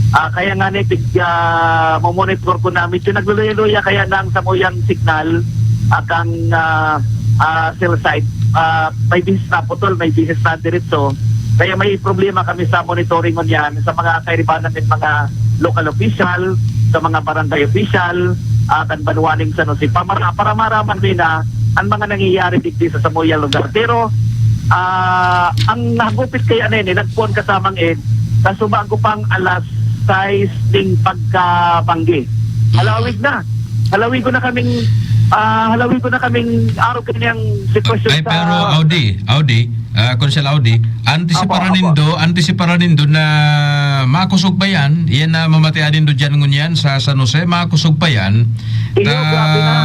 Ah, kaya ngani, pig-, ah, momonitor ko na, medyo nagluluya-luya kaya na ang samuyang signal, ah, kan, ah, ah, cell site. Ah, may bisis na putol, may bisis na diretso. Kaya may problema kami sa monitoring ngunyan sa mga kairibanan ng mga local official, sa mga barangay official, ah, kan banwa ning San Jose. Pamara-, para maraman mi na ang mga nangyayari digdi sa samuyang lugar. Pero, ah, ang nagupit kaya na ini, nagpuon kasamang Ed, kasubago pang alas sais ning pagkabanggi. Halawig na. Halawig ko na kaming, ah, halawig ko na kaming arog kanyang sitwasyon Ay, sa pero Audi, Audi, ah, Konsehal Audi, antisiparan Apo, apo. nindo, antisiparan nindo na makusog pa yan, yan na mamatian nindo dyan ngunyan sa San Jose, makusog pa yan. Iyo, Na, grabe na.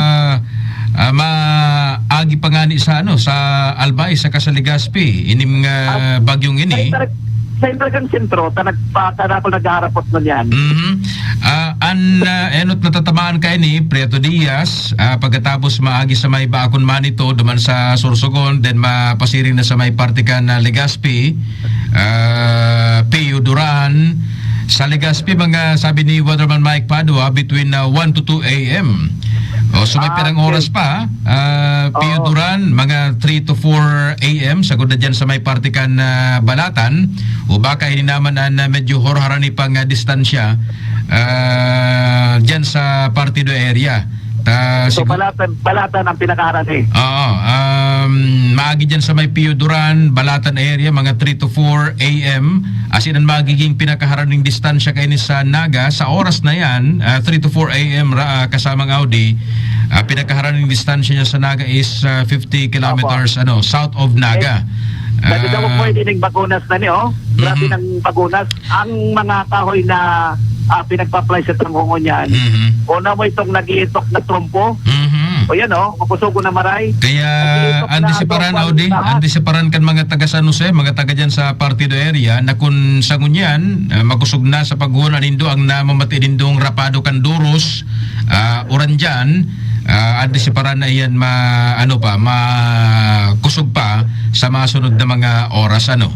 ah, maagi pa nga ni sa, ano, sa Albay, sa Casalegaspi, ining, ah, At bagyong ini. Sa inter-, sa Intergang Sentro, ta nagpa-, ta ako naghaharapot ngunyan. Mhm. Ah, an, ah, enot natatamaan kaini, Prieto Diaz, ah, pagkatapos maagi sa may Baakon Manito, duman sa Sorsogon, then mapasiring na sa may parte kan, ah, Legazpi, ah, Pio Duran. Sa Legazpi, mga sabi ni Waterman Mike Padua, between, ah, one to two A M. O, so may Ah, pirang okay. oras pa, ah, Pio Oo. Duran, mga three to four A M, sagod na dyan sa may parte kan, ah, Balatan. O baka ini naman ang, ah, medyo horharani pang, ah, distansya, ah, dyan sa Partido area. Ta, So, sigu- Balatan, Balatan ang pinakaharani. Oo, um, maagi dyan sa may Pio Duran, Balatan area, mga three to four A M. As in, ang magiging pinakaharaning distansya kaini sa Naga, sa oras na yan, ah, three to four A M ra, ah, kasamang Audi, ah, pinakaharaning distansya niya sa Naga is, ah, fifty kilometers, Opo. ano, south of Naga. Eh, nagdadawag mo Ah. ini ning bakunas na ni, oh. Grabe Mhm. ng bakunas. Ang mga kahoy na, ah, pinagpa-fly sa tangkungon niyan, Mhm. una mo itong nag-iitok na trompo. Mhm. O yan, oh, makusugo na maray. Kaya, Nag-iitok na antisiparan, trompo ang Audi, lahat. antisiparan kan mga taga San Jose, mga taga dyan sa Partido area, na kun sa ngunyan, ah, makusog na sa paghuhon nindo ang namamati nindong rapado kan duros, ah, uran dyan, ah, antisiparan na iyan ma-, ano pa, makusog pa sa mga sunod na mga oras, ano?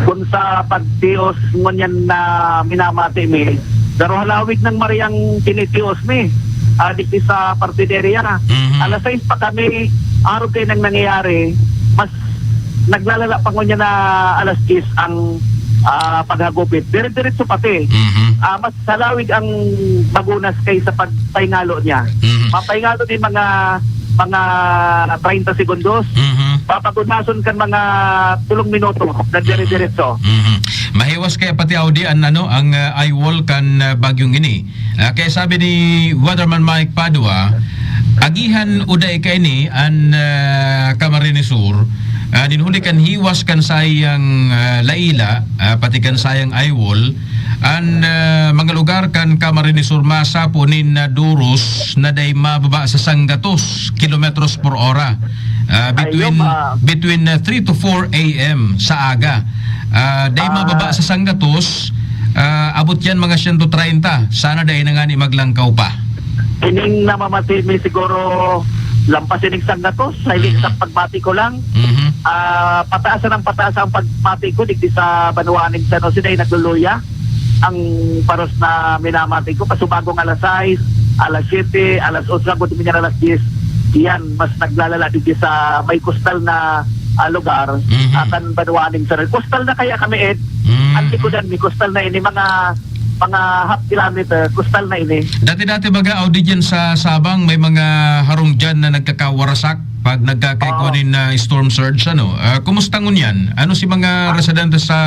Kun sa pagtios ngunyan na minamati mi, pero halawig nang mariyang tinitios mi, ah, digdi sa Partido area. Mhm. Alas sais pa kami, arog kayo nang nangyayari, mas naglalala pa ngunyan na alas diyes ang, ah, paghagupit. Dire-diretso pati. Mhm. Ah, mas halawig ang bagunas kaysa pagpaingalo niya. Mhm. Mapaingalo ni mga mga treinta segundos. Mhm. Papagunason kan mga tulong minuto na dire-diretso. Mhm. Mahiwas kaya pati, Audi, an ano, ang, ah, eye wall kan, ah, bagyong ini. Ah, kaya sabi ni Weatherman Mike Padua, agihan o dai kaini an, ah, Camarines Sur, ah, nin huli kan hiwas kan sayang, ah, laila, ah, pati kan sayang eye wall, an, ah, mga lugar kan Camarines Sur masapo nin, ah, duros na dai mababa sa sanggatos kilometros por ora, ah, between, Ayun, ah. between, ah, three to four a m sa aga. Ah, dai Ah. mababa sa sanggatos, ah, abot yan mga siyento treinta. Sana dai na ngani maglangkaw pa. Ining namamati mi siguro lampas ining sanggatos, sa Mhm. sa pagmati ko lang. Mhm. Ah, pataas na ng pataas ang pagmati ko digdi sa banwaan nin San Jose, dai nagluluya ang paros na minamati ko. Pasubagong alas sais, alas siyete, alas otso, hanggang minsan alas diyes. Iyan, mas naglalala digdi sa may kustal na, ah, lugar, Mhm. ah, kan banwaan nin San Jose. Kustal na kaya kami, Ed. Mhm. Ang likodan mi, kustal na ini, mga, mga half kilometer, kustal na ini. Dati-dati baga, Audi, dyan sa Sabang, may mga harong dyan na nagkakawarasak pag nagkakaigwa Oo. nin, ah, storm surge, ano? Ah, kumusta ngunyan? Ano si mga Ah. residente sa,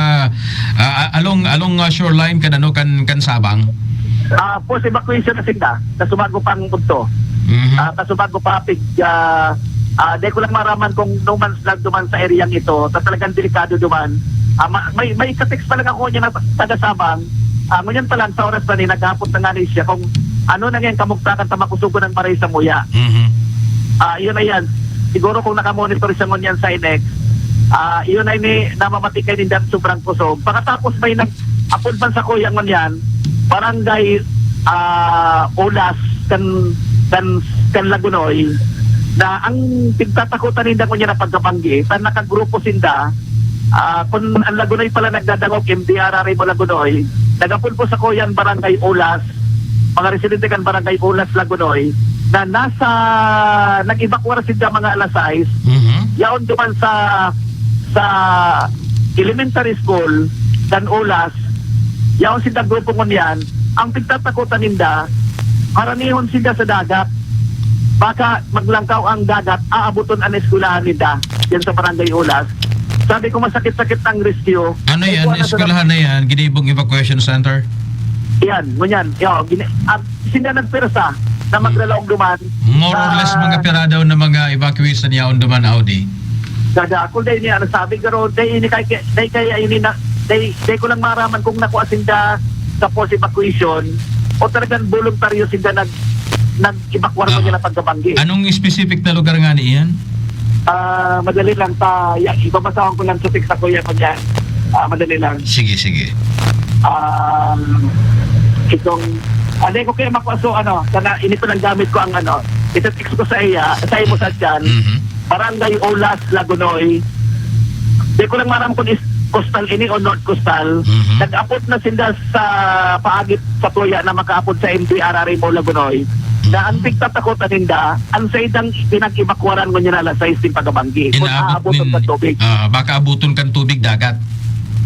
ah, along, along, ah, shoreline kan, ano, kan, kan Sabang? Ah, forced evacuation na sinda. Kasubago pang punto. Mhm. Ah, kasubago pa, pig, ah, ah, di ko lang maraman kung no man's land duman sa area ito. Ta talagang delikado duman. Ah, ma-, may, may ka-text pa lang ako niya na taga Sabang. Ah, ngunyan pa lang sa oras na ni, naghapot na nga ni siya kung ano na ngayon kamugtakan sa Makusugo ng Maray sa Muya. Mhm. Ah, yun na yan. Siguro kung nakamonitor siya ngunyan sa inex, ah, yun na ini namamati kay nindang sobrang kusog. Pagkatapos may nag-, apod man sa kuya ngunyan, barangay, ah, Olas, kan, kan, kan Lagunoy, na ang pigtatakutan ninda ngunyan na pagkabanggi, ta nakagrupo sinda, ah, kun ang Lagunoy pala nagdadangog, M D R R mo Lagunoy, nagapod po sa kuyan barangay Olas, mga residente kan barangay Olas, Lagunoy, na nasa, nag-evacuar sinda mga alas sais, Mhm. yaon duman sa, sa elementary school, kan Olas, yaon sinda grupo ngunyan, ang pigtatakutan ninda, maranihon sinda sa dagat. Baka maglangkaw ang dagat, aaboton an eskwelahan ninda, yan sa Barangay Olas. Sabi ko, masakit-sakit ang rescue. Ano May yan? kuwan na sa Eskwelahan na yan? Ginibong Evacuation Center? Yan, ngunyan. Yo, gini-, at sila nagpirsa na Hmm. maglalaog duman More or less sa mga piradaw na mga evacuees na niyaon duman, Audi. Kada ako, dahil niya nasabi, pero dahil ini kay, dahil kaya ini na, dahil, dahil ko lang maraman kung nakuha sinda sa forced evacuation o talagang voluntaryo sinda nag, nag-evacuar mo Ah. niya na pagkabanggi. Anong specific na lugar nga ni iyan? Ah, madali lang ta, ya-, ibabasahon ko lang sa text ako yan, yan. Ah, madali lang. Sige, sige. Um, itong, ah, di ko kaya makuha, so, ano, sana, ini pa lang gamit ko ang, ano, ito text ko sa iya, sa imo sa dyan, Mhm. Barangay Olas, Lagunoy. Di ko lang maram kung is coastal ini o North Coastal. Mhm. Nag-apod na sila sa paagi sa tuya na makaapod sa M D R R mo Lagunoy. Na ang Mhm. pigtatakotan ninda, ang sa idang pinag-evakuaran mo niya na alas sais din pagabanggi. Kung Inaabot aaboton nin, ka tubig. ah, baka abuton kan tubig dagat.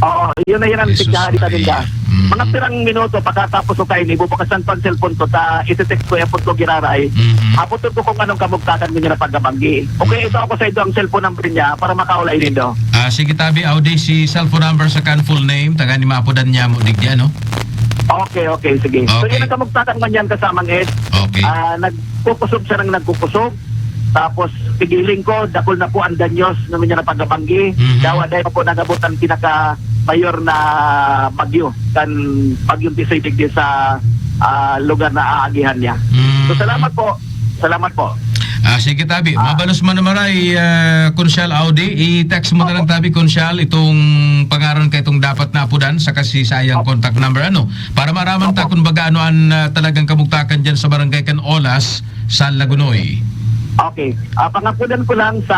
Oo, yun na yun ang Jesus tigdaan Maria. Ninda. Mm. Mga pirang minuto pagkatapos ko kayo, ibubukasan ko ang cellphone ko, ta iti-text ko, ipot ko giraray. Mhm. Abuton ko kung anong kamugtakan mo niya na pagabanggi. Okay, Mhm. ito ako sa ito ang cellphone number niya para makaulay nindo. Ah, sige tabi, Audi, si cellphone number sa kan full name, taga ni maapodan niya mo, digdi, ano? Okay, okay, sige. So, Okay. yun ang kamugtakan mo niyan, kasamang Ed. Okay. Ah, nagkukusog siya ng nagkukusog. Tapos, pigiling ko, dakul na po ang danyos na niya na pagkabanggi. Mhm. Dawa dahil pa po nagabot ang pinaka-mayor na bagyo, kan bagyong Tisoy digdi sa, ah, lugar na aagihan niya. Mm. So, salamat po. Salamat po. Ah, sige, tabi. Ah. Mabalos man na maray, ah, Kunsyal Audi. I-text mo na lang, Opo. tabi, Kunsyal, itong pangaran ka itong dapat na apudan, saka si sayang Opo. contact number, ano? Para maraman ta Opo. kung baga ano ang, ah, talagang kamugtakan dyan sa barangay kan Olas, sa Lagunoy. Okay. Ah, pangapudan ko lang sa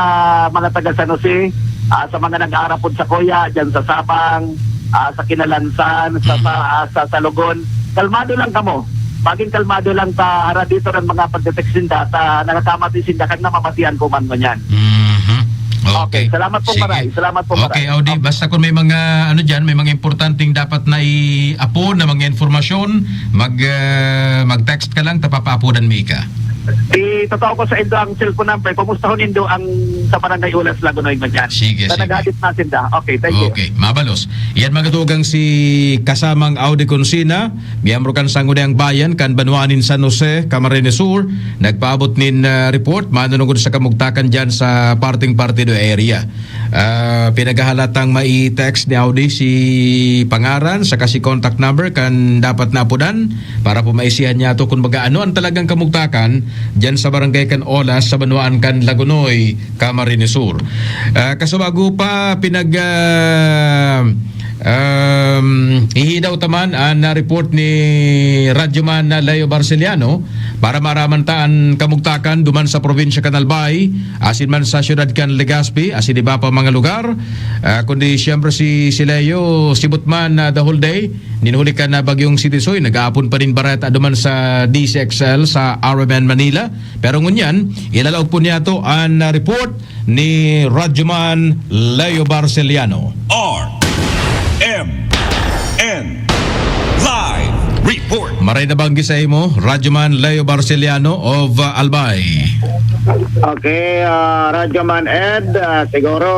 mga taga San Jose, ah, sa mga nag-aarapod sa Kuya, dyan sa Sabang, ah, sa Kinalansan, sa, Mhm. sa, ah, sa Salogon. Kalmado lang kamo. Maging kalmado lang ta, hara dito ng mga pagdeteksyon data, nakakamati sinda, kan namamatian ko man ngunyan. Mhm. Okay. Salamat po, Maray. Salamat po, Maray. Okay, Audi, basta kung may mga, ano diyan, may mga importanteng dapat na i-apo na mga informasyon, mag, ah, mag-text ka lang, tapapaapudan mi ka. Itutao ko sa indo ang cellphone number. Kumusta ho nindo ang sa Barangay Ulas, Lagonoy, ngunyan? Sige, sige. Naghalit na sinda. Okay, thank you. Okay, mabalos. Yan, mga tugang, si kasamang Audi Consina, miyembro kan Sangguniang Bayan kan Banwaan nin San Jose, Camarines Sur, nagpaabot nin, ah, report manunungod sa kamugtakan diyan sa parteng Partido area. Ah, pinaghahalatang mai-text ni Audi si pangaran saka si contact number kan dapat na apudan para po maisihan niya to kung baga ano ang talagang kamugtakan diyan sa barangay kan Olas sa banwaan kan Lagonoy, Camarines Sur. Ah, kaso bago pa pinag, ah, um, hihidaw taman ang, ah, report ni Radyoman na Leo Barceliano para maraman ta an kamugtakan duman sa probinsya kan Albay, asin man sa syudad kan Legazpi, asin iba pa mga lugar. Ah, kundi siyempre si, si Leo, sibot man na the whole day, nin huli kan, ah, bagyong Sitisoy, nag-aapon pa nin bareta duman sa D C X L sa R M N Manila. Pero ngunyan, ilalaog po niya to an, ah, report ni Radyoman Leo Barceliano. R M N Live Report. Maray na banggi sa imo, Radyoman Leo Barceliano of, uh, Albay. Okay, ah, Radyoman Ed, ah, siguro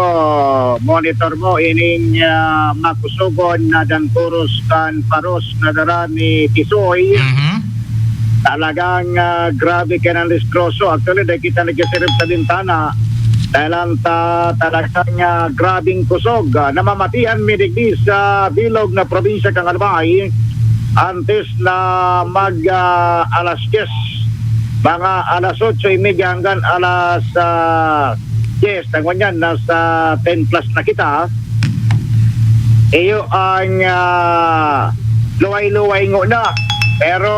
monitor mo ining, ah, makusugon na dangkuros kan paros na dara ni Tisoy. Mhm. Talagang, ah, grabe ka ng listroso. Actually, dahil kita nagsisirip sa bintana, dahil ang ta-, talagang, ah, grabing kusog. Ah, namamatian mi digdi sa bilog na probinsya kan Albay, antes na mag, ah, alas diyes, mga alas otso y media hanggang alas, ah, diyes. Tangon yan, nasa ten plus na kita. Iyo ang, ah, luway-luway ngona. Pero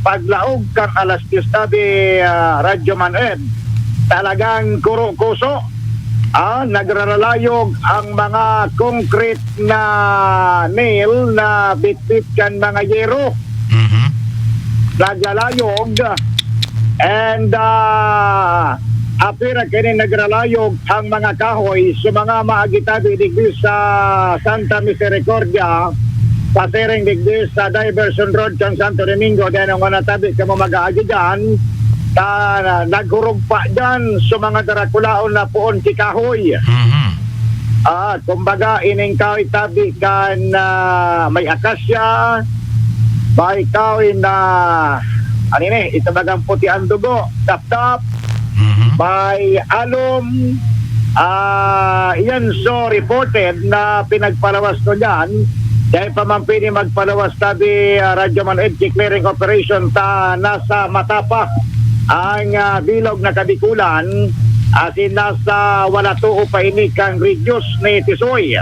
paglaog kan alas diyes tabi, ah, Radyo Man Ed, talagang kuro-kuso, ah, nagraralayog ang mga concrete na nail na bitbit kan mga yero. Mhm. Naglalayog. And, ah, apira kini nagralayog ang mga kahoy sa mga maagi tabi digdi sa Santa Misericordia, pasiring digdi sa Diversion Road kan Santo Domingo. Dahil ang mga tabi kamo mag-aagi dyan, ta-, naghurog pa dyan sa mga darakulaon na poon ki kahoy. Mhm. Ah, kumbaga, ining kahoy tabi kan, ah, may akasya, may kahoy na, ano ini, ito bagang puti ang dugo, taptap, Mhm. may alom, ah, iyan so reported na pinagpalawas ko dyan. Dahil pa man pwede magpalawas tabi, ah, Radyo Man Ed, ki clearing operation ta nasa mata pa ang, ah, bilog na Kabikulan, asin nasa wala too pa ini kan reduce ni Tisoy.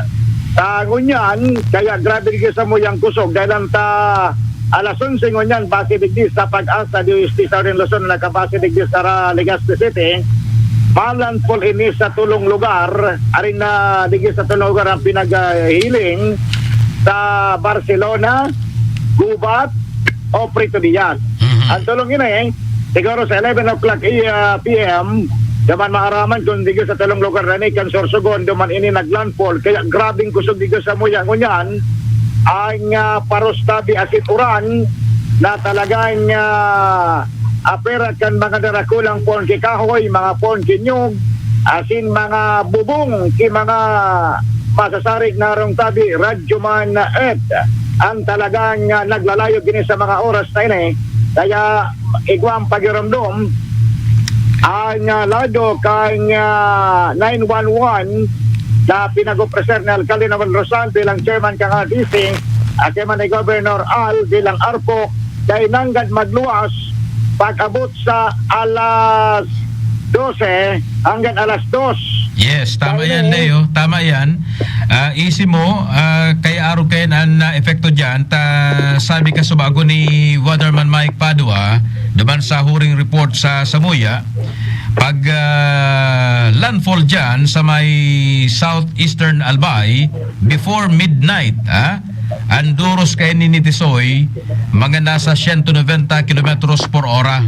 Sa ngunyan, kaya grabe digdi sa muyang kusog, dahil ang ta alas onse ngunyan, base digdi sa Pag-asa, D O S T Southern Luzon, na nakabase digdi sa Ra-, Legazpi City, malandfall ini sa tulong lugar, arin na digdi sa tulong lugar ang pinaghiling sa Barcelona, Gubat, o Prito Diaz. Mhm. Ang tulong ini, siguro sa eleven o'clock i-, ah, P M, duman maaraman kung digdi sa tulong lugar na ini kan Sorsogon, duman ini naglandfall. Kaya grabing kusog digdi sa muya ngunyan ang, ah, paros tabi asin uran na talagang, ah, apera kan mga darakulang poon ki kahoy, mga poon ki nyog, asin mga bubong ki mga masasarig na harong tabi, Radyo Man Ed, ang talagang, ah, naglalayog ini sa mga oras na ini. Kaya igwa ang pagiromdom ang, ah, lado kan, ah, nine one one na pinag-opreser ni Alcalde Noel Rosal bilang chairman kan R D C, at chairman ni Governor Al bilang arpo, dahil nanggad magluwas pag-abot sa alas dose hanggang alas dos. Yes, tama yan, Leo. Tama yan. Ah, isi mo, ah, kaya arog kayan an, ah, epekto dyan. Ta, sabi ka subago ni Waterman Mike Padua, duman sa huring report sa Samuya, pag, ah, landfall dyan sa may southeastern Albay, before midnight, ah, ang duros kaini ni Tisoy, mga nasa siyento noventa kilometros por ora.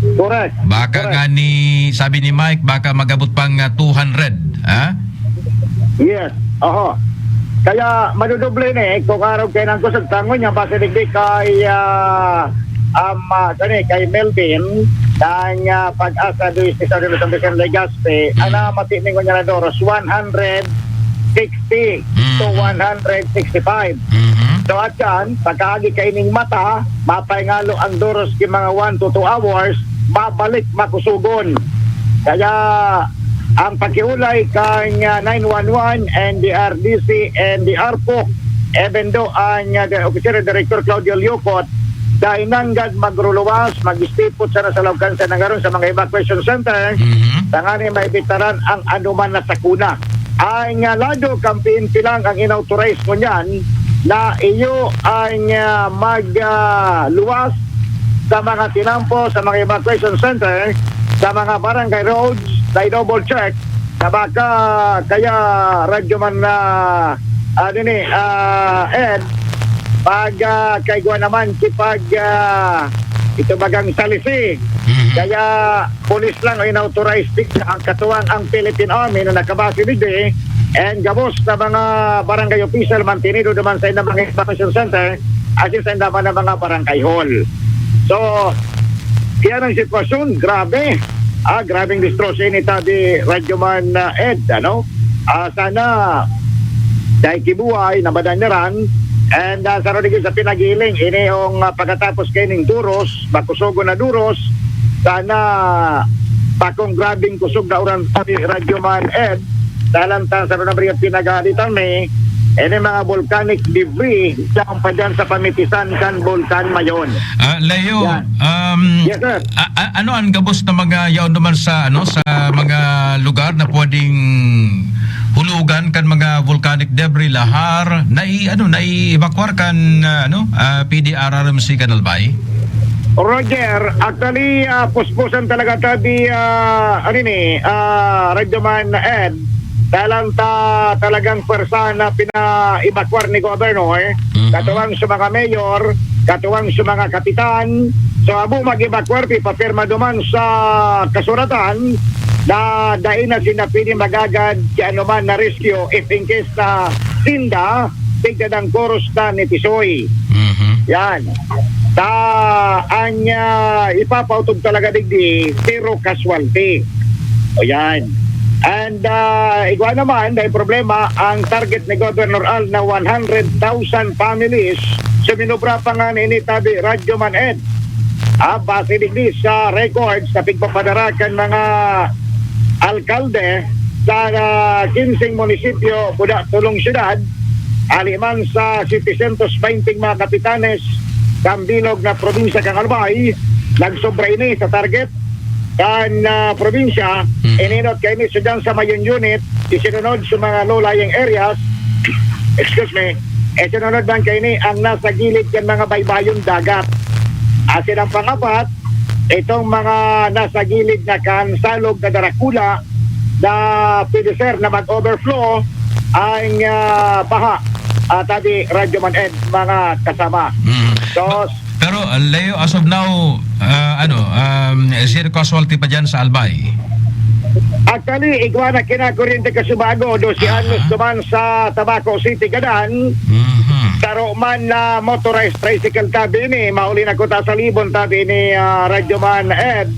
Correct. Baka Correct. nga ni, sabi ni Mike, baka mag-abot pang, ah, two hundred, ha? Yes. Oho. Kaya madudoble ni, kung araw kayo ng kusog, tangon niya, base digdi kay, ah, um, ah, kani, kay Melvin, ng, ah, Pag-asa, Luis Rizal, San Vicente Legazpi, Mm. ana, mati ningon niya na doros, one hundred sixty to Mm. one hundred sixty-five. Mhm. So, at yan, pagkaagi kaining mata, mapahingalo ang doros ki mga one to two hours, mabalik makusugon. Kaya, ang pakiulay kan, ah, nine one one, N D R D C, N D R po, even though ang, ah, the Officer Director Claudio Liucot, dai nanggad magruluwas, mag-istipot sana sa Laocan sa nangaron sa mga evacuation center, Mhm. tanganing maibitaran ang anuman na sakuna. Ang, ah, lado kan P N P lang ang inauthorize ngunyan na iyo ang, ah, mag, ah, luwas sa mga tinampo, sa mga evacuation center, sa mga barangay roads, na i-double check, na baka kaya Radyo Man na, ah, nini, ah, Ed, pag, ah, kaigwa naman, kipag, ah, ito bagang salisi. Mhm. Kaya, pulis lang o inauthorize din ang katuwang ang Philippine Army na nakabase digdi, and gabos na mga barangay official mantinido naman sa ilang mga evacuation center, asin sa ilang mga barangay hall. So, yan ang sitwasyon. Grabe. Ah, grabeng destrosyo ini tabi, Radyo Man, ah, Ed, ano? Ah, sana dahil kibuhay, nabadayan na ran. And, ah, sa Rodriguez sa pinagiling, ini yung, ah, pagkatapos kaining duros, makusogon na duros, sana pakong grabing kusog na uran tabi, Radyo Man Ed, dalan ta sa Ronabrio pinagalitan mi, ini mga volcanic debris, diyan pa dyan sa pamitisan kan Volcan Mayon. Ah, Leo, Yan. um, Yes, sir. a- a- ano ang gabos na mga yaon naman sa, ano, sa mga lugar na pwedeng hulugan kan mga volcanic debris, lahar, nai-, ano, nai-evacuar kan, ah, ano, ah, P D R R M C kan Albay? Roger, actually, ah, puspusan talaga tabi, ah, ano ni, ah, Radyo Man Ed, dalan ta talagang pwersa na pina-evacuar ni Governor, Mhm. katuwang sa mga mayor, katuwang sa mga kapitan. So, abo mag-evacuar, pipapirma duman sa kasuratan na dai na sinda pwede magagad ki anuman na rescue if in case na sinda tigda ng koros na ni Tisoy. Mhm. Yan. Ta, ang, ah, ipapautob talaga digdi, zero casualty. O yan. And, ah, igwa naman, dahil problema, ang target ni Governor Al na one hundred thousand families, suminubra pa nga ni ini tabi, Radyo Man Ed. Ah, base digdi sa records na pigpapadara kan mga alkalde sa, ah, kinseng munisipyo, buda tolong syudad, ali man sa setecientos baynte mga kapitanes kan bilog na probinsya kan Albay, nagsobra ini sa target kan, ah, probinsya. Mhm. Ininot kaini sa dyan sa Mayon Unit, isinunod sa mga low-lying areas, excuse me, isinunod man kaini ang nasa gilid kan mga baybayon dagat. Asin ang pangapat, itong mga nasa gilid na kan salog na darakula na pwede, sir, na mag-overflow ang, ah, baha. Ah, tabi, Radyo Man Ed, mga kasama. Mm. So, Pero, uh, Leo, as of now, uh, ano, um, zero casualty pa dyan sa Albay? Actually, igwa na kinakuryente ka Subago, dose Aha. anyos duman sa Tabaco City, gadan. Mhm. Saro man na motorized tricycle tabi ni, mauli na kuta sa Libon tabi ni, ah, Radyo Man Ed.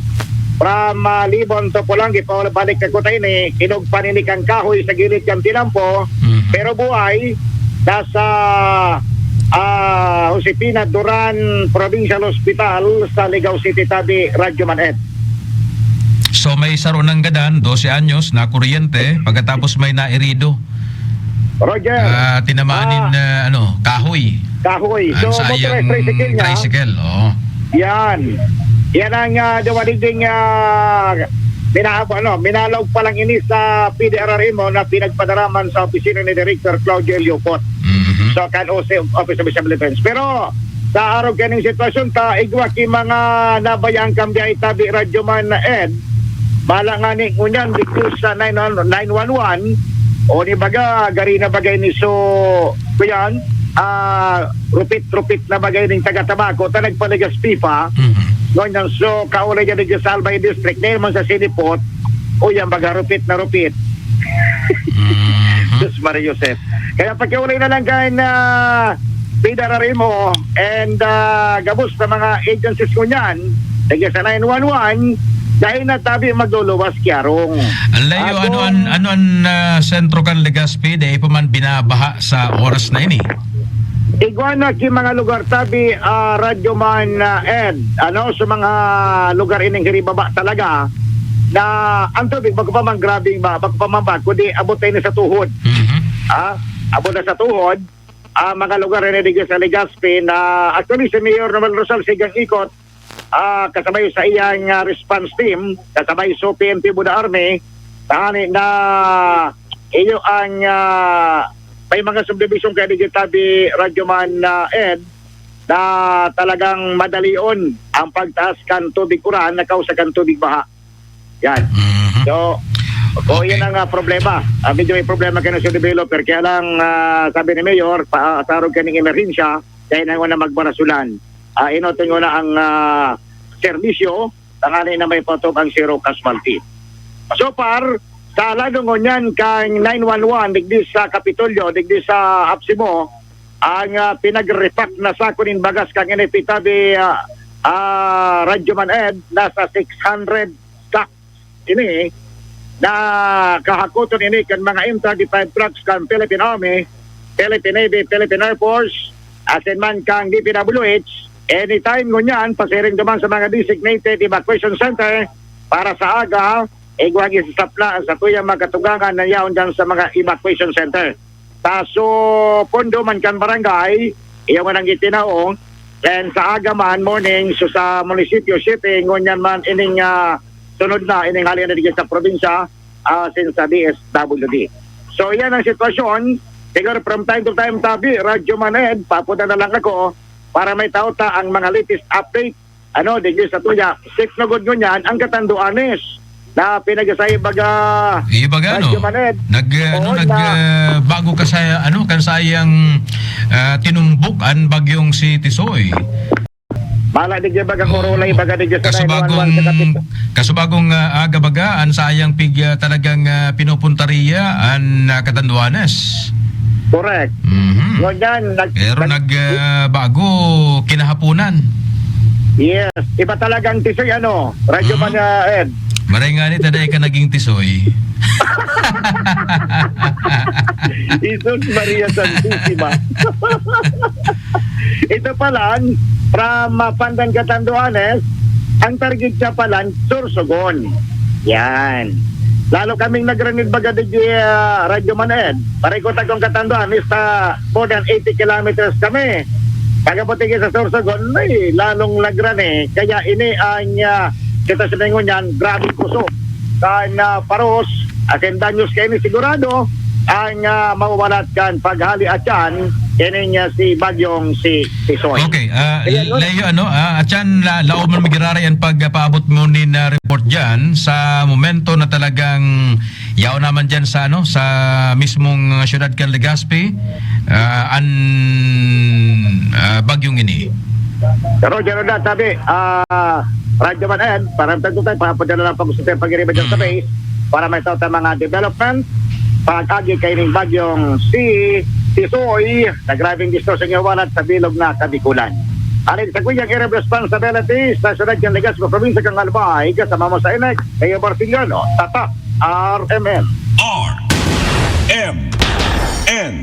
From, ah, Libon to Polangui, pauli balik na kuta ini, inugpan ini kan kahoy sa gilid kan tinampo. Mhm. Pero buhay, nasa, ah, Josefina Duran Provincial Hospital sa Ligao City tabi, Radyo Man Ed. So, may saro nang gadan, dose anyos, na kuryente, pagkatapos may nairido. Roger. Ah, tinamaan nin, Ah. ah, ano, kahoy. Kahoy. Ang So, sayang motorized tricycle niya. tricycle, oo. Yan. Yan ang, ah, dumaligding, ah, mina-, ano, minalaog pa lang ini sa P D R R M na pinagpadaraman sa opisina ni Director Claudio Eliopot. Mhm. So, kan O C, Office of Civil Defense. Pero, sa arog kaning sitwasyon, ta igwa ki mga nabayaan kan biyahe tabi, Radyo Man Ed, bala nga ni ngunyan dito sa nine one, nine one one, o ni baga, gari na bagay ni so, kuyan, ah, rupit-rupit na bagay ning taga Tabaco, ta nagpaligas pipa, Mhm. Ngunyan, so, kaulay dyan sa Albay District, dahil man sa sinipot, o yan, baga rupit na rupit. Mhm. Diyos Maria Joseph. Kaya pakiulay na lang kan, ah, Pida Rarimo and, ah, gabos sa mga agencies ko niyan, lagi sa nine one one, dahil na tabi magluluwas ki Arong. Ang layo, ano Ako an, ano an, ah, sentro kan Legazpi, dahil pa man binabaha sa oras na ini? Igwa na ki mga lugar tabi, ah, Radyo Man, ah, Ed, ano, sa mga lugar ining hiribaba talaga, na ang tubig, bago pa man grabing ba, bago pa man ba, kundi abot na ini sa tuhod. Mhm. Ah, abot na sa tuhod, ah, mga lugar ini digdi sa Legazpi na actually si Mayor Romel Rosal sigang ikot, ah, kasabay sa iyang, ah, response team, kasabay sa P N P Buda Army, tanganing na iyo ang, ah, may mga subdivision kaya digdi tabi Radyo Man, ah, Ed, na talagang madalion ang pagtaas kan tubig uran na kausa kan tubig baha. Yan. Mhm. So, so Okay. yan ang, ah, problema. Ah, medyo may problema kayo sa developer. Kaya lang, ah, sabi ni Mayor, pa, ah, sa arog kaning emerhensya, kaya na na magbarasulan. Ah, inoton ko na ang, ah, serbisyo, tanganing na may patog ang zero casualty. So far, sa lalo ngunyan kang nine one one, digdi sa Kapitolyo, digdi sa Apsimo, ang, ah, pinag-repack na sako nin bagas kang N F P tabi, ah, ah, Radyo Man Ed, nasa six hundred sacks ini, na kahakoton ini kan mga M thirty-five trucks kan Philippine Army, Philippine Navy, Philippine Air Force, asin man kang D P W H. Anytime ngunyan, pasiring duman sa mga designated evacuation center para sa aga, igwang isasapla sa tuyang mga katugangan na yaon dyan sa mga evacuation center. Taso pondo man kan barangay, iya man ang itinao. Then sa aga man, morning, so sa munisipyo, city, ngunyan man ining, ah, sunod na, ining hali na digdi sa probinsya, ah, since sa D S W D. So, yan ang sitwasyon. Siguro from time to time, tabi, Radyo Maned, papunta na lang ako para may tao ta ang mga latest update. Ano, digdi sa tuya, siknogod ngunyan, ang Katanduanes na pinag-isay baga Iyo baga, ano? Radyo Maned. Nag, ah, ano, Oo, nag, na ah, bago ka sa, ano, kan sayang, ah, tinumbok an bagyong si Tisoy. Mala digdi baga Oo. Korolay, baga digdi sa Kasubagong, nine one one sa Kapit-, kasubagong, ah, aga baga, an sayang pig, ah, talagang, ah, pinupuntaria an, ah, Katanduanes. Correct. Mhm. Ngunyan, nag-, Pero nag- nag, ah, bago, kinahaponan. Yes. Iba talagang Tisoy, ano, Radyo Mhm. Man, ah, Ed. Maray nga ni, taday ka naging Tisoy. Jesus Maria Santisima. Ito palan, from, ah, Pandan Catanduanes, ang target siya palan, Sorsogon. Yan. Lalo kaming nagranid baga digdi, ah, Radyo Maned. Parikot akong Catanduanes sa more than eighty kilometers kami. Pagkapot digdi sa Sorsogon, ay, lalong nagrani. Kaya ini ang, ah, sitwasyon na ngunyan, grabe kusog. Kan, ah, paros, asin danyos kaini sigurado, ang, ah, mawawalat kan paghali atyan, kini niya si Bagyong si Tisoy. Okay, ah, Kaya, no? Leo, ano, ah, atyan la-, laom man magiraray an pagpaabot mo nin, ah, report diyan sa momento na talagang yaon naman diyan sa, ano, sa mismong, ah, siyudad kan Legazpi, ah, an, ah, bagyong ini. Pero diyan na, tabi, ah, Radyo Maned, para tayo tayo, papadala lang pag-usap tayo pag-iriba dyan sa Mhm. base, para may tao tayong mga development, pag-agi kaining bagyong si Tisoy, na grabing distortion yung walat sa bilog na Kabikulan. Alin sa kuyang area of responsibility sa siyudad ng Legazpi, probinsya kang Albay, kasama mo sa Inex, Leo Barciliano, Tata, R M N. R M N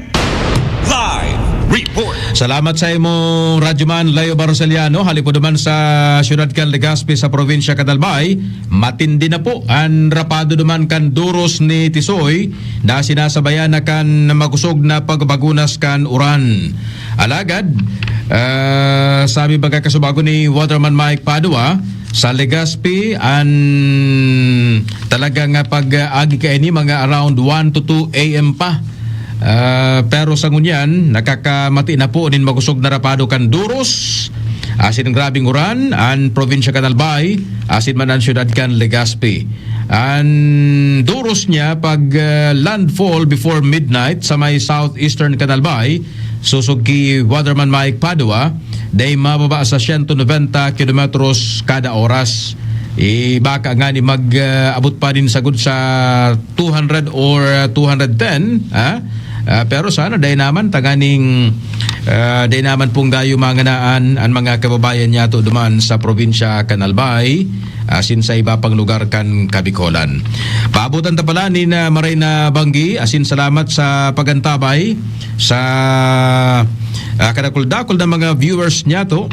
Live Report. Salamat sa imo, Radyoman Leo Barceliano. Halipod naman sa siyudad kan Legazpi sa probinsya kan Albay, matindi na po an rapado naman kan duros ni Tisoy na sinasabayan na kan makusog na pagbagunas kan uran. Alagad, ah, sabi baga kasubago ni Waterman Mike Padua, sa Legazpi, an talagang, ah, pag-agi kaini mga around one to two A M pa. Ah, pero sa ngunyan, nakakamati na po nin makusog na rapado kan duros, asin grabing uran, an probinsya kan Albay, asin man an siyudad kan Legazpi. An duros niya pag, ah, landfall before midnight sa may southeastern kan Albay, sosog ki Waterman Mike Padua, dai mababa sa siyento nobenta kilometros kada oras. Ibaka ngani mag, ah, abot pa nin sagkod sa two hundred or, ah, two hundred ten, ha? Ah, pero sana dai naman tanganing, ah, dai naman pong gayo manganaan an mga kababayan niyato duman sa probinsya kan Albay, asin sa iba pang lugar kan Kabikolan. Paabotan ta pala nin, ah, maray na banggi, asin salamat sa pagantabay sa, ah, kadakul-dakul na mga viewers niyato.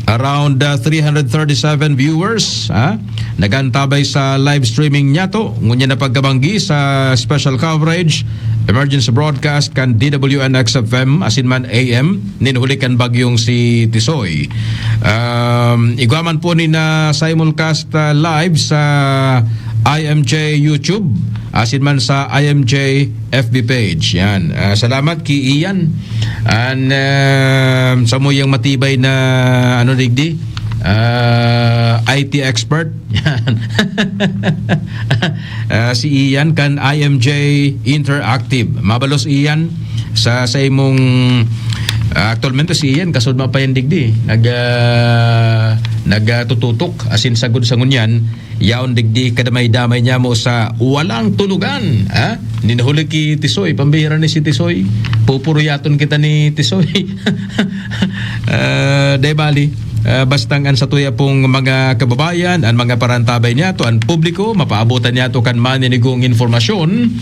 Around, ah, three hundred thirty-seven viewers, ah, nagantabay sa live streaming niyato. Ngunyan na pagkabanggi sa special coverage, emergency broadcast kan D W N X F M, asin man A M, nin huli kan bagyong si Tisoy. Um, igwa man po ni na simulcast, ah, live sa I M J YouTube, asin man sa I M J F B page. Yan. Ah, salamat ki Ian. An, ah, samuyang matibay na, ano, digdi? Ah, I T expert. Yan. Ah, si Ian kan I M J Interactive. Mabalos, Ian, sa, sa imong, ah, aktualmente si Ian, kasudma pa yan digdi. Nag, ah, nagtututok, asin sagkod sa ngunyan, yaon digdi kadamay-damay niya mo sa walang tulugan, ha? Nin huli ki Tisoy, pambihira ni si Tisoy. Pupuruyaton kita ni Tisoy. Ah, dai bali, ah, bastang an satuya pong mga kababayan, an mga parantabay niyato, an publiko, mapaabotan niyato kan maninigong informasyon,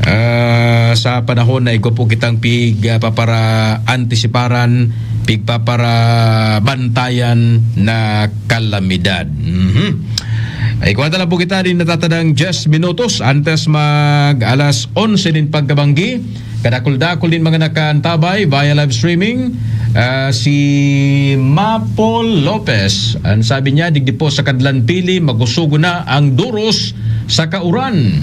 ah, sa panahon na igwa po kitang pig, ah, papara-antisiparan, pigpaparabantayan na kalamidad. Mhm. Ay, kwenta lang po kita rin natatadang diyes minutos antes mag alas onse nin pagkabanggi. Kadakul-dakul nin mga nakaantabay via live streaming, ah, si Mapol Lopez. Ang sabi niya, digdi po sa Kadlan Pili, magusugo na ang duros sa kauran.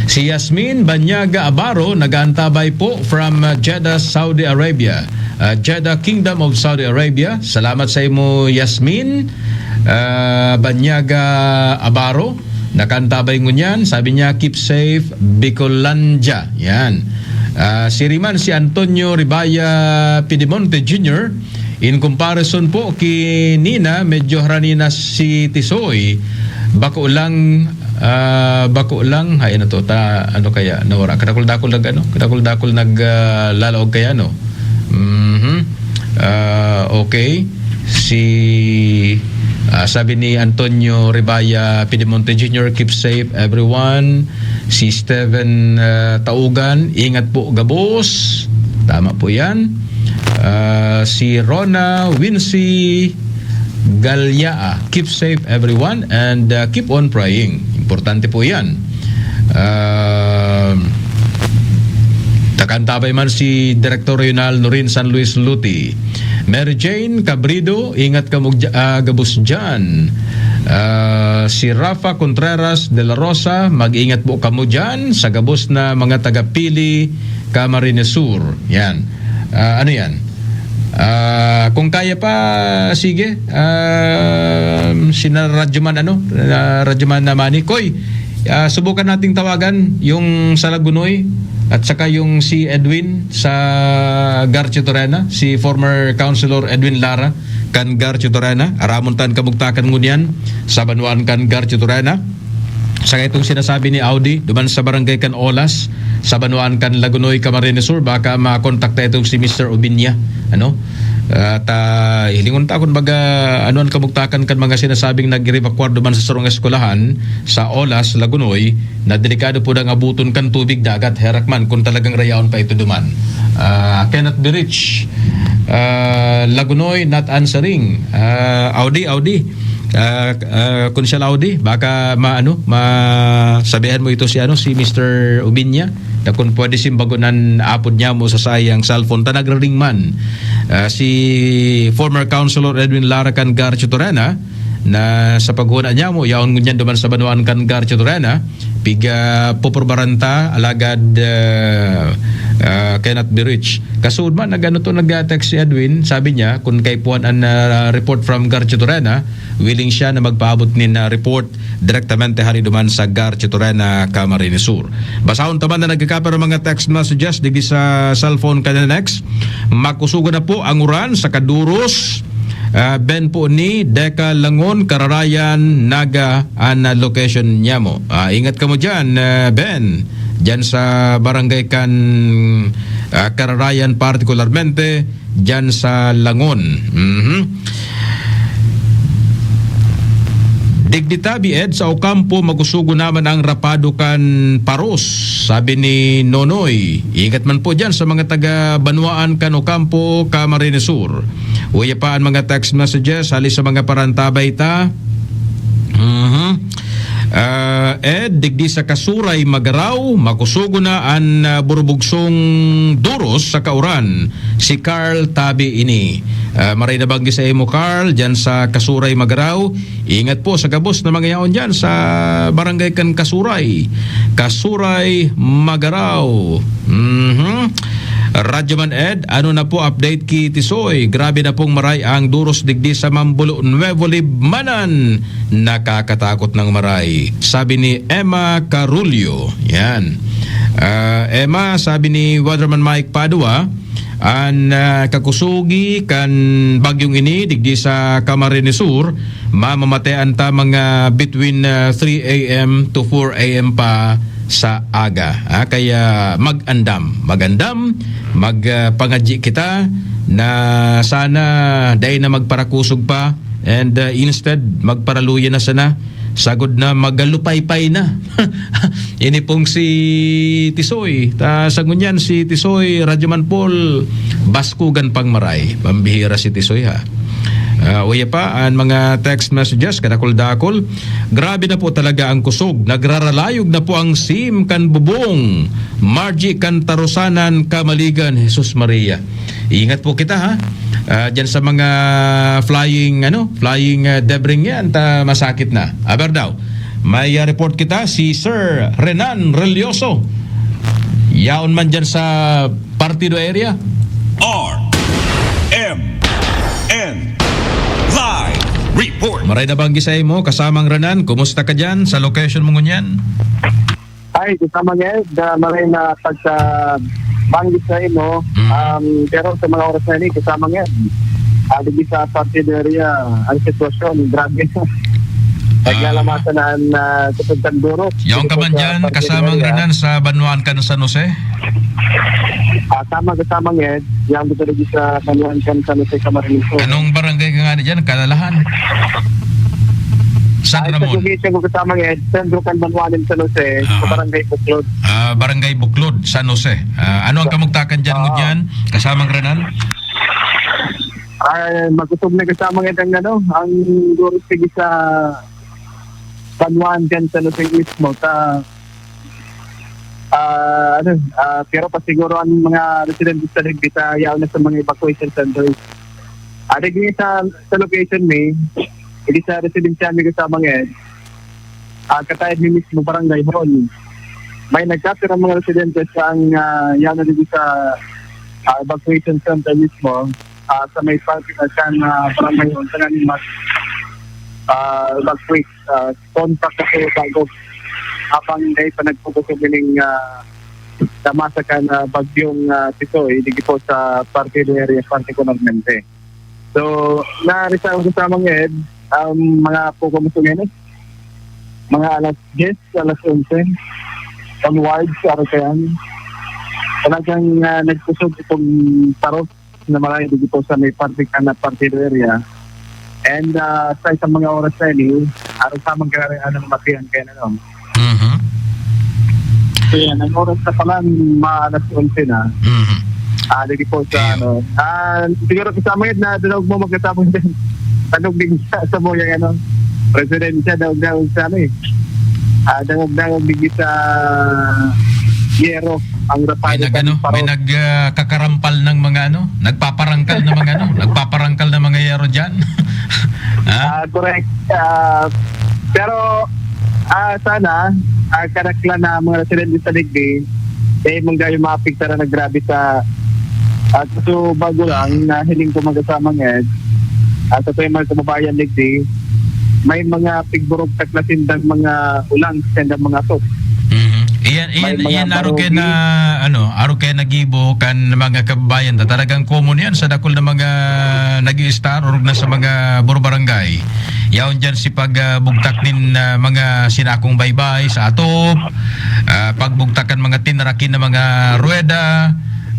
Si Yasmin Banyaga Abaro nag-aantabay po from, uh, Jeddah, Saudi Arabia. Uh, Jeddah, Kingdom of Saudi Arabia. Salamat sa imo, Yasmin. Uh, Banyaga Abaro, nakaantabay ngunyan. Sabi niya, "Keep safe, Bicolandia." Yan. Uh, si Riman, si Antonio Ribaya Pidemonte Junior, in comparison po ki nina, medyo harani na si Tisoy. Bako lang, ah, bako lang, hay, ano to, ta, ano kaya, nawara. Kadakul-dakul nag, ano, kadakul-dakul nag, ah, lalaog kaya, no? Mhm. Ah, okay. Si, ah, sabi ni Antonio Ribaya Pidemonte Junior, "Keep safe, everyone." Si Steven, ah, Taugan, "Ingat po, gabos." Tama po yan. Ah, si Rona Wincy Galyaa, "Keep safe, everyone, and, ah, keep on praying." Importante po yan. Ah, takantabay man si Director Regional Norin San Luis Luti. Mary Jane Cabrido, "Ingat kamo dya-, ah, gabos dyan." Ah, si Rafa Contreras de la Rosa, "Mag-ingat po kamo dyan sa gabos na mga taga-Pili, Camarines Sur." Yan. Ah, ano yan? Ah, kung kaya pa, sige. Ah, sina Radyoman, ano? Ah, Radyoman na Manny. Koy, ah, subukan nating tawagan yung sa Lagunoy at saka yung si Edwin sa Garchitoreana, si former Councilor Edwin Lara kan Garchitoreana. Aramon tan kamugtakan ngunyan sa banwaan kan Garchitoreana. Saka itong sinasabi ni Audi, duman sa barangay kan Olas, sa banwaan kan Lagunoy, Camarines Sur, baka makontakta itong si Mister Ubiña, ano? At, ah, hilingon ta kun baga, ano an kamugtakan kan mga sinasabing nag-evacuar duman sa sarong eskwelahan sa Olas, Lagunoy, na delikado po nang abuton kan tubig dagat, herak man kun talagang rayaon pa ito duman. Ah, cannot be reached. Ah, Lagunoy not answering. Ah, Audi, Audi. Ah, ah, kun siya Laudi, baka maano, masabihan mo ito si ano, si Mister Ubiña, na kun pwede simbagon an apod niya mo sa sayang cellphone ta nagre-ring man. Ah, si former Councilor Edwin Lara kan Garchitoreana, na sa paghona niya mo, yaon ngunyan duman sa banwaan kan Garchitorena, piga puporbaran ta, alagad, ah, ah, cannot be reached. Kasud man, nag-ano to, nag-text si Edwin, sabi niya, kung kaipuhan an, ah, report from Garchitorena, willing siya na magpaabot nin, ah, report direktamente hari duman sa Garchitorena, Camarines Sur. Basahon ta man na nagkakapero mga text messages digdi sa cellphone kan next. Makusugo na po ang uran sa Kaduros, ah, ben po ni Deka Langon, Kararayan, Naga, an, ah, location niya mo. Ah, ingat ka mo dyan, ah, Ben. Dyan sa barangay kan, ah, Kararayan partikularmente, dyan sa Langon. Mhm. Digdi tabi, Ed, sa Ocampo, magusugo naman ang rapado kan paros, sabi ni Nonoy. Ingat man po dyan sa mga taga-banwaan kan Ocampo, Camarines Sur. Uya pa ang mga text messages, hali sa mga parantabay ta. Mhm. Ah, Ed, digdi sa Kasuray, Magaraw, makusugo na an, ah, burubugsong duros sa kauran, si Carl Tabi ini. Ah, maray na banggi sa imo, Carl, dyan sa Kasuray, Magaraw. Ingat po sa gabos na mga yaon dyan sa barangay kan Kasuray. Kasuray, Magaraw. Mhm. Radyo Man Ed, ano na po update ki Tisoy? Grabe na pong maray ang duros digdi sa Mambulo Nuevo Libmanan. Nakakatakot ng maray. Sabi ni Emma Carullo. Yan. Ah, Emma, sabi ni Waterman Mike Padua, an, ah, kakusugi kan bagyong ini digdi sa Camarines Sur, mamamatean ta mga between, ah, three a m to four a m pa sa aga. Ah, kaya mag-andam, mag-andam, mag, ah, pangadyi kita na sana dai na magparakusog pa, and, ah, instead, magparaluya na sana, sagod na magalupaypay na. Ini pong si Tisoy. Ta, sa ngunyan, si Tisoy, Radyo Man Paul, baskugan pang maray. Pambihira si Tisoy, ha. Ah, uya pa, ang mga text messages, kadakol-dakol. Grabe na po talaga ang kusog. Nagraralayog na po ang sim kan bubong. Margie kan Tarusanan, Kamaligan, Jesus Maria. Ingat po kita, ha. Ah, dyan sa mga flying, ano, flying, ah, debris yan, ta masakit na. Aber daw, may, ah, report kita, si Sir Renan Relioso. Yaon man dyan sa Partido area. R M N Live Report. Maray na banggi sa imo, kasamang Renan, kumusta ka dyan sa location mo ngunyan? Ay, kasama nga, da, maray na pagka banggi sa imo, Mhm. um, pero sa mga oras na ini, kasama nga, ah, digdi sa Partido area, ang sitwasyon, grabe. Ah. Naglalamasan na ang, ah, kusog kan duros. Yaon ka Dito man sa dyan, Partido kasamang area. Renan sa banwaan kan San Jose? Ah, tama, kasama nga, yaon dito digdi sa banwaan kan San Jose, Camarines Sur. Anong barangay ka nga dyan? Kalalahan? San Ay, sa Ramon? Probinsya ko kasama nga, sentro kan banwaan kan San Jose, sa Aha. Barangay Buklod. Ah, Barangay Buklod, San Jose. Ah, ano ang Sa kamugtakan dyan, Oo. ngunyan? Kasamang Renan? Ay, makusog na kasama nga ang, ano, ang duros digdi sa banwaan kan San Jose mismo, sa, ah, ano, ah, pero pa siguro ang mga residente sa Ligdi sa yaon na sa mga evacuation centers. Ah, digdi sa, sa location mi, digdi sa residensya mi kasama nga, ah, katayad mi mismo, Barangay Hall. May nagkapirang mga residente sa ang, ah, yaon na digdi sa, ah, evacuation center mismo, ah, sa may parking lot kan, ah, Barangay Hall, sa nanimas, ah, evacuate, ah, contact kasi bago habang may pa nagpupuso kining, ah, namasa kan, ah, bagyong, ah, Tisoy, digdi po sa Partido area, partikularmente. So, nari sa kasama nga, Ed, um, mga poko mo ngayon, mga alas diyes, alas onse, onwards, araw kaya, talagang, ah, nagkusog itong paros na maray dito sa may parte ka na Partido area. And, ah, sa isang mga oras na ini, araw tamang kaya ano, matiyan kaya na, no? Mhm. So, yan, ang oras na pala, mga alas onse na. Mhm. Ah, dito po sa, Iyo. ano, ah, siguro kasama yun na dalag mo magkasama yun. Tanog din sa, sa mo yung, ano, presidensya, dalag-dalag sa, ano, eh. Ah, dalag-dalag din sa Yero. ang May Rafael nag-ano, may Paros. nag, ah, kakarampal ng mga ano, nagpaparangkal ng mga ano, nagpaparangkal ng mga yero diyan. Ha? Ah, correct. Ah, pero, ah, sana, ah, kadaklan na mga residente sa Digdi, eh, manggayo maapektaran na grabe sa, ah, kaso bago lang, na hiling ko mga kasamang Ed, ah, sa mga kababayan Digdi, may mga pigburog takla sindang mga ulang, sindang mga sok. Mhm. Iyan, May iyan, mga iyan, aro kaya marugi. na, ano, aro kaya nagibo kan mga kababayan ta. Talagang common yan sa dakul na mga nag-i-star or na sa mga buro barangay. Yaon dyan si pag, ah, bugtak nin, ah, mga sinakong baybay sa atop, ah, pagbugtak kan mga tinarakin na mga ruweda,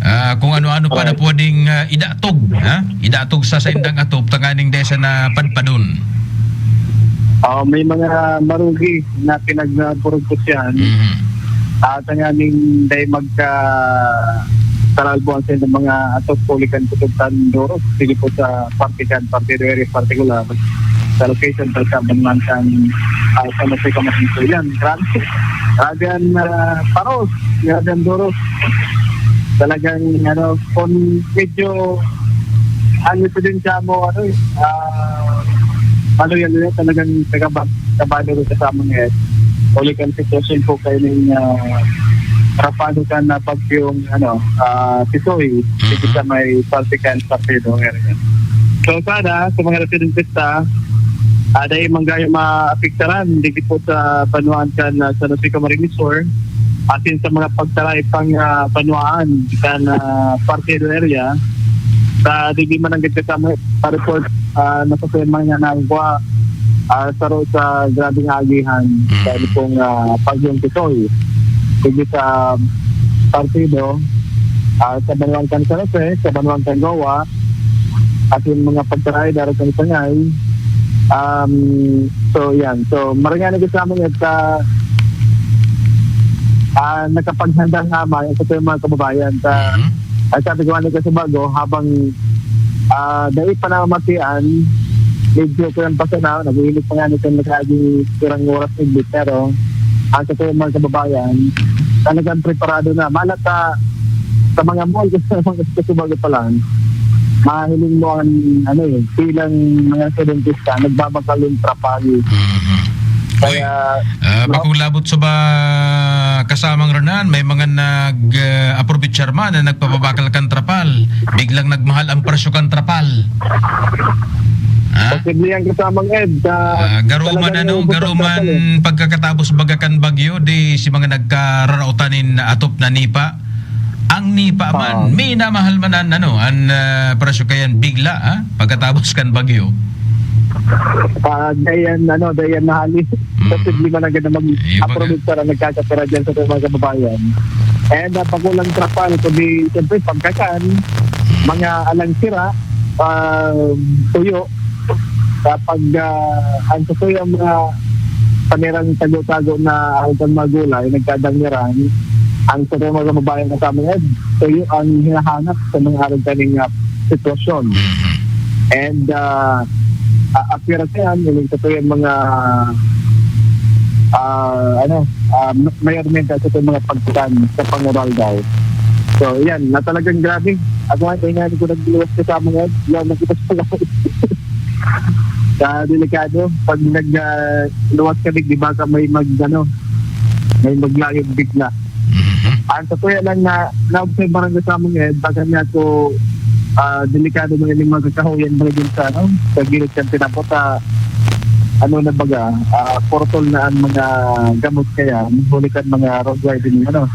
ah, kung ano-ano pa na Correct. pwedeng, ah, idatog, ha? Idatog sa saindang atop, tanganing desa na padpadon. Ah, may mga marugi na pinagpurugkos yan. Mhm. Ah, tanganing dahil magka-, kalalbuan sa mga atop, huli kan Kutubtan Doros, sige po sa Partikan, Partido Area partikular, sa location, sa Sabanwan kan, ah, sa Masay Kamasin po yan. Grabe. Grabe ang, ah, paros. Grabe ang Doros. Talagang, ano, kung medyo, ano ito din siya mo, ano, eh, ah, maluya-luya talagang taga-, kabado ko sa mga, eh. Huli kan sitwasyon po kayo ng, ah, rapado ka na bagyong, ano, ah, Tisoy, Mhm. dito sa may Salsican, Partido area. So, sana, sa mga residentes ta, ah, dahil manggayo maapektaran, dito po sa banwaan kan, ah, San Jose Camarines Sur, asin sa mga pagtaray pang, ah, banwaan kan, ah, Partido area, sa digdi man ang gagkasama, pa-report, ah, na sa tema nga nagwa, ah, saro sa grabeng agihan, Mm. dahil pong, ah, Bagyong Tisoy. Sige sa Partido, ah, sa banwaan kan San Jose, sa banwaan kan Goa, asin mga pagtaray, darating sangay. Um, so, yan. So, marangyang nagkasama yan sa, ah, nakapaghandang amay sa mga kababayan. Sa, Mhm. ang sabi ko nga nagkasubago, habang, ah, dai pa namamatian, medyo kuyang pa sana, nag-iinit pa nga nitong nagkaging pirang oras, iglit. Pero, ang sa mga kababayan, talagang preparado na. Malata sa mga mall, sa mga kasubago pa lang, mahiling mo ang, ano eh, bilang mga studentista, nagbabakal yung trapal. Mhm. Uy, Kaya, ah, no? bakong labot sa ba kasamang Renan, may mga nag, ah, aprovechar man na nagpapabakal kan trapal. Biglang nagmahal ang presyo kan trapal. Ha? Posible yan kasamang Ed. Ah, Ah, garuman talagang ano, naubos ang garuman trapal eh. pagkakatapos baga kan bagyo, di si mga nagkararaotan nin atop na nipa. Ang nipa man, Oo. minamahal man an, ano, an, ah, presyo kayan bigla, ha? Pagkatapos kan bagyo. Ah, dayan, ano, dayan nahali. Mm. Posible man ang ganda mag-, Yung baga- approve para nagkakapira dyan sa mga kababayan. And, ah, pakulang trapal, kundi, siyempre, pagkakan, Mm. mga alang sira, ah, tuyo, kapag, ah, ang totoo yung mga panirang tago-tago na ang mga gulay, nagkadangiran, ang totoo mga kababayan na sa amin, eh, tuyo ang hinahanap sa mga arog kaning, ah, sitwasyon. Mhm. And, ah, ah, appearance yan, yung totoo yung mga, ah, ano, ah, mayormente sa itong mga pagkutan sa pangural daw. So, yan, na talagang grabe. Ako nga, kaya nga ko nagluwas ka sa mga, yan, nakita sa Sa delikado, pag nag, ah, luwas ka, di ba, ka may mag, ano, may maglayog bigla. Mhm. Ang sa kuya lang na, na-obserbahan ko sa mga, eh, baga niya ko, ah, delikado mo yung mga kakahuyan mo din sa, ano, sa gilid ng tinapot, sa, ano na baga, ah, portol na ang mga gamot kaya, huli kan mga road wide din, ano.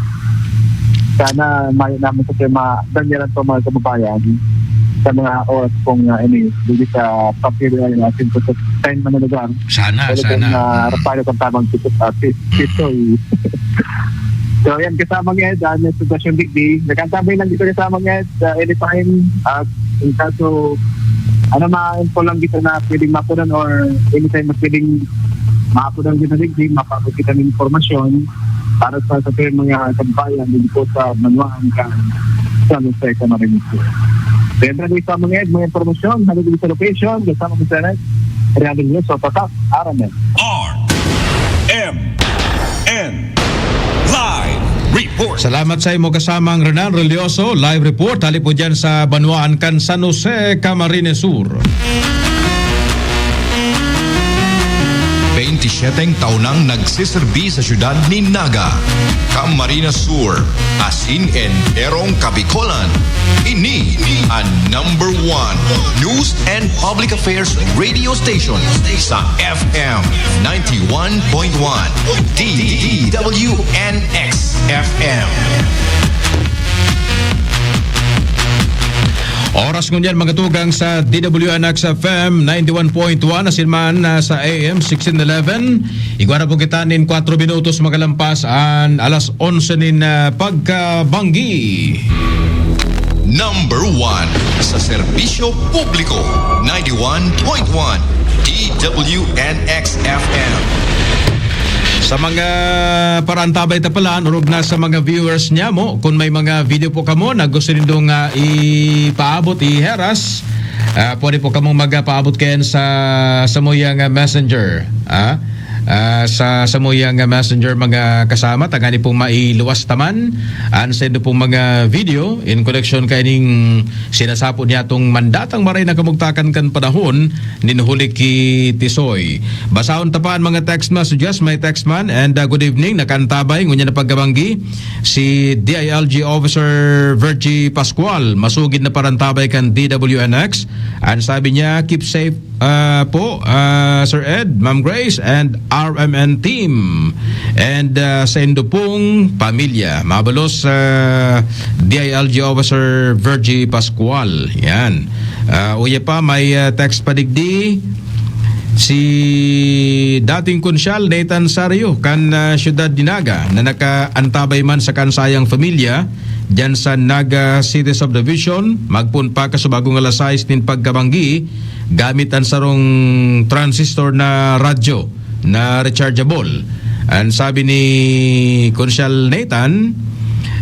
Sana mayo naman sa tema, danyaran po mga kababayan sa mga oras pong, ah, ini, dito sa Pampilya, yung ating sa time na lugar. Sana, Pero sana. kung, ah, Mm. Rafael, kung tamang pito, ah, pi-, Mm. pito, eh. So, yan, kasama ngayon, dahil may sitwasyon digdi. Nagkasabay lang dito kasama ngayon, sa anytime, at in kaso, ano, ma-info lang dito na pwedeng mapunan or anytime na pwedeng mapunan dito digdi, mapapagkita ng impormasyon para sa, sa mga kabayan dito po sa Manuan, kan San Jose, Camarines Sur. Then, dali sa mga, mga impormasyon, hali dito sa location, kasama ko sa Renan, Renan Veloso, Tatak, R M N. R M N Live. Report. Salamat sa imo kasamang Renan Relioso. Live report hali po dyan sa banwaan kan San Jose, Camarines Sur. Bente siyete taon nang nagsiserbi sa siyudad ni Naga, Camarines Sur, asin enterong Kabikolan. Ini ang number one news and public affairs radio station sa F M ninety-one point one, D W N X F M. Oras ngunyan, mga tugang, sa D W N X F M ninety-one point one, asin man, ah, sa A M sixteen eleven. Igwa na po kita nin kwatro minutos makalampas an alas onse nin, ah, pagkabanggi. Number one sa serbisyo publiko, ninety-one point one D W N X F M. Sa mga paraantabay ta pala, orog na sa mga viewers niya mo, kung may mga video po kamo na gusto nindong, ah, ipaabot, iheras, ah, pwede po kamong magpaabot kayan sa, sa muyang, ah, messenger, ah. Ah, sa, sa muyang, ah, messenger, mga kasama, tangani pong mailuwas taman an sendo pong mga video in connection kaining sinasapo niya tong mandatang maray na kamugtakan kan panahon nin huli ki Tisoy. Basahon ta pa an mga text messages. May text man, and, ah, good evening, nakaantabay, ngunyan na pagkabanggi, si D I L G Officer Virgie Pascual, masugid na parantabay kan D W N X. An sabi niya, "Keep safe, ah, po, ah, Sir Ed, Ma'am Grace, and R M N team, and, ah, sa indo pong pamilya." Mabalos, ah, D I L G Officer Virgie Pascual. Yan. Ah, uya pa, may, ah, text pa digdi. Si dating Konsyal Nathan Sario kan, ah, siyudad ni Naga na nakaantabay man sa kansayang pamilya diyan sa Naga City Subdivision, magpoon pa kasubagong alas sais nin pagkabanggi gamit an sarong transistor na radyo na rechargeable. An sabi ni Konsyal Nathan,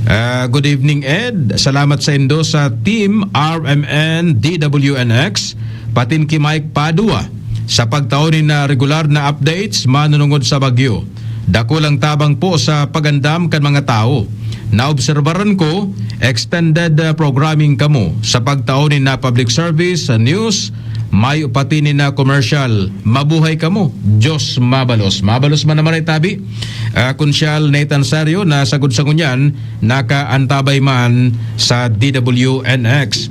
ah, "Good evening, Ed. Salamat sa indo sa Team R M N D W N X, patin ki Mike Padua, sa pagtao nin, ah, regular na updates manunungod sa bagyo. Dakulang tabang po sa pagandam kan mga tawo. Naobserbaran ko, extended, ah, programming kamo sa pagtao nin, ah, public service, ah, news, mayo pati nin, ah, commercial. Mabuhay kamo. Diyos mabalos." Mabalos man naman itabi, ah, Konsyal Nathan Sario, na sagod sa ngunyan, nakaantabay man sa D W N X.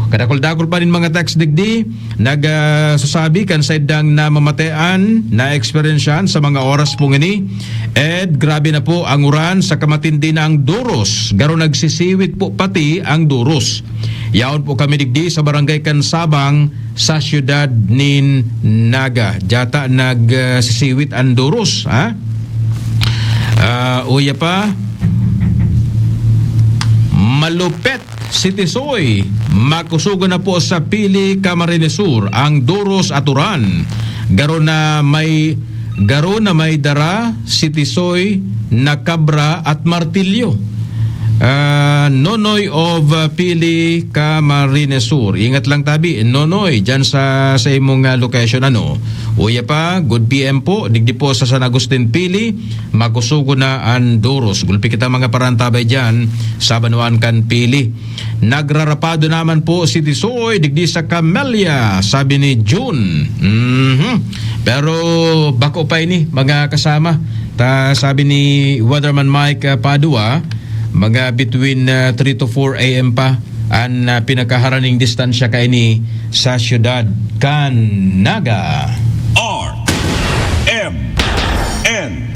Kadakul-dakul pa nin mga text digdi, nag, ah, sasabi kan saindang namamatean, naeksperyensyahan sa mga oras pong ini, "Ed, grabe na po ang uran, saka matindi na ang duros. Garo nagsisiwit po pati ang duros. Yaon po kami digdi sa Barangay Kansabang, sa siyudad nin Naga." Diyata nag, ah, sisiwit an duros, ha? Ah, uya pa, malupet si Tisoy. Makusugon na po sa Pili, Camarines Sur, ang duros at uran. Garo na may, garo na may dara si Tisoy na kabra at martilyo. Ah, Nonoy of, ah, Pili, Camarines Sur. Ingat lang tabi, Nonoy, dyan sa, sa imong, ah, location, ano. Uya pa, good P M po, digdi po sa San Agustin, Pili, makusugon na an duros. Gulpi kita mga parantabay dyan sa banwaan kan Pili. "Nagrarapado naman po si Tisoy digdi sa Camellia," sabi ni June. Mhm. Pero bako pa ini, mga kasama. Ta, sabi ni Weatherman Mike, ah, Padua, mga between, ah, three to four A M pa an, ah, pinakaharaning distansya kaini sa siyudad kan Naga. R M N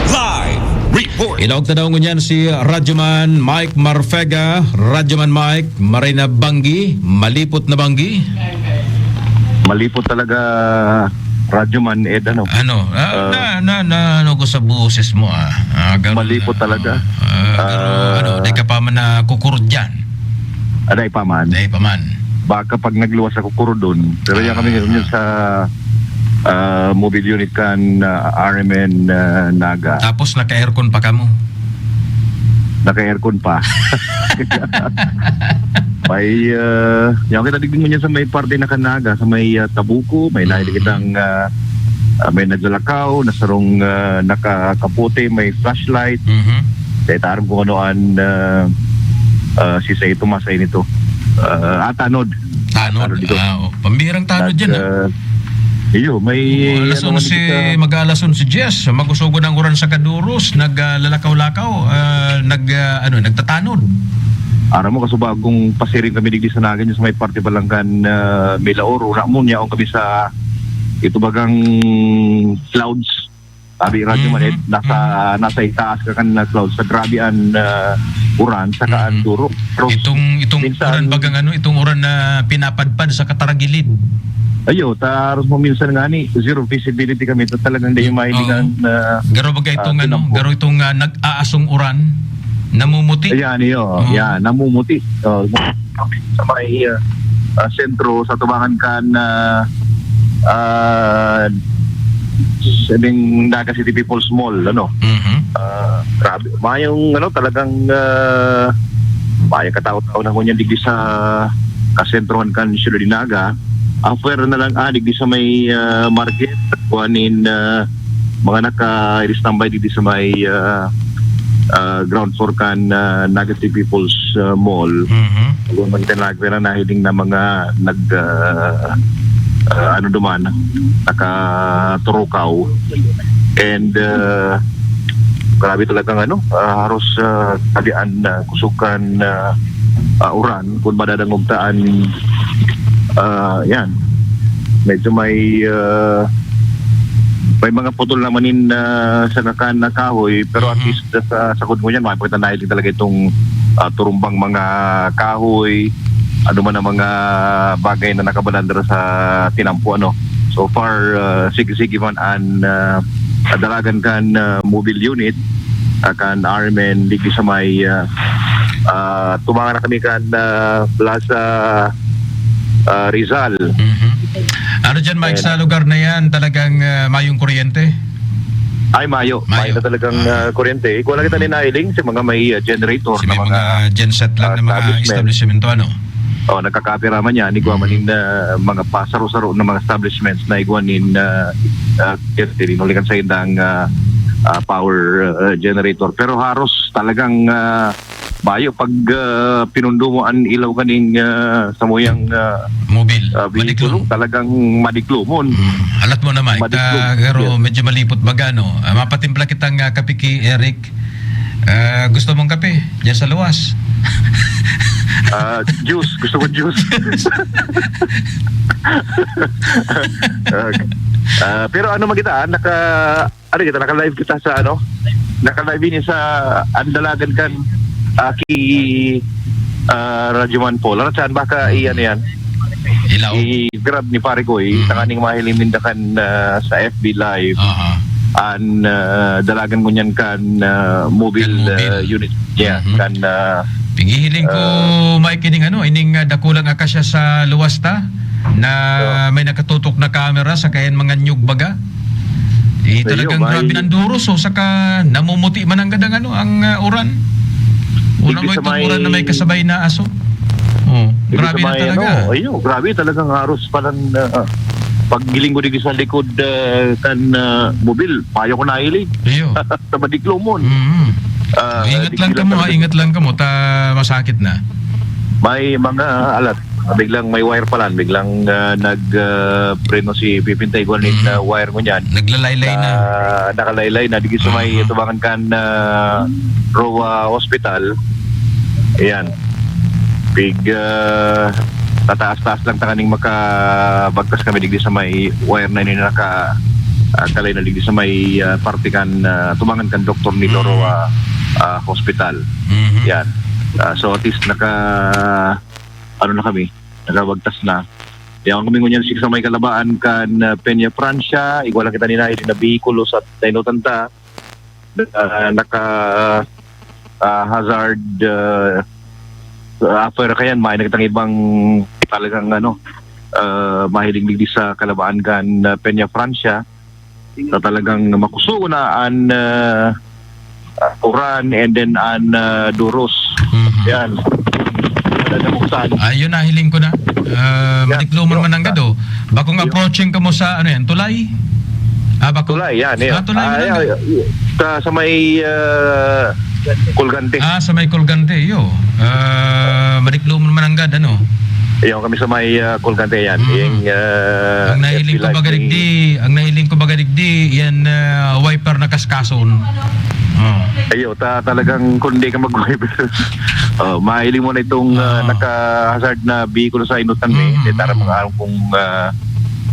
Live Report. Ilaog ta daw ngunyan si Radyoman Mike Marfega. Radyoman Mike, maray na banggi, malipot na banggi. Malipot talaga, Radyoman Ed, ano? Ano? Ah, Ah. na, na, na, ano ko sa boses mo, ah. Ah, ganun Malipot na. talaga. Ah, ganun, Ah. ano, di ka pa man nakukurot dyan? Aday pa man. Aday pa man. Baka pag nagluwas ako, kurodon. Pero yan kami Ah. ngayon sa, ah, mobile unit kan, ah, R M N, ah, Naga. Tapos naka-aircon pa kamo? Naka-aircon pa. May, ah, yan kita digdi ngunyan sa may parte na kan Naga, sa may, ah, Tabuco, may Mhm. nakita kitang, ah, ah, may naglalakaw, na sarong, ah, nakakapote, may flashlight. Mhm. Dai ta aram kung ano an, ah, ah, sisay ito, masay nito. Ah, ah, tanod. Tanod. Tanod ito. Ah, oh. Pambihirang tanod Nag, yan, ah. ah, iyo, may, Oo, alas ano, onse, nagkita- mag-aalas onse diyes, magusogon ang uran sa Kaduros, nag, ah, lalakaw-lakaw, ah, nag, ah, ano, nagtatanod. Aram mo, kasubag kong pasiring kami digdi sa Naga, sa may parte pa lang kan, ah, Milaor, una mo, niyaon kami sa ito bagang clouds. Sabi, Radyo Mhm. Maned, nasa, Mhm. nasa itaas ka kan na clouds. Sa grabe an, ah, uran, saka an Mhm. duro. Pero Itong, itong minsan uran bagang ano, itong uran na pinapadpad sa kataragilid. Ayo, ta, haros mo minsan nga ni, zero visibility kami. Ta, talagang di Mm, mahiling oo. an, ah, Garo baga ah, itong ano, tinampo. garo itong, ah, nag-aasong uran, namumuti. Ayan, iyo. Oo. Yan, namumuti. Oh, sa may, ah, ah, sentro, sa tubangan kan, ah, ah, sabing Naga City People's Mall, ano? Mhm. Ah, grabe. Mayong, ano, talagang, ah, mayong katao-tao na ngunyan digdi sa kasentrohan kan Siyudad de Naga. After na lang, ah, digdi sa may, ah, market, kuha nin, ah, mga naka-standby digdi sa may, ah, ah, ground floor kan, ah, Naga City People's, ah, Mall. Mhm. Kung man ka nagpira, nahiling na mga nag, ah, ah, ano duman, nakaturukaw. And, ah, grabe talagang ano, ah, haros, ah, tabian na kusukan na, ah, uran, kung madadangog taan, ah, yan. Medyo may, ah, may mga putol naman in, ah, sagakan na kahoy, pero at Mhm. least sa, sa kudngo niyan, makikita na talaga itong, ah, turumbang mga kahoy, ano man ang mga bagay na nakabalandra sa tinampo, ano. So far, ah, sige-sige man an, ah, dalagan kan, ah, mobile unit, ah, kan R M N, digdi sa may, ah, ah, tumangan na kami kan, ah, Plaza, ah, Rizal. Mhm. Ano dyan, Mike, Ayan. sa lugar na yan, talagang, ah, mayong kuryente? Ay, mayo. Mayo. Mayo na talagang, Ah. ah, kuryente. Kung lang kita Mm. ninahiling sa mga may, ah, generator Si na may mga, mga genset lang ah, na mga establishment. establishmento, ano? Oh, nagkakapira man yan, igwa man Mm. in, ah, mga pasaro-saro na mga establishments na igwa nin, ah, ah, kuryente, dinulikan sa indang, ah, ah, power, ah, generator. Pero haros talagang, ah, bayo pag, ah, pinundo mo an ilaw kaning, ah, samuyang, ah, Mobil, ah, vehikulo, madiklom. talagang madiklomon. Mm. Alat mo na, Mike. Madiklom. Ah, pero Yes. medyo malipot baga, no? Ah, mapatimpla kitang, ah, kape ki Eric. Ah, gusto mong kape? Diyan sa luwas. Ah, juice. Gusto ko juice. Ah, ah, pero ano man kita, ah, naka, ano kita, naka-live kita sa ano? Naka-live ini sa andalagan kan, ah, ki, ah, Radyo Man Paul. Ano saan baka i-, ano yan? Ilaw. I-grab ni Pare Koy, Mhm. tanganing mahiling ninda kan, ah, sa F B Live. Aha. An, ah, dalagan ngunyan kan, ah, mobile, Kan mobile. ah, unit. Yeah, Mhm. kan, ah, Pighihiling ko, ah, Mike, ining ano, ining, ah, dakulang akasya sa luwas ta, na Ah. may nakatutok na kamera sa kayan mga nyug baga. Eh, Ayun, talagang may grabe ng duros, oh, saka namumuti man ang gadang ano, ang, ah, uran. Una Digdi mo sa itong may uran na may kasabay na aso. Oh, Digdi grabe sa na may, talaga. ano, ayun, grabe talagang haros palan, ah, paggiling ko digdi sa likod, ah, kan, ah, mobil, payo ko nahiling. Iyo. Sa madiklomon. Mm. Ah, Ingat lang digdi lang kamo, ha, talaga. ingat lang kamo, ta masakit na. May mga alat. Biglang may wire palan, biglang, ah, nag, ah, preno si Pipintay, igwa nin, Mm. ah, wire ngunyan. Naglalaylay na. Na, nakalaylay na, digdi sa may Mhm. tubangan kan, ah, Roa Hospital. Ayan. Pig, ah, tataas-taas lang tanganing makabagtas kami digdi sa may wire na ini naka, ah, kalay na digdi sa may, ah, parte kan, ah, tubangan kan doktor ni Mm. Roa, ah, Hospital. Mhm. Yan. Ah, so at least naka, ano na kami, nakabagtas na. Yan kami ngunyan sa may kalabaan kan, ah, Peña Francia, igwa lang kita ni na, na bihikulo sa dainutan ta. Ah, naka, ah, hazard, ah, after kayan, may nagtang ibang talagang, ano, ah, mahiling digdi sa kalabaan kan, ah, Peña Francia, na talagang makusugo na an, ah, ah, uran and then an, ah, duros. Mhm. Yan. Talagang buksan. Ayun, nahiling ko na. Ah, Yan. Madikloman Yo. man ang gado. Bakong Yo. approaching ka mo sa, ano yan, tulay? Ah, bakong Tulay, yan, yan. Ah, tulay Ah, man ang yan, gado. yan. Sa, sa may, ah, Colgante. Ah, sa may Colgante, iyo. Ah, Madikloman man nanggad, ano? Iyo, kami sa may, ah, Colgante yan. Mm. Yung, ah, Ang nahiling ko F B Live baga ni digdi, ang nahiling ko baga digdi, yan, ah, wiper na kaskason. Oh. Ayo, ta-, talagang kung di ka mag-wiper, oh, mahiling mo na itong, ah, Ah. naka-hazard na bihikulo sa Inutan, eh. Mm, Di tara mm. mga kung, ah,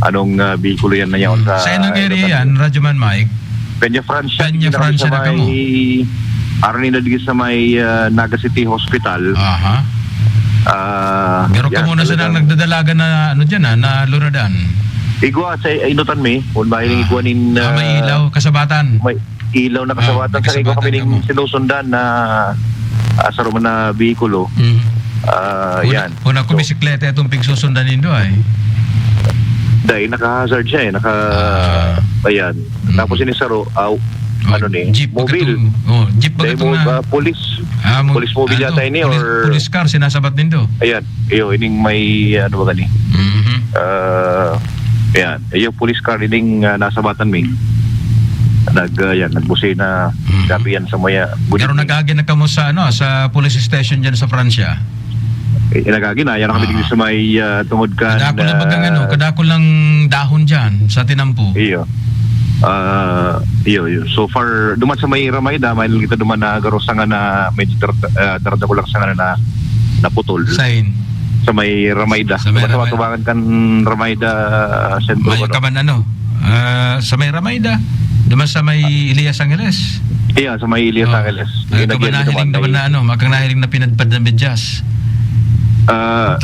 anong, ah, bihikulo yan na yan Mm. sa Sa anong area Inutan. yan, Radyo Man Mike? Peña Francia, Peña hindi na kami Francia sa na kamo. may, Arnina, dito sa may, ah, Naga City Hospital. Aha. Ah, Pero yan, kamo na siya talagang nang nagdadalagan na, ano dyan, ah, na lunadan? Igwa sa Inutan mi, kung ba yung Ah. igwa nin, Ah, may ah, ilaw, kasabatan. may ilaw na Ah, kasabatan. may Sa igwa kasabatan kami ning kamo. sinusundan na, ah, sa roman na bihikulo. Mm. Ah, Una, yan. una ko So, bisikleta itong pigsusundan nindo ay. Dahil naka-hazard siya eh, naka, Ah. ayan. Mm. Tapos ini saro, aw, Oh, ano ni, jeep, mobile. pagkatong, oh, jeep, Dahil pagkatong mo, na, ah, police, ah, mo-, police mobile ano, yata ini, police, or police car, sinasabat nindo. Ayan, iyo, ining may, ano ba gani? Mhm. Ah, ayan, iyo, police car ining, ah, nasabatan mi. Nag, ah, yan, nagbusina, Mhm. gabi yan sa maya, Pero nag-agi na kamo sa, ano, sa police station dyan sa Francia? Eh, nagagi na, yan kami Ah. digdi sa may, ah, tungod kan, Kadakul na bagang, ah, ano, kadakul lang dahon dyan sa tinampo. Iyo. Ah, iyo, iyo. So far, duman sa may Ramayda, may kita duman na garo sanga na medyo dar-, ah, darada ko lang sanga na naputol. Sain? Sa may Ramayda. Sa may Duman sa Ramayda. matubangan kan Ramayda, ah, sentro May ko, no? kaman, ano? Ah, sa may Ramayda. Duman sa may Elias Angeles. Iya, sa may Elias Oh. Angeles. Ay, Yung ka ba nagyan nahiling naman naman ay na ano, makang nahiling na pinadpad na medyas? Ah.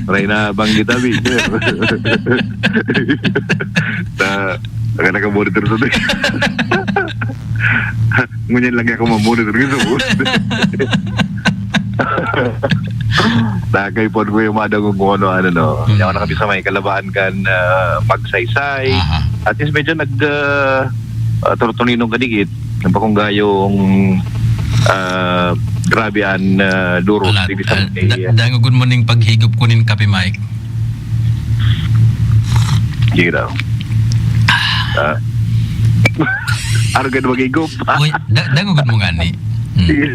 Ray na banggit abi, sir. Ta, taga nakamonitor sa tayo. Ngunyan lang ako mamonitor sa bus. Nakay pod ko yung madagong kung ano, ano, no. Hmm. Yawa na kami sa may kalabaan kan, ah, Magsaysay. Aha. At least medyo nag, ah, ah, turtuninong kadikit. Ang pakong gayong, ah, grabe an, ah, duro. Alat, Ibig ah, sabihin, da-, eh, dangogon mo ning paghigop ko nin kape, Mike. Sige daw. Ah. Ano ka na maghigop? Uy, da-, dangogon mo nga ni. Hmm. Sige.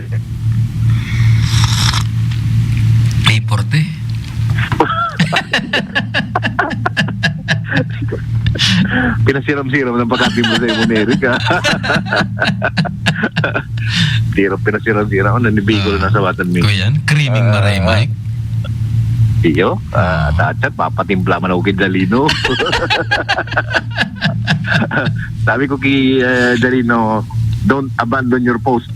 Ay, porte. Pinasiram-siram ng pagkabi mo sa imo ni Eric, ha? Siram, pinasiram-siram. Ano, ni Bicol Ah. na sa Watan, mi. Kuya, creaming Ah. maray, Mike. Iyo, ah, Oo. Tachat, papatimpla man ako kay Dalino. Sabi ko kay, ah, Dalino, "Don't abandon your post."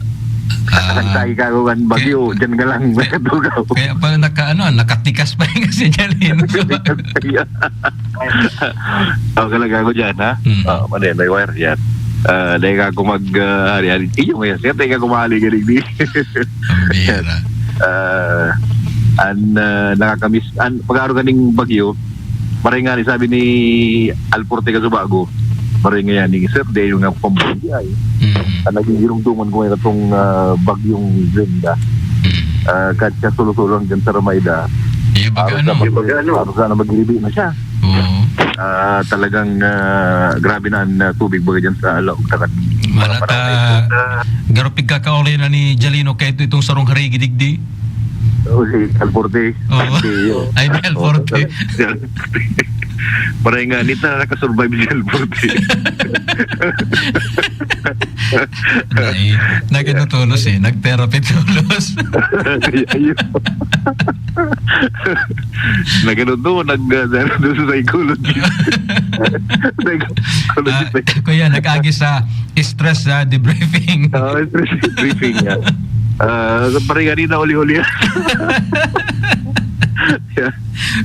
Ah. Kasagsaga ka, kan bagyo, Kaya, diyan ka lang kaya, makatugaw. kaya pala naka, ano, nakatikas pa rin kasi dyan, eh, no? Kaya, oh, talaga ako dyan, ha? Mm. Oh, ano yan, may wire yan. Ah, dahil ka ako mag, ah, hari-hari. Iyo ngayon, sir, dahil ka ako mahali, galing di. Ang bihira. Ah, an, ah, nakakamiss, an, pag-aro kaning bagyo, maray nga ni sabi ni Alporte Casubago, maray nga yan, ni Sir Deo nga pambuhay ay. Mm. Ang nagigirumduman ko ngayon itong, ah, bagyong Glenda. Mm. Ah, kahit siya sulo-sulo lang dyan sa Ramayda. Yung baga Araw ano? sa mag-, Yung baga ano? araw sana maghiribi na siya. Oo. Ah, talagang, ah, grabe na ang, ah, tubig baga dyan sa Laog, Takat. Malata, Para, para, garo pigkakaulay na ni Jalino kay ito itong sarong harigidigdi. Oh, si Alporte. Oo. Si, Ay, ni Alporte. Oh, si Alporte. Pareho nga, nita na nakasurvive si Alporte. Ay, nag-ano tolos eh, nag-therapy tolos. Ayun. Nag-ano to, nag, uh, ano to sa psychology. Psychology. Ah, kuya, nag-agi sa stress, ah, debriefing. Oo, stress debriefing nga. Ah, sa pare kanina, uli-uli. Yeah.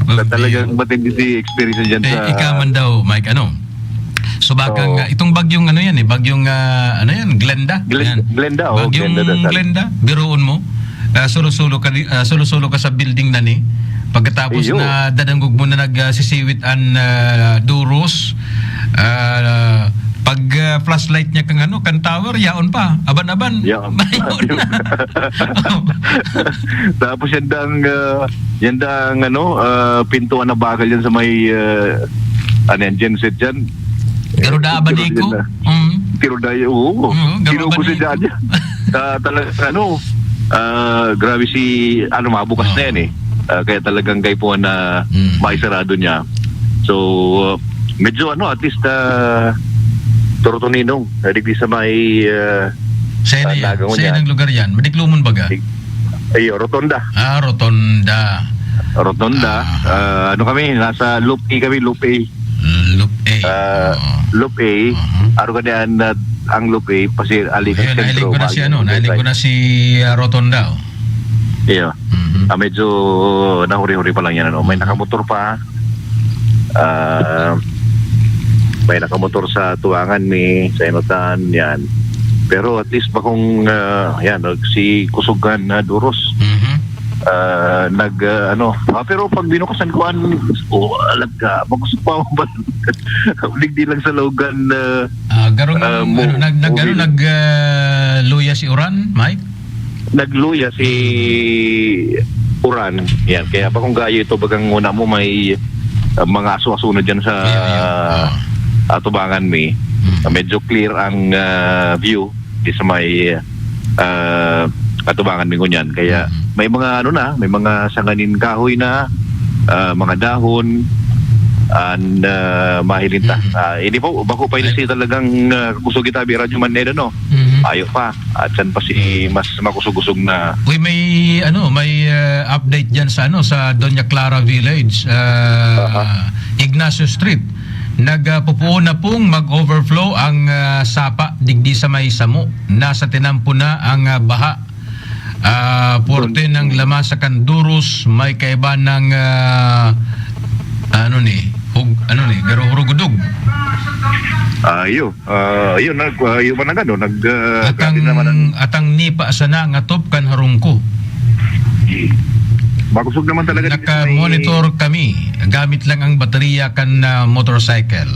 Na Mabiro. talagang matindi si experience dyan Eh, sa ikaw man daw, Mike, ano? So, baka Oo. nga, itong bagyong ano yan eh, bagyong, ah, ano yan, Glenda? Glen-, Yan. Glenda, oh, Bagyong Glenda daw, sir. Glenda, biruon mo. Ah, sulo-sulo ka di-, ah, sulo-sulo ka sa building na ni. Pagkatapos Iyo. na dadanggog mo na nag, ah, sisiwit an, ah, duros, ah, pag, ah, flashlight niya kang ano, kan tower, yaon pa. Aban-aban. Yaon. Yaon. Tapos yan dang, ah, yan dang, ano, ah, pintuan na bakal yan sa may, ah, ano yan, genset yan. Pero Eh, da, abanigo. Yan na. Mm. Pero dahil, oo, Oo, garo kinubos ba siya ni dyan. Ah, talaga, ano, ah, grabe si, ano, mabukas na Oo. yan eh. Ah, kaya talagang kaipuhan na Mm. maisarado niya. So, medyo, ano, at least, ah, Torotoninong, ah, digdi sa may, ah, Sa ah, yan, Naga sa ngunyan. Yan ang lugar yan. Madiklumon baga? Dig-, ayo, Rotonda. Ah, Rotonda. Rotonda. Ah. Ah, ano kami, nasa Loop A kami, Loop A. Loop A. Ah, Oo. Loop A. Mhm. Aro ka diyan na ang Loop A, pasi-, ali ka Ayun, sentro, nailing ko na si, maayo ano, ang nailing ko Loop A. Na si, ah, Rotonda, oh. Iyo. Mhm. Ah, medyo nahuri-huri pa lang yan, ano. May Mhm. nakamotor pa. Ah, may nakamotor sa tuwangan mi, sa Inotan, yan. Pero at least bakong, ah, yan, nag-, si Kusugan na Duros. Mhm. Ah, nag, ah, ano, ah, pero pag binukasan ko an, oh, alag ka, makusog pa ako ba? Digdi lang sa Logan, ah, Ah, garong, ah, mo-, ano, nag-, nag-, ano, movie. Nag, ah, luya si Uran, Mike? Nagluya si Uran. Yan, kaya bakong gayo ito, bagang una mo may, ah, mga aso-aso na dyan sa, Iya, iya. Ah. Ah, tubangan mi. Mm. Ah, medyo clear ang, ah, view di sa may, ah, atubangan mi ngunyan. Kaya Mm. may mga ano na, may mga sanganin kahoy na, ah, mga dahon, and, ah, mahiling ta. Mm. Ah, hindi po, bako pa yun Ay. Siya talagang, ah, kusog itabi, Radyo Manila, no? Mm. Ayo pa. At yan pa si Mm. mas makusog-kusog na. Uy, may, ano, may, ah, update dyan sa, ano, sa Doña Clara Village, ah, Aha. Ignacio Street. Nag, ah, pupuon na pong mag-overflow ang, ah, sapa digdi sa may Samo. Nasa tinampo na ang, ah, baha. Ah, puwerte Dun- ng lama sa kanduros, may kaiba ng, ah, ano ni, hug-, ano ni, garo-, hurugudog. Ah, iyo. Ah, iyo, nag-, ah, iyo man nag-ano, nag, ah, Atang, grabe naman ang atang nipa sana nga top kan harong ko. Makusog naman talaga dito sa may Naka-monitor kami. Gamit lang ang baterya kan, ah, motorcycle.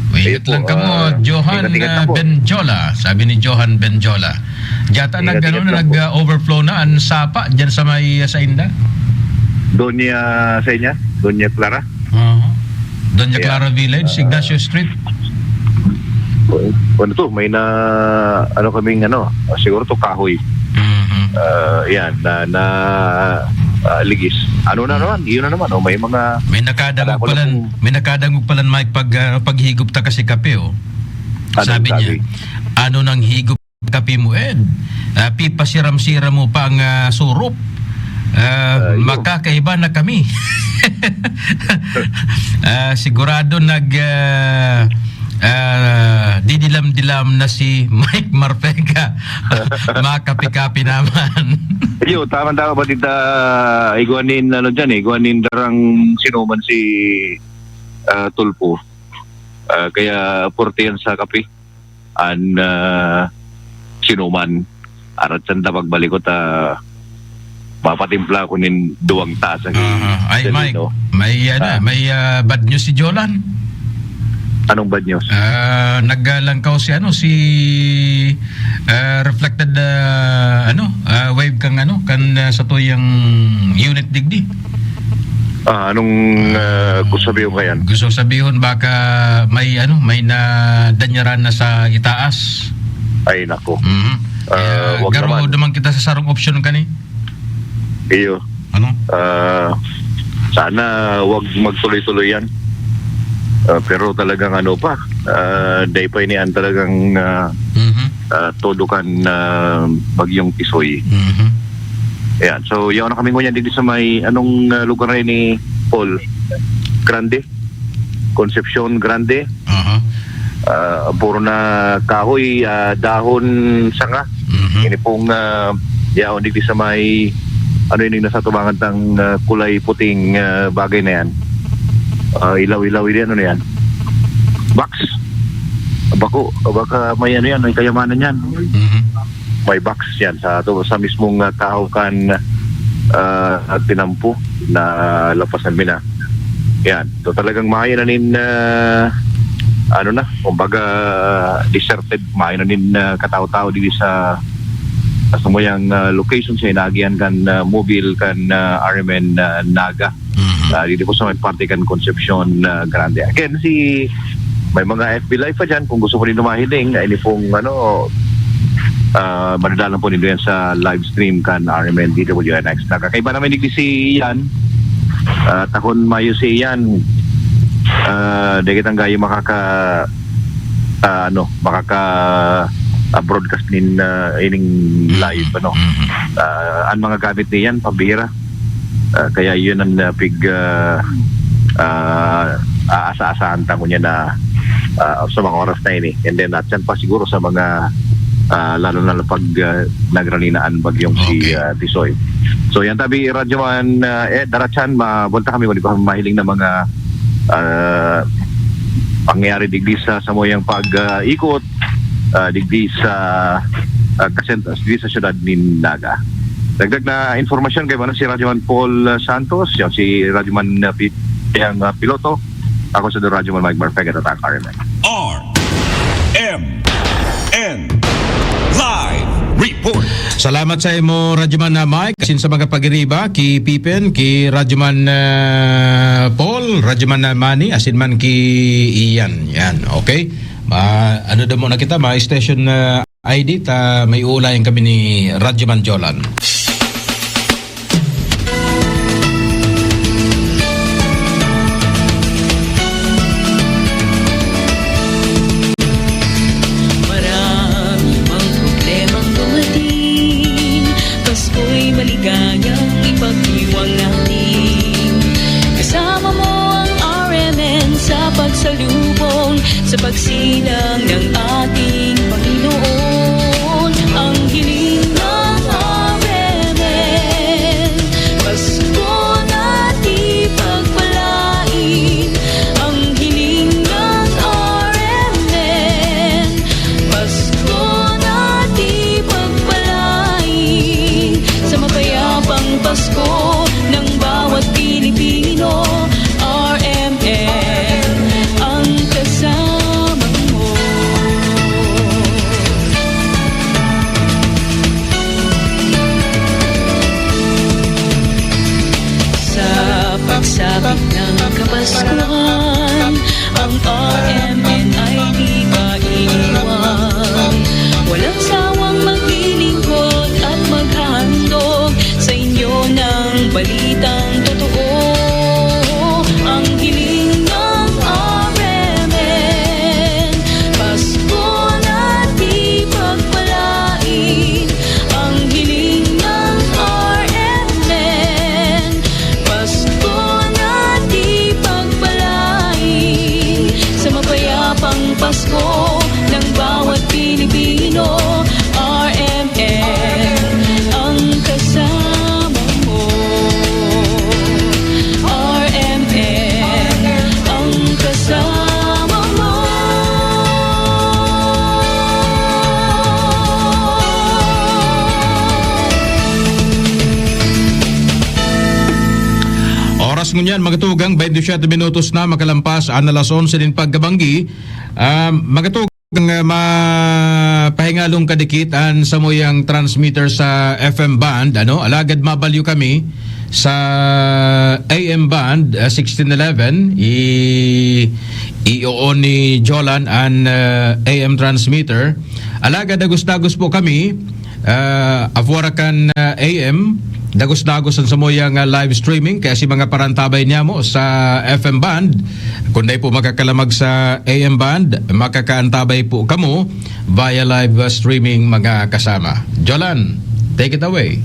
Uy, Ayun ingat po, lang kamo, ah, Johan, ingat-ingat lang ah, po. Benjola. Sabi ni Johan Benjola. Diyata nag, Ingat-ingat ano na, lang nag, po. Ah, overflow na ang sapa dyan sa may, ah, sa inda? Doña, sa inya? Doña Clara? Oo. Doña Yeah. Clara Village, Ah. Ignacio Street. Ano to, may na, ano kaming ano, siguro to kahoy. Mhm. Ah, yan, na, na, ah, ligis. Ano na Mhm. naman, yun na naman, oh, may mga May nakadangog Wala ko na palan, pong may nakadangog palan, Mike, pag, ah, paghigop ta kasi kape, oh. Anong Sabi niya, sabi? "Ano nang higop kape mo, Ed? Ah, pipasiram-siram mo pa ang, ah, surup. Ah, Ayun. Makakaiba na kami." Ah, sigurado nag, ah, ah, didilam-dilam na si Mike Marfega. Makape-kape naman. Yo, tama-tama ba dita, igwa nin, ano dyan, eh, igwa nin darang sinuman si, ah, Tulfo. Ah, kaya porte yan sa kape. An, ah, sinuman. Arat sanda pagbalik ko ta mapatimpla ko nin duwang tasa ki Aha. Ay, Mike, Delino. May, ano, Ah. may, ah, bad news si Jolan. Anong bad news? Ah, naglangkaw si, ano, si, ah, reflected, ah, ano, ah, wave kang, ano, kan, ah, sa tuyang unit digdi. Ah, anong, ah, gusto sabihin ko yan? Gusto sabihin, baka may, ano, may nadanyaran na sa itaas. Ay, nako. Mhm. Ah, Kaya wag garo naman. Naman kita sa sarong opsyon kani. Iyo. Ano? Ah, sana wag magtuloy-tuloy yan. Ah, pero talagang ano pa, ah, dai pa ini an talagang, ah, Mhm. ah, todo kan, ah, Bagyong Tisoy. Mhm. Ayan. So, yaon na kami ngunyan dito sa may, anong, ah, lugar na ini, Paul? Grande? Concepcion Grande? Aha. Ah, puro na kahoy, ah, dahon, sanga. Mhm. Ini pong, ah, yaon digdi sa may, ano ini, nasa tubangan tang, ah, kulay puting, ah, bagay na yan. Ah, ilaw-ilaw ini, ano na yan? Box. Bako, baka may ano yan, may kayamanan yan. Mhm. May box yan sa ato, sa mismong, ah, kahokan, ah, tinampo na lapasan mi na. Yan. So, talagang maayo na nin, ah, ano na, kumbaga, deserted, maayo na nin, ah, katao-tao dito sa, sa samuyang, ah, location sa inaagihan kan, ah, mobile kan, ah, R M N, ah, Naga. Mhm. Ah, dito po sa may parte kan Concepcion, ah, Grande. Again, si May mga F B Live pa diyan, kung gusto po nindo mahiling, ay ni pong, ano, ah, madadala po nindo yan sa live stream kan R M N D W N X. Nakakaiba naman digdi si Ian. Ah, takon mayo si Ian. Ah, di kitang gayo makaka-, ah, ano, makaka-, ah, broadcast nin, ah, ining live, Mm, ano. mm. Ah, ang mga gamit ni Ian, pabira. Ah, kaya yun ang, ah, pig-, ah, ah, aasa-asahan ta ngunyan na, ah, sa mga oras na ini. And then, at yan pa siguro sa mga, ah, lalo na pag, ah, nagrali na an bagyong si, Okay. ah, Tisoy. So, yan tabi, Radyoman, ah, eh, Daratsan, mabunta kami kung di pa mahiling na mga, ah, pangyayari digdi sa samuyang pag, ah, ikot, ah, digdi sa, ah, kasentas, digdi sa siyudad nin Naga. Dagdag na impormasyon kay, ano, si Radyoman Paul, ah, Santos, yan si Radyoman, ah, Pi-, yang, ah, piloto. Ako si Radyoman Mike Marfega, Tatak R M N. R M N Live Report. Salamat sa imo, Radyoman na Mike. Asin sa mga pagiriba, ki Pipen, ki Radyoman, ah, Paul, Radyoman na Manny, asin man ki Ian. Yan, okay? Ma-, ano daw muna kita, ma-station na I D ta, may uulayan kami ni Radyoman Jolan. Marami mang problemang dumating, Pasko'y maligayang ipagdiwang natin. Kasama mo ang R M N sa pagsalubong, sa pagsilang ng ating Panginoon. Ang hiling ng R M N, Pasko na di pagpalain. Ang hiling ng R M N, Pasko na di pagpalain. Sa mapayapang Pasko ng bawat Pilipino, R M N ang kasama mo. Sa pagsapit ng Kapaskuhan, ang R M N ay di ka iiwan. Walang sawang maglilingkod at maghahandog sa inyo ng balitang totoo. Ang hiling ng R M N, Pasko na di pagpalain. Ang hiling ng R M N, Pasko na di pagpalain. Sa mapayapang Pasko ng bawat Pilipino, R M N ang kasama mo. R M N ang kasama mo. Oras ngunyan, mga tugang, baynte siyete minutos na makalampas an alas onse nin pagkabanggi. Ah, mga tugang, ah, mapahingalong kadikit an samuyang transmitter sa F M band, ano? Alagad mabalyo kami sa A M band, ah, sixteen eleven. I-, i-o-on ni Jolan an, ah, A M transmitter. Alagad dagos-dagos po kami, ah, afwara kan, ah, A M, dagos-dagos an samuyang, ah, live streaming, kaya si mga parantabay niyamo sa F M band, kun dai po makakalamag sa A M band, makakaantabay po kamo via live, ah, streaming, mga kasama. Jolan, take it away.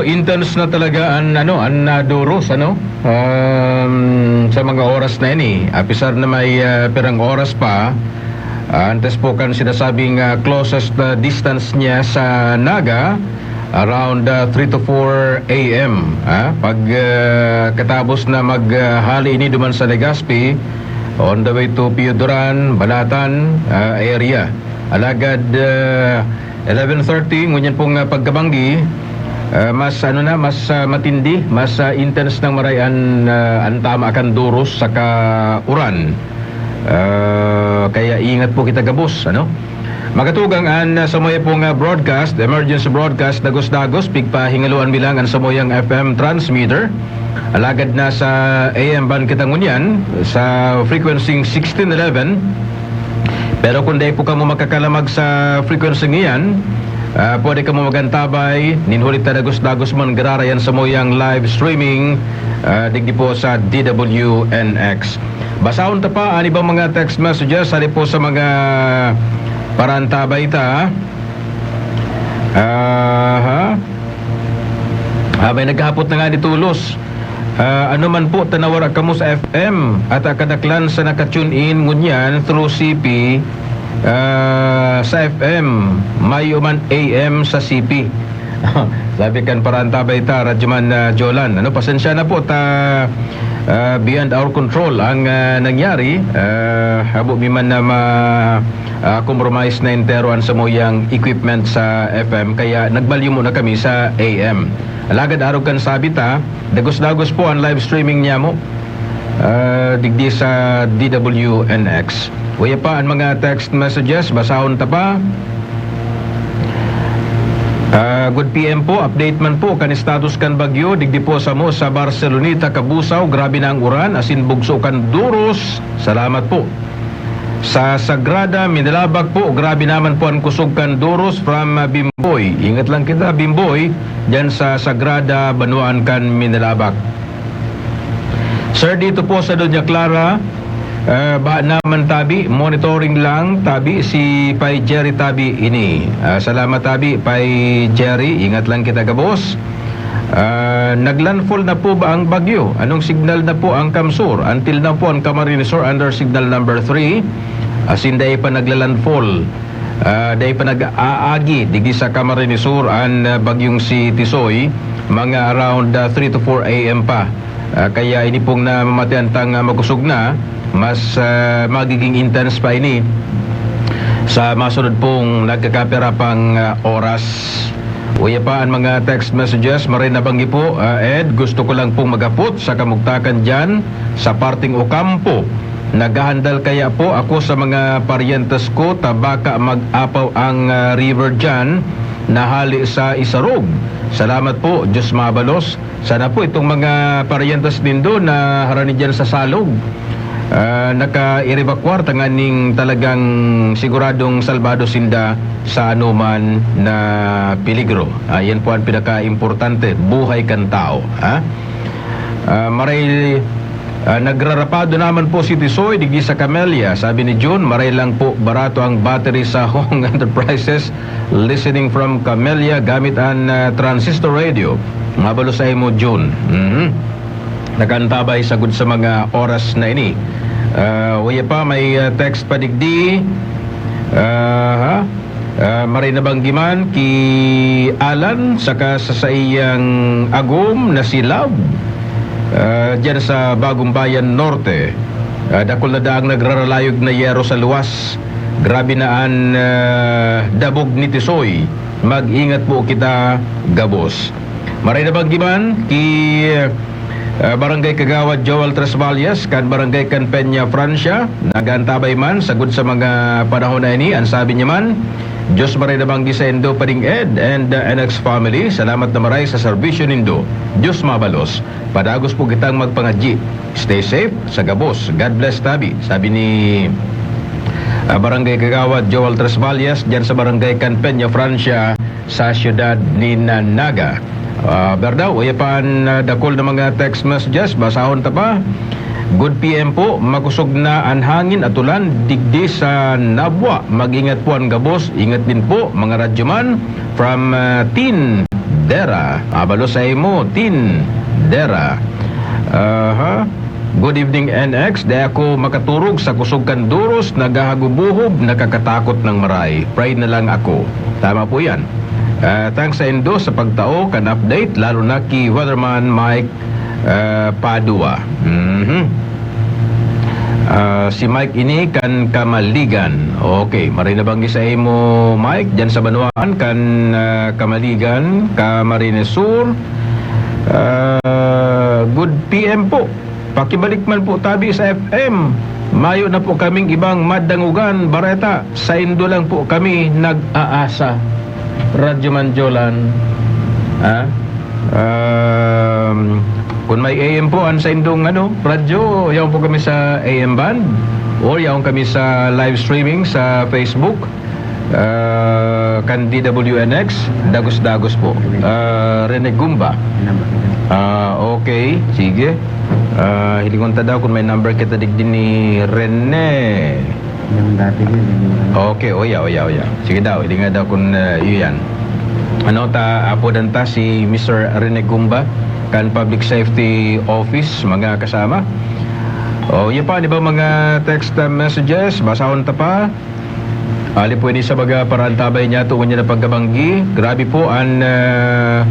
Intense na talaga an, ano, an, ah, duros, ano? Um, sa mga oras na ini, apisar na may, ah, pirang oras pa, ah, antes po kan sinasabing, ah, closest, ah, distance niya sa Naga, around, ah, three to four A M, ah, pag, ah, katapos na mag, ah, hali ini duman sa Legazpi, on the way to Pio Duran, Balatan, ah, area. Alagad, ah, eleven thirty, ngunyan pong, ah, pagkabanggi, ah, mas, ano na, mas, ah, matindi, mas, ah, intense ng maray an, ah, an tama kan duros saka uran. Ah, kaya ingat po kita gabos, ano? Makatugang an, ah, samuya pong, ah, broadcast, emergency broadcast, dagos-dagos, pigpahingaloan mi lang an samuyang F M transmitter. Alagad nasa A M band kita ngunyan, sa frequency sixteen eleven. Pero kung dai po kamo makakalamag sa frequency ngiyan, ah, pwede kamo magantabay nin huli ta dagos-dagos man giraray an samuyang live streaming, ah, digdi po sa D W N X. Basahon ta pa an ibang mga text messages hali po sa mga parantabay ta. Aha. Ah, may naghahapot na nga ni Tulos. Ah, ano man po, ta nawara kamo sa F M at, ah, kadaklan sa naka-tune in ngunyan through C P, ah, sa F M, mayo man A M sa C P. Sabi kan parantabay ta, Radyoman, ah, Jolan. Ano, pasensya na po ta, ah, beyond our control ang, ah, nangyari. Ah, habo mi man na ma-, ah, compromise na entero an samuyang equipment sa F M, kaya nagbalyo muna kami sa A M. Alagad arog kan sabi ta, dagos-dagos po an live streaming niyamo, ah, digdi sa D W N X. Uya pa an mga text messages, basahon ta pa. Ah, good P M po, update man po kan status kan bagyo, digdi po samo sa Barceloneta, Cabusao, grabe na ang uran, asin bugso kan duros. Salamat po. Sa Sagrada, Minalabac po, grabe naman po ang kusog kan duros from, ah, Bimboy. Ingat lang kita, Bimboy, dyan sa Sagrada, Banwaan kan Minalabac. Sir, dito po sa Doña Clara, ah, ba naman tabi, monitoring lang tabi si Pay Jerry tabi ini. Ah, salamat tabi, Pay Jerry, ingat lang kita gabos. Ah, naglandfall na po ba ang bagyo? Anong signal na po ang Kamsur? Until now po ang Camarines Sur under signal number three. Asin dai pa naglalandfall. Ah, dai pa nag-aagi digdi sa Camarines Sur an, ah, bagyong si Tisoy, mga around, ah, three to four A M pa. Ah, kaya ini pong namamatean tang, ah, makusog na, mas, ah, magiging intense pa ini sa masunod pong nagkakapira pang, ah, oras. Uya pa an mga text messages, maray na banggi po, ah, Ed, gusto ko lang pong maghapot sa kamugtakan diyan sa parteng Ocampo. Naghahandal kaya po ako sa mga paryentes ko ta baka mag-apaw ang, ah, river diyan na hali sa Isarog. Salamat po, Diyos mabalos. Sana po itong mga paryentes nindo na harani diyan sa Salog, ah, naka-erevacuar tanganing talagang siguradong salbado sinda sa anoman na peligro. Ah, yan po ang pinaka-importante, buhay kan tao, ha? Ah, maray, ah, nagrarapado naman po si Tisoy digdi sa Camellia. Sabi ni Jun, maray lang po barato ang battery sa Hong Enterprises. Listening from Camellia gamit an, ah, transistor radio. Mabalos sa imo, Jun. Mhm. Nag-antabay sagud sa mga oras na ini. Ah, uya pa, may, ah, text pa digdi. Ah, ha? Ah, maray na banggi man ki Alan saka sa saiyang agom na si Love, ah, diyan sa Bagong Bayan Norte. Ah, dakul na daang nagraralayog na yero sa luwas. Grabe na an, ah, dabog ni Tisoy. Mag-ingat po kita gabos. Maray na banggi man ki, ah, Barangay Kagawad Joel Tresvalias kan Barangay kan Peña Francia, nag-aantabay man sagud sa mga panahon na ini. An sabi niya man, "Diyos maray na banggi saindo, Pading Ed and, ah, N X family. Salamat na maray sa serbisyo nindo. Diyos mabalos. Padagos po kitang magpangadyi. Stay safe sa gabos. God bless tabi," sabi ni, ah, Barangay Kagawad Joel Tresvalias, diyan sa Barangay kan Peña Francia, sa siyudad ni Naga. Ah, Berdaw, uya pa an, ah, dakul na mga text messages, basahon ta pa. Good P M po, makusog na an hangin at ulan digdi sa Nabua. Mag-ingat po an gabos. Ingat din po, mga radyoman. From, ah, Tin Dera. Abalo sa imo, Tin Dera. Aha. Good evening, N X. Di ako makaturog sa kusog kan duros, naghahagubuhob, nakakatakot ng maray. Pray na lang ako. Tama po yan. Ah, thanks sa indo sa pagtao kan update, lalo na ki Weatherman Mike ah, Padua. Mhm. Ah, si Mike ini kan Kamaligan. Okay, maray na banggi sa imo, Mike, dyan sa Banwaan kan, ah, Kamaligan, Camarines Sur. Ah, good P M po. Pakibalik man po tabi sa F M. Mayo na po kaming ibang madangogan, bareta. Saindo lang po kami nag-aasa. Radyo Manjolan. Ah? Um, kung may A M po an saindong, ano, radyo, yaon po kami sa A M band or yaon kami sa live streaming sa Facebook, ah, kan D W N X, dagos-dagos po. Ah, Rene Gumba. Ah, okay, sige. Ah, hilingon ta daw kung may number kita digdi ni Rene. Yung dati yun, yung ano. Okay, oya, oya, oya. Sige daw, hilinga daw kung, ah, iyo yan. Ano ta, apodan ta si Mister Rene Gumba, kan Public Safety Office, mga kasama. O, yun pa, di ba, mga text, ah, messages, basahon ta pa. Ali po ini sa baga paraantabay niya, tuon niya na pagkabanggi. Grabe po an, ah,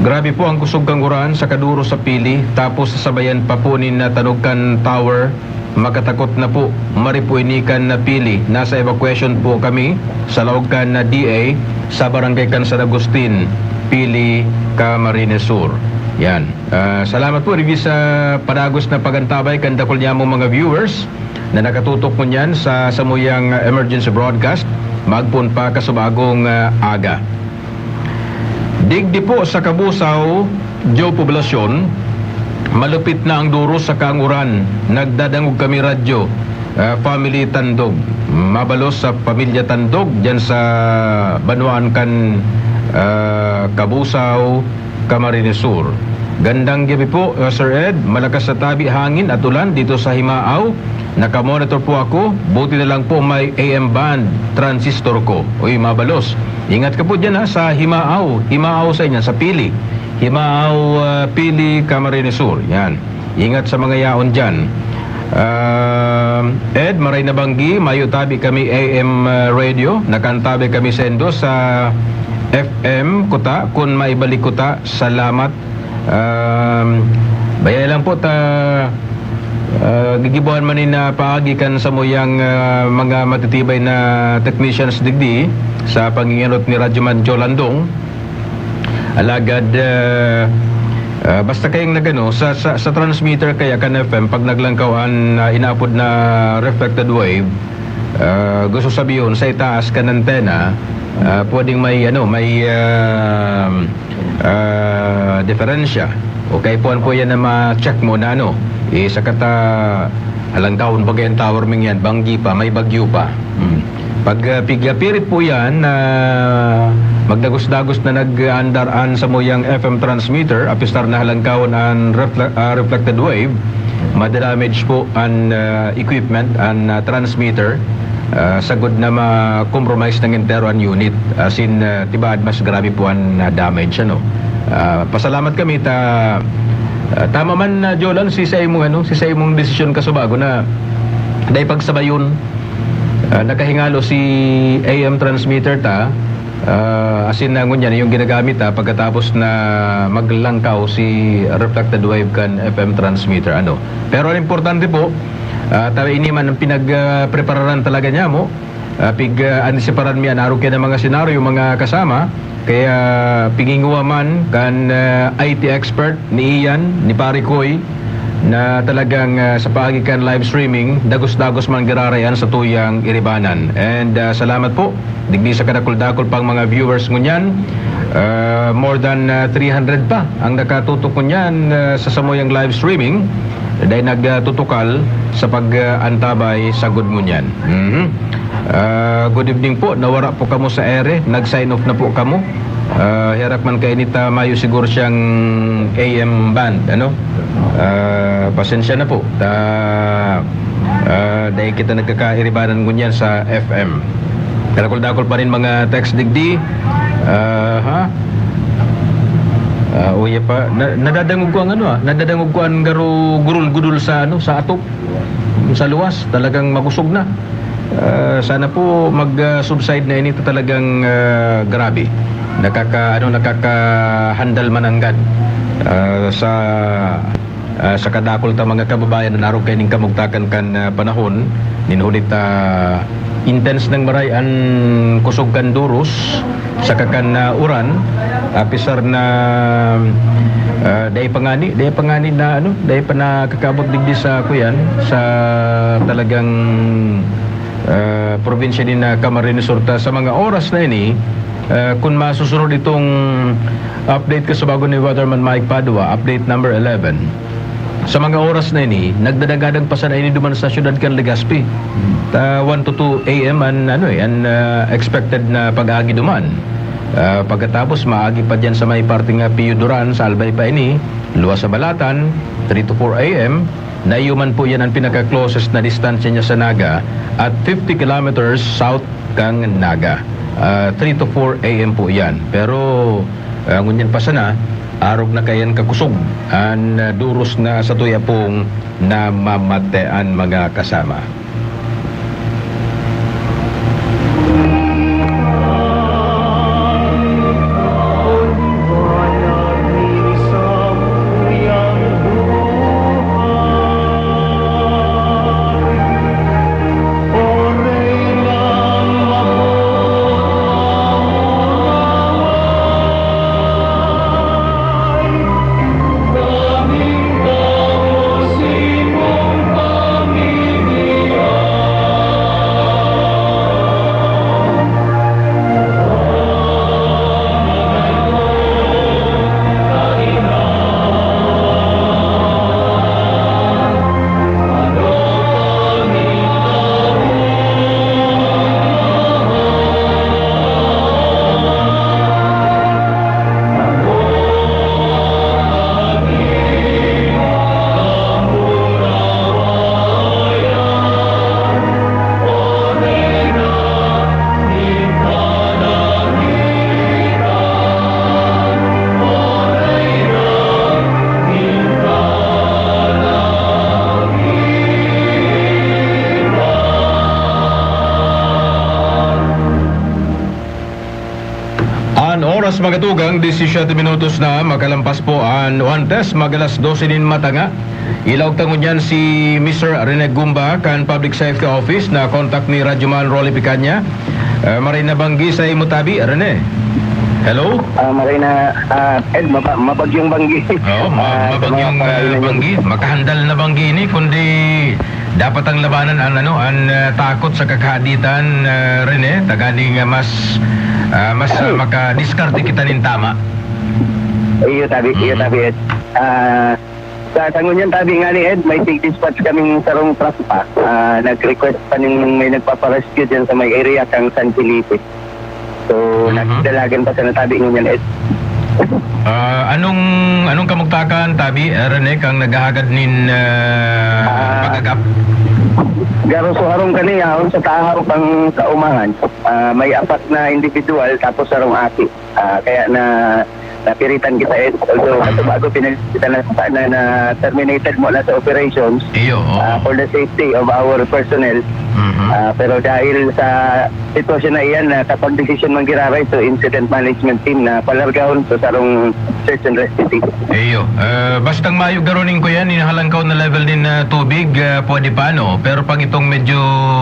grabe po ang kusog kang uran sa kaduro sa pili, tapos sasabayan pa po nin, ah, tanog kan tower. Makatakot na po, mari po ini kan Pili. Nasa evacuation po kami sa laog kan D A sa barangay kan San Agustin, Pili, Camarines Sur. Yan. Ah, salamat po, Rivi, sa padagos na pagantabay kan dakul niyamong mga viewers na nakatutok ngunyan sa samuyang emergency broadcast, magpoon pa kasubagong, ah, aga. Digdi po sa Kabusaw, Joe Poblacion, malupit na ang duros saka ang uran. Nagdadangog kami radyo, ah, family tandog. Mabalos sa pamilya tandog diyan sa banwaan kan, ah, Kabusaw, Camarines Sur. Gandang gabi po, ah, Sir Ed. Malakas na tabi, hangin at ulan dito sa Himaaw. Naka-monitor po ako. Buti na lang po may A M band transistor ko. Uy, mabalos. Ingat ka po dyan, ha, sa Himaaw. Himaaw sa inyan, sa Pili. Himaaw, ah, Pili, Camarines Sur. Yan. Ingat sa mga yaon dyan. Ah, Ed, maray na banggi, mayo tabi kami A M, ah, radio. Nakantabi kami sendo sa F M kuta. Kun maibalik kuta, salamat. Um, bayay lang po ta, ah, gigibuhan man ni na paagi kan samuyang, ah, mga matitibay na technicians digdi sa pangingenot ni Radyo Man Joe Landong. Alagad, ah, ah, basta kayong nagano, sa, sa, sa transmitter kaya kan F M, pag naglangkaw an, ah, inaapod na reflected wave, ah, gusto sabihon, sa itaas kan antena, ah, pwedeng may, ano, may, ah, ah, diferensya. Okay, puan po yan na ma-check mo na, ano, eh, sa kata, alangkawon, bagay ang tower ming yan, banggi pa, may bagyo pa. Hmm. Pag, ah, pigyapirit po yan, na magdagos-dagos na nag-aandar an samuyang F M transmitter, apistar na halangkawon an refle-, ah, reflected wave, madadamage po an, ah, equipment, an, ah, transmitter, ah, sagod na ma-compromise ng entero an unit. As in, ah, tibaad mas grabe po an, ah, damage, ano. Ah, pasalamat kami ta, ah, tama man, ah, Jolan, si sa imong, ano, si sa imong desisyon kasubago na dai pagsabayon. Ah, nakahingalo si A M transmitter ta, ah, asin na ngunyan yung ginagamit ta pagkatapos na maglangkaw si reflected wave kan F M transmitter, ano. Pero ang importante po, ah, tayo ini man ang pinag, ah, prepararan talaga niya mo. Ah, pig, ah, antisiparan mi an arog kaya ng mga senaryo, mga kasama. Kaya pinginguwa man kan, ah, I T expert ni Ian, ni Pare Koy, na talagang, ah, sa paagi kan live streaming, dagos-dagos man girarayan sa tuyang iribanan. And, ah, salamat po. Digdi sa kadakul-dakul pang mga viewers ngunyan, ah, more than, ah, three hundred pa ang nakatutok ngunyan, ah, sa samuyang live streaming. Dahil nagtutukal sa pag-antabay sa good ngunyan. Mhm. Ah, good evening po. Nawara po kamo sa ere. Nag-sign off na po kamo. Ah, herak man kainit, ah, mayo siguro siyang A M band, ano? Ah, pasensya na po. Ta, ah, dahil kita nagkakairibanan ngunyan sa F M. Kadakul-dakul pa rin mga text digdi. Ah, ha? Ah, uya pa, na, nadadangog ko ang ano, ah, nadadangog ko ang garo-, gurul-gudul sa ano, sa atop, sa luwas, talagang makusog na. Ah, sana po mag, ah, subside na ini, talagang, ah, grabe. Nakaka-, ano, nakakahandal man anggad, ah, sa, ah, sa kadakul ta mga kababayan na arog kaining kamugtakan kan, ah, panahon, nin huli ta intense nang maray an kusog kan duros, saka kan, ah, uran, apisar na, ah, dai pa ngani, dai pa ngani na ano, dai pa nakakaabot digdi sa kuyan, sa talagang, ah, probinsya ni na Camarines Sur ta sa mga oras na ini. Ah, kun masusunod itong update ka sa bago ni Weatherman Mike Padua, update number eleven. Sa mga oras na ini, nagdadagadang pa sana ini duman sa siyudad kan Legazpi. Ta one to two A M an, ano eh, an, ah, expected na pag-agi duman. Ah, pagkatapos, maagi pa diyan sa may parte nga Pio Duran, sa Albay pa ini, luwas sa Balatan, three to four A M. Naiyo man po yan ang pinaka-closest na distansya niya sa Naga at fifty kilometers south kan Naga. Ah, three to four A M po yan. Pero, ah, ngunyan pa sana, arog na kayan kakusog an, ah, duros na satuya pong namamatean, mga kasama. An oras, mga tugang, disisiete minutos na, makalampas po an oras, mag-alas dose nin matanga. Ilaog ta ngunyan si Mister Rene Gumba kan Public Safety Office na contact ni Radyoman Rolly Picaña. Ah, maray na banggi sa imo tabi, Rene. Hello? Ah, maray na, ah, Ed, maba-, mabagyong banggi. Oo, ma-, Ah, sa mga mabagyong, ah, karainan niyo. Banggi. Makahandal na banggi ini, kundi dapat ang labanan an, ano, an, ah, takot sa kakahaditan, ah, Rene, taganing, ah, mas, ah, mas, ah, makadiskarte kita nin tama. Iyo, tabi, iyo, Mhm. tabi, Ed. Ah, sa, sa ngunyan tabi nga ni Ed, may sig-dispatch kaming sarong truck pa. Ah, nag-request pa nin may nagpaparescue dyan sa may area kang San Felipe. So, Mhm. nagdalagan pa sa natabi ngunyan, Ed. Ah, anong, anong kamugtakan, tabi, ah, Rene, kang naghahagad nin, ah, Ah, pag-agap? Garo so harong kaniya, sa tahaw kang kaumahan, ah, may apat na individual, tapos sarong aki. Ah, kaya na, napiritan kita, eh. Although, Mhm. ato bago pinagkita na, na, na terminated mo na sa operations, Iyo, oo. ah, for the safety of our personnel. Mhm. Ah, pero dahil sa sitwasyon na iyan, na kapag desisyon man giraray, so incident management team na palargahon sa sarong search and rescue team. Iyo. Ah, bastang mayo garo nin kuyan, nin halangkaw na level nin, ah, tubig, ah, pwede pa, no? Pero pag itong medyo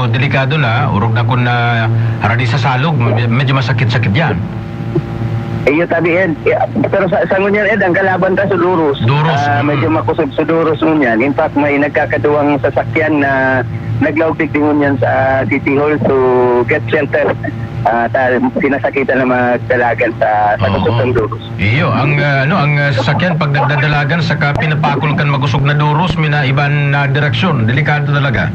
delikado na, orog na kun na haradi sa salog, med-, medyo masakit-sakit yan. Iyo, tabi, Ed. Ya, pero sa, sa ngunyan, Ed, ang kalaban ta sa Duros. Duros, Ah, mm. medyo makusog sa Duros ngunyan. In fact, may nagkakaduwang sasakyan na naglaog digdi ngunyan sa City Hall to get shelter. Ah, ta-, sinasakitan ng mga dalagan sa, sa Oo. kusog ng Duros. Iyo, ang, ah, ano, ang, ah, sasakyan pag nagdadalagan saka pinapakol kan makusog na Duros, may na iban na direksyon. Delikado talaga.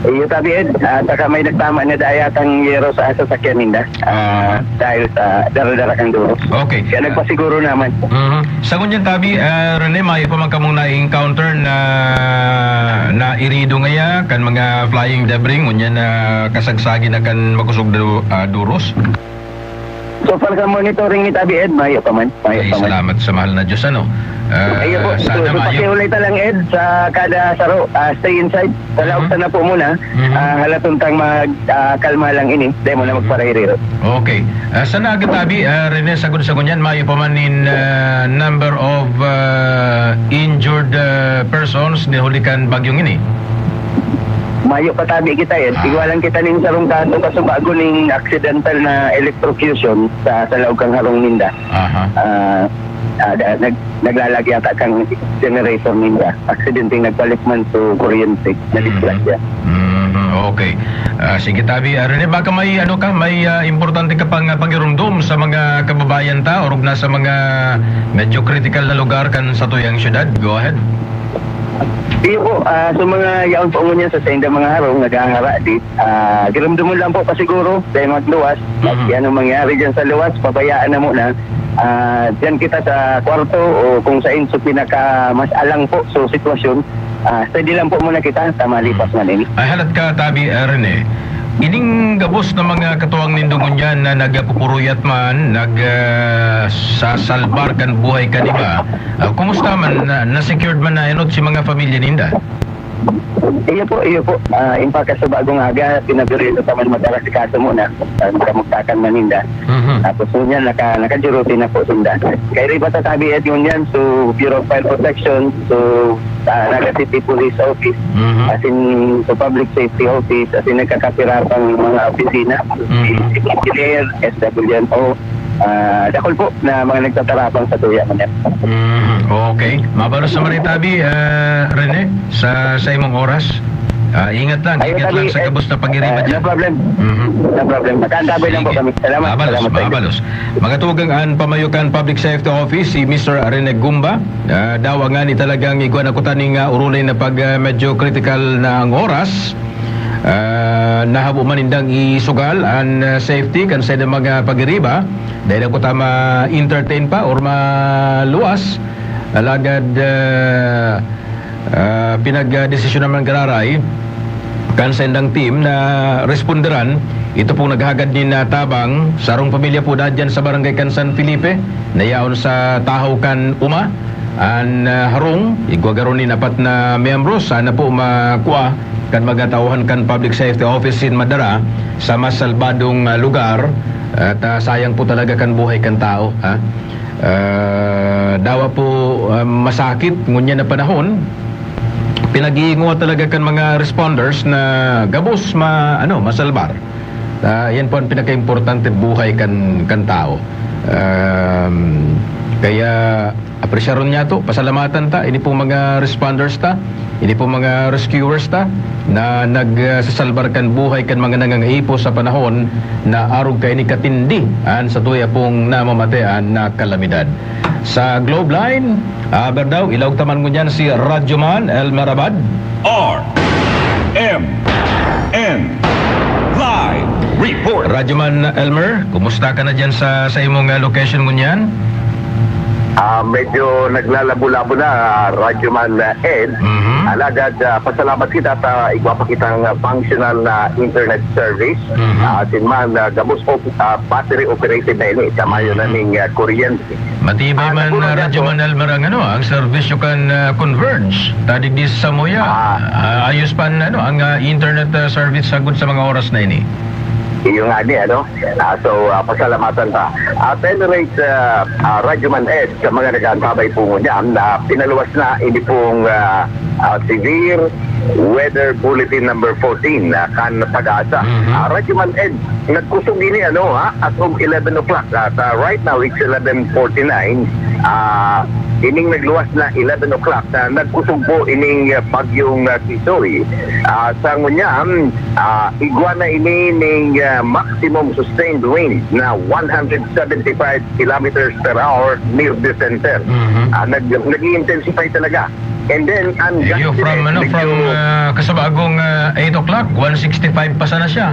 Iyo, tabi, Ed. Ah, saka may nagtama na daya kang yero sa sasakyan ninda. Ah, Aha. dahil sa dara-dara kang Duros. Okay. Kaya nagpasiguro naman. Mhm. Sa ngunyan tabi, ah, Rene, mayo pa man kamong na-encounter na, na irido ngaya kan mga flying debris, ngunyan na kasagsagi na kan makusog na, ah, Duros? So far sa monitoring ni Tabi Ed, mayo pa man. Mayo Ay, pa man. Salamat sa mahal na Diyos, ano? Ah, Ayun po. So, sana so, mayo. Pakiulay ta lang, Ed, sa kada saro, ah, stay inside. Sa laog Mhm. sana po muna, Mhm. ah, halaton tang mag, ah, kalma lang ini. Dahil mo na Mhm. magparairiro. Okay. Ah, sana agad, Tabi, ah, Rene, sagod-sagod yan, mayo pa man in, ah, number of, ah, injured, ah, persons ni huli kan bagyong ini. Mayo pa tabi kita, eh. Ah. Igwa lang kita ning sarong kaso, kaso bago ning accidental na electrocution sa, sa laog kan harong ninda. Aha. Ah, ah, da-, nag-, naglalag yata kang generator ninda. Aksidenteng nagpalit man sa kuryente, nadisgrasya. Mhm. Mhm, okay. Ah, sige, Tabi. Ah, Rene, baka may, ano ka, may, ah, importante ka pang, ah, pangirumdom sa mga kababayan ta, orog na sa mga medyo critical na lugar kan satuyang syudad. Go ahead. Iyo po, ah, sa mga yaon po ngunyan sa saindang mga harong, naghahara di, ah, girumdomon lang po pa siguro, dahil magluwas. Mhm. At yan ang mangyari dyan sa luwas, pabayaan na muna. Ah, dyan kita sa kwarto o kung saan sa pinaka mas alang po sa sitwasyon. Ah, steady lang po muna kita, sa malipas Mhm. man ini. Ay, halat ka, Tabi, ah, Rene. Ining gabos na mga katuwang nindo ngunyan na nagpupuruyat man, nag, ah, sasalbar kan buhay kan iba, ah, kumusta man? Na, na-secured man na enot si mga pamilya ninda? Iyo po, iyo po. Ah, in fact, sa bagong aga, pinaborito pa man mag-arasikaso muna. Ang kamugtakan man ninda. Mhm. Tapos ngunyan, naka, naka-duty na po sinda. Kay Riva Tatabi at ngunyan, so Bureau of Fire Protection, so, ah, Naga City Police Office, Mhm. as in, so Public Safety Office, as in, nagkakapira pang mga opisina, Mhm. Engineer, S W M O, ah, dakul po na mga nagtatarapang sa tuya man yan. Mhm. Okay. Mabalos naman rin, Tabi, ah, Rene, sa, sa imong oras. Ah, ingat lang, Ayun, ingat lang Tabi, sa eh, gabos na pag-iriba ah, no dyan. problem. Mhm. No problem. Makaantabay lang po Sige. kami. Salamat, Mabalos, salamat sa inyo. mabalos. Magatugang an pamayo kan Public Safety Office, si Mister Rene Gumba. Ah, dawa ngani talagang igwa na kuta ning, ah, urulay na pag, ah, medyo critical na ang oras. Ah, nahabo man nindang isugal an, ah, safety kan sa mga pag-iriba. Dahil ako ta ma-entertain pa or maluwas. Alagad, ah, ah, pinagdesisyon naman gararay kan sa indang team na responderan. Ito pong naghagad nin, ah, tabang, sarong pamilya po na dyan sa barangay kan San Felipe, na yaon sa tahaw kan Uma. An, ah, harong, igwa garo nin apat na miyembro, sana po makua kan mga tauhan kan Public Safety Office in madara sa mas salbadong, ah, lugar. At, ah, sayang po talaga kan buhay kan tao, ha? Ah, dawa po, ah, masakit ngunyan na panahon, pinag-iinguha talaga kan mga responders na gabos ma-, ano, masalbar. Ah, yan po ang pinakaimportante buhay kan, kan tao. Um, kaya apresyaron niya to, pasalamatan ta, ini pong mga responders ta, ini pong mga rescuers ta, na nagsasalbar kan buhay kan mga nangangaipo sa panahon na arog kaini katindi an sa tuya pong namamatean na kalamidad. Sa Globe Line, aber daw, ilaog ta man ngunyan si Radyoman Elmer Abad. R M N Live Report. Radyoman Elmer, kumusta ka na dyan sa, sa imong, ah, location ngunyan? Ah, medyo naglalabo-labo na, ah, Radyoman, ah, Ed. Mhm. Alagad, ah, pasalamat kita sa igwa pa kitang, ah, functional na internet service. Mhm. Ah, asin man, ah, gabos op-, ah, battery operated na ini. Sa mayo na Mhm. ning, ah, kuryente. Matibay Ah, man, nagkulang ah, na Radyo to. Manal Marang, ano, ang serbisyo kan, ah, Converge. Tadig di sa Samoya. Ah. Ah, ayos pa, ano, ang, ah, internet, ah, service sagod sa mga oras na ini. Iyo nga ni, ano? Ah, so, ah, pasalamatan ta. At any rate, ah, ah, Radyo Man Ed, sa mga nag-aantabay po niyan, na pinaluwas na ini pong, ah, ah, severe weather bulletin number fourteen, ah, kan Pag-asa. Mhm. Ah, Radyo Man Ed, nagkusog ini, ano, ha, as of eleven o'clock. At, ah, right now, it's eleven forty-nine. Ah, ining nagluwas na eleven o'clock, na nagkusog po ining, ah, bagyong, ah, Kisoy. Ah, sa ngunyan, ah, igwa na ini ning, ah, maximum sustained wind na one hundred seventy-five kilometers per hour near the center. Mhm. Ah, nag-, nag-i-intensify talaga. And then, ang Iyo, gusty from, eh, ano, medyo from, ah, kasabagong, ah, eight o'clock, one sixty-five pa sana siya.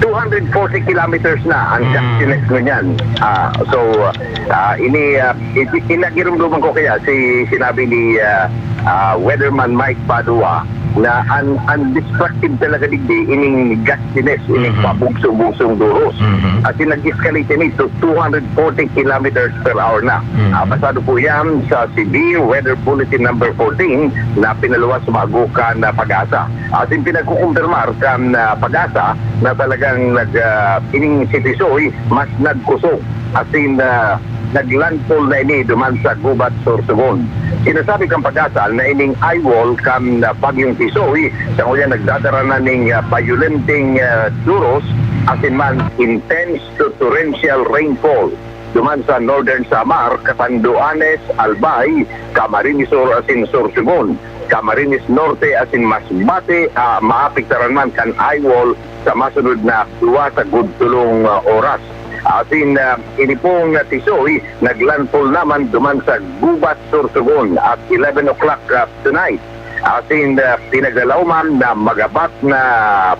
Two hundred forty kilometers na ang Mm. gustiness ngunyan. Ah, so, ah, ini, ah, i-, i-, inagirumduman ko kaya si, sinabi ni, ah, ah, Weatherman Mike Padua, na an-, ang destructive talaga digdi ining gastines, ining Mhm. pabugso-bugsong duros. Mhm. As in, nag-escalate ini to two hundred forty kilometers per hour na. Mhm. Ah, basado po yan sa Severe Weather Bulletin number fourteen na pinaluwas sa mga gukan na PAGASA. As in, pinagkukumpirmar kan, ah, PAGASA na talagang nag, ah, ining si Tisoy mas nagkusog. As in, ah, naglandfall na ini duman sa Gubat, Sorsogon. Sinasabi kan PAGASA na ining eye wall kan, ah, Bagyong Tisoy, sa ngunyan nagdadara na ning, ah, bayolenteng, ah, duros, asin man intense to torrential rainfall duman sa Northern Samar, Catanduanes, Albay, Camarines Sur asin Sorsogon, Camarines Norte asin Masbate, ah, maapektaran man kan eye wall sa masunod na duwa sagud tolong, ah, oras. Asin, ah, ini pong, ah, Tisoy naglandfall naman duman sa Gubat, Sorsogon at eleven o'clock, ah, tonight. Asin, ah, pinaglalaoman na magabat na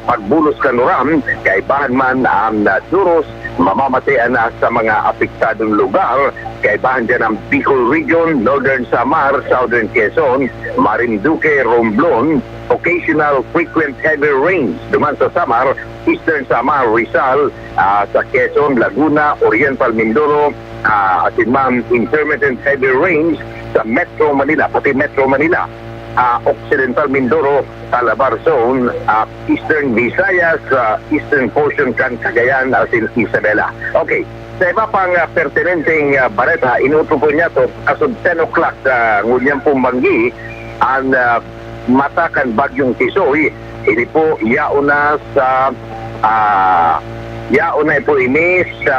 pagbulos kan uran, kaibahan man ang, ah, duros, mamamatean na sa mga apektadong lugar, kaibahan dyan ang Bicol Region, Northern Samar, Southern Quezon, Marinduque, Romblon, occasional frequent heavy rains duman sa Samar, Eastern Samar, Rizal, ah, sa Quezon, Laguna, Oriental Mindoro, ah, asin man intermittent heavy rains sa Metro Manila, pati Metro Manila, ah, Occidental Mindoro, Calabar Zone, ah, Eastern Visayas, ah, eastern portion kan Cagayan asin Isabela. Okay, sa iba pang, ah, pertinenteng, ah, bareta, inuutok ko niya to, as of ten o'clock, ah, ngunyan pong banggi, ang, ah, mata kan Bagyong Tisoy, ini po yaon na sa, ah, yaon na po ini sa,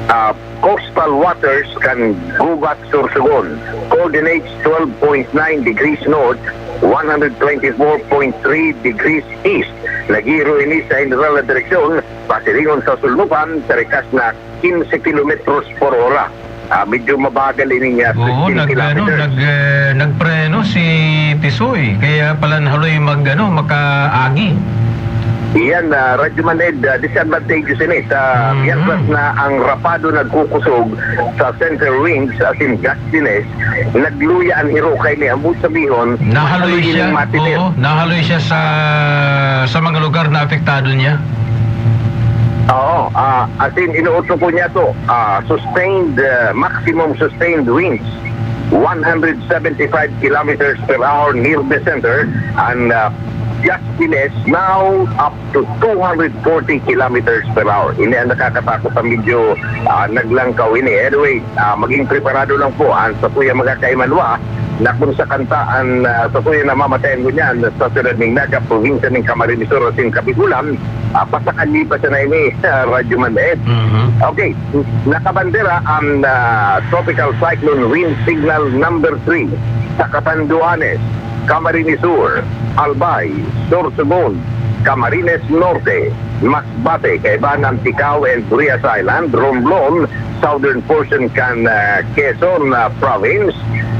ah, coastal waters kan Gubat, Sorsogon. Coordinates twelve point nine degrees north, one hundred twenty-four point three degrees east. Naghihiro ini sa heneral na direksyon, pasiringon sa Sulnupan, sa rikas na quince kilometros por hora. Ah, medyo mabagal ini nga Oo, fifteen nag, ano, kilometers. nag, eh, nagpreno si Tisoy, kaya pala nahaloy mag, ano, makaagi. Iyan, ah, Radyo Man Ed, ah, disadvantageous ini sa Mhm. miyerkules na ang rapado nagkukusog sa center winds, as in gustines, nagluya an hiro kaini. Ambot sabihon, Nahaloy mas siya, matinik. oo, nahaloy siya sa, sa mga lugar na apektado niya. Oo, ah, as in, inuutok ko niya to, ah, sustained, ah, maximum sustained winds, one hundred seventy-five kilometers per hour near the center, and, ah, gustiness now up to two hundred forty kilometers per hour. Ini ang nakakatakot na medyo, ah, naglangkaw ini. Anyway, ah, maging preparado lang po ang satuyang mga kaimanwa na kung sa kanta ang, ah, satuyang namamatayan ngunyan sa siyudad ning Naga, probinsya ning Camarines Sur asin Cabigulan, ah, pasakan niya pa siya na ini, ah, Radyo Man Ed. Mhm. Okay, nakabandera ang, ah, Tropical Cyclone Wind Signal number three sa Catanduanes, Camarines Sur, Albay, Sorsogon, Camarines Norte, Masbate, kaibahan ang Ticao and Burias Island, Romblon, southern portion kan, ah, Quezon, ah, Province,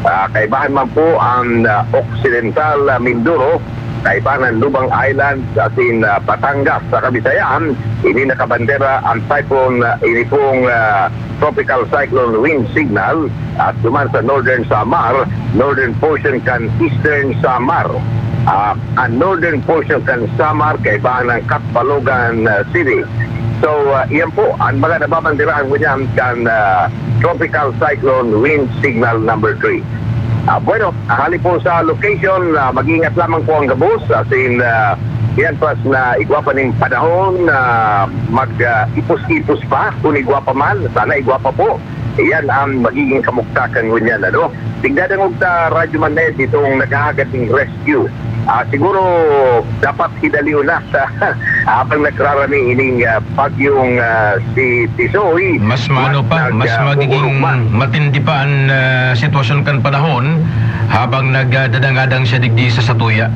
ah, kaibahan man po ang, ah, Occidental, ah, Mindoro, kaibahan ang Lubang Island, asin, ah, Batangas. Sa Kabisayan, ini nakabandera ang typhoon, ah, ini pong, ah, Tropical Cyclone Wind Signal, at duman sa Northern Samar, northern portion kan Eastern Samar. Ah, ang northern portion kan Samar, kaibahan ng Catbalogan, ah, City. So, ah, iyan po ang mga nababanderahan ngunyan kan, ah, Tropical Cyclone Wind Signal number three. Ah, bueno, hali po sa location, ah, mag-iingat lamang po ang gabos. As in, ah, yan pas na igwa pa ning panahon na mag, ah, ipos-ipos pa, kung igwa pa man, sana igwa pa po. Iyan ang magiging kamugtakan ngunyan, ano? Tigdadangog ta, Radyo Man Ed, itong naghahagad ning rescue. Ah, siguro dapat hidalion na sa habang nagrarami ining, ah, bagyong, ah, si Tisoy. Mas maano Mas pa, nag, mas ah, magiging uurog man. matindi pa ang, ah, sitwasyon kan panahon habang nagdadangadang siya digdi sa satuya.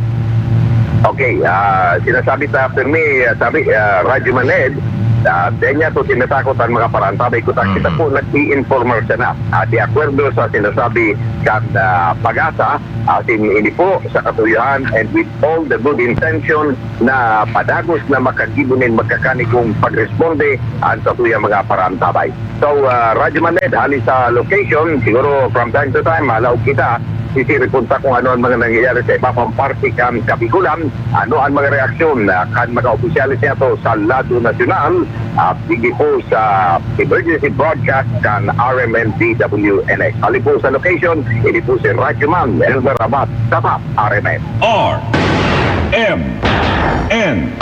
Okay, ah, sinasabi ta pirmi, ah, sabi, ah, Radyo Man Ed, ah, dahil niya to tinatakot ang mga parantabay ko, ta kita Mhm. po nag-i-informal siya na. Ah, de acuerdo sa sinasabi kan, ah, PAGASA, asin ini po sa katuyohan and with all the good intention na padagos na makagibo nin magkakanigong pagresponde ang satuyang mga parantabay. So, ah, Radyo Man Ed, hali sa location, siguro from time to time, malaog kita, Sisiripon ta kung ano ang mga nangyayari sa iba pang parte kan Kabikolan, ano ang mga reaksyon na kan mga opisyales niyato sa lado nasyonal at digdi po sa emergency broadcast kan R M N D W N X. Ali po sa location, ini po si Radyoman Elmer Abad, Tatak R M N. R M N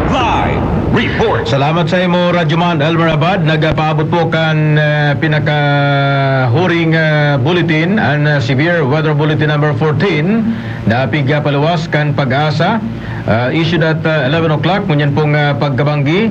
Live Report. Salamat sa imo, Radyoman Elmer Abad. Nagpaabot po kan, ah, pinakahuring, ah, bulletin, an, ah, Severe Weather Bulletin number fourteen, na pigpaluwas kan PAGASA, ah, issued at, ah, eleven o'clock. Ngunyan pong, ah, pagkabanggi,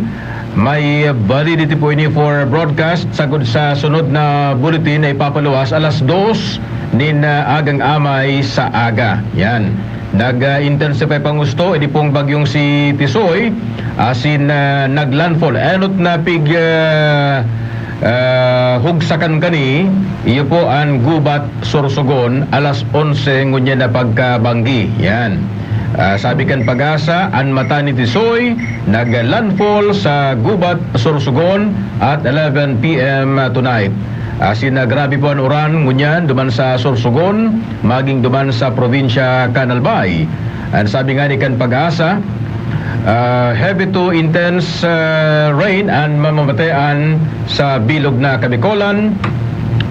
may validity po ini for broadcast sagod sa sunod na bulletin na ipapaluwas alas dos nin, ah, agang amay sa aga. Yan. Nag-intensify pang husto, idi pong bagyong si Tisoy, asin, ah, nag-landfall. Enot na pig, ah, ah, hugsakan kani, iyo po an Gubat, Sorsogon, alas onse ngunyan na pagkabanggi. Yan. Ah, sabi kan PAGASA, an mata ni Tisoy nag-landfall sa Gubat, Sorsogon at eleven P M tonight. Asin, ah, grabe po an uran ngunyan duman sa Sorsogon, maging duman sa probinsya kan Albay. An sabi ngani kan PAGASA, ah, heavy to intense, ah, rain an mamamatean sa bilog na Kabikolan,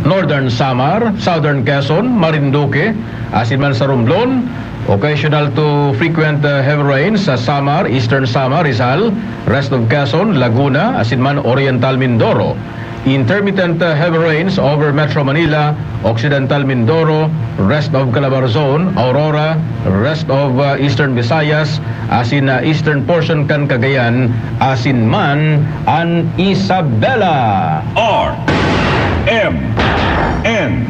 Northern Samar, Southern Quezon, Marinduque, asin man sa Romblon. Occasional to frequent, ah, heavy rain sa Samar, Eastern Samar, Rizal, rest of Quezon, Laguna, asin man Oriental Mindoro. Intermittent, uh, heavy rains over Metro Manila, Occidental Mindoro, rest of Calabarzon, Aurora, rest of, uh, Eastern Visayas, asin, uh, eastern portion kan Cagayan, asin man an Isabela. R M N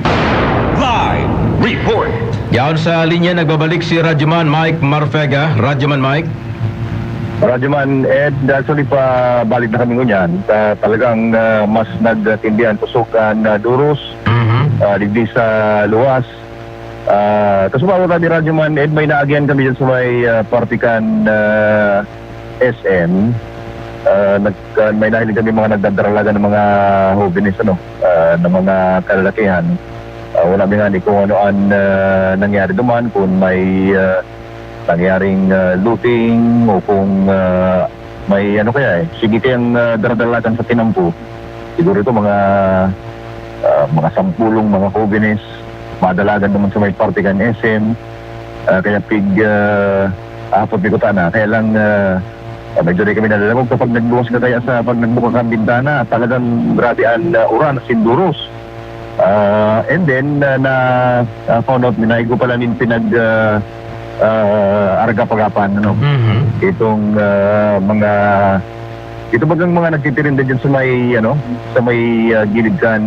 Live Report. Yaon sa linya, nagbabalik si Radyoman Mike Marfega. Radyoman Mike. Radyoman Ed, actually, pabalik na kami ngunyan. Ta-, talagang, ah, mas nagtindi an kusog kan, ah, Duros, Mhm. ah, digdi sa luwas. Ah, kasubago kami, Radyoman Ed, may naagihan kami dyan sa may, ah, parte kan, ah, S M. Ah, nag-, ah, may nahiling kami mga nagdadaralagan ng mga hobenes, ano, ah, ng mga kalalakihan. Ah, wala mi ngani kung ano an, ah, nangyari duman, kung may, ah, nangyaring, ah, looting o kung, ah, may ano kaya, eh, sige kayang, ah, daradalagan sa tinampo. Siguro ito mga, ah, mga sampulong mga hobenes, madalagan naman sa may parte kan S M. Ah, kaya pig, ah, apot mi kutana. Kaya lang, ah, ah, medyo di kami nalalaog kapag nagbukas ka kaya sa pag nagbuka kang bintana, talagang grabe ang, ah, uran, as in, duros. Ah, and then, ah, na, ah, found out, minaigo pala nin pinag, ah, ah, aragap-agapan, ano. Mhm. Itong, ah, mga, ito bagang mga nagtitirinda dyan sa may, ano, sa may, ah, gilid kan,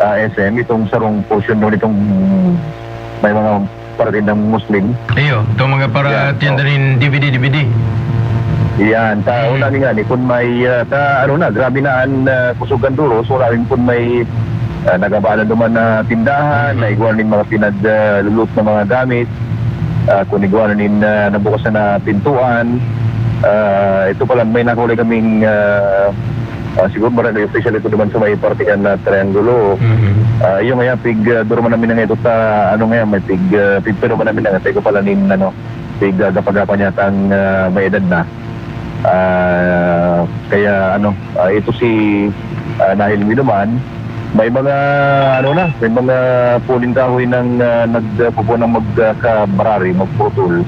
ah, S M, itong sarong portion doon, itong may mga paratindang Muslim. Iyo, itong mga para Yeah, tienda oh. nin D V D, D V D. Yan, ta, Mm. wala ni nga, ni kun may, ah, ta, ano na, grabe na an, ah, kusog kan duros, wala rin kun may, ah, nagabalan duman na tindahan, Mm. na igwa nin mga pinag, ah, lulut na mga gamit, ah, kun igwa nin, ah, nabukas na na pintuan. Ah, ito pala, may nahuli kaming, ah, ah, siguro barangay official ito duman sa may parte kan na triangulo. Mhm. Ah, iyo ngaya, pig, ah, duruman namin na nga ito ta, ano ngaya, may pig, ah, pig, pero man namin na nga, ito pala nin, ano, pig, ah, gapa-gapa niya tang, ah, may edad na. Ah, kaya, ano, ah, ito si, ah, Nahil Miluman, may mga, ano na, may mga puling kahoy nang, ah, nagpupunang magkabarari, magputol.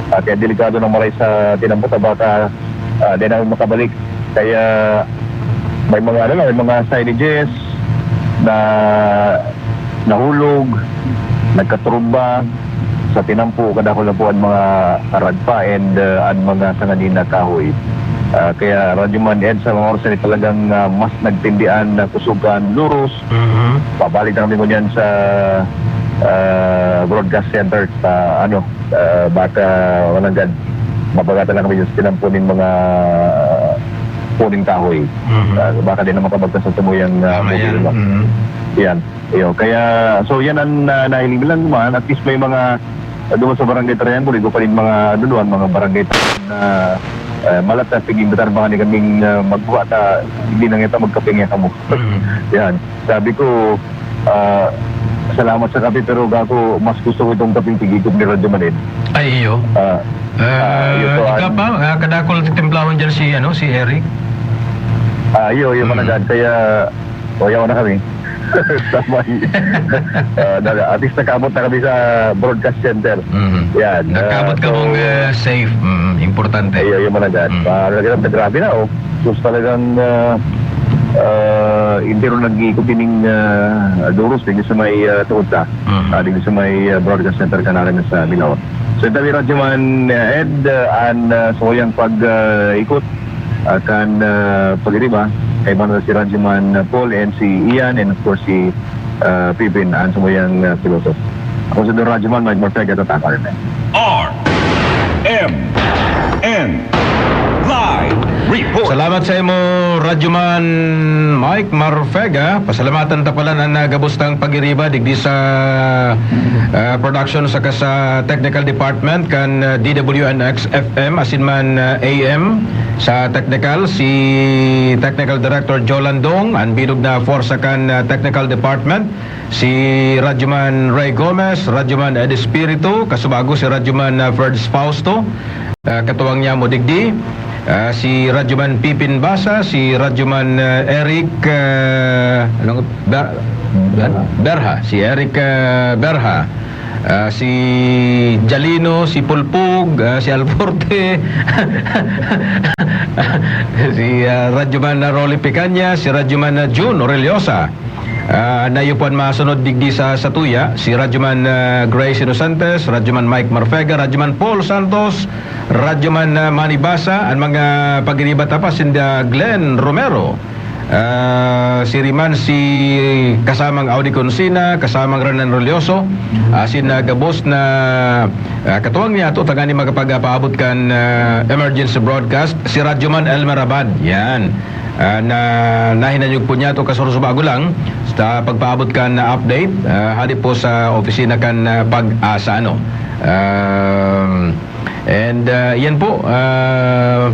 Ah, kaya delikado nang maray sa tinampo ta baka, ah, di na makabalik. Kaya may mga, ano lang, may mga signages na nahulog, nagkatrumba sa tinampo, kadakul na po an mga ragpa and, ah, an mga sanga nin na kahoy. Ah, kaya, Radyo Man Ed, sa mga oras na talagang, ah, mas nagtindian na kusog kan Duros, Mhm. pabalik na kami ngunyan sa, ah, broadcast center sa, ano, ah, baka walang gad, mabagatan na kami sa tinampo nin mga puning kahoy. Mhm. Ah, baka di na makabagtas sa tumuyang, ah, Tama yan. Problema. Mhm. Yan. Iyo, kaya, so, yan ang, ah, nahiling lang naman. At least may mga, ah, doon sa Barangay Triangle, iba pa rin mga, ano, doon, mga barangay na, ah, malat na pag-imbitahan pa nga ni kaming, ah, magbuhat na hindi na ngeta magkape nga kamo. Mhm. Yan. Sabi ko, ah, Salamat sa kape, pero ako, mas gusto ko itong kapeng tigikop ni Radyo Maned. Ay, iyo. Ah, Ah, ah, iyo to, ika an- pa, ah, kadakol titimplahon dyan si, ano, si Eric. Ah, iyo, iyo, Mm. managad. Kaya, o, yaw na kami. Sabay. Ah, na-, at least nakaabot na kami sa broadcast center. Mhm. Yan, Nakaabot ah, ka so, mong, ah, safe. Mm, importante. Iyo, iyo, managad. Mm. Ah, talagang grabe na, oh. Sus, talagang, ah, ah, entero nag-iikot ining, ah, duros, digdi sa may, ah, tuhod ta. Mhm. Ah, digdi sa may, ah, broadcast center kan aram sa Bilaon. So, ito, Radyo Man, ah, Ed, ah, an, ah, sa uyang pag, ah, ikot, ah, kan, ah, pagiriba, kaiba na si Radyo Man, ah, Paul and si Ian, and of course, si, ah, Pipin, an sa uyang, ah, piloto. Ako si Don Radyo Man, Mike Morfega, Tatang Carmen. R M N Live Report. Salamat sa imo, Radyo Man Mike Marfega. Pasalamatan ta pala an, ah, gabos tang pagiriba digdi sa, ah, production saka sa technical department kan, ah, D W N X F M asin man, ah, A M. Sa technical, si Technical Director Joe Landong, an bilog na forsa kan, ah, technical department. Si Radyoman Ray Gomez, Radyoman Ed Espiritu, kasubago si Radyoman, ah, Ferds Fausto, ah, katuwang niya mo digdi, ah, si Radyoman Pipin Basa, si Radyoman, ah, Eric, ah, anong, Ba-, Ba-, Berha, si Eric, ah, Berha, ah, si Jalino, si Pulpug, ah, si Alforte, si, ah, Radyoman, ah, Rolly Picaña, si Radyoman, ah, Jun Oreliosa. Ah, nayo po an masunod digdi sa satuya, si Radyoman, ah, Grace Inocentes, Radyoman Mike Marfega, Radyoman Paul Santos, Radyoman, ah, Manny Basa, an mga pagiriba ta pa sinda Glenn Romero, ah, si Riman, si kasamang Audi Consina, kasamang Renan Rolioso, asin, ah, gabos na, ah, katuwang niya to, tanganing makapagpaabot kan, ah, emergency broadcast, si Radyoman Elmer Abad. Yan. Ah, na, nahinanyog po niya to kasursubago lang sa pagpaabot kan update, ah, hali po sa opisina kan, ah, Pag-asa, ano. Um, and, ah, yan po, ah,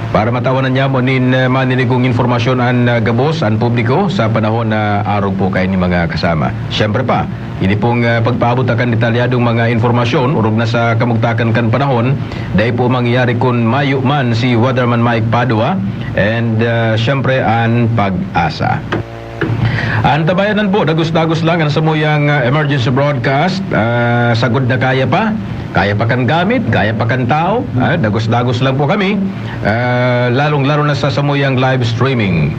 para matawan niya mo nin, ah, maninigong informasyon an, ah, gabos, an publiko sa panahon na arog po kayo ni mga kasama. Siyempre pa, ini pong, ah, pagpaabot kan detalyadong mga informasyon, orog na sa kamugtakan kan panahon, dai po mangyayari kun mayo man si Weatherman Mike Padua and, ah, siyempre, an Pag-asa. An tabayanan po, dagos-dagos lang an samuyang, ah, emergency broadcast. Ah, sagod na kaya pa. Kaya pa kan gamit, kaya pa kan tao. Ah, dagos-dagos lang po kami. Ah, lalong-lalo na sa samuyang live streaming.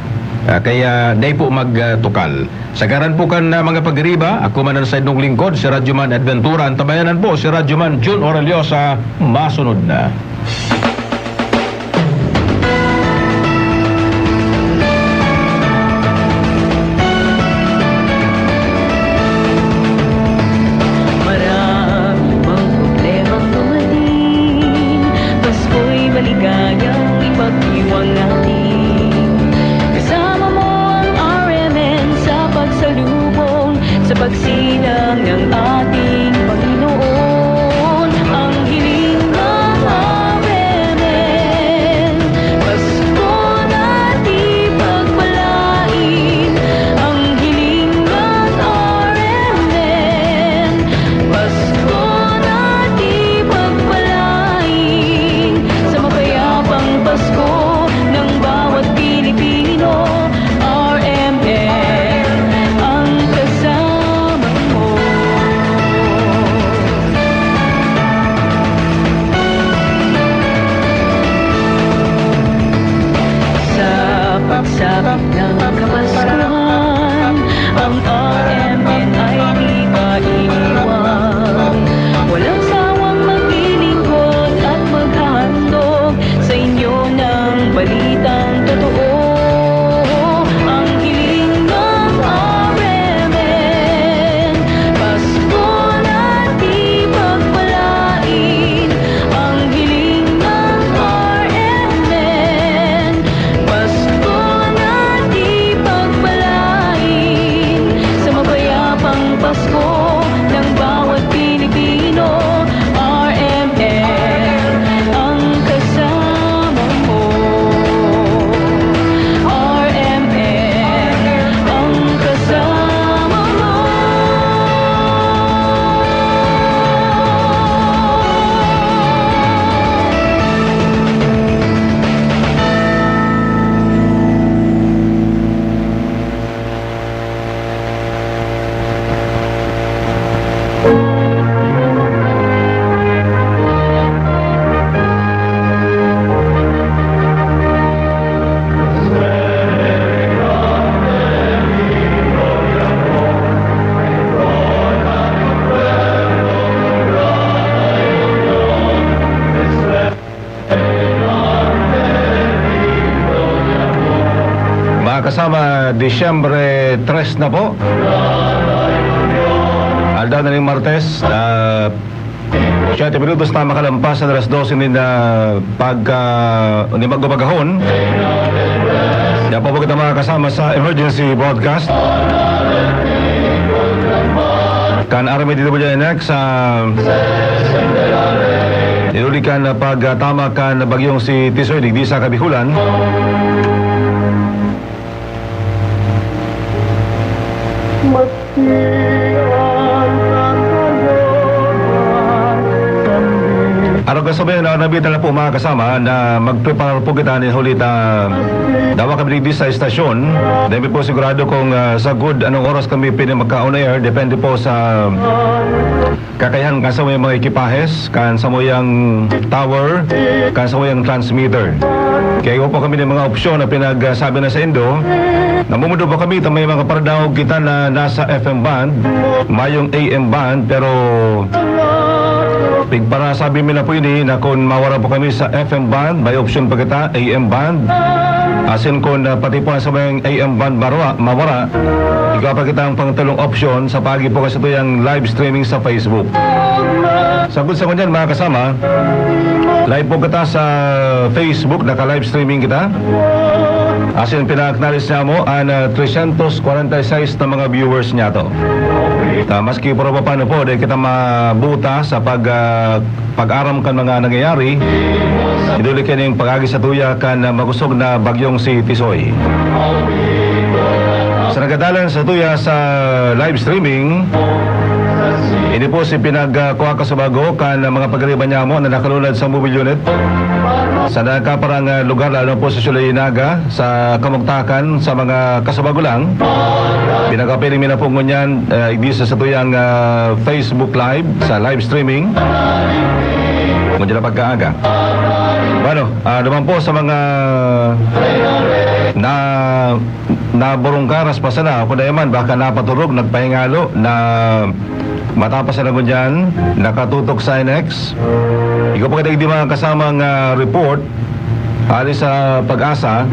Ah, kaya dai po magtukal. Sa ngaran po kan, ah, mga pagiriba, ako man an saindong lingkod, si Radyoman Ed Ventura. An tabayanan po, si Radyoman Jun Oreliosa. Masunod na. Marami mang problemang dumating, Pasko'y maligayang ipagdiwang natin. Kasama mo ang R M N sa pagsalubong, sa pagsilang ng ating Panginoon. Ang hiling ng R M N, Pasko na di pagpalain. Ang hiling ng R M N, Pasko na di pagpalain. Sa mapayapang Pasko ng bawat Pilipino, R M N ang kasama mo. Sama, Disyembre tres na po. Aldaw na ning Martes, ah, siyete minutos na makalampas sa alas dose nin, ah, pagka, nin mag-umagahon. Kaya po, po kita makakasama sa emergency broadcast. Kan R M A D W N X, ah, inulikan na pagtama kan bagyong si Tisoy, digdi sa Kabihulan. Arog ka sabi na nabitan na po, mga kasama, na magpreparar po kita ni huli ta dawa kami digdi sa estasyon. Dahil po sigurado kung, ah, sa good anong oras kami pwede magka-on air, depende po sa kakayahan kan samuyang mga ekipahes, kan samuyang tower, kan samuyang transmitter. Kaya iba po kami ng mga opsyon na pinagsabi na sa indo. Namumundo po kami, ta may mga paradangog kita na nasa F M band, mayong A M band, pero pigparasabi mi na po ini na kun mawara po kami sa F M band, may opsyon pa kita, A M band. Asin kun, ah, pati po ang samuyang A M band marwa, mawara, igwa pa kita ang pangtulong opsyon sa pagi po kasi ito yung live streaming sa Facebook. Sagkod sa ngunyan, mga kasama, live po kita sa Facebook, naka-live streaming kita. Asin pina-acknowledge niya mo an, ah, trescientos kwarenta y seis na mga viewers niya to. Ta, maski pero paano po, dahil kita mabuta sa pag, ah, pag-aram kan mga nangyayari, iduli kayo ning pag-agi sa tuya kan, ah, makosog na bagyong si Tisoy. Sa nagadalan sa tuya sa live streaming, ini po si pinag, ah, kuha ka sa bago kan, ah, mga pagkariban niya mo na nakalunad sa mobile unit. Sa nagkaparang, ah, lugar, lalo po sa Sulay Naga, sa Kamugtakan, sa mga kasubago lang. Pinakapiling mi na po ngunyan, ah, igdi sa satuyang, ah, Facebook Live, sa live streaming. Ngunyan na pagkaaga. Bueno, ah, naman po sa mga na, naburong karas pa sana, ako na yaman, baka napaturog, nagpahingalo, na matapas na ngunyan, nakatutok sa N X. Ikaw pa kita, di mga kasamang, ah, report, ali sa Pag-asa.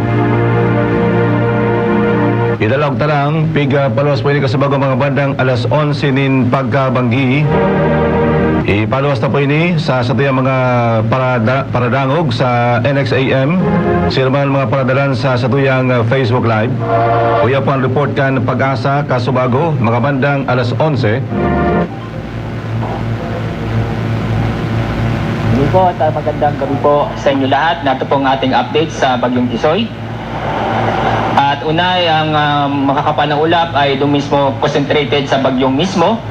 Idalog ta lang, piga paluwas po ini kasabago mga bandang alas onse nin pagkabanggi. Ipaluwas ta po ini sa satuyang mga parada-, paradangog sa N X A M. Sila man mga paradalan sa satuyang, ah, Facebook Live. Uya po ang report kan Pag-asa, kasubago, mga bandang alas onse. Hello po, at, ah, magandang gabi po sa inyo lahat. Narito po ang ating update sa Bagyong Tisoy. At unay, ang, ah, makakapal na ulap ay doon mismo concentrated sa bagyong mismo.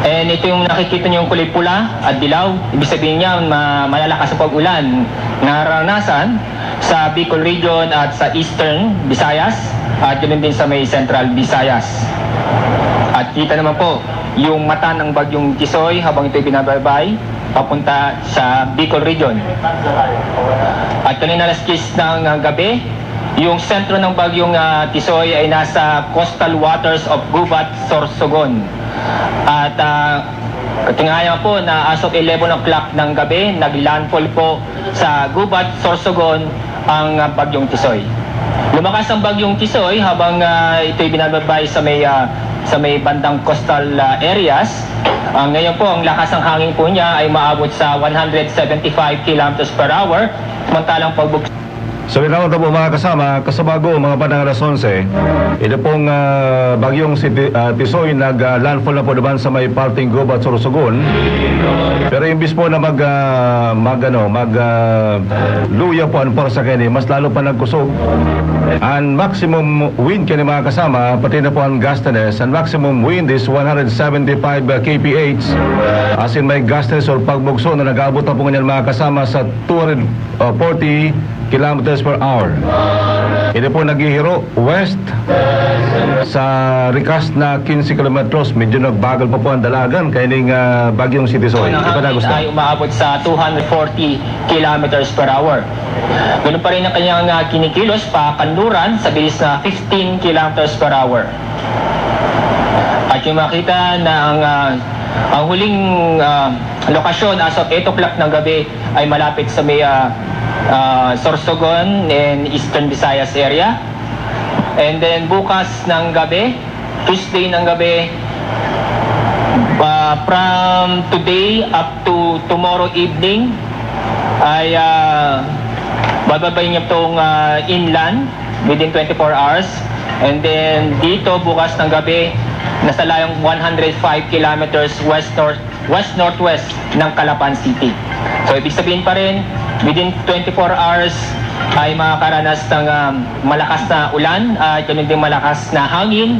And ito yung nakikita niyong kulay pula at dilaw. Ibig sabihin niya, ma-, malalakas ang pag-ulan na naranasan sa Bicol Region at sa Eastern Visayas at ganoon din sa may Central Visayas. At kita naman po yung mata ng Bagyong Tisoy habang ito'y binabaybay papunta sa Bicol Region. At kanina alas diyes ng, ah, gabi, yung sentro ng Bagyong, ah, Tisoy ay nasa coastal waters of Gubat, Sorsogon. At, ah, katingala po na as of eleven o'clock ng gabi, nag-landfall po sa Gubat, Sorsogon ang, ah, Bagyong Tisoy. Lumakas ang Bagyong Tisoy habang, ah, ito'y binabaybay sa may, ah, sa may bandang coastal, ah, areas. Ah, ngayon po, ang lakas ng hangin po niya ay maabot sa one hundred seventy-five kilometers per hour, samantalang pagbug- So, ikaw po, mga kasama, kasabago, mga bandang alas onse, ito pong, ah, bagyong si Ti-, ah, Tisoy nag, ah, landfall na po naman sa may parting Gubat, Sorsogon. Pero imbis po na mag, ah, mag, ano, mag, ah, luya po ang pwersa kaini, mas lalo pa nagkusog. Ang maximum wind kaini, mga kasama, pati na po ang gustiness, ang maximum wind is one hundred seventy-five K P H. As in, may gustiness or pagbugso na nag-aabot na po ngunyan, mga kasama, sa two hundred forty kilometers per hour. Ini po naghihiro west sa rikas na quince kilometros. Medyo nagbagal pa po ang dalagan kaining, ah, bagyong si Tisoy. Ang hangin ay umaabot sa two hundred forty kilometers per hour. Ganun pa rin ang kanyang, ah, kinikilos pa kanluran sa bilis na fifteen kilometers per hour. At yung makita na ang, ah, ang huling, ah, lokasyon as of eight o'clock ng gabi ay malapit sa may, ah, ah, Sorsogon and Eastern Visayas area. And then bukas ng gabi, Tuesday ng gabi, ah, from today up to tomorrow evening, ay, ah, bababay niya itong, ah, inland within twenty-four hours. And then dito bukas ng gabi, nasa layong one hundred five kilometers west-north, west-northwest ng Calapan City. So, ibig sabihin pa rin, within twenty-four hours, ay makakaranas ng, um, malakas na ulan at ganun din malakas na hangin,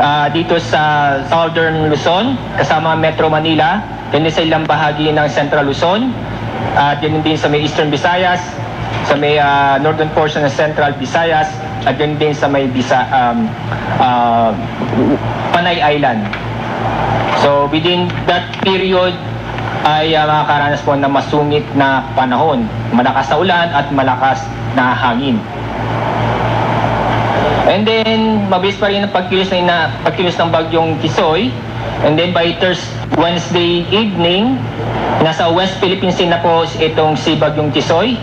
ah, dito sa Southern Luzon, kasama Metro Manila, ganun din sa ilang bahagi ng Central Luzon, at ganun din sa may Eastern Visayas, sa may, ah, northern portion ng Central Visayas, at ganun din sa may Bisa-, um, ah, Panay Island. So, within that period, ay, ah, makakaranas po ng masungit na panahon, malakas na ulan at malakas na hangin. And then, mabilis pa rin ang pagkilos na ina-, pagkilos ng Bagyong Tisoy. And then, by Thurs-, Wednesday evening, nasa West Philippine Sea na po itong si Bagyong Tisoy.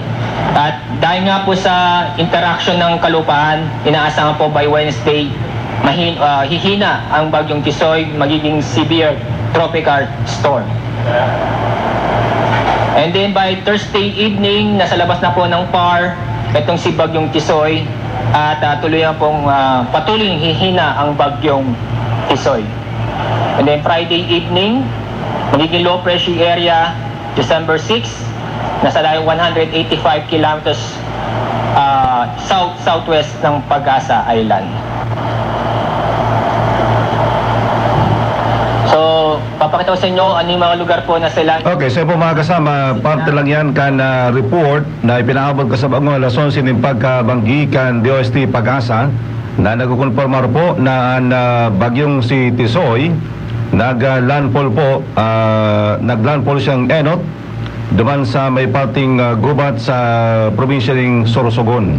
At dahil nga po sa interaction ng kalupaan, inaasahan po by Wednesday, mahin-, ah, hihina ang Bagyong Tisoy, magiging severe tropical storm. And then by Thursday evening, nasa labas na po ng par itong si Bagyong Tisoy at, ah, tuloy na pong, ah, patuloy hihina ang Bagyong Tisoy. And then Friday evening, magiging low pressure area, December six, nasa layong one hundred eighty-five kilometers, ah, south-southwest ng Pag-asa Island. So, papakita ko sa inyo ano yung mga lugar po na sila. Okay, so po mga kasama, parte lang yan kan, ah, report na ipinaabot ko sa bagong alas onse nin pagkabanggi kan D O S T Pag-asa na nagkukonpormar po na an, ah, bagyong si Tisoy nag, ah, landfall po, ah, nag-landfall siyang enot duman sa may parteng, ah, gubat sa probinsya ning Sorsogon.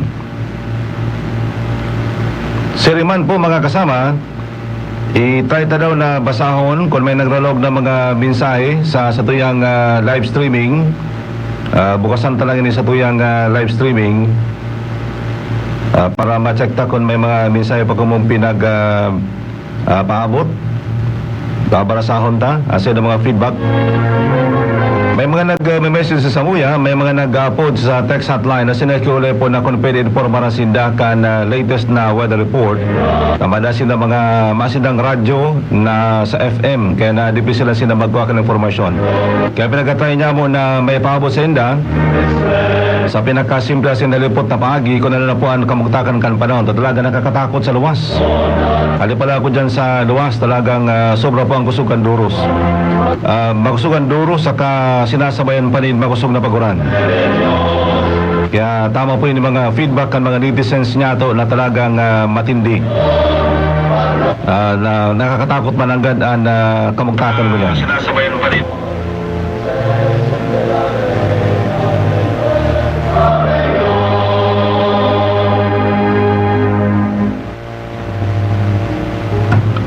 Siriman po, mga kasama, i-try ta daw na basahon kung may nagralog na mga mensahe sa satuyang, ah, live streaming. Ah, bukasan ta lang ini satuyang, ah, live streaming, ah, para ma-check ta kung may mga mensahe pa kamong pinag, ah, ah, paabot. Babarasahon ta, asin ang mga feedback. May mga nag, ah, may message sa samuya, may mga nag-upload sa text hotline na sinakiulay po na kung pwede informaran sinda kan, ah, latest na weather report. Na madasin na mga masindang radyo na sa F M, kaya na dipis sila sinda magkuha kan impormasyon. Kaya pinagkatry niya mo na may paabot sa inda sa pinakasimple asin nalipot na paagi, kung ano na po ang kamugtakan kan panahon. Talaga nakakatakot sa luwas. Hali pala ako dyan sa luwas, talagang, ah, sobra po ang kusog kan duros. Ah, makusog ang duros, saka sinasabayan pa nin makusog na paguran. Kaya tama po yung mga feedback kan mga netizens niya to na talagang, ah, matindi. Ah, na, nakakatakot mananggad ang, ah, kamugtakan mo niyan. Sinasabayan pa rin.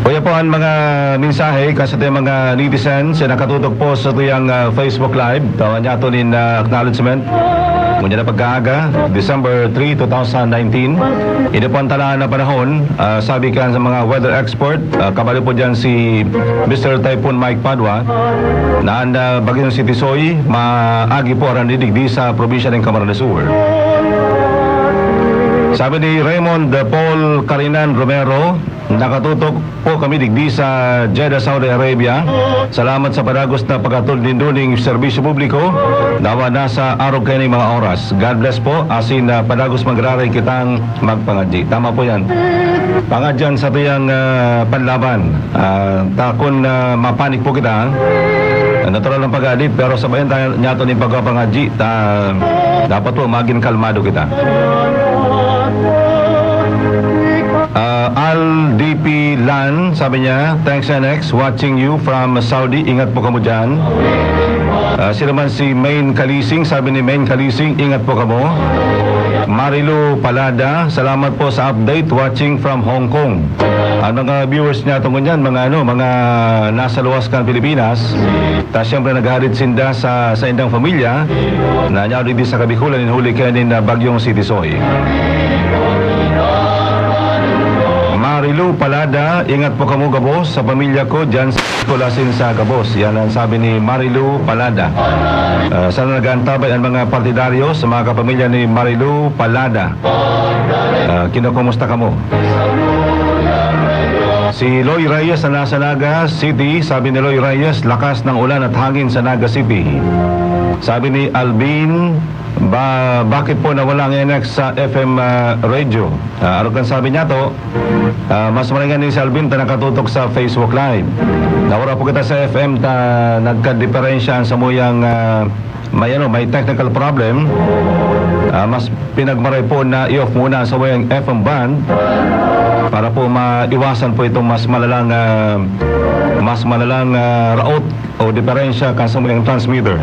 Uya po ang mga mensahe kan satuyang mga netizens na nakatutok po sa tuyang, ah, Facebook Live. Tawan niya ato nin, ah, acknowledgement. Ngunyan na pagkaaga, December three, two thousand nineteen. Ini po ang talaan na panahon, ah, sabi kan sa mga weather expert, ah, kabalo po dyan si Mister Typhoon Mike Padua, na ang, ah, bagyong si Tisoy maagi po aran digdi sa probinsya ng Camarines Sur. Sabi ni Raymond Paul Carinan Romero, "Nakatutok po kami digdi sa Jeddah, Saudi Arabia. Salamat sa padagos na paghatod nindo ning serbisyo publiko. Nawa nasa arog kayo ning mga oras. God bless po, asin, ah, padagos magraray kitang magpangadyi." Tama po yan. Pangadyan sa tuyang, ah, panlaban. Ah, takon na mapanik po kita, ha? Ah, natural ang pag-adit, pero sabayan tayo niya ito ning pagpapangadyi. Ta, dapat po maging kalmado kita. Ah, Al D P Lan, sabi niya, "Thanks, N X. Watching you from Saudi. Ingat po kamo dyan." Ah, sino man si Main Kalising? Sabi ni Main Kalising, "Ingat po kamo." Marilu Palada, "Salamat po sa update. Watching from Hong Kong." Ang mga viewers niya tungkol niyan, mga ano, mga nasa luwas kan Pilipinas. Ta siyempre naghaharit sinda sa, sa indang pamilya na niya digdi sa Kabikulan, in huli kaya nin, ah, bagyong si Tisoy. Marilu Palada, ingat po kamo gabos sa pamilya ko dyan sa Colasin sa gabos. Yan ang sabi ni Marilu Palada. Ah, sana nag-aantabay ang mga partidaryo sa mga kapamilya ni Marilu Palada. Ah, kinukumusta kamo? Si Loy Reyes na nasa Naga City, sabi ni Loy Reyes, lakas ng ulan at hangin sa Naga City. Sabi ni Alvin, ba, bakit po nawala ang N X sa F M, ah, radio? Ah, arog kan sabi niya to, ah, mas maray ngani si Alvin ta nakatutok sa Facebook Live. Nawara po kita sa F M ta nagkadiperensya ang samuyang, ah, may ano, may technical problem. Ah, mas pinagmaray po na i-off muna ang samuyang F M band para po maiwasan po itong mas malalang, ah, mas malalang, ah, raot o diferensya kan samuyang transmitter.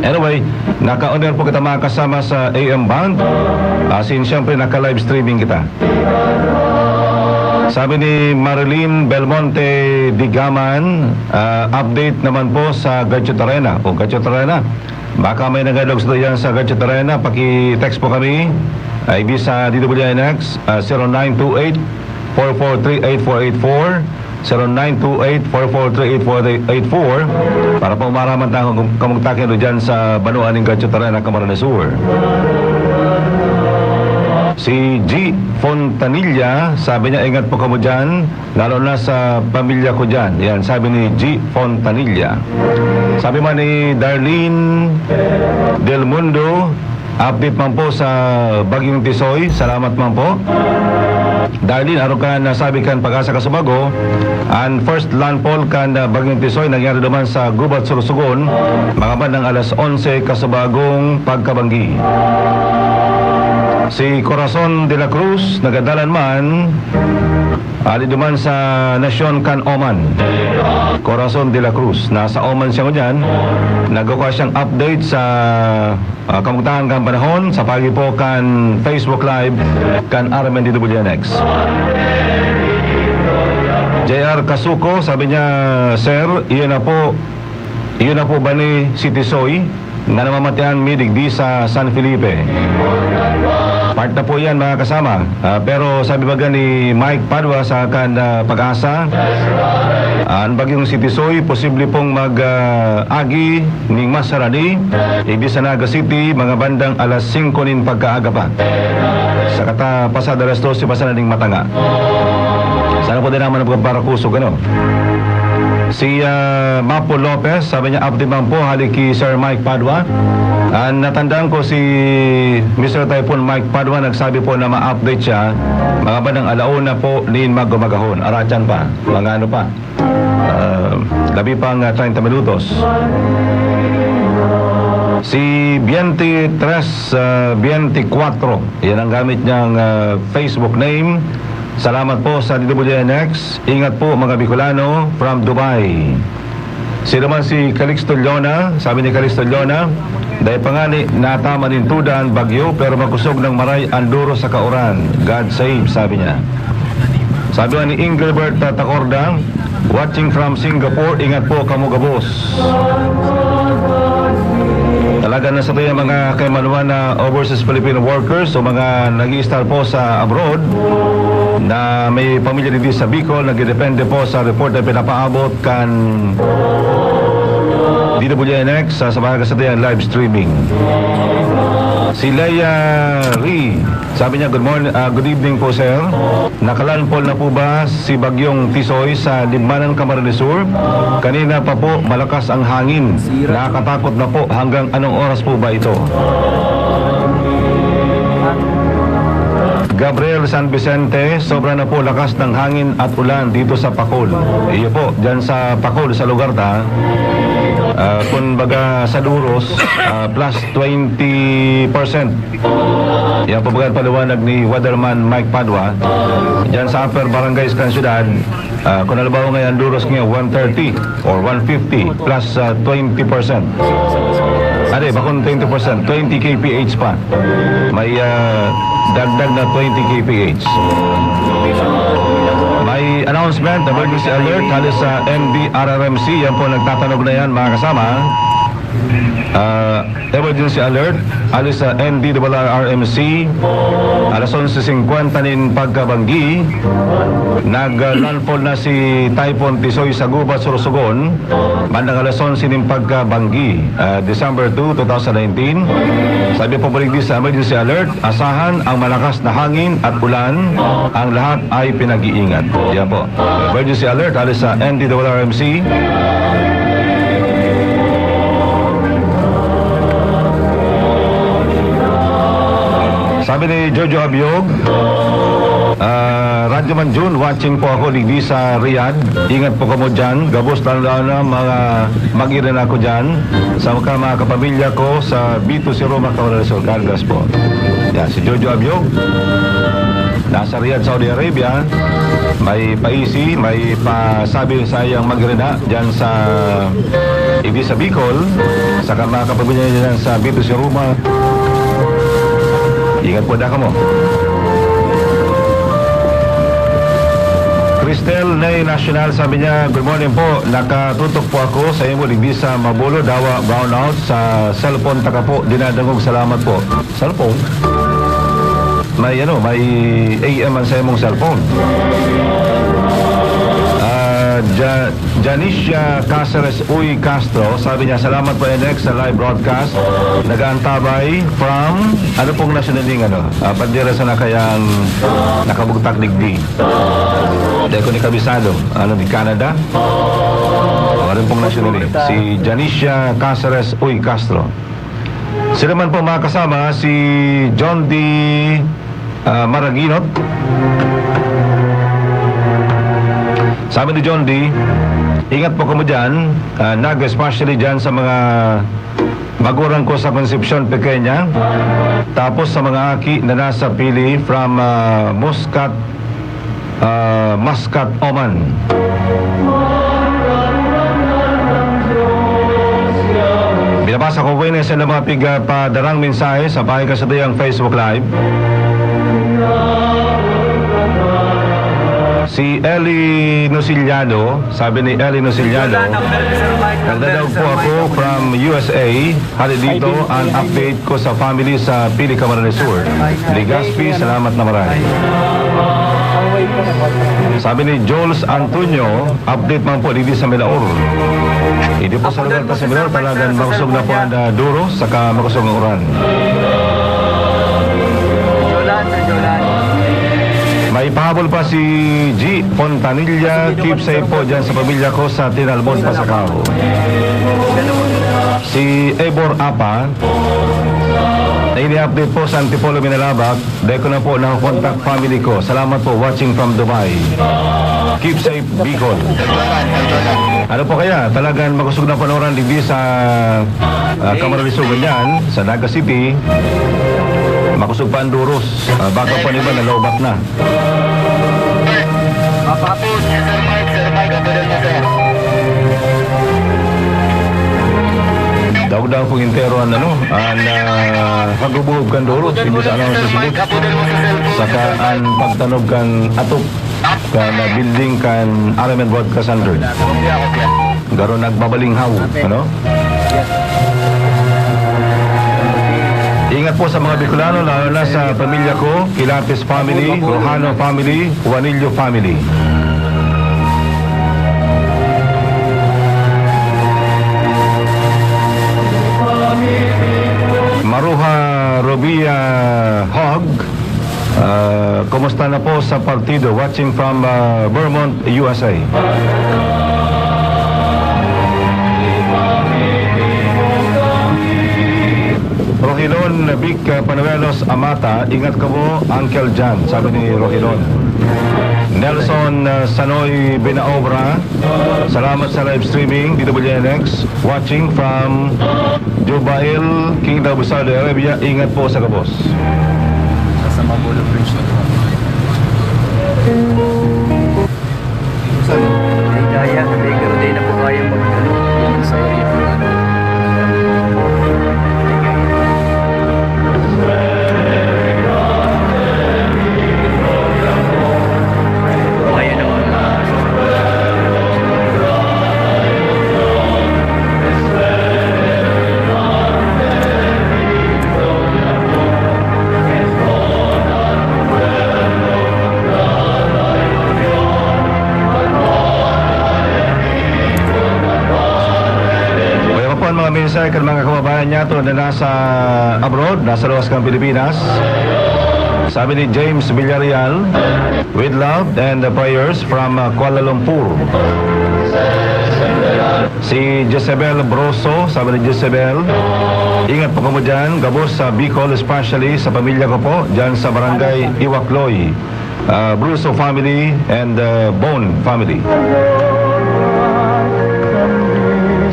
Anyway, naka-on air po kita, mga kasama, sa A M band. Asin, siyempre, naka-live streaming kita. Sabi ni Marilyn Belmonte Digaman, ah, update naman po sa Gadget Arena. O, Gadget Arena, baka may nagdadog sa diyan sa Gadget Arena, paki-text po kami. I B sa D W N X, ah, zero nine two eight, four four three eight four eight four, zero nine two eight, four four three eight four eight four, para po maraman tayo kung kamugtakin do dyan sa banwaan ning Gadget Arena, Camarines Sur. Si G Fontanilla, sabi niya, "Ingat po kamo dyan, lalo na sa pamilya ko dyan." Yan, sabi ni G Fontanilla. Sabi man ni Darlene Del Mundo, update man po sa Bagyong Tisoy. Salamat man po. Darlene, arog kan nasabi kan Pag-asa Kasubago, ang first landfall kan, ah, Bagyong Tisoy nangyari duman sa Gubat, Sorsogon, mga bandang alas onse kasubagong pagkabanggi. Si Corazon de la Cruz, nagadalan man, ali duman sa nasyon kan Oman. Corazon de la Cruz, nasa Oman siya ngunyan. Nagkukha siyang update sa, ah, kamugtakan kan panahon sa paagi po kan Facebook Live kan R M N D W N X. J R Kasuko, sabi niya, "Sir, iyon na po, iyon na po ba ni si Tisoy na namamatean mi digdi sa San Felipe?" Part na po yan, mga kasama. Ah, pero sabi baga ni Mike Padua sa kan, ah, Pag-asa, ah, ang bagyong si Tisoy posible pong mag, ah, agi ning mas harani, ibi sa Naga City, mga bandang alas singko nin pagkaaga pa. Saka ta pasado alas dose pa sana ning matanga. Sana po din naman ang pagparakusog, ano? Si, ah, Mapo Lopez, sabi niya, update man po, hali ki Sir Mike Padua. Ah, natandaan ko si Mister Typhoon Mike Padua, nagsabi po na ma-update siya, mga bandang alauna po nin magumagahon. Aratyan pa, mga ano pa. Ah, labi pang, ah, treinta minutos. Si Biente Tres, ah, Biente Cuatro, yan ang gamit niyang, ah, Facebook name. Salamat po sa D W N X. Ingat po, mga Bicolano from Dubai. Sino man si Calixto Leona? Sabi ni Calixto Leona, "Dai pa ngani natama nin tuda an bagyo, pero makosog nang maray an duro sa kauran. God save," sabi niya. Sabi man ni Engelbert Tacorda, "Watching from Singapore, ingat po kamo gabos." Talaga na sa mga kaimanuan na overseas Filipino workers o mga nag-i-stay po sa abroad na may pamilya dito sa Bicol, nagdedepende po sa report na pinapaabot kan D W N X sa, sa mga kasatihan live streaming. Si Leia Ree, sabi niya, "Good morning, ah, good evening po, sir. Nakalandfall na po ba si Bagyong Tisoy sa Libmanan, Camarines Sur? Kanina pa po, malakas ang hangin. Nakakatakot na po. Hanggang anong oras po ba ito?" Gabriel San Vicente, sobra na po lakas ng hangin at ulan dito sa Pacol. Iyo po, dyan sa Pacol, sa lugar ta, ah, kumbaga sa Duros, ah, plus twenty percent. Yan po baga paliwanag ni Weatherman Mike Padua. Diyan sa upper barangays kan syudad, ah, kung halimbawa ngayon, duros ngayon, one thirty or one fifty plus, ah, twenty percent. Ano eh, bakong twenty percent, twenty K P H pa. May, ah, dagdag na twenty K P H. May announcement, emergency alert, hali sa N D R R M C. Yan po, nagtatanog na yan, mga kasama. Ah, emergency alert, hali sa N D R R M C, alas onse singkwenta nin pagkabanggi, nag-landfall na si Typhoon Tisoy sa Gubat, Sorsogon, bandang alas onse nin pagkabanggi, ah, December two, two thousand nineteen. Sabi po, balik di sa emergency alert, asahan ang malakas na hangin at ulan, ang lahat ay pinag-iingat. Yan po. Emergency alert, hali sa N D R R M C. Sabi ni Jojo Abiog, ah, Radyo Man Jun, watching po ako digdi sa Riyadh. Ingat po kamo dyan. Gabos lalo na mga mag-irin ako dyan. Sa mga, mga kapamilya ko sa B two C Roma, Camarines Sur, God bless po. Yan, si Jojo Abiog. Nasa Riyadh, Saudi Arabia, may paisi, may pasabi sa iyang magrina dyan sa, hindi sa Bicol, sa ka-, mga kapamilya niya dyan sa Bito si Roma. Ingat po na kamo. Cristel Nay National, sabi niya, "Good morning po. Nakatutok po ako sa imo digdi sa Mabulo, Dawa, brownout sa cellphone, taka po dinadangog. Salamat po." Cellphone? May ano, may A M ang sa imong cellphone. Ah, Ja-, Janicia Caceres Uy Castro, sabi niya, "Salamat po, N X, sa live broadcast. Nagaantabay from," ano pong nasyonalidad, ano? Ah, bandera sana kayang nakabugtak digdi. Dai ko ni kabisado. Ano, di Canada? O, ano pong nasyonalidad? Si Janicia Caceres Uy Castro. Sila man po, mga kasama, si John D, ah, Maraginot. Sabi ni John D, "Ingat po kamo dyan, ah, Nag, especially dyan sa mga magurang ko sa Concepcion Pequeña. Tapos sa mga aki na nasa Pili from, ah, Muscat, ah, Muscat, Oman." Binabasa ko po ini sa mga pig-, ah, padarang mensahe sa pahay kasatuyang Facebook Live. Si Eli Nociliado, sabi ni Eli Nociliado, "Nagdadaog po ako from U S A. Hali dito an update ko sa family sa Pili, Camarines Sur. Legazpi, salamat na maray." Sabi ni Jules Antonio, "Update man po digdi sa Milaor." Hindi po sa lugar ta sa Milaor, talagang makusog na po ang, ah, duro, saka makusog ang uran. Jolan, Sir Jolan. May pahabol pa si G Fontanilla, "Keep safe po dyan sa pamilya ko sa Tinalbon, Pasacao." Si Ebor Apa, na ini-update po sa Antipolo, Minalabac, "Dai ko na po nakokontak family ko. Salamat po, watching from Dubai. Keep safe, Bicol." Ano po kaya? Talagang makusog na panoran digdi sa, ah, Camarines Sur, ganyan, sa Naga City. Makusog pa ang duros. Ah, baka po, iba, nalobat na. Papapos, Sir Mike, Sir Mike, ang ganda niya, sir. Daog-daog pong entero an, ano, an, ah, pagbubuhog kan duros, imbis sa anong susunod. Saka an pagtanog kan atop, kan, ah, building kan R M N Broadcast Center. Garo nagbabalinghaw, ano? Ingat po sa mga Bicolano, lalo na sa pamilya ko, Quilapis family, Rojano family, Juanillo family. Maruha Robia Hog, ah, kumusta na po sa partido? Watching from, ah, Vermont, U S A. Rohilon Vic Panuelos Amata, "Ingat kamo, Uncle John," sabi ni Rohilon. Nelson, ah, Sanoy Binaobra, "Salamat sa live streaming, D W N X. Watching from Jubail, Kingdom of Saudi Arabia. Ingat po sa gabos." Sa Mabulo Bridge na po. Ay, kaya, pero di na po kaya mag-, ano, sa area po, ano. Kaya naman. Kan mga kababayan niyato na nasa abroad, nasa luwas kan Pilipinas. Sabi ni James Villarreal, "With love and prayers from, uh, Kuala Lumpur." Si Jezebel Broso, sabi ni Jezebel, "Ingat po kamo dyan, gabos sa Bicol, especially sa pamilya ko po, dyan sa Barangay Iwakloy." Ah, Bruso family and, ah, Bone family.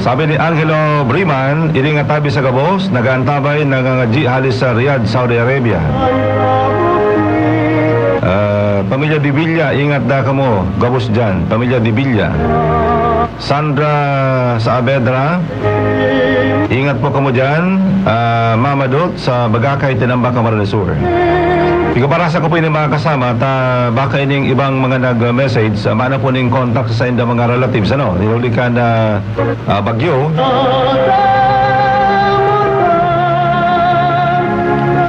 Sabi ni Angelo Briman, "Ini nga tabi sa gabos, nagaantabay, nangangadyi hali sa Riyadh, Saudi Arabia." Ah, pamilya Divilla, ingat da kamo, gabos dyan. Pamilya Divilla. Sandra Saavedra, ingat po kamo dyan. Ah, Mama Dot, sa Bagakay, Tinambac, Camarines Sur. Igabarasan ko po ini, mga kasama, ta baka ining ibang mga nag-message, ah, maana po ning contact sa saindang mga relatives, ano, hinuli kan, ah, ah, bagyo.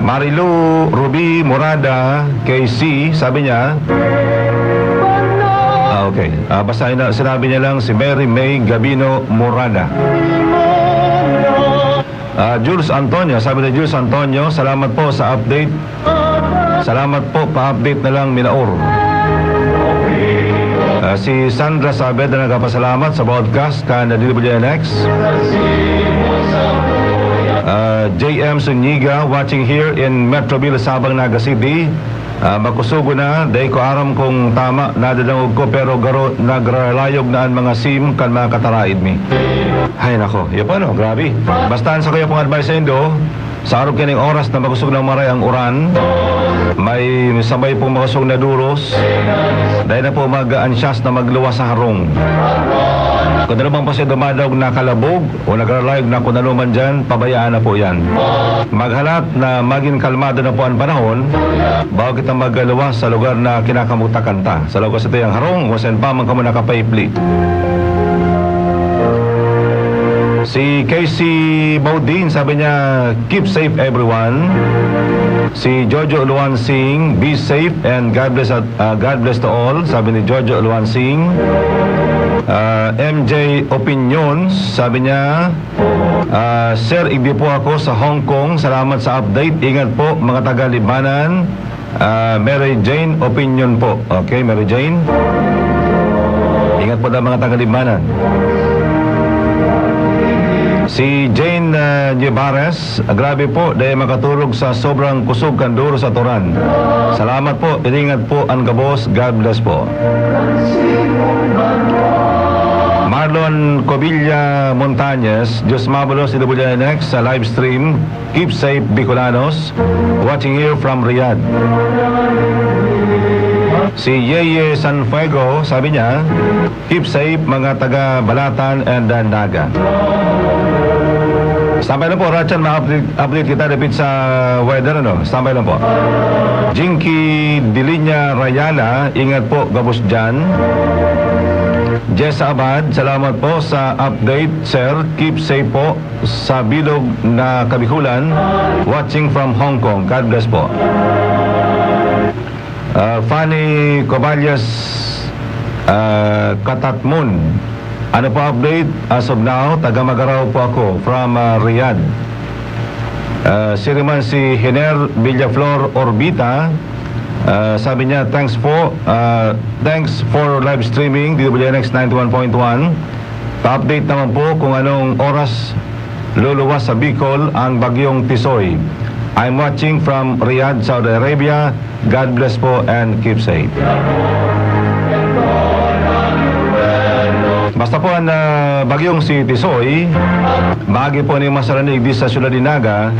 Marilu Ruby Morada, K C, sabi niya, ah, okay. Ah, basta ina-, sinabi niya lang si Mary May Gabino Morada. Ah, Jules Antonio, sabi ni Jules Antonio, "Salamat po sa update. Salamat po, pa-update na lang, minaor." Ah, si Sandra Saavedra nagpapasalamat sa broadcast kan D W N X. Ah, J M Zuniga, watching here in Metroville, Sabang, Naga City. Ah, makusogon na, dai ko aram kung tama, nadadangog ko, pero garo, nagralayog na an mga sim kan mga kataraed mi. Hay nako, iyo po, no? Grabe. Basta an sako, iyo pong advice saindo, sa arog kining oras na makosog na maray ang uran, may sabay pong makosog na duros, dai na po mag-ansyas na magluwas sa harong. Kun ano man po siya dumadaog na kalabog, o nagralayog na kun ano man diyan, pabayaan na po yan. Maghalat na magin kalmado na po an panahon, bago kita magluwas sa lugar na kinakamutakan ta. Sa lugar sa tiyang harong, kung saan pa man kamo nakapaipli. Si Casey Baudin, sabi niya, "Keep safe, everyone." Si Jojo Luan Singh, "Be safe and God bless at, ah, God bless to all," sabi ni Jojo Luan Singh. Ah, M J Opinions, sabi niya, ah, "Sir, igdi po ako sa Hong Kong. Salamat sa update. Ingat po, mga taga Libmanan." Ah, Mary Jane Opinion po. Okay, Mary Jane. Ingat po na, mga taga Libmanan. Si Jane, ah, Nievares, "Grabe po, dai makatulog sa sobrang kusog kan duro sa turan. Salamat po, iringat po an gabos. God bless po." Marlon Covilla Montañez, "Diyos mabalos, D W N X sa live stream. Keep safe, Bicolanos. Watching here from Riyadh." Si Yeye Sanfuego, sabi niya, "Keep safe, mga taga Balatan and, uh, Naga." Standby lang po, Rachan, ma-update, update kita dapit sa weather, ano? Standby lang po. Jinky Dilinya Rayala, ingat po, gabos dyan. Jessa Abad, salamat po sa update, sir. Keep safe po sa bilog na Kabikulan. Watching from Hong Kong. God bless po. Ah, Fanny Coballas, ah, Katatmon. Ano po update? As of now, taga Magarao po ako from, ah, Riyadh. Ah, siya naman si Hiner Villaflor Orbita. Ah, sabi niya, "Thanks po. Ah, thanks for live streaming, D W N X ninety-one point one. Pa-update naman po kung anong oras luluwas sa Bicol ang Bagyong Tisoy. I'm watching from Riyadh, Saudi Arabia. God bless po and keep safe." Basta po ang, ah, bagyong si Tisoy, maagi po ni masaranig di sa syudad ni Naga,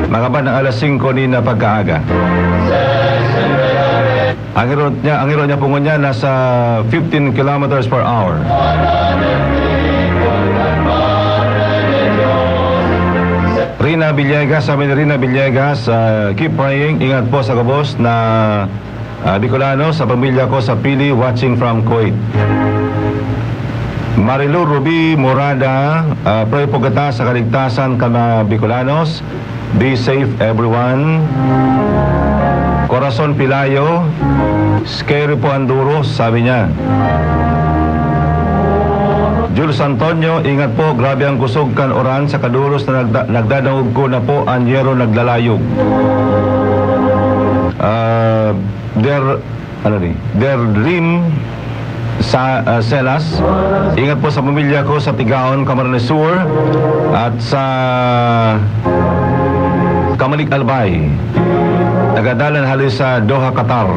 mga bandang alas singko ni na pagkaaga. Ang hirot niya, ang hirot niya po ngunyan nasa fifteen kilometers per hour. Rina Villegas, sabi ni Rina Villegas, ah, "Keep praying, ingat po sa gabos na, ah, Bicolano, sa pamilya ko sa Pili, watching from Kuwait." Marilu Ruby Morada, ah, "Pray po kita sa kaligtasan kan mga Bicolanos. Be safe, everyone." Corazon Pilayo, "Scary po ang duros," sabi niya. Jules Antonio, ingat po, grabe ang kusog kan uran sa kaduros na nagda-, nagdadangog ko na po an yero naglalayog. Ah, Der, ano ni? Der Dream sa, ah, Selas. Ingat po sa pamilya ko sa Tigaon, Camarines Sur at sa Kamalig Albay. Nagadalan hali sa Doha, Qatar.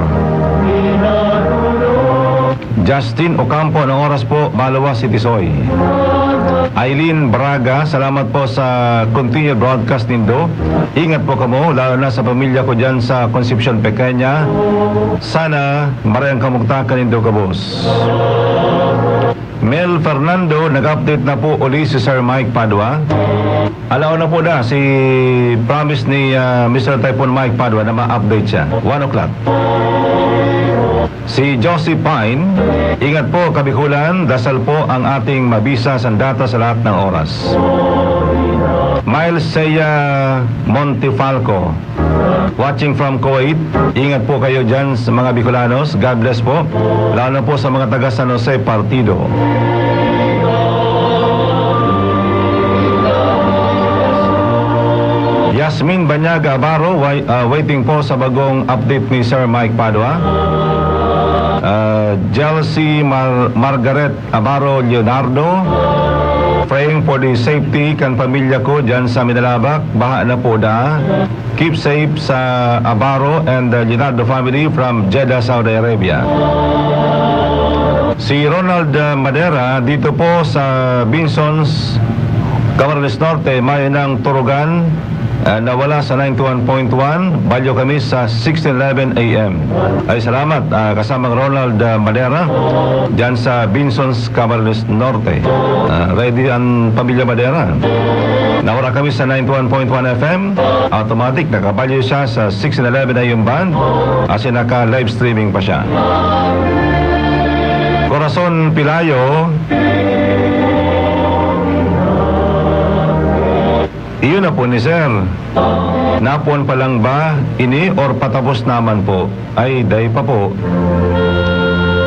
Justin Ocampo, anong oras po? Balawa si Tisoy. Eileen Braga, salamat po sa continued broadcast nindo. Ingat po kamo, lalo na sa pamilya ko dyan sa Concepcion Pequeña. Sana maray ang kamugtakan nindo gabos. Mel Fernando, nag-update na po uli si Sir Mike Padua. Alaw na po na, si promise ni, ah, Mister Typhoon Mike Padua na ma-update siya. One o'clock. Si Josie Pine, ingat po, Kabikulan, dasal po ang ating mabisa sandata sa lahat ng oras. Miles Seiya Montefalco, watching from Kuwait, ingat po kayo dyan sa mga Bicolanos. God bless po, lalo na po sa mga taga San Jose Partido. Yasmin Banyaga Abaro, wai-, ah, waiting po sa bagong update ni Sir Mike Padua. Ah, Chelsea Mar-, Margaret Abaro Leonardo, praying for the safety kan pamilya ko dyan sa Minalabac. Baha na po da. Keep safe sa Abaro and, uh, Leonardo family from Jeddah, Saudi Arabia. Si Ronald, uh, Madera, dito po sa Binsons, Camarines Norte, mayo nang turugan, uh, nawala sa ninety-one point one, balyo kami sa sixteen eleven A M. Ay, salamat, uh, kasamang Ronald, uh, Madera, dyan sa Binsons, Camarines Norte. Ah, ready ang pamilya Madera. Nawara kami sa ninety-one point one F M. Automatic, nakabalyo siya sa sixteen eleven A M band. As in, naka-live streaming pa siya. Corazon Pilayo. Iyo na po ni Sir. Napuan pa lang ba ini or patapos naman po? Ay, dai pa po.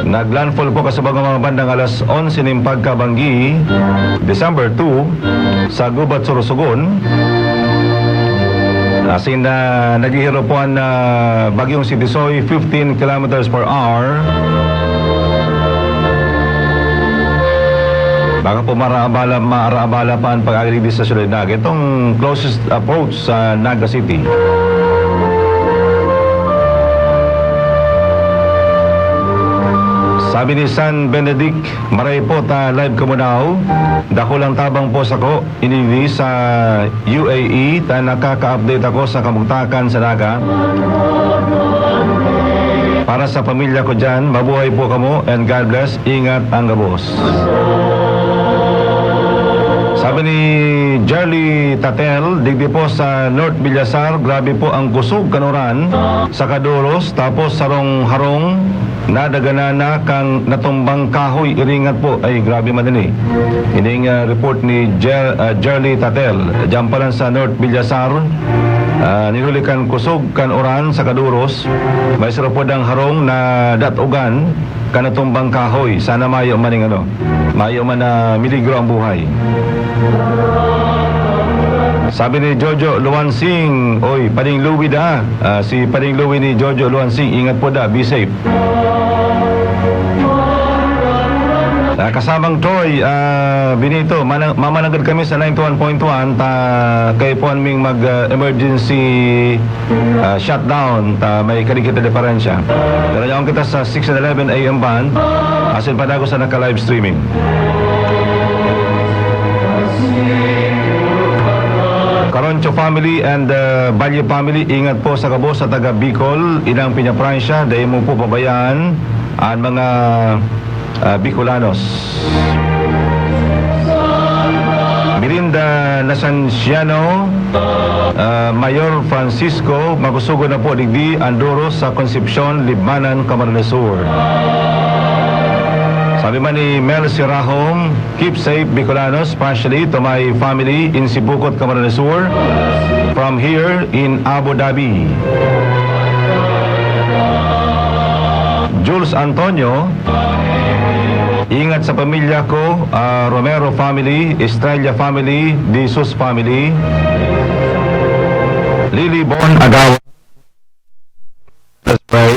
Naglandfall po kasubago mga bandang alas onse nin pagkabanggi, December two, sa Gubat, Sorsogon. As in, ah, naghihiro po an, ah, Bagyong Sitisoy, fifteen kilometers per hour. Baka po maraabala, maaraabala pa ang pag-agilid sa syudad na itong closest approach sa Naga City. Sabi ni San Benedict, maray po ta live kamo now. Dakulang tabang po sako, inili sa U A E, ta nakaka-update ako sa kamugtakan sa Naga. Para sa pamilya ko dyan, mabuhay po kamo and God bless. Ingat ang gabos. Sabi ni Jarly Tatel, digdi po sa North Villasar, grabe po ang kusog kan uran sa kaduros, tapos sarong harong nadaganan na kan natumbang kahoy, iringat po. Ay, grabe man ini. Ining, ah, report ni Jer-, ah, Jarly Tatel, dyan pa lang sa North Villasar, ah, nihuli kan kusog kan uran sa kaduros, may sarupod ang harong na datugan, kan natumbang kahoy. Sana mayo man ning ano, mayo man na miligro ang buhay. Sabi ni Jojo Luansing, oy, Pading Louie da. Ah, si Pading Louie ni Jojo Luansing, ingat po da, be safe. Ah, kasamang Troy, ah, Benito, mana-, mamanagad kami sa ninety-one point one, ta kaipuhan ming mag, ah, emergency ah, shutdown, ta may kadikit na diferensya. Pero yaon kita sa six and eleven A M band, asin padagos na naka-live streaming. Caroncho family and, ah, Valle family, ingat po sa gabos sa taga Bicol, inang Peñafrancia, dai mo po pabayaan ang mga ah, Bicolanos. Mirinda Nasanciano, ah, Mayor Francisco, makusugon na po digdi ang duro sa Concepcion, Libmanan, Camarines Sur. Sabi man ni Mel Sirahom, "Keep safe, Bicolanos, especially to my family in Sibukot, Camarines Sur. From here in Abu Dhabi." Jules Antonio. Ingat sa pamilya ko, ah, Romero family, Estrella family, De Jesus family, Lily Bon Agawa. Let's pray.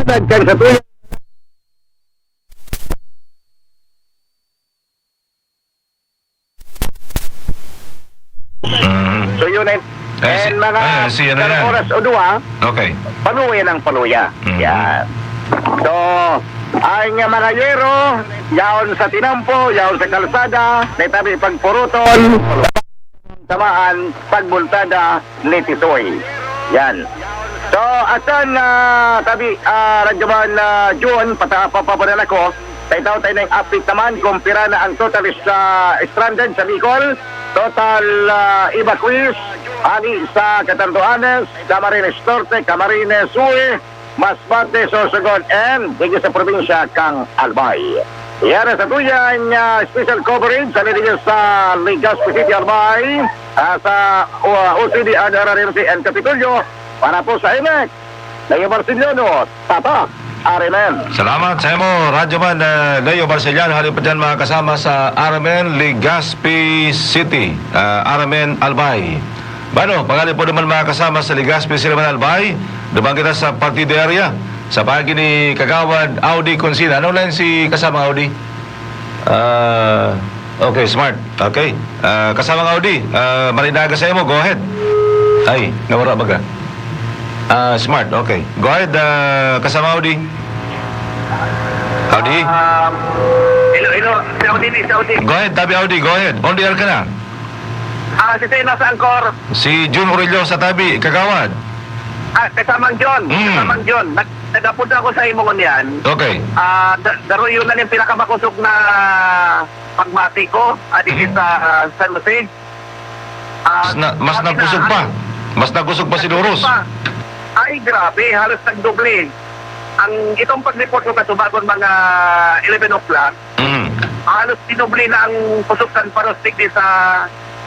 Nagkag sa tuyo. Mm. So, yun ay, Eh, si, and mga ah, si ano yan? Oras o dua, Okay. paluya ng paluya. Mhm. Yan. So, ang mga yero, yaon sa tinampo, yaon sa kalsada, may tabi pagpuruton, samaan, pagbultada, ni Tisoy. Yan. So, asan na tabi, ah, Radyoman, ah, June, pata-, papapadala ko, sa itaw tayo ng update naman kung pira na ang total is, ah, stranded sa Bicol, total, ah, evacuees, hali sa Catanduanes, Camarines Norte, Camarines Sur, Masbate, Sorsogon, and digdi sa probinsya kang Albay. Yan ang sa tuyan, ah, special coverage sa digdi sa Legazpi City, Albay, ah, sa, uh, O C D, R R M C, and Kapitolyo para po sa I M X. Leo Marceliano, Tatak, R M N. Salamat sa imo, Radyoman, ah, Leo Marceliano. Hali pa dyan, mga kasama sa R M N Legazpi City, ah, R M N Albay. Bano, pangali po naman, mga kasama sa Legazpi City, Albay. Duman kita sa Partido Area, sa paagi ni Kagawad Audi Consina. Ano lang si kasama, Audi? Ah, okay, Smart. Okay. Ah, kasamang Audi, ah, maray na aga sa imo. Go ahead. Ay, nawara baga. Ah, Smart, okay. Go ahead, ah, kasamang Audi. Audi? Um, hello, hello. Si Audi ni, si Audi. Go ahead, tabi Audi, go ahead. On the air ka na. Ah, si Sino sa Angkor? Si Jun Aurelio sa tabi, kagawad. Ah, kasamang John. Mm. Kasamang John. Nag-, nag-apunta ako sa imo ngunyan. Okay. Ah, da-, daruyo na yung pinakamakosog na pagmati ko, ah, dito Mhm. sa, ah, San Jose. Ah, Mas na-, mas grabe na, nagkusog pa. halos Mas nagkusog pa si nagkusog Doros. pa. Ay, grabe, halos nagdoble. Ang, itong pag-report ko kasubagon mga eleven o'clock, Mm. halos dinoble na ang kusog kan paros digdi sa,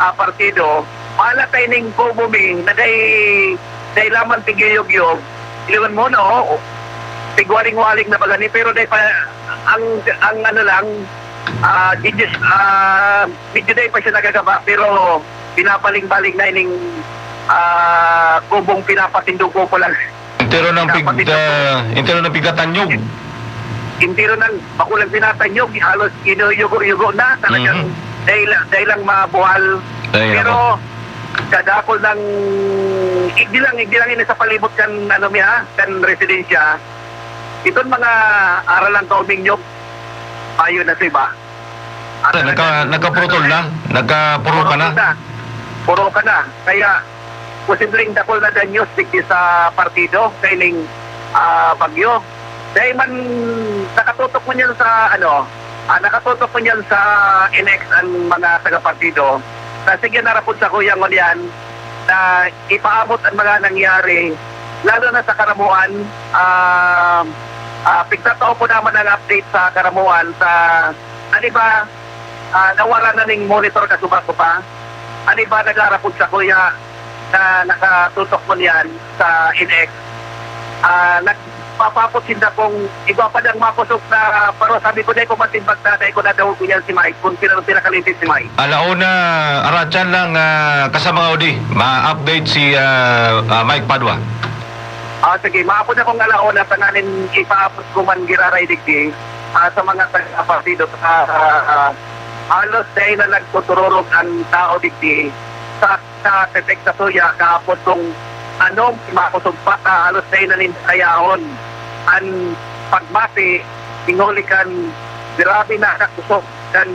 ah, partido. Pala kaining kubo mi, na dai, dai lamang tigyuyog-yog. Ilingon mo, no? Tigwaling-waling na baga ni, pero dai pa, ang, ang ano lang, ah, digdi-, ah, medyo dai pa siya nagagaba, pero binabaling-baling na ining, ah, kubong pinapatindog ko lang. Entero ng pig-, Pinapatindog ko. ah, entero ng pigtatanyog. Entero ng bakulang pinatanyog, halos inuyugo-yugo na, talagang Mhm. dai la-, dai lang mabuhal. Ay, Pero nako. sa dakul ng, igdi lang, igdi lang ini sa palibot kan, ano, mi, ha, kan residensya. Iton mga aralang kauminyog, payo na sa iba. At Nagka-, talagang nagkapurutol na? Nagkapuro ka na? Puro ka na. Puro ka na. Kaya, posibleng dakul na danyos digdi sa partido, kaining, ah, bagyo. Dahil man, nakatutok man yan sa, ano, ah, nakatutok man yan sa N X ang mga taga-partido. Kasi yan narapod sa kuya ngunyan na ipaabot ang mga nangyari, lalo na sa Karamuan. Ah, ah, pigtatao ko naman ang update sa Karamuan, sa, ano ba, ah, nawara na ning monitor kasuba ko pa. Ano ba nag-aarapod sa kuya na nakatutok mo niyan sa N X? Ah, nagpapapot sinda kung igwa pa niyang makosog na paro. Sabi ko, "Dai ko matimbag na, dai ko nadawog niyan si Mike, kung sino ang pinakalitis si Mike." Alauna, aratyan lang, ah, kasama Audi. Ma-update si, ah, ah, Mike Padua. Ah, sige, maapod akong alauna, tanganing ipaapod ko man giraray digdi, ah, sa mga taga-partido, ah, ah, ah, halos dai na nagtutururog ang tao digdi sa, sa Tetek sa Suya, kaapod kung ano, makosog pa, ah, halos dai na ninda kayahon ang pagmati, hinguli kan grabe na kakusog kan,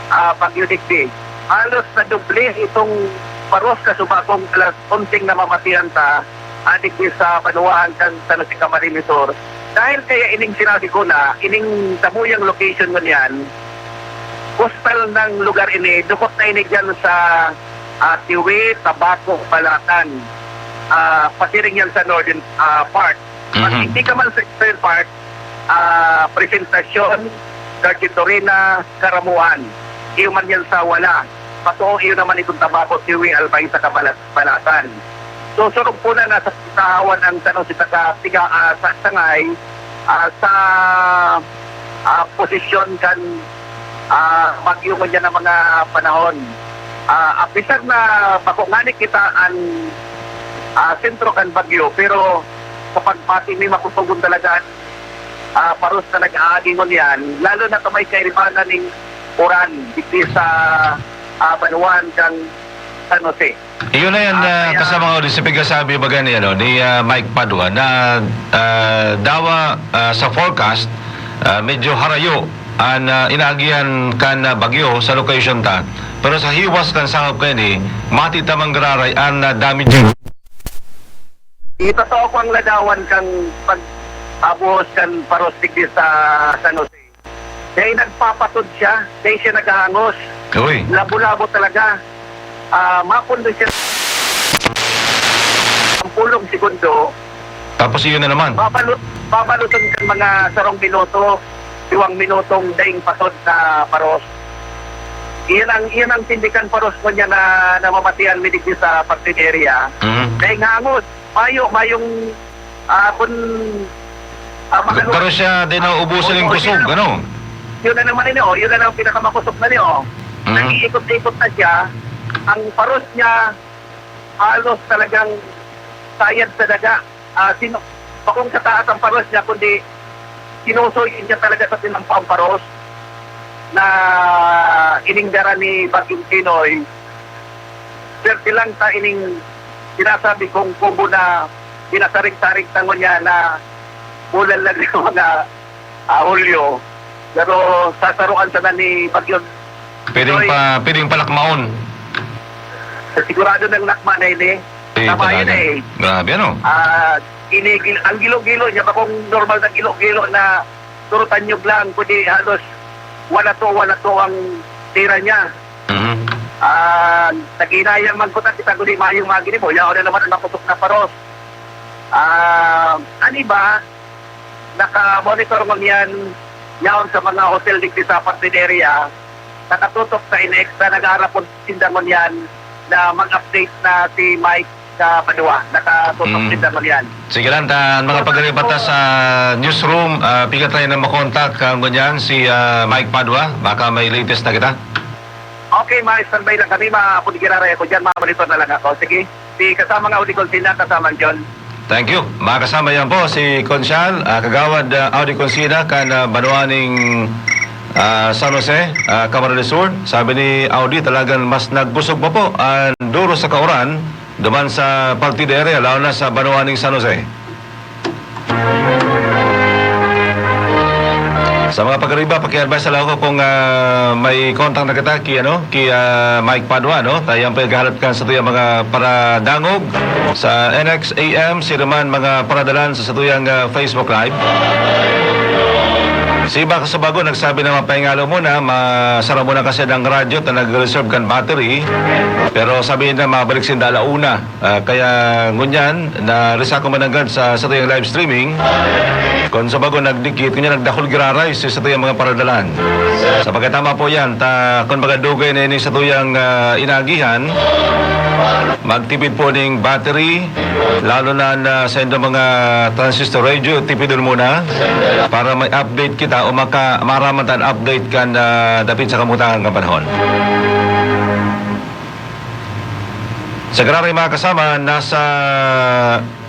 ah, bagyo digdi. Halos nadoble itong paros kasuba kong alas onseng namamatian ta, ah, digdi sa banwaan kan San Jose Camarines Sur. Dahil kaya ining sinabi ko na, ining samuyang location ngunyan, coastal ng lugar ini, dukot na ini dyan sa, ah, Tiwi, Tabaco, Balatan. Ah, pasiring yan sa northern, ah, part. Pag Mhm. hindi ka man sa eastern part, ah, Presentacion, Garchitorena, Caramuan. Iyo man yan sa wala. Patuong iyo naman itong Tabaco, Tiwi, Albay, sa Kabalat-, Balatan. So, surog po na nasa kahawan ang tanong si Taka, tiga, ah, sa Sangay, ah, sa, ah, posisyon kan, ah, bagyo ngunyan ng mga panahon. Ah, apisar na bako ngani kita an, ah, sentro kan bagyo, pero sa pagpati mi makutugon talaga ah, paros na nag-aagi ngunyan, lalo na sa may kairibanan ning uran, digdi sa, ah, banwaan kan San Jose. Iyon na yan, Ah, ah, kaya kasama ko di sa pigkasabi baga ni, ano, ni, ah, Mike Padua na, ah, dawa, ah, sa forecast, ah, medyo harayo an, ah, inaagihan kan, ah, bagyo sa location ta. Pero sa hiwas kan sangop kaini, mati ta man giraray an, ah, damage. Itataw ko ang ladawan kan pag-abuhos kan paros digdi sa San Jose. Dahil nagpapatod siya, dahil siya naghahangos. Uy. Labo-labo talaga. Ah, mapundo siya. Ang pulong segundo, Tapos iyon na naman. Babalut, babaluton kan mga sarong minuto, duwang minutong daing patod na paros. Iyan ang, iyan ang tindikan paros mo niya na namamatian mi digdi sa Partin area. Mhm. Daing hangos, mayo, mayong, ah, kun, ah, Pero siya, di na ubusan yung kusog, ano? Yun na naman ini, oh. Yun na lang pinakamakusog na niya, oh. Mhm. Nag-iikot-ikot na siya. Ang paros niya, halos talagang sayad sa daga. Ah, sino, bakong sa taas ang paros niya, kundi sinusoy niya talaga sa tinampa ang paros na ininggaran ni Bagyong Tinoy. Swerte lang sa ining sinasabi kong kubo na pinasarig-sarig tango niya na bulan lang yung mga, ah, Hulyo. Pero sasaruan sana ni Bagyong Pwedeng Tinoy. Pa, pwedeng palakmaon. Sigurado ng lakma na ini. Eh, Tama yun talaga. Eh. Grabe, ano? Ah, inigil, ang gilo-gilo niya, bakong normal na gilo-gilo na turutanyog lang, kundi halos wala to, wala to ang tira niya. Mhm. Ah, naghinayang man ko ta, kita guli mayong magini mo, yaon na naman ang makusog na paros. Ah, ano ba? Naka-monitor ngunyan yaon sa mga hotel digdi sa Partin area. Nakatutok sa Inex na nag-aarapon sinda ngunyan na mag-update na si Mike sa Padua. Nakatutok Mm. sinda ngunyan. Sige lang, ta, ang mga pagkalibat ta sa newsroom, ah, piga tayo na makontak, ah, ngunyan si, ah, Mike Padua. Baka may latest na kita. Okay, ma-standby lang kami. Maapod giraray ako dyan. Mamonitor na lang ako. Sige. Si kasama nga Audi Consina, kasama ang John. Thank you. Mga kasama, yan po si Konsyal, ah, Kagawad, ah, Audi Consina, kan, ah, banwa ning, ah, San Jose, ah, Camarines Sur. Sabi ni Audi, talagang mas nagkusog pa po ang duro sa kauran duman sa Partida area, lalo na sa banwa ning San Jose. Sa mga pagkariba, paki-advise sa lako kung, ah, may contact na kita ki, ano, ki, ah, Mike Padua, no? Tayo ang paghahalat kan sa tuyang mga paradangog sa N X A M, siring man mga paradalan sa, sa tuyang, ah, Facebook Live. Si Baka sa Bago nagsabi na mapahingalo muna, masara muna kasi ang radyo ta nag-reserve kan battery. Pero sabi na mabalik sinda ala una. Ah, kaya ngunyan, na risa ko mananggad sa, sa tuyang live streaming. Kung sa bago nagdikit, ngunyan nagdakul giraray sa, sa tuyang mga paradalan. Sa pagkatama po yan, ta, kung baga dugay na ini sa tuyang, ah, inagihan, magtipid po ning battery, lalo na, na sa inyong mga transistor radio, tipidon muna para may update kita o maka-, maraman tan update kan, ah, dapit sa kamutangan kan panahon. Sa giraray, mga kasama, nasa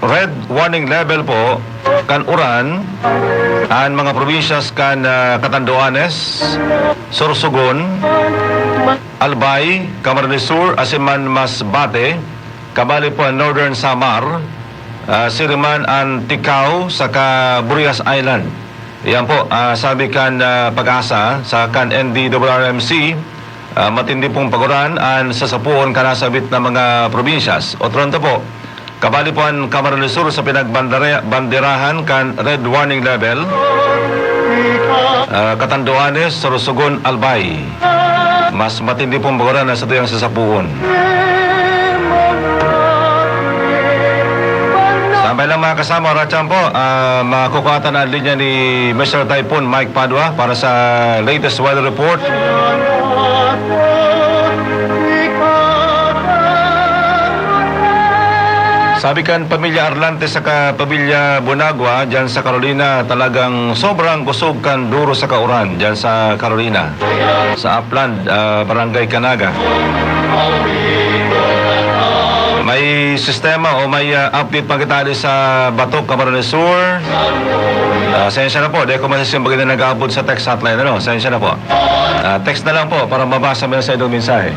red warning level po kan uran an mga probinsyas kan, ah, Catanduanes, Sorsogon, Albay, Camarines Sur, asin man Masbate, kabali po ang Northern Samar, ah, siring man an Ticao saka Burias Island. Yan po, ah, sabi kan, ah, PAGASA sa kan N D R R M C, ah, matindi pong paguran an sasapuon kan nasabit na mga probinsyas. Otro nto po, kabali po an Camarines Sur sa pinagbandera-, banderahan kan red warning level, ah, Catanduanes, Sorsogon, Albay. Mas matindi pong baguran na sa tuyang sasapuon. Sabay lang, mga kasama, oras yan po, ah, makukuha ta na ang linya ni Mister Typhoon Mike Padua para sa latest weather report. Sabi kan Pamilya Arlante saka Pamilya Bonagua, dyan sa Carolina, talagang sobrang kusog kan duro sa kauran dyan sa Carolina, sa Upland, ah, Barangay Canaga. May sistema o may, ah, update pa kita di sa Batok, Camarines Sur. Ah, sensya na po, di ko masisimbag na nag-aabot sa text hotline, ano? Sensya na po. Ah, text na lang po para mabasa mo yan sa inyong mensahe.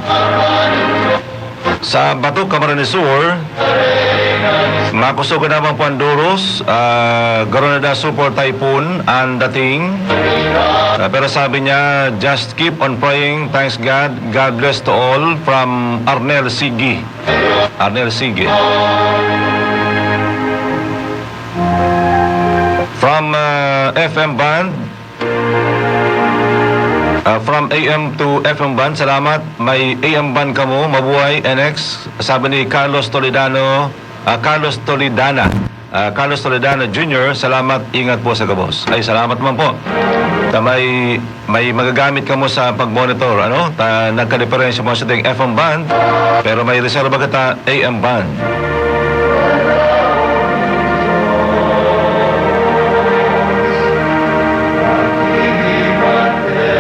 Sa Batok, Camarines Sur, makusog na naman po ang duros, ah, garo na daw super typhoon ang dating. Ah, pero sabi niya, "Just keep on praying, thanks God, God bless to all," from Arnel Sigi. Arnel Sigi. From, ah, F M Band, ah, from A M to F M Band, salamat. May A M Band kamo, mabuhay, N X. Sabi ni Carlos Toledano, ah, Carlos Toledana, ah, Carlos Toledano Junior, salamat, ingat po sa gabos. Ay, salamat man po. Ta may, may magagamit kamo sa pag-monitor, ano? Ta nagkadiperensya mo sa ating F M band, pero may reserba kita A M band.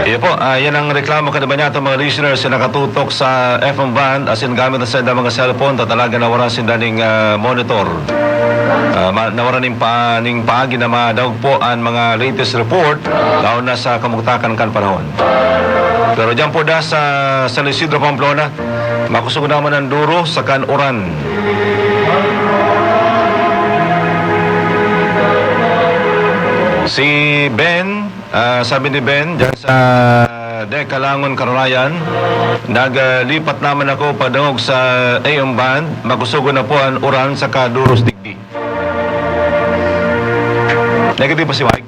Iyo po, ah, yan ang reklamo kan iba niya, itong mga listeners na nakatutok sa F M band, as in gamit na sa mga cellphone, ta talaga nawaran sinda ning, ah, monitor. Ah, ma-, nawaran ning pa-, ning paagi na madangog po ang mga latest report, laon na sa kamugtakan kan panahon. Pero diyan po da sa San Isidro, Pamplona, makusog naman ang duro sa kan uran. Si Ben, ah, sabi ni Ben, diyan sa Dekalangon, Karolayan, "Naglipat naman ako padangog sa A M band, makusog na po ang uran sa kaduros digdi." Negative pa si Mike.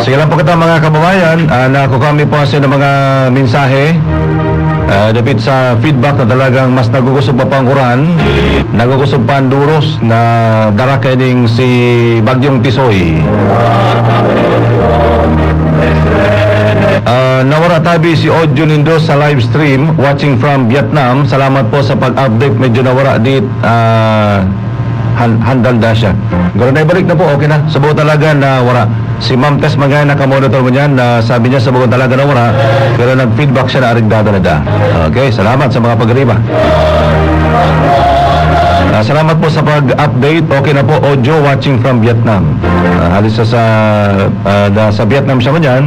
Sige lang po kita, mga kababayan. Ah, nakukuha mi po sa mga mensahe, ah, dapit sa feedback na talagang mas nagugusog pa pang uran, nagugusog pa ang duros na dara kaining si Bagyong Tisoy. Ah, nawara tabi si audio nindo sa live stream, watching from Vietnam. Salamat po sa pag-update. Medyo nawara dit, ah, han-, handal na siya. Pero naibalik na po, okay na. Sa buo talaga nawara. Si Ma'am Tess Mangay, nakamonitor mo niyan, na sabi niya sa buo talaga nawara, pero nag-feedback siya na arigdado na da. Okay, salamat sa mga pag-arriba. Ah, salamat po sa pag-update. Okay na po, audio watching from Vietnam. Ah, halos sa, sa, ah, na, sa Vietnam siya man yan.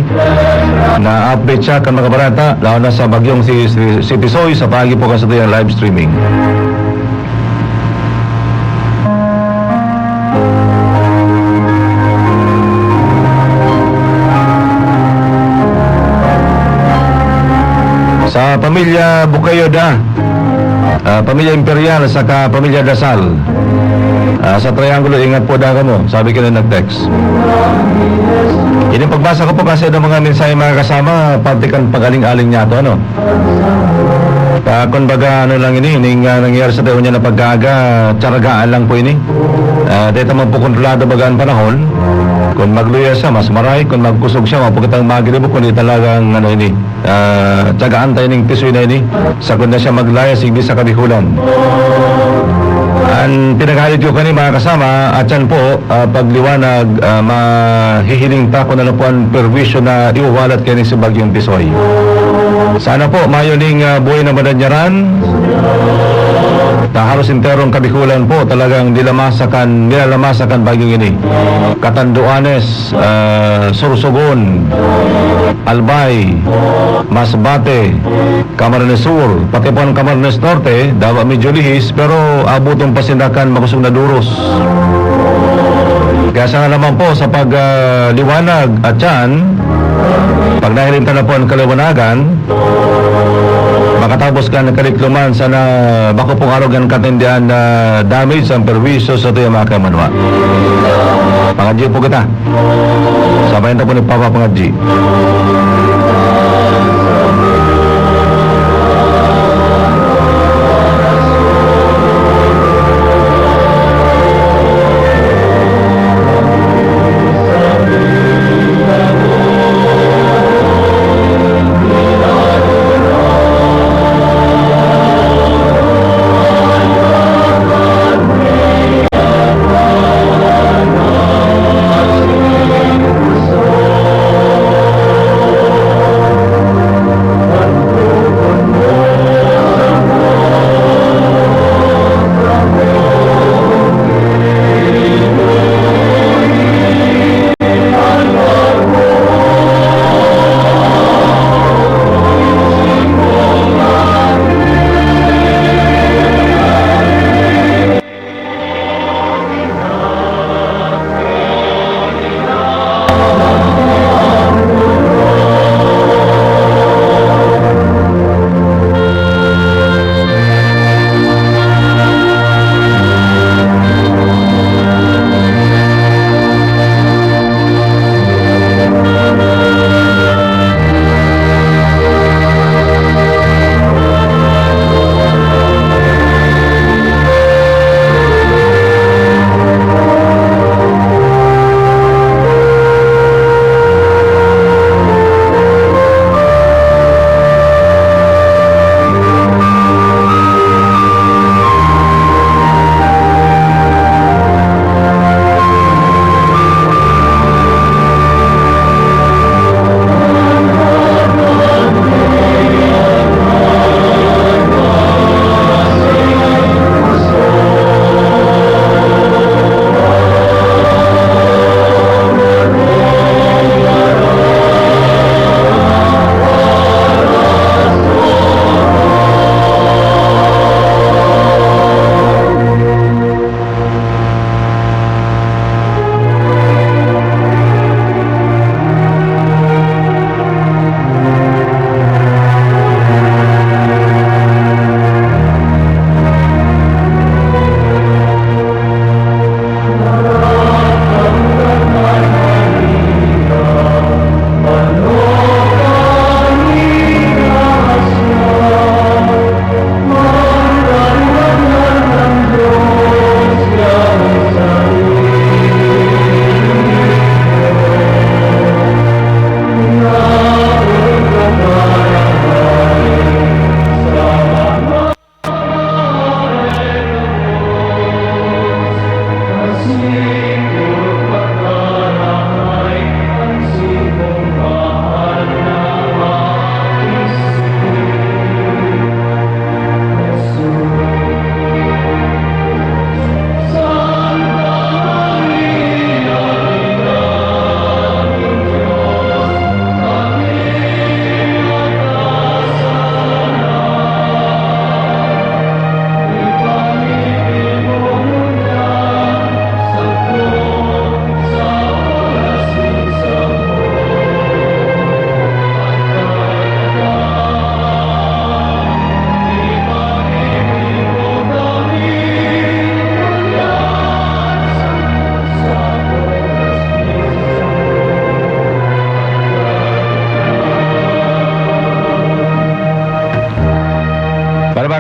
Na-update siya kan mga barata, lalo na sa bagyong si, si, si Tisoy, sa paagi po kasi ito yung live streaming. Sa pamilya Bukayo da, ah, pamilya Imperial, saka pamilya Dasal. Ah, sa Triangulo, ingat po da kamo, sabi ka na nag-text. Ini pagbasa ko po kasi ng mga mensahe, mga kasama, parte kan pagaling-aling niya to, ano? Ah, kun baga, ano lang ini, ning, ah, nangyari sa taon niya na pagkaaga, tsaragaan lang po ini. Ah, dito man po kontrolado baga ang panahon. Kung magluya siya, mas maray. Kung magkusog siya, mapagkatang magribo, kundi talagang, ano ini, ah, tsagaan tayo ning pisoy na ini. Sa kun na siya maglaya, sigdi sa Kabihulan. Ang pinaghalit ko kani, mga kasama, at yan po, ah, pagliwanag, ah, mahihiling ta kung ano po ang perwisyo na iwawalat kani si Bagyong Tisoy. Sana po, mayo ning, ah, buhay na madanyaran. Na halos enterong Kabikulan po, talagang nilamasa kan, nilalamasa kan bagyong ini. Catanduanes, ah, Sorsogon, Albay, Masbate, Camarines Sur, pati po ang Camarines Norte, dawa medyo lihis, pero abuton pa sinda kan makusog na duros. Kaya sana naman po sa pag, ah, liwanag at yan, pag nahiling ta na po ang kaliwanagan, makatapos kan kalikluman, sana bako pong arog ang katindihan na damage ang perwisyo sa tuya mga kaimanwa. Pangadyo po kita. Sabayan ta po ni Papa Pangadji.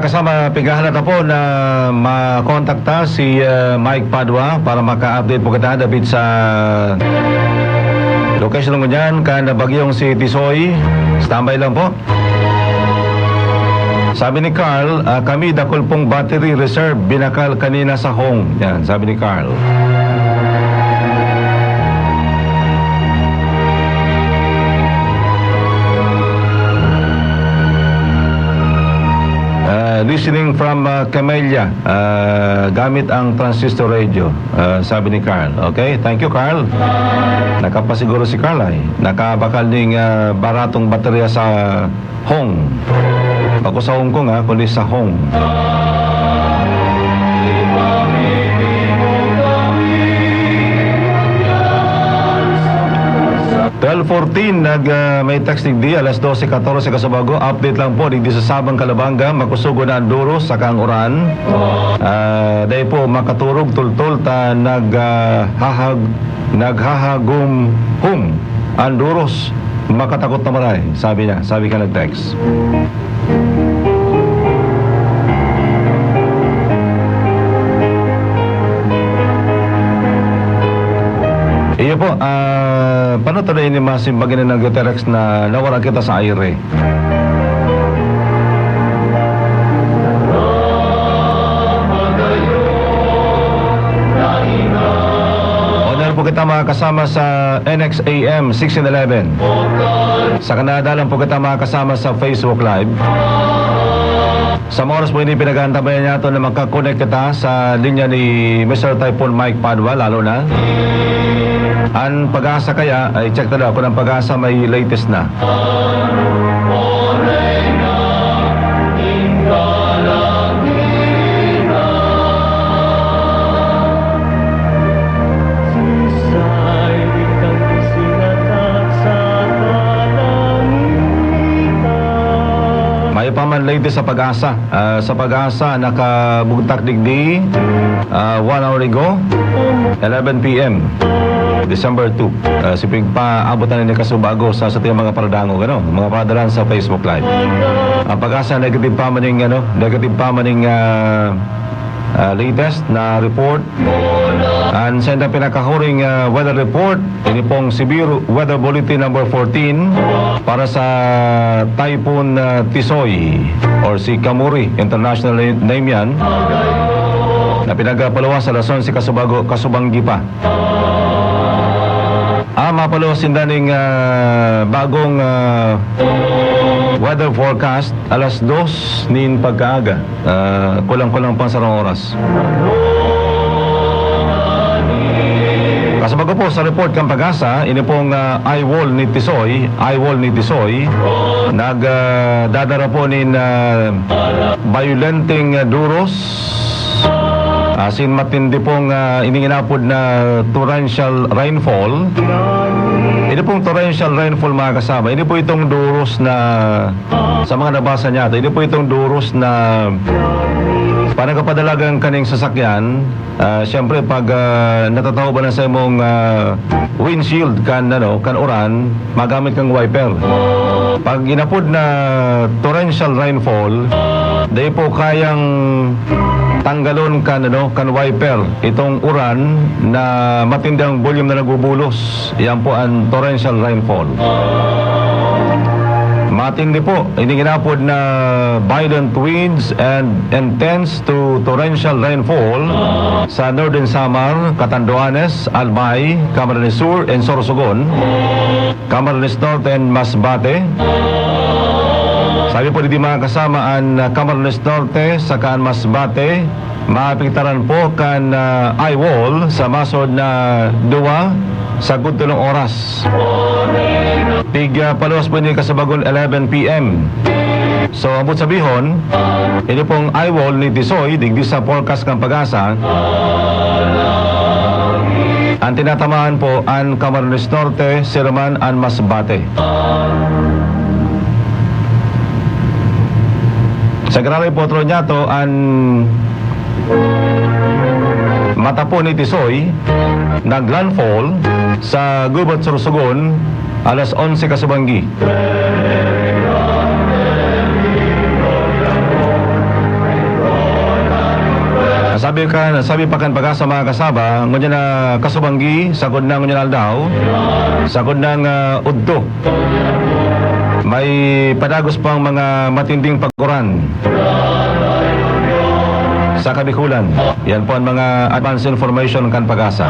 Sa mga pighahalat na po na makontakta si, ah, Mike Padua para maka-update po kita dapit sa location ngunyan kan bagyong si Tisoy. Standby lang po. Sabi ni Carl, ah, "Kami dakul pong battery reserve, binakal kanina sa Hong." Yan, sabi ni Carl. Ah, listening from, ah, Camellia, ah, gamit ang transistor radio, ah, sabi ni Carl. Okay, thank you, Carl. Nakapasiguro si Carl ay. Nakabakal ning, ah, baratong baterya sa Hong. Bako sa Hong Kong, ah, kundi sa Hong. Twelve fourteen, nag, ah, may text digdi, alas dose katorse kasubago. Update lang po, digdi sa Sabang, Calabanga, makusugon na ang duros saka ang uran. Ah, dai po makaturog, tultol ta nag, ah, hahag-, naghahagumhum ang duros. Makatakot na maray, sabi niya, sabi ka nag-text. Iyo po, ah, paano to na ini masimbag ini nag-text na nawara kita sa aire? Honor po kita, mga kasama, sa N X A M sixteen eleven. Saka nadalan po kita, mga kasama, sa Facebook Live. Sa mga oras po ini, pinag-aantabayan niyato na makakonect kita sa linya ni Mister Typhoon Mike Padua, lalo na an PAGASA kaya, ay, check ta daw kung ang PAGASA may latest na. Mayo pa man latest sa PAGASA. Ah, sa PAGASA, nakabugtak digdi, ah, one hour ago, eleven P M, December two. Ah, si pigpaabot na ni kasubago sa, sa ating mga paradangog, ano, mga paradalan sa Facebook Live. Ang PAGASA, negative pa man yung, ano, negative pa man yung, ah, ah, latest na report. An saindang pinakahuring, ah, weather report, ini pong severe weather bulletin number fourteen para sa Typhoon, ah, Tisoy, or si Kamuri, international na-, name yan, na pinagpaluwas sa alas onse kasubago, kasubanggi pa. Ah, mapaluwas sinda ning, ah, bagong, ah, weather forecast alas dos nin pagkaaga. Ah, kulang-kulang pang sarong oras. Kasabago po sa report kan PAGASA, ini pong, ah, eye wall ni Tisoy, eye wall ni Tisoy, nag, ah, dadara po nin, ah, violenteng, ah, duros, asin matindi pong, ah, ining inapod na torrential rainfall. Ini pong torrential rainfall, mga kasama, ini po itong duros na sa mga nabasa niya, ito, ini po itong duros na panagapadalagan kaning sasakyan. Ah, siyempre, pag, ah, natatao ba na sa imong, ah, windshield kan, ano, kan uran, magamit kang wiper. Pag inapod na torrential rainfall, dai po kayang tanggalon kan, ano, kan wiper itong uran na matindang volume na nagbubulos. Yan po ang torrential rainfall. Matindi po, ini ginapod na violent winds and intense to torrential rainfall sa Northern Samar, Catanduanes, Albay, Camarines Sur, and Sorsogon, Camarines Norte, and Masbate. Sabi po, digdi, mga kasama, an, ah, Camarines Norte saka an Masbate, maapektaran po kan, ah, eye wall sa masod na duwa sagkod tolong oras. Tig, ah, paluwas po ini kasubagon eleven P M. So, ambot sabihon, ini pong eye wall ni Tisoy, digdi sa forecast kan PAGASA, an tinatamaan po an Camarines Norte, siring man an Masbate. Sa giraray po, Tro Nyato, an mata po ni Tisoy nag-landfall sa Gubat, Sorsogon, alas onse kasubanggi. kan, sabi pa kan PAGASA, mga kasama, ngunyan na kasubanggi, sagkod na ngunyan aldaw, sagkod na, ah, udto, may padagos pang mga matinding paguran sa Kabikulan. Yan po ang mga advance information kan PAGASA.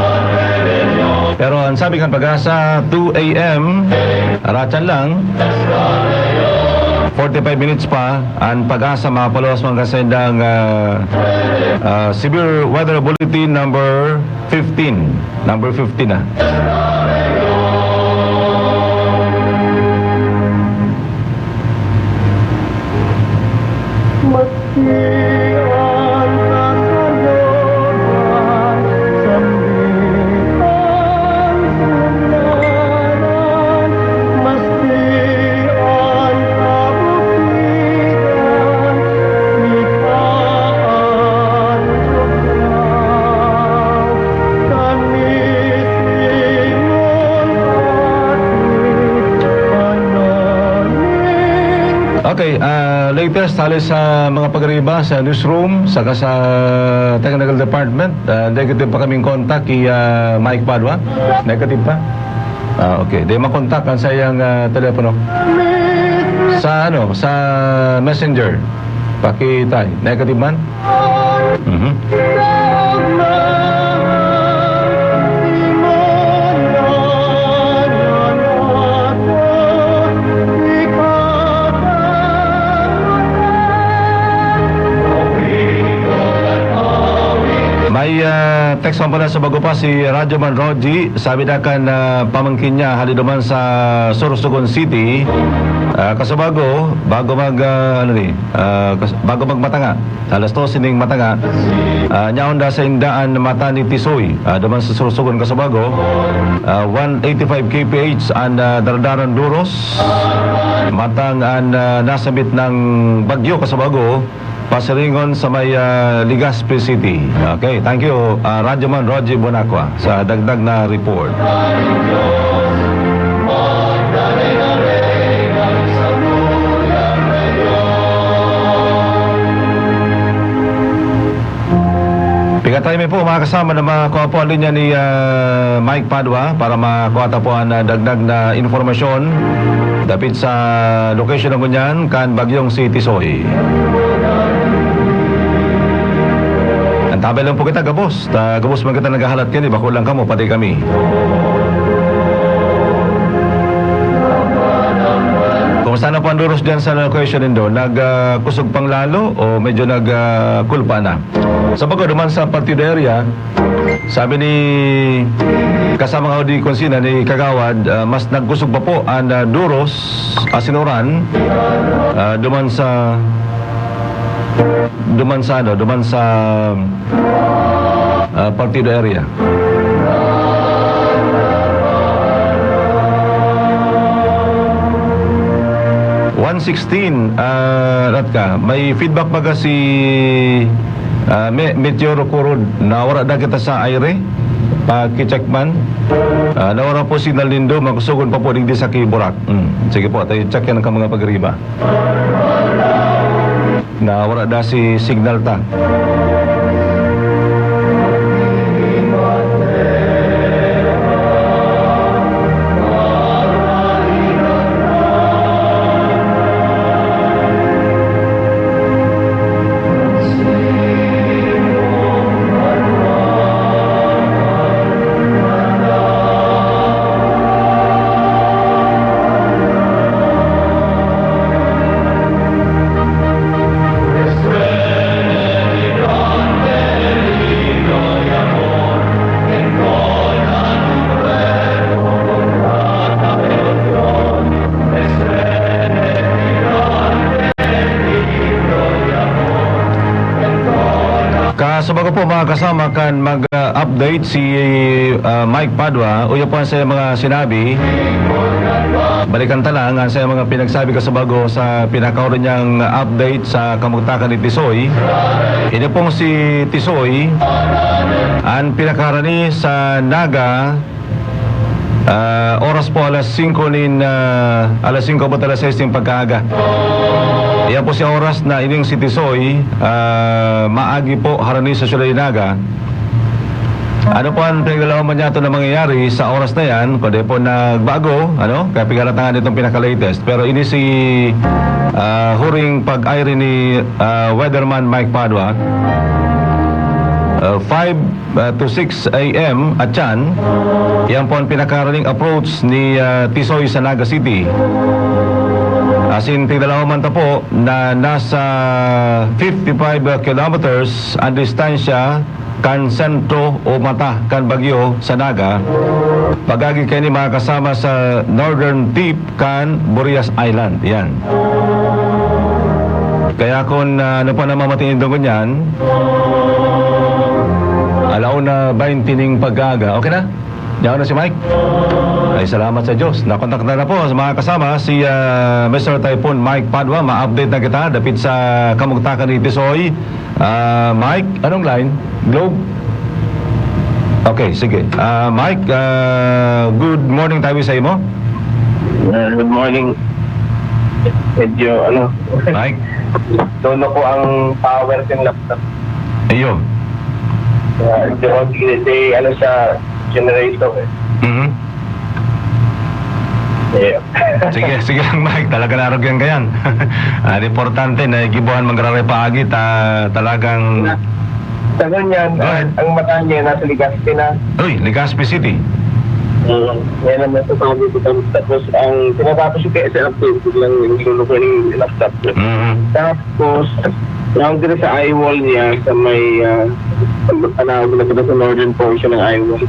Pero ang sabi kan PAGASA, two A M, ratyan lang, forty-five minutes pa, ang PAGASA mapaluwas man kasi ng, ah, ah, Severe Weather Bulletin number fifteen. Number fifteen na. Okay, ah, latest hali sa mga pag-ariba sa newsroom saka sa technical department, ah, negative pa kaming contact ki, ah, Mike Padua. Negative pa? Ah, okay. Di makontak ang sayang, ah, telepono. Sa ano, sa messenger. Pakitay. Negative man? Mhm. May, ah, text man pala sa bago pa, si Radyo Man Roji. Sabi na kan, ah, pamangkin niya, hali duman sa Sorsogon City. Ah, Kasabago, bago mag, ah, ano ni, ah, kas-, bago magmatanga, alas dose ning matanga, ah, nyaon da sa indaan mata ni Tisoy, ah, duman sa Sorsogon, Kasabago, ah, one eighty-five K P H an, ah, daradaran duros, matang an, ah, nasambit ng bagyo, Kasabago, pasiringon sa may, ah, Legazpi City. Okay, thank you, ah, Radyo Man Roger Bonacqua, sa dagdag na report. Pingatay mi po, mga kasama, na makuha po ang linya ni, ah, Mike Padua para makuha ta po ang, ah, dagdag na impormasyon dapit sa location na ngunyan kan bagyong si Tisoy. Antabay lang po kita, gabos. Ta, gabos man kita naghahalat kini, bako lang kamo, pati kami. Kumusta na po ang duros dyan sa location nindo? Nag, ah, kusog pang lalo o medyo nag, ah, kulpa na? Sa pagod duman sa Partido area, sabi ni kasama nga di konsina ni Kagawad, ah, mas nagkusog pa po ang, ah, duros, asin uran, ah, duman sa, duman sa ano, duman sa, ah, Partido area. One sixteen, ah, Ratka, may feedback baga si, ah, Me-, Meteor Kurod na wala na kita sa aire? Paki-check man. Ah, nawara po signal nindo, makusugon pa po digdi sa Kiburak. Hmm. Sige po, tayo check yan ang mga pagriba. Nawara na si signal ta. Kasubago po, mga kasama, kan mag, ah, update si, ah, Mike Padua, uya po ang sa mga sinabi. Balikan ta lang ang sa mga pinagsabi kasubago sa pinakahuring niyang update sa kamugtakan ni Tisoy. Ini pong si Tisoy, ang pinakarani sa Naga, ah, oras po alas singko nin, ah, alas singko abot alas sais nin pagkaaga. Tapos sa oras na ining si Tisoy, ah, maagi po harani sa Siyudad de Naga. Ano po ang pinaglalaman niya ito na mangyayari sa oras na yan? Kundi po nagbago, ano? Kaya pigalatangan itong pinaka-latest. Pero ini si, ah, huring pag-airi ni, ah, Weatherman Mike Padua. Ah, five, ah, to six a m at yan, yan po ang pinakaraning approach ni, ah, Tisoy sa Naga City. Asin pigdalaw man ta po na nasa fifty-five kilometers ang distansya kan sentro o mata kan bagyo sa Naga, pagagi kaini makasama sa northern tip kan Burias Island. Yan. Kaya kung, ah, ano pa namamatingin doon yan, alauna baynte ning pag-aaga. Okay na? Yaon na si Mike. Ay, salamat sa Diyos. Nakontak na na po sa mga kasama si, ah, Mister Typhoon Mike Padua. Ma-update na kita dapit sa kamugtakan ni Tisoy. Ah, Mike, anong line? Globe? Okay, sige. Ah, Mike, ah, good morning tayo sa imo. Ah, good morning. Medyo, ano, Mike? Doon ako ang power ng laptop. Iyo. Ah, medyo konti kasi, ano, sa generator, eh. Mhm. Yeah. Sige, sige lang, Mike. Talaga narugyan ka yan. Ang importante na gibuhan magraray paagi ta talagang Sa ganyan, Go ahead. Ang, ang mata niya nasa Legazpi na. Uy, Legazpi City. Mm, yan ang masasabi ko. Tapos, ang tinatapos ko kaya sa laptop, biglang niluluko yung laptop ko. Mhm. Tapos, yung dire sa eye wall niya, sa may, ah, ang tawag na kita sa northern portion ng eye wall.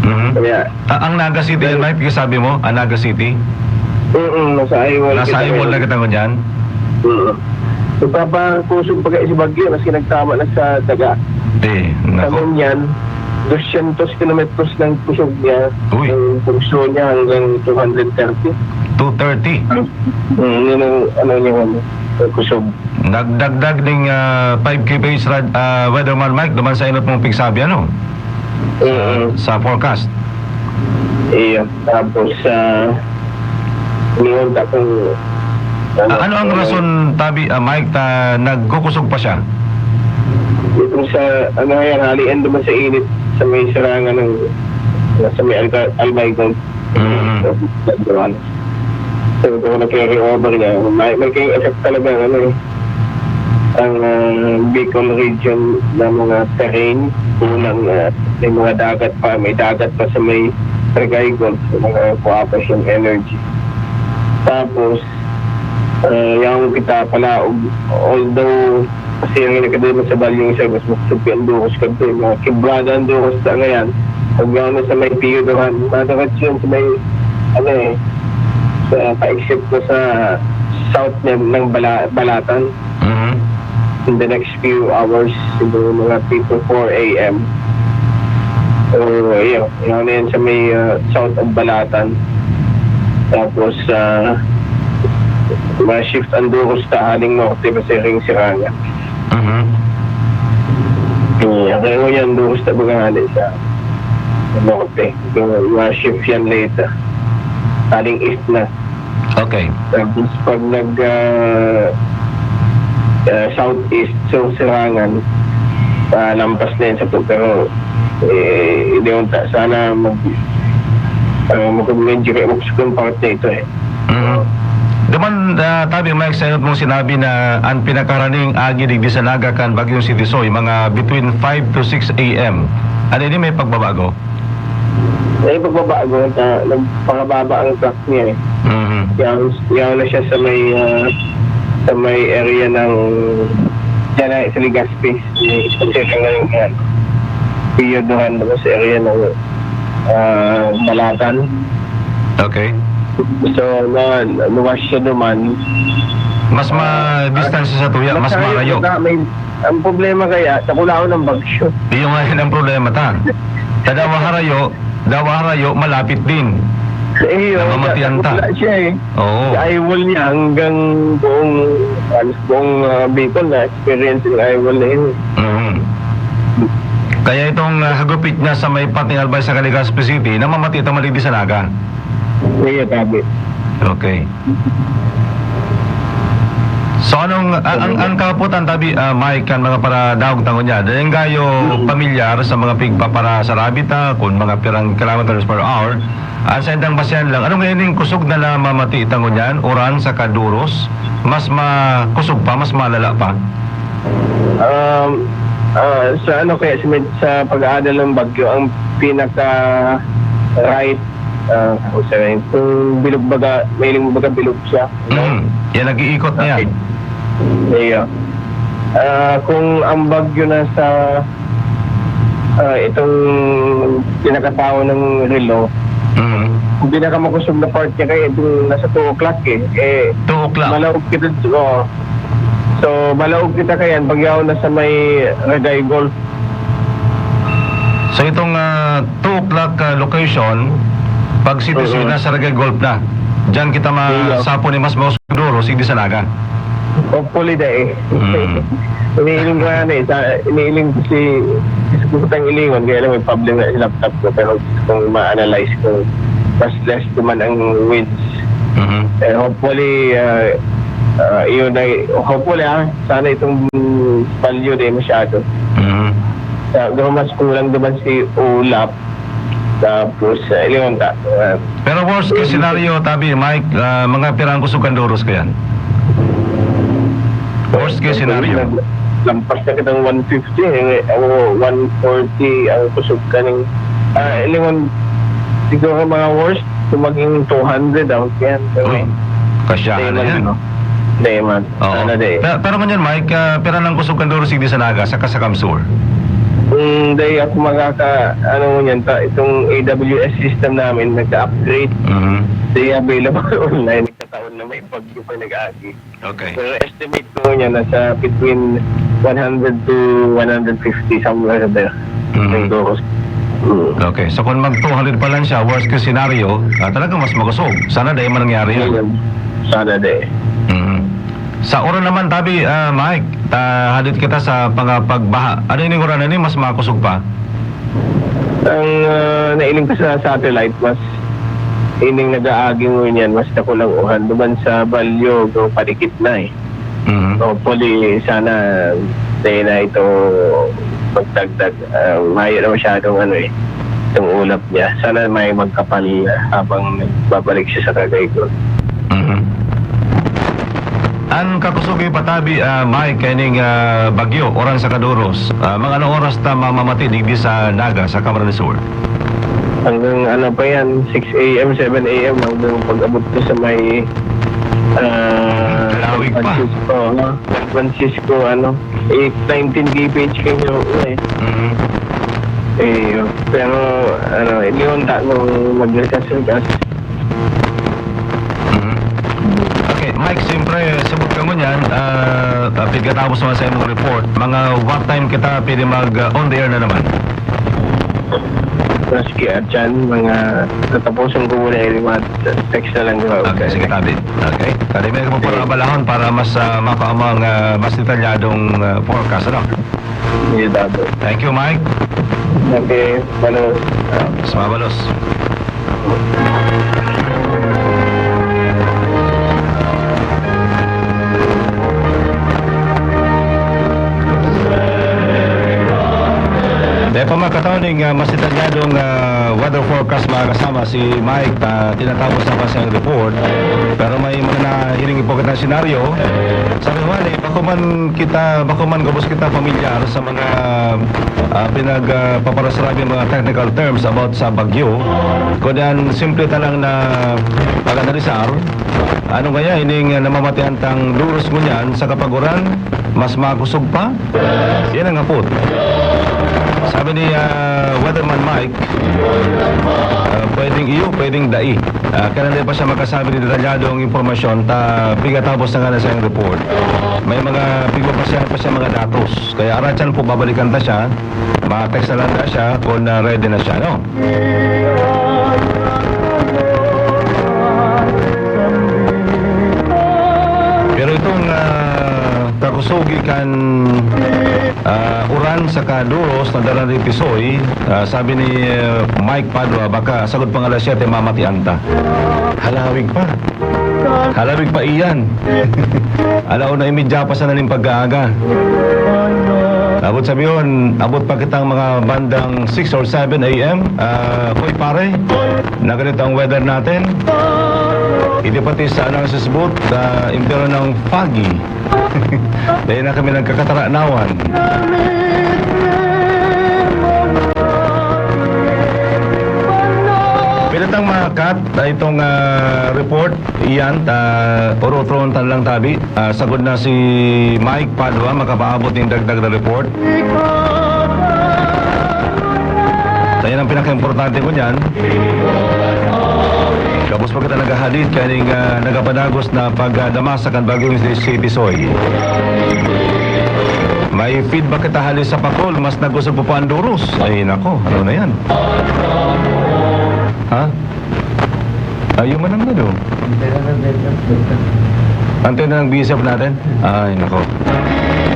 Mhm. Kaya, Ah, ang Naga City, Well, Mike, yung sabi mo, ang Naga City? Mm, nasa eye wall Nasa kita eye wall ngayon. Na kita ngunyan? Mm. Nagpapakusog pa kaya si Bagyo, maski nagtama na sa daga. Eh, Sa nako. Ngunyan, dosyentos kilometros ng kusog niya. Uy. Ang pulso niya hanggang two hundred thirty. Two thirty? Mm, yun ang ano niya, ano, ang kusog. Nagdagdag ning, ah, five K P H rad-, ah, Weatherman Mike, duman sa inot mong pigsabi, ano? Mm. Sa forecast. Iyo. Tapos, ah, iniwan ta kung, Ah, ano ang ano, rason, tabi, ah, Mike, ta nagkukusog pa siya? Itong sa, ano yan, halian naman sa init, sa may serangan ng, sa may Alca-, Albay Golf. Mm. So, ito, nag-carry over niya. May, may kayong effect talaga, ano eh. Ang, ah, Bicol region na mga terrain, unang, ah, may mga dagat pa, may dagat pa sa may Trigay Gulf, sa mga kuha pa siyang energy. Tapos, ah, yung kita pala, although, kasi ang nagkadali sa balyong siya, mas maksud ko ang Duros kadto, yung mga kibrada ang Duros sa ngayon. Pag gano'n sa may Pio Duran, madagat yun sa may, ano eh, sa pa-exit ko sa south ng, ng Bala-, Balatan. Mhm. In the next few hours, siguro mga three to four a m. So, ayun, yun na yan sa may, ah, south of Balatan. Tapos, ah, ma-shift ang Duros ta haling norte, kasi ring Sirangan. Mhm. Eh, ang kayo yan, Duros ta baga hali sa norte. So, ma-shift yan later. Haling east na. Okay. Tapos pag nag, ah, ah, southeast, so Sirangan, ah, lampas na yun sa to. Pero, eh, hindi yun ta-, sana mag, ah, mag-, medyo kayo sa part na ito eh. Mhm. Duman, ah, tabi, Mike, sa inot mong sinabi na ang pinakaraning agi digdi sa Naga kan Bagyong Sitisoy, mga between five to six a m. Ano ini, may pagbabago? May pagbabago, ta-, nagpakababa ang track niya eh. Mhm. Yan, yan na siya sa may, ah, sa may area ng, dyan na, sa Legazpi. Yung isang second na rin yan. Pio Duran, tapos sa area ng, ah, Balatan. Okay. So, na, luwas siya duman. Mas Ah, madistansya sa tuya, mas mas harayo marayo. Na, may, ang problema kaya, takulaon ng bagyo. Iyo nga yun ang problema ta. Sa dawa harayo, dawa harayo, malapit din. Eh, yun, Namamatian ta. Takula siya eh. Oo. Sa eyewall niya hanggang buong, halos buong, ah, Bicol na experience ng eyewall na yun. Mhm. Kaya itong, ah, hagupit niya sa may pating Albay sa Legazpi City, namamati ito malidi sa Naga. Iya, tabi. Okay. So, anong, a-, ang, ang kahapotan tabi, ah, Mike, kan mga paradaog ta ngunyan, dai gayo pamilyar sa mga pigpaparasarabi ta, kun mga pirang kilometers per hour, ang saindang basihan lang, ano nga ining kusog na namamati ta ngunyan, uran saka duros, mas makosog pa, mas malala pa? Um, ah, sa ano kaya, sa med-, sa pag-aadal ng bagyo, ang pinaka right, ah, kung sa, kung bilog baga, mahiling baga bilog siya, no? Mm. Yan, nag-iikot na yan. Okay. Iya. Ah, kung ang bagyo nasa, ah, itong pinakataon ng relo, Mm. ang pinakamakosog na part niya kaya itong nasa two o'clock eh. Eh, Two o'clock. Malaog kita, oo. So, malaog kita kaya, pag yaon na sa may Regay Golf. So, itong, ah, two o'clock, ah, location, pag City Suyo Mm-mm. na sa Regay Golf na. Diyan kita Iya. masapon ni mas mausog duro, sige sa Naga. Hopefully, dai. Mm. Iniiling ko nga na eh. Sa, iniiling ko si, gusto ko tang ilingon, kaya lang may problem na yung laptop ko. Pero gusto kong ma-analyze kung mas less naman ang winds. Mhm. Eh, hopefully, ah, ah, yun ay, hopefully, ah, sana itong bagyo di masyado. Mhm. Sa, mas kulang naman si ulap. Tapos, ah, ilingon ta. Ah, Pero worst case scenario, tabi, Mike, ah, mga pirang kusog kan duros kayan? Worst case scenario. Nag-, lampas na kitang one fifty, eh, o one forty ang kusog kaning, ah, ilingon, siguro mga worst, kung maging two hundred, out yan. Pero Uy, kasyahan di na man, yan. ano, di man. Oo. Sana di. Pe-, pero ngunyan, Mike, ah, pira nang kusog kan duros, sige sa Naga, saka sa Kamsur? Hmm, di ako makaka-, ano ngunyan, ta-, itong A W S system namin, nagka-upgrade. Mhm. Di available online, nagkataon na may bagyo pa nag-agi. Okay. Pero estimate ko niya, nasa between one hundred to one hundred fifty, somewhere there. Mhm. Siguro. Mm. Okay. So, kung mag two hundred pa lang siya, worst case scenario, ah, talagang mas makusog. Sana dai man nangyari yan. Ayun. Sana di. Mhm. Sa uran naman, tabi, ah, Mike, ta-, hadit kita sa mga pagbaha. Ano yung uran na ni mas makusog pa? Ang, ah, nailing ko sa satellite, mas ining nag-aagi ngunyan, mas dakulang uran. Duman sa Balyo, go, padikit na eh. Mhm. Hopefully, sana, dahil na ito magdagdag, ah, mayo na masyadong ano eh, itong ulap niya. Sana may magkapal habang babalik siya sa Cagayan. Mhm. Ang kakusog ipatabi, ah, Mike, kaining, ah, bagyo, uran saka duros. Ah, mga anong oras ta mamamati digdi sa Naga, sa Camarines Sur? Hanggang ano pa yan, six A M, seven A M, hanggang pag-abot ko sa may, ah, Kalawig San pa. Francisco, ano? San Francisco, ano? Eight, nineteen K P H kayo na eh. Mhm. Eh, pero, ano, iniwan ta nung magrekas-rekas. Mhm. Okay, Mike, siyempre, sabot ka ngunyan, ah, ah, pagkatapos naman sa imong report, mga what time kita pwede mag, ah, on the air na naman? Maski at yan, mga tatapusan ko muna yung mga text na lang, di ba? Okay, sige, tabi. Okay. Kadi may mo para balahon para mas, ah, makaamang, ah, mas detalyadong, ah, forecast, ano? Sige, tabi. Thank you, Mike. Okay, balos. Ah, sa mga balos. Dahil pa makataon ning, ah, mas detalyadong, ah, weather forecast, mga kasama, si Mike, ah, tinatapos na pa siyang report. Pero may mga nahiling po kitang senaryo. Sabi ko, "Wala, eh, bako man kita, bako man gabos kita pamilyar sa mga, ah, pinag, ah, paparasarabing mga technical terms about sa bagyo." Kundi ang simple ta lang na pag-analisar, ano kaya ining, ah, namamatian tang duros ngunyan sa kapaguran, mas makusog pa? Yan ang hapot. Sabi ni, ah, Weatherman Mike, ah, pwedeng iyo, pwedeng dai. Ah, kaya hindi pa siya makasabi ni detalyadong impormasyon ta pigkatapos na nga na siyang report. May mga pigpapasyahan pa siya mga datos. Kaya aratyan po, babalikan ta siya. Ma-text na lang na siya kung, ah, ready na siya, no? Pero itong, ah, kakusugi kan, ah, uran saka duros na dara ni Pisoy, ah, sabi ni, ah, Mike Padua, baka sagod pang alas siyete, mamatian ta. Halawig pa. Halawig pa iyan. Ala una y media pa sana nin pagkaaga. Abot sabihon, abot pa kitang mga bandang six or seven A M. Ah, hoy pare, na ganito ang weather natin. Hindi pati sa announcer's booth, ah, impyerno ng foggy. Dahil na kami nagkakataranawan. Pwede tang makat na itong, ah, report, iyan, ta, orotron tan lang tabi. Ah, sagod na si Mike Padua makapaabot nin dagdag na report. Sa iyan ang pinakaimportante ko niyan. Gabos pa kita naghahadid kaning, ah, nagapadagos na pagdamasa kan bagyong si, si Tisoy. May feedback kita hali sa Pacol, mas nagusog pa po ang Duros. Ay, nako, ano na yan? Ha? Ayun man ang ano. Antena ng B S F natin? Ay, nako.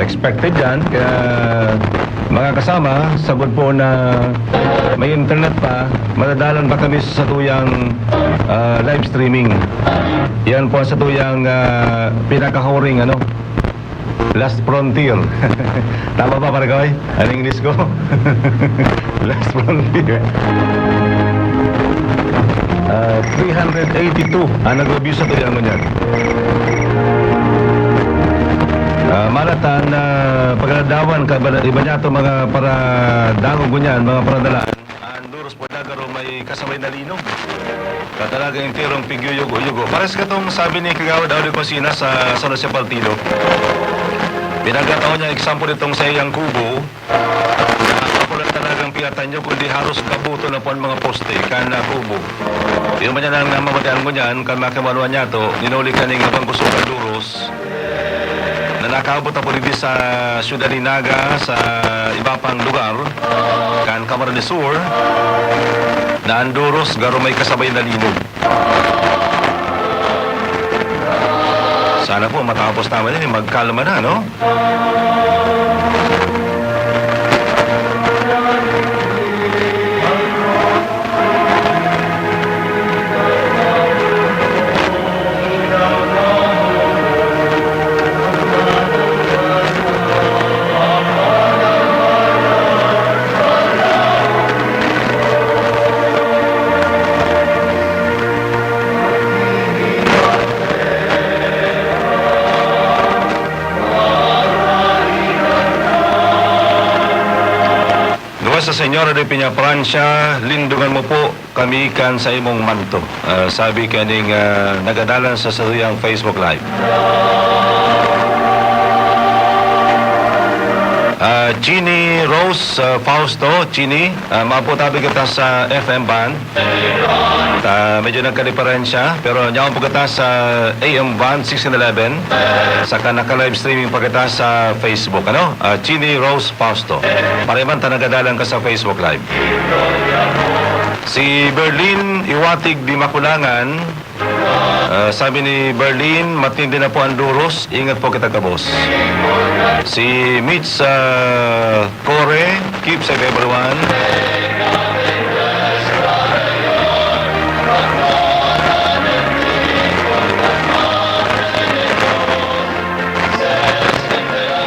Expected yan. Kaya, mga kasama, sagod po na may internet pa, madadalan pa kami sa satuyang, ah, live streaming. Yan po ang satuyang, ah, pinakahuring, ano, last frontier. Tama ba, pare ko, eh? Ang English ko? Last frontier. Ah, three hundred eighty-two ang nag-review sa tuya ngunyan. Ah, malatan na pagaladawan ka iba, iba niya to mga para dangog ngunyan, mga paradalaan. Ang Duros po na garo may kasabay na linog. Katalaga enterong pigyuyugo-yugo. Pares katong sabi ni Kagawad Audi Cosina sa San Jose Partido. Pinagkataon niya example itong sa iyang kubo. Nakapulan talagang piyatan niyo, kundi haros gabuto na po ang mga poste, kan, ah, kubo. Di naman niya nang namamatian mo niyan, kan makimaluan niya to, ninuli ka ning abang kusog na Duros. Na nakaabot na po digdi sa Ciudad de Naga, sa iba pang lugar, kan Camarines Sur, na ang Duros garo may kasabay na linog. Sana po matapos naman yan, eh, magkalma na, no? Nuestra Señora de Peñafrancia, lindungan mo po kami kan saimong manto. Ah, sabi kaning, ah, nagadalan sa satuyang Facebook Live. Ah, Chini Rose, ah, Fausto, Chini, ah, maabot tabi kita sa F M band. Ta, medyo nagkadiperensya, pero nyaon po kita sa A M band sixteen eleven, saka naka-live streaming pa kita sa Facebook, ano? Ah, Chini Rose Fausto. Pareman ta nagadalan ka sa Facebook Live. Si Berlin Iwatig di Makulangan, ah, sabi ni Berlin, "Matindi na po ang Duros, ingat po kita, kabos." Si Mitch, ah, Kore, keep safe everyone.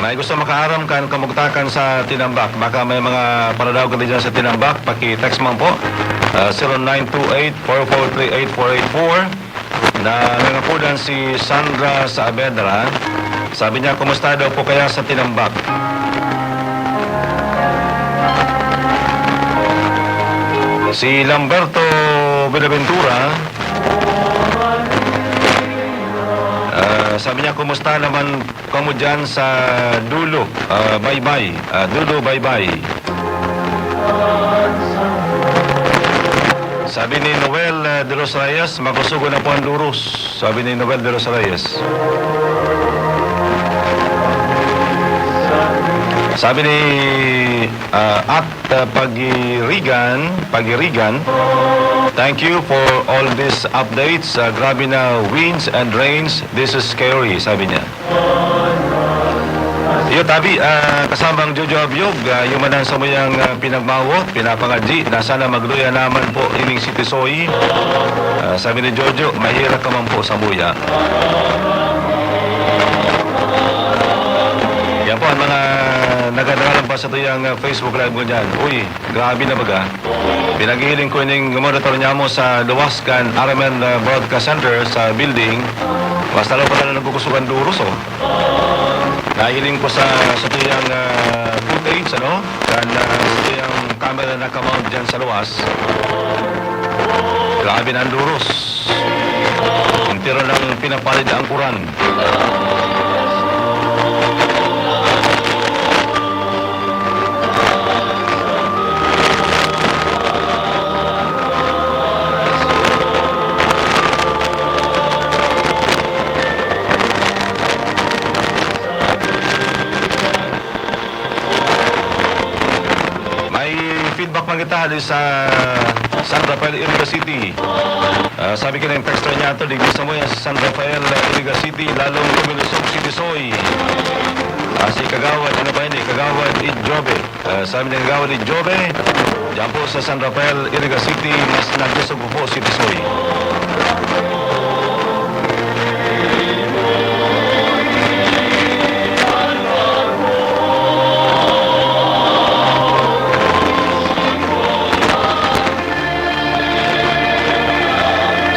May gusto makaaram kan kamugtakan sa Tinambak. Baka may mga paradaw ka dyan sa Tinambak, paki-text man po. Ah, zero nine two eight, four four three, eight four eight four. Nangangapodan si Sandra Saavedra. Sabi niya, "Kumusta daw po kaya sa Tinambak?" Si Lamberto Buenaventura, ah, sabi niya, "Kumusta naman kamo dyan sa dulo, ah, Baybay, ah, dulo, Baybay?" Sabi ni Noel, ah, de los Reyes, "Makusugon na po ang Duros," sabi ni Noel de los Reyes. Sabi ni, ah, at, ah, Pagirigan, Pagirigan, "Thank you for all these updates. Ah, grabe na winds and rains. This is scary," sabi niya. Tabi, ah, kasamang Jojo Abiog, ah, yung manan sa muyang, ah, pinagmawot, pinapangadji, na sana magluya naman po ining City Soy. Ah, sabi ni Jojo, "Mahira ka man po sa muya." Yan po ang mga nagdadaralan pa sa tuyang, ah, Facebook Live mo dyan. Uy, grabe na baga. Pinaghihiling ko ining monitor niya mo sa luwas kan R M N, ah, Broadcast Center sa building. Mas lalo pa na nagkukusugan duros, oh. Nahiling ko sa, sa tuyang, ah, footage, ano? Kan, ah, sa tuyang camera na kamount dyan sa luwas. Grabe na ang duros. Entero nang pinapalid ang kuran. May feedback man kita hali sa San Rafael, Iriga City. Ah, sabi ka ng texter niya to, digdi sa mo yan sa San Rafael, Iriga City, lalong lumilusog si Tisoy. Ah, si Kagawad, ano ba yun eh? Kagawad Idjobe. Ah, sabi ni Kagawad Idjobe, diyan po sa San Rafael, Iriga City, mas naglusog po si Tisoy.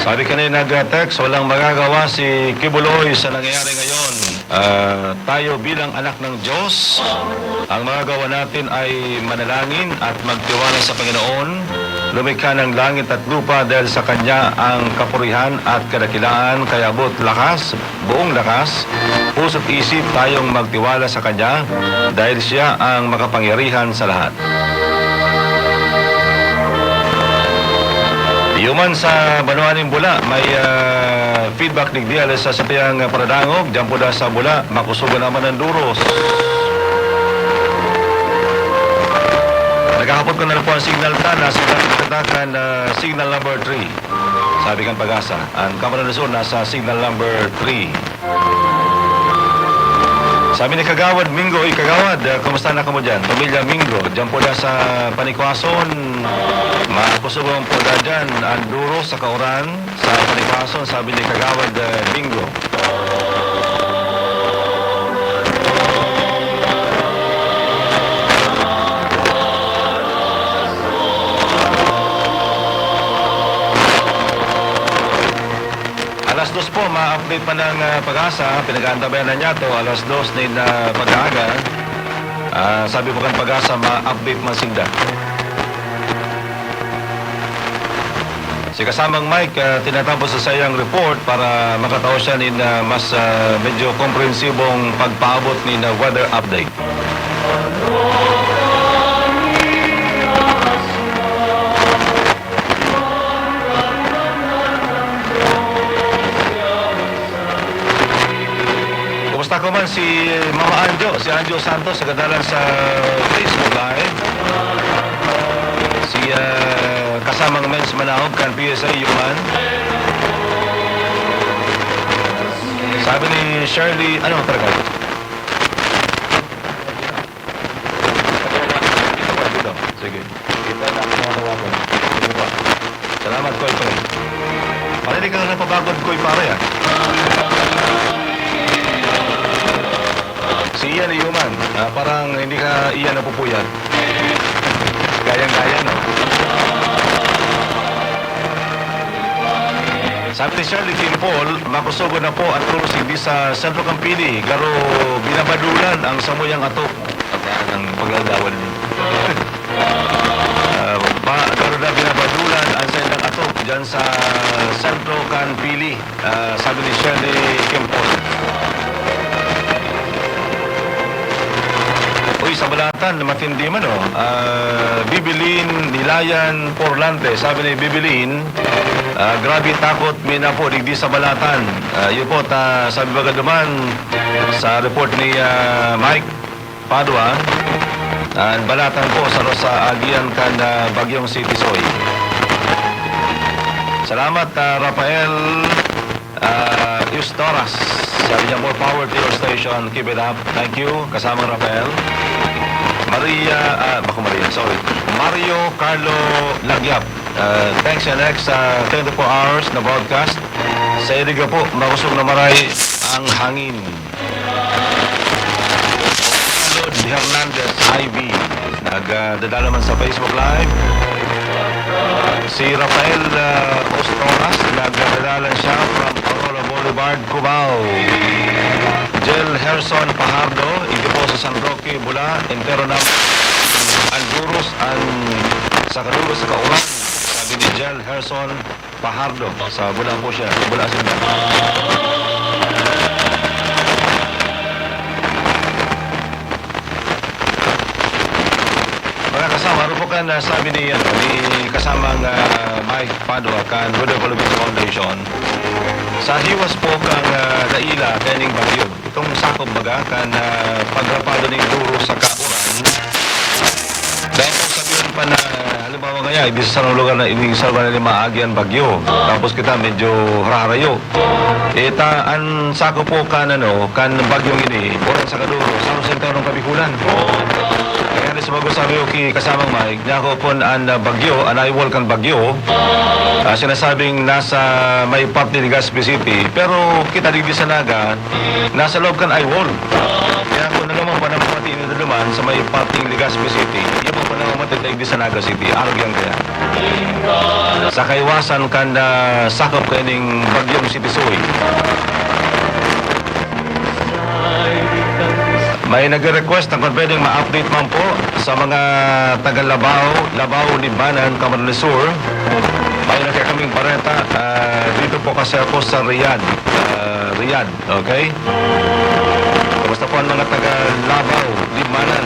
Sabi kanina nag-text, "Walang magagawa si Kibuloy sa nangyayari ngayon. Ah, tayo bilang anak ng Diyos, ang magagawa natin ay manalangin at magtiwala sa Panginoon. Lumikha ng langit at lupa dahil sa Kanya ang kapurihan at kadakilaan, kaya abot lakas, buong lakas, puso't isip tayong magtiwala sa Kanya dahil Siya ang makapangyarihan sa lahat." Iyo man sa banwa nin Bula, may, ah, feedback digdi alas sa satuyang paradangog, diyan po da sa Bula, makusugan naman ang duros. Nakahapot ko na lang po ang signal ta, nasa katakan, ah, signal number three. Sabi kan Pag-asa, ang Camarines Sur nasa signal number three. Sabi ni Kagawad Mingo, "Uy, Kagawad, ah, kumusta na kamo dyan? Pamilya Mingo, dyan po na sa Panikwason, makusugon po na dyan, ang duro sa kauran sa Panikwason," sabi ni Kagawad, ah, Mingo. Alas dos po, ma-update pa ng, ah, Pag-asa. Pinag-aantabayan na niya to. Alas dos na yung, ah, pag-aaga. Ah, sabi po kan Pag-asa, ma-update man sinda. Si kasamang Mike, ah, tinatapos sa sayang report para makatao siya nin, ah, mas, ah, medyo komprehensibong pagpaabot nin, ah, weather update. Kumusta ko man si Mama Anjo, si Anjo Santos, sa kadalan sa Facebook Live. Si, ah, kasamang Mens Manahog kan P S A Human. Sabi ni Shirley, ano talaga? Sige. Kita na ang mga tawagan. Sige pa. Salamat, Koy Pre. Pare, di ka na napabagod, Koy Pare, ah. Si Ian Iuman, ah, parang hindi ka, Ian, napupuyat. Gayang-gaya, no? Sabi ni Shirley Kim Paul, makusugon na po ang tulos digdi sa Centro Campili, garo binabadulan ang samuyang atok. Ang paglalawan. Ah, ba, garo na binabadulan ang saindang atok dyan sa Centro Campili, ah, sabi ni Shirley Kim Paul. Uy, sa Balatan, matindi man, oh. Ah, Bibilin, Nilayan, Porlante. Sabi ni Bibilin, ah, "Grabe takot, may napo digdi sa Balatan." Ah, yun po, ta, sabi baga duman, sa report ni, ah, Mike Padua, ang Balatan po sa, sa agian kan, ah, Bagyong City Soy. Salamat, ah, Rafael, ah, Eustoras. Sabi niya, "More power to your station. Keep it up." Thank you. Kasamang Rafael. Maria, ah, bako Maria, sorry. Mario Carlo Lagyap. Ah, thanks, N X, sa twenty-four hours na broadcast. Sa Iriga po, makusog na maray ang hangin. Lord Hernandez I V, nagdadala man sa Facebook Live. Si Rafael, ah, Ostoras, nagdadala siya from Aurora Boulevard, Cubao. Jel Herson Pahardo, ito po sa San Roque, Bula, entero na ang duros, ang sa kaduros sa kauran, sabi ni Jel Herson Pahardo. Sa Bula po siya, Bula Asinda. Mga kasama, ano po kan, ah, sabi ni, ano, ni kasamang, ah, Mike Padua kan Rodolfo Lubiso Foundation? Sa hiwas po kan, ah, naila kaning bagyo, itong sakop baga kan, ah, pagrapado ning duro sa kauran. Dahil kung sabihin pa na, halimbawa ngaya, ibig sa lugar na ini sa lugar na maagi ang bagyo. Tapos kita medyo haraharayo. Eh, ta, ang sakop po kan, ano, kan bagyong ini, uran sa kaduro, sa sentrong Kabikulan. Kaya sa bago sabi ko ki kasamang Mike, niya ako po an, ah, bagyo, an eye wall kan bagyo, ah, sinasabing nasa may parte ni Legazpi City. Pero kita digdi sa Naga, nasa loob kan eye wall. Kaya kung nalaman pa ng pati ini duman sa may parte ni Legazpi City, iya po pa naman matitay di sa Naga City, arog yan kaya. Sa kaiwasan kan, ah, sakop kaning bagyong Sitisoy. May nagre-request na kung pwedeng ma-update man po sa mga taga Labao, Labao, Libmanan, Camarines Sur. May na kaya kaming bareta, ah, dito po kasi ako sa Riyadh. Ah, Riyadh, okay? Kumusta po ang mga taga Labao, Libmanan?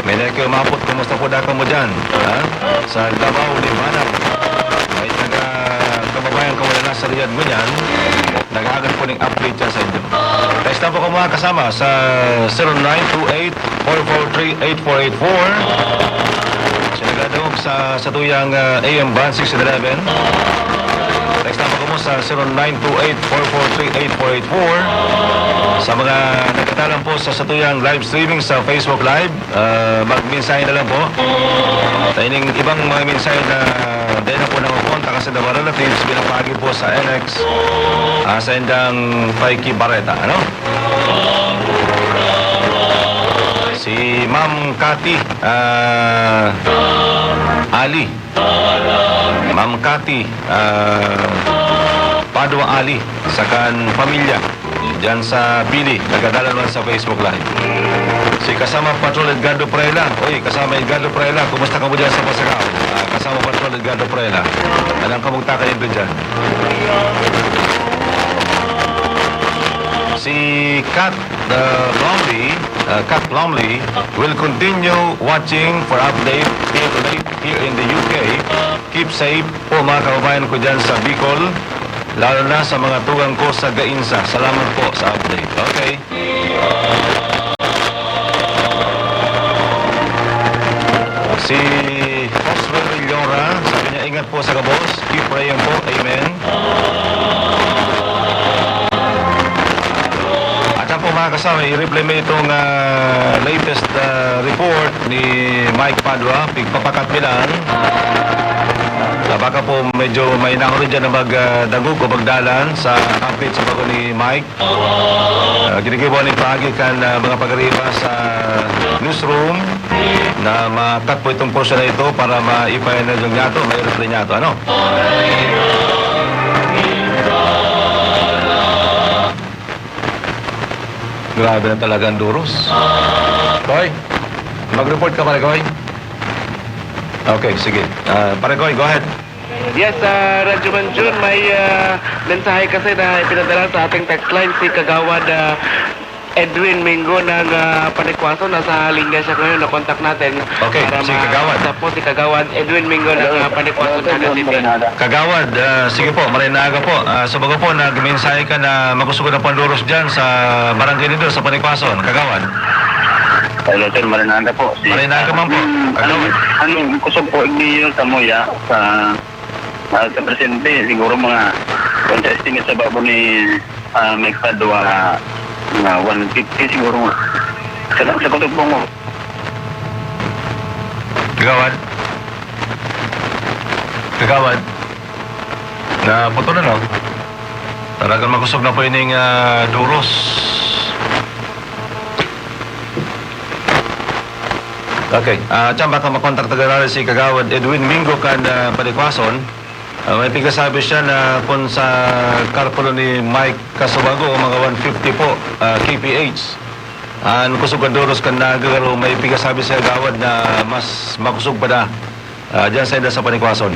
May na kayo mapot, kumusta po da kamo dyan? Ha? Sa Labao, Libmanan. May taga kababayan ko wala na sa Riyadh ngunyan. Nag-aagas po ning update dyan sa inyo. Text lang po ko mga kasama sa zero nine two eight, four four three, eight four eight four. Sinagadog sa, sa tuyang, ah, A M band six eleven. Text lang po ko mo sa zero nine two eight, four four three, eight four eight four. Sa mga nagkatalang po sa, sa tuyang live streaming sa Facebook Live, ah, magmensahe na lang po. Sa ining ibang mga mensahe na dahil na po nakukontak sa mga relatives, binabagi po sa N X, ah, sa indang Paiki Bareta, ano? Si Ma'am Cathy, ah, Ali. Ma'am Cathy, ah, Padua Ali, sa kan pamilya, diyan sa Pili, nagdadala naman sa Facebook Live. Si kasama Patrol Edgardo Prela. Oy, kasama Edgardo Prela, kumusta ka mo diyan sa Pasacao? Ah, kasama Patrol Edgardo Prela. Anong kamugtakan nito diyan? Si Kat, ah, Plumley, ah, Kat Plumley will continue watching for update here, here in the U K. Keep safe po, mga kababayan ko dyan sa Bicol, lalo na sa mga tugang ko sa Gainsa. Salamat po sa update. Okay. Si Oswell Villora, sabi niya, "Ingat po sa gabos. Keep praying po. Amen." At yan po, mga kasama, i-replay mo itong, ah, latest, ah, report ni Mike Padua, pigpapakat bilang. Ah, baka po medyo may nahuli dyan na mag, ah, dagog o magdalan sa update sa bago ni Mike. Ah, ginigibo ni paagi kan, ah, mga pag-ariba sa newsroom na makat po itong porsyon na ito para maipahinal yung yato, may reply niya to, ano? Grabe na talaga ang duros. Koy, mag-report ka, pare Koy. Okay, sige. Ah, pare Koy, go ahead. Yes, ah, Radyo Manjun, may, ah, mensahe kasi na ipinadala sa ating text line si Kagawad, ah, Edwin Mingo ng, ah, Panikwaso. Nasa linya siya ngayon, na-contact natin. Okay, para si ma-, Kagawad. Sa po si Kagawad Edwin Mingo ng, Hello. Ah, Panikwaso, Hello, Naga City. Magandang aga. Kagawad, ah, sige po, maray na aga po. Ah, sa bago po, nagmensahe ka na makusog na panduros dyan sa barangay nito, sa Panikwason. Kagawad. Hello, sir. Maray na aga po. Si, Maray na aga man po. Hmm, Kagawad. Ang, ang kusog po, igniyo sa Moya, sa Ah, sa presente, siguro mga Kung sa estimate sa babo ni, ah, may kadwa na one fifty siguro nga. Sa, sa kutob mo. Kagawad. Kagawad. Naputol, ano? Talagang makusog na po ining, ah, duros. Okay. Ah, tiyan, baka makontak ta giraray si Kagawad Edwin Mingo kan, ah, Palikwason. Ah, may pigasabi siya na kun sa kalkulo ni Mike Casubago, mga one fifty po, ah, K P H. An kusog kan duros kan nagagaro, may pigasabi si Kagawad na mas makusog pa na, ah, diyan sa inda sa Panikwason.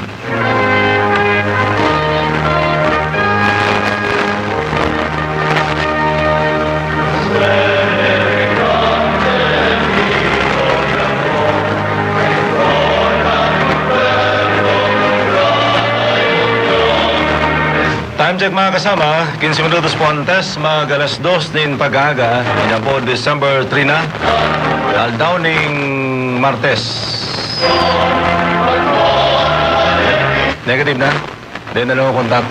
Time check, mga kasama, quince minutos po antes mag alas dos nin pag-aaga, ini po December three na, aldaw ning Martes. Negative na. Then, ano, kontak?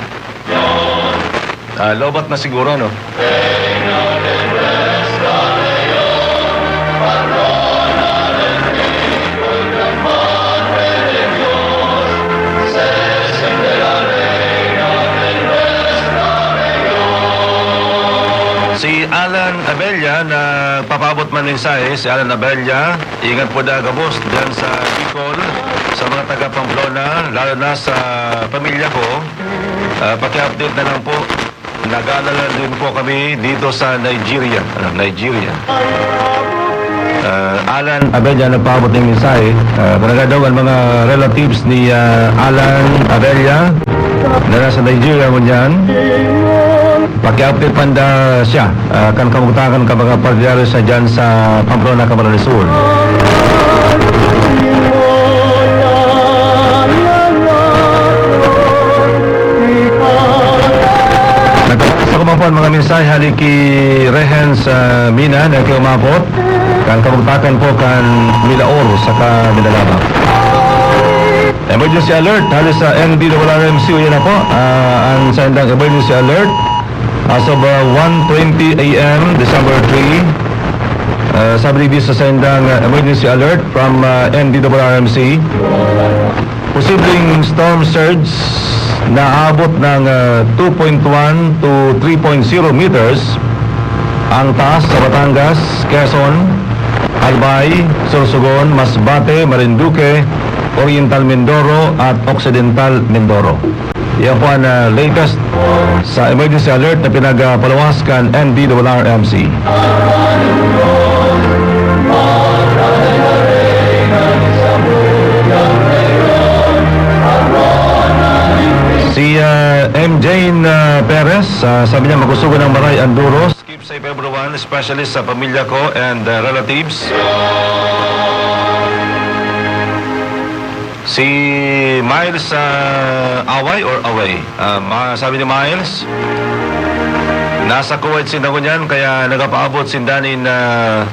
Ah, lobat na siguro, no? Si Alan Abella, nagpapaabot man mensahe. Si Alan Abella, ingat po daw gabos dyan sa Bicol, sa mga taga Pamplona, lalo na sa pamilya ko. Ah, paki-update na lang po. Nag-aalala din po kami dito sa Nigeria. Ano, Nigeria. Ah, Alan Abella nagpaabot ng mensahe. Ah, talaga daw ang mga relatives ni, ah, Alan Abella na nasa Nigeria ngunyan. Paki-update pa nda siya, ah, kan kamugtakan kan mga pamilyar sa dyan sa Pamplona, Camarines Sur. Nagpapasa ko man po ang mga mensahe hali ki Rehens, ah, Mina na kayo umabot. Kan kamugtakan po kan Milaor saka Minalabac. Emergency alert hali sa N D W R M C, uyan na po. Ah, ang sendang emergency alert as of, ah, one twenty A M, December three. Ah, sabi digdi sa sendang, ah, emergency alert from, ah, N D W R M C. Posibleng storm surge na aabot ng, ah, two point one to three point zero meters ang taas sa Batangas, Quezon, Albay, Sorsogon, Masbate, Marinduque, Oriental Mindoro at Occidental Mindoro. Yan po ang, ah, latest sa emergency alert na pinagpalawas kan N D W R M C. Si, ah, M Jane, ah, Perez, ah, sabi niya, "Makusog na maray an duros. Keep safe everyone, especially sa pamilya ko and, ah, relatives." Si Miles, ah, Away or Away? Ah, ma-, sabi ni Miles, nasa Kuwait sinda ngunyan, kaya nagpapaabot sinda nin, ah,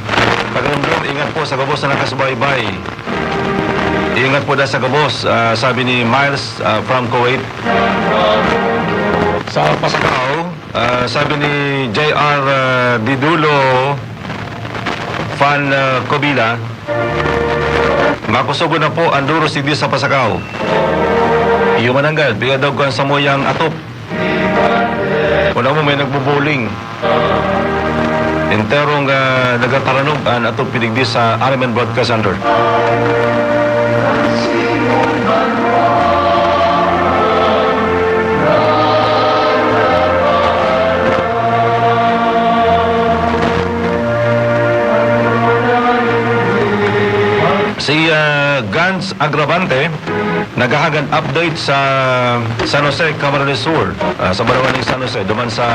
pagdamdom. Ingat po sa gabos na nakasubaybay. Ingat po da sa gabos, ah, sabi ni Miles, ah, from Kuwait. Sa Pasacao, ah, sabi ni J R, ah, Didulo, Fan, ah, Covila, makusog na po ang duros digdi sa Pasacao. Iyo mananggad, biya daw kan samuyang atop. Wala mo, may nagbo-bowling. Enterong, ah, nagkakaranog an atop digdi sa R M N Broadcast Center. Si, ah, Gans Agravante, naghahagad update sa San Jose, Camarines Sur, ah, sa banwaan nin San Jose, duman sa,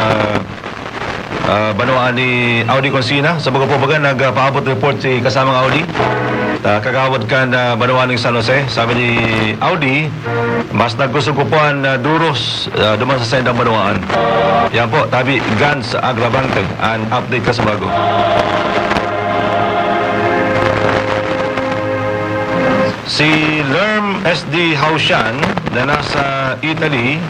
ah, banwaan ni Audi Consina. Sa baga po baga, nagpaabot report si kasamang Audi. Ah, kagawad kan, ah, banwaan nin San Jose. Sabi ni Audi, mas nagkusog po an, ah, duros, ah, duman sa saindang banwaan. Yan po, tabi, Gans Agravante, an update kan sa bago. Si Si Lerm S D Haushan na nasa Italy,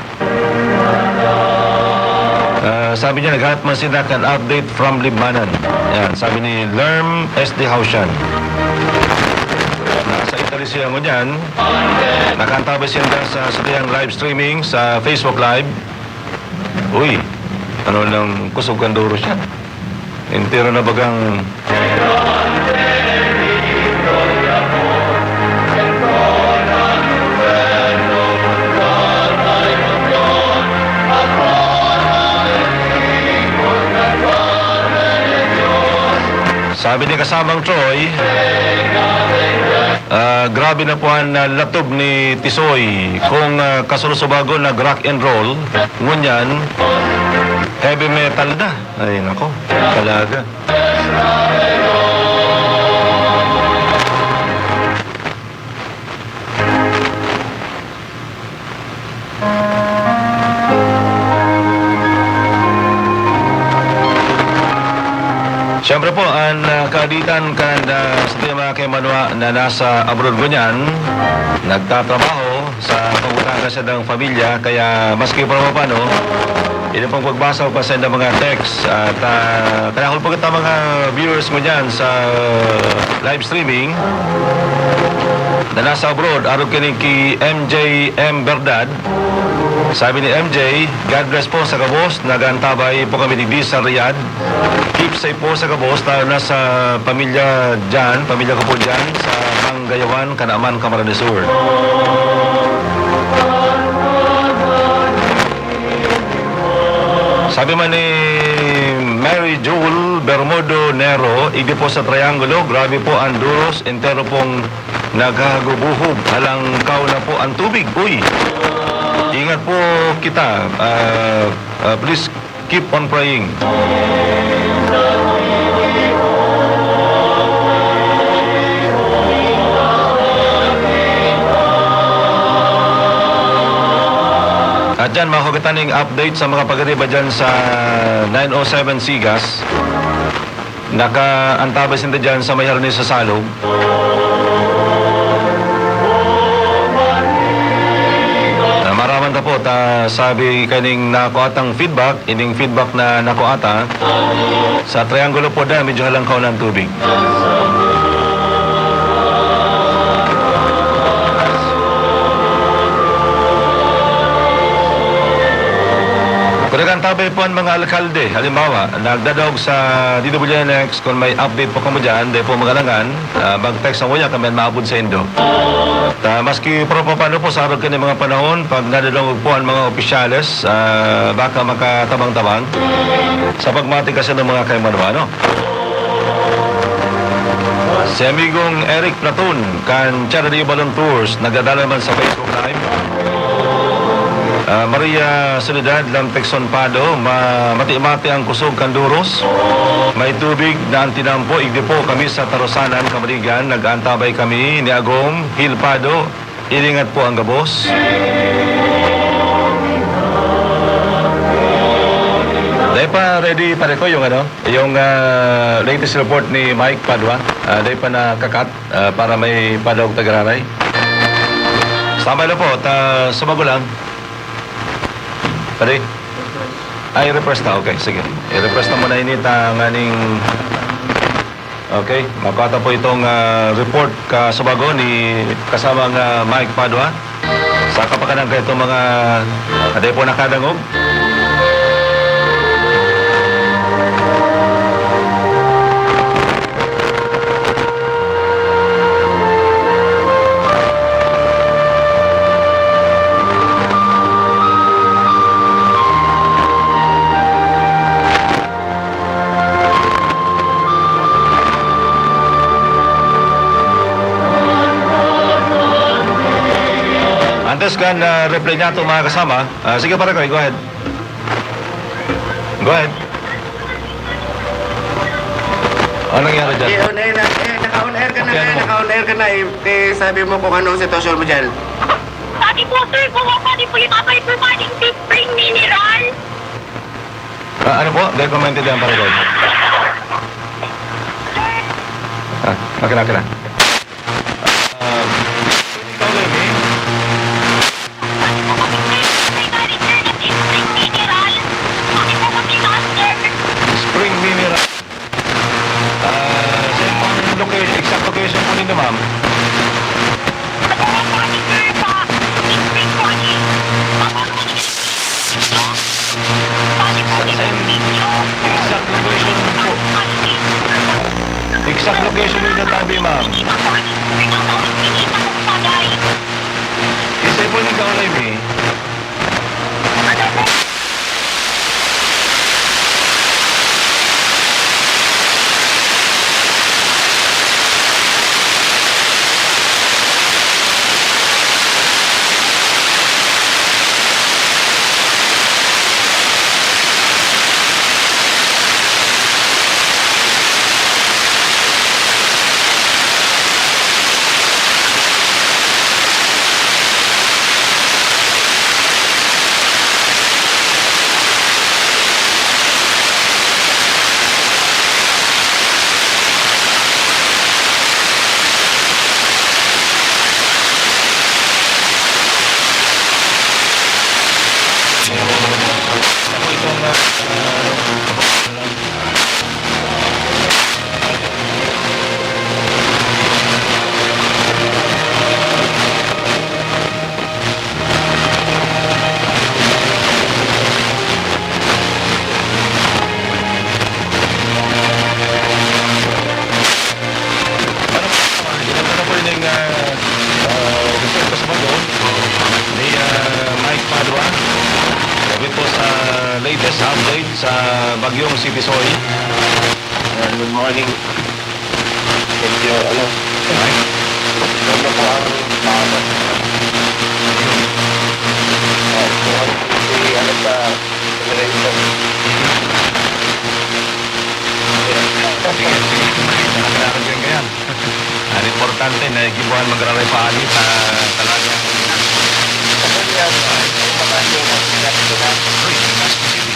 ah, sabi niya, naghahanap man sila kan update from Libmanan. Yan, sabi ni Lerm S D Haushan. Nasa Italy siya ngunyan. Nakaantabay siya sa satuyang live streaming sa Facebook Live. Uy, ano lang, kusog kan duro siya. Entero na bagang Sabi ni kasamang Troy, ah, grabe na po ang, ah, latob ni Tisoy. Kung, ah, kasurusubago nag-rock and roll, ngunyan, heavy metal na. Ay, nako, talaga. Siyempre po, ang, ah, kaaditan kan, ah, sa mga kaimanwa na nasa abroad ngunyan, nagtatrabaho sa pangutang sa pamilya, kaya maski pa paano, ini pong pagbasa ko sa mga text at, ah, kaya ako po kita mga viewers mo dyan sa live streaming na nasa abroad, arog kini ki M J M Berdad. Sabi ni M J, "God bless po sa gabos, nag-aantabay po kami digdi sa Riyadh. Keep safe po sa gabos, lalo na sa pamilya dyan, pamilya ko po dyan sa Manggayawan, Canaman, Camarines Sur." Sabi man ni Mary Jewel Bermudo Nero, "Igdi po sa Triangulo, grabe po ang duros, entero pong naghahagubuhog, halangkaw na po ang tubig." Uy, ingat po kita. Ah, ah, please keep on praying. At dyan, makuha kita ning update sa mga pag-ariba dyan sa nine oh seven Sigas. Nakaantabay sinda dyan sa may harani sa Salog. Ah, maraman ta po, ta, sabi kaning nakuha tang feedback, ining feedback na nakuha ta, sa Triangulo po na medyo halangkaw na ang tubig. Kung nag-antabay po ang mga alkalde, halimbawa, nagdadaog sa D W N X, kung may update po kamo dyan, dai po magalangan, ah, mag-text ang uya, kami an maabot sa indo. Ta, maski pa paano po, sa arog kani mga panahon, pag nadadangog po ang mga opisyales, ah, baka makatabang-tabang sa pagmati kasi ng mga kaimanuan, no? Si amigong Eric Platon, kan Charity Balloon Tours, nagdadala naman sa Facebook Live. Ah, Maria Soledad, Lamtecson, Pado, ma-, mati-mati ang kusog kan duros. May tubig na ang tinampo, igdi po kami sa Tarosanan, Kamaligan, nag-aantabay kami ni Agom, Hil Pado, ilingat po ang gabos. Dai pa ready, pare ko, yung ano, yung, ah, latest report ni Mike Padua. Ah, dai pa nakakat, ah, para may padaog ta giraray. Standby lang po, ta, sumago lang. Pare? Ay, refresh ta. Okay, sige. I-refresh ta muna ini ta nganing, okay, makuha ta po itong, ah, report ka subago ni kasamang, ah, Mike Padua. Sa kapakanan ka itong mga, ah, dai po nakadangog. Antes kan, ah, reply niya itong mga kasama, ah, sige, pare ko, go ahead. Go ahead. Anong nangyari dyan? Eh, on air na, eh, naka-on air ka na, Okay, ano eh, mo? Naka-on air ka na, eh. Eh, sabi mo kung anong sitwasyon mo dyan. Sabi po, sir, kung ako, di po limabay po ba yung spring mineral? Ah, ano po? Dahil ko maintindihan, pare ko. Ah, okay na, okay na. Ah, Sa location mo na tabi, ma'am. Isa po yung kaulay, mi. Ano po, ano po yung, ah, ah, reporte sa Bago ni, ah, Mike Padua? Sabi po sa latest update sa Bagyong Sitisoy. Ah, good morning. Medyo, ano, ano po ang tawag? Ah, kung ano po si, ano, sa Lorenzo. Sige, sige. Nagkakaroon din kayo. Ang importante, naigibuhan magraray pa ali sa talagang Uy, Legazpi City.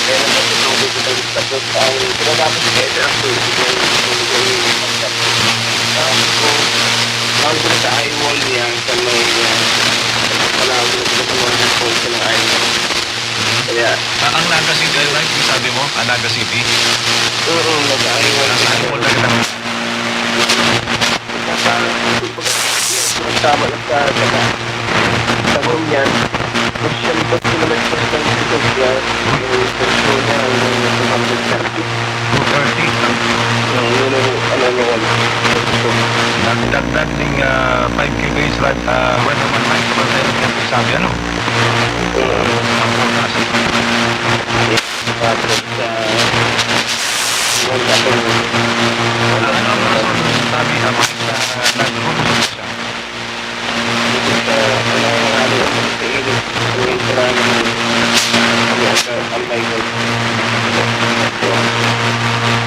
Pero mas ito, ito, ito, ito, ang pinatapos niya, ito, ang ito, ito, ito, ito, ito, ito, ito, ito, sa eye wall niya, sa may, ah, sa panahon na sila sa mga report sa mga eye wall. Kaya, Ah, ang Naga City, ay, like, yung sabi mo, ang Naga City? Oo, nag-eye wall Nasa sila. Eye wall na kita. Nasa, tama na sa, sa, sa room niyan. Siyempre, kilometers lang dito siya. Yung presyo niya, ang two hundred thirty. Two thirty. Yung, yun ang ano naman. Nagdagdag ding, ah, five K base rad, ah, weatherman Mike, kapag tayo nagsasabi, ano? Mm. Ang forecast. Tapos, ah, yung tapos, Ano, ano, ano, ano, sabi, ah, Mike, ah, nag-, Dito sa, ano, ano, sa ilog, sa may entrada ng, ano, sa, ang Bible. So,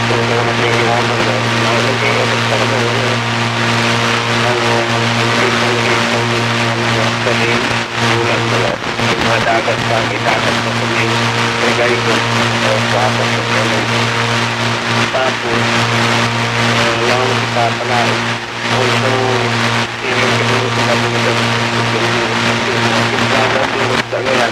so, nag-iiwanan na, nakalagay ako sa, ano, ano, ang, ang, ang, ang, ang, ang, sa rain, ulan, wala. Yung mga dagat pa, may dagat pa sa may, may Bible. O, sa apat sa, ano. Tapos, ah, wala akong ipapalain. Although, eh, siguro sa mga, sa mga, sa mga, sa mga,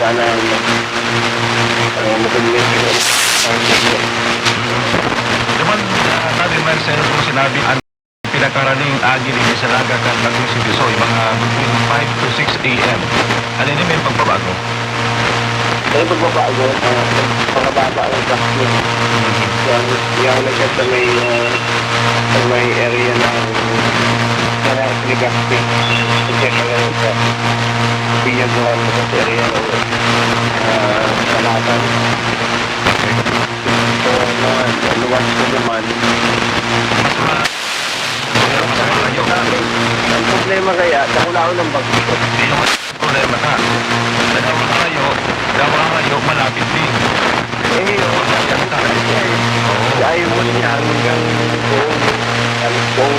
Sana, ano, matindi. Duman, ah, sabi man sa iyong sinabi, ang pinakaraning agi digdi sa Naga kan Bagyong Sitisoy, mga between five to six A M. Ano ini, may pagbabago? May pagbabago, ah, pagkababa ang gas niya. Yan, yan na siya sa may, ah, sa may area ng, sa Legazpi. Sa Piñaguan, sa area ng, ah, Kalatan. So, na, luwas ko naman. Mas ma-, Ang problema kaya, dakulaon ang bagyo. Yun ang problema ka. Sa Davao Rayo, Davao Rayo, malapit din. Eh, yun. Malapit ka. Oo. Dai mo niya hanggang kung, hanggang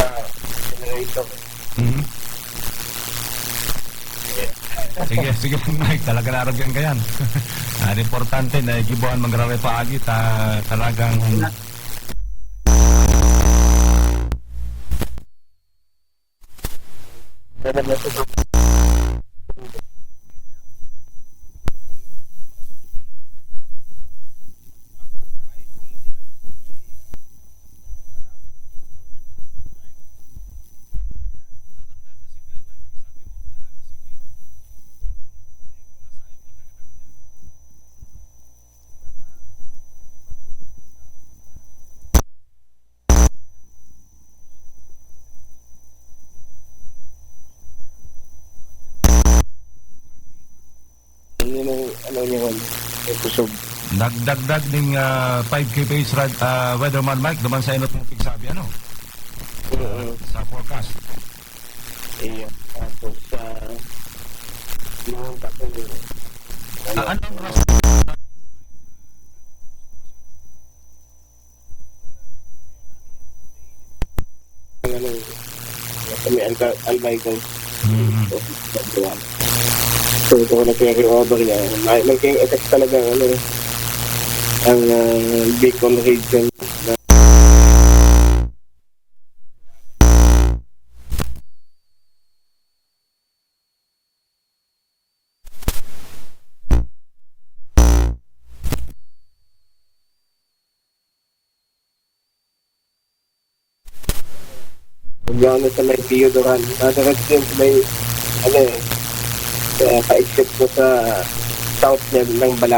Ah, generator. Mhm. Sige, sige, Mike, talaga naarog yan kayan. Ah, importante na gibuhan magraray paagi ta talagang Ano yung, ano niya, ano, yung kusog? Nagdagdag ning, ah, five K base rad-, ah, Weatherman Mike, duman sa inot mong pigsabi, ano? Mm. Sa forecast. Iya, tapos, ah, yung tapos, ano, Ah, anong ras- Ano, sa may Alca-, Albay ko. Mhm. So, ito ko na pinag-over niya. May, may kayong effect talaga, ano, ang, ah, Bicol region. Yung ano sa may Pio Duran, nasa Red Team sa may, ano eh, eh, pa-exit mo sa south niya ng Bala.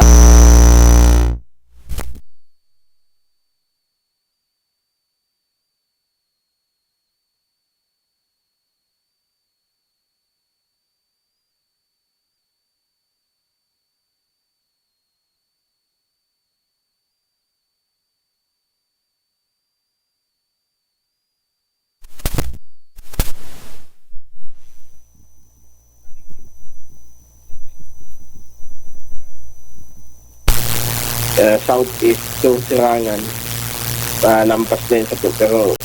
Ah, southeast to Sirangan. Ah, lampas din sa Putero.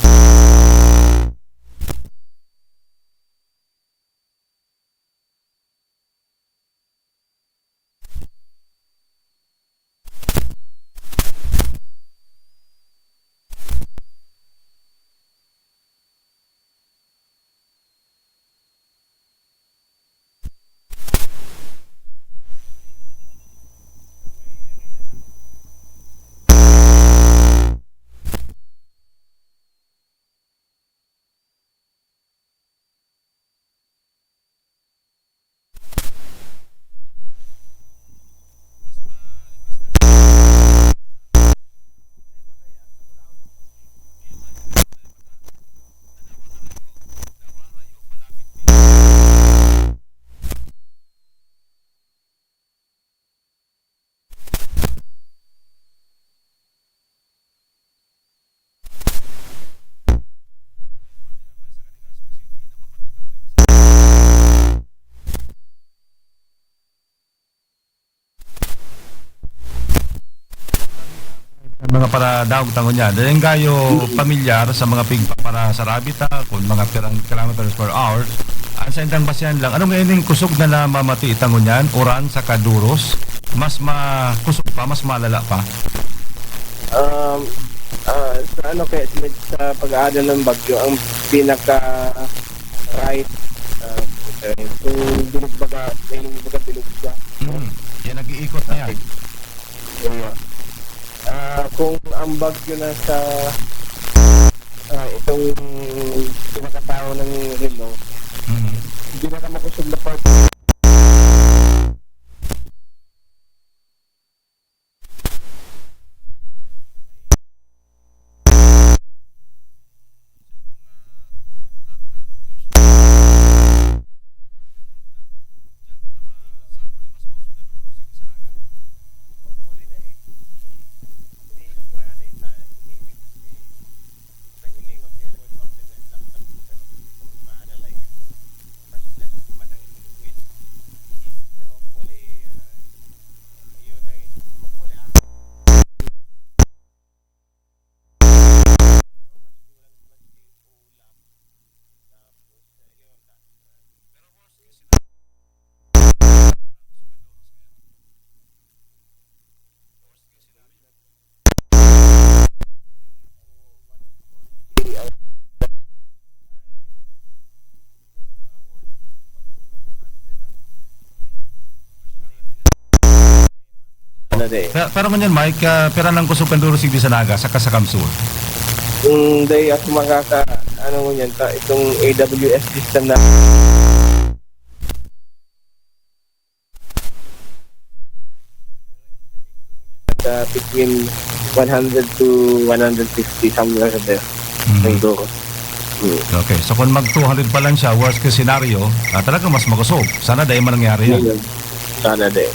Mga paradaog ta ngunyan. Dai gayo pamilyar sa mga pigpapara sa Rabita, kun mga pirang kilometers per hour. Ang sa indang basihan lang, ano nga ining kusog na namamati ta ngunyan, uran saka duros? Mas makusog pa, mas malala pa? Um, ah, sa ano kaya, sa pag-aadal ng bagyo, ang pinaka right, ah, okay. So, bilog baga, may baga bilog siya. Mm. Yan, nag-iikot na yan. Okay. Kaya, ah, kung ang bagyo na sa, ah, itong pinakatawo ng relo, Mm. hindi na ka makusog na part. Ano, de? Pe-, pero ngunyan, Mike, ah, pira nang kusog kan duros digdi sa Naga saka sa Kamsur? Hmm, dai ako makaka-, ano ngunyan ta, itong A W S system na sa between one hundred to one hundred fifty, somewhere there. Mhm. Siguro. Mm. Okay. So, kung mag two hundred pa lang siya, worst case scenario, ah, talagang mas makusog. Sana dai man nangyari yan. Yun, yun. Sana dai.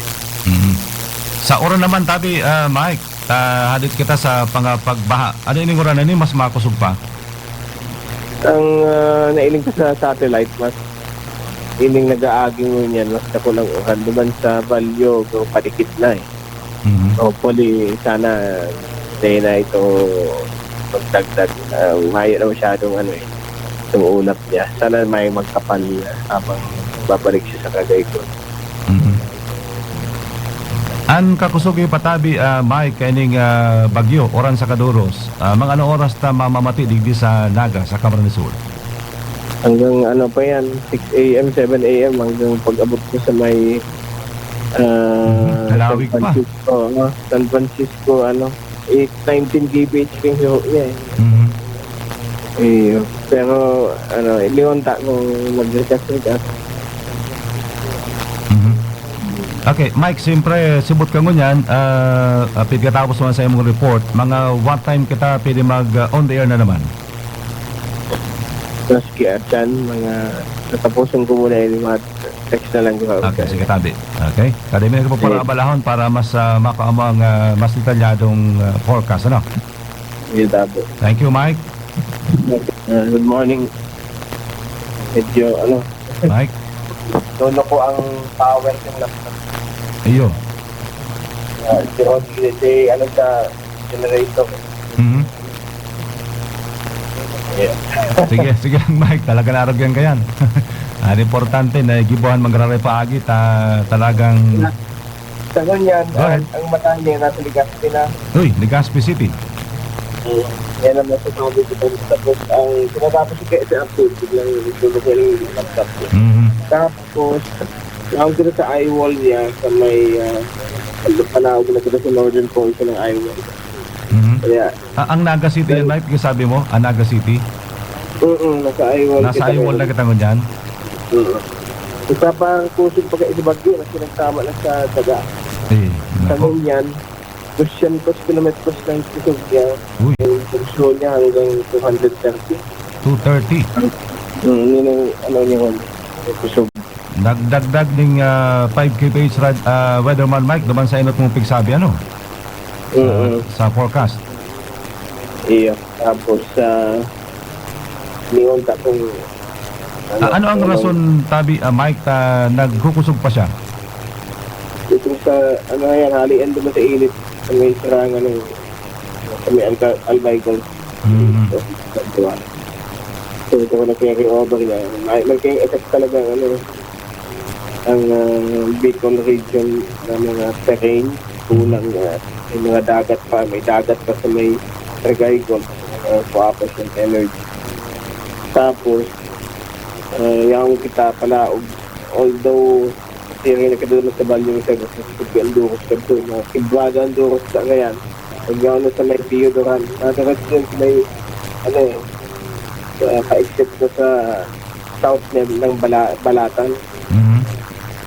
Mhm. Sa uran naman, tabi, ah, Mike, ah, hadit kita sa panga-, pagbaha. Ano ining uran na ini mas makusog pa? Ang, ah, nailing ko sa satellite, mas ining nag-aagi ngunyan, mas dakul ang uran duman sa Balyo, pero padikit na eh. Mhm. Hopefully, sana, dai na ito magdagdag. Ah, mayo na masyadong, ano eh, itong ulap niya. Sana may magkapal niya habang babalik siya sa Cagayan. Mhm. An kakusog iyo patabi, ah, Mike, kaining, ah, bagyo, uran saka duros. Ah, mga ano oras ta mamamati digdi sa Naga, sa Camarines Sur? Hanggang ano pa yan, six A M, seven A M, hanggang pag-abot ko sa may, ah, Mhm. Halawig San pa. Francisco, ano, San Francisco, ano, eight, nineteen K V H pa yung suho niya eh. Mhm. Iyo. Pero, ano, iniwan ta kung mag-recast-recast. Mhm. Okay, Mike, siyempre, subot ka ngunyan, ah, ah, pagkatapos man sa imong report, mga what time kita pwede mag, ah, on the air na naman? Maski atan, mga natapusan ko muna yung mga text na lang ko. Okay, sige, tabi. Okay? Kada may nagpaparabalahon para mas, ah, makaamo ang, ah, mas detalyadong, ah, forecast, ano? Yung tabo. Thank you, Mike. Uh, good morning. Medyo, ano, Mike? Lolo ko ang power ng laptop. Iyo. Uh, si, si, ano sa generator. Mhm. Yeah. Sige, sige lang, Mike. Talaga narugyan ka yan. Ang importante na gibuhan magraray paagi ta talagang Sa ganyan, Go ahead. ang, ang mata niya nasa Legazpi na. Uy, Legazpi City. Yan ang masasabi ko dun. Tapos, ang pinatapos ko kaya sa update, biglang tulog ko yung laptop ko. Mhm. Tapos, ang kita sa eye wall niya, sa may, ah, panaog na kita sa northern portion ng eye wall. Mhm. Kaya, Ah, ang Naga City yan, Mike, yung sabi mo? Ang Naga City? mm nasa eye wall Nasa kita eye wall na ngayon. kita ngunyan? Mm. Isa pa ang kusog pagka sa bagyo na pinagsama na sa daga. Eh, Sa nako. ganyan, dosyentos kilometros lang kusog niya. Uy. Yung presyo niya hanggang two hundred thirty. two thirty. Mm, yun ang ano niya yun. Kusog. Nagdagdag ning, ah, five K P H rad, ah, Weatherman Mike, duman sa inot mong pigsabi, ano? Mm. Sa forecast. Iyo. Tapos, ah, niunta kung Ah, ano ang rason, tabi, ah, Mike, ta nagkukusog pa siya? Itong sa, ano yan, halian diba sa init, sa may serangan ng, sa may Alca-, Albay Golf. Mhm. So, diba? So, ito ko na carry over niya. May, may kayong effect talaga, ano, ang, ah, Bicol region na mga terrain, kulang, ah, may mga dagat pa, may dagat pa sa may Regay Golf, uh, Coapas and Energy. Tapos, uh, yaon kita palaog, although, siri na kita sa Balyong Sego, sa Sugbi ang Duros, sa mga Kibrada ang Duros sa ngayon. Pag yaon na sa may Pio Duran, nadarat yun sa may, ano eh, sa, pa-exit na sa south ng, ng Bala-, Balatan. Mhm.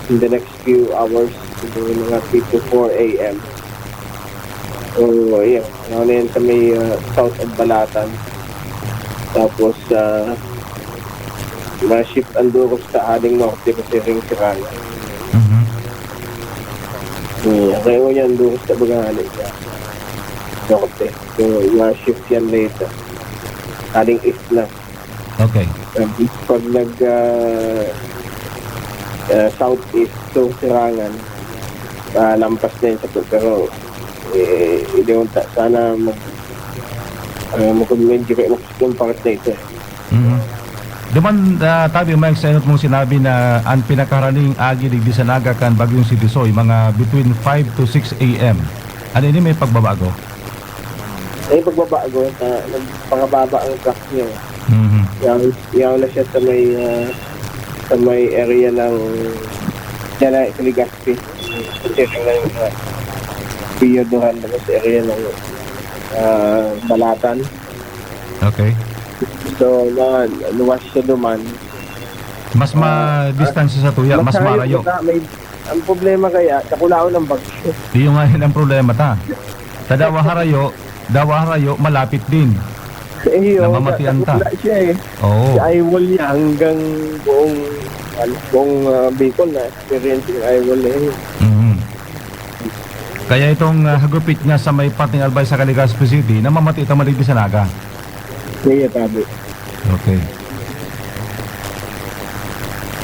In the next few hours, siguro mga three to four a.m. So, ayun. Ano na yan sa may, ah, south of Balatan. Tapos, ah, ma-shift ang Duros sa Haling Norte kasi ring Siranga. Mhm. Hmm, kaya mo yan, Duros sa Bagangali. Norte. So, ma-shift yan later. Haling east na. Okay. Pag, pag nag, ah, ah, southeast, so Sirangan, ah, lampas na yun sa, pero, eh, hindi mo ta-, sana mag, ah, mag-, medyo kayo yung part na ito. Mhm. Duman, ah, tabi, Mike, sa inot mong sinabi na ang pinakaharaning agi digdi sa Naga kan Bagyong Sitisoy, mga between five to six a.m. Ano ini, may pagbabago? May pagbabago, na nagpakababa ang track niya. Mhm. Yaw, yaw na siya sa may, ah, sa may area ng, yan na, sa Legazpi. Sa area ng, ah, Pio Duran, sa area ng, ah, Balatan. Okay. So, na, luwas siya duman. Mas ma-distansya sa tuya, mas marayo. Baka may, ang problema kaya, nakulaon ang bagyo. Iyo nga yun ang problema ta. Sa dawa harayo, dawa harayo, malapit din. Eh, yun, Namamatian ta. Wala siya eh. Oo. Si eye wall niya hanggang buong, ano, buong ah, Bicol na experience yung eye wall na yun. Mhm. Kaya itong ah, hagupit nga sa may parting Albay sa Legazpi City, namamati ito maligdi sa Naga. Kaya tabi. Okay.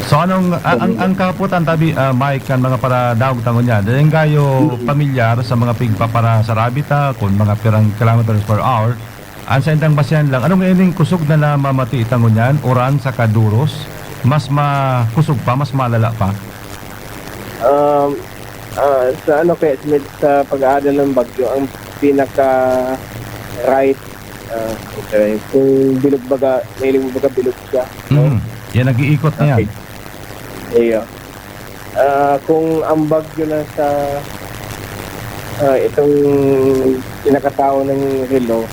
So anong a- ang ang kahapotan tabi, ah, Mike, kan mga paradaog tangon niya? Dahil kayo pamilyar sa mga pigpapara sa rabbit, ah, kung mga pirang kilometers per hour, ang sa indang basihan lang, anong ining kusog na namamati tangon niyan, uran sa kaduros, mas makusog pa, mas malala pa? Um, ah, sa ano kaya sa, sa pag-aadal ng bagyo, ang pinaka right, ah, okay, kung bilog baga, mahilig mo baga bilog siya, no? Mhm. Yan, nag-iikot na yan. Okay. Iyo. Ah, kung ang bagyo na sa ah, itong pinakataon ng relo,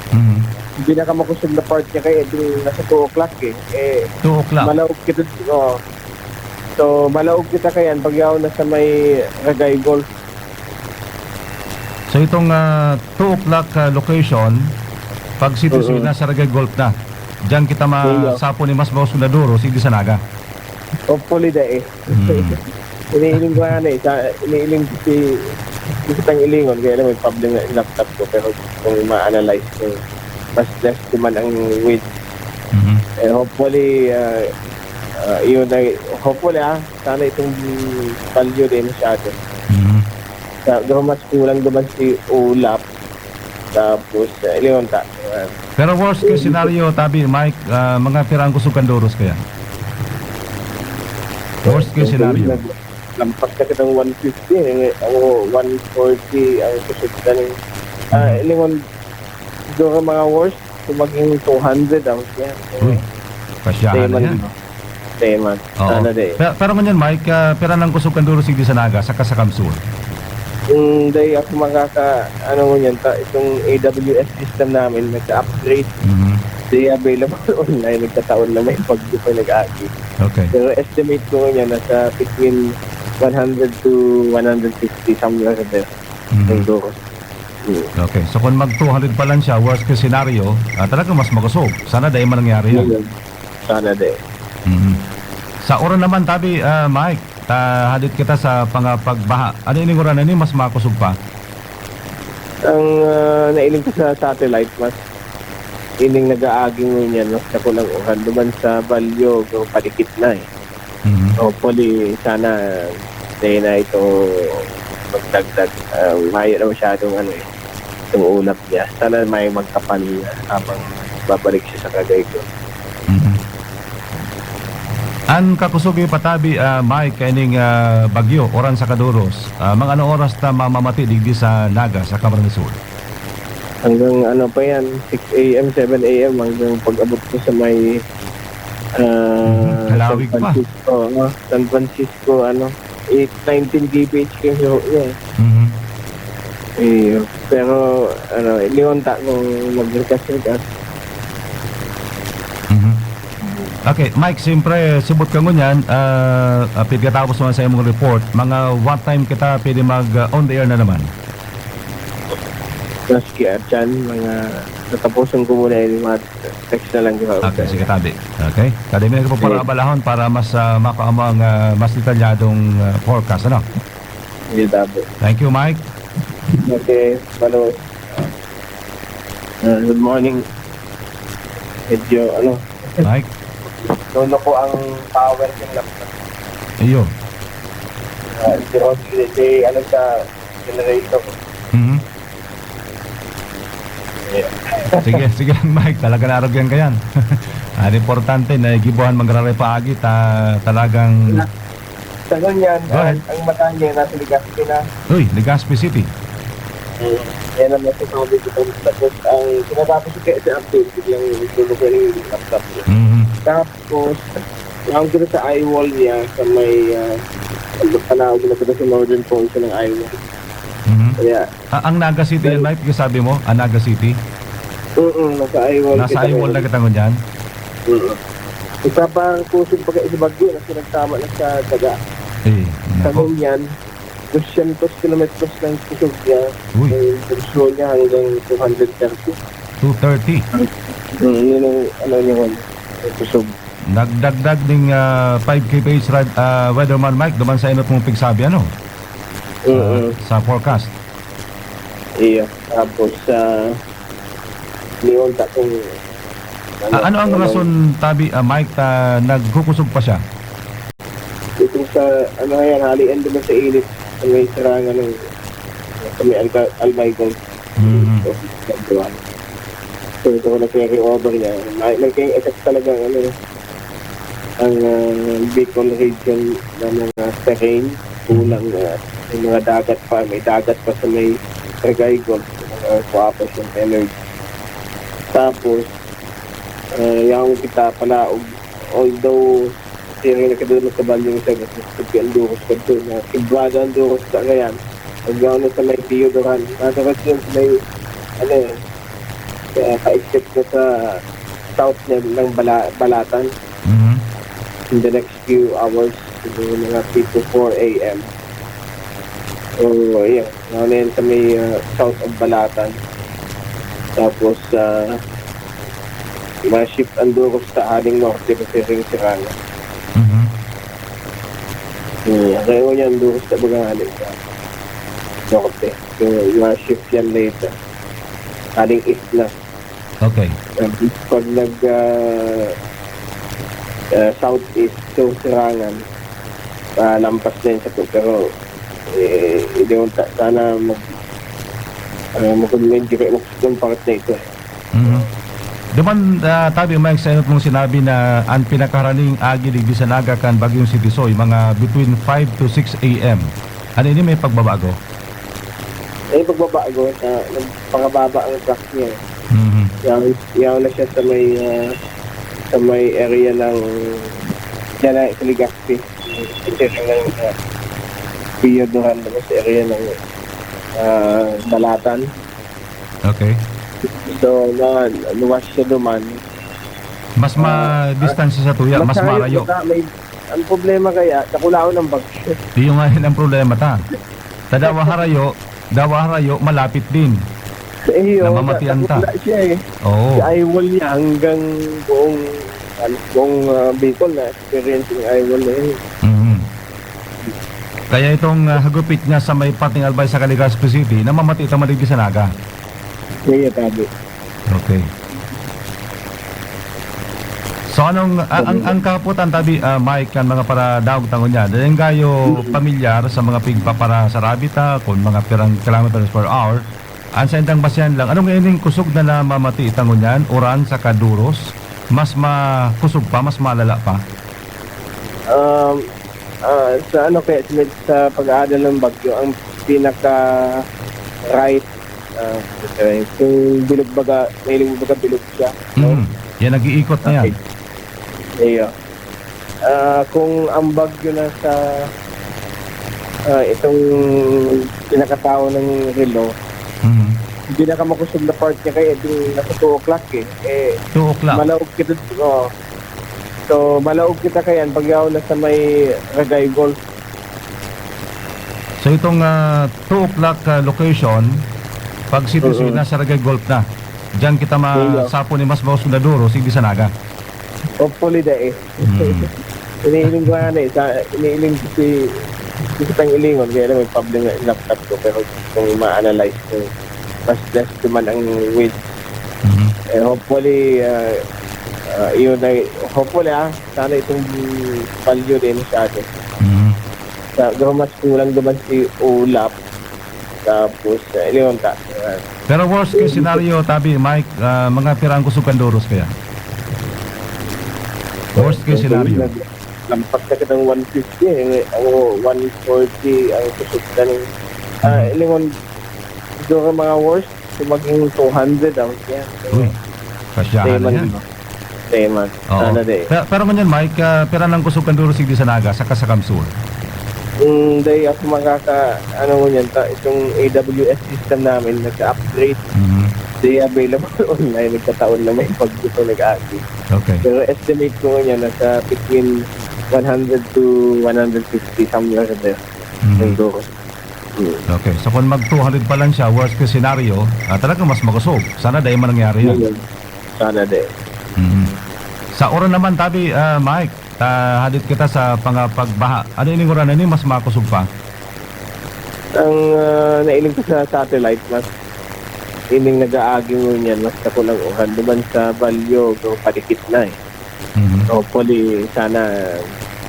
Mhm. Pinakamakosog na part niya kaya, itong nasa two o'clock eh. Eh, Two o'clock. Malaog kita, oo. So, malaog kita kaya, pag yaon na sa may Ragay Golf. So, itong, ah, two o'clock, ah, location, pag City Suite Mm-mm. na sa Ragay Golf na. Diyan kita Iyo. masapo ni mas mausog na duro, si Disanaga. Hopefully, da eh. Hmm. Iniiling ko nga na eh. Sa, iniiling ko si, gusto tang ilingon, kaya lang may problem na yung laptop ko. Pero kung ma-analyze ko, mas less naman ang width. Mhm. Eh, hopefully, ah, ah, yun ay, hopefully ah, sana itong palyo din masyado. Mhm. Sa, doon mas kulang naman si Ulap. Tapos, ah, ilingon ta. Ayan. Pero worst case scenario, tabi, Mike, ah, mga pira ang kusog kan duros kaya? Worst case scenario. Nag-, lampas na kitang one fifty, eh, o one forty ang kusog na rin. Ah, Mhm. ilingon, siguro mga worst, kung maging two hundred, ah, yan. Uy, kasyahan na Teman yan. mo. Teman. Oo. Sana di. Pe-, pero ngunyan, Mike, ah, pira nang kusog kan duros digdi sa Naga, saka sa Kamsur? Kung di ako makaka-, ano ngunyan, ta-, itong A W S system namin, nagka-upgrade. Mhm. Di available online, nagkataon na may pag-, di pa nag-aagi. Okay. Pero estimate ko ngunyan, nasa between one hundred to one hundred fifty, somewhere there. Mhm. Ang duros. Mm. Okay. So, kung mag two hundred pa lang siya, worst case scenario, ah, talagang mas makusog. Sana dai man nangyari yan. Yun. Sana di. Mhm. Sa uran naman, tabi, ah, Mike, ta-, hadit kita sa pangapagbaha. Ano ini uran na ini mas makusog pa? Ang, ah, nailing ko sa satellite, mas ining nag-aaging ngunyan, mas dakul ang uran. Duman sa Balyo, yung padikit na eh. Mhm. Hopefully, sana, di na ito magdagdag. Ah, mayo na masyadong ano eh, itong ulap niya. Sana may magkapal niya habang babalik siya sa Cagayan. Mhm. An kakusog iyo patabi, ah, Mike, kaining, ah, bagyo, uran sa kaduros. Ah, mga ano oras ta mamamati digdi sa Naga, sa Camarines Sur? Hanggang ano pa yan, six A M, seven A M, hanggang pag-abot ko sa may, ah, Mhm. Halawig San pa. Francisco, ah, San Francisco, ano, eight, nineteen K P H yung suho niya eh. Mhm. Iyo. Pero, ano, iniwan ta kung magrikas-rikas. Mhm. Okay, Mike, siyempre, subot ka ngunyan, ah, ah, pagkatapos naman sa imong report, mga what time kita pwede mag, ah, on the air na naman? Maski, ah, dyan, mga natapusan ko muna yung mga text na lang, di ba? Okay, sige, tabi. Okay? Kada minute ko po para Sige. abalahon para mas, ah, makuha mo ang, ah, mas detalyadong, ah, forecast, ano? Sige, tabi. Thank you, Mike. Okay, Manu. Ah, good morning. Medyo, ano, Mike? Lolo ko ang power ng laptop. Iyo. Ah, hindi ko, hindi, ano, sa generator. Mhm. Yeah. Sige, sige lang, Mike. Talaga narugyan ka yan. Ang importante, naigibuhan magrare paagi, ta-, talagang Sa ganyan, Go ahead. ang, ang mata niya nasa Legazpi na. Uy, Legazpi City. Mm. Yan ang masasabi ko. Tapos ang sinasabi ko kaya sa update, biglang tulog na yung laptop niya. Mhm. Tapos, ang kita sa eye wall niya, sa may, ah, panaog na kita sa northern portion ng eye wall. Mhm. Kaya, Ah, ang Naga City yan, Mike, yung sabi mo? Ang Naga City? Oo, nasa eye wall Nasa kita eye wall na ngayon. kita ngunyan? Oo. Isa pa ang kusog pagka sa bagyo, kasi nagtama na sa daga. Eh, Sa nako. ganyan, dosyentos kilometros ng kusog niya. Uy. Ang presyo niya hanggang two hundred thirty. Two thirty. Mm, yun ang ano niya, yung kusog. Nagdagdag ning, ah, five K P H rad-, ah, Weatherman Mike, duman sa inot mong pigsabi, ano? Mm. Sa, sa forecast. Iyo. Tapos, ah, niyon ta kung Ah, ano ang ano, rason, tabi, ah, Mike, ta nagkukusog pa siya? Itong sa, ano yan, halian naman sa init, sa may serangan ng, sa may Alca-, Albay Golf. Mhm. So, diba? So, ito ko na carry over niya. May, may kayong effect talaga, ano, ang, ah, Bicol region na mga terrain, kulang, ah, may mga dagat pa, may dagat pa sa may Regaygon, uh, Coapas yung energy. Tapos, ah, yung kita palaog, although, sino na kadulog sa Balyong Sag, sa Cagayan, Duros, kadto na, Cebuada, Duros, Cagayan, pag na sa may Teodoran, natapat yun sa may, ano eh, ah, ka-expect ko sa south ng, ng Bala-, Balatan Mhm. in the next few hours, siguro mga three to four a m. So, ayun, ano na yan sa may, ah, south of Balatan. Tapos, ah, ma-shift ang Duros sa aling norte, kasi ring Sirano. Mhm. Hmm, kaya mo yan, Duros na baga aling sa norte. So, ma-shift yan later. Aling east na. Okay. Pag, pag nag, ah, ah, southeast, so Sirangan, ah, lampas na yun sa, pero, eh, hindi mo ta-, sana mag, ah, mag-, medyo kayo makusog ang part na ito. Mhm. Duman, ah, tabi, Mike, sa inot mong sinabi na ang pinakaharaning agi digdi sa Naga kan Bagyong Sitisoy, mga between five to six a m. Ano ini, may pagbabago? May pagbabago sa, nagpakababa ang track niya. Mhm. Yaw, yaw na siya sa may, ah, sa may area ng, diyan na, sa Legazpi. Ito yung, ah, Pio Duran, tapos sa area ng, ah, Balatan. Okay. So, na, luwas siya duman. Mas Ah, madistansya sa tuya, mas mas harayo marayo. Baka may, ang problema kaya, nakulaon ang bagyo. Iyo nga yun ang problema ta. Tadawa harayo, dawa harayo, malapit din. Iyo, Namamatian ta. Nakakita siya eh. Oo. Si eyewall niya hanggang buong, ano, buong, ah, Bicol na experience ng eyewall na yun. Mhm. Kaya itong, ah, hagupit niya sa may parting Albay sa Legazpi City, namamati ito madigdi sa Naga. Iyo, tabi. Okay. So, anong, a-, ang, ang kahapotan, tabi, ah, Mike, kan mga paradaog tangon niya, dahil gayo Mm. pamilyar sa mga pigpaparasarabit, ah, kung mga pirang kilometers per hour, ang saindang basihan lang, anong ining kusog na namamati tangon niyan, uran saka duros, mas makusog pa, mas malala pa? Um, ah, sa ano kaya, sa, sa pag-aadal ng bagyo, ang pinaka-right, ah, kung bilog baga, mahilig baga bilog siya, no? Mm. Yan, nag-iikot na yan. Okay. Iyo. Ah, kung ang bagyo nasa, ah, itong pinakatawo ng relo, Mhm. pinakamakusog na part niya kaya itong nasa two o'clock eh. Eh, Two o'clock. malaog kita, oo. So, malaog kita kaya pag yaon na sa may Ragay Golf. So, itong, ah, two o'clock, ah, location, pag City Suyo, Mm-mm. nasa Ragay Golf na. Diyan kita Iyo. masapo ni mas makusog na duros, digdi sa Naga. Hopefully, dai. Mm. Iniiling ko nga na eh, sa, iniiling ko si, gusto kitang ilingon, kaya lang may problem nga yung laptop ko, pero kung ma-analyze ko, mas less naman ang width. Mhm. Eh, hopefully, ah, ah, yun ay, hopefully, ah, sana itong value din masyado. Mhm. Sa, pero mas kulang naman si Ulap, tapos, ah, ilingon ta. Ah, Pero worst case scenario, tabi, Mike, ah, mga pira ang kusog kan duros kaya? Worst case scenario. Nag-, lampas na kitang one fifty, eh, o one forty ang kusog na ning, ah, Mhm. ilingon, siguro mga worst, kung maging two hundred ang yan. Uy, kasyahan na Seaman yan. ba? Seaman. Oo. Sana di. Pe-, pero ngunyan, Mike, ah, pira nang kusog kan duros digdi sa Naga, saka sa Kamsur? Hmm, dai ako makaka-, ano ngunyan, ta-, itong A W S system namin, nagka-upgrade. Mhm. Di available online, nagkataon na may pag-, gusto nag-agi. Okay. Pero estimate ko ngunyan, nasa between one hundred to one hundred fifty, somewhere there. Mhm. Yung duros. Hmm. Okay. So, kung mag two hundred pa lang siya, worst case scenario, ah, talagang mas makusog. Sana dai man nangyari yan. Yun, yun. Sana di. Mhm. Sa uran naman, tabi, ah, Mike, ta-, hadit kita sa pangapagbaha. Ano ining uran na ini mas makusog pa? Ang, ah, nailing ko sa satellite, mas ining nag-aagi ngunyan, mas dakul ang uran. Duman sa Balyo, go, padikit na eh. Mhm. Hopefully, sana,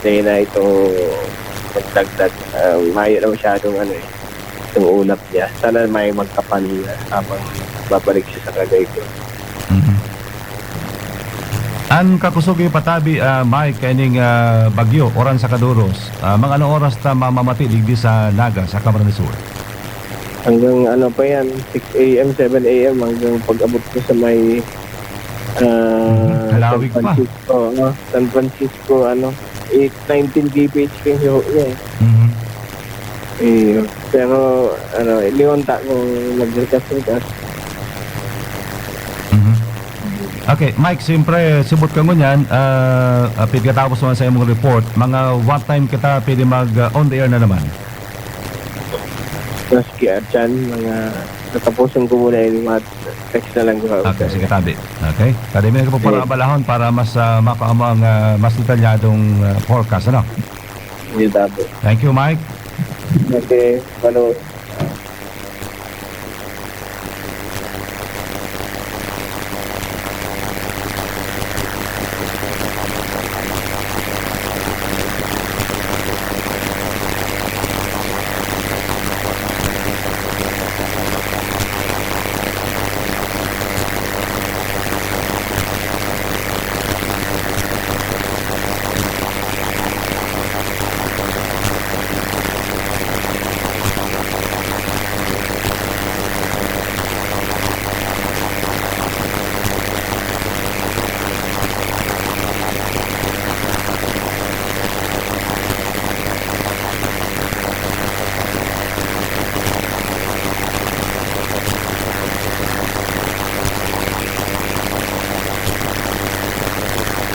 dai na ito magdagdag. Ah, mayo na masyadong ano eh, itong ulap niya. Sana may magkapan niya habang babalik siya sa Cagayan. Mhm. An kakusog iyo patabi, ah, Mike, kaining, ah, bagyo, uran saka duros, ah, mga anong oras ta mamamati digdi sa Naga, sa Camarines Sur? Hanggang ano pa yan, six a m, seven a m, hanggang pag-abot ko sa may, ah, Mhm. Halawig San pa. Francisco, ano, San Francisco, ano, eight, nineteen K P H pa yung hiho niya eh. Mhm. Eh, pero, ano, ilingon ta kung magrikas-rikas. Mhm. Okay, Mike, siyempre, subot ka ngunyan, ah, ah, pagkatapos naman sa imong report, mga what time kita pwede mag, ah, on the air na naman? Maski, ah, dyan, mga katapusan ko muna yung mga text na lang ko. Okay, sige, tabi. Okay? Tadi may nagpo para Sige. abalahon para mas, ah, makuha mo ang, ah, mas detalyadong, ah, forecast, ano? Sige, tabi. Thank you, Mike. Okay, follow.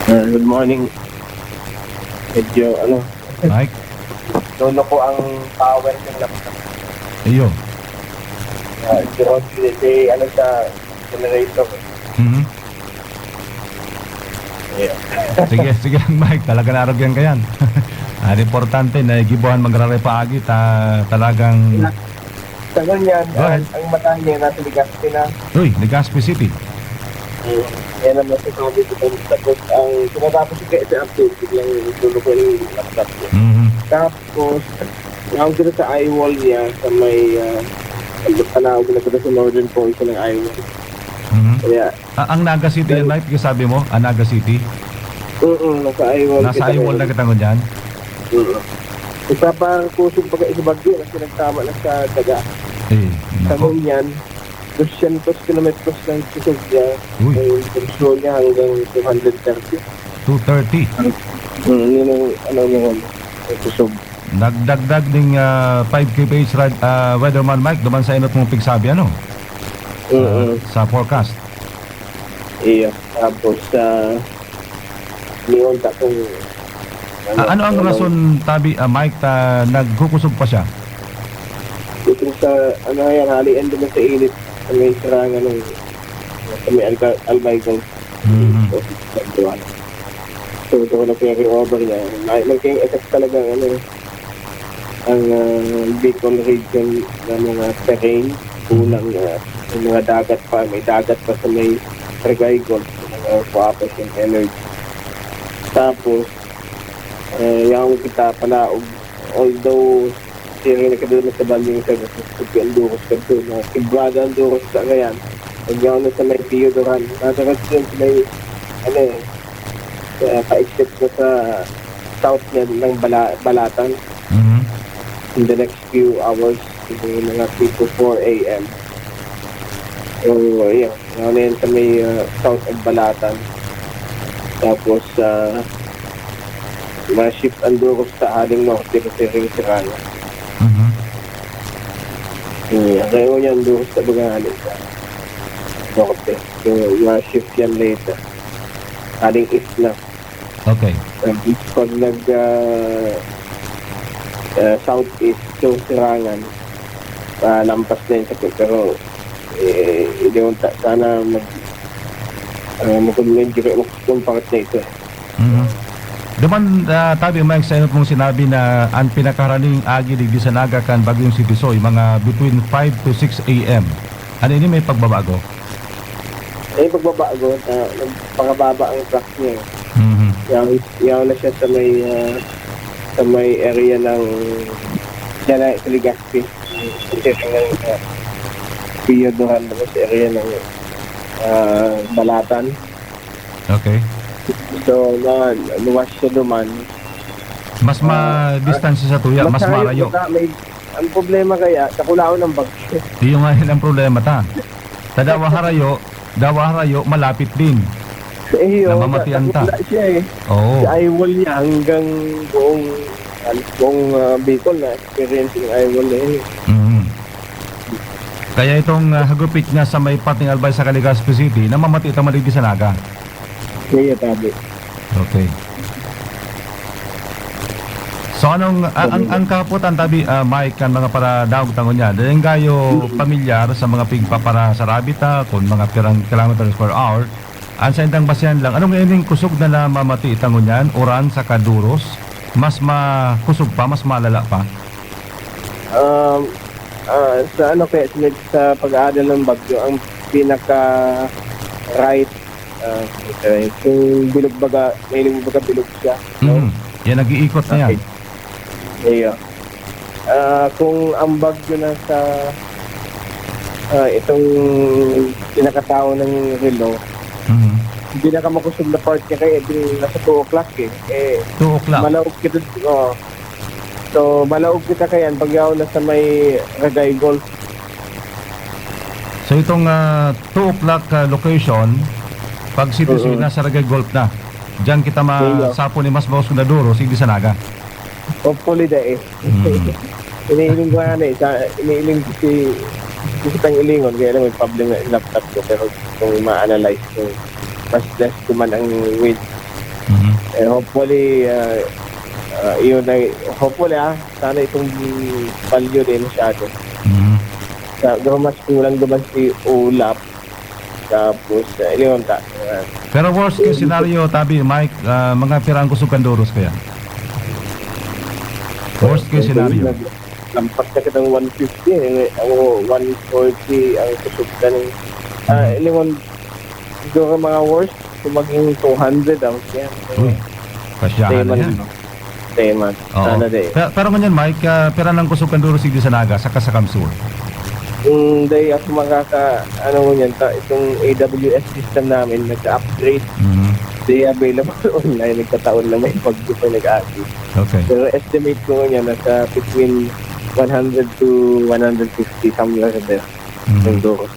Ah, good morning. Medyo, ano, Mike? Lolo ko ang power ng laptop. Iyo. Ah, medyo, si, si, ano, sa generator. Mhm. Yeah. Sige, sige lang, Mike. Talaga narugyan ka yan. Ang importante, naigibuhan magraray paagi, ta-, talagang Sa ganyan, Go ahead. ang, ang mata niya nasa Legazpi na. Uy, Legazpi City. Mm. Yan ang masasabi ko. Tapos ang pinatapos ko kaya sa update, biglang tulog ko yung laptop ko. Mhm. Tapos, naon sila sa eye wall niya, sa may, ah, sa Panao, sila sa northern portion ng eye wall. Mhm. Kaya, Ah, ang Naga City yan, Mike, yung sabi mo? Ang Naga City? Oo, nasa eye wall Nasa kita eye wall na ngayon. kita ngunyan? Oo. Isa pa ang kusog pagka isa bagyo na pinagtama na sa daga. Eh, Sa nako. ngunyan, dosyentos kilometros ng kusog niya. Uy. Ang presyo niya hanggang two hundred thirty. Two thirty. Mm, yun ang ano niya, ang kusog. Nagdagdag ning, ah, five K P H rad-, ah, Weatherman Mike, duman sa enot mong pigsabi, ano? Mm. Sa, sa forecast. Iyo. Tapos, ah, niyon ta kung Ah, ano ang ano, rason, tabi, ah, Mike, ta nagkukusog pa siya? Ito sa, ano yan, halian din sa init, sa may serangan ng, sa may Alca-, Albay Golf. Mhm. So, ito ko na carry over niya. May, may kayong effect talaga, ano, ang, ah, Bicol region na mga terrain, kulang, ah, yung mga dagat pa, may dagat pa sa may Barangay Golf, mga kuha pa siyang energy. Tapos, eh, yaon kita palaog, although, siring na kadalaman sa Balyong sa, sa, sa Anduros kadto, na Quebrada Anduros sa ngayon, pag yaon na sa may Pio Duran, nadarat yun sa may, ano eh, sa, pa-exit na sa south niya ng Bala-, Balatan. Mhm. In the next few hours, siguro mga three to four A M. So, ayun. Ano na yan sa may, ah, south of Balatan. Tapos, ah, ma-shift ang Anduros sa haling norte, kasi ring Sirano. Mhm. Hmm, kaya mo yan, Anduros sa baga haling sa norte. So, ma-shift yan later. Haling east na. Okay. Tapos pag nag, ah, ah, southeast, so Sirangan, ah, lampas na yun sa, pero, eh, hindi mo ta-, sana mag-, ah, mag-, mag-, mag-, magpakat na ito. Mhm. Duman, ah, tabi, Mike, sa inot mong sinabi na ang pinakaharaning agi digdi sa Naga kan Bagyong Sibisoy, mga between five to six A M. Ano ini, may pagbabago? Eh, pagbabago, ah, nagpakababa ang track niya eh. Mhm. Yaon, yaon na siya sa may, ah, sa may area ng, diyan na, sa Legazpi. Sa area ng, ah, Pio Duran, tapos sa area ng, ah, Balatan. Okay. So, na, luwas siya duman. Mas Ah, madistansya sa tuya, mas mas harayo marayo. Baka may, ang problema kaya, sa kulaon ng bagyo. Iyo nga, yun ang problema ta. Sa dawa harayo, dawa harayo, malapit din. Eh, yun, na mamatian ta. Nakula siya eh. Oo. Sa eyewall niya hanggang buong, ano, buong, ah, Bicol na experience ng eyewall na yun. Mhm. Kaya itong, ah, hagupit niya sa may parting Albay sa Legazpi City, namamati ta man digdi sa Naga. Iyo, tabi. Okay. So, anong, a-, ang, ang kahapotan, tabi, ah, Mike, kan mga paradaog ta ngunyan, dai gayo pamilyar sa mga pigpaparasarabit, ah, kun mga pirang kilometers per hour, an saindang basihan lang, anong ining kusog na namamati ta ngunyan, uran saka duros, mas makosog pa, mas malala pa? Um, ah, sa ano kaya, sa, sa pag-aadal ng bagyo, ang pinaka right, ah, okay, kung bilog baga, mahilig baga bilog siya, no? Mhm. Yan, nag-iikot na yan. Okay. Iyo. Ah, kung ang bagyo nasa, ah, itong pinakatawo ng relo, Mhm. ang pinakamakosog na part niya kaya, di, nasa two o'clock eh. Eh, Two o'clock. Malaog kita, oo. So, malaog kita kaya, pag yaon na sa may Ragay Golf. So, itong, ah, two o'clock, ah, location, pag City Suite, Mm-mm. nasa Ragay Golf na. Diyan kita Iyo. masapon ni mas maus na duro, sige sa Naga. Hopefully, da eh. Mm. Iniiling ko nga na eh, sa, iniiling ko si, gusto tang ilingon, kaya lang may problem na yung laptop ko, pero kung ma-analyze ko, mas less ko man ang wind. Mhm. Eh, hopefully, ah, ah, yun ay, hopefully, ah, sana itong palyo din masyado. Mhm. Sa, pero mas kulang naman si ulap. Tapos, ah, yun, ta-, ah, Pero worst case scenario, tabi, Mike, ah, mga pira ang kusog kan duros kaya? Worst case scenario. Nag-, lampas na kitang one fifty, eh, o one forty ang kusog ka ng, ah, Mhm. ilingon, siguro mga worst, kung maging two hundred ang siya. Uy, kasyahan na Teman, yan. Teman. Oo. Sana di. Pe-, pero ngunyan, Mike, ah, pira nang kusog kan duros digdi sa Naga, saka sa Kamsur? Mm, dahil ako makaka-, ano ngunyan, ta-, itong A W S system namin, nagka-upgrade. Mhm. Di available online, nagkataon na may bagyo pa nag-aagi. Okay. Pero estimate ko ngunyan, nasa between one hundred to one hundred fifty, somewhere there. Mhm. Yung duros.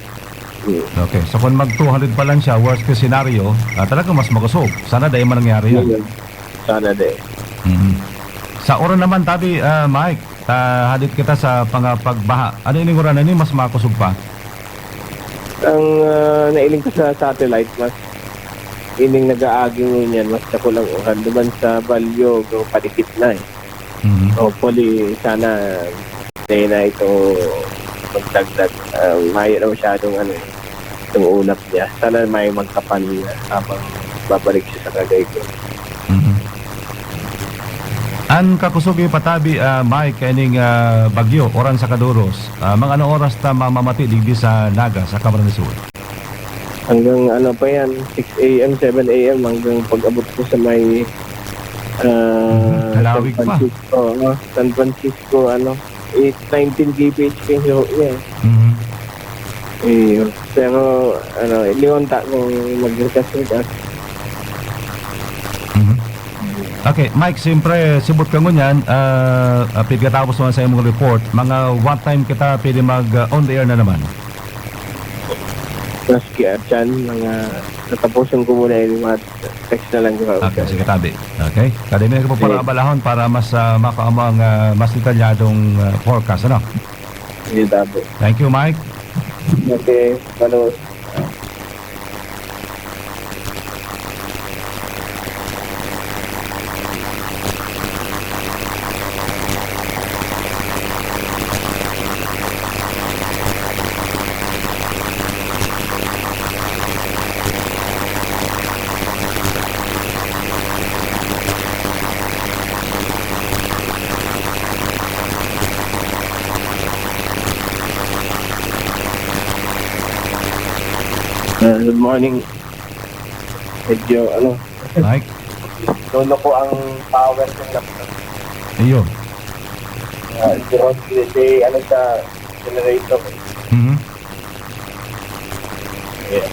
Mm. Okay. So, kung mag two hundred pa lang siya, worst case scenario, ah, talagang mas makusog. Sana dai man nangyari yan. Yun. Sana di. Mhm. Sa uran naman, tabi, ah, Mike, ta-, hadit kita sa pangapagbaha. Ano ining uran na ini? Mas makusog pa? Ang, ah, nailing ko sa satellite, mas ining nag-aagi ngunyan, mas dakul ang uran. Duman sa Balyo, go, padikit na eh. Mhm. Hopefully, sana, di na ito magdagdag. Ah, mayo na masyadong, ano eh, itong ulap niya. Sana may magkapan niya habang babalik siya sa Cagayan. Mhm. An kakusog ipatabi, ah, Mike, kaining, ah, bagyo, uran saka duros, ah, mga anong oras ta mamamati digdi sa Naga, sa Camarines Sur? Hanggang ano pa yan, six A M, seven A M, hanggang pag-abot ko sa may, ah, Mhm. Halawig San pa. Francisco, ah, San Francisco, ano, eight, nineteen K P H pa yung hiro niya eh. Mhm. Eh, pero, ano, ilingon ta kung magrikas-rikas. Mhm. Okay, Mike, siyempre, subot ka ngunyan, ah, ah, pagkatapos naman sa imong report, mga what time kita pwede mag, ah, on the air na naman? Maski, ah, dyan, mga natapusan ko muna yung mga text na lang ko. Okay, sige, tabi. Okay? Kada minute ko po para Sige. abalahon para mas, ah, makaamang, ah, mas detalyadong, ah, forecast, ano? Sige, tabi. Thank you, Mike. Okay, malos. Uh, good morning. Medyo, ano, Mike? Lolo ko ang power ng laptop. Ayun. Ah, hindi ko kasi, ano, sa generator. Mhm. Yeah.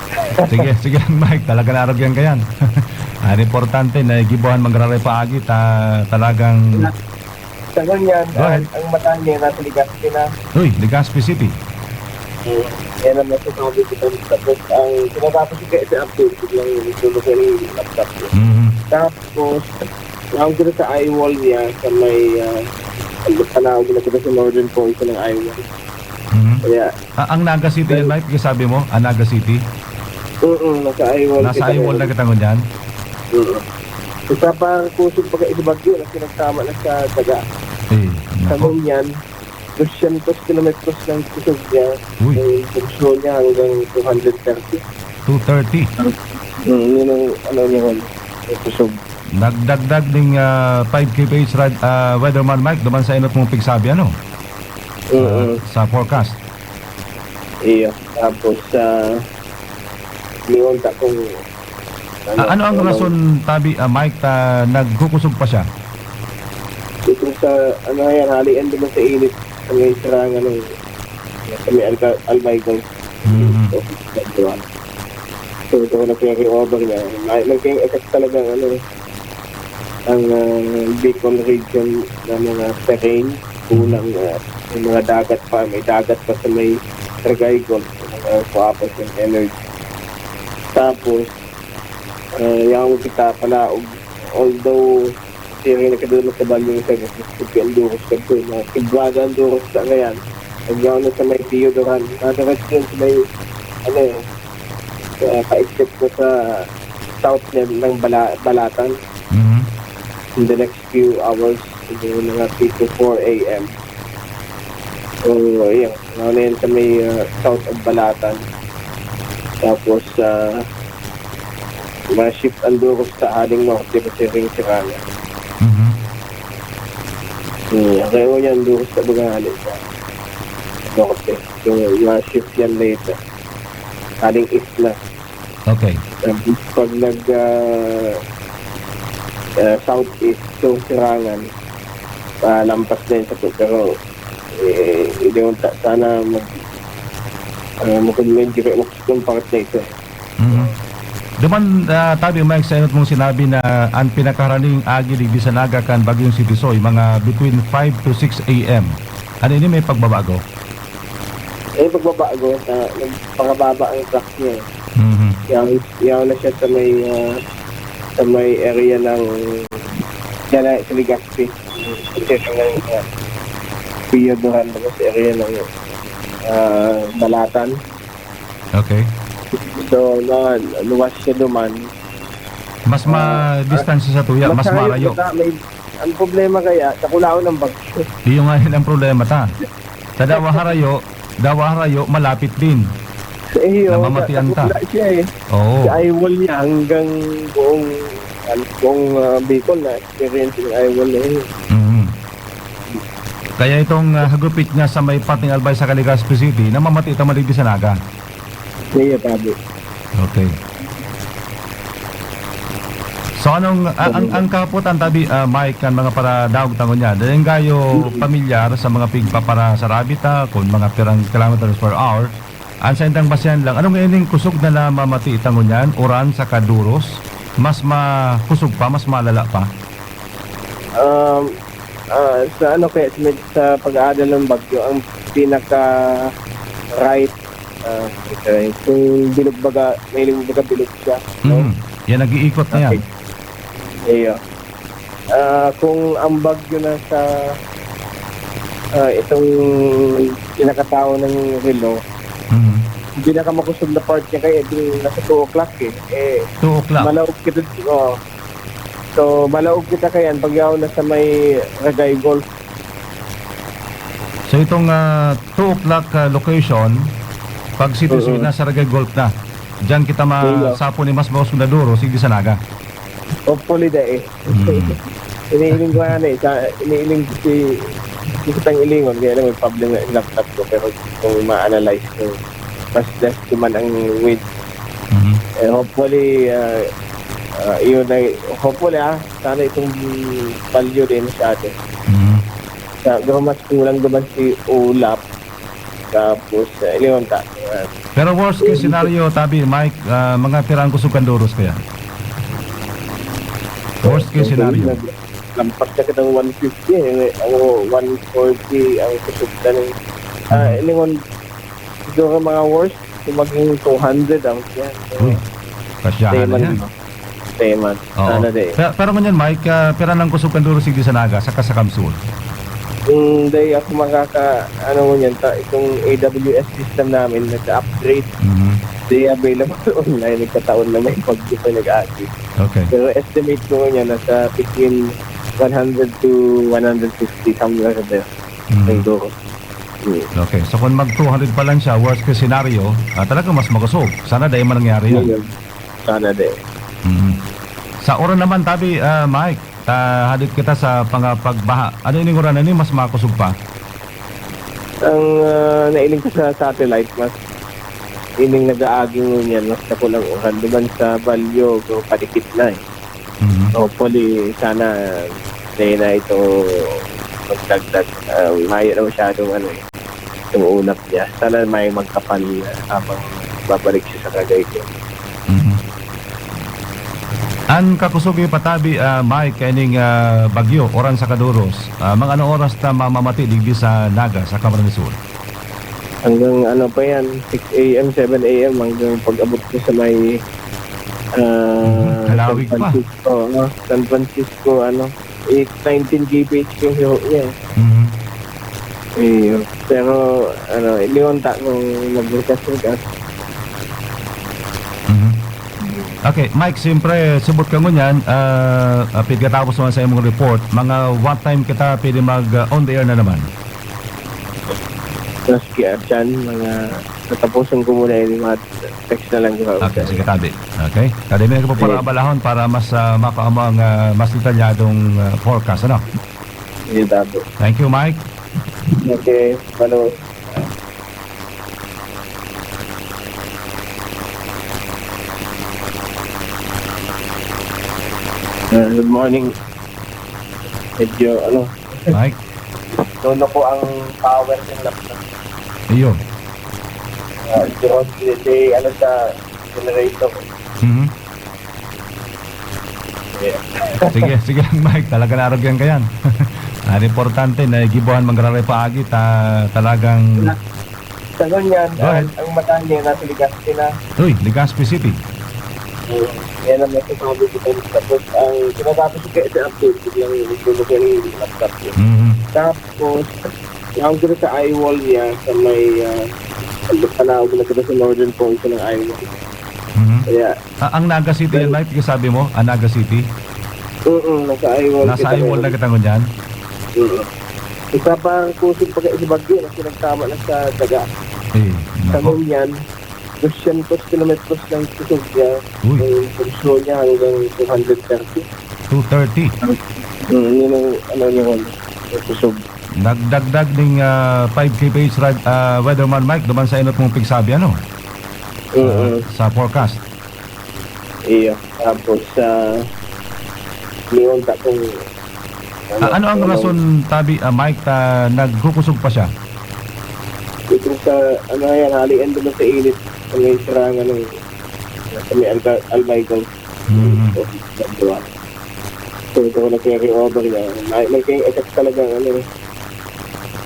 Sige, sige, Mike. Talaga na arog yan kayan. Ang importante na gibuhan magraray paagi ta talagang Sa ngunyan, Go ahead. ang, ang mata niya nasa Legazpi na. Uy, Legazpi City. Hmm. Yan ang masasabi ko sa, tapos ang pinatapos ko kaya sa update, biglang nagtulog na yung laptop ko. Mhm. Tapos, ang ganda sa eye wall niya, sa may, ah, ang panahon na kita sa northern portion ng eye wall. Mhm. Kaya, Ah, ang Naga City yan, Mike, yung sabi mo? Ang Naga City? Mm, nasa Aiwol Nasa kita Aiwol ngayon. na kita ngunyan? Mm. Isa pa ang kusog pagka isa bagyo, na pinagtama na sa daga. Eh, Sa nako. ngunyan, dosyentos kilometros ng kusog niya. Uy. Yung kurso niya hanggang two hundred thirty. Two thirty. Mm, yun ang ano niya, yung kusog. Nagdagdag ning, ah, five K P H rad-, ah, Weatherman Mike, duman sa inot mong pigsabi, ano? Sa, Mm. sa forecast. Iyo. Tapos, ah, liwan ta kung Ah, ano ang ano, rason, tabi, ah, Mike, ta nagkukusog pa siya? Itong sa, ano yan, halian din sa init, sa may serangan ng, sa may Alca-, Albay Golf. Mhm. So, diba? So, ito ko na carry over niya. May, may kayong effect talaga, ano, ang, ah, Bicol region na mga terrain, unang, ah, may mga dagat pa, may dagat pa sa may Regay Golf, mga kuwapos yung energy. Tapos, ah, yaon kita palaog, although siring na kadalaman sa Balyong Sag, kasi ang duros kadto, na Quebrada ang duros sa ngayon. Pag yaon na sa may Teodoran, madarat yun sa may, ano eh, sa paikot na sa south na ng Bala-, Balatan. Mhm. In the next few hours, siguro mga three to four A M. So, ayun, ano na yun sa may, ah, south of Balatan. Tapos, ah, ma-shift ang duros sa haling norte, kasi ring Sirana. Mhm. Hmm, kaya mo yan, duros sa mga hali sa norte. So, ma-shift yan later. Haling east na. Okay. Tapos pag nag, ah, ah, southeast yung serangan, ah, lampas na yun sa, pero, eh, hindi mo ta-, sana mag, ah, mag-, medyo kayo mag-, yung part na ito. Mhm. Duman, ah, tabi, Mike, sa inot mong sinabi na ang pinakaharaning agi digdi sa Naga kan Bagyong Sitisoy, mga between five to six A M. Ano ini, may pagbabago? Eh, pagbabago sa, nagpakababa ang track niya eh. Mhm. Yaon, yaon na siya sa may, ah, sa may area ng, diyan na, sa Legazpi. Kasi sa may, ah, Pio Duran, tapos sa area ng, ah, Balatan. Okay. So, na, luwas siya duman. Mas Ah, ma-, distansya sa tuya, mas mas harayo marayo. kita, may, ang problema kaya, sa kulaon ng bagyo. Iyo nga yun ang problema ta. Sa Dawa Harayo, Dawa Harayo, malapit din. Sa iyo, Namamatian sa, sa ta. Bukla siya eh. Oo. Sa Aiwol niya hanggang buong, ano, buong, ah, Bicol na experience ng Aiwol na yun. Mhm. Kaya itong, ah, hagupit niya sa may parting Albay sa Legazpi City, namamati ta man digdi sa Naga. Iya, tabi. Okay. So, anong, a-, ang, ang kahapotan, tabi, ah, Mike, kan mga paradaog ta ngunyan? Dahil gayo Mm. pamilyar sa mga pigpaparasarabit, ah, kung mga pirang kilometers per hour, ang saindang basihan lang, anong ining kusog na namamati ta ngunyan, uran saka duros, mas makusog pa, mas malala pa? Um, ah, sa ano kaya, sa, sa pag-aadal ng bagyo, ang pinaka right, ah, kung bilog baga, may bilog baga, bilog siya, no? Mhm. Yan, nag-iikot na yan. Okay. Iyo. Ah, kung ang bagyo nasa, ah, itong pinakataon ng relo, Mhm. ang pinakamakusog na part niya kaya, di nasa two o'clock eh. Eh, Two o'clock. Malaog kita, oo. So, malaog kita kaya, pag yaon na sa may Ragay Golf. So, itong, ah, two o'clock, ah, location, pag City Suite, Mm-mm. nasa Ragay Golf na. Diyan kita Iyo. masapon ni mas makusog na duros, sige sa Naga. Hopefully, dai. Mm. Iniiling ko nga na eh. Sa, iniiling ko si, gusto kitang ilingon, kaya lang may problem na yung laptop ko. Pero kung ma-analyze ko, mas less naman ang wind. Mhm. Eh, hopefully, ah, ah, yun ay, hopefully, ah, sana itong value din sa atin. Mhm. Sa, pero mas kulang naman si Ulap. Tapos, eh, ilingon ta. Ah, Pero worst case eh, scenario, tabi, Mike, ah, mga pira ang kusog kan duros kaya? Worst case scenario. Nag-, lampas na kitang one fifty, eh, o one forty ang kusog na ng, ah, Mhm. ilingon, siguro mga worst, kung maging two hundred ang yan. Uy, kasyahan na Teman, yan. Teman. Oo. Sana di. Pe-, pero ngunyan, Mike, ah, pira nang kusog kan duros digdi sa Naga, saka sa Kamsur? Kung dai ako makaka-, ano ngunyan, ta-, itong A W S system namin, nagka-upgrade. Mhm. Di available online, nagkataon na may bagyo sa nag-agi. Okay. Pero estimate ko ngunyan, nasa between one hundred to one hundred fifty, somewhere there. Mhm. Siguro. Mm. Okay. So, kung mag two hundred pa lang siya, worst case scenario, ah, talagang mas makusog. Sana dai man nangyari yan. Yun, yun. Sana di. Mhm. Sa uran naman, tabi, ah, Mike, ta-, hadit kita sa pangapagbaha. Ano ining uran na ini mas makusog pa? Ang, ah, nailing ko sa satellite, mas ining nag-aagi ngunyan, mas dakulang uran. Duman sa Balyo, go, padikit na eh. Mhm. Hopefully, sana, dai na ito magdagdag. Ah, mayo na masyadong ano eh, yung ulap niya. Sana may magkapan habang babalik siya sa Cagayan. Mhm. An kakusog iyo patabi, ah, Mike, kaining, ah, bagyo, uran saka duros. Ah, mga anong oras ta mamamati digdi sa Naga, sa Camarines Sur? Hanggang ano pa yan, six a m, seven a m, hanggang pag-abot ko sa may, ah, Mhm. Halawig San pa. Francisco, ano, San Francisco, ano, eight, nineteen K P H yung hiho niya eh. Mhm. Iyo. Pero, ano, iniwan ta kung maglutas-lutas. Mhm. Okay, Mike, siyempre, subot ka ngunyan, ah, ah, pagkatapos naman sa imong report, mga what time kita pwede mag, ah, on the air na naman? Maski, ah, dyan, mga natapusan ko muna yung mga text na lang, di ba? Okay, sige, tabi. Okay? Kadi may Sige. Nagpaparabalahon para mas, ah, makaamo ang, ah, mas detalyadong, ah, forecast, ano? Sige, tabi. Thank you, Mike. Okay, malo. Ah, good morning. Medyo, ano, Mike? Lolo ko ang power ng laptop. Iyo. Ah, si Ron, si, si, ano, sa generator. Mhm. Yeah. Sige, sige lang, Mike. Talaga naarog yan kayan. Ang importante, nagibuhan mangrare paagi, ta-, talagang Sa ngunyan, Go ahead. Ang, ang mata niya nasa Legazpi na. Uy, Legazpi City. Mm, yan ang masasabi ko dun. Tapos, ang sinasabi ko kaya sa update, biglang nagbubuka yung laptop niya. Mhm. Tapos, ang gusto sa eyewall niya, sa may, ah, ang panaog na kita sa northern portion ng eyewall. Mhm. Kaya, Ah, ang Naga City yan, Mike, yung sabi mo? Ang Naga City? Mm, nasa eyewall Nasa kita eyewall na ngayon. Kita ngunyan? Mm. Isa pa ang kusog pa sa bagyo na pinagtama na sa daga. Eh, Sa nako. Ngunyan, dosyentos kilometros ng kusog niya. Uy. Ang pulso niya hanggang two hundred thirty. Two thirty? Mm, yun ang, ano, yun, yung kusog. Nagdagdag ning, ah, five K P H rad-, ah, Weatherman Mike, duman sa inot mong pigsabi, ano? Mm. Ah, sa forecast. Iyo. Tapos, ah, yun, tapos, Ah, ano ang ano, rason, tabi, ah, Mike, ta nagkukusog pa siya? Itong sa, ano yan, halian naman sa init, sa may serangan ng, sa may Alba-, Albay Golf. Mhm. So, diba? So, ito ko nag-carry over niya. May, may kayong effect talaga, ano,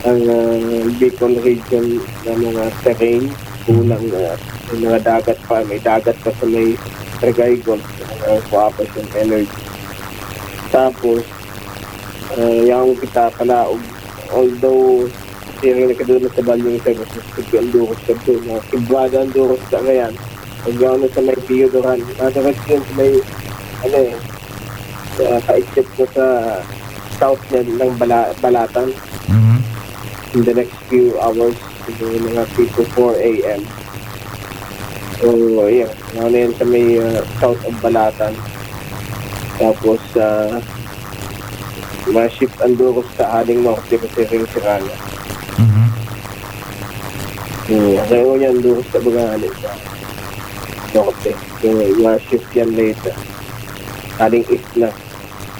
ang, ah, Bicol region na mga terrain, kulang na may mga dagat pa, may dagat pa sa may Trigaygon, ah, kuha pa siyang energy. Tapos, ah, yaon kita palaog, although, siring na kadalaman sa balyong sa gusto, ang duros ka doon, ah, Cebuada ang duros ka ngayon. Pag yaon na sa may Piodoran, ah, diretso yun sa may, ano eh, sa, sa exit ko sa south niya ng Bala-, Balatan. Mhm. In the next few hours, siguro mga three to four a m. So, ayun. Ano na yan sa may, ah, south of Balatan. Tapos, ah, ma-shift ang duros sa aling norte kasi rin sirala. Mhm. Hmm, kaya mo yan, duros sa mga aling sa norte. So, ma-shift yan later. Aling east na.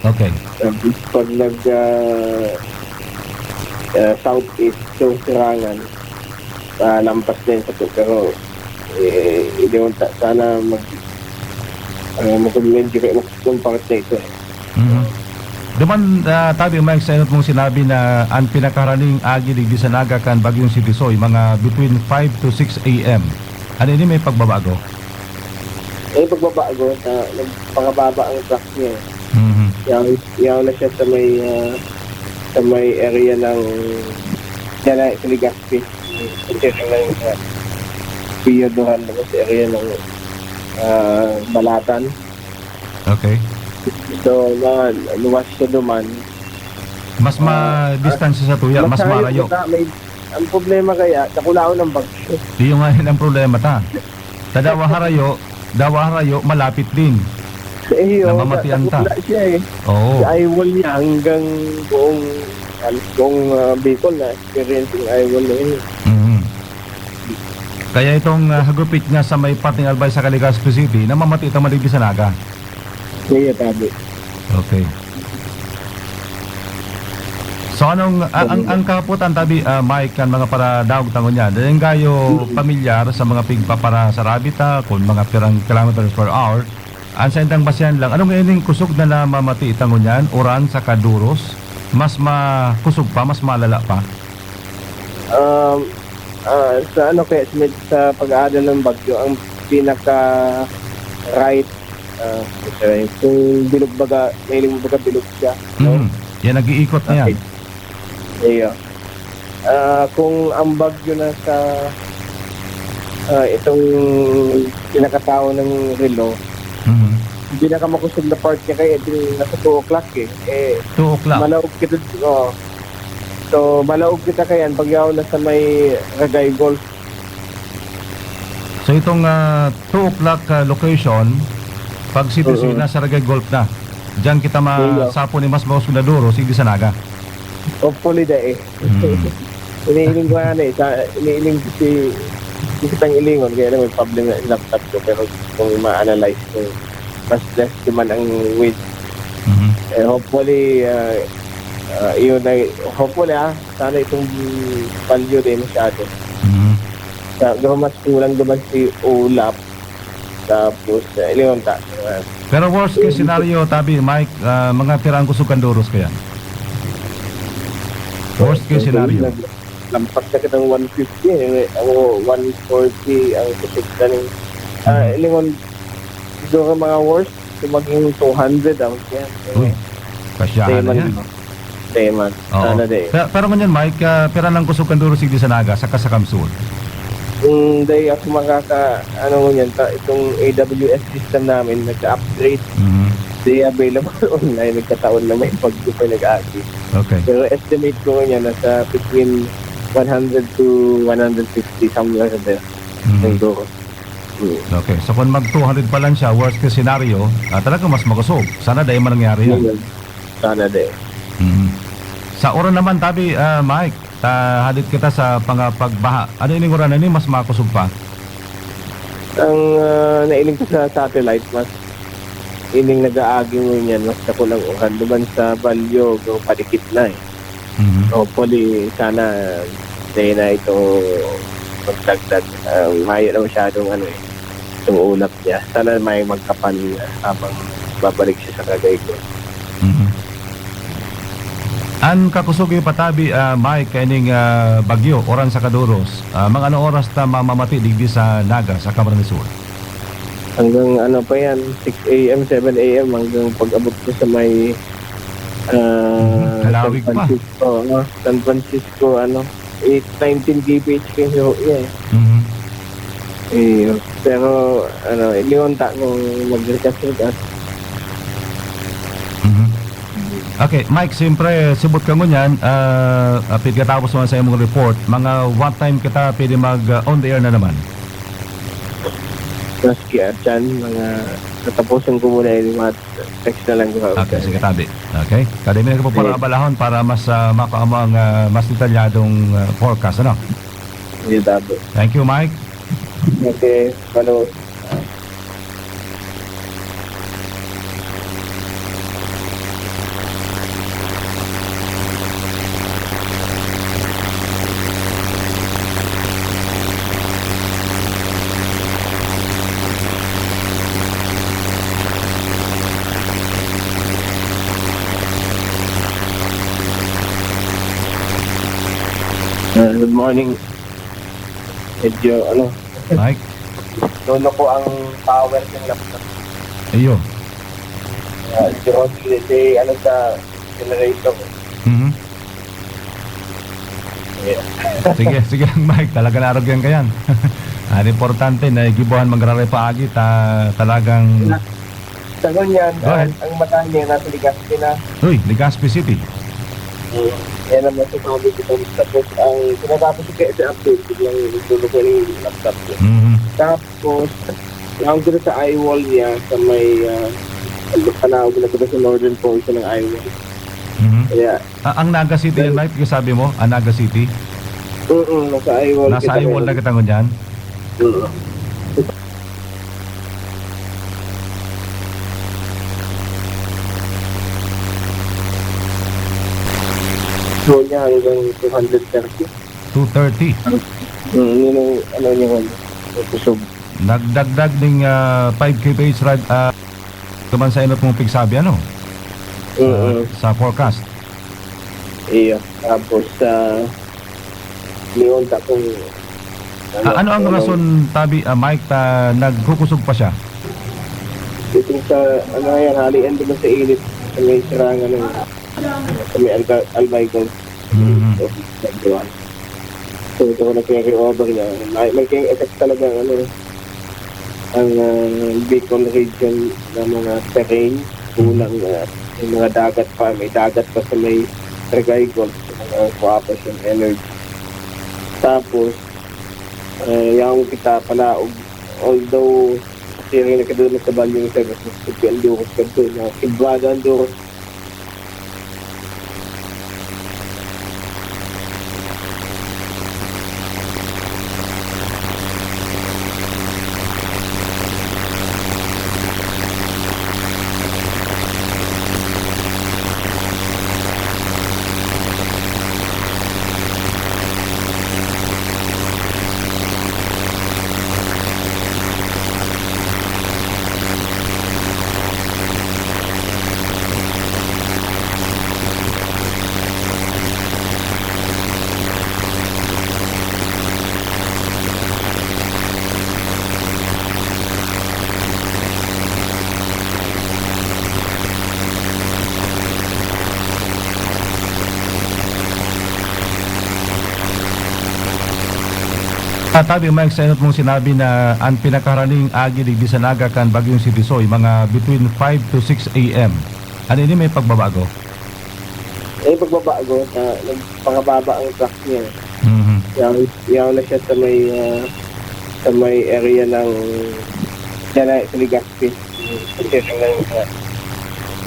Okay. Tapos pag nag, ah, ah, southeast, so sirangan, ah, lampas din sa to. Pero, eh, hindi mo ta-, sana mag, ah, mag-, medyo kayo mag-compare sa ito eh. Mhm. Duman, ah, tabi, Mike, sa inot mong sinabi na ang pinakaharaning agi digdi sa Naga kan Bagyong Sitisoy, mga between five to six a m. Ano ini, may pagbabago? Eh, pagbabago, sa, nagpakababa ang track niya eh. Mhm. Yaw, yaw na siya sa may, ah, sa may area ng, yan ay, sa Legazpi. Sa area ng, ah, Pio Duran, sa area ng, ah, Balatan. Okay. So, mga luwas siya duman. Mas Ah, ma-, distansya sa tuya, mas mas harayo marayo. kita, may, ang problema kaya, dakulaon ang bagyo. Iyo nga yun ang problema ta. Ta dawa harayo, dawa harayo, malapit din. Iyo, Namamatian ta. dakula siya eh. Oo. Si eyewall niya hanggang buong, halos buong, ah, Bicol na experiencing eyewall na yun. Mhm. Kaya itong, ah, hagupit nga sa may parting Albay sa Legazpi City, namamati ta man digdi sa Naga. Iya, tabi. Okay. So, anong, a-, ang, Tabi. ang kahapotan, tabi, ah, Mike, kan mga paradaog ta ngunyan, dahil kayo Mm. pamilyar sa mga pigpapara sa rabbit, ah, kung mga pirang kilometers per hour, ang sa indang basihan lang, anong ining kusog na namamati ta ngunyan, uran sa kaduros, mas makusog pa, mas malala pa? Um, ah, sa ano kaya, sa, sa pag-aadal ng bagyo, ang pinaka right, ah, okay, kung bilog baga, mahiling baga bilog siya, no? Mhm. Yan, nag-iikot na yan. Okay. Iyo. Ah, kung ang bagyo na sa, ah, itong pinakataon ng relo, Mhm. pinakamakusog na part niya kaya, ito yung nasa two o'clock eh. Eh, Two o'clock. malaog kita, oh. So, malaog kita kaya, pag yaon na sa may Ragay Golf. So, itong, ah, two o'clock, ah, location, pag siyempre, Mm. nasa Ragay Golf na. Diyan kita Iyo. masapon ni mas makusog na duros, digdi sa Naga. Hopefully, dai. Mm. Iniiling ko nga na eh. Sa, iniiling ko si, gusto kitang ilingon, kaya lang may problema yung laptop ko. Pero kung ma-analyze ko, mas less naman ang width. Mhm. Eh, hopefully, ah, ah, yun na, hopefully, ah, sana itong value din masyado. Mhm. Sa, pero mas kulang naman si ulap. Tapos, eh, ilingon ta. Ah, Pero worst case eh, scenario, tabi, Mike, ah, mga pira ang kusog kan duros kaya? Worst case scenario. Nag-, lampas na kitang one fifty, eh, o one forty ang kusog kaning, ah, Mhm. ilingon, siguro mga worst, kung maging two hundred ang yan. Uy, kasyahan na Seaman, yan. no? Seaman. Oo. Sana di. Pero, pero ngunyan, Mike, ah, pira nang kusog kan duros digdi sa Naga, saka sa Kamsud? Mm, dai ako makaka-, ano ngunyan, ta-, itong A W S system namin, nagka-upgrade. Mhm. Di available online, nagkataon na may bagyo pa nag-agi. Okay. Pero estimate ko ngunyan, nasa between one hundred to one hundred fifty, somewhere there. Mhm. Siguro. Hmm. Okay. So, kung mag two hundred pa lang siya, worst case scenario, ah, talagang mas makusog. Sana dai man nangyari yan. Yun, yun. Sana di. Mhm. Sa uran naman, tabi, ah, Mike, ta-, hadit kita sa pangapagbaha. Ano ining uran na ini mas makusog pa? Ang, ah, nailing ko sa satellite, mas ining nag-aagi ngunyan, mas dakul ang uran duman sa Balyo, go padikit na eh. Mhm. Hopefully, sana dai na ito magdagdag. Ah, mayo na masyadong ano eh, itong ulap niya. Sana may magkapan habang babalik siya sa Cagayan. Mhm. An kakusog iyo patabi, ah, Mike, kaining, ah, bagyo, uran sa kaduros, ah, mga ano oras ta mamamati digdi sa Naga, sa Camarines Sur? Hanggang ano pa yan, six a m, seven a m, hanggang pag-abot ko sa may, ah, Mhm. Halawig San pa. Francisco, ano, San Francisco, ano, eight, nineteen K P H kayo, yeah. Mhm. Eh, pero, ano, iniwan ta kung mag-recast-recast. Mhm. Okay, Mike, siyempre, subot ka ngunyan, ah, ah, pagkatapos naman sa imong report, mga what time kita pwede mag, ah, on the air na naman? Maski, ah, dyan, mga katapusan ko muna yung mga text na lang ko. Okay, sige, tabi. Okay? Kadi mi Sige. nagpaparabalahon para mas, ah, makuha mo ang, ah, mas detalyadong, ah, forecast, ano? Sige, tabi. Thank you, Mike. Okay, Manu. Ah, good morning. Medyo, ano, Mike? Nono ko ang power ng laptop. Iyo. Ah, si Roddy, si, ano, sa generator. Mhm. Sige, sige lang, Mike. Talaga naarog yan kayan. Ang importante, naigibuhan magraray paagi, ta-, talagang Na, sa ngunyan, Go ahead. ang, ang mata niya nasa Legazpi na. Uy, Legazpi City. Yan ang masasabi ko. Tapos, ang pinatapos ko kaya sa update, biglang nagdudugo yung laptop ko. Mhm. Tapos, naon ko na sa eye wall niya, sa may, ah, panaog na kita sa northern portion ng eye wall. Mhm. Kaya, Ah, ang Naga City yan, Mike, yung sabi mo? Ang Naga City? Mm, nasa eye wall Nasa kita eye wall na ngayon. kita ngunyan? Mm. So, niya hanggang two hundred thirty. Two thirty. Mm, yun ang ano niya, ano, kusog. Nagdagdag ning, ah, five K P H rad-, ah, duman sa inot mong pigsabi, ano? Mm. Ah, sa forecast. Iyo. Tapos, ah, niunta kong, ano, Ah, ano ang ano, rason, tabi, ah, Mike, ta nagkukusog pa siya? Itong sa, ano yan, halian, di ba, sa init, sa may sirangan ng, sa may Alba-, Albay Golf. Mhm. So, di ba? So, ito ko na carry over niya. May, may kayong effect talaga, ano, ang, ah, Bicol region ng mga terrain, kulang, ah, may mga dagat pa, may dagat pa sa may Regay Golf, sa mga Coapas yung energy. Tapos, eh, yaon kita palaog, although, siring na kadto sa Balyong Sagos, mas puti ang duros kadto, na kibrada ang duros. Tabi, Mike, sa inot mong sinabi na an pinakaharaning agi digdi sa Naga kan Bagyong Sitisoy, mga between five to six A M. Ano ini, may pagbabago? May pagbabago sa, nagpakababa ang track niya. Mhm. Yaon, yaon na siya sa may, ah, sa may area ng, diyan na, sa Legazpi. Sa area ng, ah,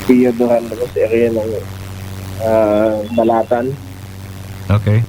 Pio Duran, tapos sa area ng, ah, Balatan. Okay.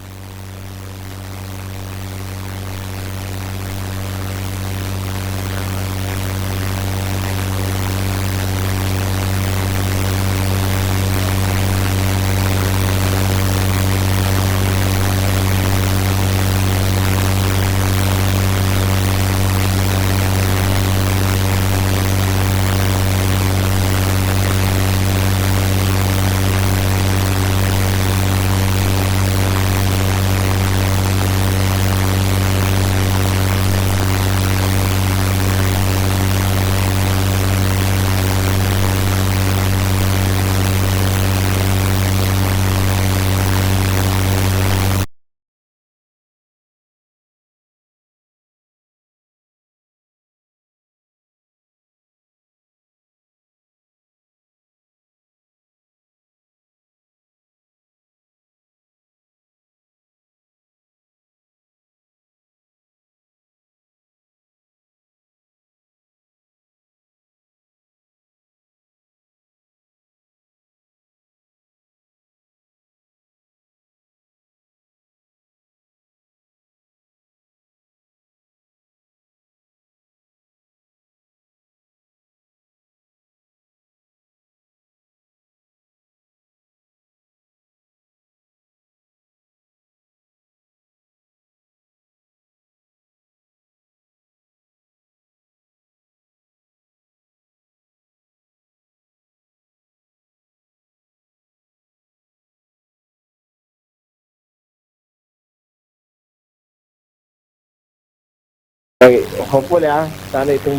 Ay, hopefully, ah, sana itong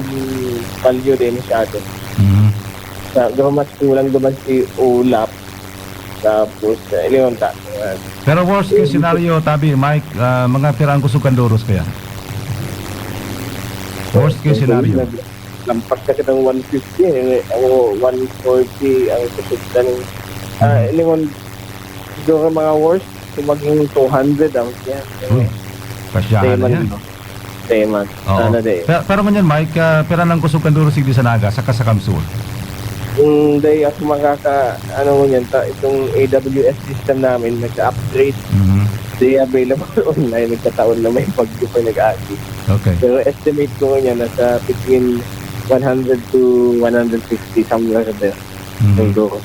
palyo din masyado. Mhm. Sa, pero mas kulang naman si ulap. Tapos, eh, ini unta, ah, Pero worst case scenario, tabi, Mike, ah, mga pira ang kusog kan Durus kaya? Worst case scenario. Nag-, lampas na kitang one fifty, eh, o one forty ang kusog kan, ah, Hmm. ini un-, siguro mga worst, kung maging two hundred ang siya. Uy, kasyahan na yan. Tema. Oo. Sana di. Pero, pero ngunyan, Mike, ah, pira nang kusog kan Durus digdi sa Naga saka sa Kamsur? Hmm, dai ako makaka-, ano ngunyan ta, itong A W S system namin, nagka-upgrade. Mhm. Di available online, nagkataon na may bagyo pa nag-agi. Okay. Pero estimate ko ngunyan, nasa between one hundred to one hundred fifty, somewhere there. Mhm. Siguro.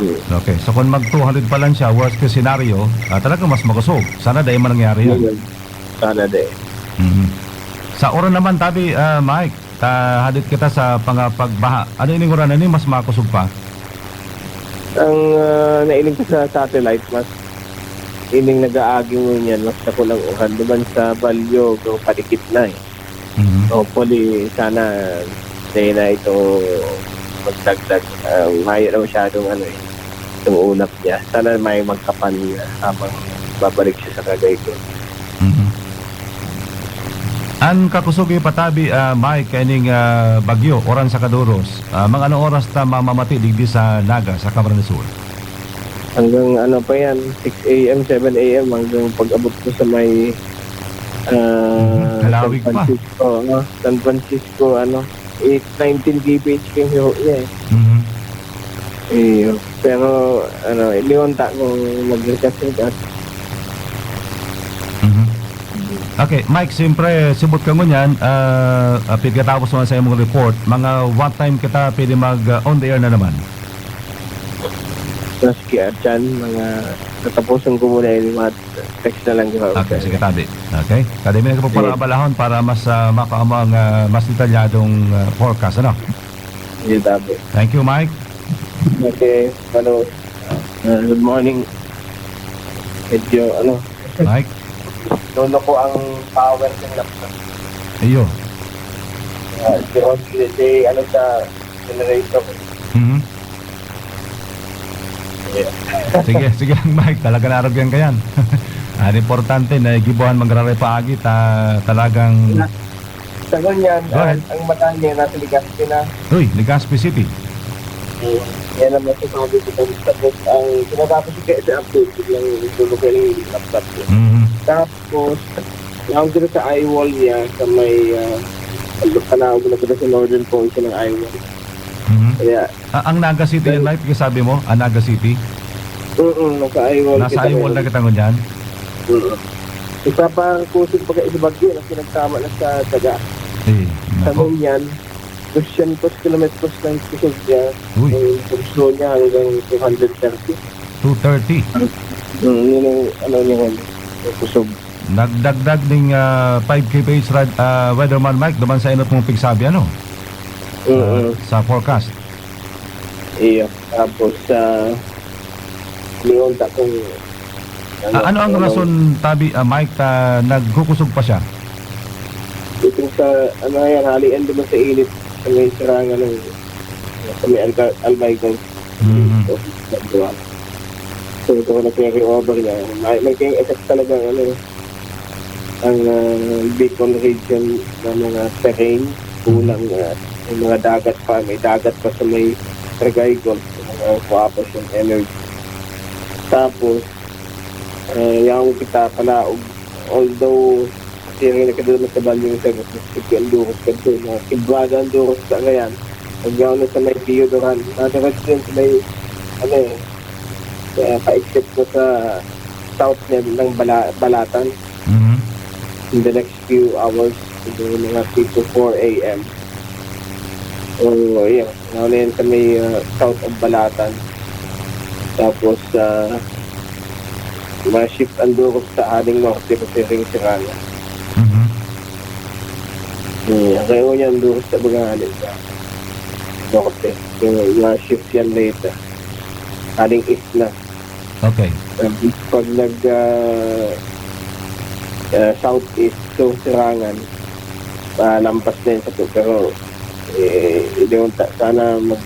Hmm. Okay. So, kung mag two hundred pa lang siya, worst case scenario, ah, talagang mas makusog. Sana dai man nangyari yan. Yun. Sana di. Mhm. Sa uran naman, tabi, ah, Mike, ta, hadit kita sa pangapagbaha. Ano ining uran? Ano yung mas makusog pa? Ang, ah, nailing ko sa satellite, mas ining nag-aagi ngunyan, mas dakul ang uran duman sa Balyo, go padikit na eh. Mhm. Hopefully, sana di na ito magdagdag. Ah, mayo na masyadong ano eh, itong ulap niya. Sana may magkapan niya habang babalik siya sa Cagayan. Mhm. An kakusog ipatabi, ah, Mike, kaining, ah, bagyo, uran saka Durus, ah, mga anong oras ta mamamati digdi sa Naga, sa Camarines Sur? Hanggang ano pa yan, six A M, seven A M, hanggang pag-abot ko sa may, ah, Mhm. Halawig San pa. Francisco, ano, San Francisco, ano, eight, nineteen K V H K yung hiho niya eh. Mhm. Iyo. Pero, ano, iniwan ta kung mag-recast-recast. Mhm. Okay, Mike, siyempre, subot ka ngunyan, ah, ah, pagkatapos naman sa imong report, mga what time kita pwede mag, ah, on the air na naman? Maski, ah, dyan, mga katapusan ko muna yung mga text na lang, di ba? Okay, sige, tabi. Okay? Kadi mi na Sige. Pagparabalahon para mas, ah, mapaamo ang, ah, mas detalyadong, ah, forecast, ano? Sige, tabi. Thank you, Mike. Okay, hello. Ah, good morning. Medyo, ano, Mike? Lolo ko ang power ng laptop. Iyo. Ah, si Ron, si, si, ano, sa generator. Mhm. Yeah. Sige, sige lang, Mike. Talaga naarog yan kayan. An importante, naigibuhan mangrare paagi ta talagang Na, sa ngunyan, Go ahead. Ang, ang mata niya nasa Legazpi na. Uy, Legazpi City. So, yan ang masasabi ko. Tapos, ang sinasabi ko kaya sa update, biglang tulog yung laptop ko. Mhm. Tapos, ang dito sa eye wall niya, sa may, ah, panaog na kita sa northern portion ng eye wall. Mhm. Kaya, Ah, ang Naga City yan, Mike, yung sabi mo? Ang Naga City? Mm, nasa eye wall Nasa kita eye wall na ngayon. Kita ngunyan? Mm. Isa pa ang kusog pagka sa bagyo na pinagsama na sa daga. Eh, Sa nako. Ngunyan, dosyentos kilometros ng kusog niya. Uy. Ang kurso niya hanggang two hundred thirty. Two thirty? Mm, yun ang ano niya ngayon, yung kusog. Nagdagdag ning, ah, five K P H rad-, ah, Weatherman Mike, duman sa inot mong pigsabi, ano? Mm. Ah, sa forecast. Iyo. Tapos, ah, liwan ta kung Ah, ano ang ano, rason, tabi, ah, Mike, ta nagkukusog pa siya? Itong sa, ano yan, halian diba sa init, sa may Sirangan ng, sa may Alca-, Albay Golf. Mhm. So, diba? So, ito ko na carry over niya. May, may kayong effect talaga, ano, ang, ah, Bicol region na mga terrain, kulang, ah, may mga dagat pa, may dagat pa sa may Tragay Golf, mga kuwapos yung energy. Tapos, ah, yaon kita palaog, although, siring na kadalaman sa Balyong Sagot, sige, ang durog kadto, na kibrada ang durog sa ngayon. Pag yaon na sa may Deodoran, nadarat yun sa may, ano eh, sa, pa-exit ko sa south niya ng Bala-, Balatan. Mhm. In the next few hours, siguro mga three to four A M. So, ayun. Ano na yan sa may, ah, south of Balatan. Tapos, ah, ma-shift ang durog sa aning norte kasi ring Siraya. Mhm. Eh, ang kayo niya ang durog sa mga ano, sa norte. So, ma-shift yan later. Aning east na. Okay. Pag, pag nag, ah, ah, southeast, so Sirangan, ah, lampas na yun sa to. Pero, eh, hindi mo ta-, sana mag,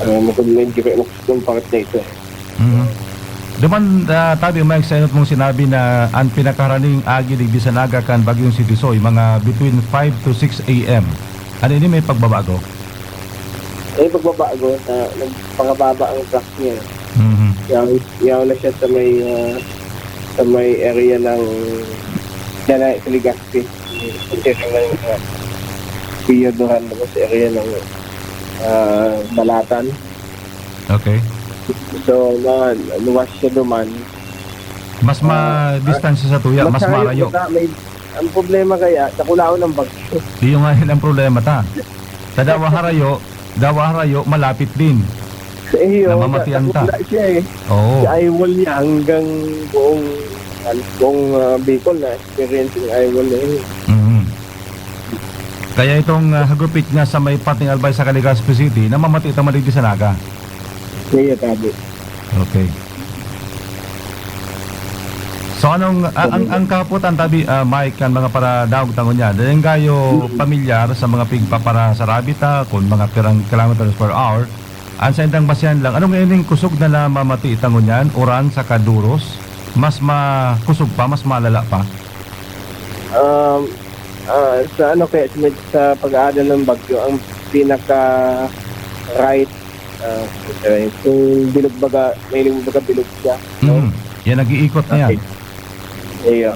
ah, mag-, medyo kayo makusog yung part na ito, eh. Mhm. Duman, ah, tabi, Mike, sa enot mong sinabi na an pinakaharaning agi digdi sa Naga kan Bagyong Sitisoy, mga between five to six a m. Ano ini, may pagbabago? May pagbabago na nagpakababa ang track niya. Mhm. Yaw, yaw na siya sa may, ah, sa may area ng Dala sa Legazpi. Considering na yung, ah, Pio Duran naman sa area ng, ah, Balatan. Okay. So, ma luwas siya duman. Mas ma-, distansya sa tuya, mas marayo. May, ang problema kaya, nakulaon ng bagyo. Iyo nga yun ang problema ta. Sa dawa harayo, dawa harayo, malapit din. Sa iyo, Namamatian ta. Nakula siya eh. Oo. Sa eyewall niya hanggang buong, ano, buong ah, Bicol na experience yung eyewall na yun. Mhm. Kaya itong ah, hagupit nga sa may pating Albay sa Legazpi City, namamati ta man digdi sa Naga. Kaya tabi. Okay. So anong ah, ang ang kahapotan tabi ah, Mike, kan mga paradaog ta ngunyan? Dahil gayo pamilyar sa mga pigpapara sa rabbit ta, kung mga pirang kilometers per hour, ang sa indang basihan lang, anong ining kusog na namamati ta ngunyan, uran sa kaduros, mas makusog pa, mas malala pa? Um, ah, sa ano kaya sa, sa pag-aadal ng bagyo, ang pinaka right ah, okay. Kung bilog baga, may baga bilog siya. No? Mhm. Yan, nag-iikot na yan. Okay. Iyo.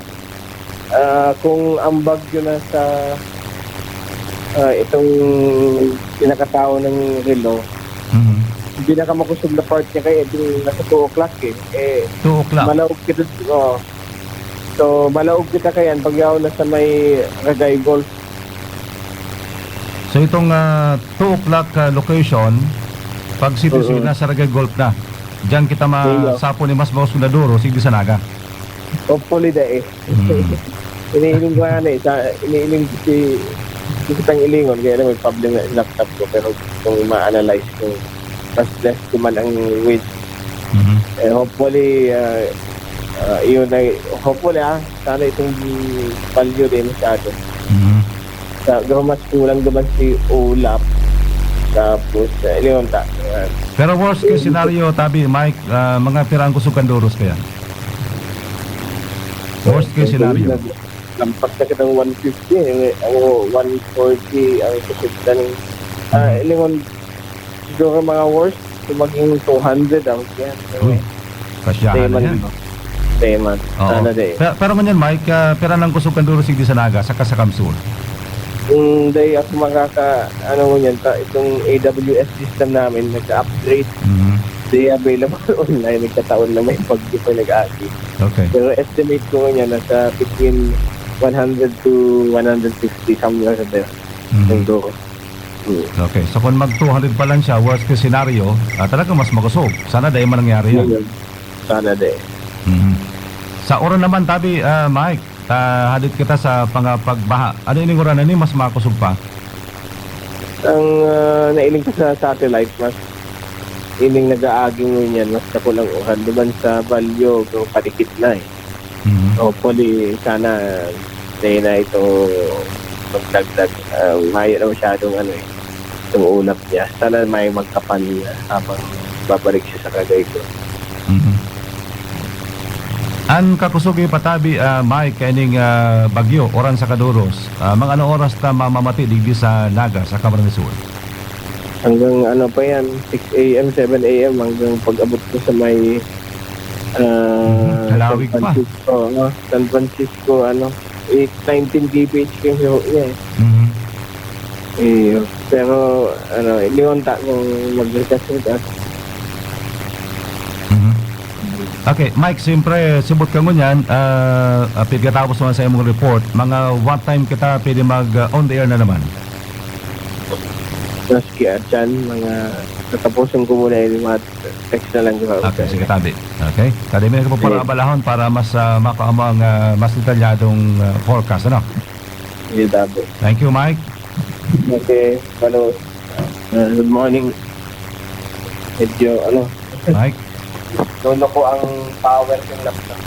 Ah, kung ang bagyo na sa ah, itong pinakatawo ng relo, Mhm. pinakamakusog na part niya kaya itong nasa two o'clock eh. Eh, Two o'clock. Malaog kita, oh. So, malaog kita kaya pag yaw na sa may Ragay Golf. So itong ah, two o'clock ah, location, pag City Suite, Oo. Nasa Ragay Golf na. Diyan kita Iyo. masapo ni mas makusog na duros, digdi sa Naga. Hopefully, dai. Mm. Iniiling ko nga na eh. Sa, iniiling ko si, si kitang ilingon. Kaya lang may problema yung laptop ko. Pero kung ma-analyze ko, mas less naman ang weight. Mhm. Eh, hopefully, ah, ah, yun ay, hopefully ah, sana itong value din masyado. Mhm. Sa, pero mas kulang naman si Ulap. Tapos, uh, yun ta. Ah, Pero worst case scenario, tabi, Mike, ah, mga pirang kusog kan duros kaya? Worst case scenario. Lampas na kitang one fifty, eh, o one forty ang kusog ng, ah, Mhm. ilingon, siguro mga worst, kung maging two hundred ang yan. Uy, kasyahan na Teman, yan. no? Teman. Oo. Sana di. Pero, pero ngunyan, Mike, ah, pira nang kusog kan duros digdi sa Naga, saka sa Kamsur? Kung dahil ako makaka, ano ngunyan, ta, itong A W S system namin, nagka-upgrade. Mhm. Di available online, nagkataon na may pag-, di pa nag-agi. Okay. Pero estimate ko ngunyan, nasa between one hundred to one hundred fifty, somewhere there. Mhm. Siguro. Hmm. Okay. So kung mag two hundred pa lang siya, worst case scenario, ah, talagang mas makusog. Sana dai man nangyari yan. Yun. Sana di. Mhm. Sa uran naman, tabi, ah, Mike, ta, hadit kita sa pangapagbaha. Ano ining uran na ni mas makusog pa? Ang ah, nailing ko sa satellite, mas ining nag-aaging ngunyan, mas dakul ang uran. Duman sa Balyo, kung padikit na eh. Mhm. Hopefully, sana, dahil na ito magdagdag. Ah, mayo na masyadong ano eh, itong ulap niya. Sana may magkapan niya habang babalik siya sa Cagayan. Mhm. An kakusog ipatabi, ah, Mike, kaining, ah, bagyo, uran sa kaduros. Ah, mga ano oras ta mamamati digdi sa Naga, sa Camarines Sur? Hanggang ano pa yan, six a m, seven a m, hanggang pag-abot ko sa may ah, Mhm. Halawig San pa. Francisco, no? San Francisco, ano, eight, nineteen K P H yung hiho niya eh. Mhm. Eh, pero, ano, hindi ko ta kung mag-recast-recast. Mhm. Okay, Mike, siyempre, sibot ka ngunyan, ah, ah, pagkatapos naman sa imong report, mga what time kita pwede mag, ah, on the air na naman? Maski, ah, dyan, mga, katapusan ko muna yung mga text na lang, di ba? Okay, sige, tabi. Okay? Tabi, may ko para abalahon para mas, ah, makaamo ang, ah, mas detalyadong, ah, forecast, ano? Hindi, tabi. Thank you, Mike. Okay, Manu, ah, good morning. Medyo, ano, Mike? lolo ko ang power ng laptop.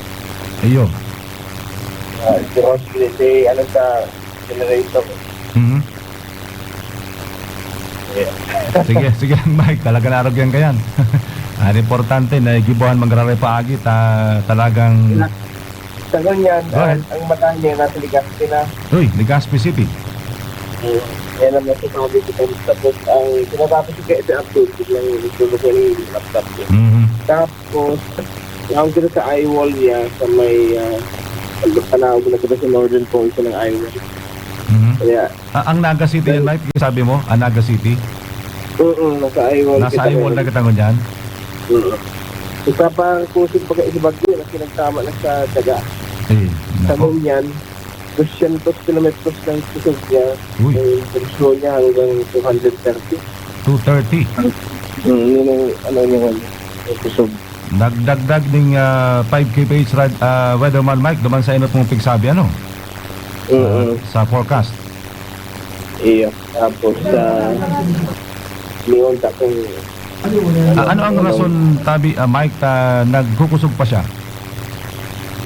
Iyo. Ah, si Ros, si, ano, sa generator. Mhm. Yeah. Sige, sige, Mike. Talaga naarog yan kayan. An importante, naigibohan mangraray paagi ta talagang Sa ngunyan, Go ahead. ang, ang mata niya nasa Legazpi na. Uy, Legazpi City. Eh, yan ang masasabi ko. Tapos, ang sinasabi ko kaya sa update, biglang nagbubukas yung laptop ko. Mhm. Tapos, ang gano'n sa eye wall niya, sa may, ah, panaog na kita sa northern portion ng eye wall. Mhm. Kaya, Ah, ang Naga City yan, Mike, sabi mo? Ang Naga City? Oo, nasa eye wall Nasa kita eye wall ngayon. na kita ngunyan? Oo. Isa pa ang kusog pagka isibag yun, ang pinagtama na sa daga. Eh, Sa nako. Ngunyan, dosyentos kilometros ng kusog niya. Uy. Ang presyo niya hanggang two hundred thirty. Two thirty. Mm, yun ang ano niya, yung kusog. Nagdagdag ning, ah, five K P H rad-, ah, Weatherman Mike, duman sa inot mong pigsabi, ano? Mm. Sa, sa forecast. Iyo. Tapos, ah, niunta kong Ah, ano ang rason, tabi, ah, Mike, ta nagkukusog pa siya?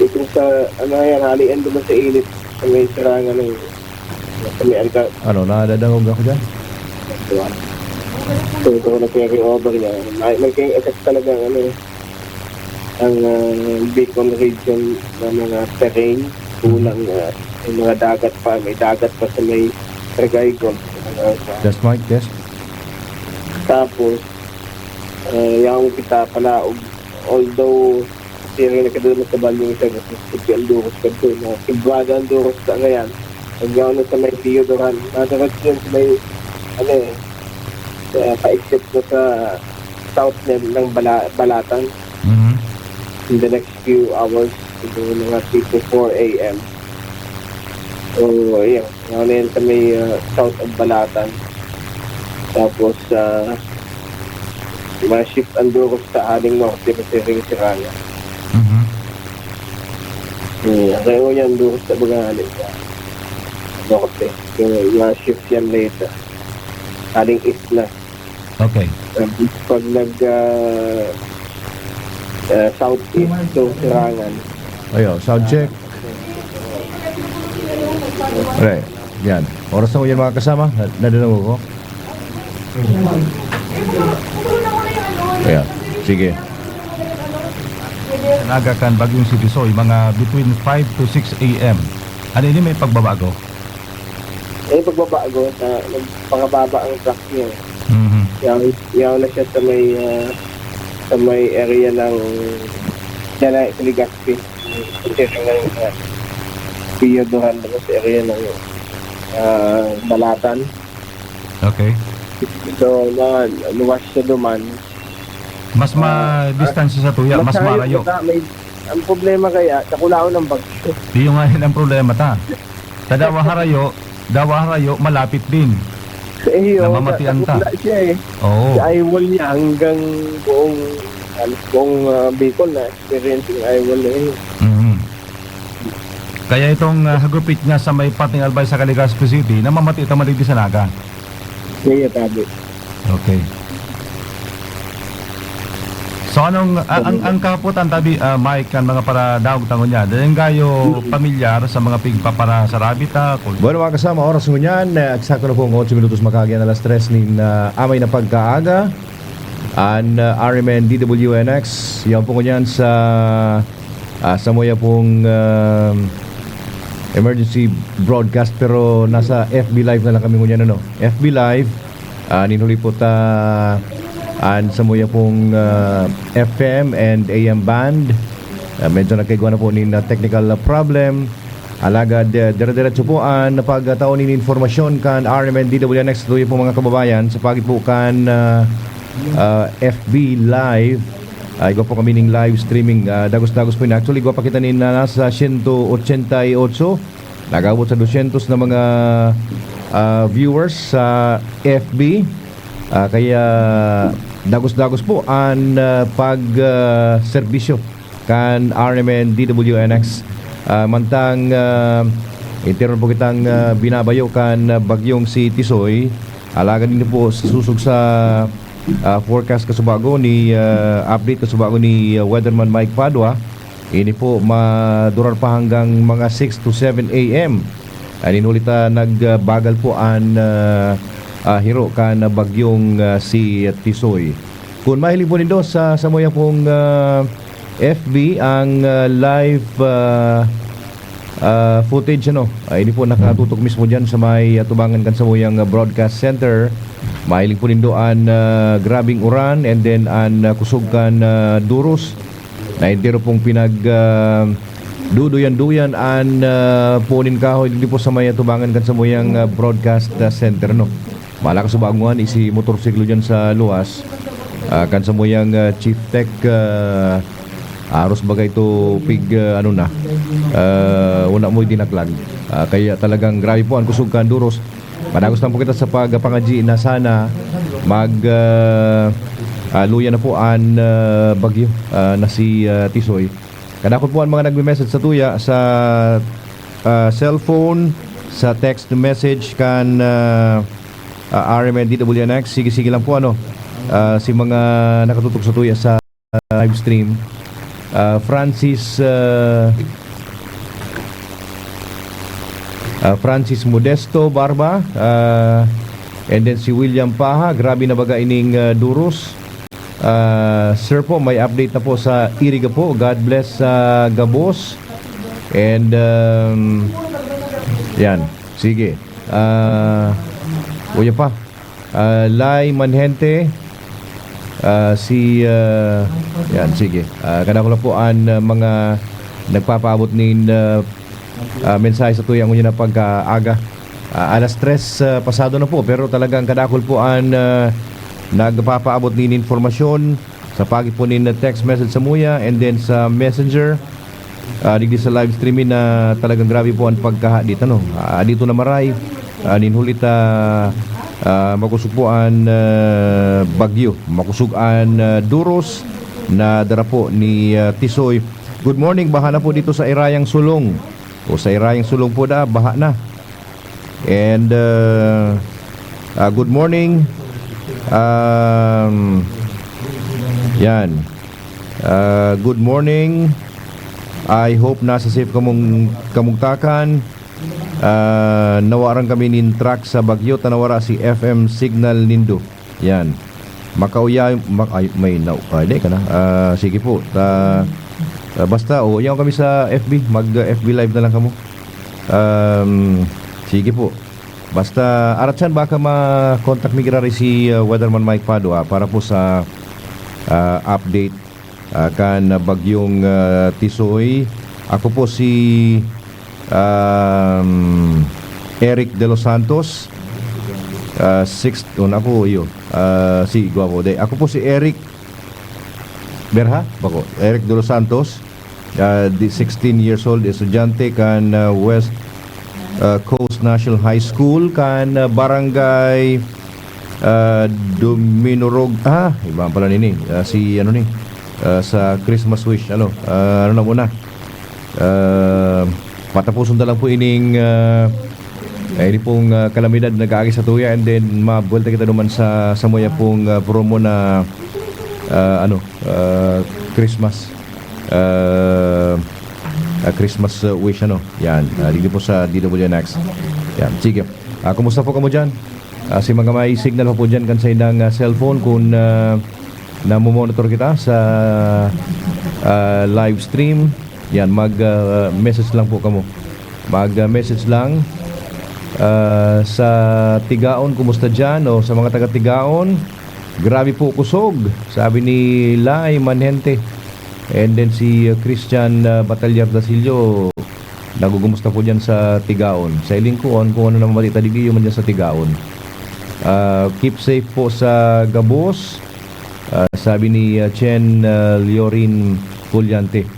Itong sa, ano yan, halian duman sa init, sa may serangan ng, sa may alka- Ano, nadadangog ako dyan? Diba? So, ito na carry over niya. May, may kayong effect talaga, ano, ang, ah, Bicol region ng mga terrain, kulang, ah, may mga dagat pa, may dagat pa sa may Trigaygon. Ah, sa Test, Mike, test. Tapos, ah, yaon kita palaog. Although, siring na kadalaman sa Banyong Isag, Mississippi ang duros kadto, no? Cebuada ang duros sa ngayan. Pag yaon na sa may Teodoran, madarat yun sa may, ano eh, sa, pa-exit na sa south na ng Bala-, Balatan. Mhm. In the next few hours, siguro mga three to four A M. So, ayun. Yaon na yan sa may, ah, south of Balatan. Tapos, ah, ma-shift ang duros sa aling norte kasi ring Siraya. Mhm. Hmm, kaya mo yan, duros sa mga aling sa norte. So, ma-shift yan later. Aling east na. Okay. Pag, pag nag, ah, ah, southeast, so, Sirangan. Ayo, sound check. Alright. Yan. Oras na po yan, mga kasama. Na-, nadunong ko. Ayan. Sige. Naga kan Bagyong Sitisoy, mga between five to six A M. Ano ini, may pagbabago? Eh, pagbabago sa nagpakababa ang track niya. Mhm. Yaw, yaw na siya sa may, ah, sa may area ng Danay, sa Legazpi. Concession na yung, ah, Pio Duran naman sa area ng, ah, Balatan. Okay. So, mga luwas siya duman. Mas Ah, ma-, distansya sa tuya, mas mas harayo marayo. Kita, may, ang problema kaya, sa kulaon ng bagyo. Iyo nga yun ang problema ta. Sa dawa harayo, dawa harayo, malapit din. Eh, yun, Namamatian sa, ta. Sa siya eh. Oo. Sa eye wall niya hanggang buong, halos buong, ah, Bicol na experience ng eye wall na yun. Mhm. Kaya itong, ah, hagupit nga sa may pating Albay sa Legazpi City, namamati ta man digdi sa Naga. Kaya tabi. Okay. So, anong, a-, ang, ang kahapotan, tabi, ah, Mike, kan mga paradaog ta ngunyan? Dahil gayo Mm. pamilyar sa mga pigpaparasarabi ta, kung Bueno, mga kasama, oras ngunyan, eh, eksakto na pong otso minutos makaagi an alas tres nin, ah, amay na pagkaaga. An, ah, R M N D W N X, yan po ngunyan sa, ah, samuya pong, ah, emergency broadcast, pero nasa F B Live na lang kami ngunyan, ano? F B Live, Ah, nin huli po ta, an samuya pong, ah, F M and A M band. Ah, medyo nagkaigwa na po nin, ah, technical problem. Alagad, ah, dire-diretso po an pagtao nin informasyon kan R M N D W N X Studio po, mga kababayan, sa pagi po kan, ah, ah, F B Live. Ah, igwa po kami ning live streaming. Ah, dagos-dagos po yun. Actually, igwa pa kita nin, ah, nasa siyento otsenta y otso. Nag-abot sa dosyentos na mga, ah, viewers sa F B. Ah, kaya dagos-dagos po an, ah, pag, ah, serbisyo kan R M N D W N X. Ah, mantang, ah, entero na po kitang, ah, binabayo kan, ah, bagyong si Tisoy. Alagad din po sa susog sa, ah, forecast kasubago ni, ah, update kasubago ni, ah, Weatherman Mike Padua. Ini po, madurar pa hanggang mga six to seven A M. An inuli ta nagbagal po an, ah, ah, hiro kan bagyong, ah, si Tisoy. Kung mahiling po nindo sa, sa samuya pong, ah, F B ang, ah, live, ah, ah, footage, ano, ay, ini po nakatutok mismo diyan sa may atubangan kan samuyang, ah, broadcast center. Mahiling po nindo an, ah, grabing uran and then an, ah, kusog kan, ah, durus na entero pong pinag, ah, duduyan-duyan an, ah, puon nin kahoy digdi po sa may atubangan kan samuyang, ah, broadcast, ah, center, no. Malakas o bagungan, isi motorsiklo diyan sa luwas. Ah, kan samuyang, ah, Chief Tech, ah, aros bagay to pig, ah, ano na, ah, una mo'y dinaklag. Ah, kaya talagang grabe po an kusog kan durus. Madagos lang po kita sa pagpangadyi na sana mag, ah, ah, luya na po an, ah, bagyo, ah, na si, ah, Tisoy. Kadakul po an mga nagme-message sa tuya sa, ah, cellphone, sa text message kan, ah, ah, R M N D W N X. Sige, sige lang po, ano, ah, si mga nakatutok sa tuya sa live stream. Ah, Francis, ah, ah, Francis Modesto Barba, ah, and then si William Paha, grabe na baga ining, ah, durus. Ah, sir po, may update na po sa Iriga po. God bless sa gabos. And, um, yan. Sige. Ah, uya pa. Ah, Lai Manhente. Ah, si, ah, yan, sige. Ah, kadakula po an, ah, mga nagpapaabot nin, ah, ah, mensahe sa tuyang ngunyan na pagkaaga. Ah, alas tres, ah, pasado na po, pero talagang kadakul po an, ah, nagpapaabot nin informasyon sa pagi po nin text message samuya and then sa messenger. Ah, digdi sa live streaming na talagang grabe po an pagkahadit, ano. Ah, dito na maray, ah, nin huli ta, ah, makusog po an, ah, bagyo, makusog an, ah, durus na dara po ni, ah, Tisoy. Good morning, baha na po dito sa Irayang Sulong. O sa Irayang Sulong po da, baha na. And, ah, ah, good morning. Um, yan. Ah, good morning. I hope nasa safe kamong kamugtakan. Ah, nawaran kami nin truck sa bagyo, ta nawara si F M signal nindo. Yan. Makauya, mak-, ay, may nau-, ay, di ka na. Ah, sige po. Ta-, ah, basta, o, yan kami sa F B. Mag, ah, F B live na lang kamo. Um, sige po. Basta, aratsan baka ma-contact mi giraray si, ah, Weatherman Mike Padua para po sa, ah, update, ah, kan bagyong, ah, Tisoy. Ako po si, um, Eric De Los Santos. Ah, six, oh, ako, iyo. Ah, si, gwapo, de. Ako po si Eric Berha, bako. Eric De Los Santos, ah, di, sixteen years old, estudyante kan, ah, West, ah, Coast National High School, kan, ah, Barangay, ah, Duminorog. Ah, iba pala nini. Ah, si, ano ni, ah, sa Christmas wish, ano, ah, ano na muna? Ah, patapuson na lang po ining, ah, ah, ini pong, ah, kalamidad na nag-aagi sa tuya, and then mabuwelta kita duman sa, sa muya pong, ah, promo na, ah, ano, ah, Christmas, ah, ah, Christmas, ah, wish, ano. Yan, ah, dito po sa D W N X. Yan, sige. Ah, kumusta po kamo dyan? Ah, si mga may signal pa po dyan kan sa indang, ah, cellphone, kung, ah, namomonitor kita sa, ah, live stream, yan, mag, ah, message lang po kamo. Mag, ah, message lang, ah, sa Tigaon, kumusta dyan? O sa mga taga Tigaon, grabe po kusog, sabi ni Lai Manhente. And then si, ah, Christian, ah, Batallar Dasillo, nagugumusta po dyan sa Tigaon. Sa Ilingkuon, kung ano naman balita, digdi man dyan sa Tigaon. Ah, keep safe po sa gabos, ah, sabi ni, ah, Chen, ah, Leorin Fullante.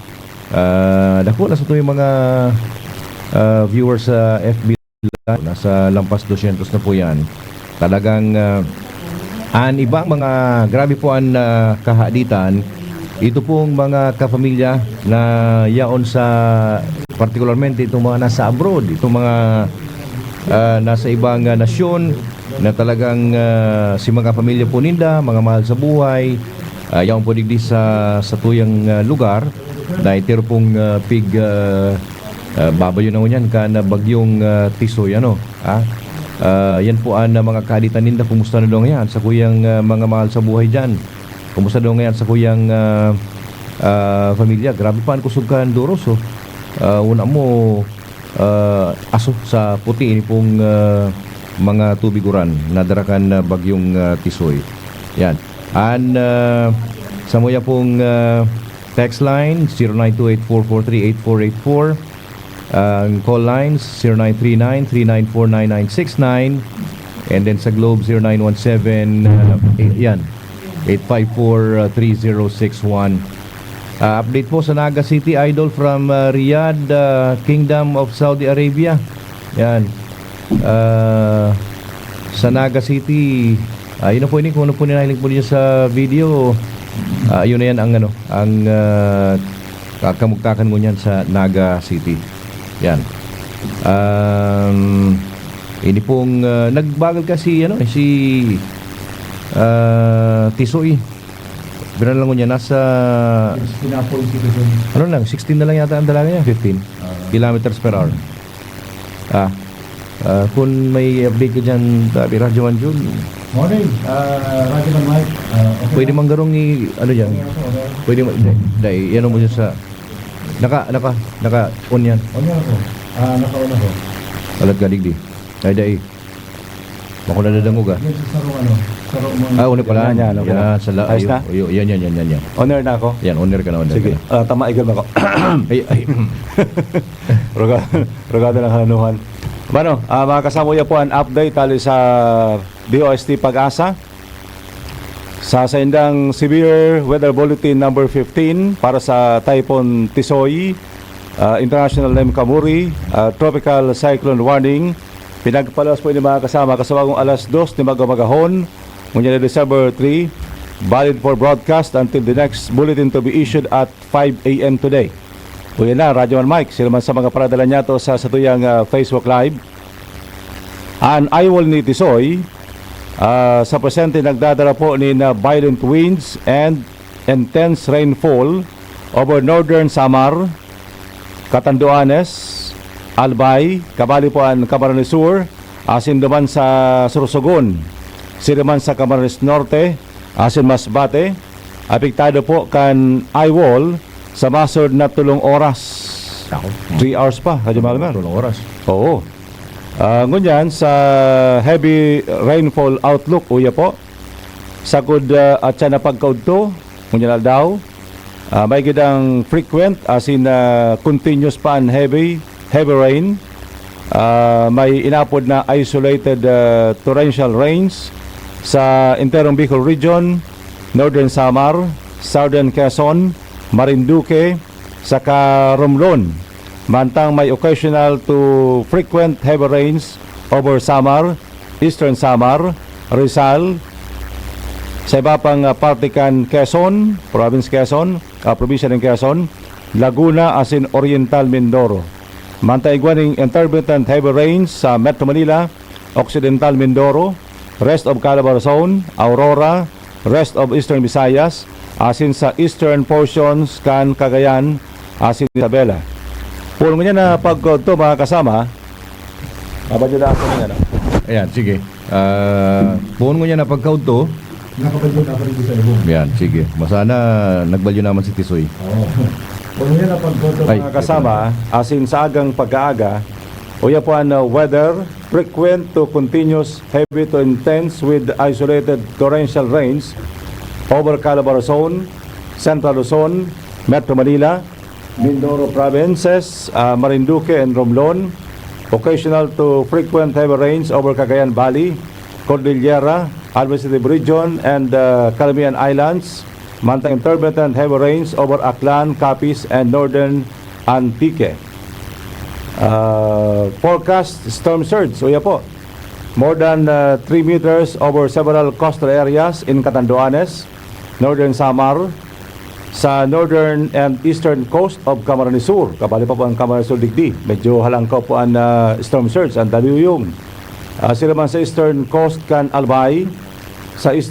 Ah, dakula sa to yung mga, ah, viewers sa F B Live. Nasa lampas dosyentos na po yan. Talagang, ah, an ibang mga, grabe po an, ah, kahaditan. Ito pong mga kapamilya na yaon sa, partikularmente itong mga nasa abroad, itong mga, ah, nasa ibang, ah, nasyon na talagang, ah, si mga pamilya po ninda, mga mahal sa buhay, ah, yaon po digdi sa, sa tuyang, ah, lugar, na entero pong, ah, pig, ah, ah, babayo na ngunyan kan, ah, bagyong, ah, Tisoy, ano, ah. Ah, yan po an, ah, mga kahaditan ninda. Kumusta na daw ngayan sa kuyang, ah, mga mahal sa buhay dyan? Kumusta daw ngayon sa kuyang, ah, ah, pamilya? Grabe pa ang kusog kan Duros, oh. Ah, una mo, ah, aso sa puti ini pong, ah, mga tubig uran na dara kan, ah, bagyong, ah, Tisoy. Yan. An, ah, samuya pong, ah, text line, zero nine two eight four four three eight four eight four. Ang call lines, zero nine three nine three nine four nine nine six nine. And then sa Globe, zero nine one seven, ah, eh, yan, eight five four three zero six one. Ah, update po sa Naga City, Idol, from, ah, Riyadh, ah, Kingdom of Saudi Arabia. Yan. Ah, sa Naga City, ah, yun na po ini, kung ano po ni nahiling po ninyo sa video, ah, yun na yan ang, ano, ang, ah, kakamugtakan ngunyan sa Naga City. Yan. Um, ini pong, ah, nagbagal kasi, ano, eh, si, ah, Tisoy. Pero lang ngunyan, nasa Pinapoy si Quezon. Ano lang, sixteen na lang yata ang dalaga niya, fifteen Ah. kilometers per hour. Ah, ah, kung may update ka dyan, sabi, Radyo Man Jun. Morning, ah, Radyo Man Mike. Ah, okay Pwede lang. mang garong i-, ano dyan? Okay ako, okay. Pwede mo, dai, dai, ano mo siya sa, naka, naka, naka-on yan. On yan ako. Ah, naka-on ako. Alat ka, digdi. Ay, dai. Bako na dadangog, ah. Yan sa sarong ano, sarong mga Ah, una pala. Yan, yan, okay. Yan, sa la-, Ayos ayo, na? ayo, yan, yan, yan, yan, yan. On air na ako? Yan, on air ka na, on air Sige. ka na. Ah, tama, igal ako. Ay, ay. Roga-, rogado ng halanuhan. Mano, ah, mga kasama, uya po ang update hali sa D O S T PAGASA. Sa saindang Severe Weather Bulletin number fifteen para sa Typhoon Tisoy, ah, International Nemkamori, ah, Tropical Cyclone Warning, pinagpaluwas po ini, mga kasama, kasabagong alas dos ni mag-umagahon, ngunyan na December three, valid for broadcast until the next bulletin to be issued at five A M today. Uya na, Radyo Man Mike, sila man sa mga paradala niya to sa satuyang, ah, Facebook Live. An eyewall ni Tisoy, ah, sa presente nagdadara po nin, ah, violent winds and intense rainfall over northern Samar, Catanduanes, Albay, kabali po an Camarines Sur, asin duman sa Sorsogon, siriman sa Camarines Norte, asin Masbate, apektado po kan eyewall sa masunod na tolong oras. Ako. Three hours pa, Radyo Malmer. Tolong oras. Oo. Ah, ngunyan, sa heavy rainfall outlook, uya po, sagkod, ah, at siya na pagkaudto, ngunyan aldaw, ah, may gidang frequent, asin, ah, continuous pa an heavy, heavy rain. Ah, may inapod na isolated, ah, torrential rains sa enterong Bicol Region, Northern Samar, Southern Quezon, Marinduque, saka Romblon. Mantang may occasional to frequent heavy rains over Samar, Eastern Samar, Rizal, sa iba pang, ah, parte kan Quezon, Province Quezon, ah, Probinsya nin Quezon, Laguna asin Oriental Mindoro. Mantang igwa ning intermittent heavy rains sa Metro Manila, Occidental Mindoro, rest of Calabarzon, Aurora, rest of Eastern Visayas, asin sa eastern portions kan Cagayan asin Isabela. Poon ngunyan na pagkaudto, mga kasama, mabadyo na ako niya, no? Ayan, sige. Ah, poon ngunyan na pagkaudto. Nakabadyo na ako rin sa ilong. Yan, sige. Masana, nagbalyo naman si Tisoy. Oo. Poon ngunyan na pagkaudto, Ay, mga kasama, asin sa agang pagkaaga, uya po ang, uh, weather, frequent to continuous heavy to intense with isolated torrential rains over Calabarzon, Central Luzon, Metro Manila, Mindoro provinces, ah, Marinduque and Romblon. Occasional to frequent heavy rains over Cagayan Valley, Cordillera, Administrative Region, and, ah, Calamian Islands. Mantang intermittent heavy rains over Aklan, Capiz, and Northern Antique. Ah, forecast storm surge, uya po. More than, ah, three meters over several coastal areas in Catanduanes, Northern Samar, sa northern and eastern coast of Camarines Sur. Kabali pa po ang Camarines Sur digdi. Medyo halangkaw po ang, ah, storm surge, ang daluyong. Ah, sila man sa eastern coast kan Albay, sa eastern